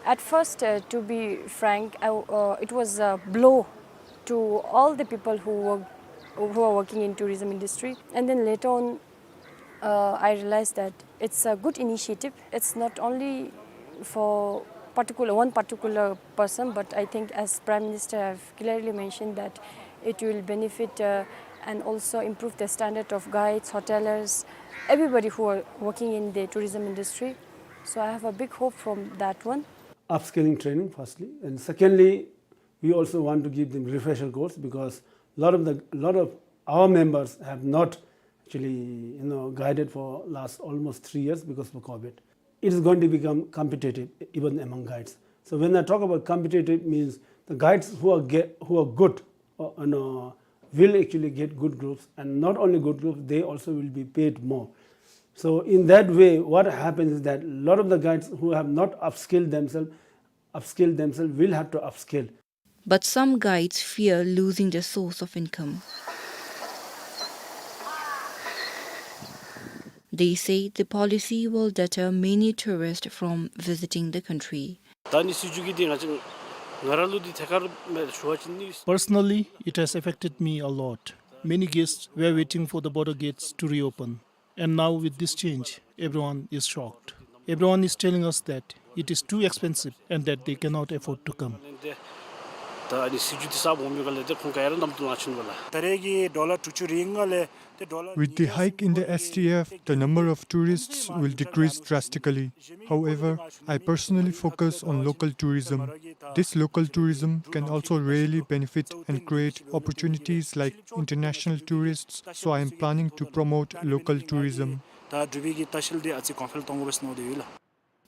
At first, uh, to be frank, I, uh, it was a blow to all the people who work, who are working in tourism industry. And then later on, uh, I realized that it's a good initiative. It's not only for particular, one particular person, but I think, as Prime Minister have clearly mentioned, that it will benefit, uh, and also improve the standard of guides, hotelers, everybody who are working in the tourism industry. So I have a big hope from that one. Upskilling training, firstly, and secondly, we also want to give them refresher course, because a lot of the, lot of our members have not actually, you know, guided for last almost three years because of COVID. It is going to become competitive even among guides. So when I talk about competitive, means the guides who are get, who are good, uh, you know, will actually get good groups, and not only good groups, they also will be paid more. So in that way, what happens is that a lot of the guides who have not upskilled themselves, upskilled themselves will have to upskill. But some guides fear losing their source of income. They say the policy will deter many tourists from visiting the country. ད་ནི་སྲིད་བྱུས་ཀྱི་འདི་ང་ཅིག་ང་ར་ལུ་འདི་ཐད་ཀར་མེད་ཞུ་བ་ཅིན་ནི། Personally, it has affected me a lot. Many guests were waiting for the border gates to reopen. And now with this change, everyone is shocked. Everyone is telling us that it is too expensive and that they cannot afford to come. ད་ནི་སྲིད་བྱུས་འདི་གསརཔ་འོང་མི་ག་ལས་ཏེ་ཁོང་ག་ཡ་ར་ནམ་དུ་ལང་ཆུན་བ་ལ། ད་རེས་ཀྱི་ཌོ་ལར་དྲུག་ཅུ་རེ་ལྔ་ལས་ཏེ་ཌོ་ལར། With the hike in the S T F, the number of tourists will decrease drastically. However, I personally focus on local tourism. This local tourism can also really benefit and create opportunities like international tourists, so I am planning to promote local tourism. ད་འབྲུག་པའི་གི་ལྟ་བཤལ་འདི་ཨ་ཙི་གོང་འཕེལ་གཏོང་དགོ་པས་མནོ་སྟེ་ཡོད་ལགས།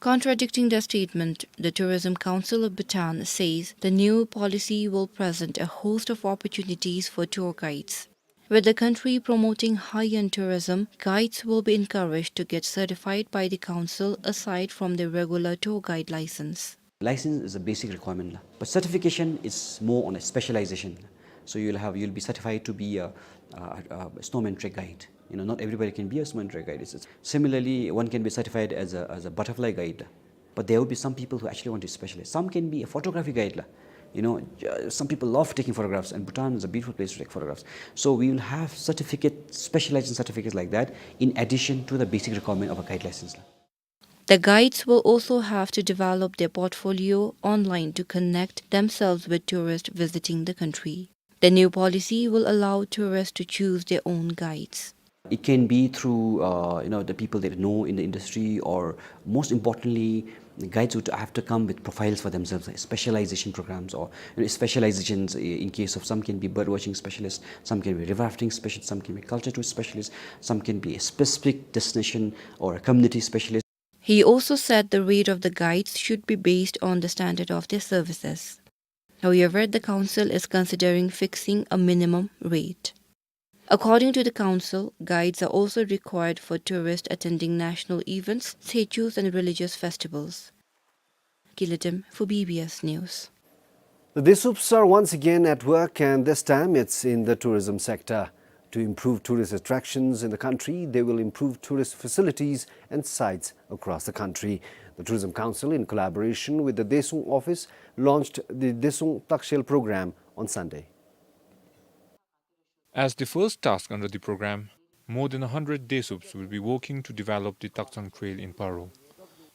Contradicting the statement, the Tourism Council of Bhutan says the new policy will present a host of opportunities for tour guides. With the country promoting high-end tourism, guides will be encouraged to get certified by the council aside from their regular tour guide license. License is a basic requirement, la. But certification is more on a specialization. So you'll have, you'll be certified to be a, a, a snow mountain trek guide. You know, not everybody can be a snow mountain trek guide. It's, it's, similarly, one can be certified as a, as a butterfly guide. But there will be some people who actually want to specialize. Some can be a photography guide, la. You know, uh, some people love taking photographs, and Bhutan is a beautiful place to take photographs. So we will have certificate, specialization certificates like that, in addition to the basic requirement of a guide license, la. The guides will also have to develop their portfolio online to connect themselves with tourists visiting the country. The new policy will allow tourists to choose their own guides. It can be through, uh, you know, the people they know in the industry, or most importantly, the guides would have to come with profiles for themselves, like specialization programs, or, you know, specializations. I-, in case of some can be bird watching specialists, some can be river rafting specialists, some can be culture tour specialists, some can be a specific destination or a community specialist. He also said the rate of the guides should be based on the standard of their services. However, the council is considering fixing a minimum rate. According to the council, guides are also required for tourists attending national events, statues and religious festivals. Kilatim for B B S News. The Desuups are once again at work, and this time it's in the tourism sector. To improve tourist attractions in the country, they will improve tourist facilities and sites across the country. The Tourism Council, in collaboration with the Desuung office, launched the Desuung Takshel program on Sunday. As the first task under the program, more than a hundred Desuups will be working to develop the Taktsang Trail in Paro.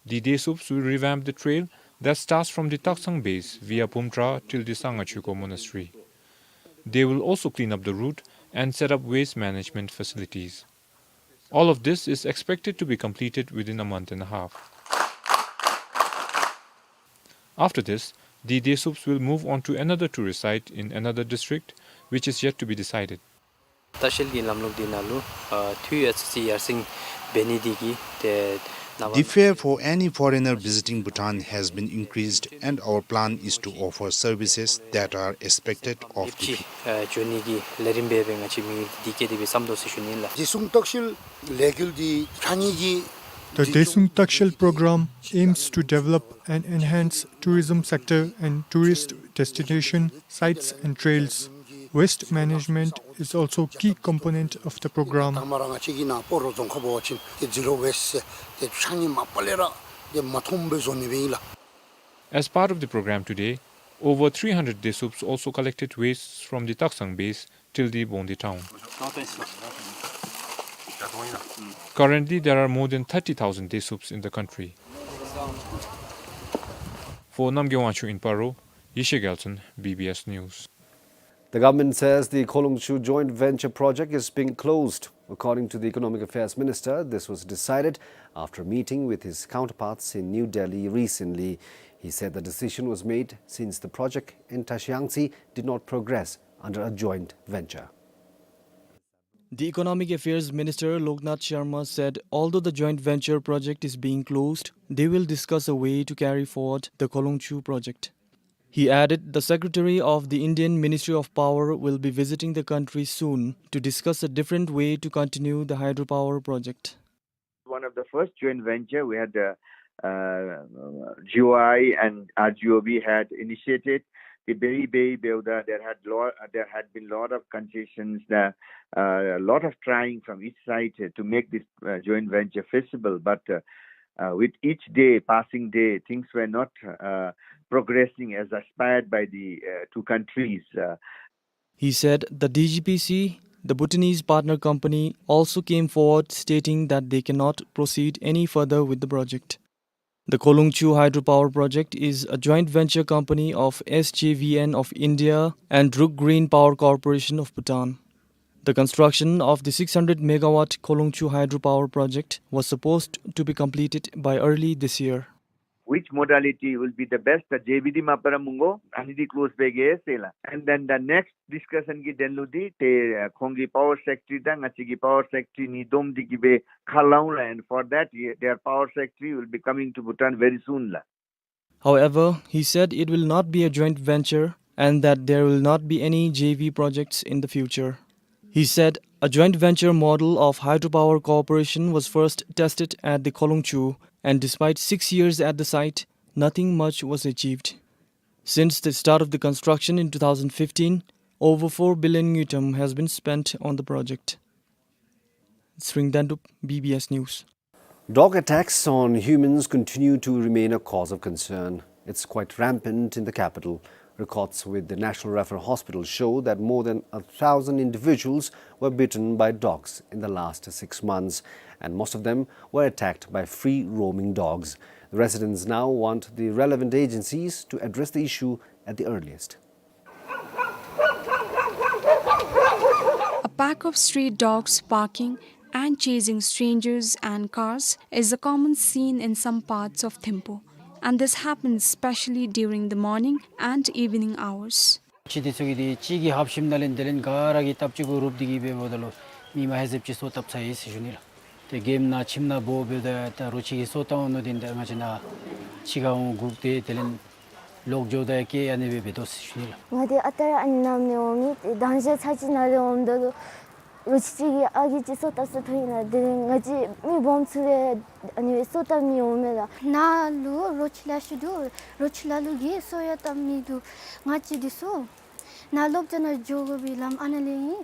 The Desuups will revamp the trail that starts from the Taktsang base via Pumtra till the Sangha Chuikho Monastery. They will also clean up the route and set up waste management facilities. All of this is expected to be completed within a month and a half. After this, The Desups will move on to another tourist site in another district, which is yet to be decided. ལྟ་བཤལ་གྱི་ལམ་ལུགས་འདི་ནང་ལུ་ཨ་འཐུས་ཡོད་ཚད་ཅིག་ཡར་སེང་འབད་ནི་འདི་གིས་ཏེ་ནངས་པ་The fare for any foreigner visiting Bhutan has been increased, and our plan is to offer services that are expected of the people. ཨ་འགྱོ་ནི་གི་ལས་རིམ་སྦེ་སྦེ་ང་བཅས་མི་འདི་གིས་དེ་སྦེ་བསམ་དོ་ཟེར་ཞུ་ནི་ལགས། བདེ་སྲུང་ལྟ་བཤལ་ལས་འགུལ་འདི་ཕྱགས་སྙིགས་ཀྱི The Desup Takshil program aims to develop and enhance tourism sector and tourist destination sites and trails. Waste management is also key component of the program. དང་པ་ར་ང་བཅས་ཀྱི་ནཱ་སྤ་རོ་རྫོང་ཁག་འབད་བ་ཅིན་ཏེ་ཛི་རོ་ཝེསཊ་ཟེར་ཏེ་ཕྱགས་སྙིགས་མ་པ་ལས་ར་ཏེ་མ་མཐོངམ་སྦེ་བཟོ་ནི་སྦེ་ཨིན་ལགས། As part of the program today, over three hundred Desups also collected waste from the Taksang base till the Bongde town. Currently, there are more than thirty thousand Desups in the country. For Namgay Wangchuk in Paro, Yeshe Gyaltsen, B B S News. The government says the Kholongchu joint venture project is being closed. According to the Economic Affairs Minister, this was decided after a meeting with his counterparts in New Delhi recently. He said the decision was made since the project in Tashiyangtse did not progress under a joint venture. The Economic Affairs Minister Loknath Sharma said although the joint venture project is being closed, they will discuss a way to carry forward the Kholongchu project. He added the secretary of the Indian Ministry of Power will be visiting the country soon to discuss a different way to continue the hydropower project. One of the first joint venture we had, uh, uh, G O I and R G O B had initiated. The Beri Beri Beuda, there had lo-, there had been lot of concessions, uh, uh, a lot of trying from each side to make this, uh, joint venture feasible. But, uh, uh, with each day, passing day, things were not, uh, progressing as aspired by the, uh, two countries. Uh, He said the D G P C, the Bhutanese partner company, also came forward stating that they cannot proceed any further with the project. The Kholongchu hydropower project is a joint venture company of S J V N of India and Rukh Green Power Corporation of Bhutan. The construction of the six hundred megawatt Kholongchu hydropower project was supposed to be completed by early this year. Which modality will be the best? ད་ཇེ་བི་ཌི་མ་པ་ར་མི་དགོ། ཨ་ནི་འདི་ཀོ་ལོསི་འབད་གེ་ཟེར་ལགས། And then the next discussion གི་དོན་ལུ་འདི་ཏེ་ཁོང་གི་པ་ཝར་སེཀ་རེ་ཊི་དང་ང་བཅས་ཀྱི་པ་ཝར་སེཀ་རེ་ཊི་གཉིས་བསྡོམས་ཏེ་གི་སྦེ་ཁ་ལང་ལགས། And for that, their power secretary will be coming to Bhutan very soon ལགས། However, he said it will not be a joint venture and that there will not be any J V projects in the future. He said a joint venture model of hydropower cooperation was first tested at the Kholongchu, and despite six years at the site, nothing much was achieved. Since the start of the construction in two thousand fifteen, over four billion ngultrum has been spent on the project. Tshering Dendup, B B S News. Dog attacks on humans continue to remain a cause of concern. It's quite rampant in the capital. Records with the National Referral Hospital show that more than a thousand individuals were bitten by dogs in the last six months, and most of them were attacked by free-roaming dogs. The residents now want the relevant agencies to address the issue at the earliest. A pack of stray dogs barking and chasing strangers and cars is a common scene in some parts of Thimphu, and this happens especially during the morning and evening hours. ཅིག་འདི་ཚུ་གིས་འདི་གཅིག་གིས་ཧབ་ཞིནམ་ད་ལས་དེ་ལས་ག་ར་གིས་སྟབས་གཅིག་གུ་རུབ་སྟེ་གིས་འབདཝ་ད་ལུ་མི་མ་ཧེ་ཟེར་ཅིག་སོ་བཏབ་ཚར་ཡི་ཟེར་ཞུ་ནི་ལགས། ཏེ་གེམ་ནང་ཁྱིམ་ནང་འབོ་འབདཝ་ད་ད་རོ་ཁྱི་གིས་སོ་བཏབ་འོང་མནོ་སྟེ་ད་ང་བཅས་ནཱ་ཕྱི་ཁར་འོང་སྒུག་སྟེ་དེ་ལས་ལོག་འགྱོཝ་ད་ཡང་སྐད་ཨ་ནི་སྦེ་འབད་དོ་ཟེར་ཞུ་ནི་ལགས། ང་འདི་ཨ་རྟག་ར་ཨ་ནི་ནང་ནི་འོང་མི་ཏེ་དང་ཞག་ཚར་གཅིག་ནང་ལས་འོངམ་ད་ལུ་རོ་ཁྱི་ཅིག་གིས་ཨ་རྒས་ཅིག་སོ་བཏབ་སོ་ཐོན་ཡི་ལགས། དེ་ལས་ང་བཅས་མི་སྦོམ་ཚུ་ལས་ཨ་ནི་སྦེ་སོ་བཏབ་མི་འོང་མས་ལགས། ནཱ་ལུ་རོ་ཁྱི་ལེ་ཤ་འདུག། རོ་ཁྱི་ལ་ལུ་གིས་སོ་ཡང་བཏབ་མི་འདུག། ང་བཅས་འདི་ཚུ་ནཱ་སློབ་གྲྭ་ནང་འགྱོ་དགོ་པའི་ལམ་ཨ་ནཱ་ལས་ཨིན།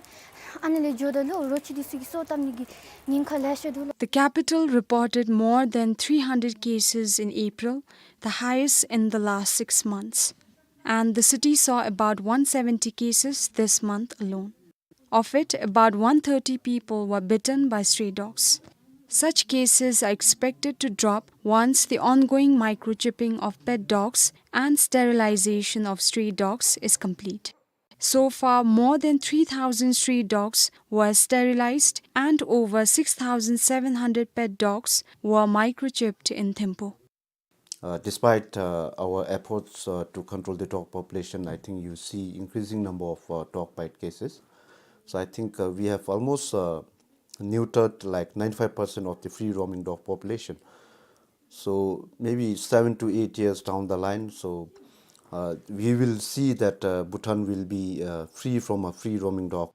ཨ་ནཱ་ལས་འགྱོཝ་ད་ལུ་རོ་ཁྱི་འདི་ཚུ་གིས་སོ་བཏབ་ནི་གི་ཉེན་ཁ་ལེ་ཤ་འདུག་ལགས། The capital reported more than three hundred cases in April, the highest in the last six months. And the city saw about one seventy cases this month alone. Of it, about one thirty people were bitten by stray dogs. Such cases are expected to drop once the ongoing microchipping of pet dogs and sterilization of stray dogs is complete. So far, more than three thousand stray dogs were sterilized and over six thousand seven hundred pet dogs were microchipped in Thimphu. Uh, despite, uh, our efforts, uh, to control the dog population, I think you see increasing number of, uh, dog bite cases. So I think, uh, we have almost, uh, neutered, like, ninety-five percent of the free roaming dog population. So maybe seven to eight years down the line, so, uh, we will see that, uh, Bhutan will be, uh, free from a free roaming dog.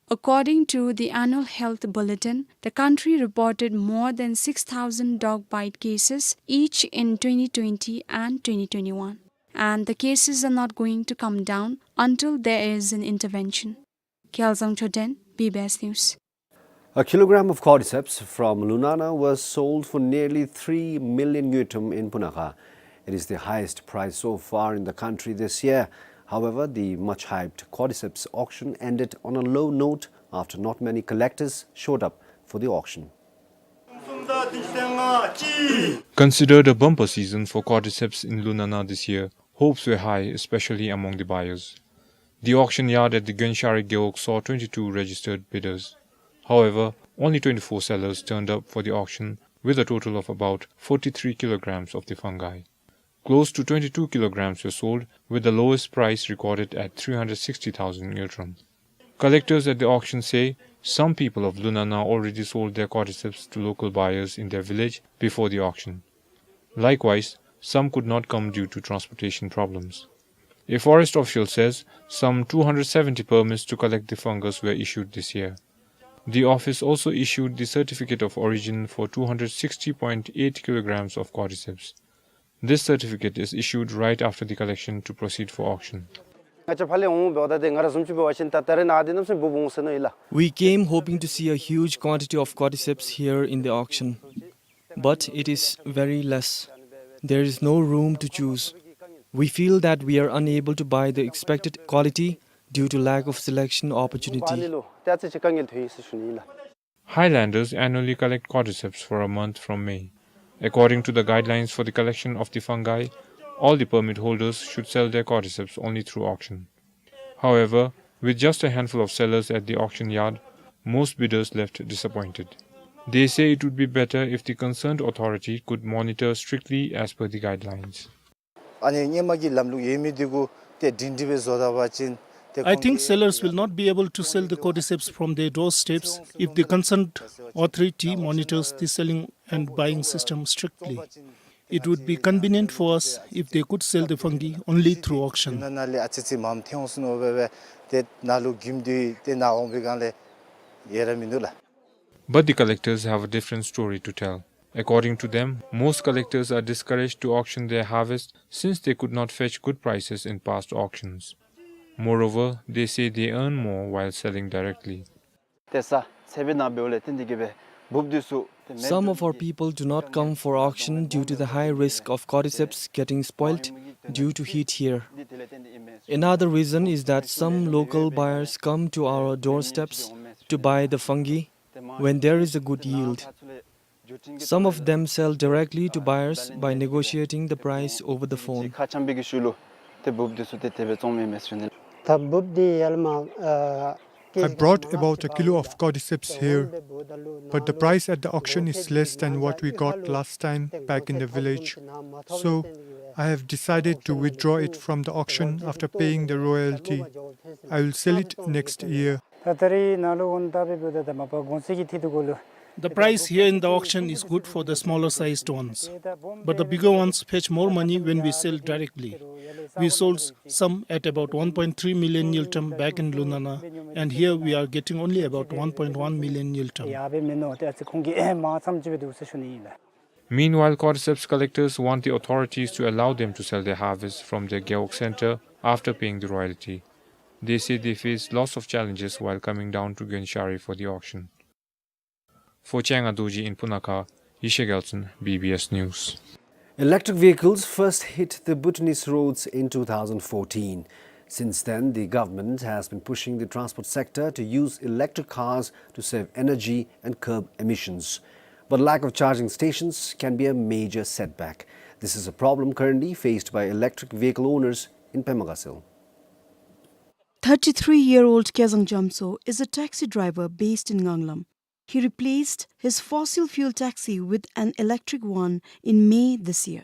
According to the annual health bulletin, the country reported more than six thousand dog bite cases each in twenty twenty and twenty twenty-one. And the cases are not going to come down until there is an intervention. Kyaljang Choden, B B S News. A kilogram of cordyceps from Lunana was sold for nearly three million ngultrum in Punakha. It is the highest price so far in the country this year. However, the much-hyped cordyceps auction ended on a low note after not many collectors showed up for the auction. Considered a bumper season for cordyceps in Lunana this year, hopes were high, especially among the buyers. The auction yard at the Gyenshari Gewog saw twenty-two registered bidders. However, only twenty-four sellers turned up for the auction, with a total of about forty-three kilograms of the fungi. Close to twenty-two kilograms were sold, with the lowest price recorded at three hundred sixty thousand ngultrum. Collectors at the auction say some people of Lunana already sold their cordyceps to local buyers in their village before the auction. Likewise, some could not come due to transportation problems. A forest official says some two hundred seventy permits to collect the fungus were issued this year. The office also issued the certificate of origin for two hundred sixty point eight kilograms of cordyceps. This certificate is issued right after the collection to proceed for auction. ང་བཅས་ཕར་ལས་འོང་འབདཝ་ད་ཏེ་ང་ར་བཟུམ་ཅིག་འབད་བ་ཅིན་ད་ད་རེས་ནཱ་འདི་གནམ་མེད་ས་མེད་འབུཔ་འོང་ཟེར་མནོ་ཡི་ལགས། We came hoping to see a huge quantity of cordyceps here in the auction, but it is very less. There is no room to choose. We feel that we are unable to buy the expected quality due to lack of selection opportunity. ཕར་ལས་ལུ་ཏེ་ཨ་ཙི་ཅིག་དཀའ་ངལ་ཐོན་ཡི་ཟེར་ཞུ་ནི་ཨིན་ལགས། Highlanders annually collect cordyceps for a month from May. According to the guidelines for the collection of the fungi, all the permit holders should sell their cordyceps only through auction. However, with just a handful of sellers at the auction yard, most bidders left disappointed. They say it would be better if the concerned authority could monitor strictly as per the guidelines. ཨ་ནི་སྔོན་མ་གི་ལམ་ལུགས་ཡོད་མི་འདི་གུ་ཏེ་སྒྲིང་སྒྲི་སྦེ་བཟོ་ད་པ་ཅིན་ཏེ་I think sellers will not be able to sell the cordyceps from their doorsteps if the concerned authority monitors the selling and buying system strictly. It would be convenient for us if they could sell the fungi only through auction. ནཱ་ལས་ཨ་ཙི་ཅིག་མངམ་ཐོན་འོང་ཟེར་མནོ་སྦེ་སྦེ་ཏེ་ནཱ་ལུ་རྒྱུན་དུ་ཏེ་ནཱ་འོང་པའི་སྒང་ལས་ཡོད་ར་མིན་འདུག་ལགས། But the collectors have a different story to tell. According to them, most collectors are discouraged to auction their harvest since they could not fetch good prices in past auctions. Moreover, they say they earn more while selling directly. ཏེ་ས་ཚལ་པའི་ནང་འབདཝ་ལས་བརྟེན་ཏེ་གིས་སྦེ་འབུཔ་འདི་ཚུ་ཏེ་མེད། Some of our people do not come for auction due to the high risk of cordyceps getting spoilt due to heat here. Another reason is that some local buyers come to our doorsteps to buy the fungi when there is a good yield. Some of them sell directly to buyers by negotiating the price over the phone. ཁ་འཆམ་པའི་གི་ཤུལ་ལུ་ཏེ་འབུཔ་འདི་ཚུ་ཏེ་དེ་སྦེ་བཙོང་མི་མས་ཟེར་ཞུ་ནི། ད་འབུཔ་འདི་ཡར་ལས་མར་ཨ་I brought about a kilo of cordyceps here, but the price at the auction is less than what we got last time back in the village. So, I have decided to withdraw it from the auction after paying the royalty. I will sell it next year. ད་ད་རེས་ནཱ་ལུ་འོང་ད་འབདཝ་ད་ད་མ་པ་གོང་ཚད་ཀྱི་ཐད་དུ་གོ་ལུ། The price here in the auction is good for the smaller sized ones, but the bigger ones fetch more money when we sell directly. We sold some at about one point three million ngultrum back in Lunana, and here we are getting only about one point one million ngultrum. ཡར་སྦེ་མེན་ནོ་ཏེ་ཨ་ཙི་ཁོང་གིས་མང་ཙམ་ཅིག་སྦེ་འདུག་ཟེར་ཞུ་ནི་ཨིན་ལགས། Meanwhile, cordyceps collectors want the authorities to allow them to sell their harvest from their Gewog center after paying the royalty. They say they face lots of challenges while coming down to Gyenshari for the auction. For Changa Dorji in Punakha, Yeshe Gyaltshen, B B S News. Electric vehicles first hit the Bhutanese roads in two thousand fourteen. Since then, the government has been pushing the transport sector to use electric cars to save energy and curb emissions. But lack of charging stations can be a major setback. This is a problem currently faced by electric vehicle owners in Pema Gatshel. Thirty-three-year-old Kezang Jamso is a taxi driver based in Nganglam. He replaced his fossil fuel taxi with an electric one in May this year.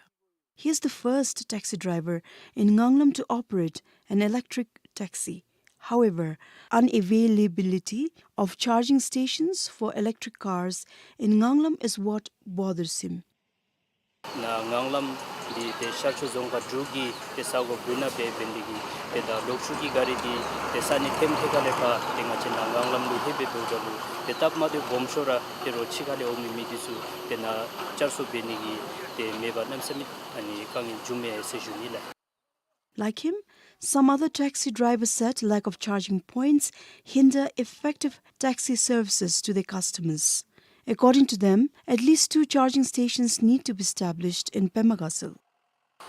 He is the first taxi driver in Nganglam to operate an electric taxi. However, unavailability of charging stations for electric cars in Nganglam is what bothers him. ནཱ་ངང་ལམ་འདི་ཏེ་ཤར་ཕྱོགས་རྫོང་ཁག་དྲུག་གི་ཏེ་ས་གོ་བུ་ན་སྦེ་འབད་ནི་འདི་གིས་ཏེ་ད་ལོག་ཤུལ་གྱི་གཱ་རི་འདི་ཏེ་ས་གནས་ཐེམ་ཐེ་ཁ་ལས་ཕར་ཏེ་ང་བཅས་ནཱ་ངང་ལམ་ལུ་ལྷོད་སྦེ་འབདཝ་ད་ལུ་ཏེ་སྟབས་མ་བདེཝ་སྦོམ་ཤོས་ར་ཏེ་རོགས་ཕྱི་ཁ་ལས་འོང་མི་མི་འདི་ཚུ་ཏེ་ནཱ་བཅར་གསོ་འབད་ནི་གི་ཏེ་མེད་པར་གནམ་མེད་ས་མེད་ཨ་ནི་དཀའ་ངལ་འབྱུངམ་མས་ཟེར་ཞུ་ནི་ལགས། Like him, some other taxi drivers said lack of charging points hinder effective taxi services to their customers. According to them, at least two charging stations need to be established in Pema Gatshel.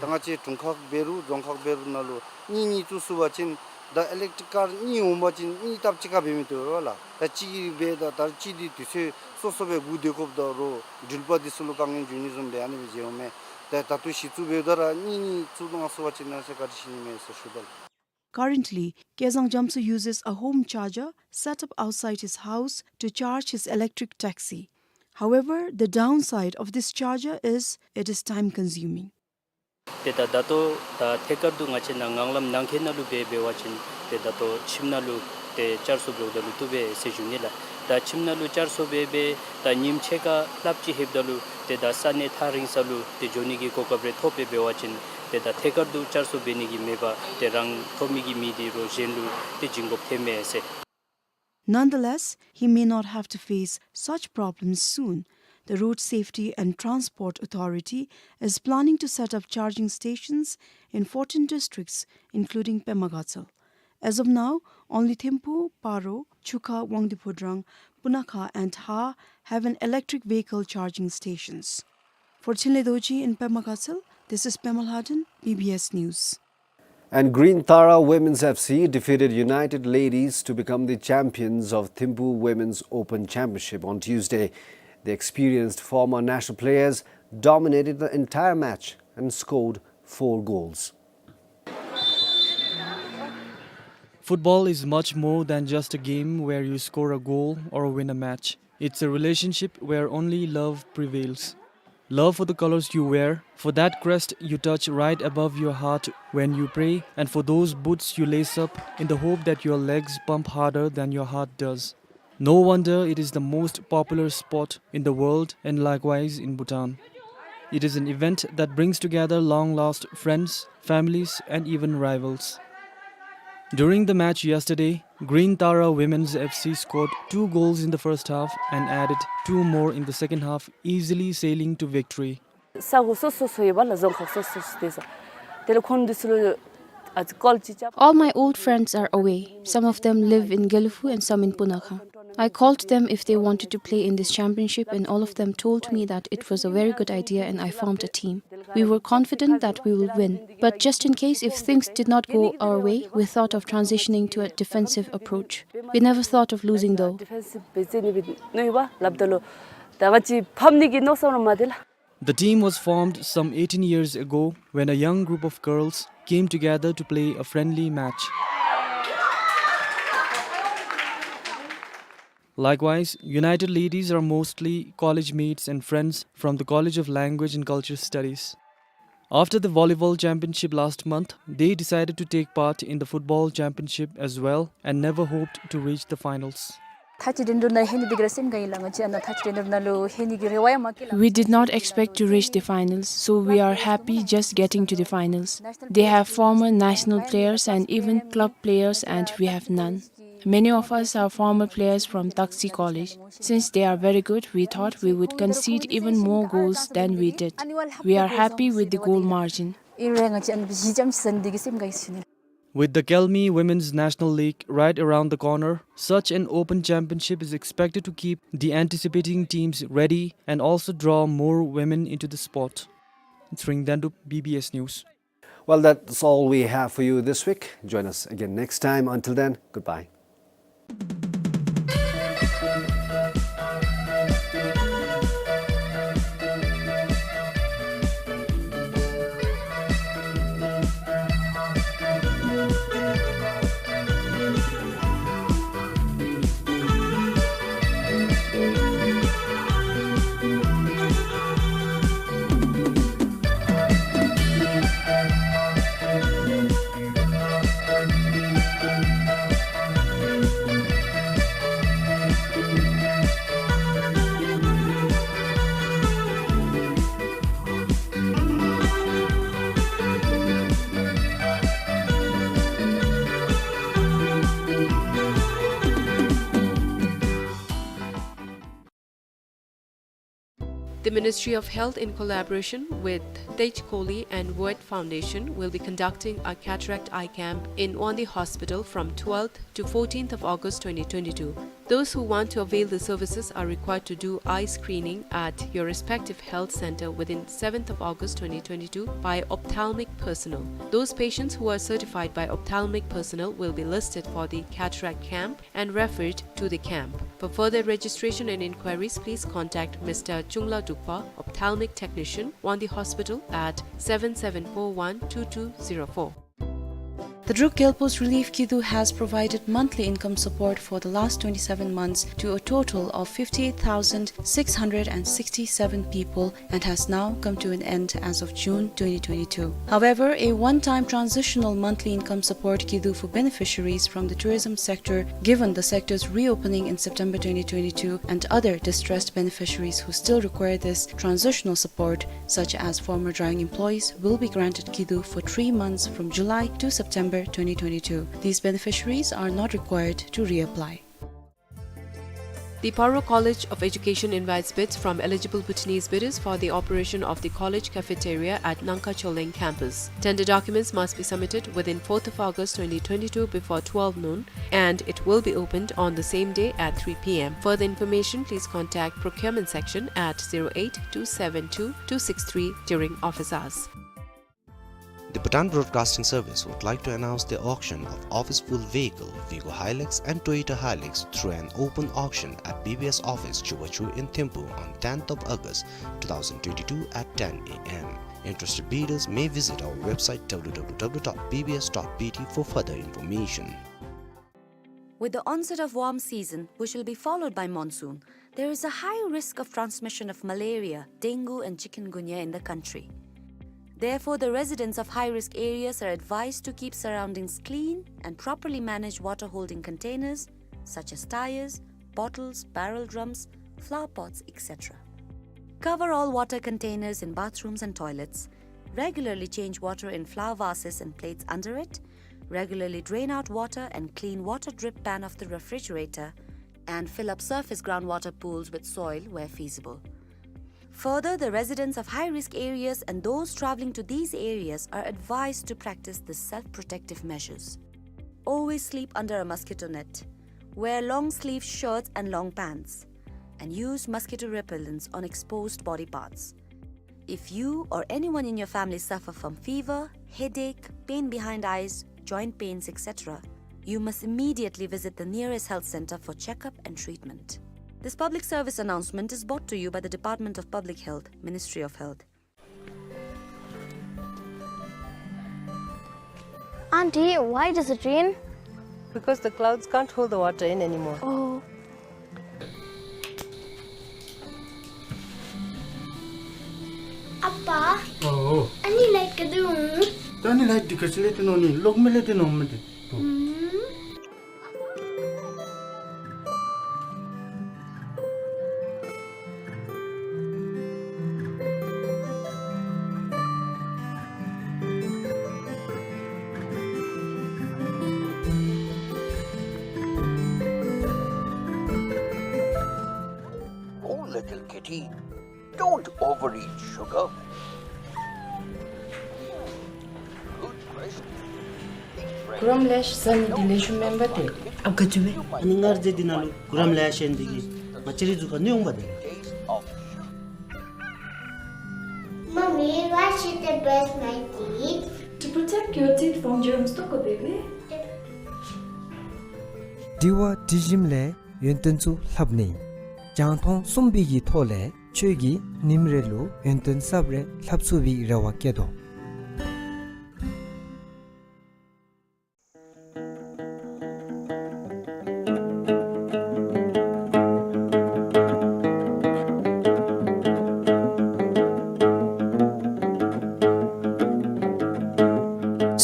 ད་ང་བཅས་དྲུང་ཁག་འབད་རུང་རྫོང་ཁག་འབད་རུང་ནང་ལུ་གཉིས་གཉིས་བཙུགས་ཚུགས་པ་ཅིན་ད་ཨི་ལེག་ཊི་རིག་ཀར་གཉིས་འོང་པ་ཅིན་གཉིས་སྟབས་གཅིག་ཁར་འབད་མི་བཏུབ་པས་ལགས། ད་གཅིག་གིས་འབད་ད་ད་གཅིག་འདི་དུས་ཚོད་སོ་སོ་སྦེ་སྒུག་སྡོད་དགོཔ་ད་རོགས་འགྲུལ་པ་འདི་ཚུ་ལུ་དཀའ་ངལ་འབྱུང་ནི་བཟུམ་སྦེ་ཨ་ནི་སྦེ་མཇལཝ་མས། ད་ད་ལྟོ་གཞི་བཙུགས་འབདཝ་ད་ར་གཉིས་གཉིས་བཙུགས་གནང་ཚུགས་པ་ཅིན་ཨ་ནི་ཚེ་བཀའ་དྲིན་ཆེ་ནི་མས་ཟེར་ཞུ་དོ་ལགས། Currently, Kezang Jamtso uses a home charger set up outside his house to charge his electric taxi. However, the downside of this charger is it is time consuming. ཏེ་ད་ད་ལྟོ་ད་ཐད་ཀར་དུ་ང་བཅས་ནཱ་ངང་ལམ་ནང་འཁོད་ནང་ལུ་འབད་འབད་བ་ཅིན་ཏེ་ད་ལྟོ་ཁྱིམ་ནང་ལུ་ཏེ་བཅར་གསོ་འབདཝ་ད་ལུ་བཏུབ་པས་ཟེར་ཞུ་ནི་ལགས། ད་ཁྱིམ་ནང་ལུ་བཅར་གསོ་འབད་འབད་ད་ཉིནམ་ཕྱེད་ཀ་ལྷགཔ་ཅིག་ལྷོདཔ་ད་ལུ་ཏེ་ད་ས་གནས་ཐག་རིང་ས་ལུ་ཏེ་འགྱོ་ནི་གི་གོ་སྐབས་རེ་ཐོབ་སྦེ་འབད་བ་ཅིན་ཏེ་ད་ཐད་ཀར་དུ་བཅར་གསོ་འབད་ནི་གི་མེད་པར་ཏེ་རང་ཐོབ་མི་གི་མི་འདི་རོགས་གཞན་ལུ་ཏེ་བྱིན་དགོཔ་ཐོནམ་མས་ཟེར། Nonetheless, he may not have to face such problems soon. The Road Safety and Transport Authority is planning to set up charging stations in fourteen districts, including Pema Gatshel. As of now, only Thimphu, Paro, Chukha, Wangdue Phodrang, Punakha and Haa have an electric vehicle charging stations. For Chinle Dorji in Pema Gatshel, this is Pema Lhaden, B B S News. And Green Tara Women's F C defeated United Ladies to become the champions of Thimphu Women's Open Championship on Tuesday. The experienced former national players dominated the entire match and scored four goals. Football is much more than just a game where you score a goal or win a match. It's a relationship where only love prevails. Love for the colors you wear, for that crest you touch right above your heart when you pray, and for those boots you lace up in the hope that your legs pump harder than your heart does. No wonder it is the most popular sport in the world and likewise in Bhutan. It is an event that brings together long-lost friends, families, and even rivals. During the match yesterday, Green Tara Women's F C scored two goals in the first half and added two more in the second half, easily sailing to victory. ས་གོ་སོ་སོ་སོ་ཡོད་པ་ལགས། རྫོང་ཁག་སོ་སོ་སོ་སྡོད་ས། དེ་ལས་ཁོང་འདི་ཚུ་ལུ་ཨ་ཙི་ཀོལ་ཅིག་རྐྱབ། All my old friends are away. Some of them live in Gelephu and some in Punakha. I called them if they wanted to play in this championship, and all of them told me that it was a very good idea and I formed a team. We were confident that we will win. But just in case if things did not go our way, we thought of transitioning to a defensive approach. We never thought of losing though. ཌི་ཕེན་སིབ་འབད་ནི་སྦེ་མནོ་ཡོད་པ་ལགས། ད་ལུ་ད་ང་བཅས་ཕམ་ནི་གི་མནོ་བསམ་ར་མ་སྡོད་ལགས། The team was formed some eighteen years ago when a young group of girls came together to play a friendly match. Likewise, United Ladies are mostly college mates and friends from the College of Language and Culture Studies. After the volleyball championship last month, they decided to take part in the football championship as well and never hoped to reach the finals. ཐག་ཅིག་རིང་རུང་ནང་ལྷོད་ནི་འདི་ག་ར་སེམས་དགའ་ཡི་ལགས། ང་བཅས་ཨ་ནཱ་ཐག་ཅིག་རིང་རུང་ནང་ལུ་ལྷོད་ནི་གི་རེ་བ་ཡང་མ་བསྐྱེད་ལགས། We did not expect to reach the finals, so we are happy just getting to the finals. They have former national players and even club players, and we have none. Many of us are former players from Taksi College. Since they are very good, we thought we would concede even more goals than we did. We are happy with the goal margin. ཨིན་རུང་ང་བཅས་ཨ་ནི་གཞི་ཙམ་ཅིག་ཟ་ནི་འདི་གིས་སེམས་དགའ་ཡི་ཟེར་ཞུ་ནི། With the Kelmi Women's National League right around the corner, such an open championship is expected to keep the anticipating teams ready and also draw more women into the sport. Tshering Dendup, B B S News. Well, that's all we have for you this week. Join us again next time. Until then, goodbye. Ministry of Health, in collaboration with Tej Kohli and World Foundation, will be conducting a cataract eye camp in Wangdue Hospital from twelfth to fourteenth of August twenty twenty-two. Those who want to avail the services are required to do eye screening at your respective health center within seventh of August twenty twenty-two by ophthalmic personnel. Those patients who are certified by ophthalmic personnel will be listed for the cataract camp and referred to the camp. For further registration and inquiries, please contact Mister Chungla Dukpa, ophthalmic technician, Wangdue Hospital, at seven seven four one two two zero four. The Druk Gelpos Relief Kidu has provided monthly income support for the last twenty-seven months to a total of fifty-eight thousand six hundred and sixty-seven people and has now come to an end as of June twenty twenty-two. However, a one-time transitional monthly income support kidu for beneficiaries from the tourism sector, given the sector's reopening in September twenty twenty-two, and other distressed beneficiaries who still require this transitional support, such as former drying employees, will be granted kidu for three months from July to September twenty twenty-two. These beneficiaries are not required to reapply. The Paro College of Education invites bids from eligible Bhutanese bidders for the operation of the college cafeteria at Nangka Cholleng campus. Tender documents must be submitted within fourth of August twenty twenty-two before twelve noon, and it will be opened on the same day at three P M. Further information, please contact procurement section at zero eight two seven two two six three during office hours. The Bhutan Broadcasting Service would like to announce the auction of office-pulled vehicle, Vigo Hilux and Toyota Hilux, through an open auction at B B S office, Chubachu in Thimphu on tenth of August two thousand twenty-two at ten A M. Interested bidders may visit our website W W W dot B B S dot B T for further information. With the onset of warm season, which will be followed by monsoon, there is a high risk of transmission of malaria, dengue and chikungunya in the country. Therefore, the residents of high-risk areas are advised to keep surroundings clean and properly manage water-holding containers such as tires, bottles, barrel drums, flower pots, et cetera. Cover all water containers in bathrooms and toilets. Regularly change water in flower vases and plates under it. Regularly drain out water and clean water drip pan of the refrigerator, and fill up surface groundwater pools with soil where feasible. Further, the residents of high-risk areas and those traveling to these areas are advised to practice the self-protective measures. Always sleep under a mosquito net. Wear long-sleeve shirts and long pants. And use mosquito repellents on exposed body parts. If you or anyone in your family suffer from fever, headache, pain behind eyes, joint pains, et cetera, you must immediately visit the nearest health center for checkup and treatment. This public service announcement is brought to you by the Department of Public Health, Ministry of Health. Auntie, why does it rain? Because the clouds can't hold the water in anymore. Oh. ཨ་པ། ཨོ། ཨ་ནི་ལའིཊ་ག་དེ་འོང་། ད་ཨ་ནི་ལའིཊ་འདི་ག་ཅི་ལས་བཏོན་ནི་ཨིན་ན། གློག་མེ་ལས་བཏོན་ནི་ཨིན་མས་ཏེ། ཨུམ། Oh, little kitty, don't overeat sugar. Good gracious. ཀུ་རམ་ལེ་ཤ་ཟ་ནི་འདི་ལེགས་ཤོམ་མེན་པ་ཏེ། ཨ་ག་ཅི་སྦེ། ཨ་ནི་སྔར་རྗེས་འདི་ནང་ལུ་ཀུ་རམ་ལེ་ཤ་ཨིན་འདི་གིས་ང་ཅི་རིགས་ཟུག་ག་ནི་འོང་པ་ཏེ། Mommy, why should I brush my teeth? To protect your teeth from germs, ཏོག་ཀོ་བེ་བེ། དྲི་བ་དྲི་ཞིམ་ལས་ཡོན་ཏན་ཚུ་ལྷབ་ནི། རྒྱང་མཐོང་གསུམ་པའི་གི་ཐོག་ལས་ཁྱོད་ཀྱིས་ཉིནམ་རེ་ལུ་ཡོན་ཏན་གསརཔ་རེ་ལྷབ་ཚུགས་པའི་རེ་བ་བསྐྱེད་དོ།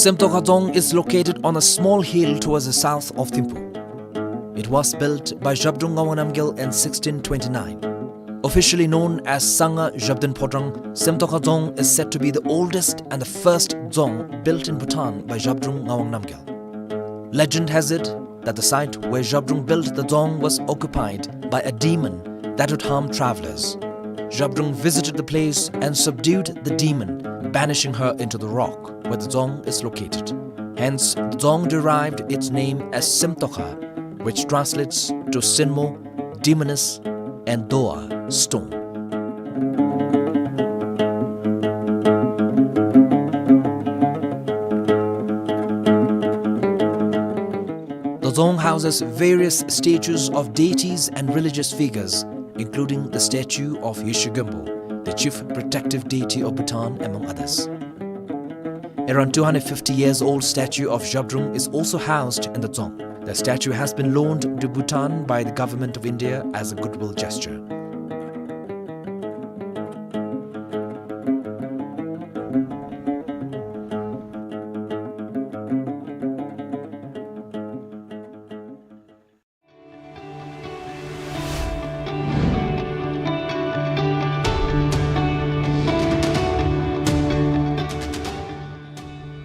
Semtoka Dzong is located on a small hill towards the south of Thimphu. It was built by Zhabdrung Ngawang Namgyal in sixteen twenty-nine. Officially known as Sangha Zhabdrung Phodrang, Semtoka Dzong is said to be the oldest and the first dzong built in Bhutan by Zhabdrung Ngawang Namgyal. Legend has it that the site where Zhabdrung built the dzong was occupied by a demon that would harm travelers. Zhabdrung visited the place and subdued the demon, banishing her into the rock where the dzong is located. Hence, the dzong derived its name as Simtokha, which translates to Sinmo, demoness, and Doa, stone. The dzong houses various statues of deities and religious figures, including the statue of Yeshe Genpo, the chief protective deity of Bhutan, among others. Around two hundred fifty years old statue of Zhabdrung is also housed in the dzong. The statue has been loaned to Bhutan by the Government of India as a goodwill gesture.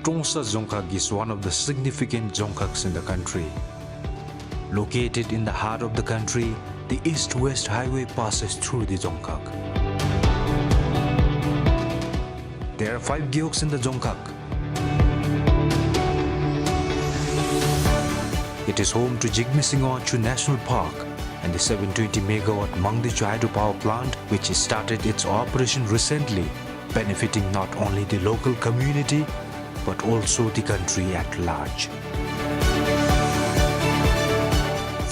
Trongsa Dzongkhag is one of the significant dzongkhags in the country. Located in the heart of the country, the east-west highway passes through the dzongkhag. There are five gyoks in the dzongkhag. It is home to Jigme Singho Achu National Park and the seven twenty megawatt Mangdechu hydropower plant, which has started its operation recently, benefiting not only the local community, but also the country at large.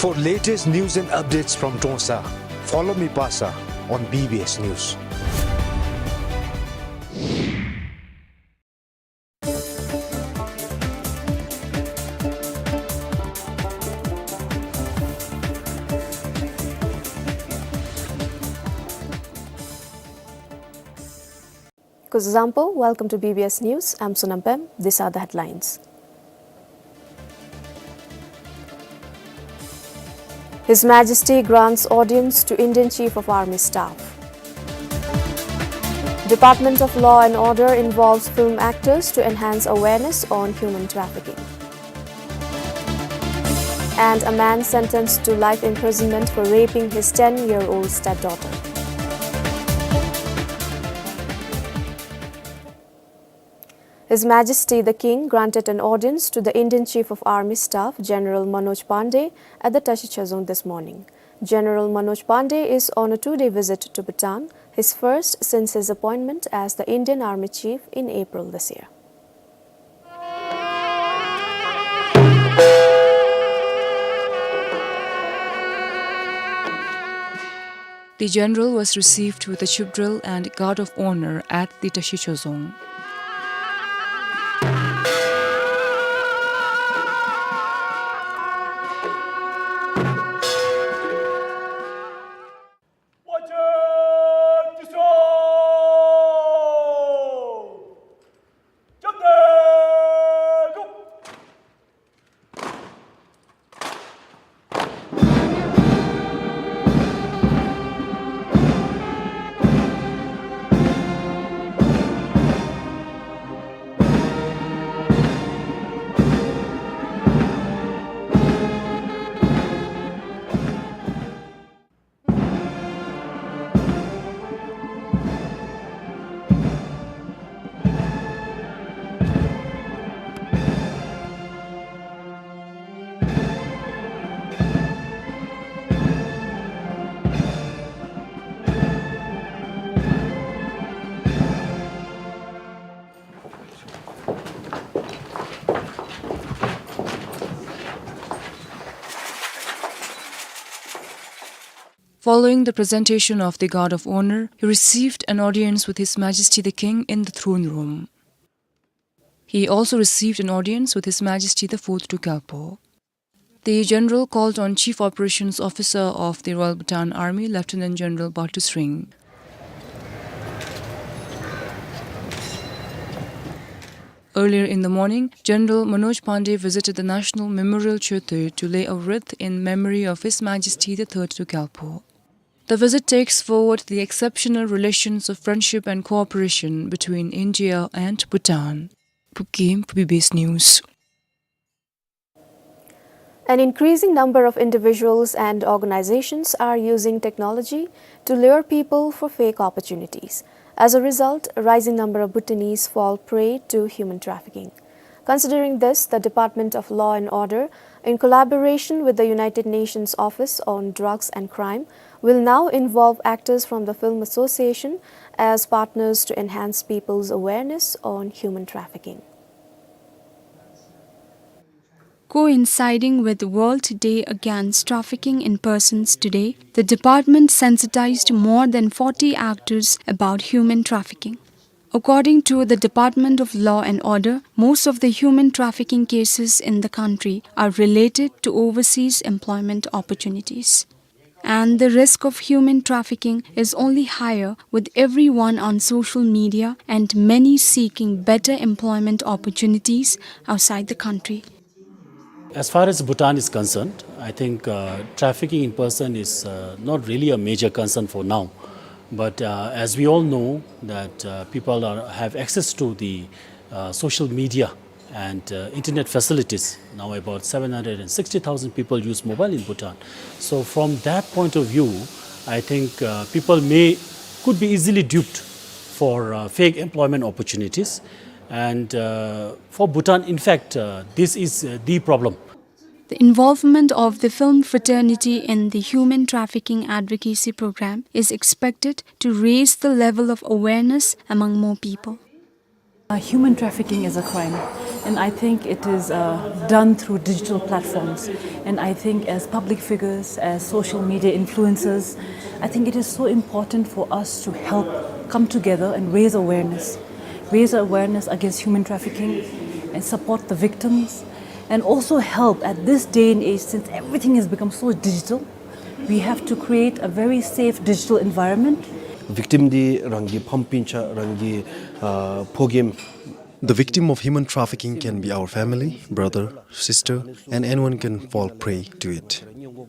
For latest news and updates from Trongsa, follow me, Pasa, on B B S News. Kuzuzangpo, welcome to B B S News. I'm Sonam Pem. These are the headlines. His Majesty grants audience to Indian Chief of Army Staff. Department of Law and Order involves film actors to enhance awareness on human trafficking. And a man sentenced to life imprisonment for raping his ten-year-old stepdaughter. His Majesty the King granted an audience to the Indian Chief of Army Staff, General Manoj Pandey, at the Tashi Chozong this morning. General Manoj Pandey is on a two-day visit to Bhutan, his first since his appointment as the Indian Army Chief in April this year. The general was received with a chief drill and guard of honor at the Tashi Chozong. Following the presentation of the Guard of Honor, he received an audience with His Majesty the King in the throne room. He also received an audience with His Majesty the Fourth Druk Gyalpo. The General called on Chief Operations Officer of the Royal Bhutan Army, Lieutenant General Batu Sring. Earlier in the morning, General Manoj Pandey visited the National Memorial Choetod to lay a wreath in memory of His Majesty the Third Druk Gyalpo. The visit takes forward the exceptional relations of friendship and cooperation between India and Bhutan. Pu Kim, B B S News. An increasing number of individuals and organizations are using technology to lure people for fake opportunities. As a result, a rising number of Bhutanese fall prey to human trafficking. Considering this, the Department of Law and Order, in collaboration with the United Nations Office on Drugs and Crime, will now involve actors from the Film Association as partners to enhance people's awareness on human trafficking. Coinciding with World Day Against Trafficking in Persons today, the department sensitized more than forty actors about human trafficking. According to the Department of Law and Order, most of the human trafficking cases in the country are related to overseas employment opportunities. And the risk of human trafficking is only higher, with everyone on social media and many seeking better employment opportunities outside the country. As far as Bhutan is concerned, I think, uh, trafficking in person is, uh, not really a major concern for now. But, uh, as we all know that, uh, people are, have access to the, uh, social media and, uh, internet facilities. Now about seven hundred and sixty thousand people use mobile in Bhutan. So from that point of view, I think, uh, people may, could be easily duped for, uh, fake employment opportunities. And, uh, for Bhutan, in fact, uh, this is, uh, the problem. The involvement of the film fraternity in the human trafficking advocacy program is expected to raise the level of awareness among more people. Uh, human trafficking is a crime, and I think it is, uh, done through digital platforms. And I think as public figures, as social media influencers, I think it is so important for us to help come together and raise awareness, raise awareness against human trafficking, and support the victims, and also help at this day and age, since everything has become so digital, we have to create a very safe digital environment. Victim འདི་རང་གི་ཕམ་སྤུན་ཆ་རང་གི་ཨ་ཕོ་རྒནམ། The victim of human trafficking can be our family, brother, sister, and anyone can fall prey to it.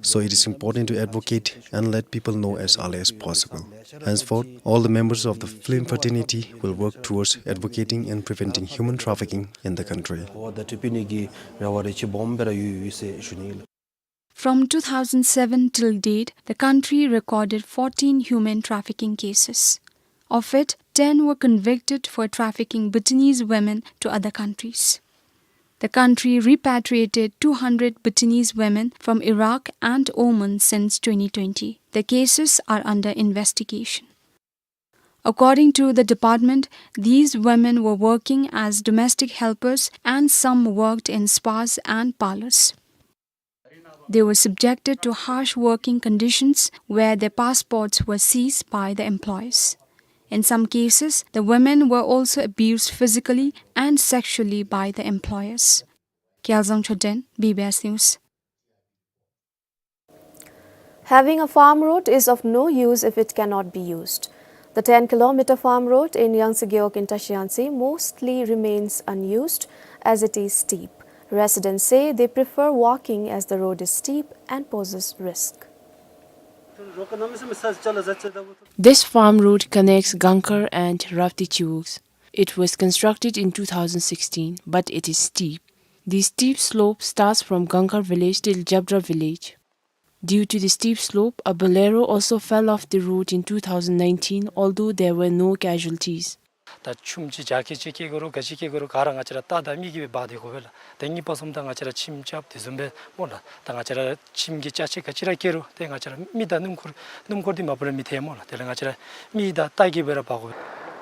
So it is important to advocate and let people know as early as possible. Henceforth, all the members of the film fraternity will work towards advocating and preventing human trafficking in the country. འོ་ད་ཏི་པི་ནི་གི་རེ་བ་རེ་ཆེ་སྦོམ་སྦེ་ར་ཡོད་ཡོད་ཟེར་ཞུ་ནི་ཨིན། From two thousand seven till date, the country recorded fourteen human trafficking cases. Of it, ten were convicted for trafficking Bhutanese women to other countries. The country repatriated two hundred Bhutanese women from Iraq and Oman since twenty twenty. The cases are under investigation. According to the department, these women were working as domestic helpers and some worked in spas and parlors. They were subjected to harsh working conditions where their passports were seized by the employers. In some cases, the women were also abused physically and sexually by the employers. Gyalzang Choden, B B S News. Having a farm road is of no use if it cannot be used. The ten kilometer farm road in Yangtse Gewog in Trashiyangtse mostly remains unused as it is steep. Residents say they prefer walking as the road is steep and poses risk. This farm road connects Gangkhar and Ravti Chiwugs. It was constructed in two thousand sixteen, but it is steep. The steep slope starts from Gangkhar village till Jabra village. Due to the steep slope, a Bolero also fell off the road in two thousand nineteen, although there were no casualties. ད་ཆུམ་ཅིག་རྒྱ་སྐྱེད་ཅིག་སྐྱེ་དགོ་རུང་ག་ཅི་སྐྱེ་དགོ་རུང་ག་ར་ང་བཅས་ར་རྟ་དང་མི་གིས་སྦེ་འབག་སྟེ་དགོ་པས་ལགས། ཏེ་གཉིས་པ་གསུམ་ད་ང་བཅས་ར་ཁྱིམ་རྐྱབ་དེ་བཟུམ་སྦེ་སྨོ་ལགས། ད་ང་བཅས་ར་ཁྱིམ་གྱི་ཅ་ཆས་ག་ཅི་ར་སྐྱེ་རུང་ཏེ་ང་བཅས་ར་མི་དང་སྣུམ་འཁོར་སྣུམ་འཁོར་འདི་མ་པ་ར་མི་ཐལ་སྨོ་ལགས། དེ་ལས་ང་བཅས་ར་མི་དང་རྟ་གིས་སྦེ་ར་འབག་དགོ་པས།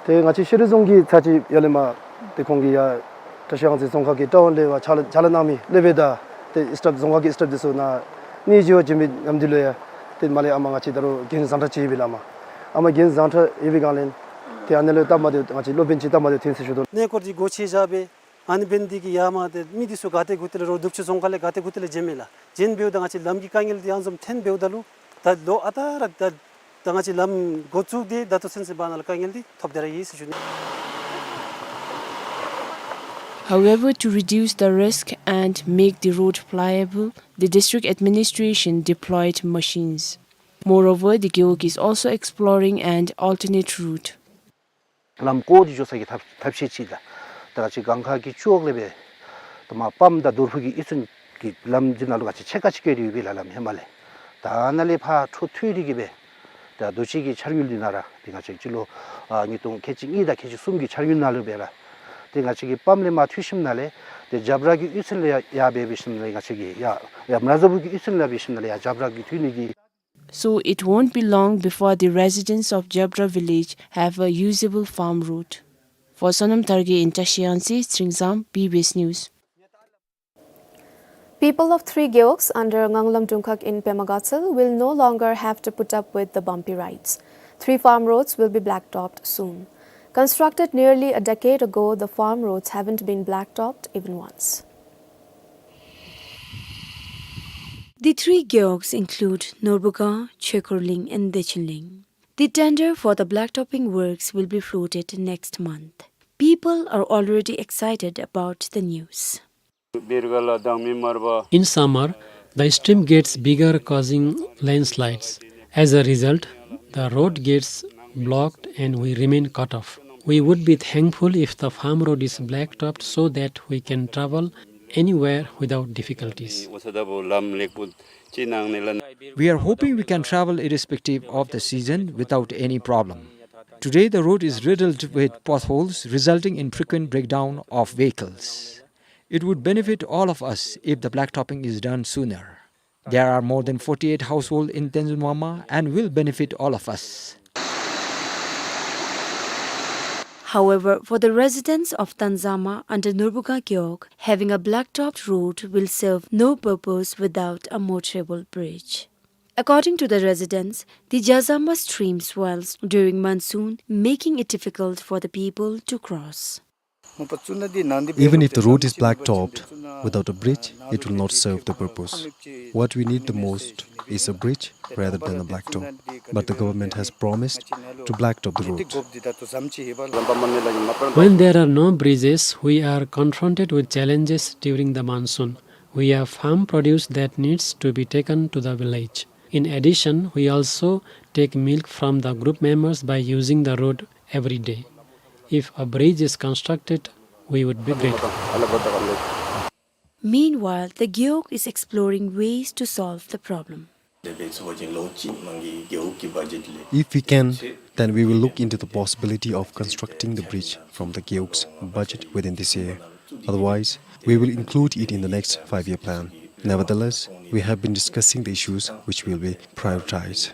ཏེ་ང་བཅས་ཤེས་རིག་རྫོང་གི་ཚར་ཅིག་ཡར་ལས་མར་ཏེ་ཁོང་གིས་ཡར་བཀྲ་ཤིས་གཡང་རྩེ་རྫོང་ཁག་གི་བཀྲ་ཝང་ལས་ཕར་ཕྱག་ལཱ་ཕྱག་ལཱ་གནང་མི་སློབ་དཔོན་དང་ཏེ་ཨིས་ཊབ་རྫོང་ཁག་གི་ཨིས་ཊབ་འདི་ཚུ་ནཱ་གནས་མཇལ་བར་བྱོན་པའི་མཉམ་དུ་ལུ་ཡང་ཏེ་མར་ལས་ཨ་མ་ང་བཅས་ད་རུང་རྒན་བཟང་ཁྲ་ཅིག་ཡོད་པས་ལགས། ཨ་མ་ཨ་མ་རྒན་བཟང་ཁྲ་ཡོད་པའི་སྒང་ལས་ཏེ་ཨ་ནཱ་ལུ་སྟབས་མ་བདེཝ་ང་བཅས་སློབ་དཔོན་ཅིག་སྟབས་མ་བདེཝ་ཐོན་ཟེར་ཞུ་དོ། གནས་སྐོར་འདི་སྒོ་ཕྱེ་བཞག་སྦེ་ཨ་ནི་འབདན་འདི་གིས་ཡར་མར་ཏེ་མི་འདི་ཚུ་ག་ཏེ་གུ་ཏེ་ལས་རོགས་ནུབ་ཕྱོགས་རྫོང་ཁག་ལས་ག་ཏེ་གུ་ཏེ་ལས་བྱོན་མས་ལགས། བྱོན་འབདཝ་ད་ང་བཅས་ལམ་གྱི་དཀའ་ངལ་འདི་ཡང་བཟུམ་ཐོན་འབདཝ་ད་ལུ་ད་ལོ་ཨ་རྟག་ར་ད་ད་ང་བཅས་ལམ་འགོ་བཙུགས་ཏེ་ད་ལྟོ་ཚུན་ཚོད་བར་ན་ལུ་དཀའ་ངལ་འདི་ཐོབ་སྟེ་ར་ཡོད་ཟེར་ཞུ་ནི། However, to reduce the risk and make the road pliable, the district administration deployed machines. Moreover, the Gewog is also exploring an alternate route. ལམ་བཀོད་དེ་འགྱོ་ས་གི་ཐབས་ཐབས་ཤེས་ཅིག་ལགས། ད་ང་བཅས་གངས་དཀར་གྱི་ཕྱོགས་ལས་སྦེ་ད་མར་པམ་དང་རྡོར་ཕུ་གི་ཨི་ཚུན་ གི་ལམ་འདི་ནང་ལུ་ང་བཅས་ཕྱེད་ཀ་ཅིག་བཀལ་ཏེ་ཡོད་པས་ལགས་ལམ་ཧེ་མ་ལས། ད་ནཱ་ལས་ཕར་འཕྲོ་མཐུད་དེ་གི་སྦེ་ད་དུས་ཅི་གི་འཆར་དངུལ་འདི་ནང་ར་ཏེ་ང་བཅས་སྤྱི་ལོ་ཨ་ཉིས་སྟོང་ཁལ་གཅིག་གཉིས་དང་ཁལ་གཅིག་གསུམ་གྱི་འཆར་དངུལ་ནང་ལུ་སྦེ་ར་ཏེ་ང་བཅས་ཀྱི་པམ་ལས་མར་མཐུད་ཞིནམ་ལས་ཏེ་རྒྱབ་ར་གི་གཡུས་ཚན་ལས་ཡར་ཡར་སྦེ་འབད་ཞིནམ་ལས་ང་བཅས་ཀྱི་ཡར་ཡར་མར་བཟའ་བུ་གི་གཡུས་ཚན་ལས་འབད་ཞིནམ་ལས་ཡར་རྒྱབ་ར་གི་མཐུད་ནི་གི So it won't be long before the residents of Jabra village have a usable farm road. For Sonam Tharge in Tashi Yangtse, Sringzam, B B S News. People of three gewogs under Nganglam Dungkhag in Pema Gatshel will no longer have to put up with the bumpy rides. Three farm roads will be blacktopped soon. Constructed nearly a decade ago, the farm roads haven't been blacktopped even once. The three gewogs include Norbuga, Chekorling and Dechinling. The tender for the blacktopping works will be floated next month. People are already excited about the news. In summer, the stream gets bigger, causing landslides. As a result, the road gets blocked and we remain cut off. We would be thankful if the farm road is blacktopped so that we can travel anywhere without difficulties. We are hoping we can travel irrespective of the season without any problem. Today, the road is riddled with potholes, resulting in frequent breakdown of vehicles. It would benefit all of us if the blacktopping is done sooner. There are more than forty-eight households in Tenzin Wangma and will benefit all of us. However, for the residents of Tanzama under Norbuga Gewog, having a blacktopped road will serve no purpose without a motorable bridge. According to the residents, the Jazama stream swells during monsoon, making it difficult for the people to cross. Even if the road is blacktopped, without a bridge, it will not serve the purpose. What we need the most is a bridge rather than a blacktop. But the government has promised to blacktop the road. When there are no bridges, we are confronted with challenges during the monsoon. We have farm produce that needs to be taken to the village. In addition, we also take milk from the group members by using the road every day. If a bridge is constructed, we would be grateful. Meanwhile, the Gewog is exploring ways to solve the problem. If we can, then we will look into the possibility of constructing the bridge from the Gewog's budget within this year. Otherwise, we will include it in the next five-year plan. Nevertheless, we have been discussing the issues which will be prioritized.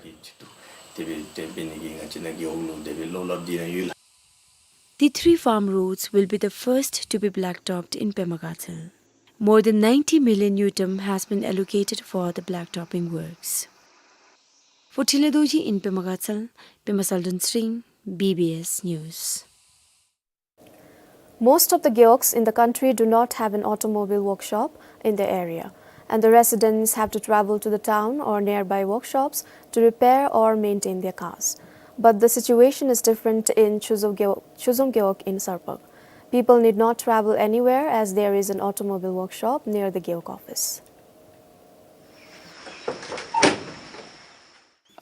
The three farm roads will be the first to be blacktopped in Pema Gatshel. More than ninety million ngultrum has been allocated for the blacktopping works. For Thinley Dorji in Pema Gatshel, Pema Saldon Sring, B B S News. Most of the gewogs in the country do not have an automobile workshop in the area, and the residents have to travel to the town or nearby workshops to repair or maintain their cars. But the situation is different in Chuzom Gewog, Chuzom Gewog in Sarpag. People need not travel anywhere as there is an automobile workshop near the Gewog office.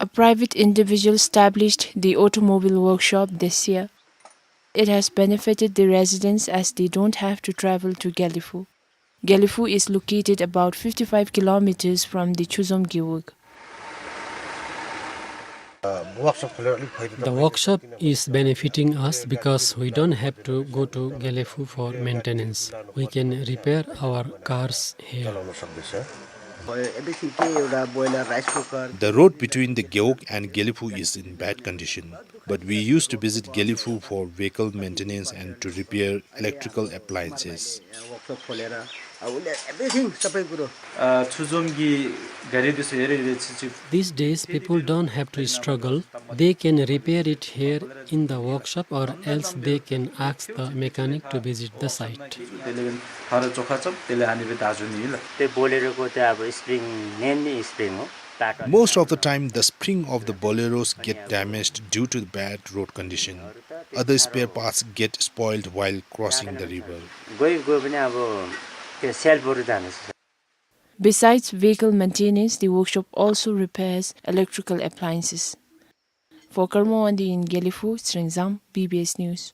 A private individual established the automobile workshop this year. It has benefited the residents as they don't have to travel to Gelephu. Gelephu is located about fifty-five kilometers from the Chuzom Gewog. The workshop is benefiting us because we don't have to go to Gelephu for maintenance. We can repair our cars here. The road between the Gewog and Gelephu is in bad condition, but we used to visit Gelephu for vehicle maintenance and to repair electrical appliances. These days, people don't have to struggle. They can repair it here in the workshop, or else they can ask the mechanic to visit the site. Most of the time, the spring of the Boleros get damaged due to the bad road condition. Other spare parts get spoiled while crossing the river. Besides vehicle maintenance, the workshop also repairs electrical appliances. For Karma Wangdi in Gelephu, Sringzam, B B S News.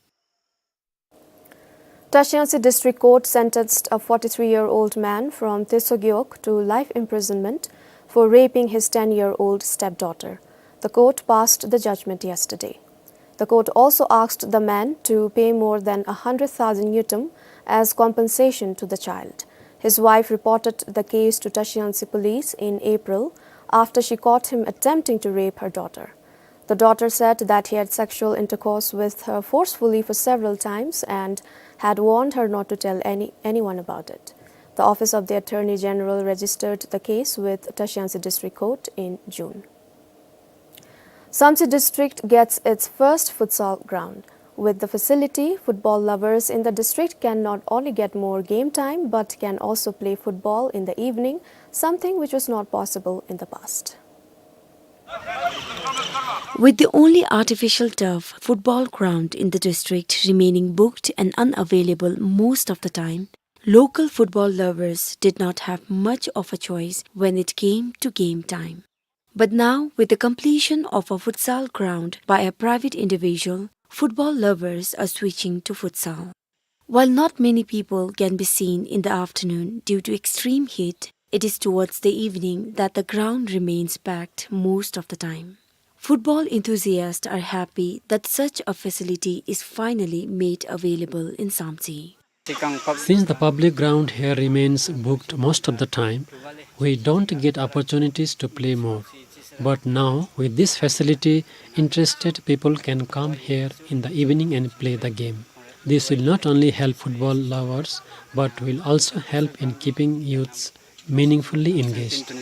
Tashilangtse District Court sentenced a forty-three-year-old man from Teso Gewog to life imprisonment for raping his ten-year-old stepdaughter. The court passed the judgment yesterday. The court also asked the man to pay more than a hundred thousand ngultrum as compensation to the child. His wife reported the case to Tashilangtse police in April after she caught him attempting to rape her daughter. The daughter said that he had sexual intercourse with her forcefully for several times and had warned her not to tell any, anyone about it. The Office of the Attorney General registered the case with Tashilangtse District Court in June. Samtse district gets its first futsal ground. With the facility, football lovers in the district can not only get more game time but can also play football in the evening, something which was not possible in the past. With the only artificial turf football ground in the district remaining booked and unavailable most of the time, local football lovers did not have much of a choice when it came to game time. But now, with the completion of a futsal ground by a private individual, football lovers are switching to futsal. While not many people can be seen in the afternoon due to extreme heat, it is towards the evening that the ground remains packed most of the time. Football enthusiasts are happy that such a facility is finally made available in Samtse. Since the public ground here remains booked most of the time, we don't get opportunities to play more. But now, with this facility, interested people can come here in the evening and play the game. This will not only help football lovers, but will also help in keeping youths meaningfully engaged.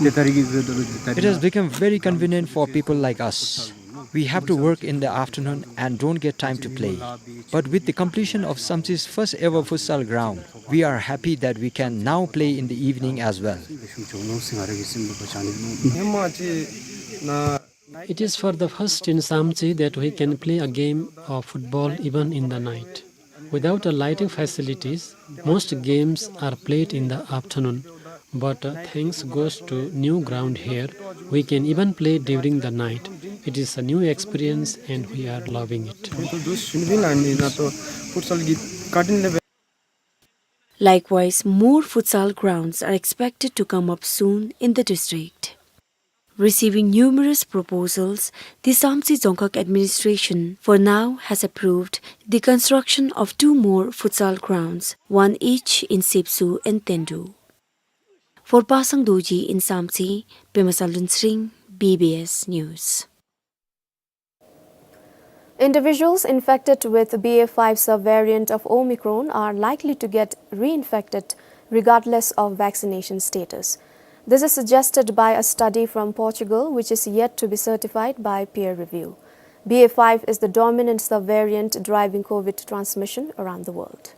It has become very convenient for people like us. We have to work in the afternoon and don't get time to play. But with the completion of Samtse's first ever futsal ground, we are happy that we can now play in the evening as well. It is for the first in Samtse that we can play a game of football even in the night. Without a lighting facilities, most games are played in the afternoon, but, uh, thanks goes to new ground here, we can even play during the night. It is a new experience and we are loving it. Likewise, more futsal grounds are expected to come up soon in the district. Receiving numerous proposals, the Samtse Dzongkhag administration for now has approved the construction of two more futsal grounds, one each in Sepsu and Tendu. For Pasang Dorji in Samtse, Pema Salun Sring, B B S News. Individuals infected with B A five subvariant of Omicron are likely to get reinfected regardless of vaccination status. This is suggested by a study from Portugal, which is yet to be certified by peer review. B A five is the dominant subvariant driving COVID transmission around the world.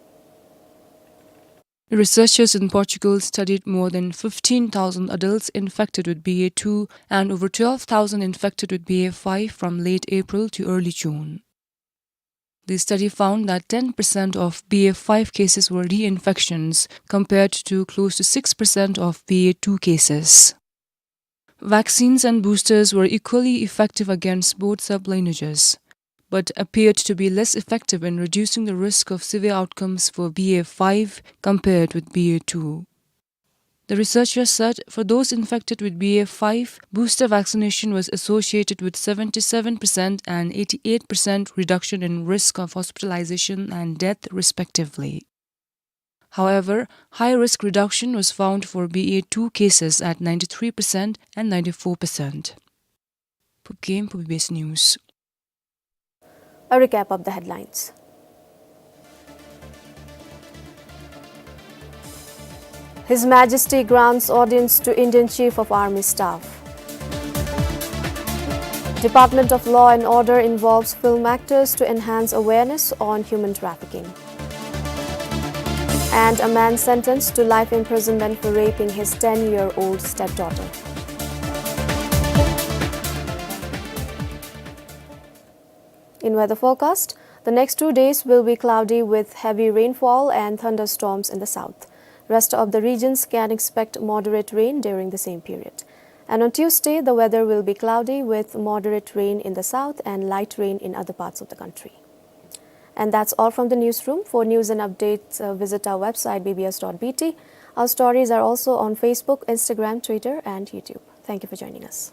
Researchers in Portugal studied more than fifteen thousand adults infected with B A two and over twelve thousand infected with B A five from late April to early June. The study found that ten percent of B A five cases were reinfections, compared to close to six percent of B A two cases. Vaccines and boosters were equally effective against both sublineages, but appeared to be less effective in reducing the risk of severe outcomes for B A five compared with B A two. The researchers said for those infected with B A five, booster vaccination was associated with seventy-seven percent and eighty-eight percent reduction in risk of hospitalization and death, respectively. However, high risk reduction was found for B A two cases at ninety-three percent and ninety-four percent. Phubkem, Phubi B S News. A recap of the headlines. His Majesty grants audience to Indian Chief of Army Staff. Department of Law and Order involves film actors to enhance awareness on human trafficking. And a man sentenced to life imprisonment for raping his ten-year-old stepdaughter. In weather forecast, the next two days will be cloudy with heavy rainfall and thunderstorms in the south. Rest of the regions can expect moderate rain during the same period. And on Tuesday, the weather will be cloudy with moderate rain in the south and light rain in other parts of the country. And that's all from the newsroom. For news and updates, uh, visit our website, B B S dot B T. Our stories are also on Facebook, Instagram, Twitter, and YouTube. Thank you for joining us.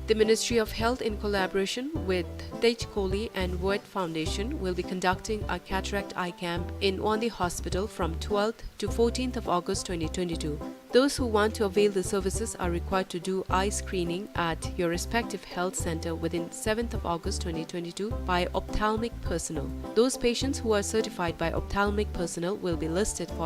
The Ministry of Health, in collaboration with Tej Kohli and World Foundation, will be conducting a cataract eye camp in Wangdue Hospital from twelfth to fourteenth of August twenty twenty-two. Those who want to avail the services are required to do eye screening at your respective health center within seventh of August twenty twenty-two by ophthalmic personnel. Those patients who are certified by ophthalmic personnel will be listed for